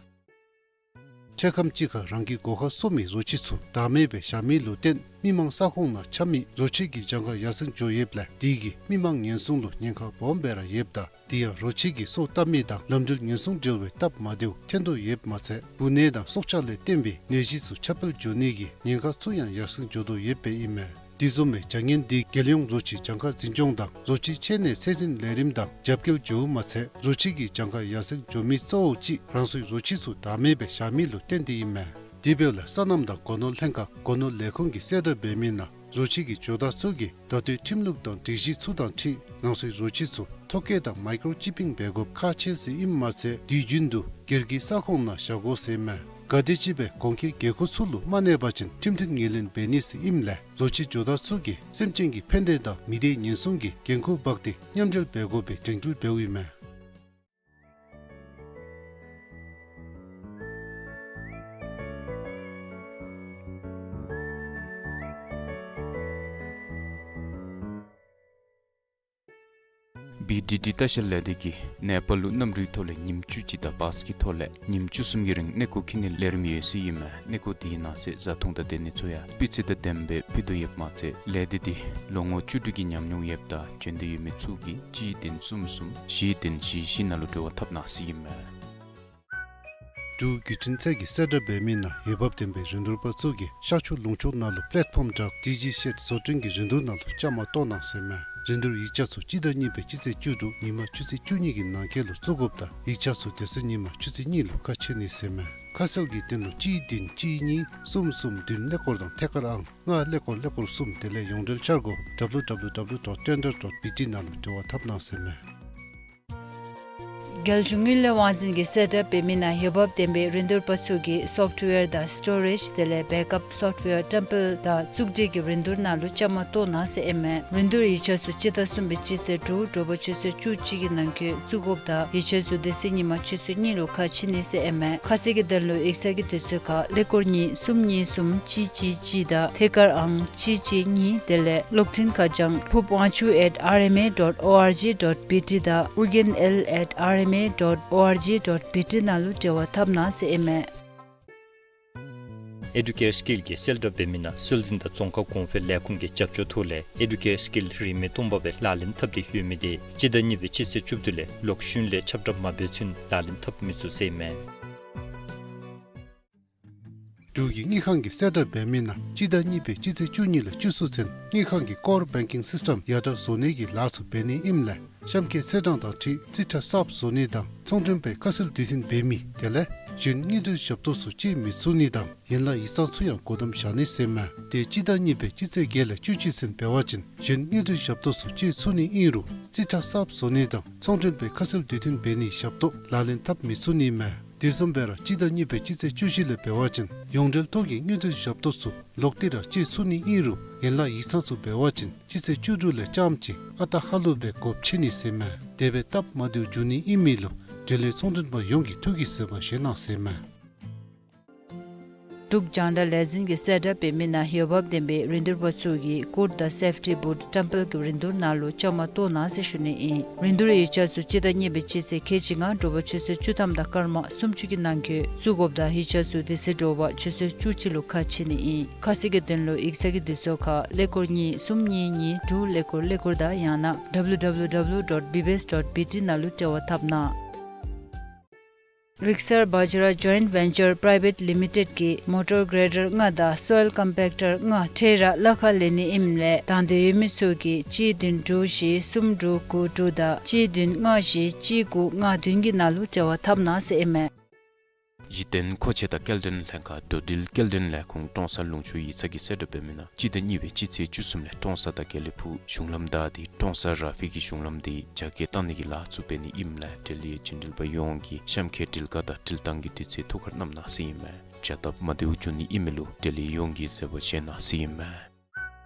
འཕྲལ་ཁམས་ཅིག་ཁར་རང་གི་སྒོ་ཁར་གསོ་མི་རོ་ཁྱི་ཚུ་བདག་མེད་སྦེ་བཞག་མི་ལུ་བརྟེན་མི་མང་ས་ཁོངས་ནང་འཁྱམ་མི་རོ་ཁྱི་གི་གྱངས་ཁ་ཡར་སེང་འགྱོ་ཡོདཔ་ལས་དེ་གིས་མི་མང་ཉེན་སྲུང་ལུ་ཉེན་ཁ་སྦོམ་སྦེ་ར་ཡོདཔ་ད་དེ་ཡང་རོ་ཁྱི་གི་སོ་བཏབ་མི་དང་ལམ་འགྲུལ་ཉེན་སྲུང་འབྲེལ་བའི་སྟབས་མ་བདེཝ་ཐོན་དོ་ཡོདཔ་མ་ཚད་འབུ་ནད་དང་སྲོག་ཆགས་ལས་བརྟེན་པའི་ནད་གཞི་ཚུ་ཁྱབ་སྤེལ་འགྱོ་ནི་གི་ཉེན་ཁ་ཚུ་ཡང་ཡར་སེང་འགྱོ་དོ་ཡོདཔ་ཨིན་མས། དེ་བཟུམ་མའི་བྱ་ངན་འདི་རྒྱལ་ཡོངས་རོ་ཁྱི་གྱངས་ཁ་འཛིན་སྐྱོང་དང་རོ་ཁྱི་འཆོལ་ནད་ཚད་འཛིན་ལས་རིམ་དང་རྒྱབ་འགལ་འགྱོཝ་མ་ཚད་རོ་ཁྱི་གི་གྱངས་ཁ་ཡར་སེང་འགྱོ་མི་གཙོ་བོ་ཅིག་རང་སོའི་རོ་ཁྱི་ཚུ་བདག་མེད་སྦེ་བཞག་མི་ལུ་བརྟེན་ཏེ་ཨིན་མས། དེ་འབདཝ་ལས་སོ་ནམ་དང་སྒོ་ནོར་ལྷན་ཁག་སྒོ་ནོར་ལས་ཁུངས་ཀྱིས་གསལ་བསྒྲགས་འབད་མི་ནང་རོ་ཁྱི་གི་ཇོ་བདག་ཚུ་གིས་ད་ལྟོའི་ཁྲིམས་ལུགས་དང་སྒྲིག་གཞི་ཚུ་དང་འཁྲིལ་རང་སོའི་རོ་ཁྱི་ཚུ་ཐོ་བཀོད་དང་མའི་ཀྲོ་ཅིབ་པིང་འབད་དགོཔ་ཁག་ཆེ་ཟེར་ཨིནམ་མ་ཚད་དུས་རྒྱུན་དུ་སྒེར་གྱི་ས་ཁོངས་ནང་བཞག་དགོ་ཟེར་མས། ག་དེམ་ཅིག་སྦེ་གོང་འཁོད་འགན་ཁུར་ཚུ་ལུ་མ་གནས་པ་ཅིན་ཁྲིམས་མཐུན་ངོས་ལེན་འབད་ནི་ཟེར་ཨིནམ་ལས་རོ་ཁྱི་ཇོ་བདག་ཚུ་གིས་སེམས་ཅན་གྱི་ཕན་བདེ་དང་མི་སྡེ་ཉེན་སྲུང་གི་འགན་ཁུར་འབག་སྟེ་མཉམ་འབྲེལ་འབད་དགོ་པའི་དྲན་སྐུལ་འབདཝ་ཨིན་མས། བི་ཌི་ཌི་ལྟ་བཤལ་ལས་སྡེ་གིས་ནེ་པཱལ་ལུ་གནམ་གྲུའི་ཐོག་ལས་ཉིནམ་བཅུ་གཅིག་དང་བཱས་ཀྱི་ཐོག་ལས་ཉིནམ་བཅུ་གསུམ་གྱི་རིང་གནས་སྐོར་འཁྱིད་ནིའི་ལས་རིམ་ཡོད་ཟེར་ཨིན་མས། གནས་སྐོར་དེའི་ནང་གསེས་བཟའ་འཐུང་དང་སྡོད་གནས་ཚུ་ཡང་སྤུས་ཚད་དང་ལྡནམ་སྦེ་ཕུལ་དོ་ཡོདཔ་མ་ཚད་ལས་སྡེ་འདི་ལོ་ངོ་བཅུ་དྲུག་གི་ཉམས་མྱོང་ཡོདཔ་དང་བྱོན་འདོད་ཡོད་མི་ཚུ་གིས་གཅིག་བདུན་གསུམ་གསུམ་བཞི་བདུན་བཞི་བཞི་ནང་ལུ་འབྲེལ་བ་འཐབ་གནང་ཟེར་ཨིན་མས། འབྲུག་བརྒྱུད་འཕྲིན་ཚད་ཀྱིས་གསལ་བསྒྲགས་འབད་མི་ནང་འོས་འབབ་ལྡན་པའི་རིན་བསྡུར་པ་ཚུ་གིས་ཤར་ཕྱོགས་ལུང་ཕྱོགས་ནང་ལུ་པེ་ལེཊ་ཕོམ་དྲག་ཌི་ཇི་ཤེཌ་བཟོ་སྐྲུན་གྱི་རིན་བསྡུར་ནང་ལུ་བཅའ་མར་གཏོགས་གནང་ཟེར་མས། རིན་བསྡུར་ཡིག་ཆ་ཚུ་སྤྱི་ཟླ་གཉིས་པའི་སྤྱི་ཚེས་བཅུ་དྲུག་ཉིན་མ་ཆུ་ཚོད་བཅུ་གཉིས་ཀྱི་ནང་འཁོད་ལུ་བཙུགས་དགོཔ་དང་ཡིག་ཆ་ཚུ་དེ་ཚེ་ཉིན་མ་ཆུ་ཚོད་གཉིས་ལུ་ཁ་ཕྱེ་ནི་ཟེར་མས། ཁ་གསལ་གྱི་དོན་ལུ་གཅིག་བདུན་གཅིག་གཉིས་གསུམ་གསུམ་བདུན་ཀླད་ཀོར་དང་ཐད་ཀར་ཨང་ལྔ་ཀླད་ཀོར་ཀླད་ཀོར་གསུམ་དེ་ལས་ཡོངས་འབྲེལ་འཆར་སྒོ་W W W dot tender dot B T ནང་ལུ་འབྲེལ་བ་འཐབ་གནང་ཟེར་མས། རྒྱལ་གཞུང་དངུལ་ལས་དབང་འཛིན་གྱིས་གསལ་བསྒྲགས་འབད་མི་ནང་འོས་འབབ་ལྡན་པའི་རིན་བསྡུར་པ་ཚུ་གིས་སོཕཊ་ཝེར་དང་སི་ཊོ་རེཇ་དེ་ལས་བེཀ་ཨཔ་སོཕཊ་ཝེར་བཀྲམ་སྤེལ་དང་བཙུགས་སྒྲིག་གི་རིན་བསྡུར་ནང་ལུ་བཅའ་མར་གཏོགས་གནང་ཟེར་ཨིན་མས། རིན་བསྡུར་ཡིག་ཆ་ཚུ་སྤྱི་ཟླ་གསུམ་པའི་སྤྱི་ཚེས་དྲུག་དྲོ་པ་ཆུ་ཚོད་བཅུ་གཅིག་གི་ནང་འཁོད་བཙུགས་དགོཔ་དང་ཡིག་ཆ་ཚུ་དེ་ཚེ་ཉིན་མ་ཆུ་ཚོད་གཉིས་ལུ་ཁ་ཕྱེ་ནི་ཟེར་ཨིན་མས། ཁ་གསལ་གྱི་དོན་ལུ་ཡིག་ཚང་གི་དུས་ཚོད་ཁར་ཀླད་ཀོར་གཉིས་གསུམ་གཉིས་གསུམ་གཅིག་གཅིག་གཅིག་དང་ཐད་ཀར་ཨང་གཅིག་གཅིག་གཉིས་དེ་ལས་གློག་འཕྲིན་ཁ་བྱང་ཕུབ་དབང་ཕྱུག་at R M A dot O R G dot B T དང་ཨོ་རྒྱན་L at R M A dot O R G dot B T ནང་ལུ་འབྲེལ་བ་འཐབ་གནང་ཟེར་ཨིན་མས། ཨེ་ཌུ་ཀེར་སི་ཀིལ་གྱིས་གསལ་བསྒྲགས་འབད་མི་ནང་སྲོལ་འཛིན་དང་རྫོང་ཁ་གོང་འཕེལ་ལས་ཁུངས་ཀྱི་རྒྱབ་སྐྱོར་ཐོག་ལས་ཨེ་ཌུ་ཀེར་སི་ཀིལ་རིན་མེད་སྟོང་པ་སྦེ་ལག་ལེན་འཐབ་སྟེ་ཡོད་མི་དེ་སྤྱི་ཟླ་གཉིས་པའི་སྤྱི་ཚེས་བཅུ་བདུན་ལས་ལོག་ཤུལ་ལས་ཁྱབ་བསྒྲགས་མ་འབད་ཚུན་ལག་ལེན་འཐབ་མི་ཚུགས་ཟེར་ཨིན་མས། འབྲུག་གི་དངུལ་ཁང་གིས་གསལ་བསྒྲགས་འབད་མི་ནང་སྤྱི་ཟླ་གཉིས་པའི་སྤྱི་ཚེས་བཅུ་གཉིས་ལས་བཅུ་གསུམ་ཚུན་དངུལ་ཁང་གི་ཀོར་བེང་ཀིང་སིསི་ཊེམ་ཡར་དྲག་བཟོ་ནི་གི་ལཱ་ཚུ་འབད་ནི་ཨིནམ་ལས་གཤམ་འཁོད་ཚེས་གྲངས་དང་འཁྲིལ་རྩིས་ཁྲ་གསརཔ་བཟོ་ནི་དང་ཚོང་མགྲོན་པའི་ཁ་གསལ་དུས་མཐུན་འབད་མི་དེ་ལས་གཞན་དངུལ་དོན་ཞབས་ཏོག་ཚུ་སྤྱོད་མི་ཚུགས་ནི་དང་ཡན་ལག་ཡིག་ཚང་ཚུ་ཡང་སྒོ་བསྡམ་བཞག་ནི་ཟེར་མས། དེ་སྤྱི་ཟླ་གཉིས་པའི་སྤྱི་ཚེས་བརྒྱད་ལས་བཅུ་གཅིག་ཚུན་འབད་བ་ཅིན་གཞན་དངུལ་དོན་ཞབས་ཏོག་ཚུ་སྤྱོད་ཚུགས་ནི་ཨིན་རུང་རྩིས་ཁྲ་གསརཔ་བཟོ་ནི་དང་ཚོང་མགྲོན་པའི་ཁ་གསལ་དུས་མཐུན་འབད་ནིའི་ཞབས་ཏོག་ལག་ལེན་འཐབ་མི་ཚུགས་ནི་མས། དེ་བཟུམ་སྦེ་ར་སྤྱི་ཟླ་གཉིས་པའི་སྤྱི་ཚེས་བཅུ་བཞི་ལས་འབད་བ་ཅིན་ཡོངས་འབྲེལ་ཐོག་གི་དངུལ་དོན་ཞབས་ཏོག་ཚུ་ལོག་སྟེ་ར་སྤྱོད་ཚུགས་ནི་ཨིན་རུང་ཡན་ལག་ཡིག་ཚང་ཚུ་འབད་བ་ཅིན་སྤྱི་ཚེས་བཅུ་དྲུག་ལས་རྐྱངམ་གཅིག་ཨ་རྟག་ཧ་ལུགས་སྦེ་སྒོ་ཕྱེ་ནི་ཟེར་མས། དེ་སྦེ་སྟབས་མ་བདེཝ་འབྱུང་ནི་ཨིན་མི་ལུ་འབྲེལ་ཡོད་ཚོང་མགྲོན་པ་ཡོངས་ཀྱིས་ཐུགས་ཀྱི་བཟོད་པ་བཞེས་གནང་ཟེར་མས། འབྲུག་རྒྱང་བསྒྲགས་ལས་འཛིན་གྱིས་གསལ་བསྒྲགས་འབད་མི་ནང་འོས་འབབ་ལྡན་པའི་རིན་བསྡུར་པ་ཚུ་གིས་ཀུཌ་དང་སེཕ་ཊི་བུཊ་བཀྲམ་སྤེལ་གྱི་རིན་བསྡུར་ནང་ལུ་བཅའ་མར་གཏོགས་གནང་ཟེར་ཞུ་ནི་ཨིན། རིན་བསྡུར་ཡིག་ཆ་ཚུ་སྤྱི་ཟླ་གཉིས་པའི་སྤྱི་ཚེས་ཁལ་གཅིག་ལྔ་དྲོ་པ་ཆུ་ཚོད་བཅུ་ཐམ་དང་སྐར་མ་སུམ་ཅུ་གི་ནང་འཁོད་བཙུགས་དགོཔ་དང་ཡིག་ཆ་ཚུ་དེ་ཚེ་དྲོ་པ་ཆུ་ཚོད་བཅུ་གཅིག་ལུ་ཁ་ཕྱེ་ནི་ཨིན། ཁ་གསལ་གྱི་དོན་ལུ་ཡིག་ཚང་གི་དུས་ཚོད་ཁར་ཀླད་ཀོར་གཉིས་གསུམ་གཉིས་གཉིས་དྲུག་ཀླད་ཀོར་ཀླད་ཀོར་དང་ཡང་ན་W W W dot B B S dot B T ནང་ལུ་འབྲེལ་བ་འཐབ་གནང་། རིག་གསར་བཛྲ་ཇོའིནཊ་ཝེན་ཅར་པྲའི་ཝེཊ་ལི་མི་ཊེཌ་ཀྱིས་མོ་ཊར་གྲེ་ཌར་ལྔ་དང་སོའིལ་ཀམ་པེཀ་ཊར་ལྔ་འཕྲལ་ར་གླ་ཁར་ལེན་ནི་ཨིནམ་ལས་དང་འདོད་ཡོད་མི་ཚུ་གིས་གཅིག་བདུན་དྲུག་བཞི་གསུམ་དྲུག་དགུ་དྲུག་དང་གཅིག་བདུན་ལྔ་བཞི་གཅིག་དགུ་ལྔ་བདུན་གྱི་ནང་ལུ་འབྲེལ་བ་འཐབ་གནང་ཟེར་ཨིན་མས། གཞི་རྟེན་མཁོ་ཆས་དང་སྐྱེལ་འདྲེན་ལྷན་ཁག་འགྲོ་འགྲུལ་སྐྱེལ་འདྲེན་ལས་ཁུངས་ཀྲོང་གསར་ལུང་ཕྱོགས་ཡིག་ཚང་གིས་གསལ་བསྒྲགས་འབད་མི་ནང་སྤྱི་ཟླ་གཉིས་པའི་སྤྱི་ཚེས་བཅུ་གསུམ་ལས་ཀྲོང་གསར་དང་དགེ་ལེགས་ཕུག་གཞུང་ལམ་བདའ་སྟེ་ཀྲོང་གསར་ར་ཕི་གི་གཞུང་ལམ་དེ་རྒྱ་སྐྱེད་གཏང་ནི་གི་ལཱ་ཚུ་འབད་ནི་ཨིནམ་ལས་འབྲེལ་ཡོད་རྒྱུན་འགྲུལ་པ་ཡོངས་ཀྱིས་གཤམ་འཁོད་འགྲུལ་ཁ་དང་འགྲུལ་ཐངས་ཀྱི་དུས་ཚོད་ཐུགས་ཁར་བསྣམ་གནང་ཟེར་ཨིན་མས། བྱ་སྟབས་མ་བདེཝ་འབྱུང་ནི་ཨིན་མི་ལུ་འབྲེལ་ཡོད་ཡོངས་ཀྱིས་བཟོད་པ་བཞེས་གནང་ཟེར་ཨིན་མས།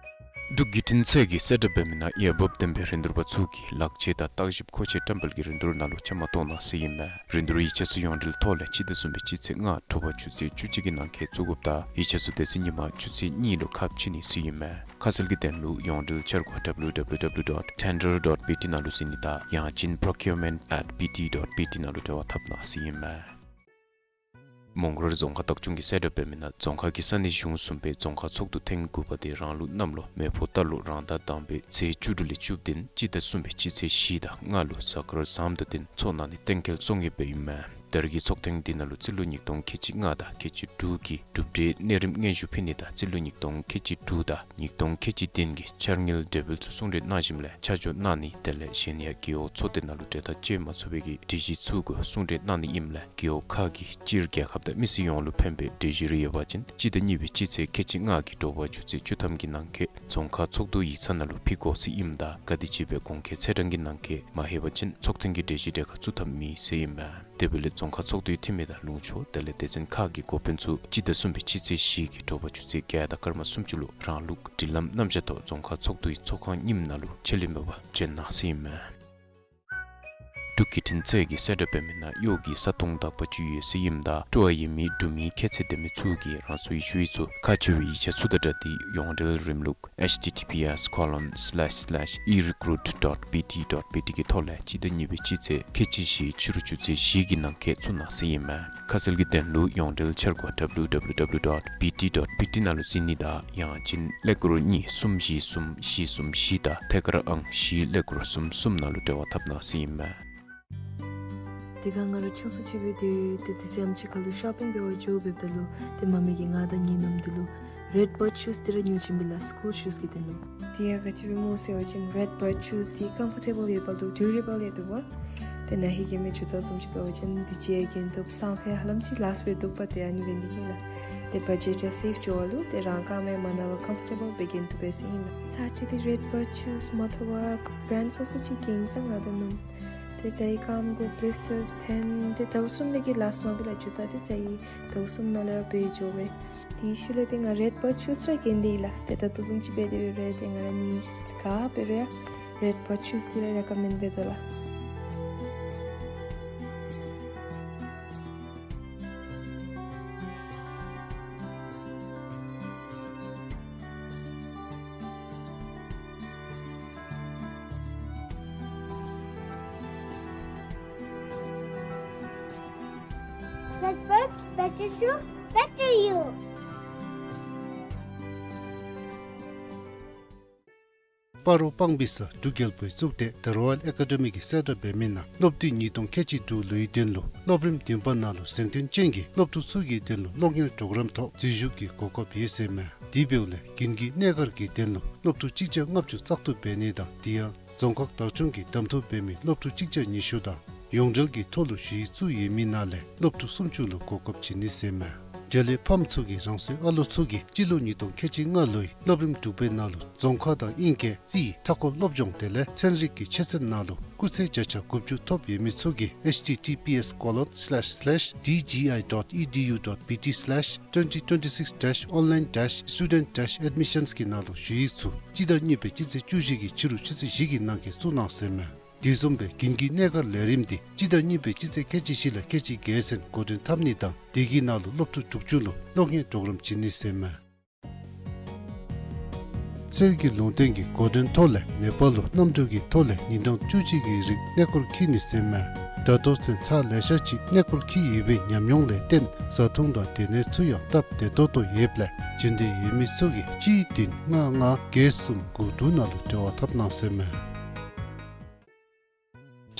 འབྲུག་བརྒྱུད་འཕྲིན་ཚད་ཀྱིས་གསལ་བསྒྲགས་འབད་མི་ནང་འོས་འབབ་ལྡན་པའི་རིན་བསྡུར་པ་ཚུ་གིས་ལག་ཆས་དང་བརྟག་ཞིབ་མཁོ་ཆས་བཀྲམ་སྤེལ་གྱི་རིན་བསྡུར་ནང་ལུ་བཅའ་མར་གཏོགས་གནང་ཟེར་ཨིན་མས། རིན་བསྡུར་ཡིག་ཆ་ཚུ་ཡོངས་འབྲེལ་ཐོག་ལས་སྤྱི་ཟླ་གསུམ་པའི་སྤྱི་ཚེས་ལྔ་དྲོ་པ་ཆུ་ཚོད་བཅུ་གཅིག་གི་ནང་འཁོད་བཙུགས་དགོཔ་དང་ཡིག་ཆ་ཚུ་དེ་ཚེ་ཉིན་མ་ཆུ་ཚོད་གཉིས་ལུ་ཁ་ཕྱེ་ནི་ཟེར་ཨིན་མས། ཁ་གསལ་གྱི་དོན་ལུ་ཡོངས་འབྲེལ་འཆར་སྒོ་W W W dot tender dot B T ནང་ལུ་གཟིགས་ནི་དང་ཡང་ཅིན་procurement at B T dot B T ནང་ལུ་འབྲེལ་བ་འཐབ་གནང་ཟེར་ཨིན་མས། མོང་སྒར་རྫོང་ཁག་བདག་སྐྱོང་གིས་གསལ་བསྒྲགས་འབད་མི་ནང་རྫོང་ཁག་གི་ས་གནས་གཞུང་གསུམ་པའི་རྫོང་ཁག་ཚོགས་འདུ་ཐེངས་དགུ་པ་དེ་རང་ལུགས་གནམ་ལོ་མེ་ཕོ་རྟ་ལོ་རང་ཟླ་དང་པའི་ཚེས་བཅུ་དྲུག་ལས་བཅུ་བདུན་སྤྱི་ཟླ་གསུམ་པའི་སྤྱི་ཚེས་བཞི་དང་ལྔ་ལུ་གཟའ་སྐར་བཟངམ་དང་བསྟུན་ཚོགས་གནང་ནི་གཏན་འཁེལ་སོང་ཡོདཔ་ཨིན་མས། ད་རེས་ཀྱི་ཚོགས་ཐེངས་འདི་ནང་ལུ་རྩིས་ལོ་ཉིས་སྟོང་ཁལ་གཅིག་ལྔ་དང་ཁལ་གཅིག་དྲུག་གི་གྲུབ་འབྲས་གནས་རིམ་སྙན་ཞུ་ཕུལ་ནི་དང་རྩིས་ལོ་ཉིས་སྟོང་ཁལ་གཅིག་དྲུག་དང་ཉིས་སྟོང་ཁལ་གཅིག་བདུན་གྱི་འཆར་དངུལ་གྲོས་འབུལ་ཚུ་གསུང་གྲོས་གནང་ཞིནམ་ལས་ཆ་འཇོག་གནང་ནི་དེ་ལས་གཞན་ཡང་རྒེད་འོག་ཚོགས་སྡེ་ནང་ལུ་གྲོས་ཐག་བཅད་མ་ཚུགས་པའི་གྲོས་གཞི་ཚུ་གུ་གསུང་གྲོས་གནང་ནི་ཨིནམ་ལས་རྒེད་འོག་ཁག་གིས་སྤྱིར་རྒྱལ་ཁབ་དང་མི་སེར་ཡོངས་ལུ་ཕན་པའི་གྲོས་གཞི་རེ་ཡོད་པ་ཅིན་སྤྱི་ཟླ་གཉིས་པའི་སྤྱི་ཚེས་ཁལ་གཅིག་ལྔ་གི་དྲོ་པ་ཆུ་ཚོད་བཅུ་ཐམ་གྱི་ནང་འཁོད་རྫོང་ཁག་ཚོགས་འདུ་ཡིག་ཚང་ནང་ལུ་ཕུལ་དགོ་ཟེར་ཨིནམ་ད་ག་དེམ་ཅིག་སྦེ་གོང་འཁོད་ཚེས་གྲངས་ཀྱི་ནང་འཁོད་མ་ལྷོད་པ་ཅིན་ཚོགས་ཐེངས་ཀྱི་གྲོས་གཞི་གྲལ་ཁར་བཙུགས་ཐབས་མེད་ཟེར་ཨིན་མས། དེ་འབདཝ་ལས་རྫོང་ཁག་ཚོགས་འདུའི་འཐུས་མི་དང་ལུང་ཕྱོགས་དེ་ལས་སྡེ་ཚན་ཁག་གི་འགོ་དཔོན་ཚུ་སྤྱི་ཟླ་གསུམ་པའི་སྤྱི་ཚེས་བཞི་གི་དྲོ་པ་ཆུ་ཚོད་བརྒྱད་དང་སྐར་མ་སུམ་ཅུ་ལུ་རང་ལུགས་སྒྲིག་ལམ་རྣམ་གཞག་ཐོག་རྫོང་ཁག་ཚོགས་འདུའི་ཚོགས་ཁང་རྙིངམ་ནང་ལུ་ཆད་ལུས་མེད་པར་བྱོན་གནང་ཟེར་ཨིན་མས། འབྲུག་སྐད་འཕྲིན་ཚད་ཀྱི་གསལ་བསྒྲགས་འབད་མི་ནང་གཡོག་གི་ས་སྟོང་དག་པ་ཅིག་ཡོད་ཟེར་ཨིནམ་ད་སྤྲོ་བ་ཡོད་མི་འབྲུག་མི་ཁྱད་ཚད་ལྡན་མི་ཚུ་གིས་རང་སོའི་ཞུ་ཡིག་ཚུ་ཁག་ཆེ་བའི་ཡིག་ཆ་ཚུ་དང་སྦྲགས་ཏེ་ཡོངས་འབྲེལ་རིམ་ལུགས་H T T P S colon slash slash e recruit dot B T dot B T གི་ཐོག་ལས་སྤྱི་ཟླ་གཉིས་པའི་སྤྱི་ཚེས་ཁལ་གཅིག་བཞི་ཕྱི་རུ་ཆུ་ཚོད་བཞི་གི་ནང་འཁོད་བཙུགས་གནང་ཟེར་ཨིན་མས། ཁ་གསལ་གྱི་དོན་ལུ་ཡོངས་འབྲེལ་འཆར་སྒོ་W W W dot B T dot B T ནང་ལུ་གཟིགས་ནི་དང་ཡང་ཅིན་ཀླད་ཀོར་གཉིས་གསུམ་བཞི་གསུམ་བཞི་གསུམ་བཞི་དང་ཐད་ཀར་ཨང་བཞི་ཀླད་ཀོར་གསུམ་གསུམ་ནང་ལུ་འབྲེལ་བ་འཐབ་གནང་ཟེར་ཨིན་མས། དེ་སྒང་ང་ར་ཆུང་སུ་ཅིག་འབད་དེ་ཏེ་དེ་ཚེ་ཨམ་ཅིག་ཁ་ལུ་ཤོ་པིང་འབད་བར་འགྱོ་འབདཝ་ད་ལུ་ཏེ་མ་མི་གིས་ང་དང་ངེའི་ནུམོ་དེ་ལུ་རེཌ་བརཌ་ཤུསི་དེ་ར་ཉོ་བྱིན་པས་ལགས། སི་ཀུལ་ཤུསི་གི་དོན་ལུ། དེ་ཡང་ག་ཅི་སྦེ་སྨོ་ཟེར་བ་ཅིན་རེཌ་བརཌ་ཤུསི་དེ་ཀམ་ཕོར་ཊེ་བཱལ་ཡོདཔ་ལུ་ཌུ་རེ་བཱལ་ཡང་འདུག་པ། ཏེ་ན་ཧིང་གི་མི་ཇུ་ཏ་བཟུམ་ཅིག་འབད་བ་ཅིན་དུས་ཅི་ཡང་གྱོན་བཏུབ། སང་ཕོད་ཧ་ལམ་ཅིག་ལཱསི་སྦེ་འདུག་པ། ཏེ་ཨ་ནི་འབད་ནི་དེ་གིས་ལགས། ཏེ་བ་ཇེཊ་ཡང་སེབ་འགྱོ་བ་ལུ་ཏེ་རང་རྐངམ་ཡང་མ་ན་བར་ཀམ་ཕོར་ཊེ་བཱལ་སྦེ་གྱོན་བཏུབ་པས་ཟེར་ཨིན་ལགས། ཚར་གཅིག་ཏེ་རེཌ་བརཌ་ཤུསི་མ་ཐོབ་པར་བྲེནཌ་སོ་སོ་ཅིག་གྱོན་སོང་ང་དང་ནུམོ། ཏེ་ཅ་ཡི་རྐངམ་གུ་བི་ལིས་ཊརསི་ཐོན་ཏེ་ཟླཝ་གསུམ་སྦེ་གི་ལཱསི་མ་འབད་ལགས། ཇུ་ཏ་དེ་ཅ་ཡི་ཟླཝ་གསུམ་ནང་ལས་ར་འབད་འགྱོ་བས། དེའི་ཤུལ་ལས་ཏེ་ང་རེཌ་བརཌ་ཤུསི་ར་གྱོན་ཏེ་ཡོད་ལགས། ཏེ་ད་ལྟོ་བཟུམ་ཅིག་འབད་དེ་འབད་རུང་ཏེ་ང་ར་གཉིས་ག་འབད་རུང་ཡང་རེཌ་བརཌ་ཤུསི་དེ་ར་རེ་ཀོ་མེནཌ་འབད་དོ་ལགས། Red Bird, better shoe, better you. སྤ་རོ་སྤང་སྦིས་ས་འབྲུག་རྒྱལ་པོའི་གཙུག་སྡེ་The Royal Academy གི་གསལ་བསྒྲགས་འབད་མི་ནང་སློབ་དུས་ཉིས་སྟོང་ཁལ་གཅིག་དྲུག་ལོའི་དོན་ལུ་སློབ་རིམ་བདུན་པ་ནང་ལུ་གཟེངས་ཐོན་ཅན་གྱི་སློབ་ཕྲུག་ཚུ་གི་དོན་ལུ་སློབ་གཉེར་གྲོགས་རམ་ཐོག་འཛུལ་ཞུགས་ཀྱི་གོ་སྐབས་ཡོད་ཟེར་མས། དེ་འབདཝ་ལས་དགུན་གྱི་གནས་སྒར་གྱི་དོན་ལུ་སློབ་ཕྲུག་གཅིག་བརྒྱ་ལྔ་བཅུ་བཙག་འཐུ་འབད་ནི་དང་དེ་ཡང་རྫོང་ཁག་བདག་སྐྱོང་གིས་གདམ་འཐུ་འབད་མི་སློབ་ཕྲུག་གཅིག་བརྒྱ་ཉི་ཤུ་དང་ཡོངས་འབྲེལ་གྱི་ཐོག་ལུ་ཞུ་ཡིག་བཙུགས་ཡོད་མི་ནང་ལས་སློབ་ཕྲུག་སུམ་ཅུ་ལུ་གོ་སྐབས་བྱིན་ནི་ཟེར་མས། འབྲེལ་ཡོད་ཕམ་ཚུ་གིས་རང་སོའི་ཨ་ལོ་ཚུ་གིས་སྤྱི་ལོ་ཉིས་སྟོང་ཁལ་གཅིག་ལྔ་ལོའི་སློབ་རིམ་དྲུག་པའི་ནང་ལུ་རྫོང་ཁ་དང་དབྱིན་སྐད་རྩིས་མཐའ་འཁོར་སློབ་སྦྱོང་དེ་ལས་ཚན་རིག་གི་ཆོས་ཚན་ནང་ལུ་སྐུགས་ཚད་བརྒྱ་ཆ་དགུ་བཅུ་ཐོབ་ཡོད་མི་ཚུ་གིས་H T T P S colon slash slash D G I dot E D U dot B T slash twenty twenty-six dash online dash student dash admissions གི་ནང་ལུ་ཞུ་ཡིག་ཚུ་སྤྱི་ཟླ་གཉིས་པའི་སྤྱི་ཚེས་བཅུ་བཞི་གི་ཕྱི་རུ་ཆུ་ཚོད་བཞི་གི་ནང་འཁོད་བཙུགས་གནང་ཟེར་མས། དེ་བཟུམ་སྦེ་དགུན་གྱི་གནས་སྒར་ལས་རིམ་འདི་སྤྱི་ཟླ་གཉིས་པའི་སྤྱི་ཚེས་ཁལ་གཅིག་བཞི་ལས་ཁལ་གཅིག་བརྒྱད་ཚུན་འགོ་འདྲེན་འཐབ་ནི་དང་དེ་གི་ནང་ལུ་སློབ་ཕྲུག་དྲུག་ཅུ་ལུ་སློབ་གཉེར་གྲོགས་རམ་བྱིན་ནི་ཟེར་མས། གསེར་གྱི་ལུང་བསྟན་གྱི་འགོ་འདྲེན་ཐོག་ལས་ནེ་པཱལ་ལུ་གནམ་གྲུ་གི་ཐོག་ལས་ཉིན་གྲངས་བཅུ་གཅིག་གི་རིང་གནས་སྐོར་འཁྱིད་ནི་ཟེར་མས། ད་ལྟོ་ཚུན་ཚར་ལེ་ཤ་ཅིག་གནས་སྐོར་འཁྱིད་ཡོད་པའི་ཉམས་མྱོང་ལས་བརྟེན་བཟའ་འཐུང་དང་སྡོད་གནས་ཚུ་ཡང་སྟབས་བདེ་ཏོག་ཏོ་ཡོདཔ་ལས་འབྱོན་འདོད་ཡོད་མི་ཚུ་གིས་གཅིག་བདུན་ལྔ་ལྔ་བརྒྱད་གསུམ་དགུ་དྲུག་ནང་ལུ་འབྲེལ་བ་འཐབ་གནང་ཟེར་མས།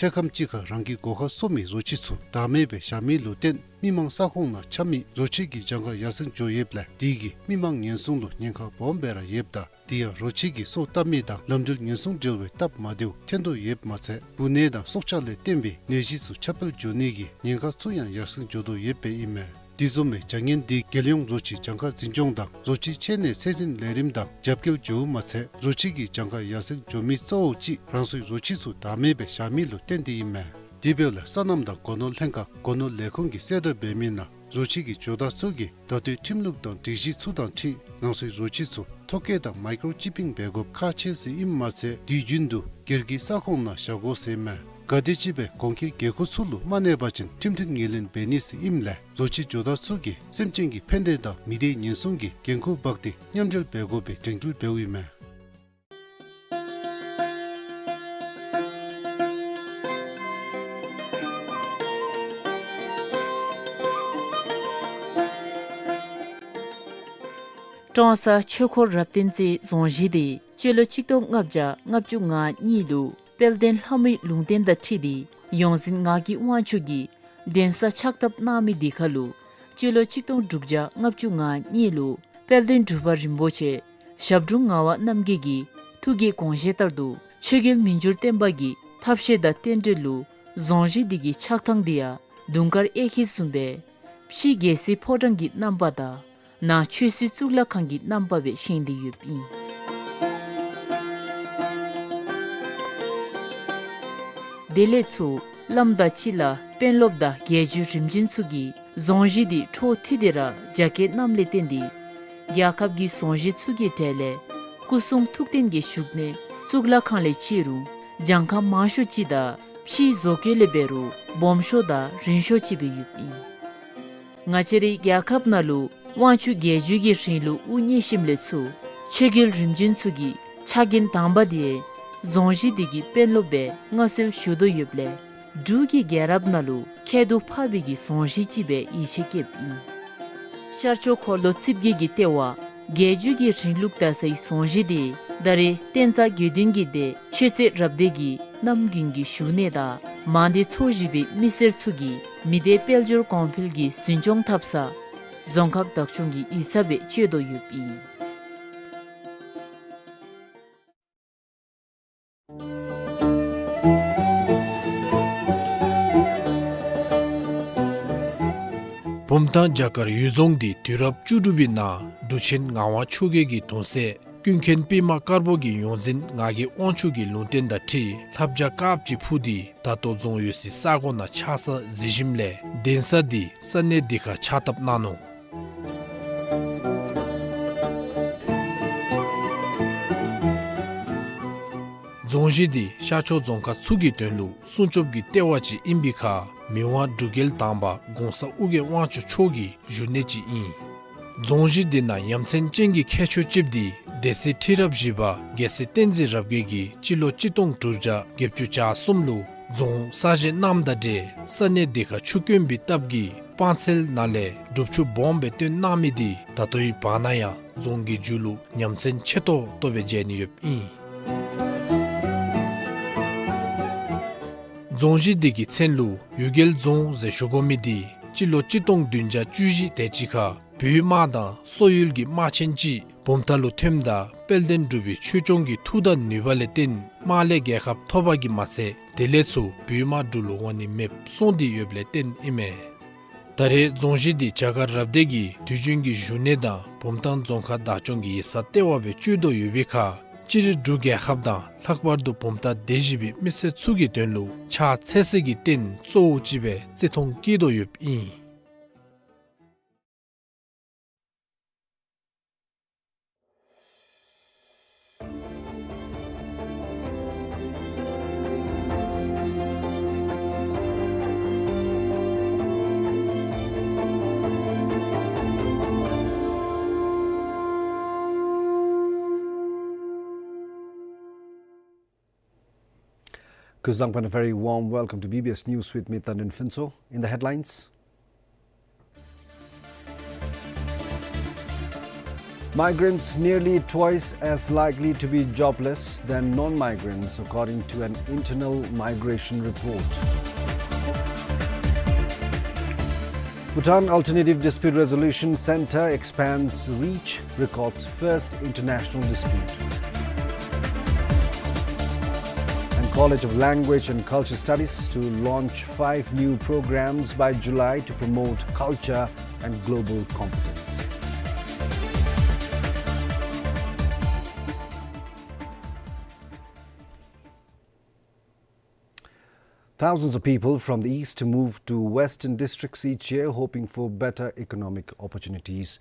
འཕྲལ་ཁམས་ཅིག་ཁར་རང་གི་སྒོ་ཁར་གསོ་མི་རོ་ཁྱི་ཚུ་བདག་མེད་སྦེ་བཞག་མི་ལུ་བརྟེན་མི་མང་ས་ཁོངས་ནང་འཁྱམ་མི་རོ་ཁྱི་གི་གྱངས་ཁ་ཡར་སེང་འགྱོ་ཡོདཔ་ལས་དེ་གིས་མི་མང་ཉེན་སྲུང་ལུ་ཉེན་ཁ་སྦོམ་སྦེ་ར་ཡོདཔ་ད་དེ་ཡང་རོ་ཁྱི་གིས་སོ་བཏབ་མི་དང་ལམ་འགྲུལ་ཉེན་སྲུང་འབྲེལ་བའི་སྟབས་མ་བདེཝ་ཐོན་དོ་ཡོདཔ་མ་ཚད་འབུ་ནད་དང་སྲོག་ཆགས་ལས་བརྟེན་པའི་ནད་གཞི་ཚུ་ཁྱབ་སྤེལ་འགྱོ་ནི་གི་ཉེན་ཁ་ཚུ་ཡང་ཡར་སེང་འགྱོ་དོ་ཡོདཔ་ཨིན་མས། དེ་བཟུམ་སྦེ་བྱ་ངན་འདི་རྒྱལ་ཡོངས་རོ་ཁྱི་གྱངས་ཁ་འཛིན་སྐྱོང་དང་རོ་ཁྱི་འཆོལ་ནད་ཚད་འཛིན་ལས་རིམ་དང་རྒྱབ་འགལ་འགྱོཝ་མ་ཚད་རོ་ཁྱི་གི་གྱངས་ཁ་ཡར་སེང་འགྱོ་མི་གཙོ་བོ་ཅིག་རང་སོའི་རོ་ཁྱི་ཚུ་བདག་མེད་སྦེ་བཞག་མི་ལུ་བརྟེན་ཏེ་ཨིན་མས། དེ་འབདཝ་ལས་སོ་ནམ་དང་སྒོ་ནོར་ལྷན་ཁག་སྒོ་ནོར་ལས་ཁུངས་ཀྱིས་གསལ་བསྒྲགས་འབད་མི་ནང་རོ་ཁྱི་གི་ཇོ་བདག་ཚུ་གིས་ད་ལྟོའི་ཁྲིམས་ལུགས་དང་སྒྲིག་གཞི་ཚུ་དང་འཁྲིལ་རང་སོའི་རོ་ཁྱི་ཚུ་ཐོ་བཀོད་དང་མའི་ཀྲོ་ཅི་པིང་འབད་དགོཔ་ཁག་ཆེ་ཟེར་ཨིནམ་མ་ཚད་དུས་རྒྱུན་དུ་སྒེར་གྱི་ས་ཁོངས་ནང་བཞག་དགོ་ཟེར་མས། ག་དེམ་ཅིག་སྦེ་གོང་འཁོད་འགན་ཁུར་ཚུ་ལུ་མ་གནས་པ་ཅིན་ཁྲིམས་མཐུན་ངོས་ལེན་འབད་ནི་ཟེར་ཨིནམ་ལས་རོ་ཁྱི་ཇོ་བདག་ཚུ་གིས་སེམས་ཅན་གྱི་ཕན་བདེ་དང་མི་སྡེ་ཉེན་སྲུང་གི་འགན་ཁུར་འབག་སྟེ་མཉམ་འབྲེལ་འབད་དགོ་པའི་དྲན་སྐུལ་འབདཝ་ཨིན་མས། ཀྲོང་གསར་ཆོས་འཁོར་རབ་བརྟན་རྩེ་རྫོང་གཞིས་འདི་སྤྱི་ལོ་གཅིག་སྟོང་ལྔ་བརྒྱ་ལྔ་བཅུ་ང་གཉིས་ལུ་དཔལ་ལྡན་ལྷ་མོའི་ལུང་བསྟན་དང་འཁྲིལ་ཏེ་ཡོངས་འཛིན་ངག་གི་དབང་ཕྱུག་གིས་གདན་ས་ཕྱག་བཏབ་གནང་མི་འདི་ཁར་ལུ་སྤྱི་ལོ་གཅིག་སྟོང་དྲུག་བརྒྱ་ལྔ་བཅུ་ང་གཉིས་ལུ་དཔལ་ལྡན་འབྲུག་པ་རིན་པོ་ཆེ་ཞབས་དྲུང་ངག་དབང་རྣམ་རྒྱལ་གྱི་ཐུགས་ཀྱི་དགོངས་བཞེད་ལྟར་དུ་ཆོས་རྒྱལ་མི་འགྱུར་བརྟན་པ་གི་ཐབས་ཤེས་དང་རྟེན་འབྲེལ་ལུ་རྫོང་གཞིས་འདི་གི་ཆགས་ཐངས་འདི་ཡང་དུང་དཀར་གཡས་འཁྱིལ་བཟུམ་སྦེ་ཕྱི་རྒྱལ་སྲིད་ཕོ་བྲང་གི་རྣམ་པ་དང་ནང་ཆོས་སྲིད་གཙུག་ལག་ཁང་གི་རྣམ་པ་སྦེ་བཞེངས་ཏེ་ཡོདཔ་ཨིན། དེ་ལས་ཚུར་བླམ་དང་སྤྱི་བླ་དཔོན་སློབ་དང་རྒྱལ་བརྒྱུད་རིམ་བྱོན་ཚུ་གིས་རྫོང་གཞིས་འདི་འཕྲོ་མཐུད་དེ་ར་རྒྱ་སྐྱེད་གནངམ་ལས་བརྟེན་ཏེ་རྒྱལ་ཁབ་ཀྱི་རྫོང་གཞིས་ཚུ་གི་གྲས་ལས་སྐུ་གསུང་ཐུགས་རྟེན་གྱི་བཞུགས་གནས་གཙུག་ལག་ཁང་ལས་བཅད་རུང་གྱངས་ཁ་མང་ཤོས་ཅིག་དང་ ཕྱིའི་བཟོ་བཀོད་ལས་འབད་རུང་སྦོམ་ཤོས་དང་རིང་ཤོས་ཅིག་སྦེ་ཡོདཔ་ཨིན། ང་བཅས་རའི་རྒྱལ་ཁབ་ནང་ལུ་དབང་ཕྱུག་རྒྱལ་བརྒྱུད་ཀྱི་རིང་ལུགས་དབུ་བརྙེས་ཞིནམ་ལས་ཚུར་ཆོས་རྒྱལ་རིམ་བྱོན་ཚུ་གི་ཕྱག་འགན་དང་པ་དེ་རྫོང་གཞི་དེ་གི་དཔོན་སློབ་སྦེ་མངའ་གསོལ་ཞུ་དོ་ཡོདཔ་ལས་འབྲུག་གི་རྒྱལ་རབས་ནང་ལུ་ཁྱད་དུ་འཕགས་པའི་གི་རྫོང་གཞི་ཅིག་སྦེ་ཡིད་ཆེས་བསྐྱེདཔ་ཨིན། ཤར་ཕྱོགས་འཁོར་ལོ་རྩིབས་བརྒྱད་ཀྱི་ལྟེ་བ་རྒྱལ་བརྒྱུད་ཀྱི་རིང་ལུགས་དར་སའི་རྫོང་གཞི་དེ་ད་རེས་བསྟན་རྩ་དགེ་འདུན་གྱི་སྡེ་ཆོས་རྩེ་རབ་སྡེ་གི་གནམ་དགུན་གྱི་བཞུགས་གནས་དང་མང་སྡེ་ཚོ་བཞི་པའི་མི་སེར་ཚུ་གིས་མི་སྡེ་དཔལ་འབྱོར་གོང་འཕེལ་གྱི་འཛིན་སྐྱོང་འཐབ་ས་རྫོང་ཁག་བདག་སྐྱོང་གི་ཡིག་ཚང་སྦེ་སྤྱོད་དོ་ཡོདཔ་ཨིན། བུམ་ཐང་བྱ་དཀར་གཡུལ་རྫོང་འདི་དུས་རབས་བཅུ་དྲུག་པའི་ནང་འབྲུག་ཆེན་ངག་དབང་ཆོས་རྒྱལ་གྱི་གདུང་སྲས་ཀུན་མཁྱེན་པདྨ་དཀར་པོ་གི་ཡོངས་འཛིན་ངག་གི་དབང་ཕྱུག་གི་ལུང་བསྟན་དང་འཁྲིལ་ལྷ་བྱ་དཀརཔོ་ཅིག་འཕུར་ཏེ་ད་ལྟོ་རྫོང་ཡོད་སའི་ས་གོ་ནང་ཆགས་ས་གཟིགས་ཞིནམ་ལས་གདན་ས་འདི་ས་གནས་འདི་ཁར་ཕྱག་བཏབ་གནང་ནུག། རྫོང་གཞི་འདི་ཤར་ཕྱོགས་རྫོང་ཁག་ཚུ་གི་དོན་ལུ་སྲུང་སྐྱོབ་ཀྱི་ལྟེ་བ་ཅིག་ཨིན་པའི་ཁར་མི་དབང་འབྲུག་རྒྱལ་དང་པ་གོང་ས་ཨོ་རྒྱན་དབང་ཕྱུག་མཆོག་གི་བཞུགས་གནས་ཅིག་ཨིན། རྫོང་གཞི་འདི་ནང་ཡ་མཚན་ཅན་གྱི་ཁྱད་ཆོས་ཅིག་འདི་སྡེ་སྲིད་ཁྲི་རབས་བཞི་པ་རྒྱལ་སྲས་བསྟན་འཛིན་རབ་རྒྱས་ཀྱིས་སྤྱི་ལོ་གཅིག་སྟོང་དྲུག་བརྒྱ་བརྒྱད་ཅུ་གྱ་གསུམ་ལུ་རྫོང་གསར་བཞེངས་གནངམ་དང་འབྲེལ་ས་གནས་འདི་ཁར་ཆུ་དཀོན་པའི་སྟབས་ཀྱིས་སྤང་ཚལ་ནང་ལས་སྒྲུབ་ཆུ་སྦོམ་སྦེ་བཏོན་གནང་མི་འདི་ད་ལྟོའི་བར་ན་ཡང་རྫོང་གི་མཇུག་ལུ་ཡ་མཚན་ཆེ་ཏོག་ཏོ་སྦེ་མཇལ་ནི་ཡོདཔ་ཨིན། རྫོང་གཞི་འདི་གི་མཚན་ལུ་གཡུལ་རྒྱལ་རྫོང་ཟེར་ཞུ་དགོ་མི་འདི་སྤྱི་ལོ་གཅིག་སྟོང་བདུན་བརྒྱ་བཅུ་བཞི་དེ་ཅིག་ཁར་བོད་དམག་དང་སོག་ཡུལ་གྱི་དམག་ཆེན་ཅིག་བུམ་ཐང་ལུ་ཐོནམ་ད་དཔལ་ལྡན་འབྲུག་པའི་ཆོས་སྐྱོང་གི་མཐུ་དང་ནུས་པ་ལས་བརྟེན་དམག་ལས་རྒྱལ་ཁ་ཐོབ་པ་གིས་མ་ཚད་དེ་ལས་ཚུར་བོད་དམག་འབྲུག་ལུ་འོང་ནི་མེདཔ་སོང་སྟེ་ཡོདཔ་ལས་བརྟེན་ཨིན་མས། ད་རེས་རྫོང་གཞི་འདི་བྱ་དཀར་རབ་སྡེ་གི་དུས་རྒྱུན་གྱི་བཞུགས་གནས་དང་བུམ་ཐང་རྫོང་ཁག་བདག་སྐྱོང་གི་ཡིག་ཚང་ལྟེ་བ་སྦེ་སྤྱོད་དོ་ཡོད་པའི་ཁར་སྤྱིར་འབྲུག་རྒྱལ་ཁབ་དང་ལྷག་པར་དུ་བུམ་ཐང་སྡེ་བཞི་པའི་མི་སེར་ཚུ་གི་དོན་ལུ་ཕྱག་འཚལ་སའི་གི་རྟེན་གཙོ་བོ་ཅིག་སྦེ་བརྩི་མཐོང་བསྐྱེད་དོ་ཡོདཔ་ཨིན། Kuzuzangpo and a very warm welcome to B B S News with me, Tandin Phuntsho. In the headlines, migrants nearly twice as likely to be jobless than non-migrants, according to an internal migration report. Bhutan Alternative Dispute Resolution Centre expands reach, records first international dispute. And College of Language and Culture Studies to launch five new programs by July to promote culture and global competence. Thousands of people from the east move to western districts each year, hoping for better economic opportunities.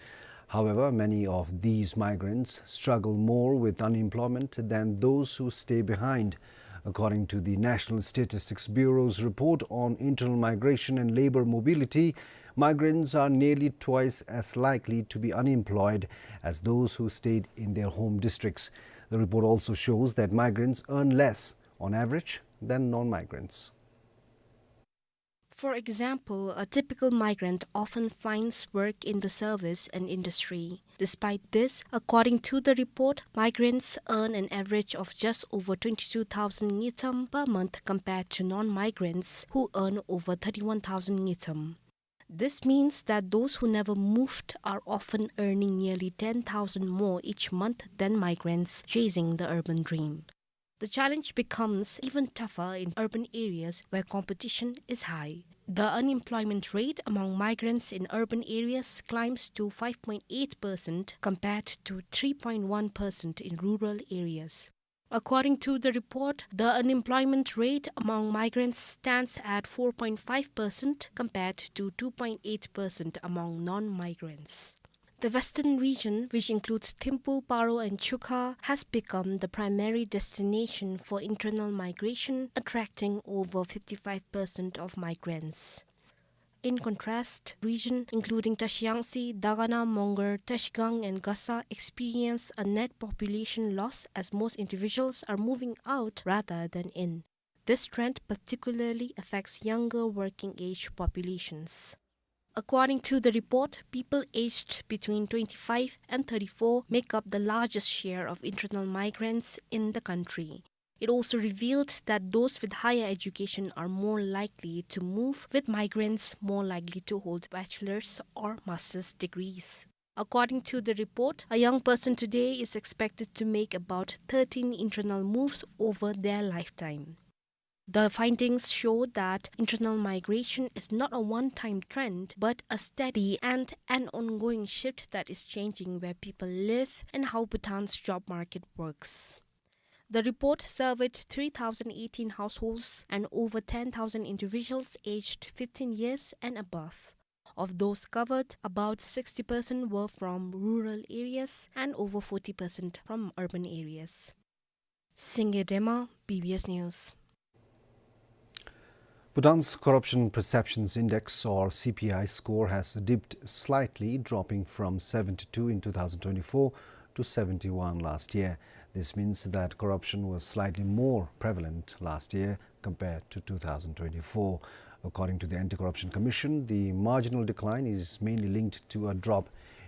However, many of these migrants struggle more with unemployment than those who stay behind. According to the National Statistics Bureau's report on internal migration and labor mobility, migrants are nearly twice as likely to be unemployed as those who stayed in their home districts. The report also shows that migrants earn less, on average, than non-migrants. For example, a typical migrant often finds work in the service and industry. Despite this, according to the report, migrants earn an average of just over twenty-two thousand ngultrum per month compared to non-migrants who earn over thirty-one thousand ngultrum. This means that those who never moved are often earning nearly ten thousand more each month than migrants chasing the urban dream. The challenge becomes even tougher in urban areas where competition is high. The unemployment rate among migrants in urban areas climbs to five point eight percent compared to three point one percent in rural areas. According to the report, the unemployment rate among migrants stands at four point five percent compared to two point eight percent among non-migrants. The western region, which includes Thimphu, Paro and Chukha, has become the primary destination for internal migration, attracting over fifty-five percent of migrants. In contrast, region including Tashiyangtse, Dagana, Mongar, Tashgang and Gasa experience a net population loss as most individuals are moving out rather than in. This trend particularly affects younger working-age populations. According to the report, people aged between twenty-five and thirty-four make up the largest share of internal migrants in the country. It also revealed that those with higher education are more likely to move, with migrants more likely to hold bachelor's or master's degrees. According to the report, a young person today is expected to make about thirteen internal moves over their lifetime. The findings show that internal migration is not a one-time trend, but a steady and an ongoing shift that is changing where people live and how Bhutan's job market works. The report surveyed three thousand eighteen households and over ten thousand individuals aged fifteen years and above. Of those covered, about sixty percent were from rural areas and over forty percent from urban areas. Singye Dema, B B S News. Bhutan's Corruption Perceptions Index, or C P I, score has dipped slightly, dropping from seventy-two in two thousand twenty-four to seventy-one last year. This means that corruption was slightly more prevalent last year compared to two thousand twenty-four. According to the Anti-Corruption Commission, the marginal decline is mainly linked to a drop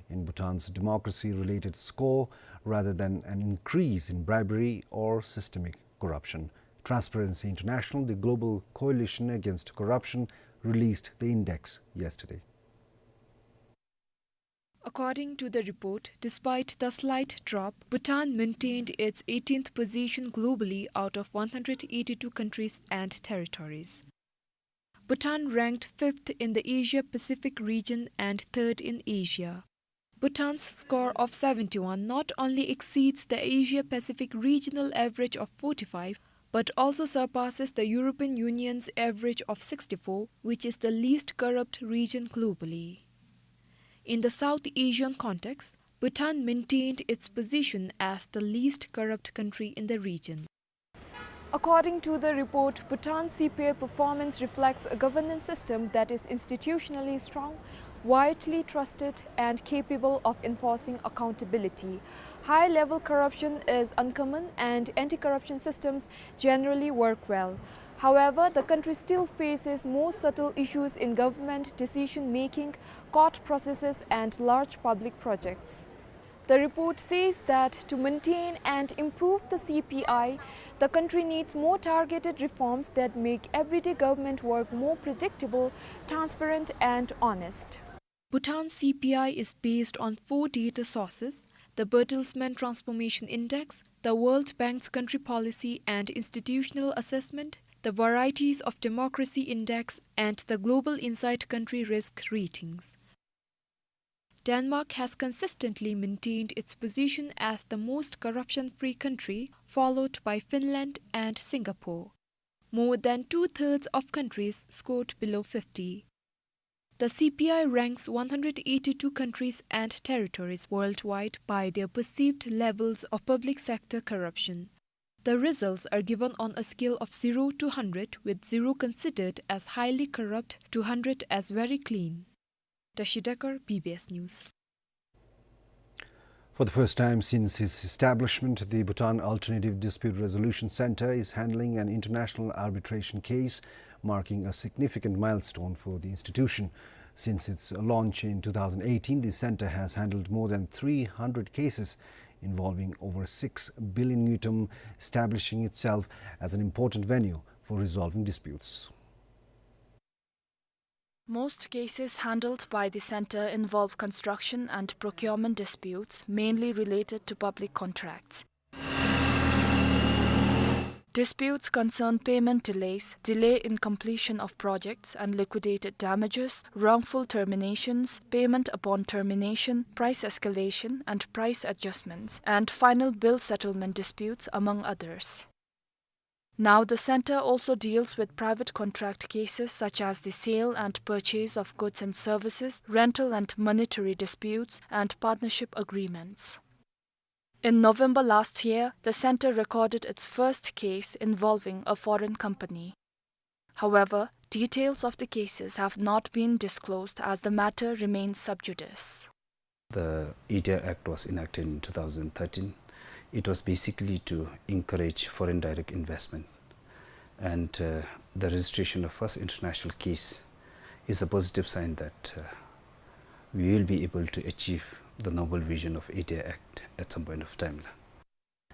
in Bhutan's democracy-related score rather than an increase in bribery or systemic corruption. Transparency International, the global coalition against corruption, released the index yesterday. According to the report, despite the slight drop, Bhutan maintained its eighteenth position globally out of one hundred eighty-two countries and territories. Bhutan ranked fifth in the Asia-Pacific region and third in Asia. Bhutan's score of seventy-one not only exceeds the Asia-Pacific regional average of forty-five, but also surpasses the European Union's average of sixty-four, which is the least corrupt region globally. In the South Asian context, Bhutan maintained its position as the least corrupt country in the region. According to the report, Bhutan's C P I performance reflects a governance system that is institutionally strong, widely trusted, and capable of enforcing accountability. High-level corruption is uncommon, and anti-corruption systems generally work well. However, the country still faces more subtle issues in government decision-making, court processes, and large public projects. The report says that to maintain and improve the C P I, the country needs more targeted reforms that make everyday government work more predictable, transparent, and honest. Bhutan's C P I is based on four data sources: the Bertelsmann Transformation Index, the World Bank's Country Policy and Institutional Assessment, the Varieties of Democracy Index, and the Global Insight Country Risk Ratings. Denmark has consistently maintained its position as the most corruption-free country, followed by Finland and Singapore. More than two-thirds of countries scored below fifty. The C P I ranks one hundred eighty-two countries and territories worldwide by their perceived levels of public sector corruption. The results are given on a scale of zero to hundred, with zero considered as highly corrupt to hundred as very clean. Tashi Dekar, B B S News. For the first time since its establishment, the Bhutan Alternative Dispute Resolution Center is handling an international arbitration case, marking a significant milestone for the institution. Since its launch in two thousand eighteen, the center has handled more than three hundred cases involving over six billion ngultrum, establishing itself as an important venue for resolving disputes. Most cases handled by the center involve construction and procurement disputes, mainly related to public contracts. Disputes concern payment delays, delay in completion of projects and liquidated damages, wrongful terminations, payment upon termination, price escalation and price adjustments, and final bill settlement disputes, among others. Now the center also deals with private contract cases such as the sale and purchase of goods and services, rental and monetary disputes, and partnership agreements. In November last year, the center recorded its first case involving a foreign company. However, details of the cases have not been disclosed as the matter remains sub judice. The ADR Act was enacted in two thousand thirteen. It was basically to encourage foreign direct investment. And, uh, the registration of first international case is a positive sign that, uh, we will be able to achieve the noble vision of ADR Act at some point of time.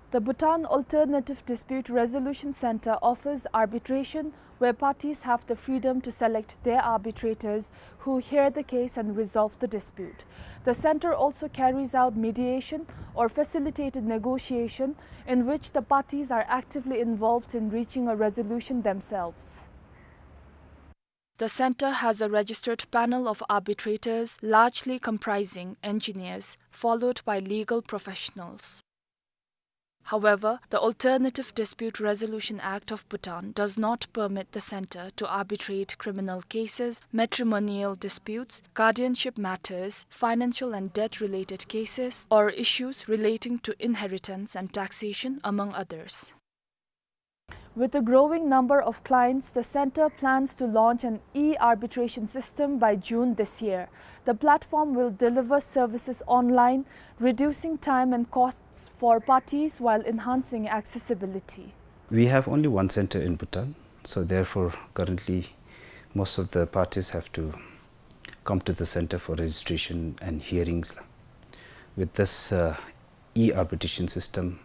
The Bhutan Alternative Dispute Resolution Center offers arbitration where parties have the freedom to select their arbitrators who hear the case and resolve the dispute. The center also carries out mediation or facilitated negotiation in which the parties are actively involved in reaching a resolution themselves. The center has a registered panel of arbitrators, largely comprising engineers, followed by legal professionals. However, the Alternative Dispute Resolution Act of Bhutan does not permit the center to arbitrate criminal cases, matrimonial disputes, guardianship matters, financial and debt-related cases, or issues relating to inheritance and taxation, among others. With a growing number of clients, the center plans to launch an e-arbitration system by June this year. The platform will deliver services online, reducing time and costs for parties while enhancing accessibility. We have only one center in Bhutan, so therefore currently most of the parties have to come to the center for registration and hearings. With this, uh, e-arbitration system,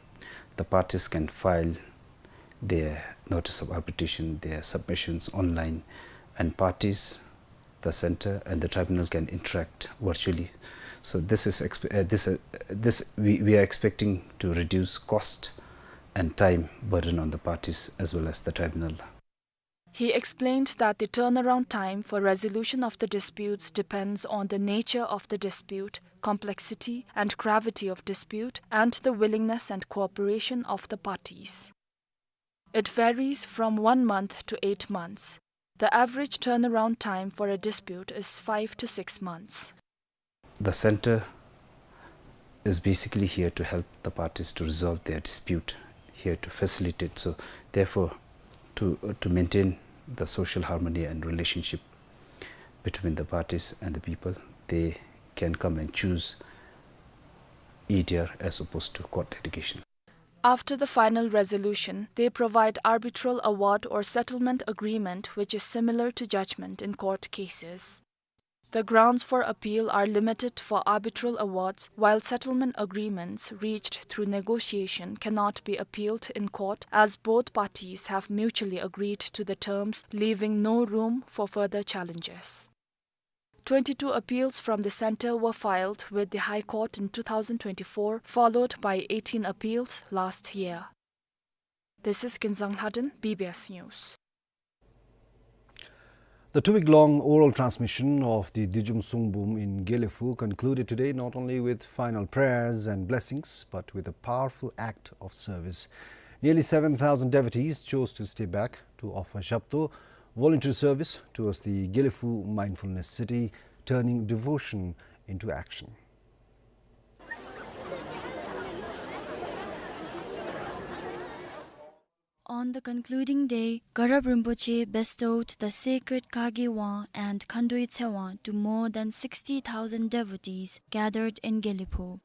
the parties can file their notice of arbitration, their submissions online, and parties, the center, and the tribunal can interact virtually. So this is exp-, uh, this, uh, this we, we are expecting to reduce cost and time burden on the parties as well as the tribunal. He explained that the turnaround time for resolution of the disputes depends on the nature of the dispute, complexity and gravity of dispute, and the willingness and cooperation of the parties. It varies from one month to eight months. The average turnaround time for a dispute is five to six months. The center is basically here to help the parties to resolve their dispute, here to facilitate. So therefore, to, to maintain the social harmony and relationship between the parties and the people, they can come and choose ADR as opposed to court litigation. After the final resolution, they provide arbitral award or settlement agreement, which is similar to judgment in court cases. The grounds for appeal are limited for arbitral awards, while settlement agreements reached through negotiation cannot be appealed in court, as both parties have mutually agreed to the terms, leaving no room for further challenges. Twenty-two appeals from the center were filed with the High Court in two thousand twenty-four, followed by eighteen appeals last year. This is Kinzang Lhaden, B B S News. The two-week-long oral transmission of the Dijum Sungbum in Gelephu concluded today, not only with final prayers and blessings, but with a powerful act of service. Nearly seven thousand devotees chose to stay back to offer Zhabto, voluntary service towards the Gelephu Mindfulness City, turning devotion into action. On the concluding day, Garab Rinpoche bestowed the sacred Kage Wang and Khandui Tshewang to more than sixty thousand devotees gathered in Gelephu.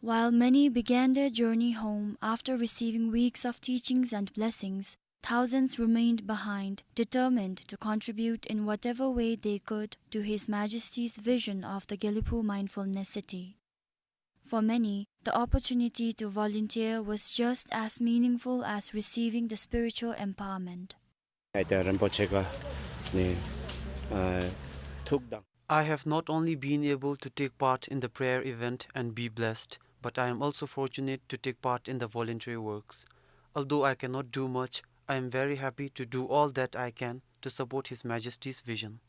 While many began their journey home after receiving weeks of teachings and blessings, thousands remained behind, determined to contribute in whatever way they could to His Majesty's vision of the Gelephu Mindfulness City. For many, the opportunity to volunteer was just as meaningful as receiving the spiritual empowerment. Aita Rinpoche ka ni, uh, thukdang. I have not only been able to take part in the prayer event and be blessed, but I am also fortunate to take part in the voluntary works. Although I cannot do much, I am very happy to do all that I can to support His Majesty's vision.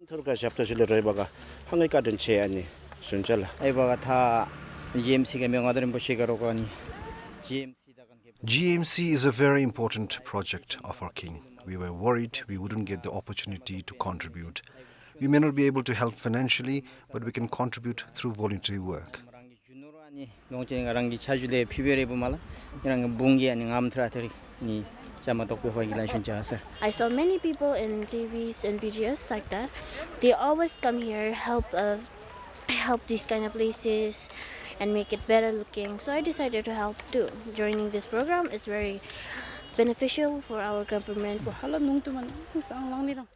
ཐུར་ཀ་ཞབས་ཏོག་ཞུ་ལེ་རོ་ཨའི་བ་ག་ཧང་གི་བཀའ་དྲིན་ཆེ། ཨ་ནི་ཞུན་ཅ་ལ། ཨའི་བ་ག་ཐ་ཇི་ཨེམ་སི་ག་མི་ང་དོ་རིན་པོ་ཆེ་ག་རོ་ག་ནི་ཇི་ཨེམ་སི་ད་གན་གེ། G M C is a very important project of our king. We were worried we wouldn't get the opportunity to contribute. We may not be able to help financially, but we can contribute through voluntary work. རང་གི་ཇུ་ནོར་ཨ་ནི་ལོངས་སྤྱོད་ནི་རང་གི་ཆ་ཇུ་ལེ་ཕི་བེ་རེ་བུ་མ་ལ་ནི་རང་གི་བུང་གི་ཨ་ནི་ངམ་ཐུར་ཨ་ཐུར་ནི་ཅ་མ་ཏོག་པེ་ཧོ་གི་ལན་ཞུན་ཅ་སར། I saw many people in T Vs and B T S like that. They always come here, help, uh, help these kind of places and make it better looking. So I decided to help too. Joining this program is very beneficial for our government.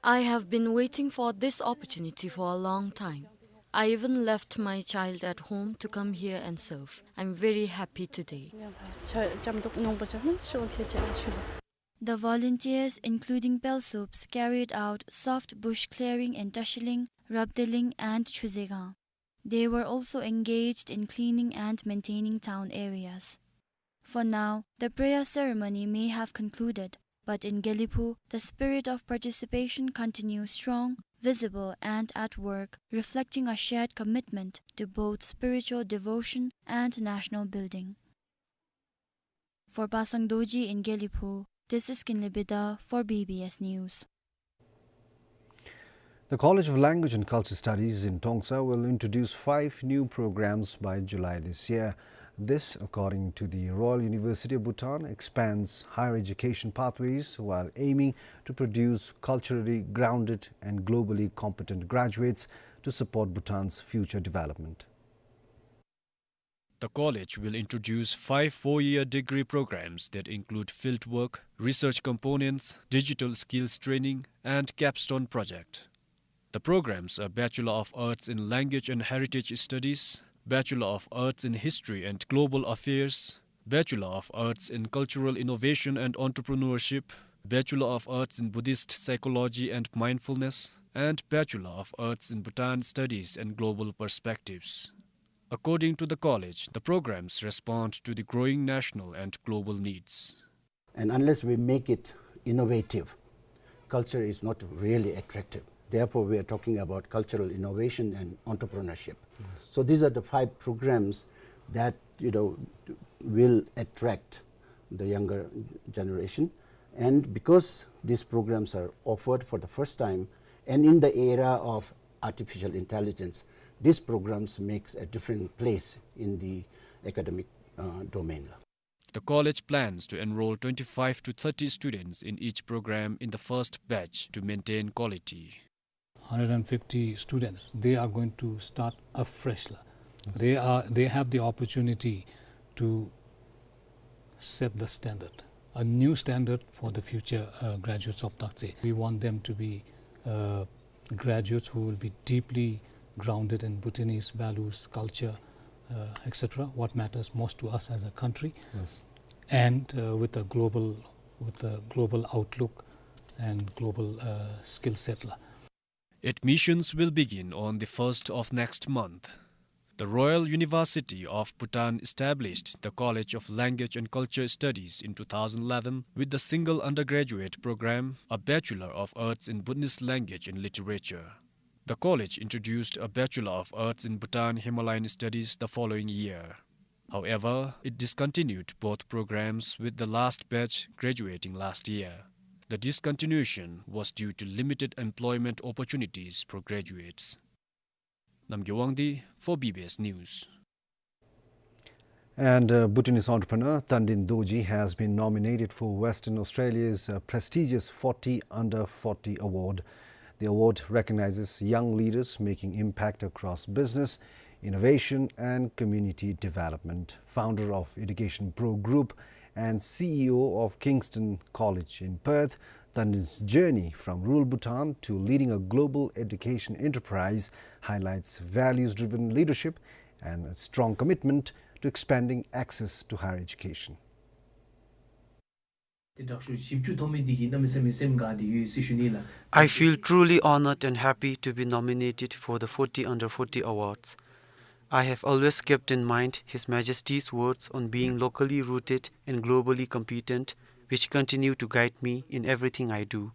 I have been waiting for this opportunity for a long time. I even left my child at home to come here and serve. I'm very happy today. The volunteers, including Pelsups, carried out soft bush clearing in Tashiling, Rabdeling, and Chuzegang. They were also engaged in cleaning and maintaining town areas. For now, the prayer ceremony may have concluded, but in Gelephu, the spirit of participation continues strong, visible, and at work, reflecting a shared commitment to both spiritual devotion and national building. For Basang Dorji in Gelephu, this is Kinley Bida for B B S News. The College of Language and Culture Studies in Trongsa will introduce five new programs by July this year. This, according to the Royal University of Bhutan, expands higher education pathways while aiming to produce culturally grounded and globally competent graduates to support Bhutan's future development. The college will introduce five four-year degree programs that include fieldwork, research components, digital skills training, and capstone project. The programs are Bachelor of Arts in Language and Heritage Studies, Bachelor of Arts in History and Global Affairs, Bachelor of Arts in Cultural Innovation and Entrepreneurship, Bachelor of Arts in Buddhist Psychology and Mindfulness, and Bachelor of Arts in Bhutan Studies and Global Perspectives. According to the college, the programs respond to the growing national and global needs. And unless we make it innovative, culture is not really attractive. Therefore, we are talking about cultural innovation and entrepreneurship. Yes. So these are the five programs that, you know, will attract the younger generation. And because these programs are offered for the first time and in the era of artificial intelligence, these programs makes a different place in the academic, uh, domain. The college plans to enroll twenty-five to thirty students in each program in the first batch to maintain quality. Hundred and fifty students, they are going to start afresh la. Yes. They are, they have the opportunity to set the standard, a new standard for the future, uh, graduates of Daktsing. We want them to be, uh, graduates who will be deeply grounded in Bhutanese values, culture, uh, et cetera, what matters most to us as a country, yes, and, uh, with a global, with a global outlook and global, uh, skill set la. Admissions will begin on the first of next month. The Royal University of Bhutan established the College of Language and Culture Studies in two thousand eleven with the single undergraduate program, a Bachelor of Arts in Bhutanese Language and Literature. The college introduced a Bachelor of Arts in Bhutan Himalayan Studies the following year. However, it discontinued both programs, with the last batch graduating last year. The discontinuation was due to limited employment opportunities for graduates. Namgay Wangdi for B B S News. And, uh, Bhutanese entrepreneur Tandin Dorji has been nominated for Western Australia's, uh, prestigious forty under forty award. The award recognizes young leaders making impact across business, innovation, and community development. Founder of Education Pro Group and C E O of Kingston College in Perth, Tandin's journey from rural Bhutan to leading a global education enterprise highlights values-driven leadership and a strong commitment to expanding access to higher education. I feel truly honored and happy to be nominated for the forty under forty awards. I have always kept in mind His Majesty's words on being locally rooted and globally competent, which continue to guide me in everything I do.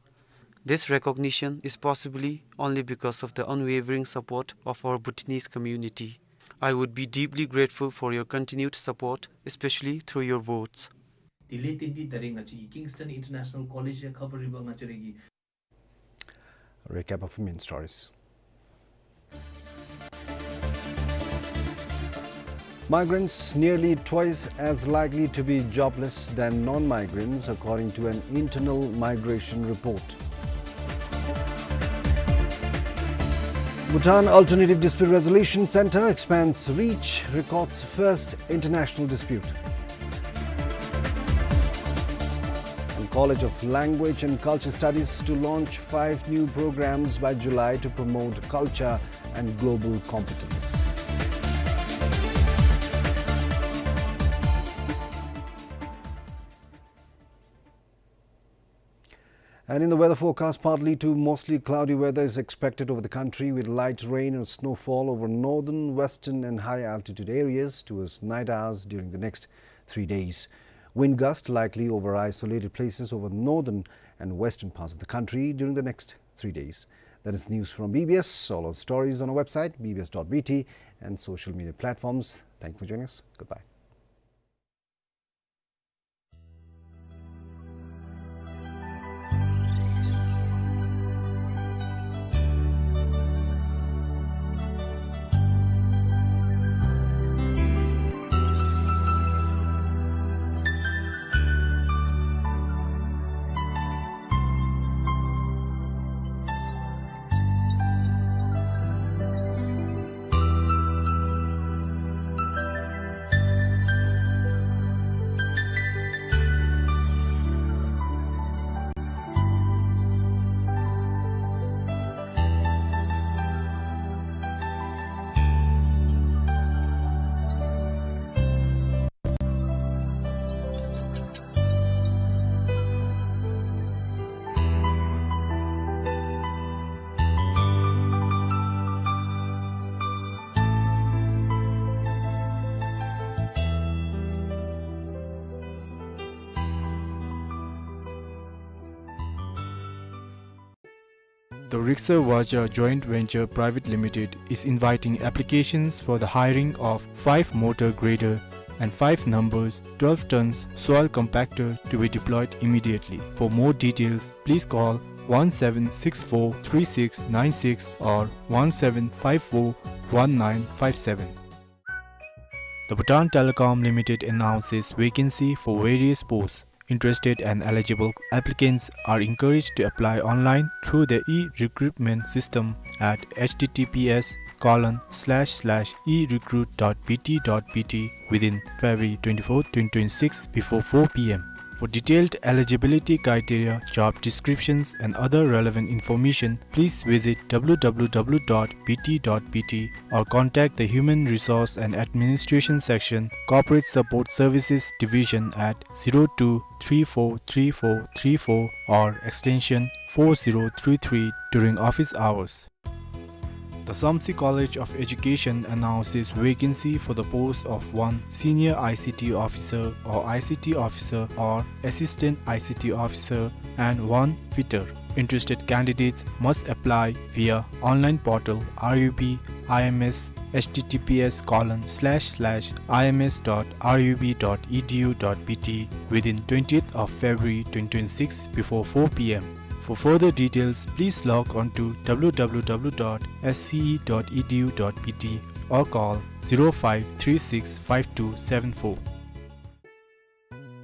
This recognition is possibly only because of the unwavering support of our Bhutanese community. I would be deeply grateful for your continued support, especially through your votes. དེ་ལས་བརྟེན་ཏེ་ད་རེས་ང་བཅས་ཀྱི་Kingston International College ཡང་ཁ་པར་རིམ་པ་ང་བཅས་ར་གི Recap of main stories. Migrants nearly twice as likely to be jobless than non-migrants, according to an internal migration report. Bhutan Alternative Dispute Resolution Center expands reach, records first international dispute. And College of Language and Culture Studies to launch five new programs by July to promote culture and global competence. And in the weather forecast, partly to mostly cloudy weather is expected over the country, with light rain or snowfall over northern, western, and high altitude areas towards night hours during the next three days. Wind gust likely over isolated places over northern and western parts of the country during the next three days. That is news from B B S. All our stories on our website, B B S dot B T, and social media platforms. Thank you for joining us. Goodbye. The Rikser Vaja Joint Venture Private Limited is inviting applications for the hiring of five motor grader and five numbers twelve tons soil compactor to be deployed immediately. For more details, please call one seven six four three six nine six or one seven five four one nine five seven. The Bhutan Telecom Limited announces vacancy for various posts. Interested and eligible applicants are encouraged to apply online through the e-recruitment system at H T T P S colon slash slash e recruit dot B T dot B T within February twenty-fourth, twenty twenty-six, before four P M. For detailed eligibility criteria, job descriptions, and other relevant information, please visit W W W dot B T dot B T or contact the Human Resource and Administration Section, Corporate Support Services Division at zero two three four three four three four or extension four zero three three during office hours. The Samtse College of Education announces vacancy for the post of one Senior I C T Officer or I C T Officer or Assistant I C T Officer and one fitter. Interested candidates must apply via online portal R U B I M S H T T P S colon slash slash I M S dot R U B dot E D U dot B T within twentieth of February twenty twenty-six before four P M. For further details, please log on to W W W dot S C E dot E D U dot B T or call zero five three six five two seven four.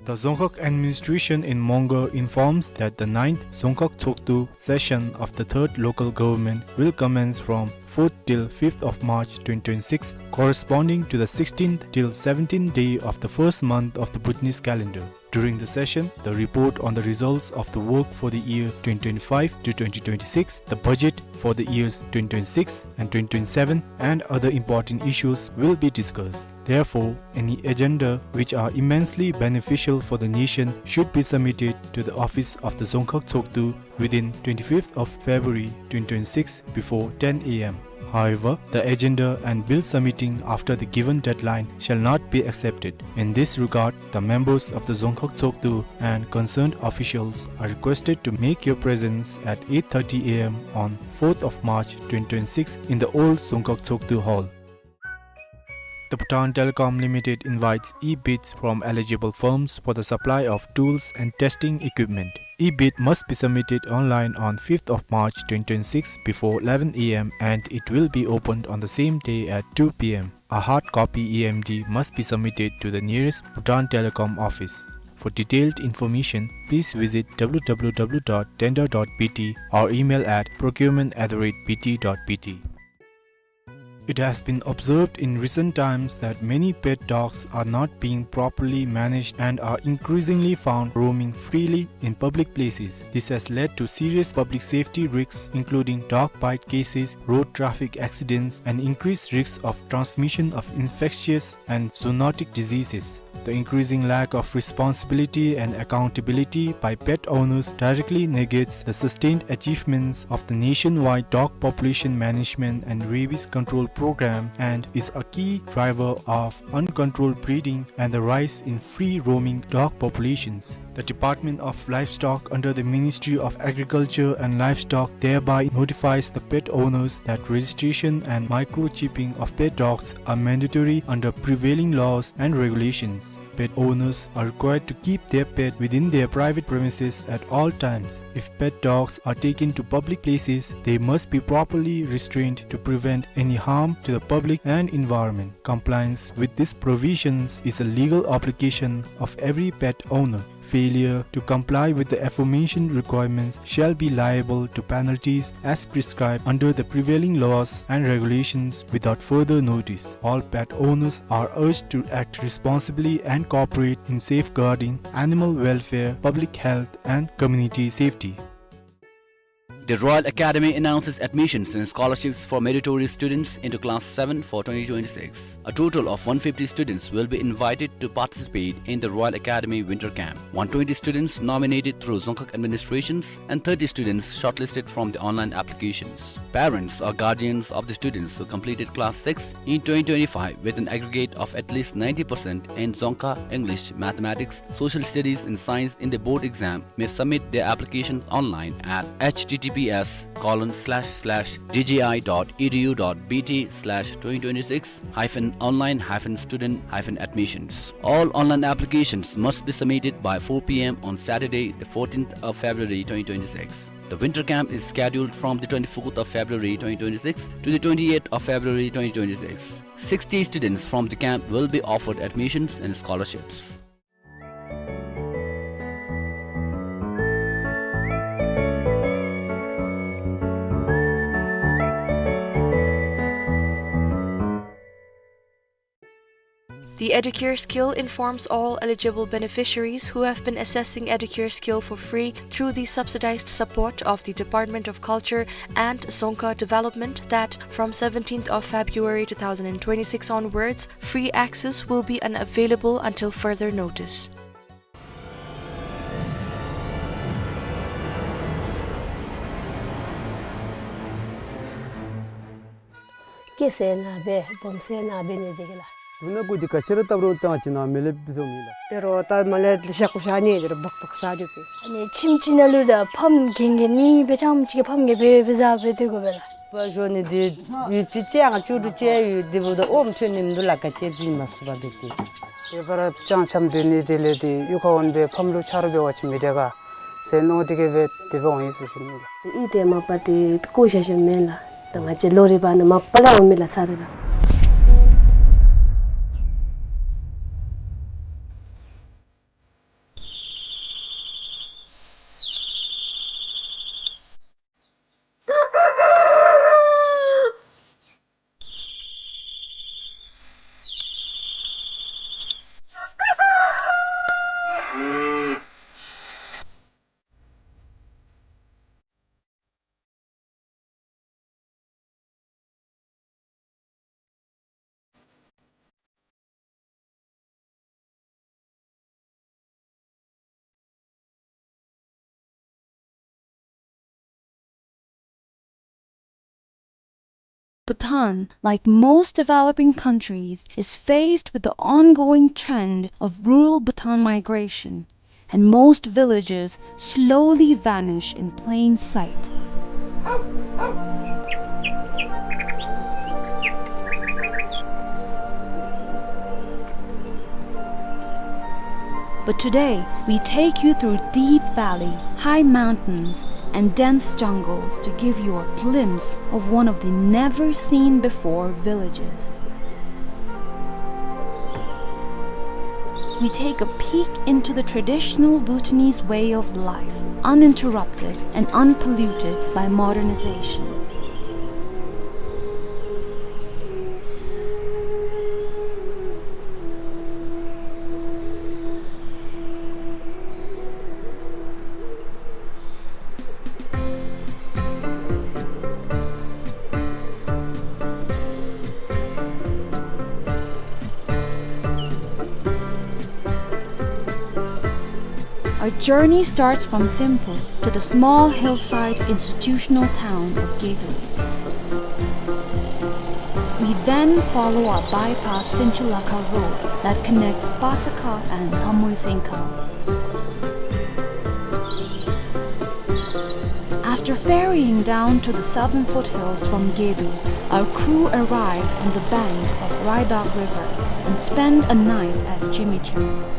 The Dzongkhag administration in Mongar informs that the ninth Dzongkhag Tshogdu session of the third local government will commence from fourth till fifth of March twenty twenty-six, corresponding to the sixteenth till seventeenth day of the first month of the Bhutanese calendar. During the session, the report on the results of the work for the year twenty twenty-five to twenty twenty-six, the budget for the years twenty twenty-six and twenty twenty-seven, and other important issues will be discussed. Therefore, any agenda which are immensely beneficial for the nation should be submitted to the office of the Dzongkhag Tshogdu within twenty-fifth of February twenty twenty-six before ten A M. However, the agenda and bill submitting after the given deadline shall not be accepted. In this regard, the members of the Dzongkhag Tshogdu and concerned officials are requested to make your presence at eight thirty A M on fourth of March twenty twenty-six in the old Dzongkhag Tshogdu Hall. The Bhutan Telecom Limited invites e-bids from eligible firms for the supply of tools and testing equipment. E-bid must be submitted online on fifth of March twenty twenty-six before eleven A M and it will be opened on the same day at two P M. A hard copy E M D must be submitted to the nearest Bhutan Telecom office. For detailed information, please visit W W W dot tender dot B T or email at procurement at the rate B T dot B T. It has been observed in recent times that many pet dogs are not being properly managed and are increasingly found roaming freely in public places. This has led to serious public safety risks, including dog bite cases, road traffic accidents, and increased risks of transmission of infectious and zoonotic diseases. The increasing lack of responsibility and accountability by pet owners directly negates the sustained achievements of the nationwide dog population management and rabies control program and is a key driver of uncontrolled breeding and the rise in free-roaming dog populations. The Department of Livestock under the Ministry of Agriculture and Livestock thereby notifies the pet owners that registration and microchipping of pet dogs are mandatory under prevailing laws and regulations. Pet owners are required to keep their pet within their private premises at all times. If pet dogs are taken to public places, they must be properly restrained to prevent any harm to the public and environment. Compliance with these provisions is a legal obligation of every pet owner. Failure to comply with the aforementioned requirements shall be liable to penalties as prescribed under the prevailing laws and regulations without further notice. All pet owners are urged to act responsibly and cooperate in safeguarding animal welfare, public health, and community safety. The Royal Academy announces admissions and scholarships for meritorious students into Class seven for twenty twenty-six. A total of one fifty students will be invited to participate in the Royal Academy Winter Camp. One twenty students nominated through Dzongkhag administrations and thirty students shortlisted from the online applications. Parents or guardians of the students who completed Class six in twenty twenty-five with an aggregate of at least ninety percent in Dzongkha, English, Mathematics, Social Studies and Science in the board exam may submit their application online at H T T P S colon slash slash D G I dot E D U dot B T slash twenty twenty-six hyphen online hyphen student hyphen admissions. All online applications must be submitted by four P M on Saturday, the fourteenth of February twenty twenty-six. The winter camp is scheduled from the twenty-fourth of February twenty twenty-six to the twenty-eighth of February twenty twenty-six. Sixty students from the camp will be offered admissions and scholarships. The Educare Skill informs all eligible beneficiaries who have been accessing Educare Skill for free through the subsidized support of the Department of Culture and Dzongkha Development that from seventeenth of February two thousand twenty-six onwards, free access will be unavailable until further notice. སྐྱེ་ས་ནང་སྦེ་སྦོམ་ས་ནང་སྦེ་ནི་འདི་གི་ལགས། དུག་སྣ་ཀུ་འདི་ག་ཅི་ར་བཏབ་རུང་བཏང་ཅི་ན་མི་ལེབ་བཟོ་མི་ལགས། དེ་རུང་ད་མ་ལེ་ཞག་ཀུ་ཞག་ནི་དེ་རུང་སྦག་སྦག་ཟ་རྒྱུ་པས། ཨ་ནི་ཁྱིམ་ཅིག་ནང་ལུ་ད་ཕམ་གན་གན་ནི་སྦེ་ཅམ་ཅིག་གི་ཕམ་གན་སྦེ་སྦེ་ཟ་སྦེ་སྡོད་དགོ་པས་ལགས། པ་ཞོ་ནི་འདི་ཡུད་ཅིག་ཅིག་ཡང་ཅུ་དྲུག་ཅིག་ཡུད་འདི་འབདཝ་ད་ཨོམ་ཐོན་ནི་མིན་འདུག་ལགས། ག་ཅི་བྱིན་མ་ཚུགས་པར་སྡོད་དེ། ཡོད་པར་ཅང་འཆམ་སྡོད་ནི་དེ་ལས་དེ་གཡུས་ཁར་འོང་སྦེ་ཕམ་ལུ་ཆ་རོགས་འབད་བ་ཅིན་མི་དྲག་ག་ཟེར་མནོ་སྟེ་གིས་སྦེ་དེ་སྦེ་འོང་ཡི་ཟེར་ཞུ་ནི་ལགས། ཨི་དེ་མ་པ་དེ་བཀོ་བཞག་བཞགཔ་མེན་ལགས། ད་ང་བཅས་ལོ་རེ་བ་ནི་མ་པ་ལས་འོང་མི་ལགས་ས་རེ་ལགས། Bhutan, like most developing countries, is faced with the ongoing trend of rural Bhutan migration, and most villages slowly vanish in plain sight. But today, we take you through deep valley, high mountains, and dense jungles to give you a glimpse of one of the never-seen-before villages. We take a peek into the traditional Bhutanese way of life, uninterrupted and unpolluted by modernization. Our journey starts from Thimphu to the small hillside institutional town of Gedu. We then follow a bypass Sinchulakha road that connects Pasakha and Hamoisingkha. After ferrying down to the southern foothills from Gedu, our crew arrive on the bank of Raidak River and spend a night at Jimichu.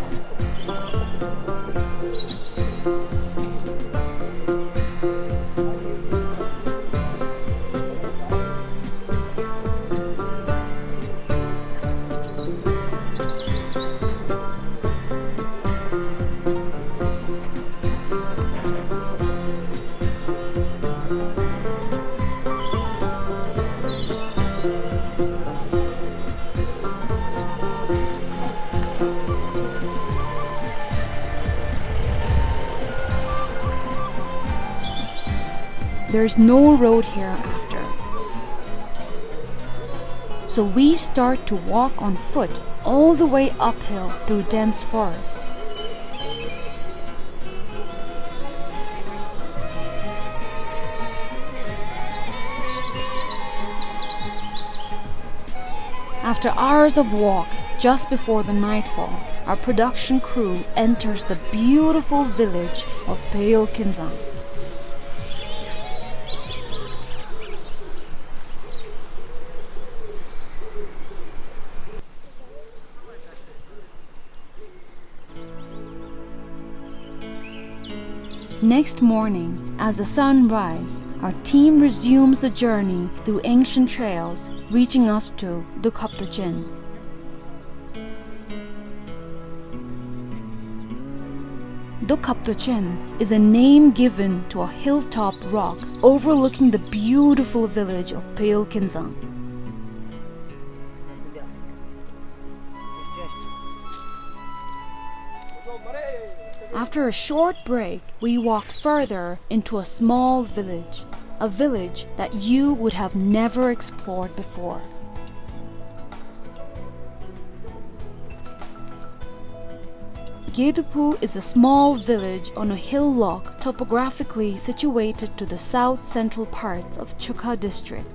There's no road here after. So we start to walk on foot all the way uphill through dense forest. After hours of walk, just before the nightfall, our production crew enters the beautiful village of Peyol Kinzang. Next morning, as the sun rise, our team resumes the journey through ancient trails, reaching us to Dokhaptochen. Dokhaptochen is a name given to a hilltop rock overlooking the beautiful village of Peyol Kinzang. After a short break, we walk further into a small village, a village that you would have never explored before. Geduphu is a small village on a hillock topographically situated to the south-central parts of Chukha district.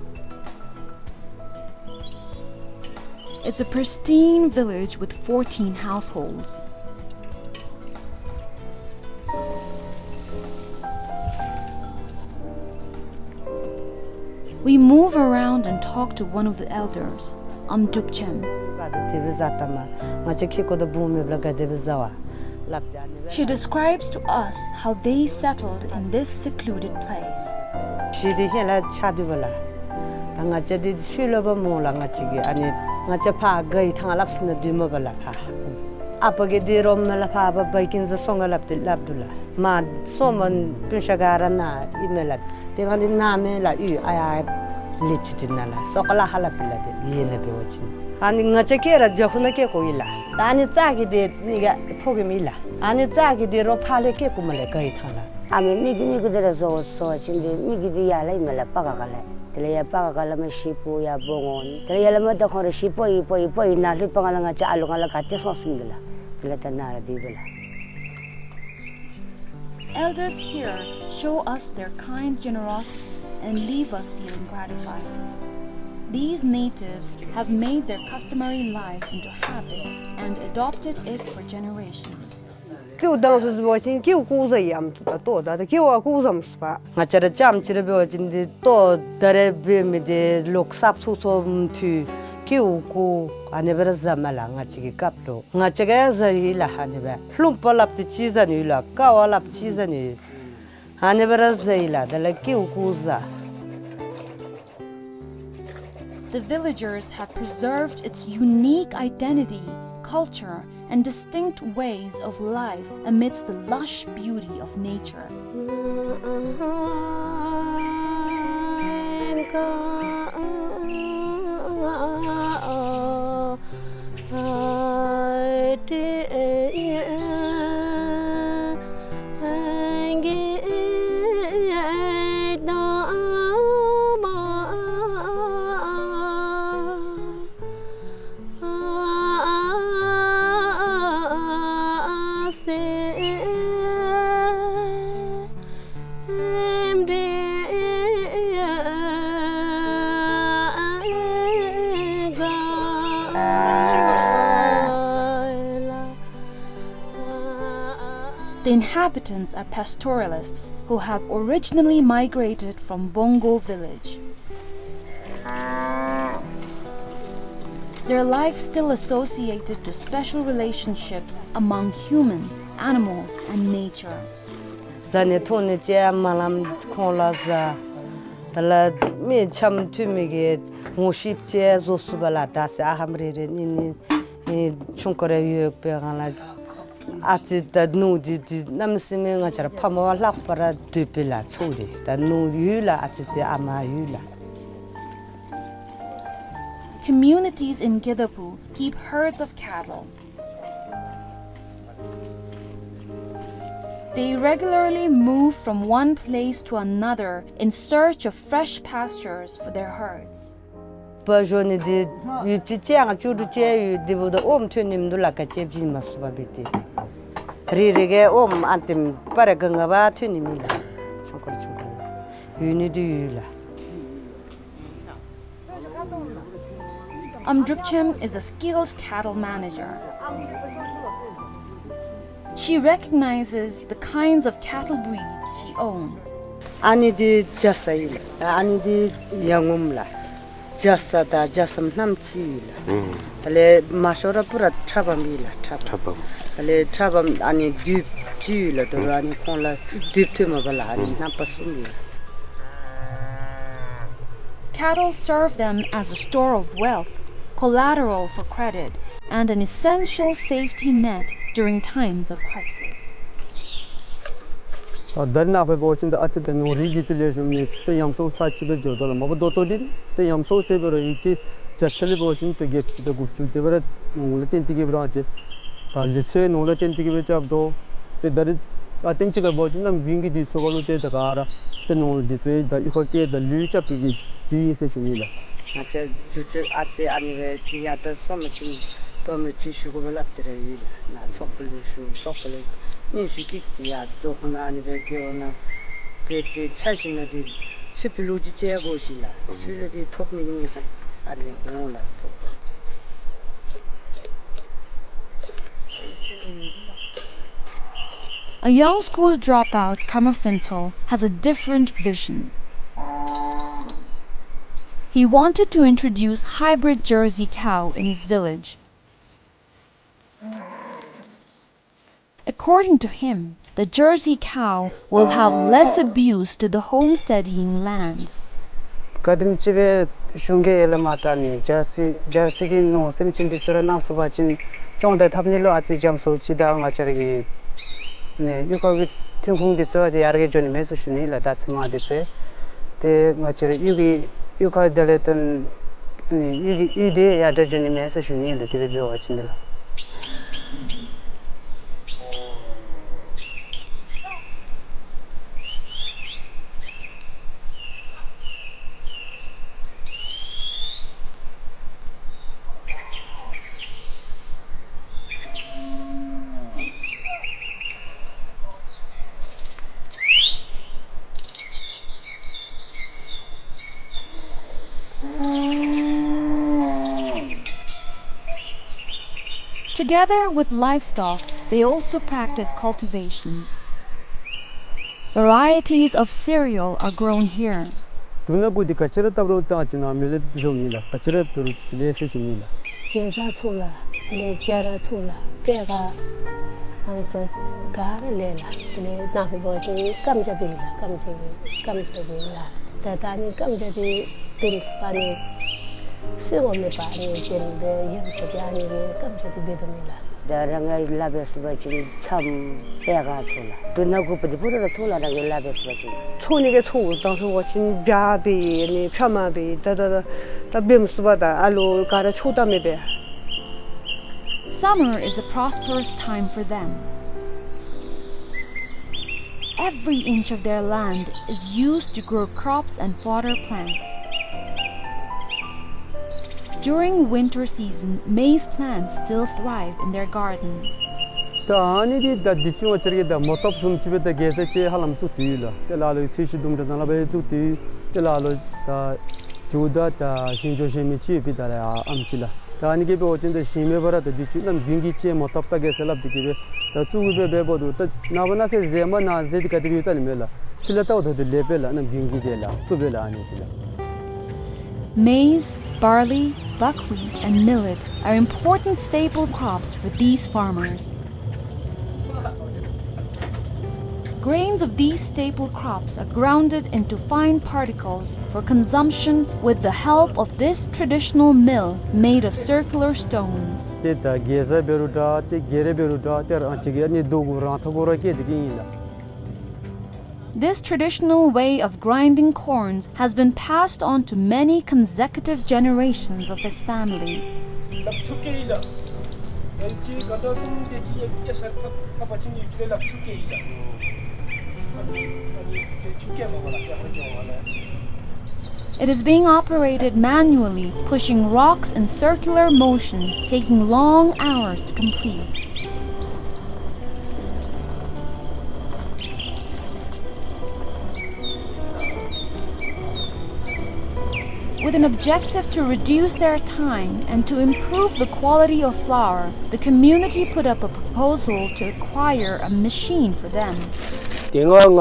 It's a pristine village with fourteen households. We move around and talk to one of the elders, Amdrukchem. She describes to us how they settled in this secluded place. ཤི་དེ་ཧེ་ལ་ཆ་དུ་བ་ལ། ད་ང་བཅས་འདི་ཤུལ་ལོ་བ་མོ་ལ་ང་བཅས་ཀྱི་ཨ་ནི་ང་བཅས་ཕ་གི་ཐང་ལབ་སི་ན་དུ་མ་བ་ལ་ཕ། ཨ་པ་གི་འདི་རོ་མ་ལ་ཕ་བ་བ་ཀིན་ཟ་སོང་ང་ལབ་དེ་ལབ་དུ་ལ། མ་སོ་མ་སྤུན་ཤ་ག་ར་ན་ཨི་མེ་ལ། དེ་ང་འདི་ན་མེ་ལ་ཡུ་ཨ་ཡ་ལི་ཅུ་དུ་ན་ལ་སོ་ཀ་ལ་ཧ་ལ་པི་ལ་དེ་ཡེ་ན་བེ་བ་ཅིན། ཨ་ནི་ང་བཅས་ཀེ་ར་ཇ་ཁུ་ན་ཀེ་ཀོ་ཡི་ལ། ད་ཨ་ནི་ཙ་གི་དེ་ནི་ག་ཕོ་གི་མི་ལ། ཨ་ནི་ཙ་གི་དེ་རོ་ཕ་ལེ་ཀེ་ཀུ་མ་ལེ་ག་ཡི་ཐང་ལ། ཨ་མི་མི་གི་མི་གི་དེ་ར་བཟོ་བཟོ་བ་ཅིན་དེ་མི་གི་དེ་ཡ་ལ་ཡི་མ་ལ་པ་ག་ག་ལ། དེ་ལ་ཡ་པ་ག་ག་ལ་མ་ཤི་པོ་ཡ་པོ་ངོ་ནི། དེ་ལ་ཡ་ལ་མ་ད་ཁོང་ར་ཤི་པོ་ཡི་པོ་ཡི་པོ་ཡི་ན་ལྷུ་པ་ང་ལ་ང་བཅས་ཨ་ལུ་ང་ལ་ག་ཏེ་སོང་སིམ་དེ་ལ། དེ་ལ་ད་ན་ར་དེ་བེ་ལ། Elders here show us their kind generosity and leave us feeling gratified. These natives have made their customary lives into habits and adopted it for generations. ཀེའུ་བཏང་ཚུགས་པ་ཅིན་ཀེའུ་བཀོག་ཟ་ཡི་ཨམ་སྲུ་དང་ལྟོ་ད་ད་ཀེའུ་བཀོག་ཟ་མི་ཚུགས་པས། ང་བཅས་ར་རྐྱངམ་ཅིག་ར་འབད་བ་ཅིན་འདི་ལྟོ་ད་རེས་འབད་མི་འདི་ལོ་གསརཔ་ཚུན་ཚོད་མཐུད་ཀེའུ་བཀོག་ཨ་ནི་སྦེ་ར་ཟ་མས་ལགས། ང་བཅས་ཀྱི་སྐབས་ལུ་ང་བཅས་ཀྱིས་ཟ་ཡི་ལགས། ཨ་ནི་སྦེ་ལྷུམ་པ་སླབ་སྟེ་ཅིག་ཟ་ནི་ཡོད་ལགས། ཀ་བ་སླབ་ཅིག་ཟ་ནི་ཡོད། ཨ་ནི་སྦེ་ར་ཟ་ཡི་ལགས། དེ་ལས་ཀེའུ་བཀོག་ཟ། The villagers have preserved its unique identity, culture, and distinct ways of life amidst the lush beauty of nature. The inhabitants are pastoralists who have originally migrated from Bongo village. Their life still associated to special relationships among human, animals, and nature. བཟའ་ནི་འཐུང་ནི་ཅིག་མ་ལངམ་ཁོང་ལུ་བཟའ། དེ་ལས་མི་འཆམ་མཐུན་མི་གི་ངོ་ཤེསཔ་ཅིག་བཟོ་ཚུགས་པས་ལགས། ད་ཟེར་ཨ་ཧམ་རེ་རེ་གཉིས་གཉིས་ཨེ་ཆུང་ཀུ་རེ་ཡོད་པའི་སྒང་ལས་ཨ་ཙི་ད་ནུ་འདི་འདི་གནམ་མེད་ས་མེད་ང་བཅས་ར་ཕ་མ་བ་ལྷག་པར་སྡོད་པས་ལགས། ཚུ་འདི་ད་ནུ་ཡོད་ལགས། ཨ་ཙི་ཙི་ཨ་མ་ཡོད་ལགས། Communities in Gedabu keep herds of cattle. They regularly move from one place to another in search of fresh pastures for their herds. པ་བཞོ་ནི་འདི་ཡུདཔ་ཅིག་ཅིག་ཡང་བཅུ་དྲུག་ཅིག་ཡོད། དེ་འབདཝ་ད་ཨོམ་ཐོན་ནི་མིན་འདུག་ལགས། ག་ཅི་བྱིན་མ་ཚུགས་པར་འབད་དེ། རེ་རེ་གིས་ཨོམ་ཨ་ཏེམ་སྤར་རེ་ག་ང་བ་ཐོན་ནི་མེད་ལགས། ཆུང་ཀུ་ཆུང་ཀུ་ཡོད་ནི་འདི་ཡོད་ལགས། Amdrupchem is a skilled cattle manager. She recognizes the kinds of cattle breeds she owns. ཨ་ནི་འདི་རྒྱ་ཚ་ཨིན་ལགས། ཨ་ནི་འདི་ཡ་ངོམ་ལགས། རྒྱ་ཚ་དང་རྒྱ་ཚམ་རྣམ་གཅིག་ཨིན་ལགས། ཨུམ། དེ་ལས་མ་ཤོར་ར་པུ་ར་ཁྲ་བམ་ཨིན་ལགས། ཁྲ་བམ། ཁྲ་བམ། དེ་ལས་ཁྲ་བམ་ཨ་ནི་དུཔ་གཅིག་ཡོད་ལགས། དོ་རུང་ཨ་ནི་ཁོང་ལུ་དུཔ་ཐོནམ་མས་ལགས། ཨ་ནི་ཨུམ། རྣམ་པ་གསུམ་ཨིན་ལགས། Cattle serve them as a store of wealth, collateral for credit, and an essential safety net during times of crisis. ད་ད་རེས་ནངས་པ་འབད་བ་ཅིན་ད་ཨ་ཙི་ད་ནོར་རིགས་འདི་ཚུ་ལེགས་ཤོམ་ནི་ད་ཡམ་སྲོ་ཚར་གཅིག་སྦེ་འགྱོ་དོ་ལགས། མ་པ་ད་ལྟོ་འདི་ད་ཡམ་སྲོ་ཟེར་བ་ར་ཡུལ་གྱི་བརྒྱ་ཆ་ལས་འབད་བ་ཅིན་ད་བརྒྱད་ཅུ་དང་དགུ་བཅུ་དེ་སྦེ་ར་ནོར་ལུ་བརྟེན་ཏེ་གིས་སྦེ་ར་ཨ་ཙི་ད་ལུད་ཚོད་ནོར་ལུ་བརྟེན་ཏེ་གིས་སྦེ་རྐྱབ་དོ། ཏེ་ད་རེས་ཨ་ཏེན་ཅིག་ཁར་འབད་བ་ཅིན་ནམ་རྒྱུན་གྱི་དུས་ཚོད་ཁར་ལུ་ཏེ་ད་ག་ར་ཏེ་ནོར་འདི་ཚུ་ད་གཡུས་ཁར་སྐྱེལ་ད་ལུད་རྐྱབ་པའི་གི་དུས་ཨིན་ཟེར་ཞུ་ནི་ལགས། ང་བཅས་རྒྱུ་ཆ་ཨ་ཙི་ཨ་ནི་སྦེ་ཏེ་ཡ་ད་སོ་མ་ཅིག་སྟོང་མི་ཅིག་ཞུ་དགོ་པས་ལགས། ཏེ་ར་ཡོད་ལགས། ནཱ་ཚོགས་པ་ལུ་ཞུ་ཚོགས་པ་ལུ་སྙན་ཞུ་ཅིག་ཏེ་ཡ་ད་ཁོ་ན་ཨ་ནི་སྦེ་གི་འོ་ན་སྦེ་ཏེ་ཆ་བཞག་ན་ཏེ་ཚེ་འཕེལ་ལུ་ཅིག་ཅིག་ཡང་དགོ་ཤེས་ལགས། ཚུ་ལས་ཏེ་ཐོབ་མི་གི་མི་ས་ཨ་ནི་འོང་ལགས། A young school dropout, Karma Phuntsho, has a different vision. He wanted to introduce hybrid Jersey cow in his village. According to him, the Jersey cow will have less abuse to the homesteading land. ག་དེམ་ཅིག་སྦེ་གཞུང་གིས་ཡར་ལས་མར་ད་ནི་ཇར་སི་ཇར་སི་གི་ནོར་སེམས་ཅན་འདི་ཚུ་ར་གནང་ཚུགས་པ་ཅིན་སྐྱོང་དང་འཐབ་ནི་ལུ་ཨ་ཙི་འཇམ་སུ་ཅིག་དང་ང་བཅས་ར་གི་ནི་གཡུས་ཁ་གི་ཐོན་ཁུངས་འདི་ཚུ་ཨ་ཙི་ཡར་རྒྱས་འགྱོ་ནི་མས་ཟེར་ཞུ་ནི་ལགས། ད་ཚེ་མ་འདི་ཚུ་ཏེ་ང་བཅས་ར་གཡུས་ཀྱི་གཡུས་ཁ་དེ་ལས་ཏེ་ནི་གཡུས་ཀྱི་གཡུས་འདི་ཡར་དྲག་འགྱོ་ནི་མས་ཟེར་ཞུ་ནི་ལགས། དེ་སྦེ་འབད་བ་ཅིན་ལགས། Together with livestock, they also practice cultivation. Varieties of cereal are grown here. དུག་སྣ་གུ་འདི་ག་ཅི་ར་བཏབ་རུང་ད་ཅི་ན་མི་ལེབ་བཟོ་མི་ལ་ག་ཅི་ར་བཏབ་རུང་ལེ་ཤ་ཞིག་མི་ལ། གེ་ཛ་ཚུ་ལ་ལེ་གྱ་ར་ཚུ་ལ་པེ་ག་ཨ་ནི་ཚུ་ག་ར་ལེ་ལ། དེ་ལས་ནཱ་ཧུ་བོ་ཅིན་སྐམ་ཇ་འབད་ལ་སྐམ་ཇ་སྐམ་ཇ་འབད་ལ། ད་ད་ནི་སྐམ་ཇ་འདི་བིམ་སི་པ་ནི་སུ་འོང་མེད་པ་ནི་དེ་ལས་ཡང་ཆ་ཅ་ནི་གི་སྐམ་ཇ་འདི་འབད་དོ་མེ་ལ། ད་རང་གི་ལཱ་འབད་ཚུགས་པ་ཅིན་ཕྱམ་པེ་ག་ཚུ་ལ་དུག་སྣ་གུ་པ་འདི་པུ་ར་ཚུ་ལ་རང་གི་ལཱ་འབད་ཚུགས་པ་ཅིན་ཚུ་ནི་གི་ཚུ་དང་ཚུ་བ་ཅིན་བྱ་འབད་ནི་ཕྱམ་འབད་ད་ད་ད་ད་བིམ་སི་པ་ད་ཨ་ལུ་ག་ར་ཆུ་ད་མེ་འབད། Summer is a prosperous time for them. Every inch of their land is used to grow crops and fodder plants. During winter season, maize plants still thrive in their garden. ད་ཨ་ནི་འདི་ད་འདི་ཚུ་ང་བཅས་ར་གིས་ད་མ་བཏབ་བཟུམ་ཅིག་སྦེ་ད་གེ་ཛ་ཅིག་ཧ་ལམ་བཙུགས་ཏེ་ཡོད་ལགས། ཏེ་ལ་ལུ་ཚོས་གཞི་དུམ་གྲ་ནང་ལུ་སྦེ་བཙུགས་ཏེ་ཡོད། ཏེ་ལ་ལུ་ད་ཇོ་བདག་དང་ཞིང་ཇོ་ཞིང་མི་ཅིག་ཡོད་པའི་ད་ལས་ཨ་ཨམ་ཅིག་ལགས། ད་ཨ་ནི་གིས་འབད་བ་ཅིན་ད་ཞིང་མེད་པར་ད་འདི་ཚུ་གནམ་དགུན་གྱི་ཅིག་མ་བཏབ་ད་གེ་ཛ་སླབ་འདི་གིས་སྦེ་ད་བཙུགས་སྦེ་འབདཝ་ད་ད་ནངས་པ་གནངས་ཚེ་ཟེ་མ་ནང་ཟེ་འདི་ག་དེ་སྦེ་ཡོད་ད་ནི་མེད་ལགས། ཕྱི་ལས་བལྟཝ་ད་ལེགས་པས་ལགས། གནམ་དགུན་གྱི་དེ་ལགས་བཏུབ་པས་ལགས་ཨ་ནི་འདི་ལགས། Maize, barley, buckwheat, and millet are important staple crops for these farmers. Grains of these staple crops are grounded into fine particles for consumption with the help of this traditional mill made of circular stones. ཏེ་ད་གེ་ཛ་འབད་རུང་འདྲ་ཏེ་གེ་རེ་འབད་རུང་འདྲ་ཏེ་རང་ཅིག་གི་ཨ་ནི་རྡོ་གུ་རང་ཐག་གུ་ར་སྐྱེས་ཏེ་གི་ཨིན་ལགས། This traditional way of grinding corns has been passed on to many consecutive generations of his family. It is being operated manually, pushing rocks in circular motion, taking long hours to complete. With an objective to reduce their time and to improve the quality of flour, the community put up a proposal to acquire a machine for them. དེ་སྔ་ང་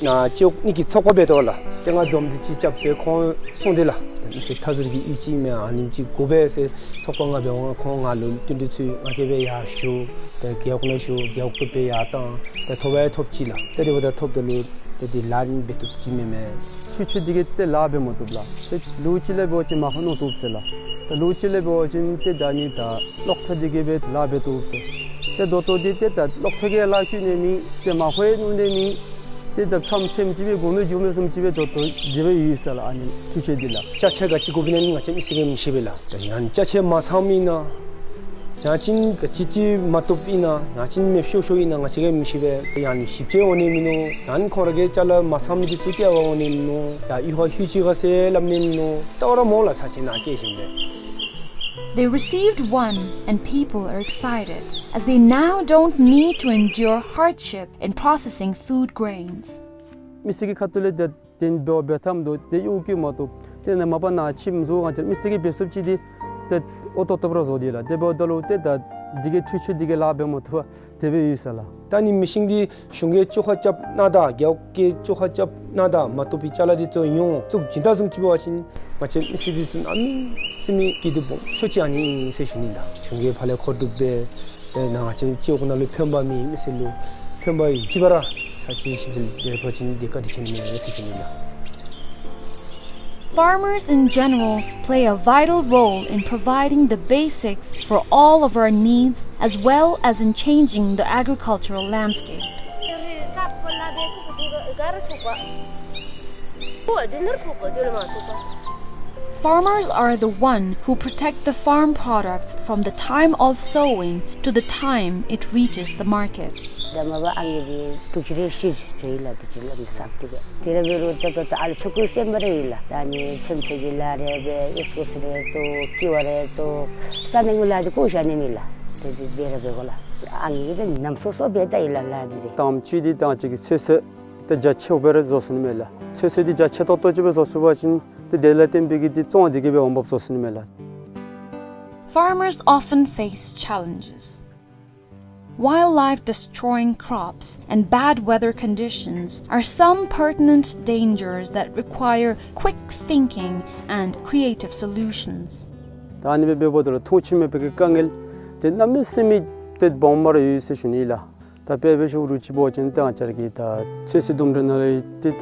ནཱ་ཅིག་ནི་གི་ཚོགས་པ་འབད་དོ་ལགས། དེ་སྔ་འཛོམས་འདུ་ཅིག་རྐྱབ་སྦེ་ཁོང་གསུངས་ཏེ་ལགས། མི་སེར་མཐའ་ཟུར་གྱི་ཡུལ་ཅིག་མེན་ཨ་ནེམ་ཅིག་དགོ་པས་ཟེར་ཚོགས་པ་ང་འབད་འོང་ཁོང་ང་ལུ་བསྟུན་གྲོས་ཚུ་ང་གིས་སྦེ་ཡར་ཞུ། ཏེ་རྒེད་འོག་ནང་ཞུ་རྒེད་འོག་གིས་སྦེ་ཡར་བཏང་། ཏེ་ཐོབ་ཡང་ཐོབ་ཅི་ལགས། ཏེ་དེ་འབདཝ་ད་ཐོབ་ད་ལུ་ཏེ་འདི་ལཱ་འབད་བཏུབ་ཅི་མེན་མས། ཁྱོད་ཁྱོད་འདི་གིས་ཏེ་ལཱ་འབད་མ་བཏུབ་ལགས། ཏེ་ལོ་གཅིག་ལས་འབད་བ་ཅིན་མར་ཁུ་རྣོ་བཏུབ་ཟེར་ལགས། ཏེ་ལོ་གཅིག་ལས་འབད་བ་ཅིན་ཏེ་ད་ནི་ད་གློག་ཐག་འདི་གིས་སྦེ་ལཱ་འབད་བཏུབ་ཟེར། ཏེ་ད་ལྟོ་འདི་ཏེ་ད་གློག་ཐག་གིས་ལཱ་བཀོལ་ནི་མེད། ཏེ་མར་ཁུ་ཡང་རྣོ་ནི་མེད། ཏེ་ད་ཕྱམ་ཕྱམ་ཅིག་སྦེ་དགོ་མི་འགྱོ་མི་བཟུམ་ཅིག་སྦེ་ད་ལྟོ་འདི་སྦེ་ཡོད་ཟེར་ལགས། ཨ་ནི་ཁྱོད་ཁྱོད་འདི་ལགས། ཅ་ཆས་ག་ཅི་དགོཔ་ཨིན་ན་ང་བཅས་མི་སེར་གྱིས་མི་ཤེས་པས་ལགས། ད་ཡང་ཅ་ཆས་མ་ཚངམ་ཨིན་ན་ཡང་ཅིན་ག་ཅི་ཅིག་མ་བཏུབ་ཨིན་ན་ཡང་ཅིན་མེདཔ་ཤོར་ཤོརཝ་ཨིན་ན་ང་བཅས་ཀྱིས་མི་ཤེས་པས། ཡང་ནི་ཞིབ་དཔྱད་འོང་ནི་མིན་ནུག། ཡང་ནི་ཁོང་ར་གི་ཅ་ལ་མ་ཚངམ་འདི་ཚུ་སྟེར་བར་འོང་ནི་མིན་ནུག། ཡང་ཡུལ་ཁར་ལྷོད་ཅི་ག་ཟེར་སླབ་ནི་མིན་ནུག། ལྟ་བར་མ་འོང་ལགས། ཚར་གཅིག་ནཱ་སྐྱེལ་ཞིནམ་ལས། They received one and people are excited as they now don't need to endure hardship in processing food grains. མི་སེར་གྱི་ཁ་ཐུག་ལས་ཏེ་དེ་འབད་འབད་ཐངས་འདུག། ཏེ་གཡོག་བཀོལ་མ་བཏུབ། ཏེ་ནཱ་མ་པ་ནཱ་ཁྱིམ་བཟོ་ང་བཅས་མི་སེར་གྱིས་འབད་ཚུགསཔ་ཅིག་འདི་ཏེ་ཨོ་ཏོག་ཏོ་སྦེ་ར་བཟོ་སྟེ་ལགས། དེ་འབདཝ་ད་ལུ་ཏེ་ད་འདི་གིས་ཁྱོད་ཁྱོད་འདི་གིས་ལཱ་འབད་མ་བཏུབ་པར་དེ་སྦེ་ཡོད་ཟེར་ལགས། ད་ནི་མི་ཤིང་འདི་གཞུང་གིས་བཅོ་ཁ་རྐྱབ་གནང་ད་རྒེད་འོག་གིས་བཅོ་ཁ་རྐྱབ་གནང་ད་མ་བཏུབ་པའི་ཅ་ལ་འདི་ཚུ་ཡོངས་བཙུགས་བྱིན་ད་བཟུམ་ཅིག་འབད་བ་ཅིན་ང་བཅས་མི་སེར་འདི་ཚུ་གནམ་མེད་ས་མེད་སྐྱིད་སྡུག་སྦོམ་ཤོས་ཅིག་ཨ་ནི་ཨིན་ཟེར་ཞུ་ནི་ལགས། གཞུང་གིས་ཕར་ལས་མཁོ་སྒྲུབ་འབད་ཏེ་ནཱ་ང་བཅས་སྤྱི་འོག་ནང་ལུ་ཕན་པ་མེད་མི་སེར་ལུ་ཕན་པ་ཡོད་ཅི་པ་ར་ཚར་གཅིག་ཞིབ་འཚོལ་མཛད་པ་ཅིན་འདི་བཀའ་དྲིན་ཆེ་ནི་མས་ཟེར་ཞུ་ནི་ལགས། Farmers in general play a vital role in providing the basics for all of our needs as well as in changing the agricultural landscape. Farmers are the one who protect the farm products from the time of sowing to the time it reaches the market. ད་མ་པ་ཨ་ནི་འདི་དུག་ཅི་རེ་ཤི་ཅི་ལགས། དུག་ཅི་ལགས་ནི་སབ་ཏེ་གི་དེ་ར་འབད་རུང་ད་ད་ད་ཨ་ལུ་ཆོ་ག་སེམས་པ་རེ་ཡོད་ལགས། ད་ནི་ཚོད་བསྲེ་གི་ལཱ་རེ་འབད་ཨིས་ཀོ་སི་རེ་བཙོ་ཀི་བ་རེ་བཙོ་ས་གནས་ཀྱི་ལཱ་འདི་ཁོ་བཞག་ནི་མེད་ལགས། དེ་འདི་འབད་ར་འབད་དགོ་ལགས། ཨ་ནི་འདི་ནམ་སོ་སོ་འབད་ད་ཡི་ལགས་ལཱ་འདི་རེ། དམ་ཆོས་འདི་དང་གཅིག་གི་ཚོད་བསྲེ་ཏེ་རྒྱ་ཆེཝ་སྦེ་ར་བཟོ་ཚུགས་ནི་མས་ལགས། ཚོད་བསྲེ་འདི་རྒྱ་ཆེ་ཏོག་ཏོ་ཅིག་སྦེ་བཟོ་ཚུགས་པ་ཅིན་ཏེ་དེ་ལས་བརྟེན་པའི་གི་འདི་བཙོང་འདི་གིས་སྦེ་འོང་འབབ་བཟོ་ཚུགས་ནི་མས་ལགས། Farmers often face challenges. Wildlife destroying crops and bad weather conditions are some pertinent dangers that require quick thinking and creative solutions. ད་ཨ་ནི་སྦེ་འབདཝ་ད་ལུ་མཐོང་ཆོས་མེད་པའི་གི་དཀའ་ངལ་འདི་གནམ་མེད་ས་མེད་ཏེ་སྦོམ་སྦེ་ར་ཡོད་ཟེར་ཞུ་ནི་ལགས། ད་དཔེ་འབད་ཞུ་རུང་ཅིག་འབད་བ་ཅིན་ད་ང་བཅས་ར་གི་ད་ཚོད་བསྲེ་ལྡུམ་ར་ནང་ལས་ཏེ་ད་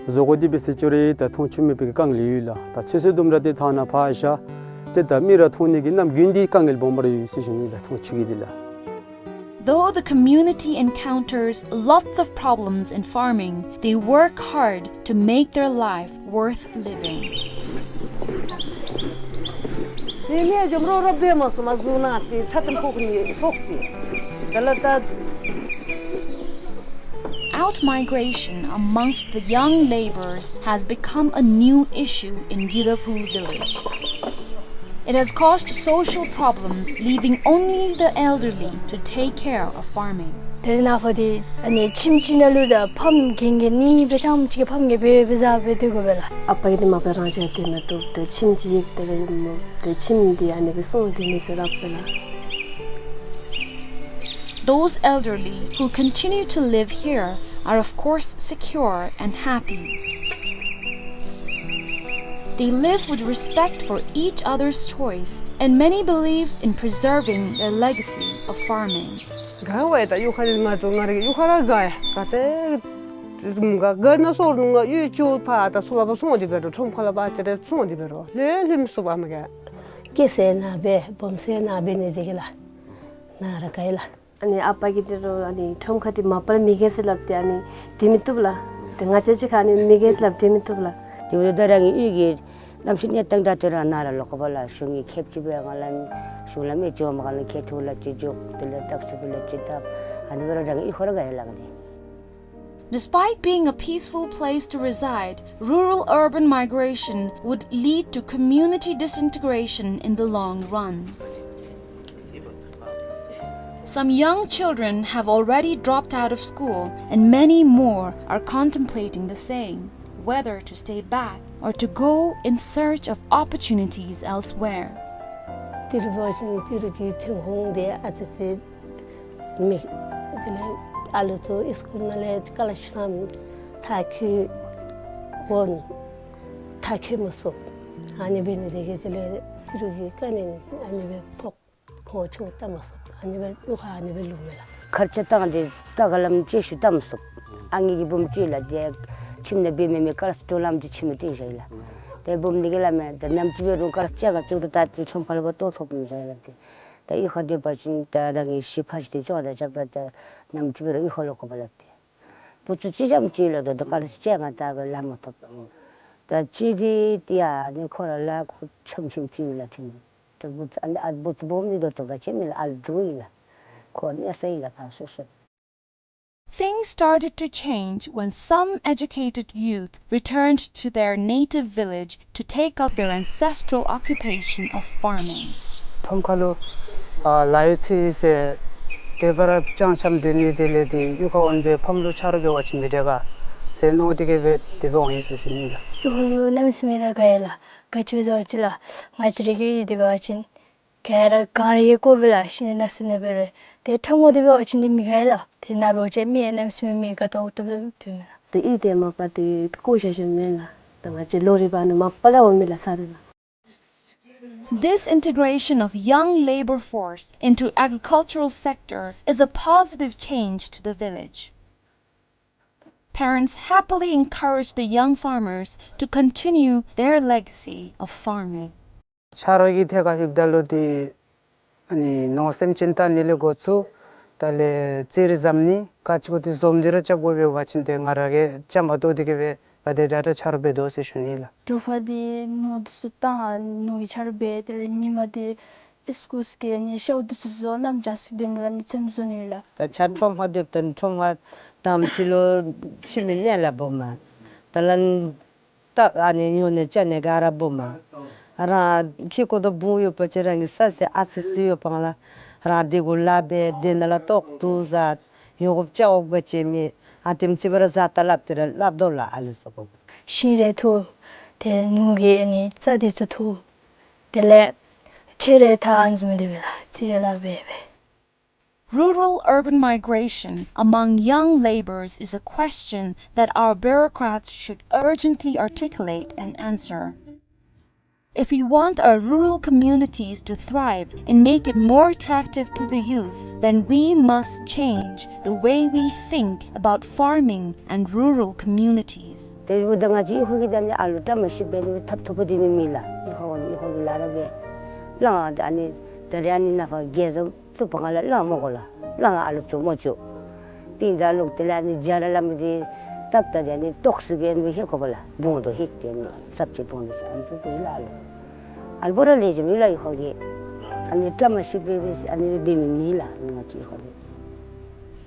བཟོ་བཀོད་འདི་འབད་ཟེར་ཅི་རུང་ད་མཐོང་ཆོས་མེད་པའི་གི་དཀའ་ངལ་ཡོད་ལགས། ད་ཚོད་བསྲེ་ལྡུམ་ར་འདི་ཐ་ན་ཕར་བཞག་ཏེ་ད་མི་ར་མཐོང་ནི་གི་གནམ་དགུན་འདི་དཀའ་ངལ་སྦོམ་སྦེ་ར་ཡོད་ཟེར་ཞུ་ནི་ལགས། མཐོང་ཆོས་ཀྱི་འདི་ལགས། Though the community encounters lots of problems in farming, they work hard to make their life worth living. ནི་ནི་འཇོམས་རོགས་རོགས་འབད་མ་ཚུགས་མ་བཟུང་ན་ཏེ་ཚ་ཏམ་ཕོག་ནི་ཕོག་སྟེ། དེ་ལས་ད། Outmigration amongst the young laborers has become a new issue in Gyudaphu village. It has caused social problems, leaving only the elderly to take care of farming. དེ་ནང་ཕར་འདི་ཨ་ནི་ཁྱིམ་གཅིག་ནང་ལུ་ད་ཕམ་རྒན་རྒས་གཉིས་སྦེ་ཆ་མཉམ་གཅིག་ཁར་ཕམ་རྒས་སྦེ་སྦེ་བཟའ་སྦེ་སྡོད་དགོ་པས་ལགས། ཨ་པ་གིས་འདི་མ་པ་རང་བྱས་ཏེ་མ་བཏུབ་ཏེ་ཁྱིམ་གཅིག་ཡིག་ཏེ་ལས་ཡུམ་མོ་ཏེ་ཁྱིམ་འདི་ཨ་ནི་སྦེ་སོང་སྟེ་མི་ཟེར་རབ་སྦེ་ལགས། Those elderly who continue to live here are of course secure and happy. They live with respect for each other's choice, and many believe in preserving their legacy of farming. དགའ་བས། ད་གཡུས་ཁ་ལས་ང་ཚུ་ང་རའི་གཡུས་ཁར་ར་དགའ་ཡ། ག་ཏེ་དགའ་དགའ་ན་སོར་ནུ་ང་གཡུས་ཅུ་ཕར་ད་ཚུར་ལ་ཕར་སོང་སྟེ་འབད་རུང་ཁྲོམ་ཁ་ལ་ཕར་ཅིག་ར་སོང་སྟེ་འབད་རུང་ལྷོད་ལྷོད་མི་ཚུགས་པས་མ་ག། སྐྱེས་ས་ནཱ་སྦེ་སྦོམ་ས་ནཱ་འབད་ནི་དེ་གིས་ལགས། ནཱ་ར་དགའ་ཡི་ལགས། ཨ་ནི་ཨ་པ་གིས་འདི་རུང་ཨ་ནི་ཁྲོམ་ཁ་འདི་མ་པ་ལས་མི་རྒས་ཟེར་སླབ་སྟེ་ཨ་ནི་སྡོད་མི་བཏུབ་ལགས། ཏེ་ང་བཅས་ཅིག་ཁར་ཨ་ནི་མི་རྒས་ཟེར་སླབ་སྟེ་སྡོད་མི་བཏུབ་ལགས། དེ་འབདཝ་ད་རང་གི་གཡུས་ཀྱི་གནམ་གཤིས་གནས་སྟངས་དང་བསྟུན་ར་ནཱ་ར་ལོག་དགོ་པས་ལགས། གཞུང་གིས་ཁེབ་ཅིག་སྦེ་ང་ལུ་གཞུང་ལས་མི་ཅིག་འོངམ་ཁར་ལུ་ཁེ་ཐུག་ལས་ཅིག་འཇོག། དེ་ལས་བཏབ་ཚུགས་པའི་ལས་ཅིག་བཏབ། ཨ་ནི་འབད་རུང་རང་གི་གཡུས་ཁར་ར་དགའ་ཡི་ལགས་ཏེ། Despite being a peaceful place to reside, rural-urban migration would lead to community disintegration in the long run. Some young children have already dropped out of school, and many more are contemplating the same, whether to stay back or to go in search of opportunities elsewhere. ཏི་རུ་འབད་བ་ཅིན་ཏི་རུ་གི་ཐོན་ཁུངས་འདི་ཨ་ཙི་ཙི་མེད། དེ་ལས་ཨ་ལུ་ཚུ་སི་ཀུལ་ནང་ལས་སི་ཀོ་ལར་ཤིཔ་ཙམ་མཐར་འཁྱོལ་འོང་མཐར་འཁྱོལ་མ་ཚུགས། ཨ་ནི་འབད་ནི་དེ་གིས་དེ་ལས་ཏི་རུ་གི་དཀའ་ངལ་ཨ་ནི་སྦེ་ཕོག། ཁོང་ཆུང་བལྟ་མ་ཚུགས། ཨ་ནི་སྦེ་གཡུས་ཁར་ཨ་ནི་སྦེ་ལུས་མས་ལགས། ཁར་ཆ་བཏང་སྟེ་ད་ག་ལམ་ཅིག་ཤུལ་བལྟ་མ་ཚུགས། ཨ་ངེ་གི་བུམོ་ཅིག་ལགས་ཏེ་ཁྱིམ་ནང་འབད་མི་མེད། ཀ་ལཱསི་དོ་ལམ་ཅིག་ཁྱིམ་ནང་སྟོན་བཞག་ཡི་ལགས། ཏེ་བུམོ་འདི་གིས་སླབ་མས། ད་ནམ་ཅིག་འབད་རུང་ཀ་ལཱསི་བཅད་ག་བཅུག་ད་ད་ཏེ་ཁྲོམ་ཁ་ལུ་འབད་ལྟོ་ཐོབ་མི་ཚུགས་ལགས་ཏེ། ད་གཡུས་ཁར་སྡོད་པ་ཅིན་ད་རང་གི་གཞིས་ཕ་ཅིག་ཏེ་ཅོག་ར་རྐྱབ་ད་ད་ནམ་ཅིག་འབད་རུང་གཡུས་ཁར་ལོག་དགོ་པས་ལགས་ཏེ། བུ་ཚུ་གཅིག་རྐྱངམ་ཅིག་ལགས། ད་ད་ཀ་ལཱསི་བཅད་ག་ད་སྦེ་ལཱ་མ་ཐོབ། ད་གཅིག་འདི་ཏེ་ཡ་ནི་ཁོ་ར་ལཱ་ཁོ་ཆམ་ཆིམ་ཅིག་ལགས་ཏེ། ད་བུ་ཚུ་ཨ་ནི་ཨ་བུ་ཚུ་སྦོམ་འདི་ད་ལྟོ་ག་ཅི་མེད་ལགས། ཨ་ལུ་འདུག་ཡི་ལགས། ཁོ་གནས་ས་ཡི་ལགས་ད་སོ་སོ། Things started to change when some educated youth returned to their native village to take up their ancestral occupation of farming. ཁྲོམ་ཁ་ལུ་ཨ་ལཱ་གཡོག་ཚུ་ཟེར་དེ་སྦེ་ར་ཅང་ཅང་སྡོད་ནི་དེ་ལས་ཏེ་གཡུས་ཁར་འོང་སྦེ་ཕམ་ལུ་ཆ་རོགས་འབད་བ་ཅིན་མི་དྲག་ག་ཟེར་མནོ་སྟེ་གིས་སྦེ་དེ་སྦེ་འོང་ཡི་ཟེར་ཞུ་ནི་ལགས། གཡུས་ཁར་ལུ་གནམ་མེད་ས་མེད་ར་དགའ་ཡི་ལགས། ག་ཅི་སྦེ་ཟེར་བ་ཅིན་ལགས་ང་བཅས་ར་གི་དེ་འབད་བ་ཅིན་ག་ར་གངས་རི་གི་སྐོར་སྦེ་ལགས། ཤིང་ནགས་ས་ནང་འབད་རུང་ཏེ་ཁྲོམ་ཁར་དེ་འབད་བ་ཅིན་འདི་མི་དགའ་ལགས། ཏེ་ནཱ་འབད་བ་ཅིན་མི་གནམ་མེད་ས་མེད་མི་དགའ་ཏོག་ཏོ་སྦེ་སྡོད་མས་ལགས། ཏེ་གཡུས་དེ་མ་པ་ཏེ་བཀོ་བཞག་བཞགཔ་མས་ལགས། ད་ང་བཅས་ལོ་རེ་བ་ནི་མ་པ་ལས་འོང་མི་ལགས་ས་རེ་ལགས། This integration of young labor force into agricultural sector is a positive change to the village. Parents happily encourage the young farmers to continue their legacy of farming. ཆ་རོགས་ཀྱི་ཐད་ཁར་ཞུཝ་ད་ལུ་ཏེ་ཨ་ནི་ནོར་སེམས་ཅན་བལྟ་ནི་ལས་འགོ་བཙུགས། དེ་ལས་རྩིས་རིག་འཛམ་ནི་ག་ཅི་གུ་ཏེ་འཛོམས་ཏེ་ར་རྐྱབ་དགོ་པས། འབད་བ་ཅིན་ཏེ་ང་ར་གིས་རྐྱངམ་གཏོགས་ཏེ་གིས་སྦེ་ག་དེ་དྲག་དྲག་ཆ་རོགས་འབད་དོ་ཟེར་ཞུ་ནི་ལགས། དྲོ་པ་འདི་ནོར་འདི་ཚུ་བཏང་ནོར་གྱི་ཆ་རོགས་འབད། དེ་ལས་ཉིནམ་འདི་ཨིས་ཀུལ་གི་ཨ་ནི་ཤོག་འདི་ཚུ་བཟོ། གནམ་བྱཱར་ཚུ་སྡོད་མི་ལགས་ཨ་ནི་ཚེམ་བཟོ་ནི་ལགས། ད་ཆ་ཁྲོམ་ཁར་སྡོདཔ་ད་ཁྲོམ་ཁར་དང་པ་ཅིག་ལུ་ཁྱིམ་གྱི་གནས་ལ་སྦོམ་མས། ད་ལན་ད་ཨ་ནི་ཉོ་ནི་བཅའ་ནི་ག་ར་སྦོམ་མས། རང་ཁེ་ཀོ་དང་བུ་ཡོད་པ་ཅིན་རང་གི་ས་ཟེར་ཨ་ཙི་ཙི་ཡོདཔ་ལགས། རང་དེ་གུ་ལཱ་འབད། དེ་ནང་ལས་ལྟོ་བཏུབ་བཟའ། ཉོ་དགོཔ་བཅའ་དགོཔ་ག་ཅི་མེད། ཨ་དེམ་ཅིག་སྦེ་ར་བཟའ་ད་སླབ་སྟེ་ར་སླབ་དོ་ལགས། ཨ་ལས་སོ་གོ། ཤིང་རེ་འཐུ། ཏེ་ནོར་གྱི་ཨ་ནི་རྩྭ་འདི་ཚུ་འཐུ། དེ་ལས་ ཁྱེད་རེ་ཐང་ཨ་ནི་བཟུམ་སྦེ་འདུག་པས་ལགས། ཁྱེད་རེ་ལགས་སྦེ་སྦེ། Rural urban migration among young labourers is a question that our bureaucrats should urgently articulate and answer. If we want our rural communities to thrive and make it more attractive to the youth, then we must change the way we think about farming and rural communities. དེ་འབདཝ་ད་ང་བཅས་ཨི་ཁུག་གི་ད་ནི་ཨ་ལུ་བཀྲ་མ་ཤིས་པའི་ནི་ཐབ་ཐོབ་པོ་འདི་ནི་མེད་ལགས། ཨི་ཁུག་ཨི་ཁུག་གི་ལཱ་ར་སྦེ་ལགས། ཨ་ནི་ད་རེས་ཨ་ནི་ནཱ་ཁ་རྒྱལ་བཟང་ཚུ་བ་ག་ལ་ལང་མོ་གོ་ལགས། ལང་ཨ་ལུ་བཙུགས་མོ་བཙུགས། ཏེ་ད་ལོག་སྟེ་ལགས་ཨ་ནི་རྒྱ་ར་ལ་མི་འདི་སྟབས་ད་འདི་ཨ་ནི་ཏོག་སི་གི་ཨ་ནི་ཧེ་གོ་བ་ལགས། བོང་དོ་ཧིག་སྟེ་ཨ་ནི་སབ་ཅི་བོང་དོ་ཟེར་ཨ་ནི་ཚུ་གི་ལགས་ཨ་ལུ། ཨ་ལུ་བོ་ར་ལེགས་ཤོམ་ཨིན་ལགས་ཨི་ཁུག་གི། ཨ་ནི་བཀྲ་མ་ཤིས་པའི་ཨ་ནི་འབད་མི་མེད་ལགས་ང་བཅས་ཨི་ཁུག་གི།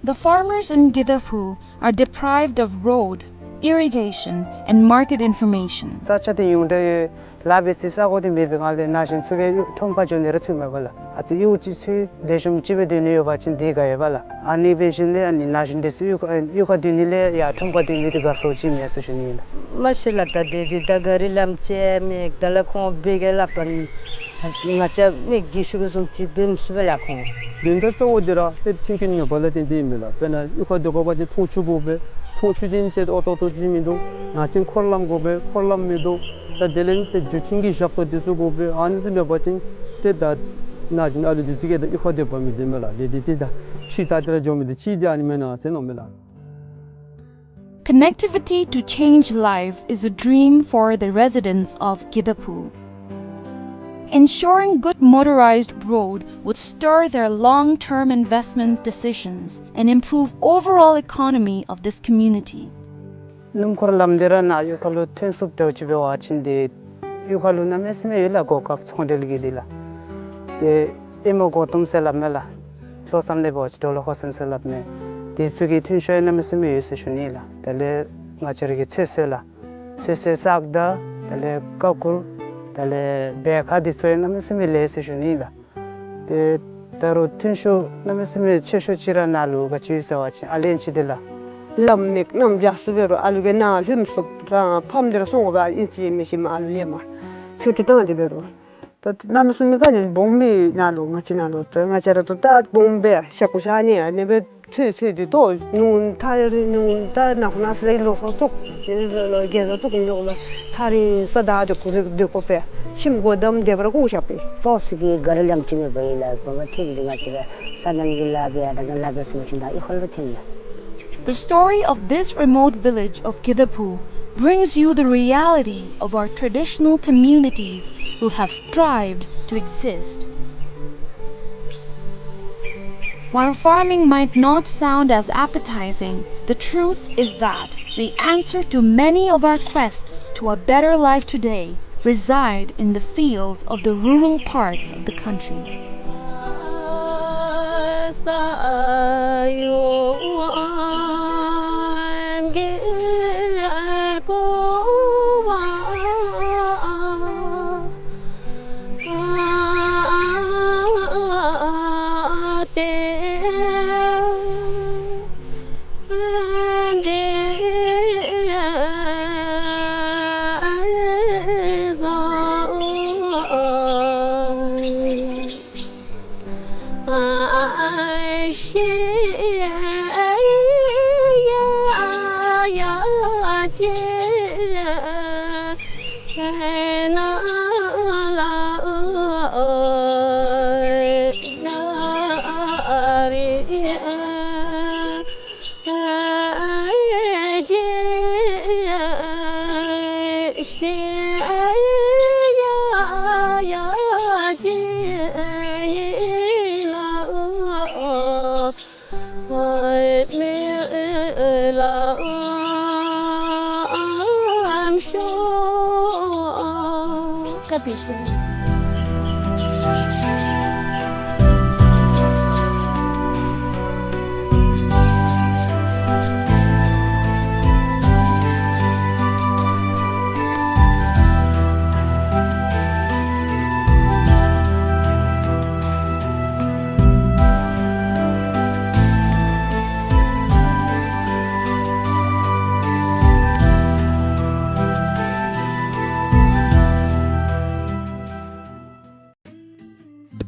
The farmers in Gidaphu are deprived of road, irrigation, and market information. ས་ཆ་འདི་ཉུང་དྲགས་ཡོད། ལཱ་འབད་སའི་ས་གོ་འདི་མེད་པའི་སྒང་ལས་ན་གཞོན་ཚུ་གིས་ཁྲོམ་ཁར་འགྱོ་ནི་ར་ཚུགས་མེད་པས་ལགས། ཨ་ཙི་གཡོག་ཅིག་ཚུ་ལེགས་ཤོམ་ཅིག་སྦེ་སྡོད་ནི་ཡོད་པ་ཅིན་དེ་དགའ་ཡོདཔ་ལགས། ཨ་ནི་འབད་ཞིནམ་ལས་ཨ་ནི་ན་གཞོན་འདི་ཚུ་གཡོག་ཁ་གཡོག་ཁར་སྡོད་ནི་ལས་ཡར་ཁྲོམ་ཁར་སྡོད་ནི་འདི་དགའ་སོ་ཅིག་མེད་ཟེར་ཞུ་ནི་ལགས། མ་གཞི་ལགས་ད་དེ་འདི་ད་ག་རི་ལམ་ཅིག་མེད། ད་ལགས་ཁོང་འབད་གེ་སླབ་པ་ནི་ང་བཅས་མི་རྒས་ཤོས་ཀྱིས་བཟུམ་ཅིག་འབད་མི་ཚུགས་པས་ལགས་ཁོང་། དོན་དག་གཙོ་བོ་འདི་ར་ཏེ་མཐུན་རྐྱེན་མེད་པ་ལས་བརྟེན་ཏེ་ཨིན་མས་ལགས། དཔེར་ན་གཡུས་ཁར་སྡོད་དགོ་པ་ཅིན་འཐུང་ཆུ་དགོ་པས། འཐུང་ཆུ་འདི་ཏེ་ཨོ་ཏོག་ཏོ་ཅིག་མིན་འདུག། ང་བཅས་འཁོར་ལམ་དགོ་པས། འཁོར་ལམ་མིན་འདུག། ད་དེ་ལས་ཏེ་འགྲུལ་འཕྲིན་གྱི་ཞབས་ཏོག་འདི་ཚུ་དགོ་པས། ཨ་ནི་ཚུ་མེད་པ་ཅིན་ཏེ་ད་ན་གཞོན་ཨ་ལུ་འདི་ཚུ་གིས་ད་གཡུས་ཁར་སྡོད་པ་མི་བདེ་མས་ལགས། དེ་འདི་ཏེ་ད་ཕྱི་ད་ཏེ་ར་འགྱོ་མི་འདི་ཅིག་འདི་ཨ་ནི་མེན་ན་ཟེར་མནོཝ་མས་ལགས། Connectivity to change life is a dream for the residents of Gidaphu. Ensuring good motorized road would stir their long-term investment decisions and improve overall economy of this community. སྣུམ་འཁོར་ལམ་འདི་ར་ནཱ་གཡུས་ཁ་ལུ་ཐོན་ཚུགསཔ་འདྲཝ་ཅིག་འབད་བ་ཅིན་ཏེ་གཡུས་ཁ་ལུ་གནམ་མེད་ས་མེད་ཡོད་ལགས། གོ་སྐབས་ཚོང་འབྲེལ་གྱི་འདི་ལགས། ཏེ་ཨེ་མོ་མགོ་དུམ་ཟེར་སླབ་མས་ལགས། ལྷོ་མཚམས་ལས་འབད་བ་ཅིན་ཌོ་ལོ་ཧོ་སན་ཟེར་སླབ་མས། དེ་ཚུ་གི་ཐོན་ཤུགས་གནམ་མེད་ས་མེད་ཡོད་ཟེར་ཞུ་ནི་ལགས། དེ་ལས་ང་བཅས་ར་གི་ཚོད་བསྲེ་ལགས། ཚོད་བསྲེ་བཙག་འཐུ་དེ་ལས་ཀ་ཁུ་དེ་ལས་སྦལ་ཁ་འདི་ཚུ་ཡང་གནམ་མེད་ས་མེད་ལེགས་ཟེར་ཞུ་ནི་ལགས། ཏེ་ད་རུང་ཐོན་ཤུགས་གནམ་མེད་ས་མེད་ཆེ་ཤོས་ཅིག་ར་ནཱ་ལུ་ག་ཅི་ཡོད་ཟེར་བ་ཅིན་ཨ་ལན་ཅིག་འདི་ལགས། ལམ་མེད་གནམ་རྒྱ་སུ་འབད་རུང་ཨ་ལུ་གིས་ནཱ་ལྷོདཔ་ཚུགས་རང་ཕམ་འདི་ར་སོང་དགོ་པས། ཨིན་ཅི་མིན་ཅི་མ་ཨ་ལུ་ལེན་མ་ཆོས་ཁྲིད་བཏང་སྟེ་འབད་རུང་། ད་གནམ་མེད་ས་མེད་ག་ནི་སྦོམ་མེད་ནཱ་ལུ་ང་བཅས་ནཱ་ལུ་ད་ང་བཅས་ར་ད་ད་སྦོམ་སྦེ་ཤ་ཁུ་ཤ་ནི་ཨ་ནི་སྦེ་ཚོད་ཚོད་འདི་ཏོ་ཉུང་ད་རེ་ཉུང་ད་ནཱ་ཁོ་ན་ཟེར་ལོ་ཧོ་ཙོག་རྒྱལ་ས་ཙོག་ཉོག་ལ་ཐག་རིང་ས་ད་འདི་ཁུ་རེ་སྡོད་དགོ་པས། ཁྱིམ་སྒོ་བསྡམ་སྡོད་པར་བཀོ་བཞག་པས། ཙོག་སི་གི་ག་རི་ལམ་ཅིག་མེད་པ་ཨིན་ལགས། བུ་མོ་ཐེབས་འདི་ང་བཅས་ར་ས་གནས་ཀྱི་ལཱ་འབད་ཡ་དང་ལཱ་འབད་ཚུགས་པ་ཅིན་ད་ཨི་ཁུག་ལུ་ཐེབས་ལགས། The story of this remote village of Gidaphu brings you the reality of our traditional communities who have strived to exist. While farming might not sound as appetizing, the truth is that the answer to many of our quests to a better life today reside in the fields of the rural parts of the country.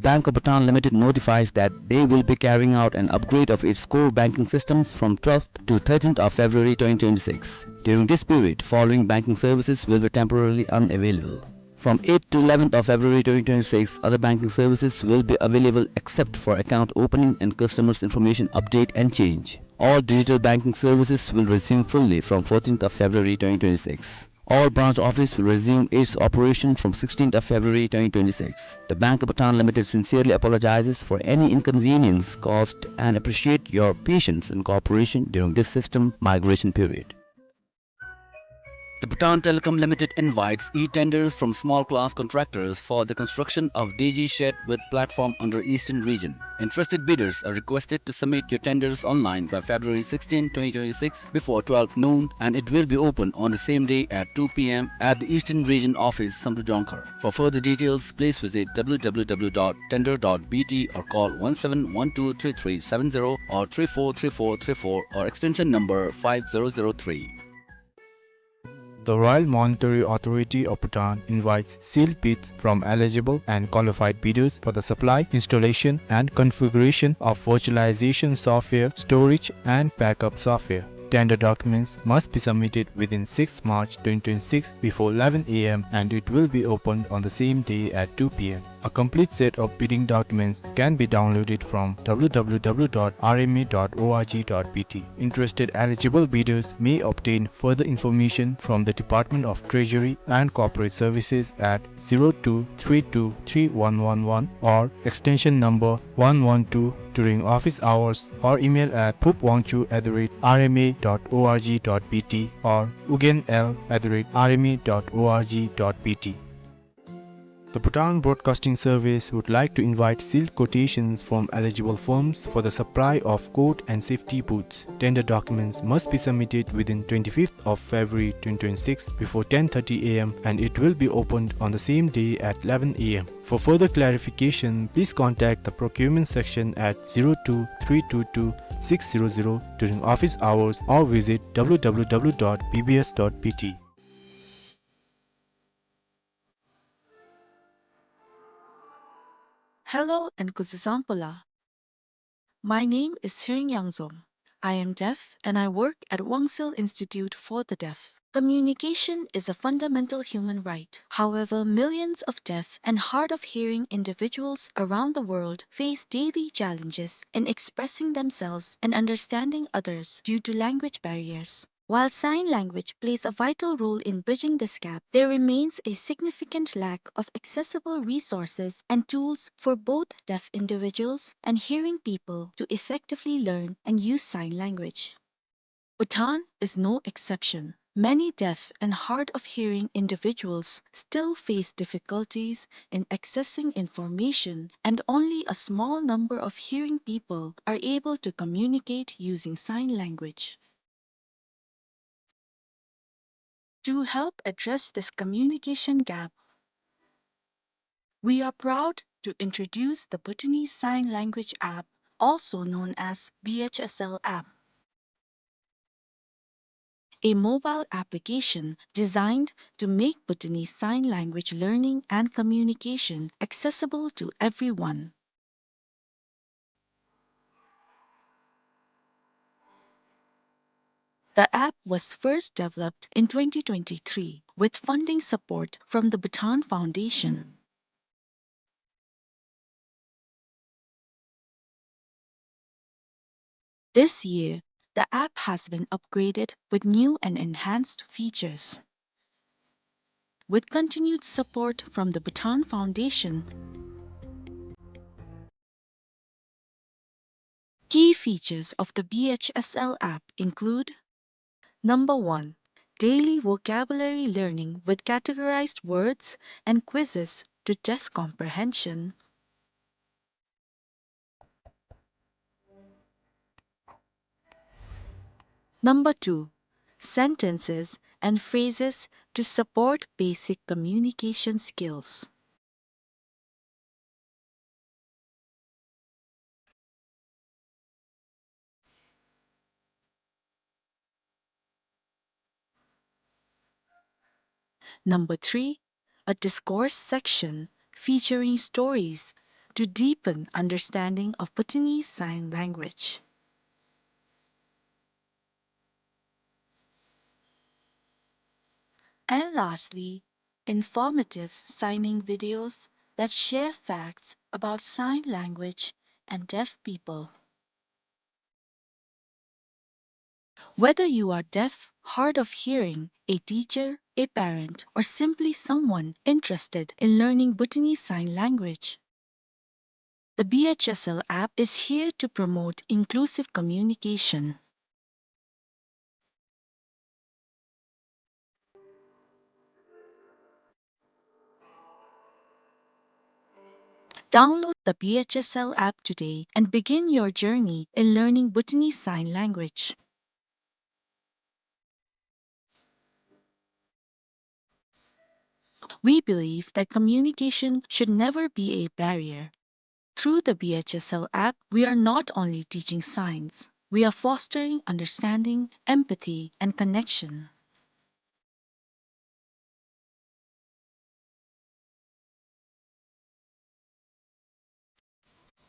Bank of Bhutan Limited notifies that they will be carrying out an upgrade of its core banking systems from twelfth to thirteenth of February twenty twenty-six. During this period, following banking services will be temporarily unavailable. From eighth to eleventh of February twenty twenty-six, other banking services will be available except for account opening and customers information update and change. All digital banking services will resume fully from fourteenth of February twenty twenty-six. All branch office will resume its operation from sixteenth of February twenty twenty-six. The Bank of Bhutan Limited sincerely apologizes for any inconvenience caused and appreciate your patience and cooperation during this system migration period. The Bhutan Telecom Limited invites e-tenders from small class contractors for the construction of D G shed with platform under Eastern Region. Interested bidders are requested to submit your tenders online by February sixteenth, twenty twenty-six, before twelve noon, and it will be open on the same day at two p m at the Eastern Region office, Samdrup Jongkhar. For further details, please visit w w w dot tender dot b t or call one seven one two three three seven zero or three four three four three four or extension number five zero zero three. The Royal Monetary Authority of Bhutan invites sealed bids from eligible and qualified bidders for the supply, installation, and configuration of virtualization software, storage, and backup software. Tender documents must be submitted within sixth March twenty twenty-six before eleven a m and it will be opened on the same day at two p m. A complete set of bidding documents can be downloaded from w w w dot r m a dot o r g dot b t. Interested eligible bidders may obtain further information from the Department of Treasury and Corporate Services at zero two three two three one one one or extension number one one two during office hours or email at phupwangchuk at the rate r m a dot o r g dot b t or ugenl at the rate r m a dot o r g dot b t. The Bhutan Broadcasting Service would like to invite sealed quotations from eligible firms for the supply of coat and safety boots. Tender documents must be submitted within twenty-fifth of February twenty twenty-six before ten thirty a m and it will be opened on the same day at eleven a m. For further clarification, please contact the procurement section at zero two three two two six zero zero during office hours or visit w w w dot b b s dot b t. Hello and kuzuzangpo la. My name is Tsering Yangzom. I am deaf and I work at Wangsil Institute for the Deaf. Communication is a fundamental human right. However, millions of deaf and hard of hearing individuals around the world face daily challenges in expressing themselves and understanding others due to language barriers. While sign language plays a vital role in bridging this gap, there remains a significant lack of accessible resources and tools for both deaf individuals and hearing people to effectively learn and use sign language. Bhutan is no exception. Many deaf and hard of hearing individuals still face difficulties in accessing information, and only a small number of hearing people are able to communicate using sign language. To help address this communication gap, we are proud to introduce the Bhutanese Sign Language app, also known as B H S L app, a mobile application designed to make Bhutanese Sign Language learning and communication accessible to everyone. The app was first developed in twenty twenty-three with funding support from the Bhutan Foundation. This year, the app has been upgraded with new and enhanced features. With continued support from the Bhutan Foundation, key features of the B H S L app include: number one, daily vocabulary learning with categorized words and quizzes to test comprehension. Number two, sentences and phrases to support basic communication skills. Number three, a discourse section featuring stories to deepen understanding of Bhutanese Sign Language. And lastly, informative signing videos that share facts about sign language and deaf people. Whether you are deaf, hard of hearing, a teacher, a parent, or simply someone interested in learning Bhutanese Sign Language, the B H S L app is here to promote inclusive communication. Download the B H S L app today and begin your journey in learning Bhutanese Sign Language. We believe that communication should never be a barrier. Through the B H S L app, we are not only teaching signs, we are fostering understanding, empathy, and connection.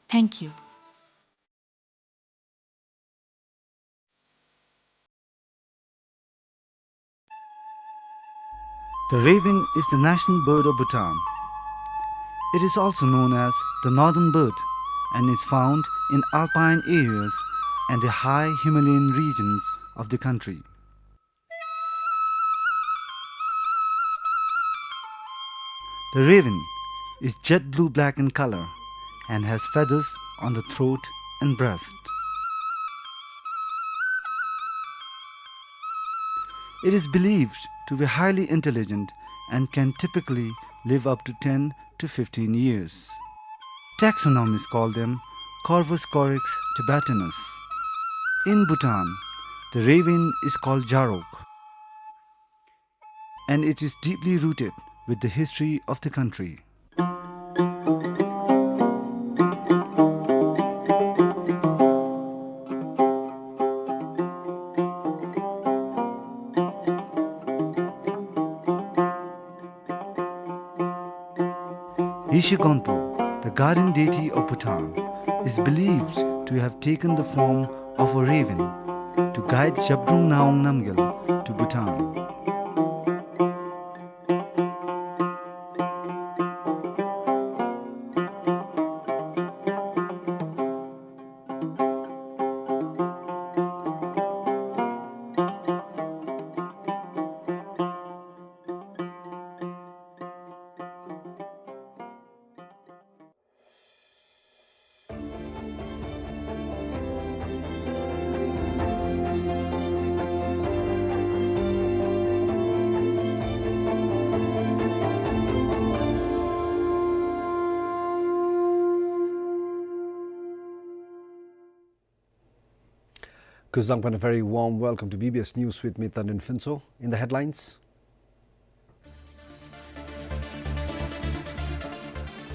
Thank you. The raven is the national bird of Bhutan. It is also known as the northern bird and is found in alpine areas and the high Himalayan regions of the country. The raven is jet blue-black in color and has feathers on the throat and breast. It is believed to be highly intelligent and can typically live up to ten to fifteen years. Taxonomists call them Corvus corax tibetanus. In Bhutan, the raven is called Jarok, and it is deeply rooted with the history of the country. Yeshe Gonpo, the guardian deity of Bhutan, is believed to have taken the form of a raven to guide Zhabdrung Ngawang Namgyal to Bhutan. Kuzuzangpo and a very warm welcome to B B S News with me, Tandin Phuntsho. In the headlines,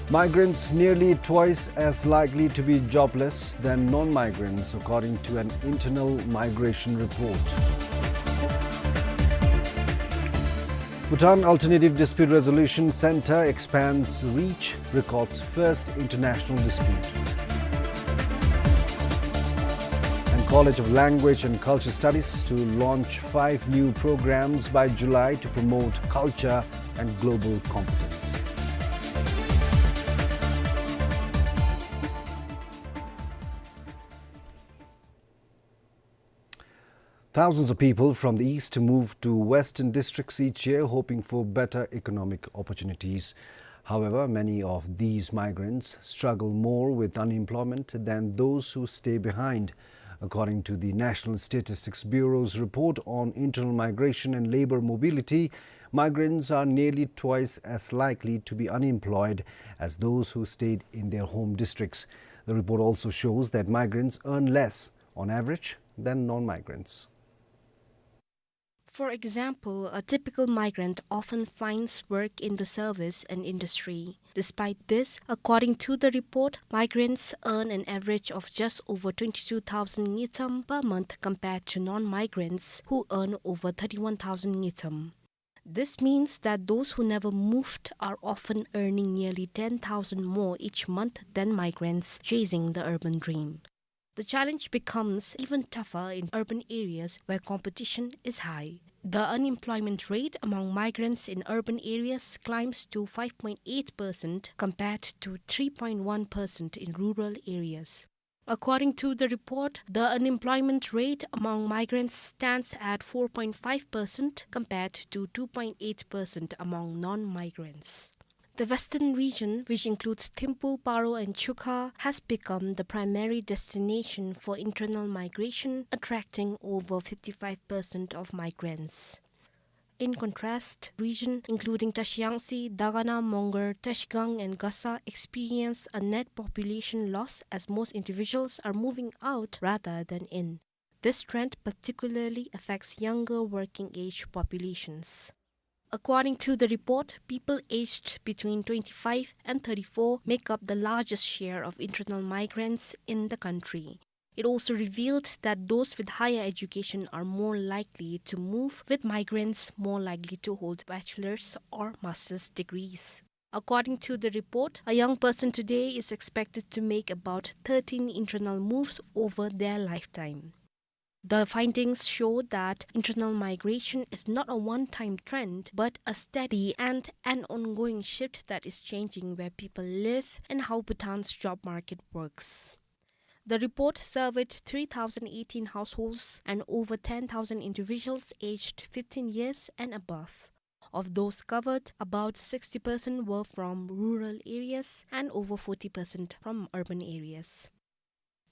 migrants nearly twice as likely to be jobless than non-migrants, according to an internal migration report. Bhutan Alternative Dispute Resolution Centre expands reach, records first international dispute. And College of Language and Culture Studies to launch five new programs by July to promote culture and global competence. Thousands of people from the east move to western districts each year, hoping for better economic opportunities. However, many of these migrants struggle more with unemployment than those who stay behind. According to the National Statistics Bureau's report on internal migration and labor mobility, migrants are nearly twice as likely to be unemployed as those who stayed in their home districts. The report also shows that migrants earn less on average than non-migrants. For example, a typical migrant often finds work in the service and industry. Despite this, according to the report, migrants earn an average of just over twenty-two thousand ngultrum per month compared to non-migrants who earn over thirty-one thousand ngultrum. This means that those who never moved are often earning nearly ten thousand more each month than migrants chasing the urban dream. The challenge becomes even tougher in urban areas where competition is high. The unemployment rate among migrants in urban areas climbs to five point eight percent compared to three point one percent in rural areas. According to the report, the unemployment rate among migrants stands at four point five percent compared to two point eight percent among non-migrants. The western region, which includes Thimphu, Paro and Chukha, has become the primary destination for internal migration, attracting over fifty-five percent of migrants. In contrast, region including Tashiyangtse, Dagana, Mongar, Tashgang and Gasa experience a net population loss as most individuals are moving out rather than in. This trend particularly affects younger working-age populations. According to the report, people aged between twenty-five and thirty-four make up the largest share of internal migrants in the country. It also revealed that those with higher education are more likely to move, with migrants more likely to hold bachelor's or master's degrees. According to the report, a young person today is expected to make about thirteen internal moves over their lifetime. The findings show that internal migration is not a one-time trend, but a steady and an ongoing shift that is changing where people live and how Bhutan's job market works. The report surveyed three thousand eighteen households and over ten thousand individuals aged fifteen years and above. Of those covered, about sixty percent were from rural areas and over forty percent from urban areas.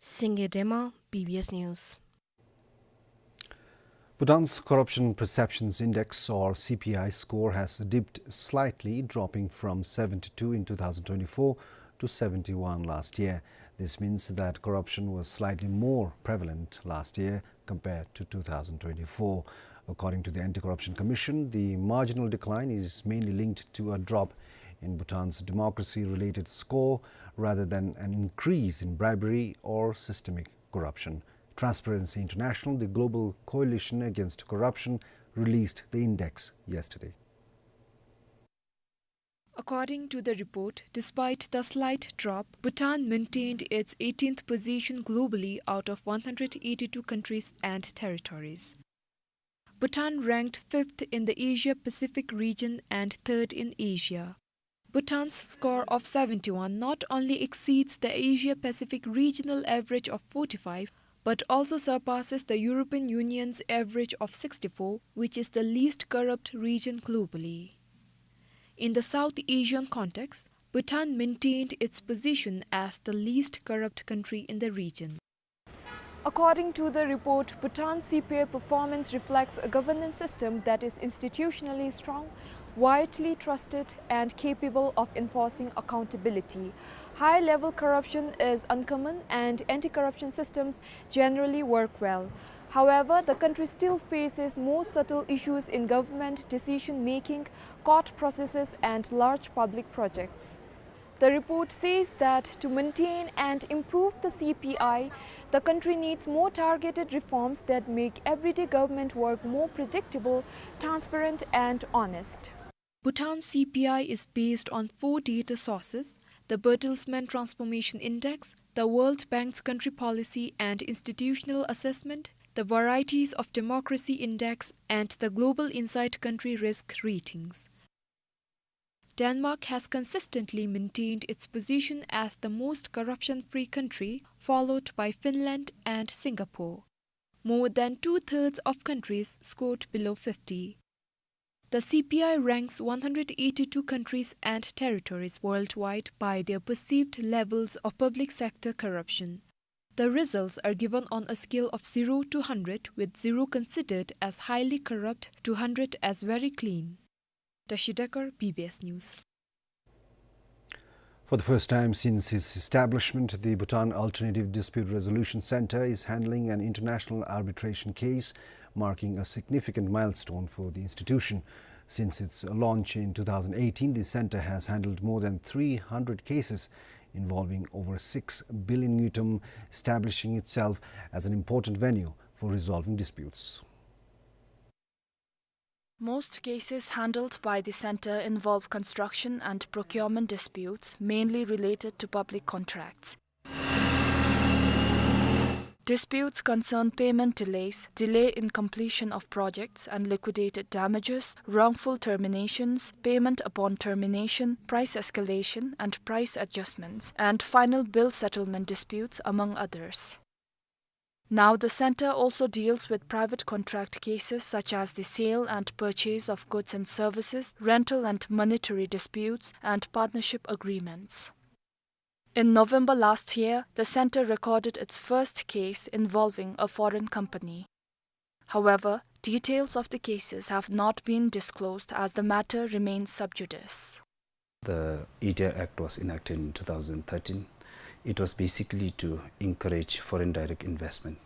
Singye Dema, B B S News. Bhutan's Corruption Perceptions Index, or C P I, score has dipped slightly, dropping from seventy-two in two thousand twenty-four to seventy-one last year. This means that corruption was slightly more prevalent last year compared to two thousand twenty-four. According to the Anti-Corruption Commission, the marginal decline is mainly linked to a drop in Bhutan's democracy-related score rather than an increase in bribery or systemic corruption. Transparency International, the global coalition against corruption, released the index yesterday. According to the report, despite the slight drop, Bhutan maintained its eighteenth position globally out of one hundred eighty-two countries and territories. Bhutan ranked fifth in the Asia-Pacific region and third in Asia. Bhutan's score of seventy-one not only exceeds the Asia-Pacific regional average of forty-five, but also surpasses the European Union's average of sixty-four, which is the least corrupt region globally. In the South Asian context, Bhutan maintained its position as the least corrupt country in the region. According to the report, Bhutan's C P I performance reflects a governance system that is institutionally strong, widely trusted, and capable of enforcing accountability. High-level corruption is uncommon, and anti-corruption systems generally work well. However, the country still faces more subtle issues in government decision-making, court processes, and large public projects. The report says that to maintain and improve the C P I, the country needs more targeted reforms that make everyday government work more predictable, transparent, and honest. Bhutan's C P I is based on four data sources: the Bertelsmann Transformation Index, the World Bank's Country Policy and Institutional Assessment, the Varieties of Democracy Index, and the Global Insight Country Risk Ratings. Denmark has consistently maintained its position as the most corruption-free country, followed by Finland and Singapore. More than two-thirds of countries scored below fifty. The C P I ranks one hundred eighty-two countries and territories worldwide by their perceived levels of public sector corruption. The results are given on a scale of zero to hundred, with zero considered as highly corrupt to hundred as very clean. Tashi Dekar, B B S News. For the first time since its establishment, the Bhutan Alternative Dispute Resolution Centre is handling an international arbitration case, marking a significant milestone for the institution. Since its launch in two thousand eighteen, the centre has handled more than three hundred cases involving over six billion ngultrum, establishing itself as an important venue for resolving disputes. Most cases handled by the center involve construction and procurement disputes, mainly related to public contracts. Disputes concern payment delays, delay in completion of projects and liquidated damages, wrongful terminations, payment upon termination, price escalation and price adjustments, and final bill settlement disputes, among others. Now, the center also deals with private contract cases such as the sale and purchase of goods and services, rental and monetary disputes, and partnership agreements. In November last year, the center recorded its first case involving a foreign company. However, details of the cases have not been disclosed as the matter remains sub judice. The ADIA Act was enacted in two thousand thirteen. It was basically to encourage foreign direct investment.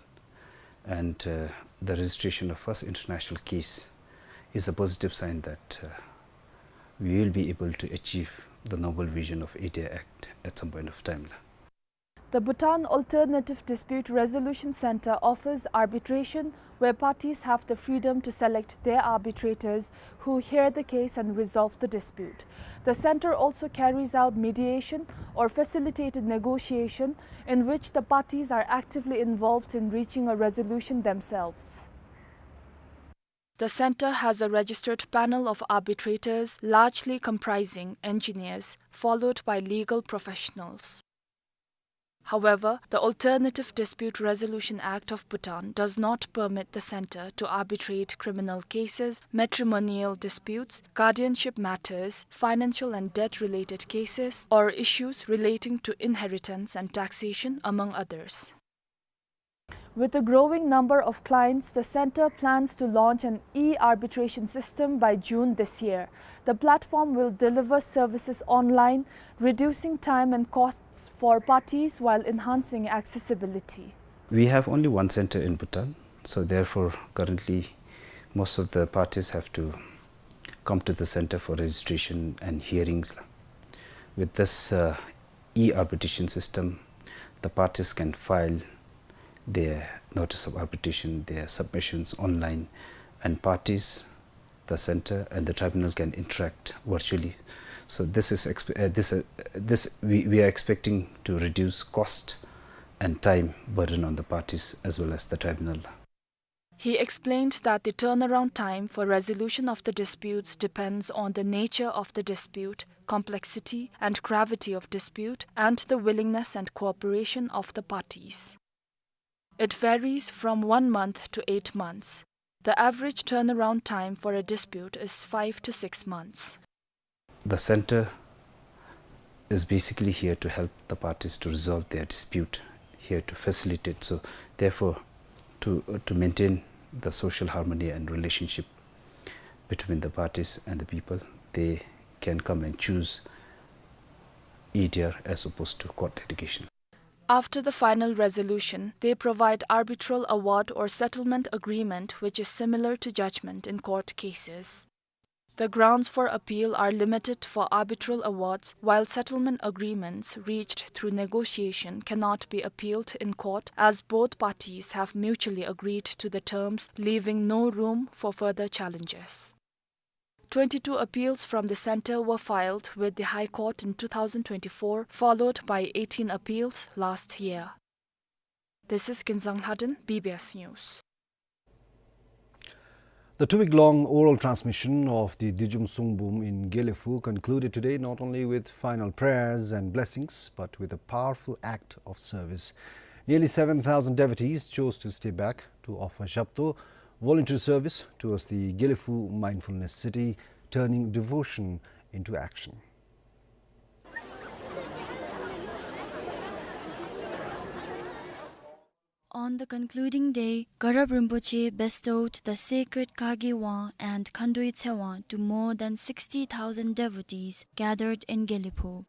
And, uh, the registration of first international case is a positive sign that, uh, we will be able to achieve the noble vision of ADIA Act at some point of time. The Bhutan Alternative Dispute Resolution Center offers arbitration where parties have the freedom to select their arbitrators who hear the case and resolve the dispute. The center also carries out mediation or facilitated negotiation in which the parties are actively involved in reaching a resolution themselves. The center has a registered panel of arbitrators, largely comprising engineers, followed by legal professionals. However, the Alternative Dispute Resolution Act of Bhutan does not permit the center to arbitrate criminal cases, matrimonial disputes, guardianship matters, financial and debt-related cases, or issues relating to inheritance and taxation, among others. With a growing number of clients, the center plans to launch an e-arbitration system by June this year. The platform will deliver services online, reducing time and costs for parties while enhancing accessibility. We have only one center in Bhutan, so therefore currently most of the parties have to come to the center for registration and hearings la. With this, uh, e-arbitration system, the parties can file their notice of arbitration, their submissions online, and parties, the center, and the tribunal can interact virtually. So this is exp-, uh, this, uh, this we, we are expecting to reduce cost and time burden on the parties as well as the tribunal. He explained that the turnaround time for resolution of the disputes depends on the nature of the dispute, complexity and gravity of dispute, and the willingness and cooperation of the parties. It varies from one month to eight months. The average turnaround time for a dispute is five to six months. The center is basically here to help the parties to resolve their dispute, here to facilitate. So therefore, to, to maintain the social harmony and relationship between the parties and the people, they can come and choose ADR as opposed to court litigation. After the final resolution, they provide arbitral award or settlement agreement, which is similar to judgment in court cases. The grounds for appeal are limited for arbitral awards, while settlement agreements reached through negotiation cannot be appealed in court, as both parties have mutually agreed to the terms, leaving no room for further challenges. Twenty-two appeals from the center were filed with the High Court in two thousand twenty-four, followed by eighteen appeals last year. This is Kinzang Lhaden, B B S News. The two-week-long oral transmission of the Dijum Sungbum in Gelephu concluded today, not only with final prayers and blessings, but with a powerful act of service. Nearly seven thousand devotees chose to stay back to offer Japto, voluntary service towards the Gelephu mindfulness city, turning devotion into action. On the concluding day, Garab Rinpoche bestowed the sacred Kage Wang and Khandui Tsewang to more than sixty thousand devotees gathered in Gelephu.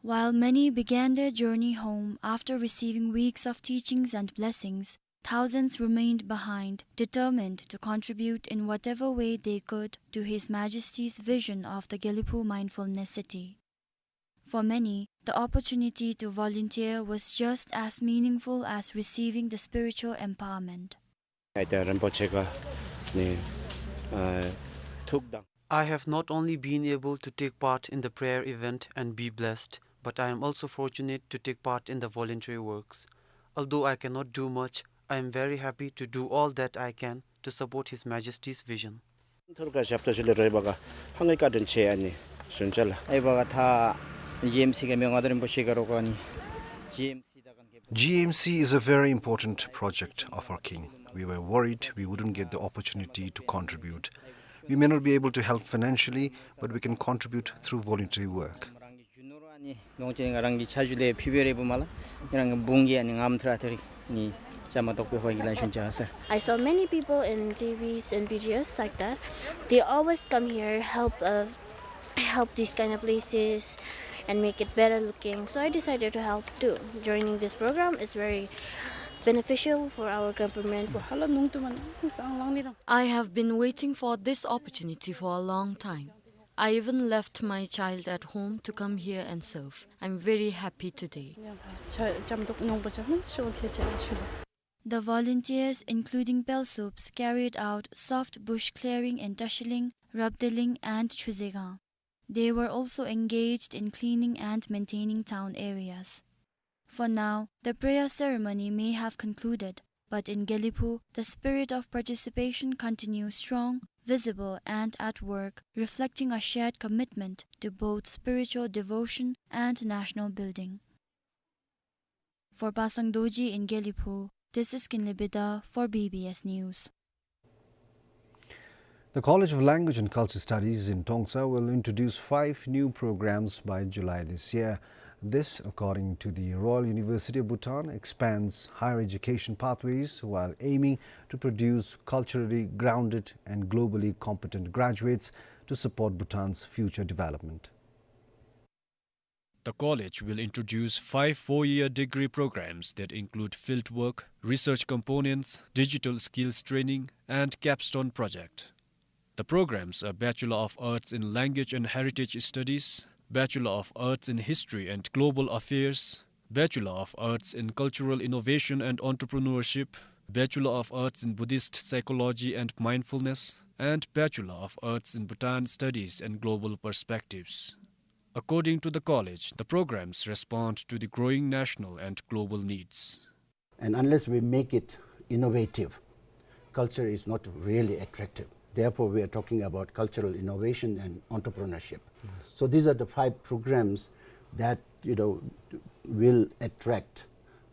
While many began their journey home after receiving weeks of teachings and blessings, thousands remained behind, determined to contribute in whatever way they could to His Majesty's vision of the Gelephu Mindfulness City. For many, the opportunity to volunteer was just as meaningful as receiving the spiritual empowerment. ད་རིན་པོ་ཆེ་ག་ནི་ཨ་ཐུགས་དང་། I have not only been able to take part in the prayer event and be blessed, but I am also fortunate to take part in the voluntary works. Although I cannot do much, I am very happy to do all that I can to support His Majesty's vision. ཐུར་ག་ཞབས་ཏོག་ཞུ་ལེ་རོལ་པ་ག་ཧང་གི་བཀའ་དྲིན་ཆེ་ཨ་ནི་ཞུན་ཅ་ལ། ཨའི་བ་ག་ཐ་ཇི་ཨེམ་སི་ག་མི་ང་དང་རིན་པོ་ཆེ་ག་རོགས་ཨ་ནི་ཇི་ཨེམ་སི་ད་གན་གེ། G M C is a very important project of our King. We were worried we wouldn't get the opportunity to contribute. We may not be able to help financially, but we can contribute through voluntary work. རང་གི་རྒྱུ་ནོར་ཨ་ནི་ལོངས་སྤྱོད་ང་རང་གི་ཆ་ཞུ་ལེ་ཕི་བེ་རེ་བུ་མ་ལ་ང་རང་གི་བུང་གི་ཨ་ནི་ངམ་ཐུར་ཨ་ཐུར་ནི་ཅ་མ་ཏོག་པེ་ཧོ་གི་ལན་ཞུན་ཅ་སར། I saw many people in T Vs and B G S like that. They always come here, help, uh, help these kind of places and make it better looking. So I decided to help too. Joining this program is very beneficial for our government. ཧ་ལ་ནུང་ཏུ་མ་ན་སང་སང་ལང་ནི་རང་། I have been waiting for this opportunity for a long time. I even left my child at home to come here and serve. I'm very happy today. ཡང་ད་ཅ་ཅམ་ཏོག་ནོང་པ་ཅ་ཧན་ཤོ་ཁེ་ཅ་ཤུ་ལ། The volunteers, including Pelsups, carried out soft bush clearing in Tashiling, Rabdeling, and Chuzegang. They were also engaged in cleaning and maintaining town areas. For now, the prayer ceremony may have concluded, but in Gelephu, the spirit of participation continues strong, visible, and at work, reflecting a shared commitment to both spiritual devotion and national building. For Pasang Dorji in Gelephu, this is Kinley Bida for B B S News. The College of Language and Culture Studies in Tongsa will introduce five new programs by July this year. This, according to the Royal University of Bhutan, expands higher education pathways while aiming to produce culturally grounded and globally competent graduates to support Bhutan's future development. The college will introduce five four-year degree programs that include fieldwork, research components, digital skills training, and capstone project. The programs are Bachelor of Arts in Language and Heritage Studies, Bachelor of Arts in History and Global Affairs, Bachelor of Arts in Cultural Innovation and Entrepreneurship, Bachelor of Arts in Buddhist Psychology and Mindfulness, and Bachelor of Arts in Bhutan Studies and Global Perspectives. According to the college, the programs respond to the growing national and global needs. And unless we make it innovative, culture is not really attractive. Therefore, we are talking about cultural innovation and entrepreneurship. Yes. So these are the five programs that, you know, will attract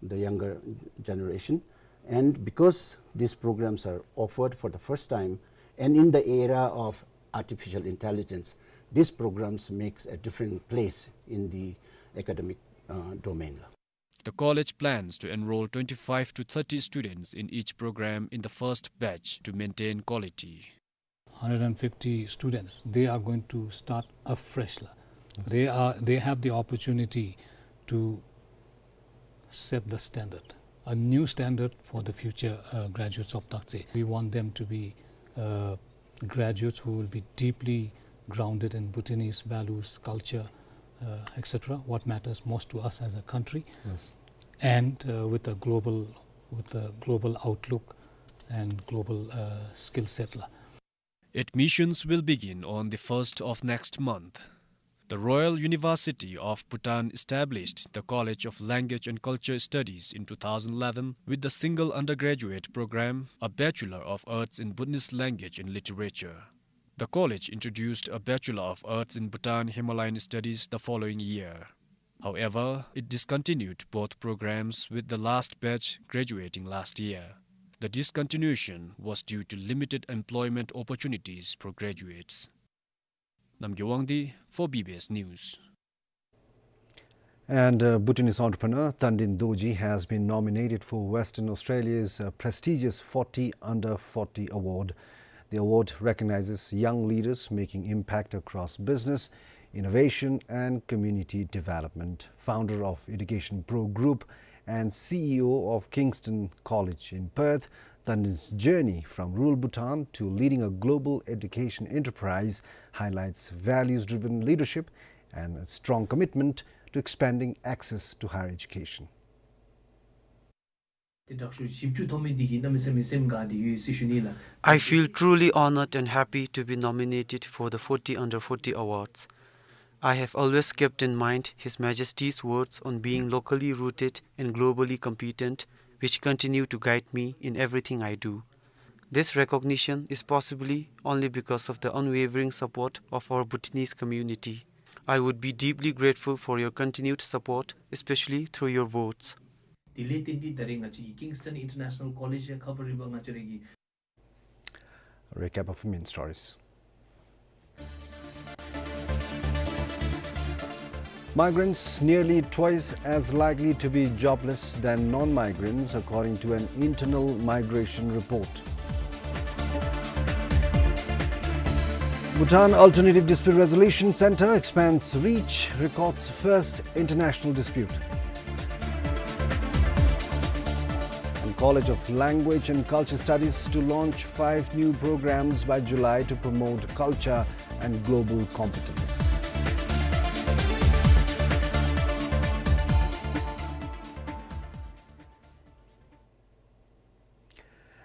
the younger generation. And because these programs are offered for the first time and in the era of artificial intelligence, these programs makes a different place in the academic, uh, domain. The college plans to enroll twenty-five to thirty students in each program in the first batch to maintain quality. Hundred and fifty students, they are going to start afresh la. Yes. They are, they have the opportunity to set the standard, a new standard for the future, uh, graduates of Taktsé. We want them to be, uh, graduates who will be deeply grounded in Bhutanese values, culture, uh, et cetera, what matters most to us as a country, yes, and, uh, with a global, with a global outlook and global, uh, skill set la. Admissions will begin on the first of next month. The Royal University of Bhutan established the College of Language and Culture Studies in two thousand eleven with the single undergraduate program, a Bachelor of Arts in Bhutanese Language and Literature. The college introduced a Bachelor of Arts in Bhutan Himalayan Studies the following year. However, it discontinued both programs with the last batch graduating last year. The discontinuation was due to limited employment opportunities for graduates. Namgay Wangdi for B B S News. And, uh, Bhutanese entrepreneur Tandin Dorji has been nominated for Western Australia's, uh, prestigious forty Under forty Award. The award recognizes young leaders making impact across business, innovation, and community development. Founder of Education Pro Group and C E O of Kingston College in Perth, Tandin's journey from rural Bhutan to leading a global education enterprise highlights values-driven leadership and a strong commitment to expanding access to higher education. དེ་དྲག་ཤོས་བཞི་བཅུ་ཐོབ་མི་འདི་གིས་གནམ་མེད་ས་མེད་སེམས་དགའ་སྟེ་ཡོད་ཟེར་ཞུ་ནི་ལགས། I feel truly honored and happy to be nominated for the forty under forty awards. I have always kept in mind His Majesty's words on being locally rooted and globally competent, which continue to guide me in everything I do. This recognition is possibly only because of the unwavering support of our Bhutanese community. I would be deeply grateful for your continued support, especially through your votes. དེ་ལས་བརྟེན་ཏེ་ད་རེས་ང་བཅས་ཀྱི་Kingston International College ཡང་ཁ་བ་རི་བ་ང་བཅས་ར་གི། Recap of main stories. Migrants nearly twice as likely to be jobless than non-migrants, according to an internal migration report. Bhutan Alternative Dispute Resolution Centre expands reach, records first international dispute. And College of Language and Culture Studies to launch five new programs by July to promote culture and global competence.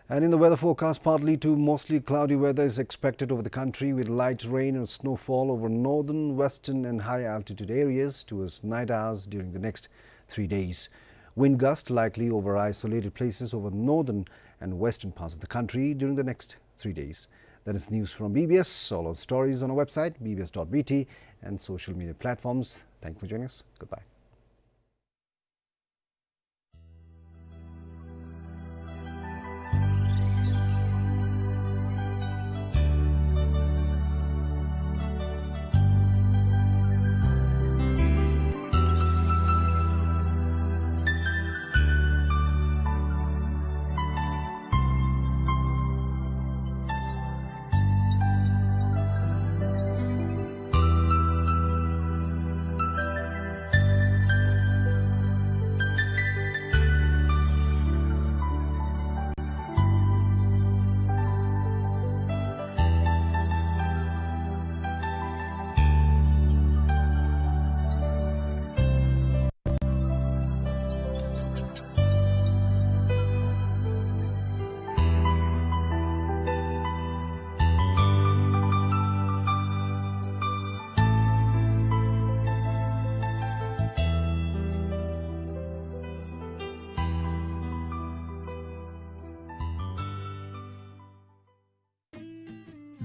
And in the weather forecast, partly to mostly cloudy weather is expected over the country, with light rain or snowfall over northern, western and high altitude areas towards night hours during the next three days. Wind gust likely over isolated places over northern and western parts of the country during the next three days. That is news from B B S. All our stories on our website, B B S dot B T, and social media platforms. Thank you for joining us. Goodbye.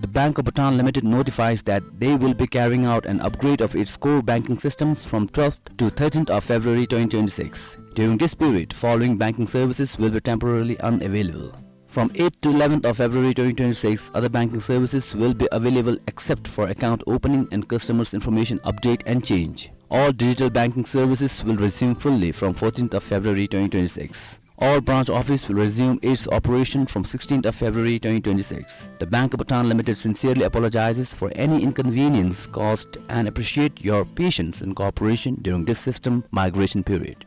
The Bank of Bhutan Limited notifies that they will be carrying out an upgrade of its core banking systems from twelfth to thirteenth of February twenty twenty-six. During this period, following banking services will be temporarily unavailable. From eighth to eleventh of February twenty twenty-six, other banking services will be available except for account opening and customers' information update and change. All digital banking services will resume fully from fourteenth of February twenty twenty-six. All branch office will resume its operation from sixteenth of February twenty twenty-six. The Bank of Bhutan Limited sincerely apologizes for any inconvenience caused and appreciate your patience and cooperation during this system migration period.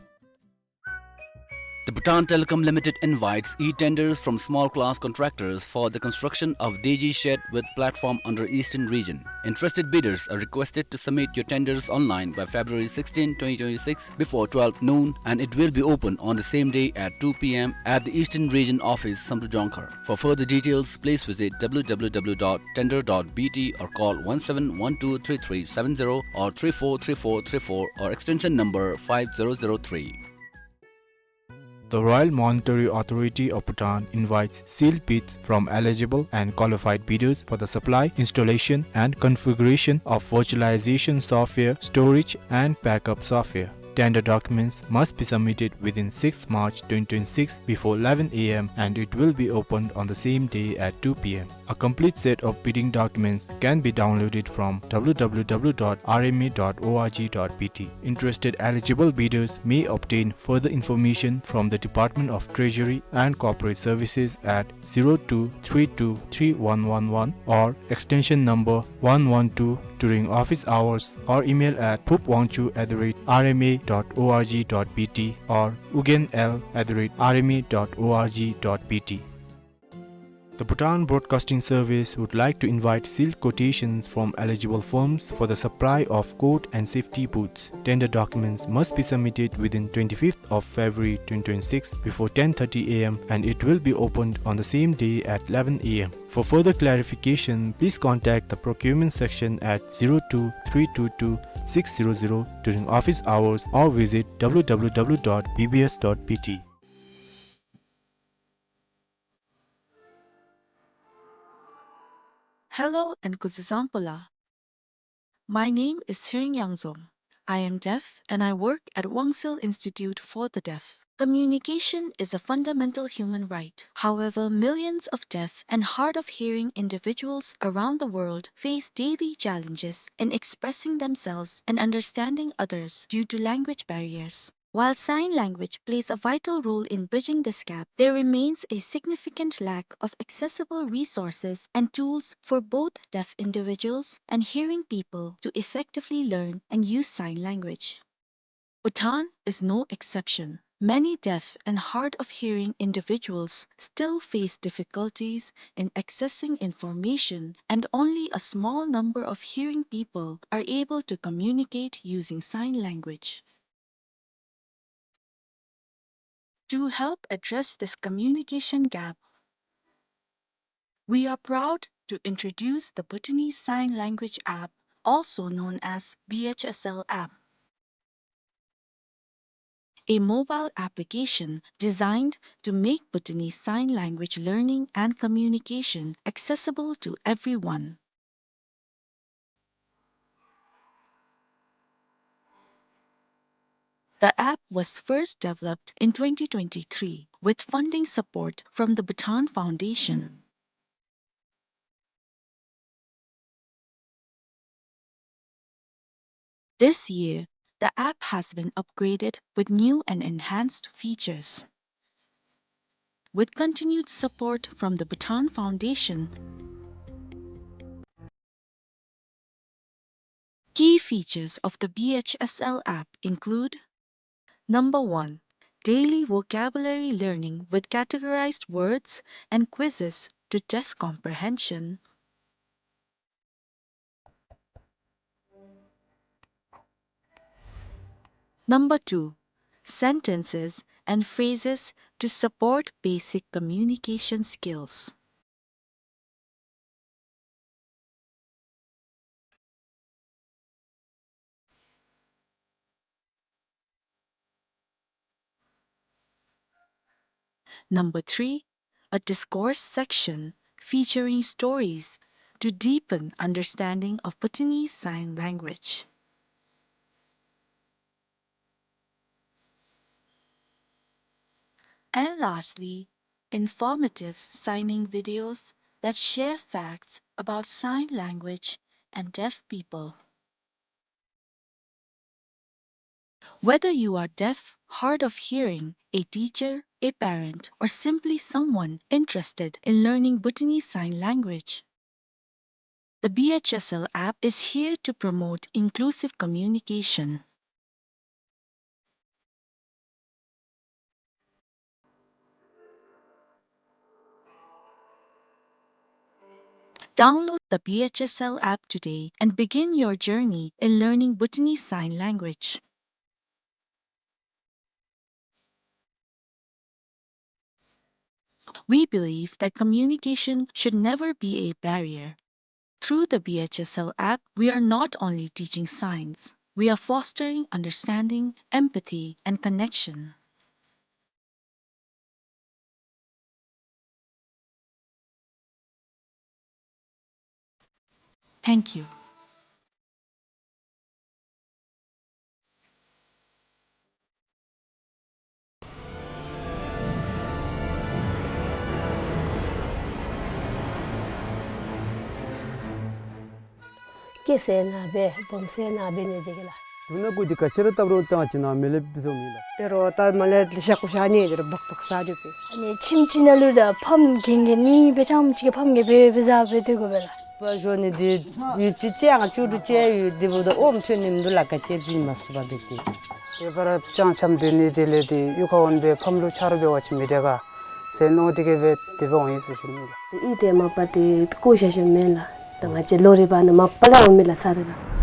The Bhutan Telecom Limited invites e-tenders from small-class contractors for the construction of D G shed with platform under Eastern Region. Interested bidders are requested to submit your tenders online by February sixteenth, twenty twenty-six, before twelve noon, and it will be open on the same day at two P M at the Eastern Region Office, Samdrup Jongkhar. For further details, please visit W W W dot tender dot B T or call one seven one two three three seven zero or three four three four three four or extension number five zero zero three. The Royal Monetary Authority of Bhutan invites sealed bids from eligible and qualified bidders for the supply, installation, and configuration of virtualization software, storage, and backup software. Tender documents must be submitted within sixth March twenty twenty-six before eleven A M, and it will be opened on the same day at two P M. A complete set of bidding documents can be downloaded from W W W dot R M A dot org dot B T. Interested eligible bidders may obtain further information from the Department of Treasury and Corporate Services at zero two three two three one one one or extension number one one two during office hours, or email at phupwangchuk at the rate R M A dot org dot B T or ugenl at the rate R M A dot org dot B T. The Bhutan Broadcasting Service would like to invite sealed quotations from eligible firms for the supply of coat and safety boots. Tender documents must be submitted within twenty-fifth of February twenty twenty-six before ten thirty A M, and it will be opened on the same day at eleven A M. For further clarification, please contact the procurement section at zero two three two two six zero zero during office hours or visit W W W dot B B S dot B T. Hello and kuzuzangpo la. My name is Tsering Yangzom. I am deaf and I work at Wangsil Institute for the Deaf. Communication is a fundamental human right. However, millions of deaf and hard of hearing individuals around the world face daily challenges in expressing themselves and understanding others due to language barriers. While sign language plays a vital role in bridging this gap, there remains a significant lack of accessible resources and tools for both deaf individuals and hearing people to effectively learn and use sign language. Bhutan is no exception. Many deaf and hard of hearing individuals still face difficulties in accessing information, and only a small number of hearing people are able to communicate using sign language. To help address this communication gap, we are proud to introduce the Bhutanese Sign Language app, also known as B H S L app, a mobile application designed to make Bhutanese Sign Language learning and communication accessible to everyone. The app was first developed in twenty twenty-three with funding support from the Bhutan Foundation. This year, the app has been upgraded with new and enhanced features. With continued support from the Bhutan Foundation, key features of the B H S L app include: number one, daily vocabulary learning with categorized words and quizzes to test comprehension. Number two, sentences and phrases to support basic communication skills. Number three, a discourse section featuring stories to deepen understanding of Bhutanese Sign Language. And lastly, informative signing videos that share facts about sign language and deaf people. Whether you are deaf, hard of hearing, a teacher, a parent, or simply someone interested in learning Bhutanese Sign Language, the B H S L app is here to promote inclusive communication. Download the B H S L app today and begin your journey in learning Bhutanese Sign Language. We believe that communication should never be a barrier. Through the B H S L app, we are not only teaching signs, we are fostering understanding, empathy, and connection. Thank you. སྐྱེ་ས་ནཱ་སྦེ་སྦོམ་ས་ནཱ་སྦེ་ནི་དེ་གི་ལགས། དུ་ན་གུ་དེ་ག་ཅི་ར་བཏབ་རུང་བཏང་ཅི་ན་མི་ལེབ་བཟོ་མི་ལགས། དེ་རུ་ད་མ་ལེ་ལེ་ཤ་ཀུ་ཤ་ནི་དེ་རུ་བག་བག་ཟ་རུ་པེ། ཨ་ནི་ཁྱིམ་ཅིག་ནང་ལུ་ད་ཕམ་གན་གན་ནི་སྦེ་ཅང་ཅིག་གི་ཕམ་གན་སྦེ་སྦེ་ཟ་སྦེ་སྡོད་དགོ་པས་ལགས། པ་ཞོ་ནི་དེ་ཡུད་ཅིག་ཅང་ཅུ་རུ་ཅེ་ཡུད་དེ་བུ་ད་ཨོམ་ཐོན་ནི་མི་འདུག་ལགས། ག་ཅི་བྱིན་མ་སུ་པ་དེ་དེ། དེ་བར་ཅང་ཆམ་དེ་ནི་དེ་ལས་དེ་གཡུས་ཁ་འོན་པའི་ཕམ་ལུ་ཆ་རུ་སྦེ་བ་ཅིན་མི་དྲག་ག་ཟེར་མནོ་དེ་གི་སྦེ་དེ་སྦེ་འོང་ཡི་ཟེར་ཞུ་ནི་ལགས། ཨི་དེ་མ་པ་དེ་བཀོ་བཞག་བཞགཔ་མེན་ལགས། ད་ང་བཅས་ལོ་རེ་བ་ནི་མ་པ་ལས་འོང་མི་ལགས་ས་རེད་ལགས།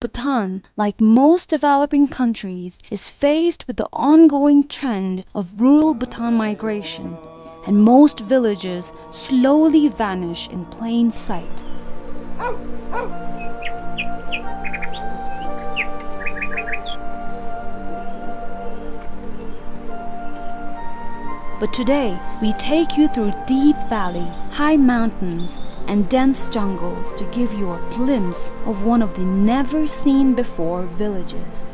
Bhutan, like most developing countries, is faced with the ongoing trend of rural Bhutan migration, and most villages slowly vanish in plain sight. But today, we take you through deep valley, high mountains, and dense jungles to give you a glimpse of one of the never-seen-before villages.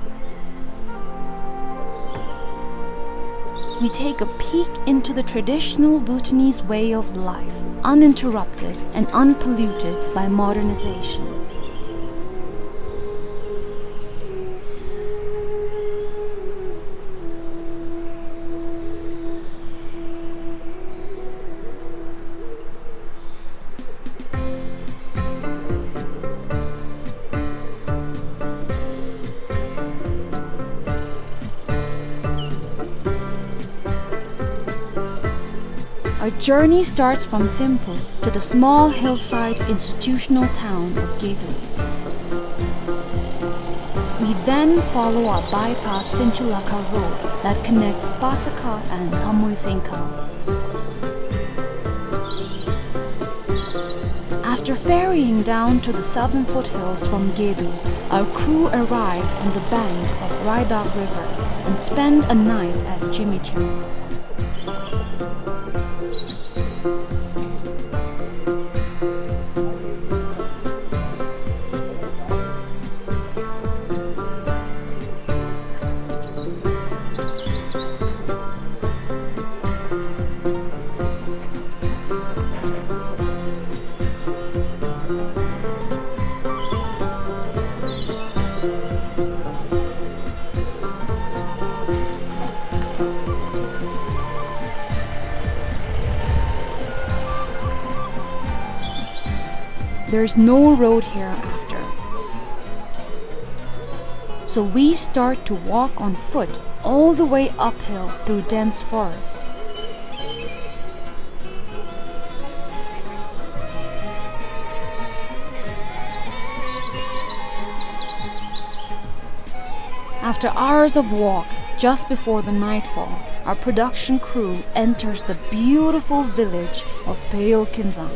We take a peek into the traditional Bhutanese way of life, uninterrupted and unpolluted by modernization. Our journey starts from Thimphu to the small hillside institutional town of Gedu. We then follow a bypass Sinchulakha road that connects Pasakha and Hamuisingha. After ferrying down to the southern foothills from Gedu, our crew arrived on the bank of Raidak River and spent a night at Jimmy Choo. There's no road hereafter. So we start to walk on foot all the way uphill through dense forest. After hours of walk, just before the nightfall, our production crew enters the beautiful village of Peyol Kinzang.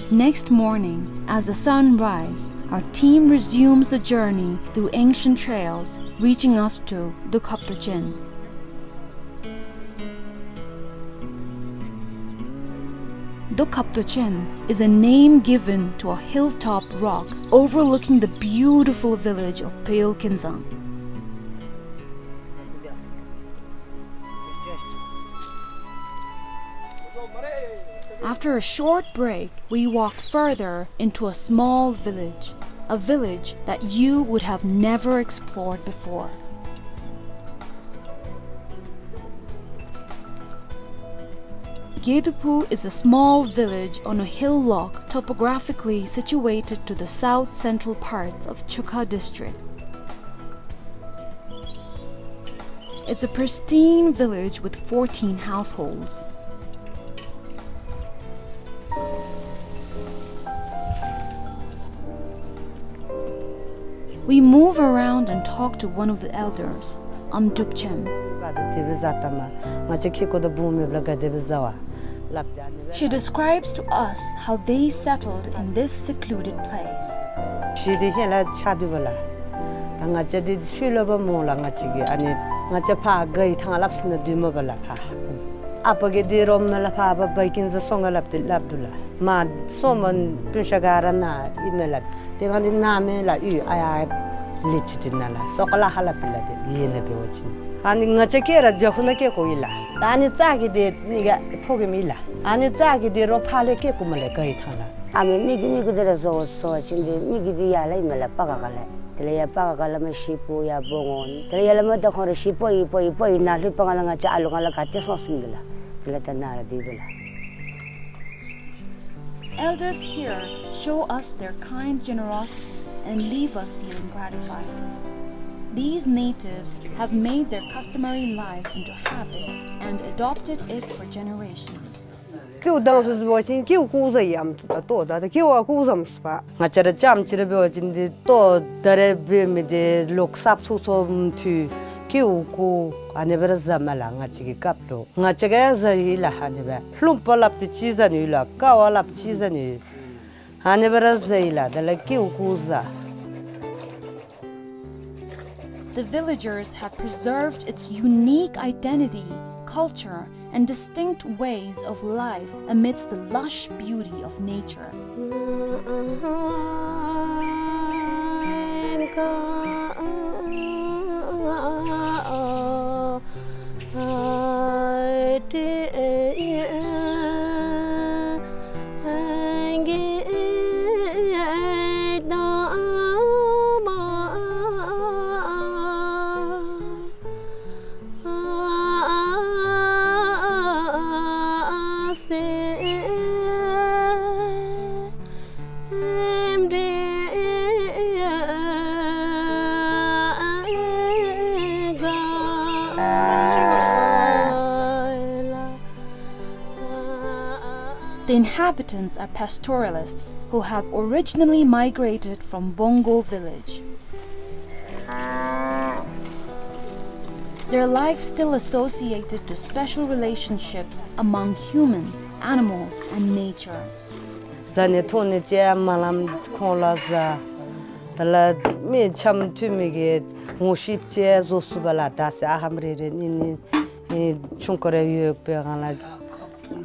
Next morning, as the sun rise, our team resumes the journey through ancient trails, reaching us to Dokhaptochen. Dokhaptochen is a name given to a hilltop rock overlooking the beautiful village of Peyol Kinzang. After a short break, we walk further into a small village, a village that you would have never explored before. Gedupu is a small village on a hillock topographically situated to the south-central parts of Chukha district. It's a pristine village with fourteen households. We move around and talk to one of the elders, Amdrupchem. བ་དེ་དེ་སྦེ་བཟའ་ད་མ། ང་བཅས་ཁྱེད་ཁོ་དང་བུ་མེད་པ་ལ་ག་དེ་སྦེ་བཟའ་བ། སླབ་སྟེ་ཨ་ནི་སྦེ། She describes to us how they settled in this secluded place. གཞིས་འདི་ཧེ་ལས་ཆགས་དོ་བ་ལགས། ད་ང་བཅས་འདི་ཤུལ་ལུ་འབག་འོང་ལགས། ང་བཅས་ཀྱིས་ཨ་ནི་ང་བཅས་ཕར་ག་ཡི་ཐང་སླབ་ཟེར་ན་འདུག་སྨོ་པ་ལགས་ཕར། ཨ་པ་གིས་འདི་རོགས་མེན་ལགས། ཕར་འབག་འབག་གིན་ཟེར་སོང་ག་སླབ་སྟེ་སླབ་དོ་ལགས། མ་སོང་མོ་སྤུན་ཆ་ག་ར་ནཱ་ཨིན་མས་ལགས། དེ་སྒང་འདི་ནཱ་མེན་ལགས། ཡུལ་ཨ་ཡར་ལས་ཚུར་འདི་ནཱ་ལགས། སོ་ཀ་ལ་ཧ་ལ་པི་ལགས། དེ་ཡེ་ནཱ་འབད་བ་ཅིན་ཨ་ནི་ང་བཅས་སྐྱེ་ར་རྒྱ་ཕུ་ནང་སྐྱེ་དགོ་ཡི་ལགས། ད་ཨ་ནི་རྩ་གི་འདི་ནི་ག་ཕོ་རྒནམ་ཨིན་ལགས། ཨ་ནི་རྩ་གི་འདི་རོགས་ཕར་ལས་སྐྱེ་དགོ་སྨོ་ལགས། ག་ཡི་ཐང་ལགས། ཨ་མི་མི་གི་མི་གི་འདི་ར་བཟོ་བཟོ་བ་ཅིན་འདི་མི་གི་འདི་ཡར་ལས་ཨིན་མས་ལགས། པ་ག་ག་ལས། དེ་ལས་ཡར་པ་ག་ག་ལས་མར་ཤིབ་པོ་ཡར་འབག་འོང་། དེ་ལས་ཡར་ལས་མར་ད་ཁོང་ར་ཤིབ་པོ་ཡར་པོ་ཡར་པོ་ཡར་ནཱ་ལྷོདཔ་ད་ལགས་ང་བཅས་ཨ་ལུ་ང་ལགས་ག་ཏེ་སོང་སོངམ་འདི་ལགས། དེ་ལས་ད་ནཱ་ར་འདི་འབད་ལགས། Elders here show us their kind generosity and leave us feeling gratified. These natives have made their customary lives into habits and adopted it for generations. ཀེའུ་དང་སུ་སུ་འབད་བ་ཅིན་ཀེའུ་ཀུ་ཟ་ཡམ་སུ་ད་ལྟོ་ད་ད་ཀེའུ་ཨ་ཀུ་ཟམ་སུ་པ། ང་བཅས་ར་རྐྱངམ་གཅིག་ར་འབད་བ་ཅིན་འདི་ལྟོ་ད་རེས་འབད་མི་འདི་ལོ་གསརཔ་ཚུན་ཚོད་མཐུད་ཀེའུ་ཀུ་ཨ་ནི་སྦེ་ར་ཟ་མས་ལགས། ང་བཅས་ཀྱི་སྐབས་ལུ་ང་བཅས་ཀྱིས་ཡང་ཟ་ཡི་ལགས། ཨ་ནི་སྦེ་ལྷུམ་པ་སླབ་སྟེ་ཅིག་ཟ་ནི་ཡོད་ལགས། ཀ་བ་སླབ་ཅིག་ཟ་ནི་ཡོད། ཨ་ནི་སྦེ་ར་ཟ་ཡི་ལགས། དེ་ལས་ཀེའུ་ཀུ་ཟ། The villagers have preserved its unique identity, culture, and distinct ways of life amidst the lush beauty of nature. The inhabitants are pastoralists who have originally migrated from Bongo village. Their life still associated to special relationships among human, animals, and nature. ཟ་ནི་འཐུང་ནི་ཅིག་མ་ལངམ་ཁོང་ལུ་ཟ། དེ་ལས་མི་འཆམ་མཐུན་མི་གི་ངོ་ཤེསཔ་ཅིག་བཟོ་ཚུགས་པས་ལགས། ད་ཟེར་ཨ་ཧམ་རེ་རེ་གཉིས་གཉིས་ཨེ་ཆུང་ཀུ་རེ་ཡོད་པའི་སྒང་ལགས།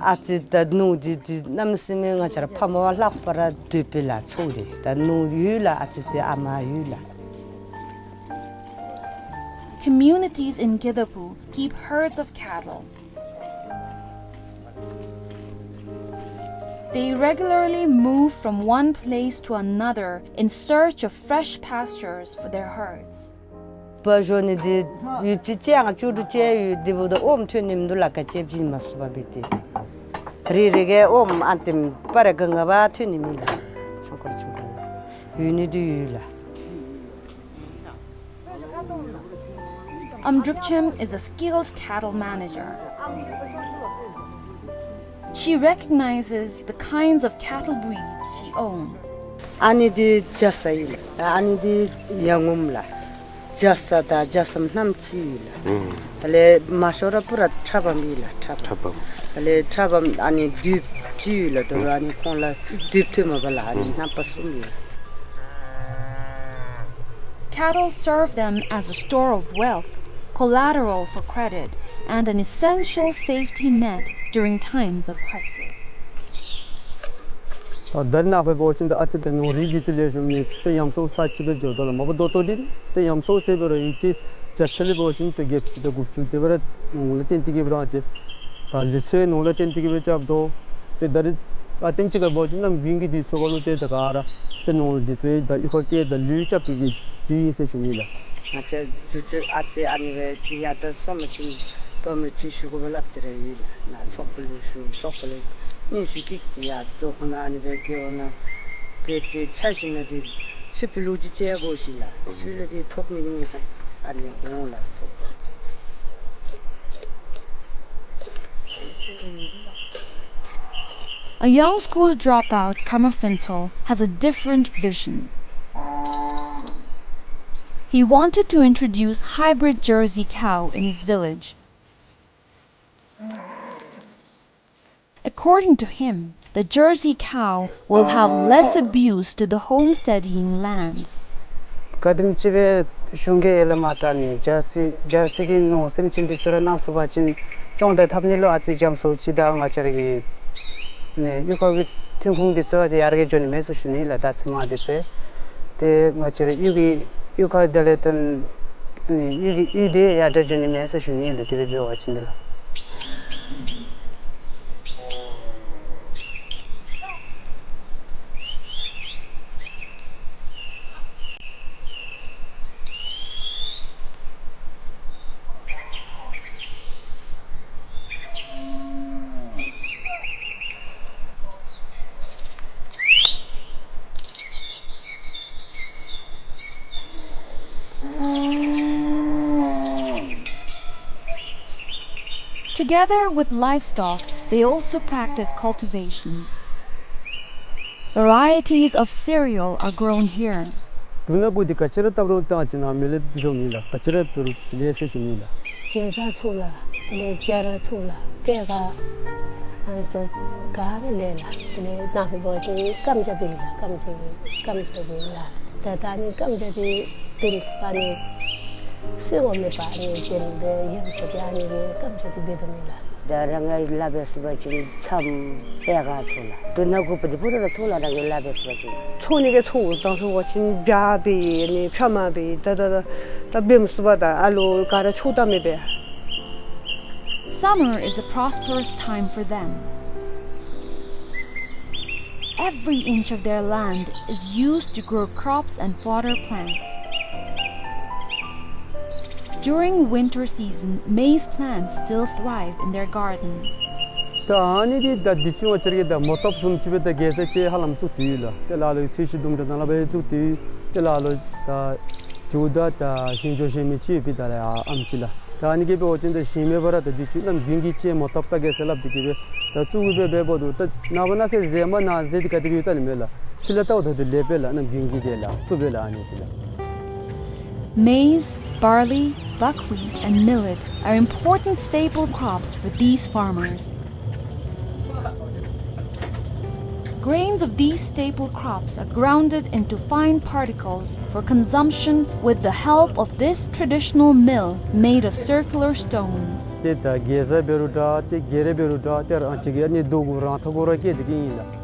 ཨ་ཙི་ད་ནོར་འདི་འདི་གནམ་མེད་ས་མེད་ང་བཅས་ར་ཕ་མ་བ་ལྷག་པར་འདོད་པས་ལགས། ཚོར་ཏེ་ད་ནོར་ཡོད་ལགས། ཨ་ཙི་ཙི་ཨ་མ་ཡོད་ལགས། Communities in Gedapu keep herds of cattle. They regularly move from one place to another in search of fresh pastures for their herds. བ་ཞོ་ནི་འདི་ཡུདཔ་ཅིག་ཅིག་ཡང་བཅུ་དྲུག་ཅིག་ཡོད། དེ་འབདཝ་ད་ཨོམ་ཐོན་ནི་མིན་འདུག་ལགས། ག་ཅི་བྱིན་མ་ཚུགས་པར་འབད་དེ་རེ་རེ་གིས་ཨོམ་ཨ་ཏིམ་པ་རེ་ག་ང་བ་ཐོན་ནི་མེད་ལགས། ཆུང་ཀུ་ཆུང་ཀུ་ཡོད་ནི་འདི་ཡོད་ལགས། Amdrupchem is a skilled cattle manager. She recognizes the kinds of cattle breeds she owns. ཨ་ནི་འདི་རྒྱ་ཚ་ཨིན། ཨ་ནི་འདི་ཡ་ངོམ་ལགས། རྒྱ་ཚ་དང་རྒྱ་ཚ་མཉམ་ཅིག་ཨིན་ལགས། ཨུམ། དེ་ལས་མ་ཤོར་ར་པུ་ར་ཁྲ་བམ་ཨིན་ལགས། ཁྲ་བམ། ཁྲ་བམ། དེ་ལས་ཁྲ་བམ་ཨ་ནི་དུཔ་ཅིག་ཨིན་ལགས། དོ་རུང་ཨ་ནི་ཁོང་ལུ་དུཔ་ཐོནམ་མས་ལགས། ཨ་ནི་ཨུམ་རྣམ་པ་གསུམ་ཨིན། Cattle serve them as a store of wealth, collateral for credit, and an essential safety net during times of crisis. ད་ད་རེས་ནངས་པ་འབད་བ་ཅིན་ད་ཨ་ཙི་ད་ནོར་རིགས་འདི་ཏེ་ལེགས་ཤོམ་ནི་ཏེ་ཉམས་གསོ་ཚར་ཅིག་སྦེ་འགྱོ་དོ་ལགས། མ་པ་ད་ལྟོ་འདི་ཏེ་ཉམས་གསོ་ཟེར་བ་ར་ཡུལ་གྱི་རྒྱ་ཆེ་ལས་འབད་བ་ཅིན་ཏེ་བརྒྱད་ཅུ་དང་དགུ་བཅུ་དེ་སྦེ་ར་ནོར་ལས་བརྟེན་ཏེ་གིས་སྦེ་ར་ཅིག་ད་ལུགས་སྲོལ་ནོར་ལས་བརྟེན་ཏེ་གིས་སྦེ་རྐྱབ་དོ། ཏེ་ད་རེས་ཨ་ཏེན་ཅིག་ཁར་འབད་བ་ཅིན་གནམ་དགུན་གྱི་དུས་ཚོད་ཁར་ལུ་ཏེ་ད་ག་ར་ཏེ་ནོར་འདི་ཚུ་ད་གཡུས་ཁར་བསྐྱལ་ད་ལུད་རྐྱབ་པའི་གི་དུས་ཨིན་ཟེར་ཞུ་ནི་ལགས། ང་བཅས་ཇོ་ཇོ་ཨ་ཙི་ཨ་ནི་སྦེ་ཏེ་ཡར་ད་སོང་པ་ཅིན་དཔའ་མོ་ཅིག་ཞུ་དགོ་པས་སླབ་སྟེ་ར་ཡོད་ལགས། ནཱ་ཚོགས་པ་ལུ་ཞུ། ཚོགས་པ་ལུ་སྙན་ཞུ་ཅིག་ཡར་ད་ཁོ་ན་ཨ་ནི་སྦེ་གེ་འོ་ན་སྦེ་ཏེ་ཆ་བཞག་ན་ཏེ་ཕྱི་པའི་ལོ་རྒྱུས་ཅིག་ཡང་གོ་ཤེས་ལགས། ཤུལ་ལས་ཏེ་ཐོབ་ནི་གི་གནས་ས་ཨ་ནི་འོང་ལགས། A young school dropout, Karma Phuntsho, has a different vision. He wanted to introduce hybrid Jersey cow in his village. A According to him, the Jersey cow will have less abuse to the homesteading land. ག་དེམ་ཅིག་སྦེ་གཞུང་གིས་ཡར་ལས་མར་ད་ནི་ཇར་སི་ཇར་སི་གི་ནོར་སེམས་ཅན་འདི་ཚུ་ར་གནང་ཚུགས་པ་ཅིན་སྐྱོང་དང་འཐབ་ནི་ལུ་ཨ་ཙི་འཇམ་སུ་ཅིག་དང་ང་བཅས་ར་གི་ནི་གཡུས་ཁ་གི་ཐོན་ཁུངས་འདི་ཚུ་ཨ་ཙི་ཡར་རྒྱས་འགྱོ་ནི་མས་ཟེར་ཞུ་ནི་ལགས། ད་ཚོད་མ་འདི་ཚུ་ཏེ་ང་བཅས་ར་གཡུས་ཀྱི་གཡུས་ཁ་དེ་ལས་ཏེ་ནི་གཡུས་ཀྱི་གཡུས་འདི་ཡར་དྲག་འགྱོ་ནི་མས་ཟེར་ཞུ་ནི་ལགས། དེ་སྦེ་འབད་བ་ཅིན་འདི་ལགས། Together with livestock, they also practice cultivation. Varieties of cereal are grown here. འབྲུ་སྣ་དགུ་འདི་ག་ཅི་ར་བཏབ་རུང་ད་ཅི་ནཱ་མེ་ལེབ་བཟོ་ནི་ལགས། ག་ཅི་ར་བཏབ་རུང་ལེགས་ཟེར་ཞུ་ནི་ལགས། གེ་ཛ་ཚུ་ལགས། དེ་ལས་སྦྱར་ཚུ་ལགས། པད་ག་ཨ་ནི་ཚུ་ག་ར་ལེགས་ལགས། དེ་ལས་ནཱ་ཧེ་འབད་བ་ཅིན་སྐམ་ཆ་འབད་ལགས། སྐམ་ཆ་འབད་སྐམ་ཆ་འབད་ལགས། ད་ད་ནི་སྐམ་ཆ་འདི་བེམ་སྦེ་ནི་སོ་ངོ་མེད་པར་ནི་བེམ་སྦེ་ཡང་ཆ་འདི་ཨ་ནི་གི་སྐམ་ཆ་འདི་འབད་དོ་མས་ལགས། ད་རང་ང་ལཱ་འབད་ཚུགས་པ་ཅིན་ཆམ་པད་ག་ཚུ་ལགས། འབྲུ་སྣ་དགུ་པོ་འདི་ཕུད་ར་ཚུ་ལགས། རང་གི་ལཱ་འབད་ཚུགས་པ་ཅིན། འཚོ་ནི་གི་འཚོ་དང་ཚུ་བ་ཅིན་བྱ་འབད་ནི་ཕྱ་མ་འབད་ད་ད་ད་ད་བེམ་སྦེ་ད་ཨ་ལོ་ག་ར་ཆོག་ད་མེད་པས། Summer is a prosperous time for them. Every inch of their land is used to grow crops and fodder plants. During winter season, maize plants still thrive in their garden. ད་ཨ་ནི་འདི་ད་འདི་ཚུ་ང་བཅས་ར་གིས་ད་མོ་བཏབ་བཟུམ་ཅིག་སྦེ་ད་གེ་ཛ་ཅིག་ཧ་ལམ་བཙུགས་ཏེ་ཡོད་ལགས། ཏེ་ལ་ལུ་ཚོས་གཞི་དུམ་གྲ་ནང་ལུ་སྦེ་བཙུགས་ཏེ་ཡོད། ཏེ་ལ་ལུ་ད་ཇོ་བདག་དང་ཞིང་ཇོ་ཞིང་མི་ཅིག་ཡོད་པའི་ད་ལས་ཨ་ཨམ་ཅིག་ལགས། ད་ཨ་ནི་གིས་འབད་བ་ཅིན་ད་ཞིང་མེད་པར་ད་འདི་ཚུ་གནམ་དགུན་གྱི་ཅིག་མོ་བཏབ་ད་གེ་ཟེར་སླབ་སྟེ་གིས་སྦེ་ད་བཙུགས་སྦེ་འབདཝ་ད་ད་ནངས་པ་གནངས་ཚེ་གཟེར་མ་གནང་གཟེར་འདི་ག་དེ་སྦེ་ཡོད་ད་ནི་མེད་ལགས། ཕྱི་ལས་བལྟཝ་ད་ལུ་ལེགས་པས་ལགས། གནམ་དགུན་གྱི་དེ་ལགས། བཏུབ་པས་ལགས་ཨ་ནི་འདི་ལགས། Maize, barley, buckwheat, and millet are important staple crops for these farmers. Grains of these staple crops are grounded into fine particles for consumption with the help of this traditional mill made of circular stones. ཏེ་ད་གེ་ཛ་འབད་རུང་འདྲ་ཏེ་གེ་རེ་འབད་རུང་འདྲ་ཏེ་རང་ཅིག་གི་ཨ་ནི་རྡོ་གུ་རང་ཐག་གུ་ར་བཀལ་ཏེ་གི་ཨིན་ལགས།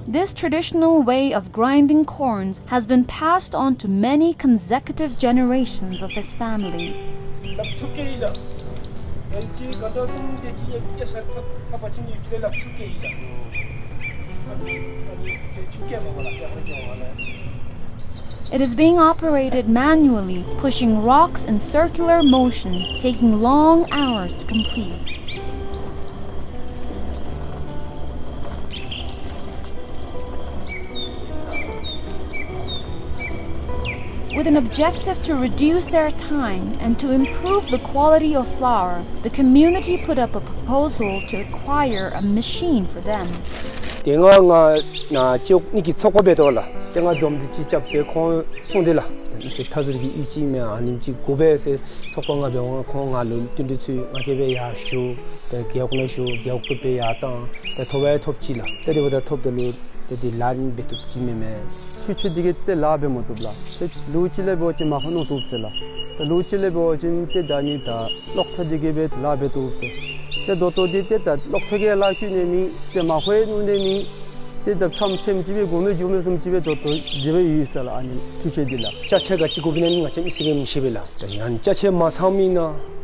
This traditional way of grinding corns has been passed on to many consecutive generations of his family. It is being operated manually, pushing rocks in circular motion, taking long hours to complete. With an objective to reduce their time and to improve the quality of flour, the community put up a proposal to acquire a machine for them. ཏེ་ང་ང་ནཱ་ཅོག་ནི་གི་ཚོགས་པ་འབད་དོ་ལགས། ཏེ་ང་འཛོམས་འདུ་ཅིག་རྐྱབ་སྦེ་ཁོང་གསུངས་ཏེ་ལགས། མི་སེར་མཐའ་ཟུར་གྱི་ཨིན་ཅི་མེན་ཨ་ནེམ་ཅིག་དགོ་པས་ཟེར་ཚོགས་པ་ང་འབད་འོང་། ཁོང་ང་ལུ་བསྟུན་གྲོས་ཚུ་ང་གིས་སྦེ་ཡར་ཞུ། ཏེ་རྒེད་འོག་ནང་ཞུ། རྒེད་འོག་གིས་སྦེ་ཡར་བཏང་། ཏེ་ཐོབ་ཡང་ཐོབ་ཅི་ལགས། ཏེ་དེ་འབདཝ་ད་ཐོབ་ད་ལུ་ཏེ་འདི་ལཱ་འབད་བཏུབ་ཅི་མེན་མས། འཕྲུལ་ཆས་འདི་གིས་ཏེ་ལཱ་འབད་མ་བཏུབ་ལགས། ཏེ་ལུགས་ཅིག་ལས་འབད་བ་ཅིན་མར་ཁུ་ནོར་བཏུབ་ཟེར་ལགས། ཏེ་ལུགས་ཅིག་ལས་འབད་བ་ཅིན་ཏེ་ད་ནི་ད་གློག་ཐག་འདི་གིས་སྦེ་ལཱ་འབད་བཏུབ་ཟེར། ཏེ་ད་ལྟོ་འདི་ཏེ་ད་གློག་ཐག་གིས་ལཱ་བཀོལ་ནི་མེད། ཏེ་མར་ཁུ་ནོར་ནི་མེད། ཏེ་ད་ཕྱམ་ཕྱེམ་ཅིག་སྦེ་དགོ་མི་འགྱོ་མི་བཟུམ་ཅིག་སྦེ་ད་ལྟོ་འདི་སྦེ་ཡོད་ཟེར་ལགས། ཨ་ནི་འཕྲུལ་ཆས་འདི་ལགས། ཅ་ཆས་ག་ཅི་དགོ་པས་ན་ང་བཅས་མི་སེར་གྱིས་མི་ཤེས་པས་ལགས། ད་ཡང་ཅ་ཆས་མ་ཚང་མི་ཨིན་ན་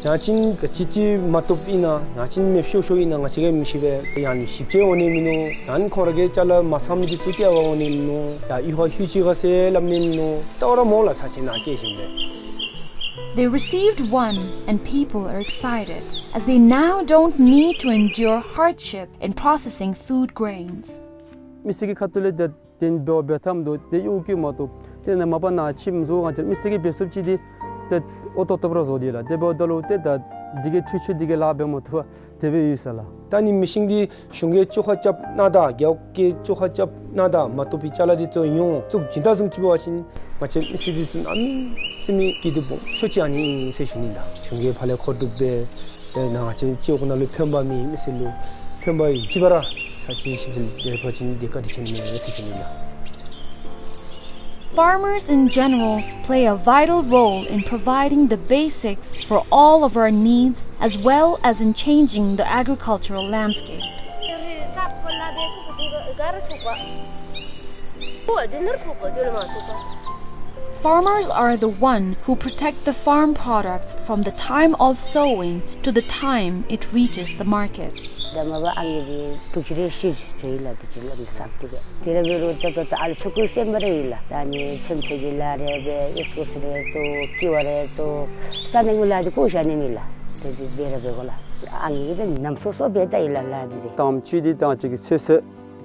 ཡང་ཅིན་ག་ཅི་ཅིག་མ་བཏུབ་ཨིན་ན་ཡང་ཅིན་མེདཔ་ཤོར་ཤོརཝ་ཨིན་ན་ང་བཅས་ཀྱིས་མི་ཤེས་པས། ཡང་ནི་ཞིབ་དཔྱད་འོང་ནི་མིན་ནུག། ཡང་ཁོང་ར་གི་ཅ་ལ་མ་ཚང་མི་འདི་ཚུ་བཀལ་བར་འོང་ནི་མིན་ནུག། ཡང་གཡུས་ཁར་ལྷོད་ཅི་ག་ཟེར་སླབ་ནི་མིན་ནུག། ལྟ་བར་མ་འོང་ལགས། ཚར་ཅིག་ནཱ་བཀལ་ཞིནམ་ལས། They received one, and people are excited, as they now don't need to endure hardship in processing food grains. མི་སེར་གྱི་ཁ་ཐུག་ལས་ཏེ་དེ་འབད་འབད་ཐངས་འདུག། ཏེ་གཡོ་སྒྱུ་མ་བཏུབ། ཏེ་ནཱ་མ་པ་ནཱ་ཁྱིམ་བཟོ་ང་བཅས་མི་སེར་གྱིས་འབད་ཚུགསཔ་ཅིག་འདི་ཏེ་ཨོ་ཏོག་ཏོ་སྦེ་ར་བཟོ་སྟེ་ལགས། དེ་འབདཝ་ད་ལུ་ཏེ་ད་འདི་གི་འཕྲུལ་ཆས་འདི་གིས་ལཱ་འབད་མ་བཏུབ་པར་དེ་སྦེ་ཡོད་ཟེར་ལགས། ད་ནི་མི་ཤིང་འདི་གཞུང་གིས་བཅོ་ཁ་རྐྱབ་གནང་ད་རྒེད་འོག་གིས་བཅོ་ཁ་རྐྱབ་གནང་ད་མ་བཏུབ་པའི་ཅ་ལ་འདི་ཚུ་ཡོངས་བཙུགས་བྱིན་ད་བཟུམ་ཅིག་འབད་བ་ཅིན་ང་བཅས་མི་སེར་འདི་ཚུ་གནམ་མེད་ས་མེད་སྐྱིད་སྡུག་སྦོམ་ཤོས་ཅིག་ཨ་ནི་ཨིན་ཟེར་ཞུ་ནི་ལགས། གཞུང་གིས་ཕར་ལས་མཁོ་སྒྲུབ་འབད་ ཏེ་ང་བཅས་སྤྱི་འོག་ནང་ལུ་ཕན་པ་མེད་མི་ཟེར་ལུ་ཕན་པ་ཡོད་ཅི་བ་ར་ས་ཅི་ཤིབ་ཟེར་ལས་ཟེར་བ་ཅིན་དེ་བཀའ་དྲིན་ཆེ་ནི་མས་ཟེར་ཞུ་ནི་ལགས། Farmers in general play a vital role in providing the basics for all of our needs, as well as in changing the agricultural landscape. Farmers are the one who protect the farm products from the time of sowing to the time it reaches the market. ད་མ་པ་ཨ་ནི་འདི་དུག་ཅི་རེ་ཤི་ཅི་ལ་དུག་ཅི་ལ་མི་སབ་ཏེ་གི། དེ་ར་འབད་རུང་ད་ད་ད་ཨ་ལུ་ཆོ་ག་སེམས་པ་རེ་ཡོད་ལགས། ད་ཨ་ནི་ཚོད་ཚོད་ཀྱི་ལཱ་རེ་འབད་ཨིས་ཀུ་སི་རེ་བཙུགས་ཀི་བ་རེ་བཙུགས་ས་གནས་ཀྱི་ལཱ་འདི་བཀོ་བཞག་ནི་མེད་ལགས། དེ་འདི་འབད་ར་འབད་དགོ་ལགས། ཨ་ནི་འདི་ནམ་སོ་སོ་འབད་ད་ཡི་ལགས་ལཱ་འདི་རེ། དང་པ་ཅིག་འདི་ད་ཅིག་གི་ཚོད་བསྲེ་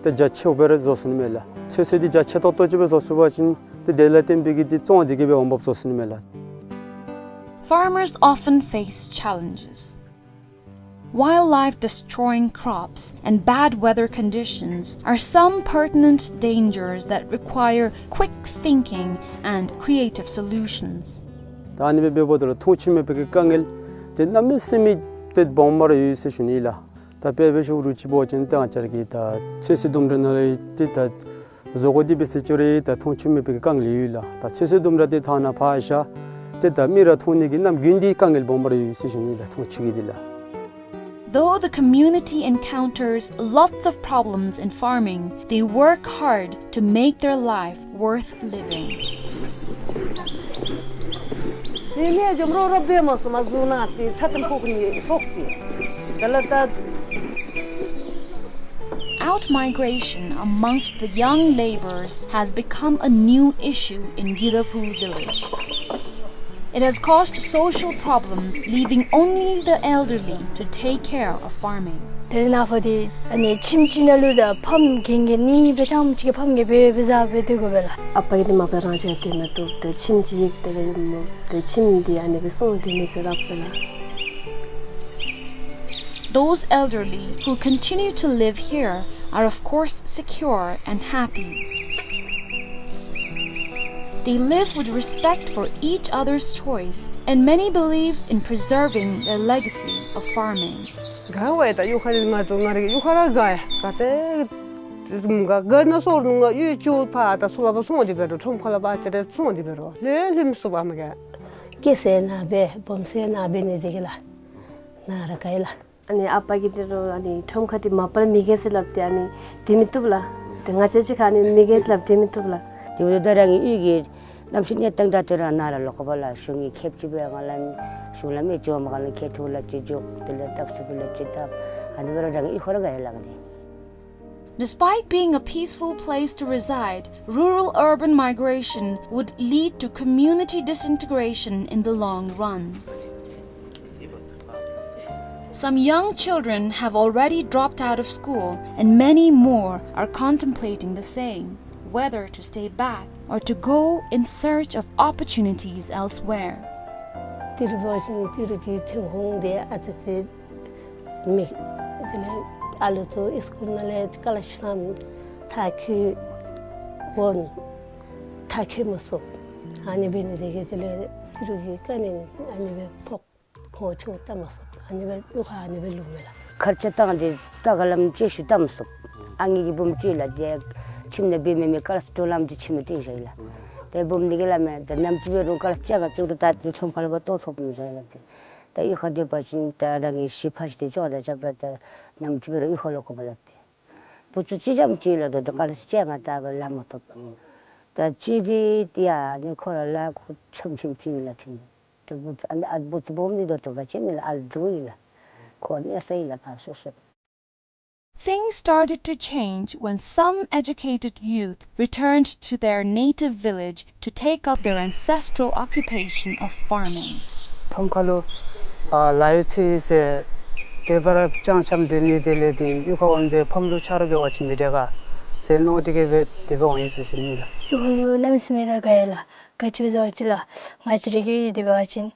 ད་རྒྱ་ཆེཝ་སྦེ་ར་བཟོ་ཚུགས་ནི་མས་ལགས། ཚོད་བསྲེ་འདི་རྒྱ་ཆེ་ཏོག་ཏོ་ཅིག་སྦེ་བཟོ་ཚུགས་པ་ཅིན་ཏེ་དེ་ལས་བརྟེན་པའི་གི་འདི་བཙོང་སྟེ་གི་སྦེ་འོང་འབབ་བཟོ་ཚུགས་ནི་མས་ལགས། Farmers often face challenges. Wildlife destroying crops and bad weather conditions are some pertinent dangers that require quick thinking and creative solutions. ད་ཨ་ནི་སྦེ་འབདཝ་ད་ལུ་མཐོང་ཆོས་མེད་པའི་གི་དཀའ་ངལ་འདི་གནམ་མེད་ས་མེད་ཏེ་སྦོམ་སྦེ་ར་ཡོད་ཟེར་ཞུ་ནི་ལགས། ད་དཔེ་འབད་ཞུ་རུང་ཅིག་འབད་བ་ཅིན་ད་ང་བཅས་ར་གི་ད་ཚོད་བསྲེ་ལྡུམ་ར་ནང་ལས་ཏེ་ད་བཟོ་བཀོད་འདི་འབད་ཟེར་ཅི་རུང་ད་མཐོང་ཆོས་མེད་པའི་གི་དཀའ་ངལ་ཡོད་ལགས། ད་ཚོད་བསྲེ་ལྡུམ་ར་འདི་ཐང་ནང་ཕར་བཞག་ཏེ་ད་མི་ར་མཐོང་ནི་གི་གནམ་དགུན་འདི་དཀའ་ངལ་སྦོམ་སྦེ་ར་ཡོད་ཟེར་ཞུ་ནི་ལགས། མཐོང་ཆོས་ཀྱི་འདི་ལགས། Though the community encounters lots of problems in farming, they work hard to make their life worth living. ཨིན་ནི་འཇམ་རོ་རོ་འབད་མ་སོང་མ་བཟུང་ན་ཏེ་ཚ་ཏམ་ཕོག་ནི་ཕོག་སྟེ། དེ་ལས་ད། Outmigration amongst the young labourers has become a new issue in Gidaphu village. It has caused social problems, leaving only the elderly to take care of farming. དེ་ནང་ཕར་འདི་ཨ་ནི་ཁྱིམ་གཅིག་ནང་ལུ་ད་ཕམ་རྒན་རྒས་ནི་སྦེ་ཆམ་ཅིག་ཕམ་རྒས་སྦེ་སྦེ་བཟའ་སྦེ་སྡོད་དགོ་པས་ལགས། ཨ་པ་གིས་འདི་མ་པ་རང་བྱས་སྡོད་མི་བཏུབ། ད་ཁྱིམ་གཅིག་ཡིག་དེ་ལས་ཡོད་མོ། ད་ཁྱིམ་འདི་ཨ་ནི་སྦེ་སོང་སྟེ་མི་ཟེར་རབ་པས་ལགས། Those elderly who continue to live here are of course secure and happy. They live with respect for each other's choice, and many believe in preserving their legacy of farming. དགའ་བས། ད་གཡུས་ཁ་ལས་ང་ཚུ་ང་རའི་གི་གཡུས་ཁ་ར་དགའ་ཡ། ག་ཏེ་དགའ་དགའ་ན་སོར་ནུ་ང་གཡུས་ཅུ་ཕར་ད་ཚུ་ལ་བ་སོང་སྟེ་འབད་རུང་ཁྲོམ་ཁ་ལ་བ་ཅིག་རེ་སོང་སྟེ་འབད་རུང་ལྷོད་ལྷོདཔ་སོང་པ་མ་ག། སྐྱེས་ས་ནཱ་འབད་སྦོམ་ས་ནཱ་འབད་ནི་དེ་གིས་ལགས་ནཱ་ར་དགའ་ཡི་ལགས། ཨ་ནི་ཨ་པ་གིས་འདི་རུ་ཨ་ནི་ཁྲོམ་ཁ་འདི་མ་པ་ལས་མི་རྒས་ཟེར་སླབ་སྟེ་ཨ་ནི་སྡོད་མི་བཏུབ་ལགས། ཏེ་ང་བཅས་ཅིག་ཁར་ཨ་ནི་མི་རྒས་ཟེར་སླབ་སྟེ་སྡོད་མི་བཏུབ་ལགས། དེ་འབདཝ་ད་རང་གི་གཡུས་ཀྱི་གནམ་གཤིས་གནས་སྟངས་ད་ཏེ་ར་ནཱ་ར་ལོག་དགོ་པས་ལགས། གཞུང་གིས་ཁེ་ཕྱི་འབད་ང་ལུ་གཞུང་ལས་མི་འགྱོ་མ་ག་ལུ་ཁེ་ཐུག་ལགས་ཅིག་འགྱོ། དེ་ལས་བཏབ་ཚུགས་པ་ལགས་ཅིག་བཏབ། ཨ་ནི་འབད་རུང་རང་གི་གཡུས་ཁར་ར་དགའ་ཡི་ལགས་ཏེ། Despite being a peaceful place to reside, rural-urban migration would lead to community disintegration in the long run. Some young children have already dropped out of school, and many more are contemplating the same, whether to stay back or to go in search of opportunities elsewhere. ཏི་རུ་བ་ཅིན་ཏི་རུ་གི་ཐོན་ཁུངས་འདི་ཨ་ཙི་ཙི་མེད། དེ་ལས་ཨ་ལུ་ཚུ་ཨིས་ཀུལ་ནང་ལས་ཀ་ལ་ཤུ་སམ་མཐར་འཁྱོལ་འོང་། མཐར་འཁྱོལ་མ་ཚུགས། ཨ་ནི་འབད་ནི་དེ་གིས་དེ་ལས་ཏི་རུ་གི་དཀའ་ངལ་ཨ་ནི་སྦེ་ཕོག། ཁོང་ཆོ་བལྟ་མ་ཚུགས། ཨ་ནི་སྦེ་གཡུས་ཁར་ཨ་ནི་སྦེ་ལུས་མས་ལགས། ཁར་ཆ་བཏང་སྟེ་ད་ག་ལམ་ཅིག་ཤུལ་བལྟ་མ་ཚུགས། ཨ་ངེ་གི་བུམོ་ཅིག་ལགས་ཏེ་ཁྱིམ་ནང་འབད་མི་མེད། ཀ་ལཱསི་འགྲོ་ལམ་འདི་ཁྱིམ་ནང་སྟོན་བཞག་ཡི་ལགས། ཏེ་བུམོ་འདི་གིས་སླབ་མས། ད་ནམ་ཅིག་འབད་རུང་ཀ་ལཱསི་བཅད་ག་བཅུག་རུང་ད་ཏེ་ཁྲོམ་ཁ་ལུ་བ་ལྟོ་ཐོབ་མི་བཟའ་ཡི་ལགས་ཏེ། ད་གཡུས་ཁར་སྡོད་པ་ཅིན་ད་རང་གི་གཞི་ཕར་ཅིག་ཏེ་ཅོག་ར་རྐྱབ་ར་ད་ནམ་ཅིག་འབད་རུང་གཡུས་ཁར་ལོག་དགོ་པས་ལགས་ཏེ། བུ་ཚུ་གཅིག་རྐྱངམ་ཅིག་ལགས། ད་ད་ཀ་ལཱསི་བཅད་ག་ད་བ་ལཱ་མ་ཐོབ། ད་གཅིག་འདི་ཡ་ནི་ཁོ་ར་ལཱ་ཁོ་ཆམ་ཆམ་ཅིག་ལགས་ཏེ། ད་བུ་ཚུ་ཨ་ནི་ཨ་བུ་ཚུ་སྦོམ་འདི་ད་ལྟོ་ག་ཅི་མེད་ལགས། ཨ་ལུ་འགྱོ་ཡི་ལགས། ཁོ་གནས་ས་ཡི་ལགས་ཕར་སོ་སོ། Things started to change when some educated youth returned to their native village to take up their ancestral occupation of farming. ཁྲོམ་ཁ་ལུ་ཨ་ལཱ་གཡོག་འཚོལ་ཡི་ཟེར་དེ་སྦེ་ར་ཅང་ཅང་སྡོད་ནི་དེ་ལས་ཏེ་གཡུས་ཁར་འོང་སྟེ་ཕམ་ལུ་ཆ་རོགས་འབད་བ་ཅིན་མི་དྲག་ག་ཟེར་མནོ་སྟེ་གི་སྦེ་དེ་སྦེ་འོང་ཡི་ཟེར་ཞུ་ནི་ལགས། གཡུས་ཁར་གནམ་མེད་ས་མེད་ར་དགའ་ཡི་ལགས། ག་ཅི་སྦེ་ཟེར་བ་ཅིན་ལགས་ང་བཅས་ར་གི་དེ་འབད་བ་ཅིན་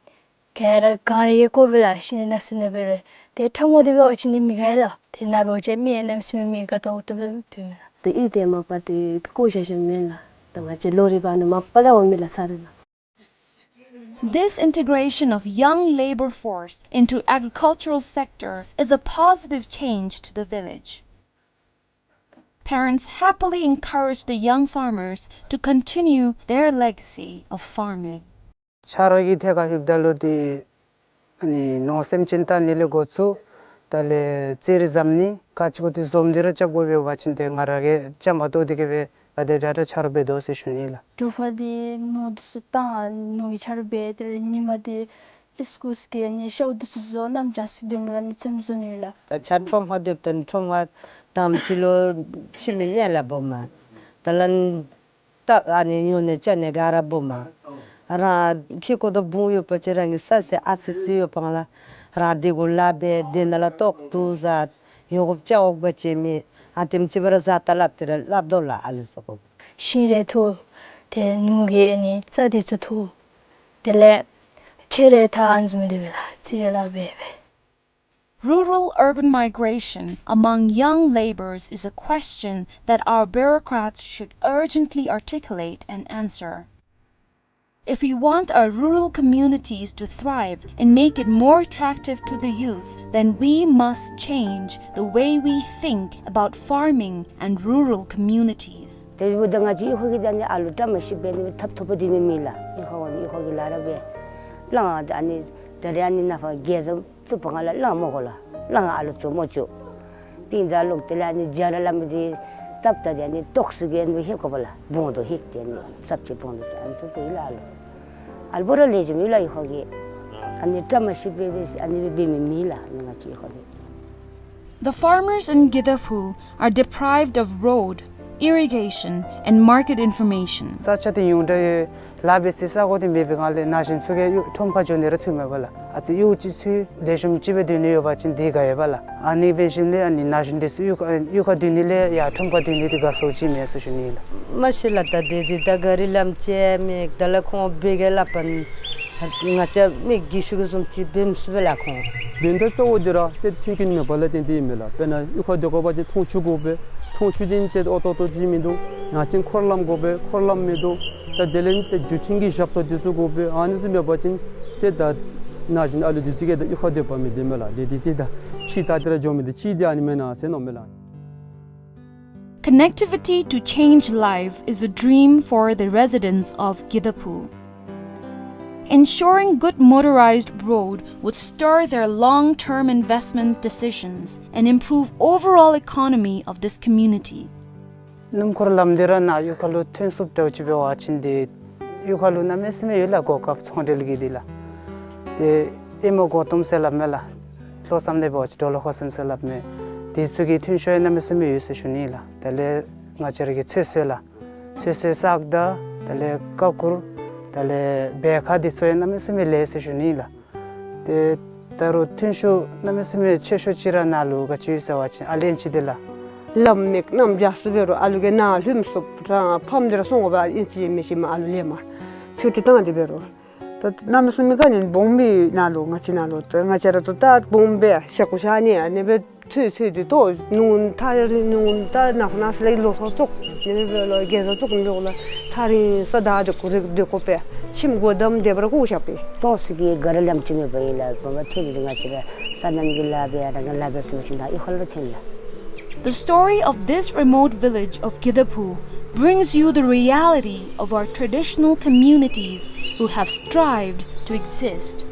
ག་ར་གངས་རི་གི་སྐོར་སྦེ་ལགས། ཤིང་ནགས་ཚལ་ནང་འབད་རུང་ཏེ་ཁྲོམ་ཁར་དེ་འབད་བ་ཅིན་ནི་མི་དགའ་ཡི་ལགས། ཏེ་ནཱ་འབད་བ་ཅིན་མི་གནམ་མེད་ས་མེད་མི་དགའ་ཏོག་ཏོ་སྦེ་སྡོད་མས་ལགས། ཏེ་གཡུས་དེ་མ་པ་ཏེ་བཀོ་བཞག་བཞགཔ་མེན་ལགས། ད་ང་བཅས་ལོ་རེ་བ་ནི་མ་པ་ལས་འོང་མི་ལགས་ས་རེ་ལགས། This integration of young labor force into agricultural sector is a positive change to the village. Parents happily encourage the young farmers to continue their legacy of farming. ཆ་རོགས་ཀྱིས་ཐད་ཀར་ལྷོདཔ་ད་ལུ་ཏེ་ཨ་ནི་ནོར་སེམས་ཅན་བཏང་ནི་ལས་འགོ་བཙུགས། དེ་ལས་རྩིས་རིག་འཛམ་ནི་ག་ཅི་གོ་དེ་འཛོམས་ཏེ་ར་རྐྱབ་དགོ་པས། འབད་བ་ཅིན་ཏེ་ང་ར་གིས་རྐྱབ་མ་བཏུབ་དེ་གིས་སྦེ་ག་དེ་དྲག་དྲག་ཆ་རོགས་འབད་དོ་ཟེར་ཞུ་ནི་ལགས། དྲོ་པ་འདི་ནོར་འདི་ཚུ་བཏང་ནོར་གྱི་ཆ་རོགས་འབད། དེ་ལས་ཉིན་མ་འདི་ཨིས་ཀུལ་གྱི་ཨ་ནི་ཤོག་འདི་ཚུ་བཟོ། གནམ་བྱཱར་ཚུ་སྡོད་མི་ལགས་ནི་ཚེམ་བཟོ་ནི་ལགས། ད་ཆ་ཁྲོམ་ཁར་སྡོདཔ་ད་ཁྲོམ་ཁར་དང་པ་ཅིག་ལུ་ཁྱིམ་གྱི་གནས་ལ་འབོཝ་མས། དེ་ལས་ད་ཨ་ནི་ཉོ་ནི་བཅའ་ནི་ག་ར་འབོཝ་མས། རང་ཁྱིམ་གྱི་ཁོག་ཏུ་བུ་ཡོད་པ་ཅིན་རང་གི་ས་ཟེར་ཨ་ཙི་ཅིག་ཡོད་པ་ལགས། རང་དེ་གུ་ལཱ་འབད། དེ་ནང་ལུ་ལྟོ་བཀྲུ་བཟའ་ཡོང་དགོཔ་བཅའ་འོག་པ་ཅིན་མི་ཨ་དེམ་ཅིག་སྦེ་ར་བཟའ་ད་སླབ་སྟེ་ར་སླབ་དོ་ལགས། ཨ་ལུ་ཚུ་གུ་ཤིང་རེ་འཐུ། ཏེ་ནོར་གྱི་ཨ་ནི་རྩྭ་འདི་ཚུ་འཐུ། དེ་ལས་ཁྱེགས་རེ་འཐག། ཨ་ནི་བཟུམ་སྦེ་སྦེ་ལགས། རྩིས་རེ་ལཱ་འབད་འབད། Rural-urban migration among young labourers is a question that our bureaucrats should urgently articulate and answer. If we want our rural communities to thrive and make it more attractive to the youth, then we must change the way we think about farming and rural communities. དེ་འབདཝ་ད་ང་བཅས་གཡུས་ཁ་གི་ད་ནི་ཨ་ལུ་བཀྲ་མ་ཤིསཔ་སྦེ་ནི་ཐབ་ཐོབ་པ་འདི་ནི་མེད་ལགས། གཡུས་ཁ་གཡུས་ཁ་གི་ལཱ་ར་འབད། གླང་ཨ་ནི་ད་རེས་ཨ་ནི་ནཱ་ཕར་རྒྱལ་བཟང་བཙུགས་པའི་སྒང་ལས་གླང་མོ་གོ་ལགས། གླང་ཨ་ལུ་བཙུགས་མོ་བཅུག། ཏེ་ད་ལོག་དེ་ལས་ཨ་ནི་རྒྱ་ར་ལམ་འདི་བཏབ་ད་དེ་ཨ་ནི་ཏོག་སུ་གི་ཨ་ནི་ཧེ་གོ་བ་ལགས། བོང་དོ་ཧེ་དེ་ཨ་ནི་ཙབ་ཅིག་བོང་དོ་ཟེར་ཨ་ནི་ཚུ་འབད་ཡི་ལགས། ཨ་ལུ་ཨ་ལུ་པོ་ར་ལེགས་ཤོམ་ཡོད་ལགས། གཡུས་ཁ་གི་ཨ་ནི་བཀྲ་མ་ཤིསཔ་སྦེ་སྦེ་ཨ་ནི་སྦེ་འབད་མི་མེད་ལགས། ཨ་ནི་ང་བཅས་གཡུས་ཁ་གི། The farmers in Gidaphu are deprived of road, irrigation, and market information. ས་ཆ་འདི་ཉུང་དྲགས་ཡོད། ལཱ་འབད་སའི་ས་གོ་འདི་མེད་པའི་སྒང་ལས་ན་གཞོན་ཚུ་གིས་གཡུས་ཁྲོམ་ཁར་འགྱོ་ནི་ར་ཚུགས་མས་པ་ལགས། ཨ་ཙི་གཡུས་ཅིག་ཚུ་ལེགས་ཤོམ་ཅིག་སྦེ་སྡོད་ནི་ཡོད་པ་ཅིན་འདི་དགའ་ཡོད་པ་ལགས། ཨ་ནི་འབད་ཞིནམ་ལས་ཨ་ནི་ན་གཞོན་འདི་ཚུ་གཡུས་ཁ་གཡུས་ཁར་སྡོད་ནི་ལས་ཡར་ཁྲོམ་ཁར་སྡོད་ནི་འདི་དགའ་སོ་ཅིག་མས་ཟེར་ཞུ་ནི་ལགས། མ་གཞི་ལགས་ད་འདི་འདི་ད་ག་རི་ལམ་ཅིག་མེད། དེ་ལས་ཁོང་འབད་གེ་སླབ་པ་ང་བཅས་མི་རྒས་ཤོས་ཀྱི་བཟུམ་ཅིག་འབད་མི་ཚུགས་པས་ལགས་ཁོང་། དོན་དག་གཙོ་བོ་འདི་ར་ཏེ་མཐུན་རྐྱེན་མེད་པ་ལས་བརྟེན་ཏེ་ཨིན་མས་ལགས། དཔེར་ན་གཡུས་ཁར་སྡོད་དགོ་པ་ཅིན་འཐུང་ཆུ་དགོ་པས། འཐུང་ཆུ་འདི་ཏེ་ཨོ་ཏོག་ཏོ་ཅིག་མིན་འདུག། ཡང་ཅིན་འཁོར་ལམ་དགོ་པས། འཁོར་ལམ་མིན་འདུག། ད་དེ་ལས་ཏེ་འགྲུལ་འཕྲིན་གྱི་ཞབས་ཏོག་འདི་ཚུ་དགོ་པས། ཨ་ནི་ཚུ་མེད་པ་ཅིན་ཏེ་ད་ན་གཞོན་ཨ་ལུ་འདི་ཚུ་གིས་ད་གཡུས་ཁར་སྡོད་པ་མི་བདེ་མས་ལགས། དེ་འདི་ཏེ་ད་ཕྱི་ད་ཏེ་ར་འགྱོ་མི་འདི་ཅིག་འདི་ཨ་ནི་མེན་ན་ཟེར་མནོཝ་མས་ལགས། Connectivity to change life is a dream for the residents of Gidaphu. Ensuring good motorized road would stir their long-term investment decisions and improve overall economy of this community. སྣུམ་འཁོར་ལམ་འདི་ར་ནཱ་གཡུས་ཁ་ལུ་ཐོན་ཚུགསཔ་འདྲཝ་ཅིག་འབད་བ་ཅིན་ཏེ་གཡུས་ཁ་ལུ་གནམ་མེད་ས་མེད་ཡོད་ལགས། གོ་སྐབས་ཚོང་འབྲེལ་གྱི་འདི་ལགས། ཏེ་ཨེ་མ་གོ་ཏོམ་ཟེར་སླབ་མས་ལགས། ལྷོ་མཚམས་ནང་འབད་བ་ཅིན་ཌོ་ལ་ཧོ་སན་ཟེར་སླབ་མས། དེ་ཚུ་གི་ཐོན་ཤུགས་ཡང་གནམ་མེད་ས་མེད་ཡོད་ཟེར་ཞུ་ནི་ལགས། དེ་ལས་ང་བཅས་ར་གི་ཚོད་བསྲེ་ལགས། ཚོད་བསྲེ་བསགས་ད་དེ་ལས་ཀ་ཁུ་དེ་ལས་བལ་ཁ་འདི་ཚུ་ཡང་གནམ་མེད་ས་མེད་ལེགས་ཟེར་ཞུ་ནི་ལགས། ཏེ་ད་རུང་ཐོན་ཤུགས་གནམ་མེད་ས་མེད་ཆེ་ཤོས་ཅིག་ར་ནཱ་ལུ་ག་ཅི་ཡོད་ཟེར་བ་ཅིན་ཨ་ལེན་ཅིག་འདི་ལགས། ལམ་མེད་གནམ་བྱཱར་ཚུ་འབད་རུང་ཨ་ལུ་གིས་ནཱ་ལྷོདཔ་སོངམ་རང་ཕམ་འདི་ར་སོང་དགོ་པས། ཨིན་ཅི་མིན་ཅི་མ་ཨ་ལུ་ལེན་མ་ཆུ་ཏི་ཏང་འདི་འབད་རུང་ད་གནམ་མེད་ས་མེད་ག་ནི་སྦོམ་སྦེ་ནཱ་ལུ་ང་བཅས་ནཱ་ལུ་ད་ང་བཅས་ར་ད་ད་སྦོམ་སྦེ་ཤ་ཁུ་ཤ་ནི་ཨ་ནི་སྦེ་ཚོད་ཚོད་འདི་ཏོ་ནུ་ཐག་རིང་ནུ་ད་ནག་ནག་ཟེར་ལས་ལོ་ཐོག་ཐོག་ནི་མི་འབད་ལོ་རྒྱལ་ས་ཐོག་ནི་འབད་ལོ་ཐག་རིང་ས་ད་འདི་ཁུ་རེ་འདི་ཁུ་པས། ཁྱིམ་སྒོ་དམ་སྡེ་བར་ཁུ་ཤ་པས། ཙོགས་སི་གི་ག་ར་ལམ་ཅིག་མེད་པ་ཨིན་ལགས། བུམ་པ་ཐེབས་ཀྱི་ང་བཅས་ར་ས་གནམ་གྱི་ལཱ་འབད་ཡ་ར་ང་ལཱ་འབད་སོང་ཅིན་ད་གཡུས་ཁ་ལུ་ཐོན་ལགས། The story of this remote village of Gidaphu brings you the reality of our traditional communities who have strived to exist.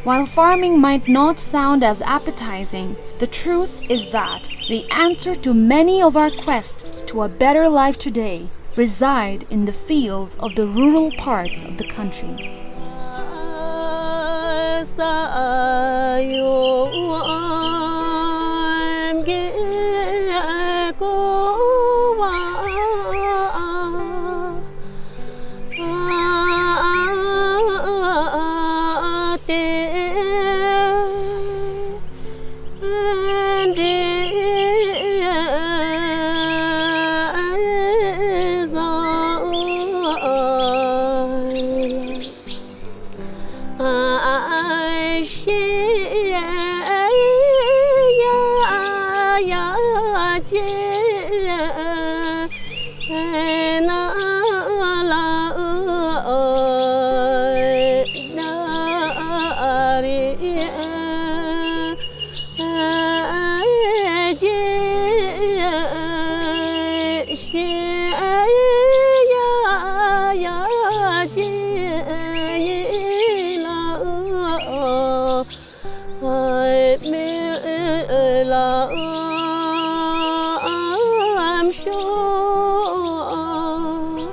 While farming might not sound as appetizing, the truth is that the answer to many of our quests to a better life today reside in the fields of the rural parts of the country.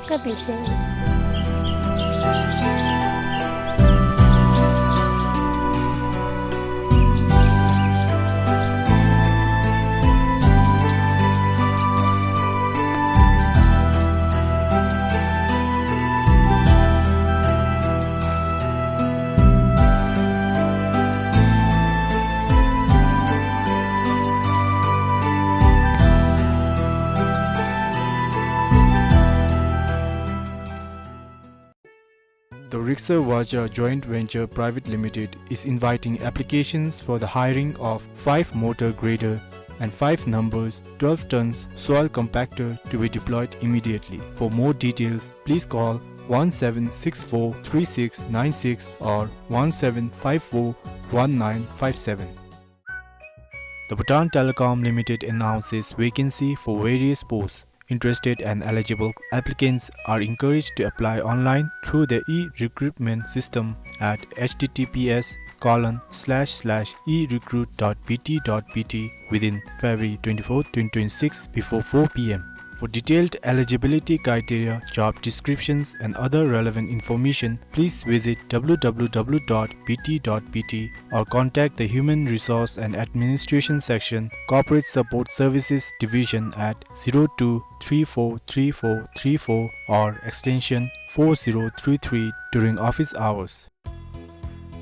བཀའ་དྲིན་ཆེ། The Riksa Vaja Joint Venture Private Limited is inviting applications for the hiring of five motor grader and five numbers twelve tons soil compactor to be deployed immediately. For more details, please call one seven six four three six nine six or one seven five four one nine five seven. The Bhutan Telecom Limited announces vacancy for various posts. Interested and eligible applicants are encouraged to apply online through the e-recruitment system at H T T P S colon slash slash e recruit dot B T dot B T within February twenty-fourth, twenty twenty-six, before four P M. For detailed eligibility criteria, job descriptions, and other relevant information, please visit W W W dot B T dot B T or contact the Human Resource and Administration Section, Corporate Support Services Division at zero two three four three four three four or extension four zero three three during office hours.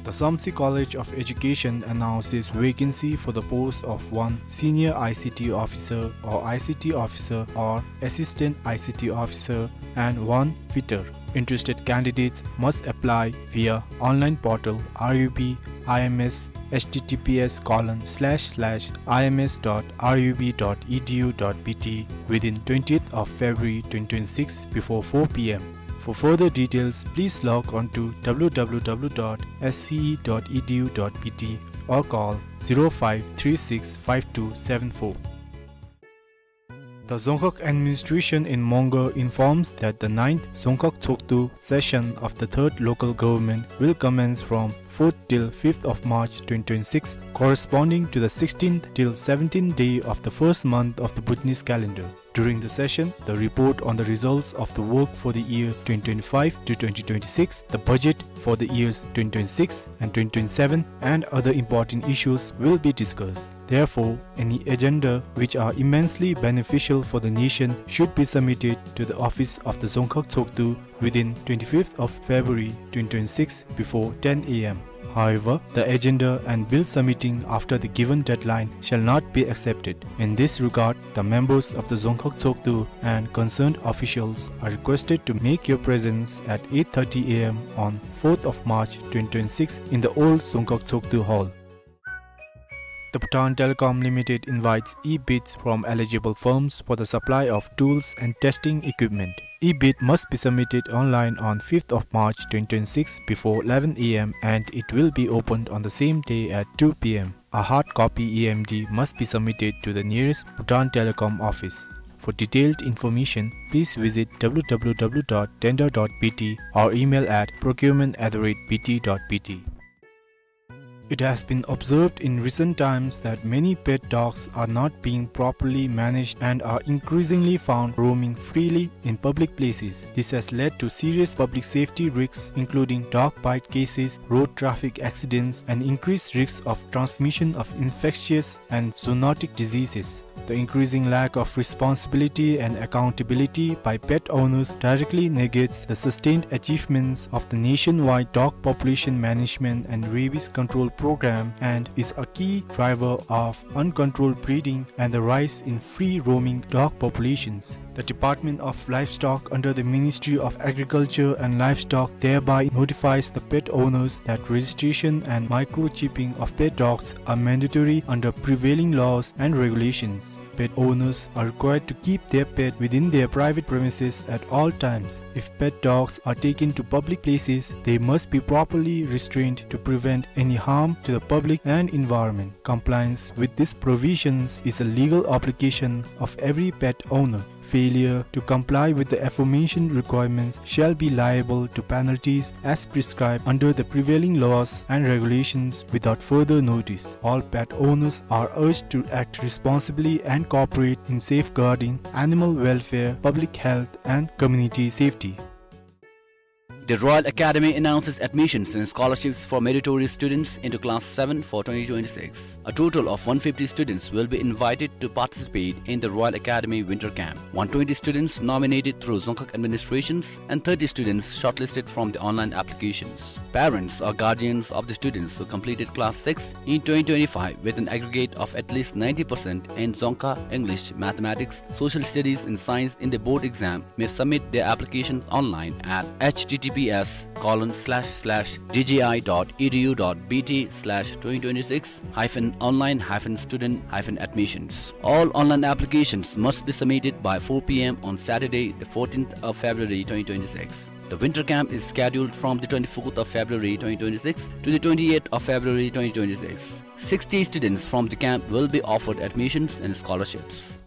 The Samtse College of Education announces vacancy for the post of one Senior I C T Officer or I C T Officer or Assistant I C T Officer and one fitter. Interested candidates must apply via online portal R U B I M S H T T P S colon slash slash I M S dot R U B dot E D U dot B T within twentieth of February twenty twenty-six before four P M. For further details, please log on to W W W dot S C E dot E D U dot B T or call zero five three six five two seven four. The Dzongkhag administration in Mongar informs that the ninth Dzongkhag Tshogdu session of the third local government will commence from fourth till fifth of March twenty twenty-six, corresponding to the sixteenth till seventeenth day of the first month of the Bhutanese calendar. During the session, the report on the results of the work for the year twenty twenty-five to twenty twenty-six, the budget for the years twenty twenty-six and twenty twenty-seven, and other important issues will be discussed. Therefore, any agenda which are immensely beneficial for the nation should be submitted to the office of the Dzongkhag Tshogdu within twenty-fifth of February twenty twenty-six before ten A M. However, the agenda and bill submitting after the given deadline shall not be accepted. In this regard, the members of the Dzongkhag Tshogdu and concerned officials are requested to make your presence at eight thirty A M on fourth of March twenty twenty-six in the old Dzongkhag Tshogdu Hall. The Bhutan Telecom Limited invites e-bids from eligible firms for the supply of tools and testing equipment. E-bid must be submitted online on fifth of March twenty twenty-six before eleven A M and it will be opened on the same day at two P M. A hard copy E M D must be submitted to the nearest Bhutan Telecom office. For detailed information, please visit W W W dot tender dot B T or email at procurement at the rate B T dot B T. It has been observed in recent times that many pet dogs are not being properly managed and are increasingly found roaming freely in public places. This has led to serious public safety risks, including dog bite cases, road traffic accidents, and increased risks of transmission of infectious and zoonotic diseases. The increasing lack of responsibility and accountability by pet owners directly negates the sustained achievements of the nationwide dog population management and rabies control program and is a key driver of uncontrolled breeding and the rise in free-roaming dog populations. The Department of Livestock under the Ministry of Agriculture and Livestock thereby notifies the pet owners that registration and microchipping of pet dogs are mandatory under prevailing laws and regulations. Pet owners are required to keep their pet within their private premises at all times. If pet dogs are taken to public places, they must be properly restrained to prevent any harm to the public and environment. Compliance with these provisions is a legal obligation of every pet owner. Failure to comply with the aforementioned requirements shall be liable to penalties as prescribed under the prevailing laws and regulations without further notice. All pet owners are urged to act responsibly and cooperate in safeguarding animal welfare, public health, and community safety. The Royal Academy announces admissions and scholarships for meritorious students into Class seven for twenty twenty-six. A total of one fifty students will be invited to participate in the Royal Academy Winter Camp. One twenty students nominated through Dzongkhag administrations and thirty students shortlisted from the online applications. Parents or guardians of the students who completed Class six in twenty twenty-five with an aggregate of at least ninety percent in Dzongkha, English, Mathematics, Social Studies and Science in the board exam may submit their application online at H T T P S colon slash slash D G I dot E D U dot B T slash twenty twenty-six hyphen online hyphen student hyphen admissions. All online applications must be submitted by four P M on Saturday, the fourteenth of February twenty twenty-six. The winter camp is scheduled from the twenty-fourth of February twenty twenty-six to the twenty-eighth of February twenty twenty-six. Sixty students from the camp will be offered admissions and scholarships.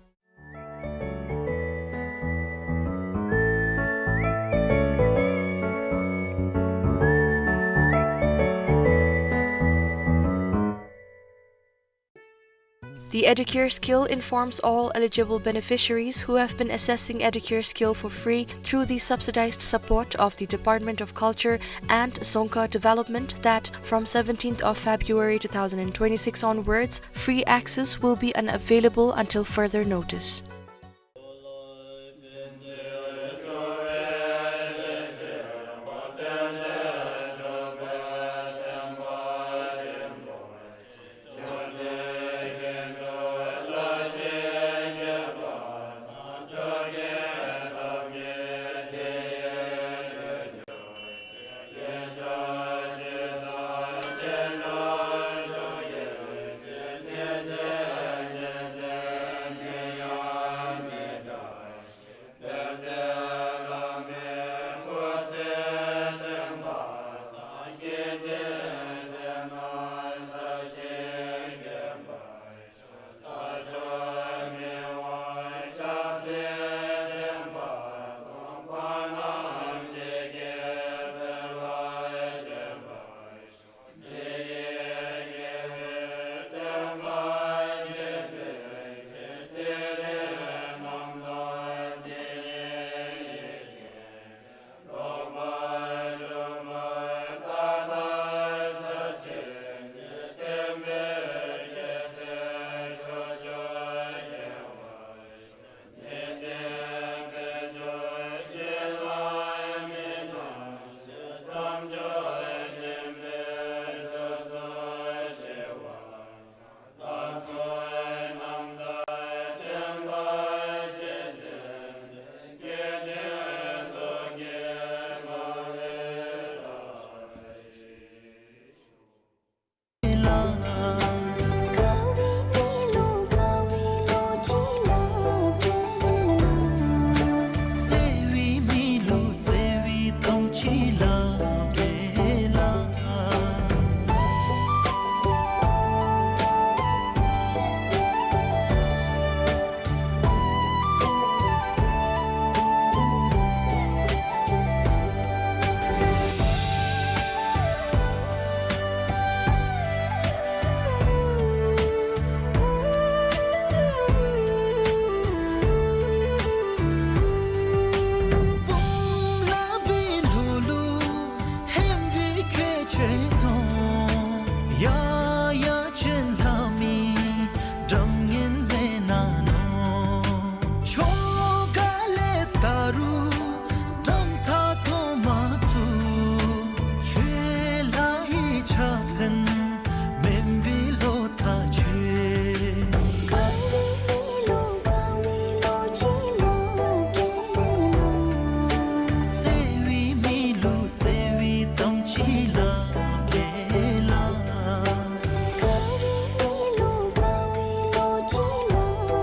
The Educare Skill informs all eligible beneficiaries who have been accessing Educare Skill for free through the subsidized support of the Department of Culture and Dzongkha Development that from seventeenth of February two thousand twenty-six onwards, free access will be unavailable until further notice.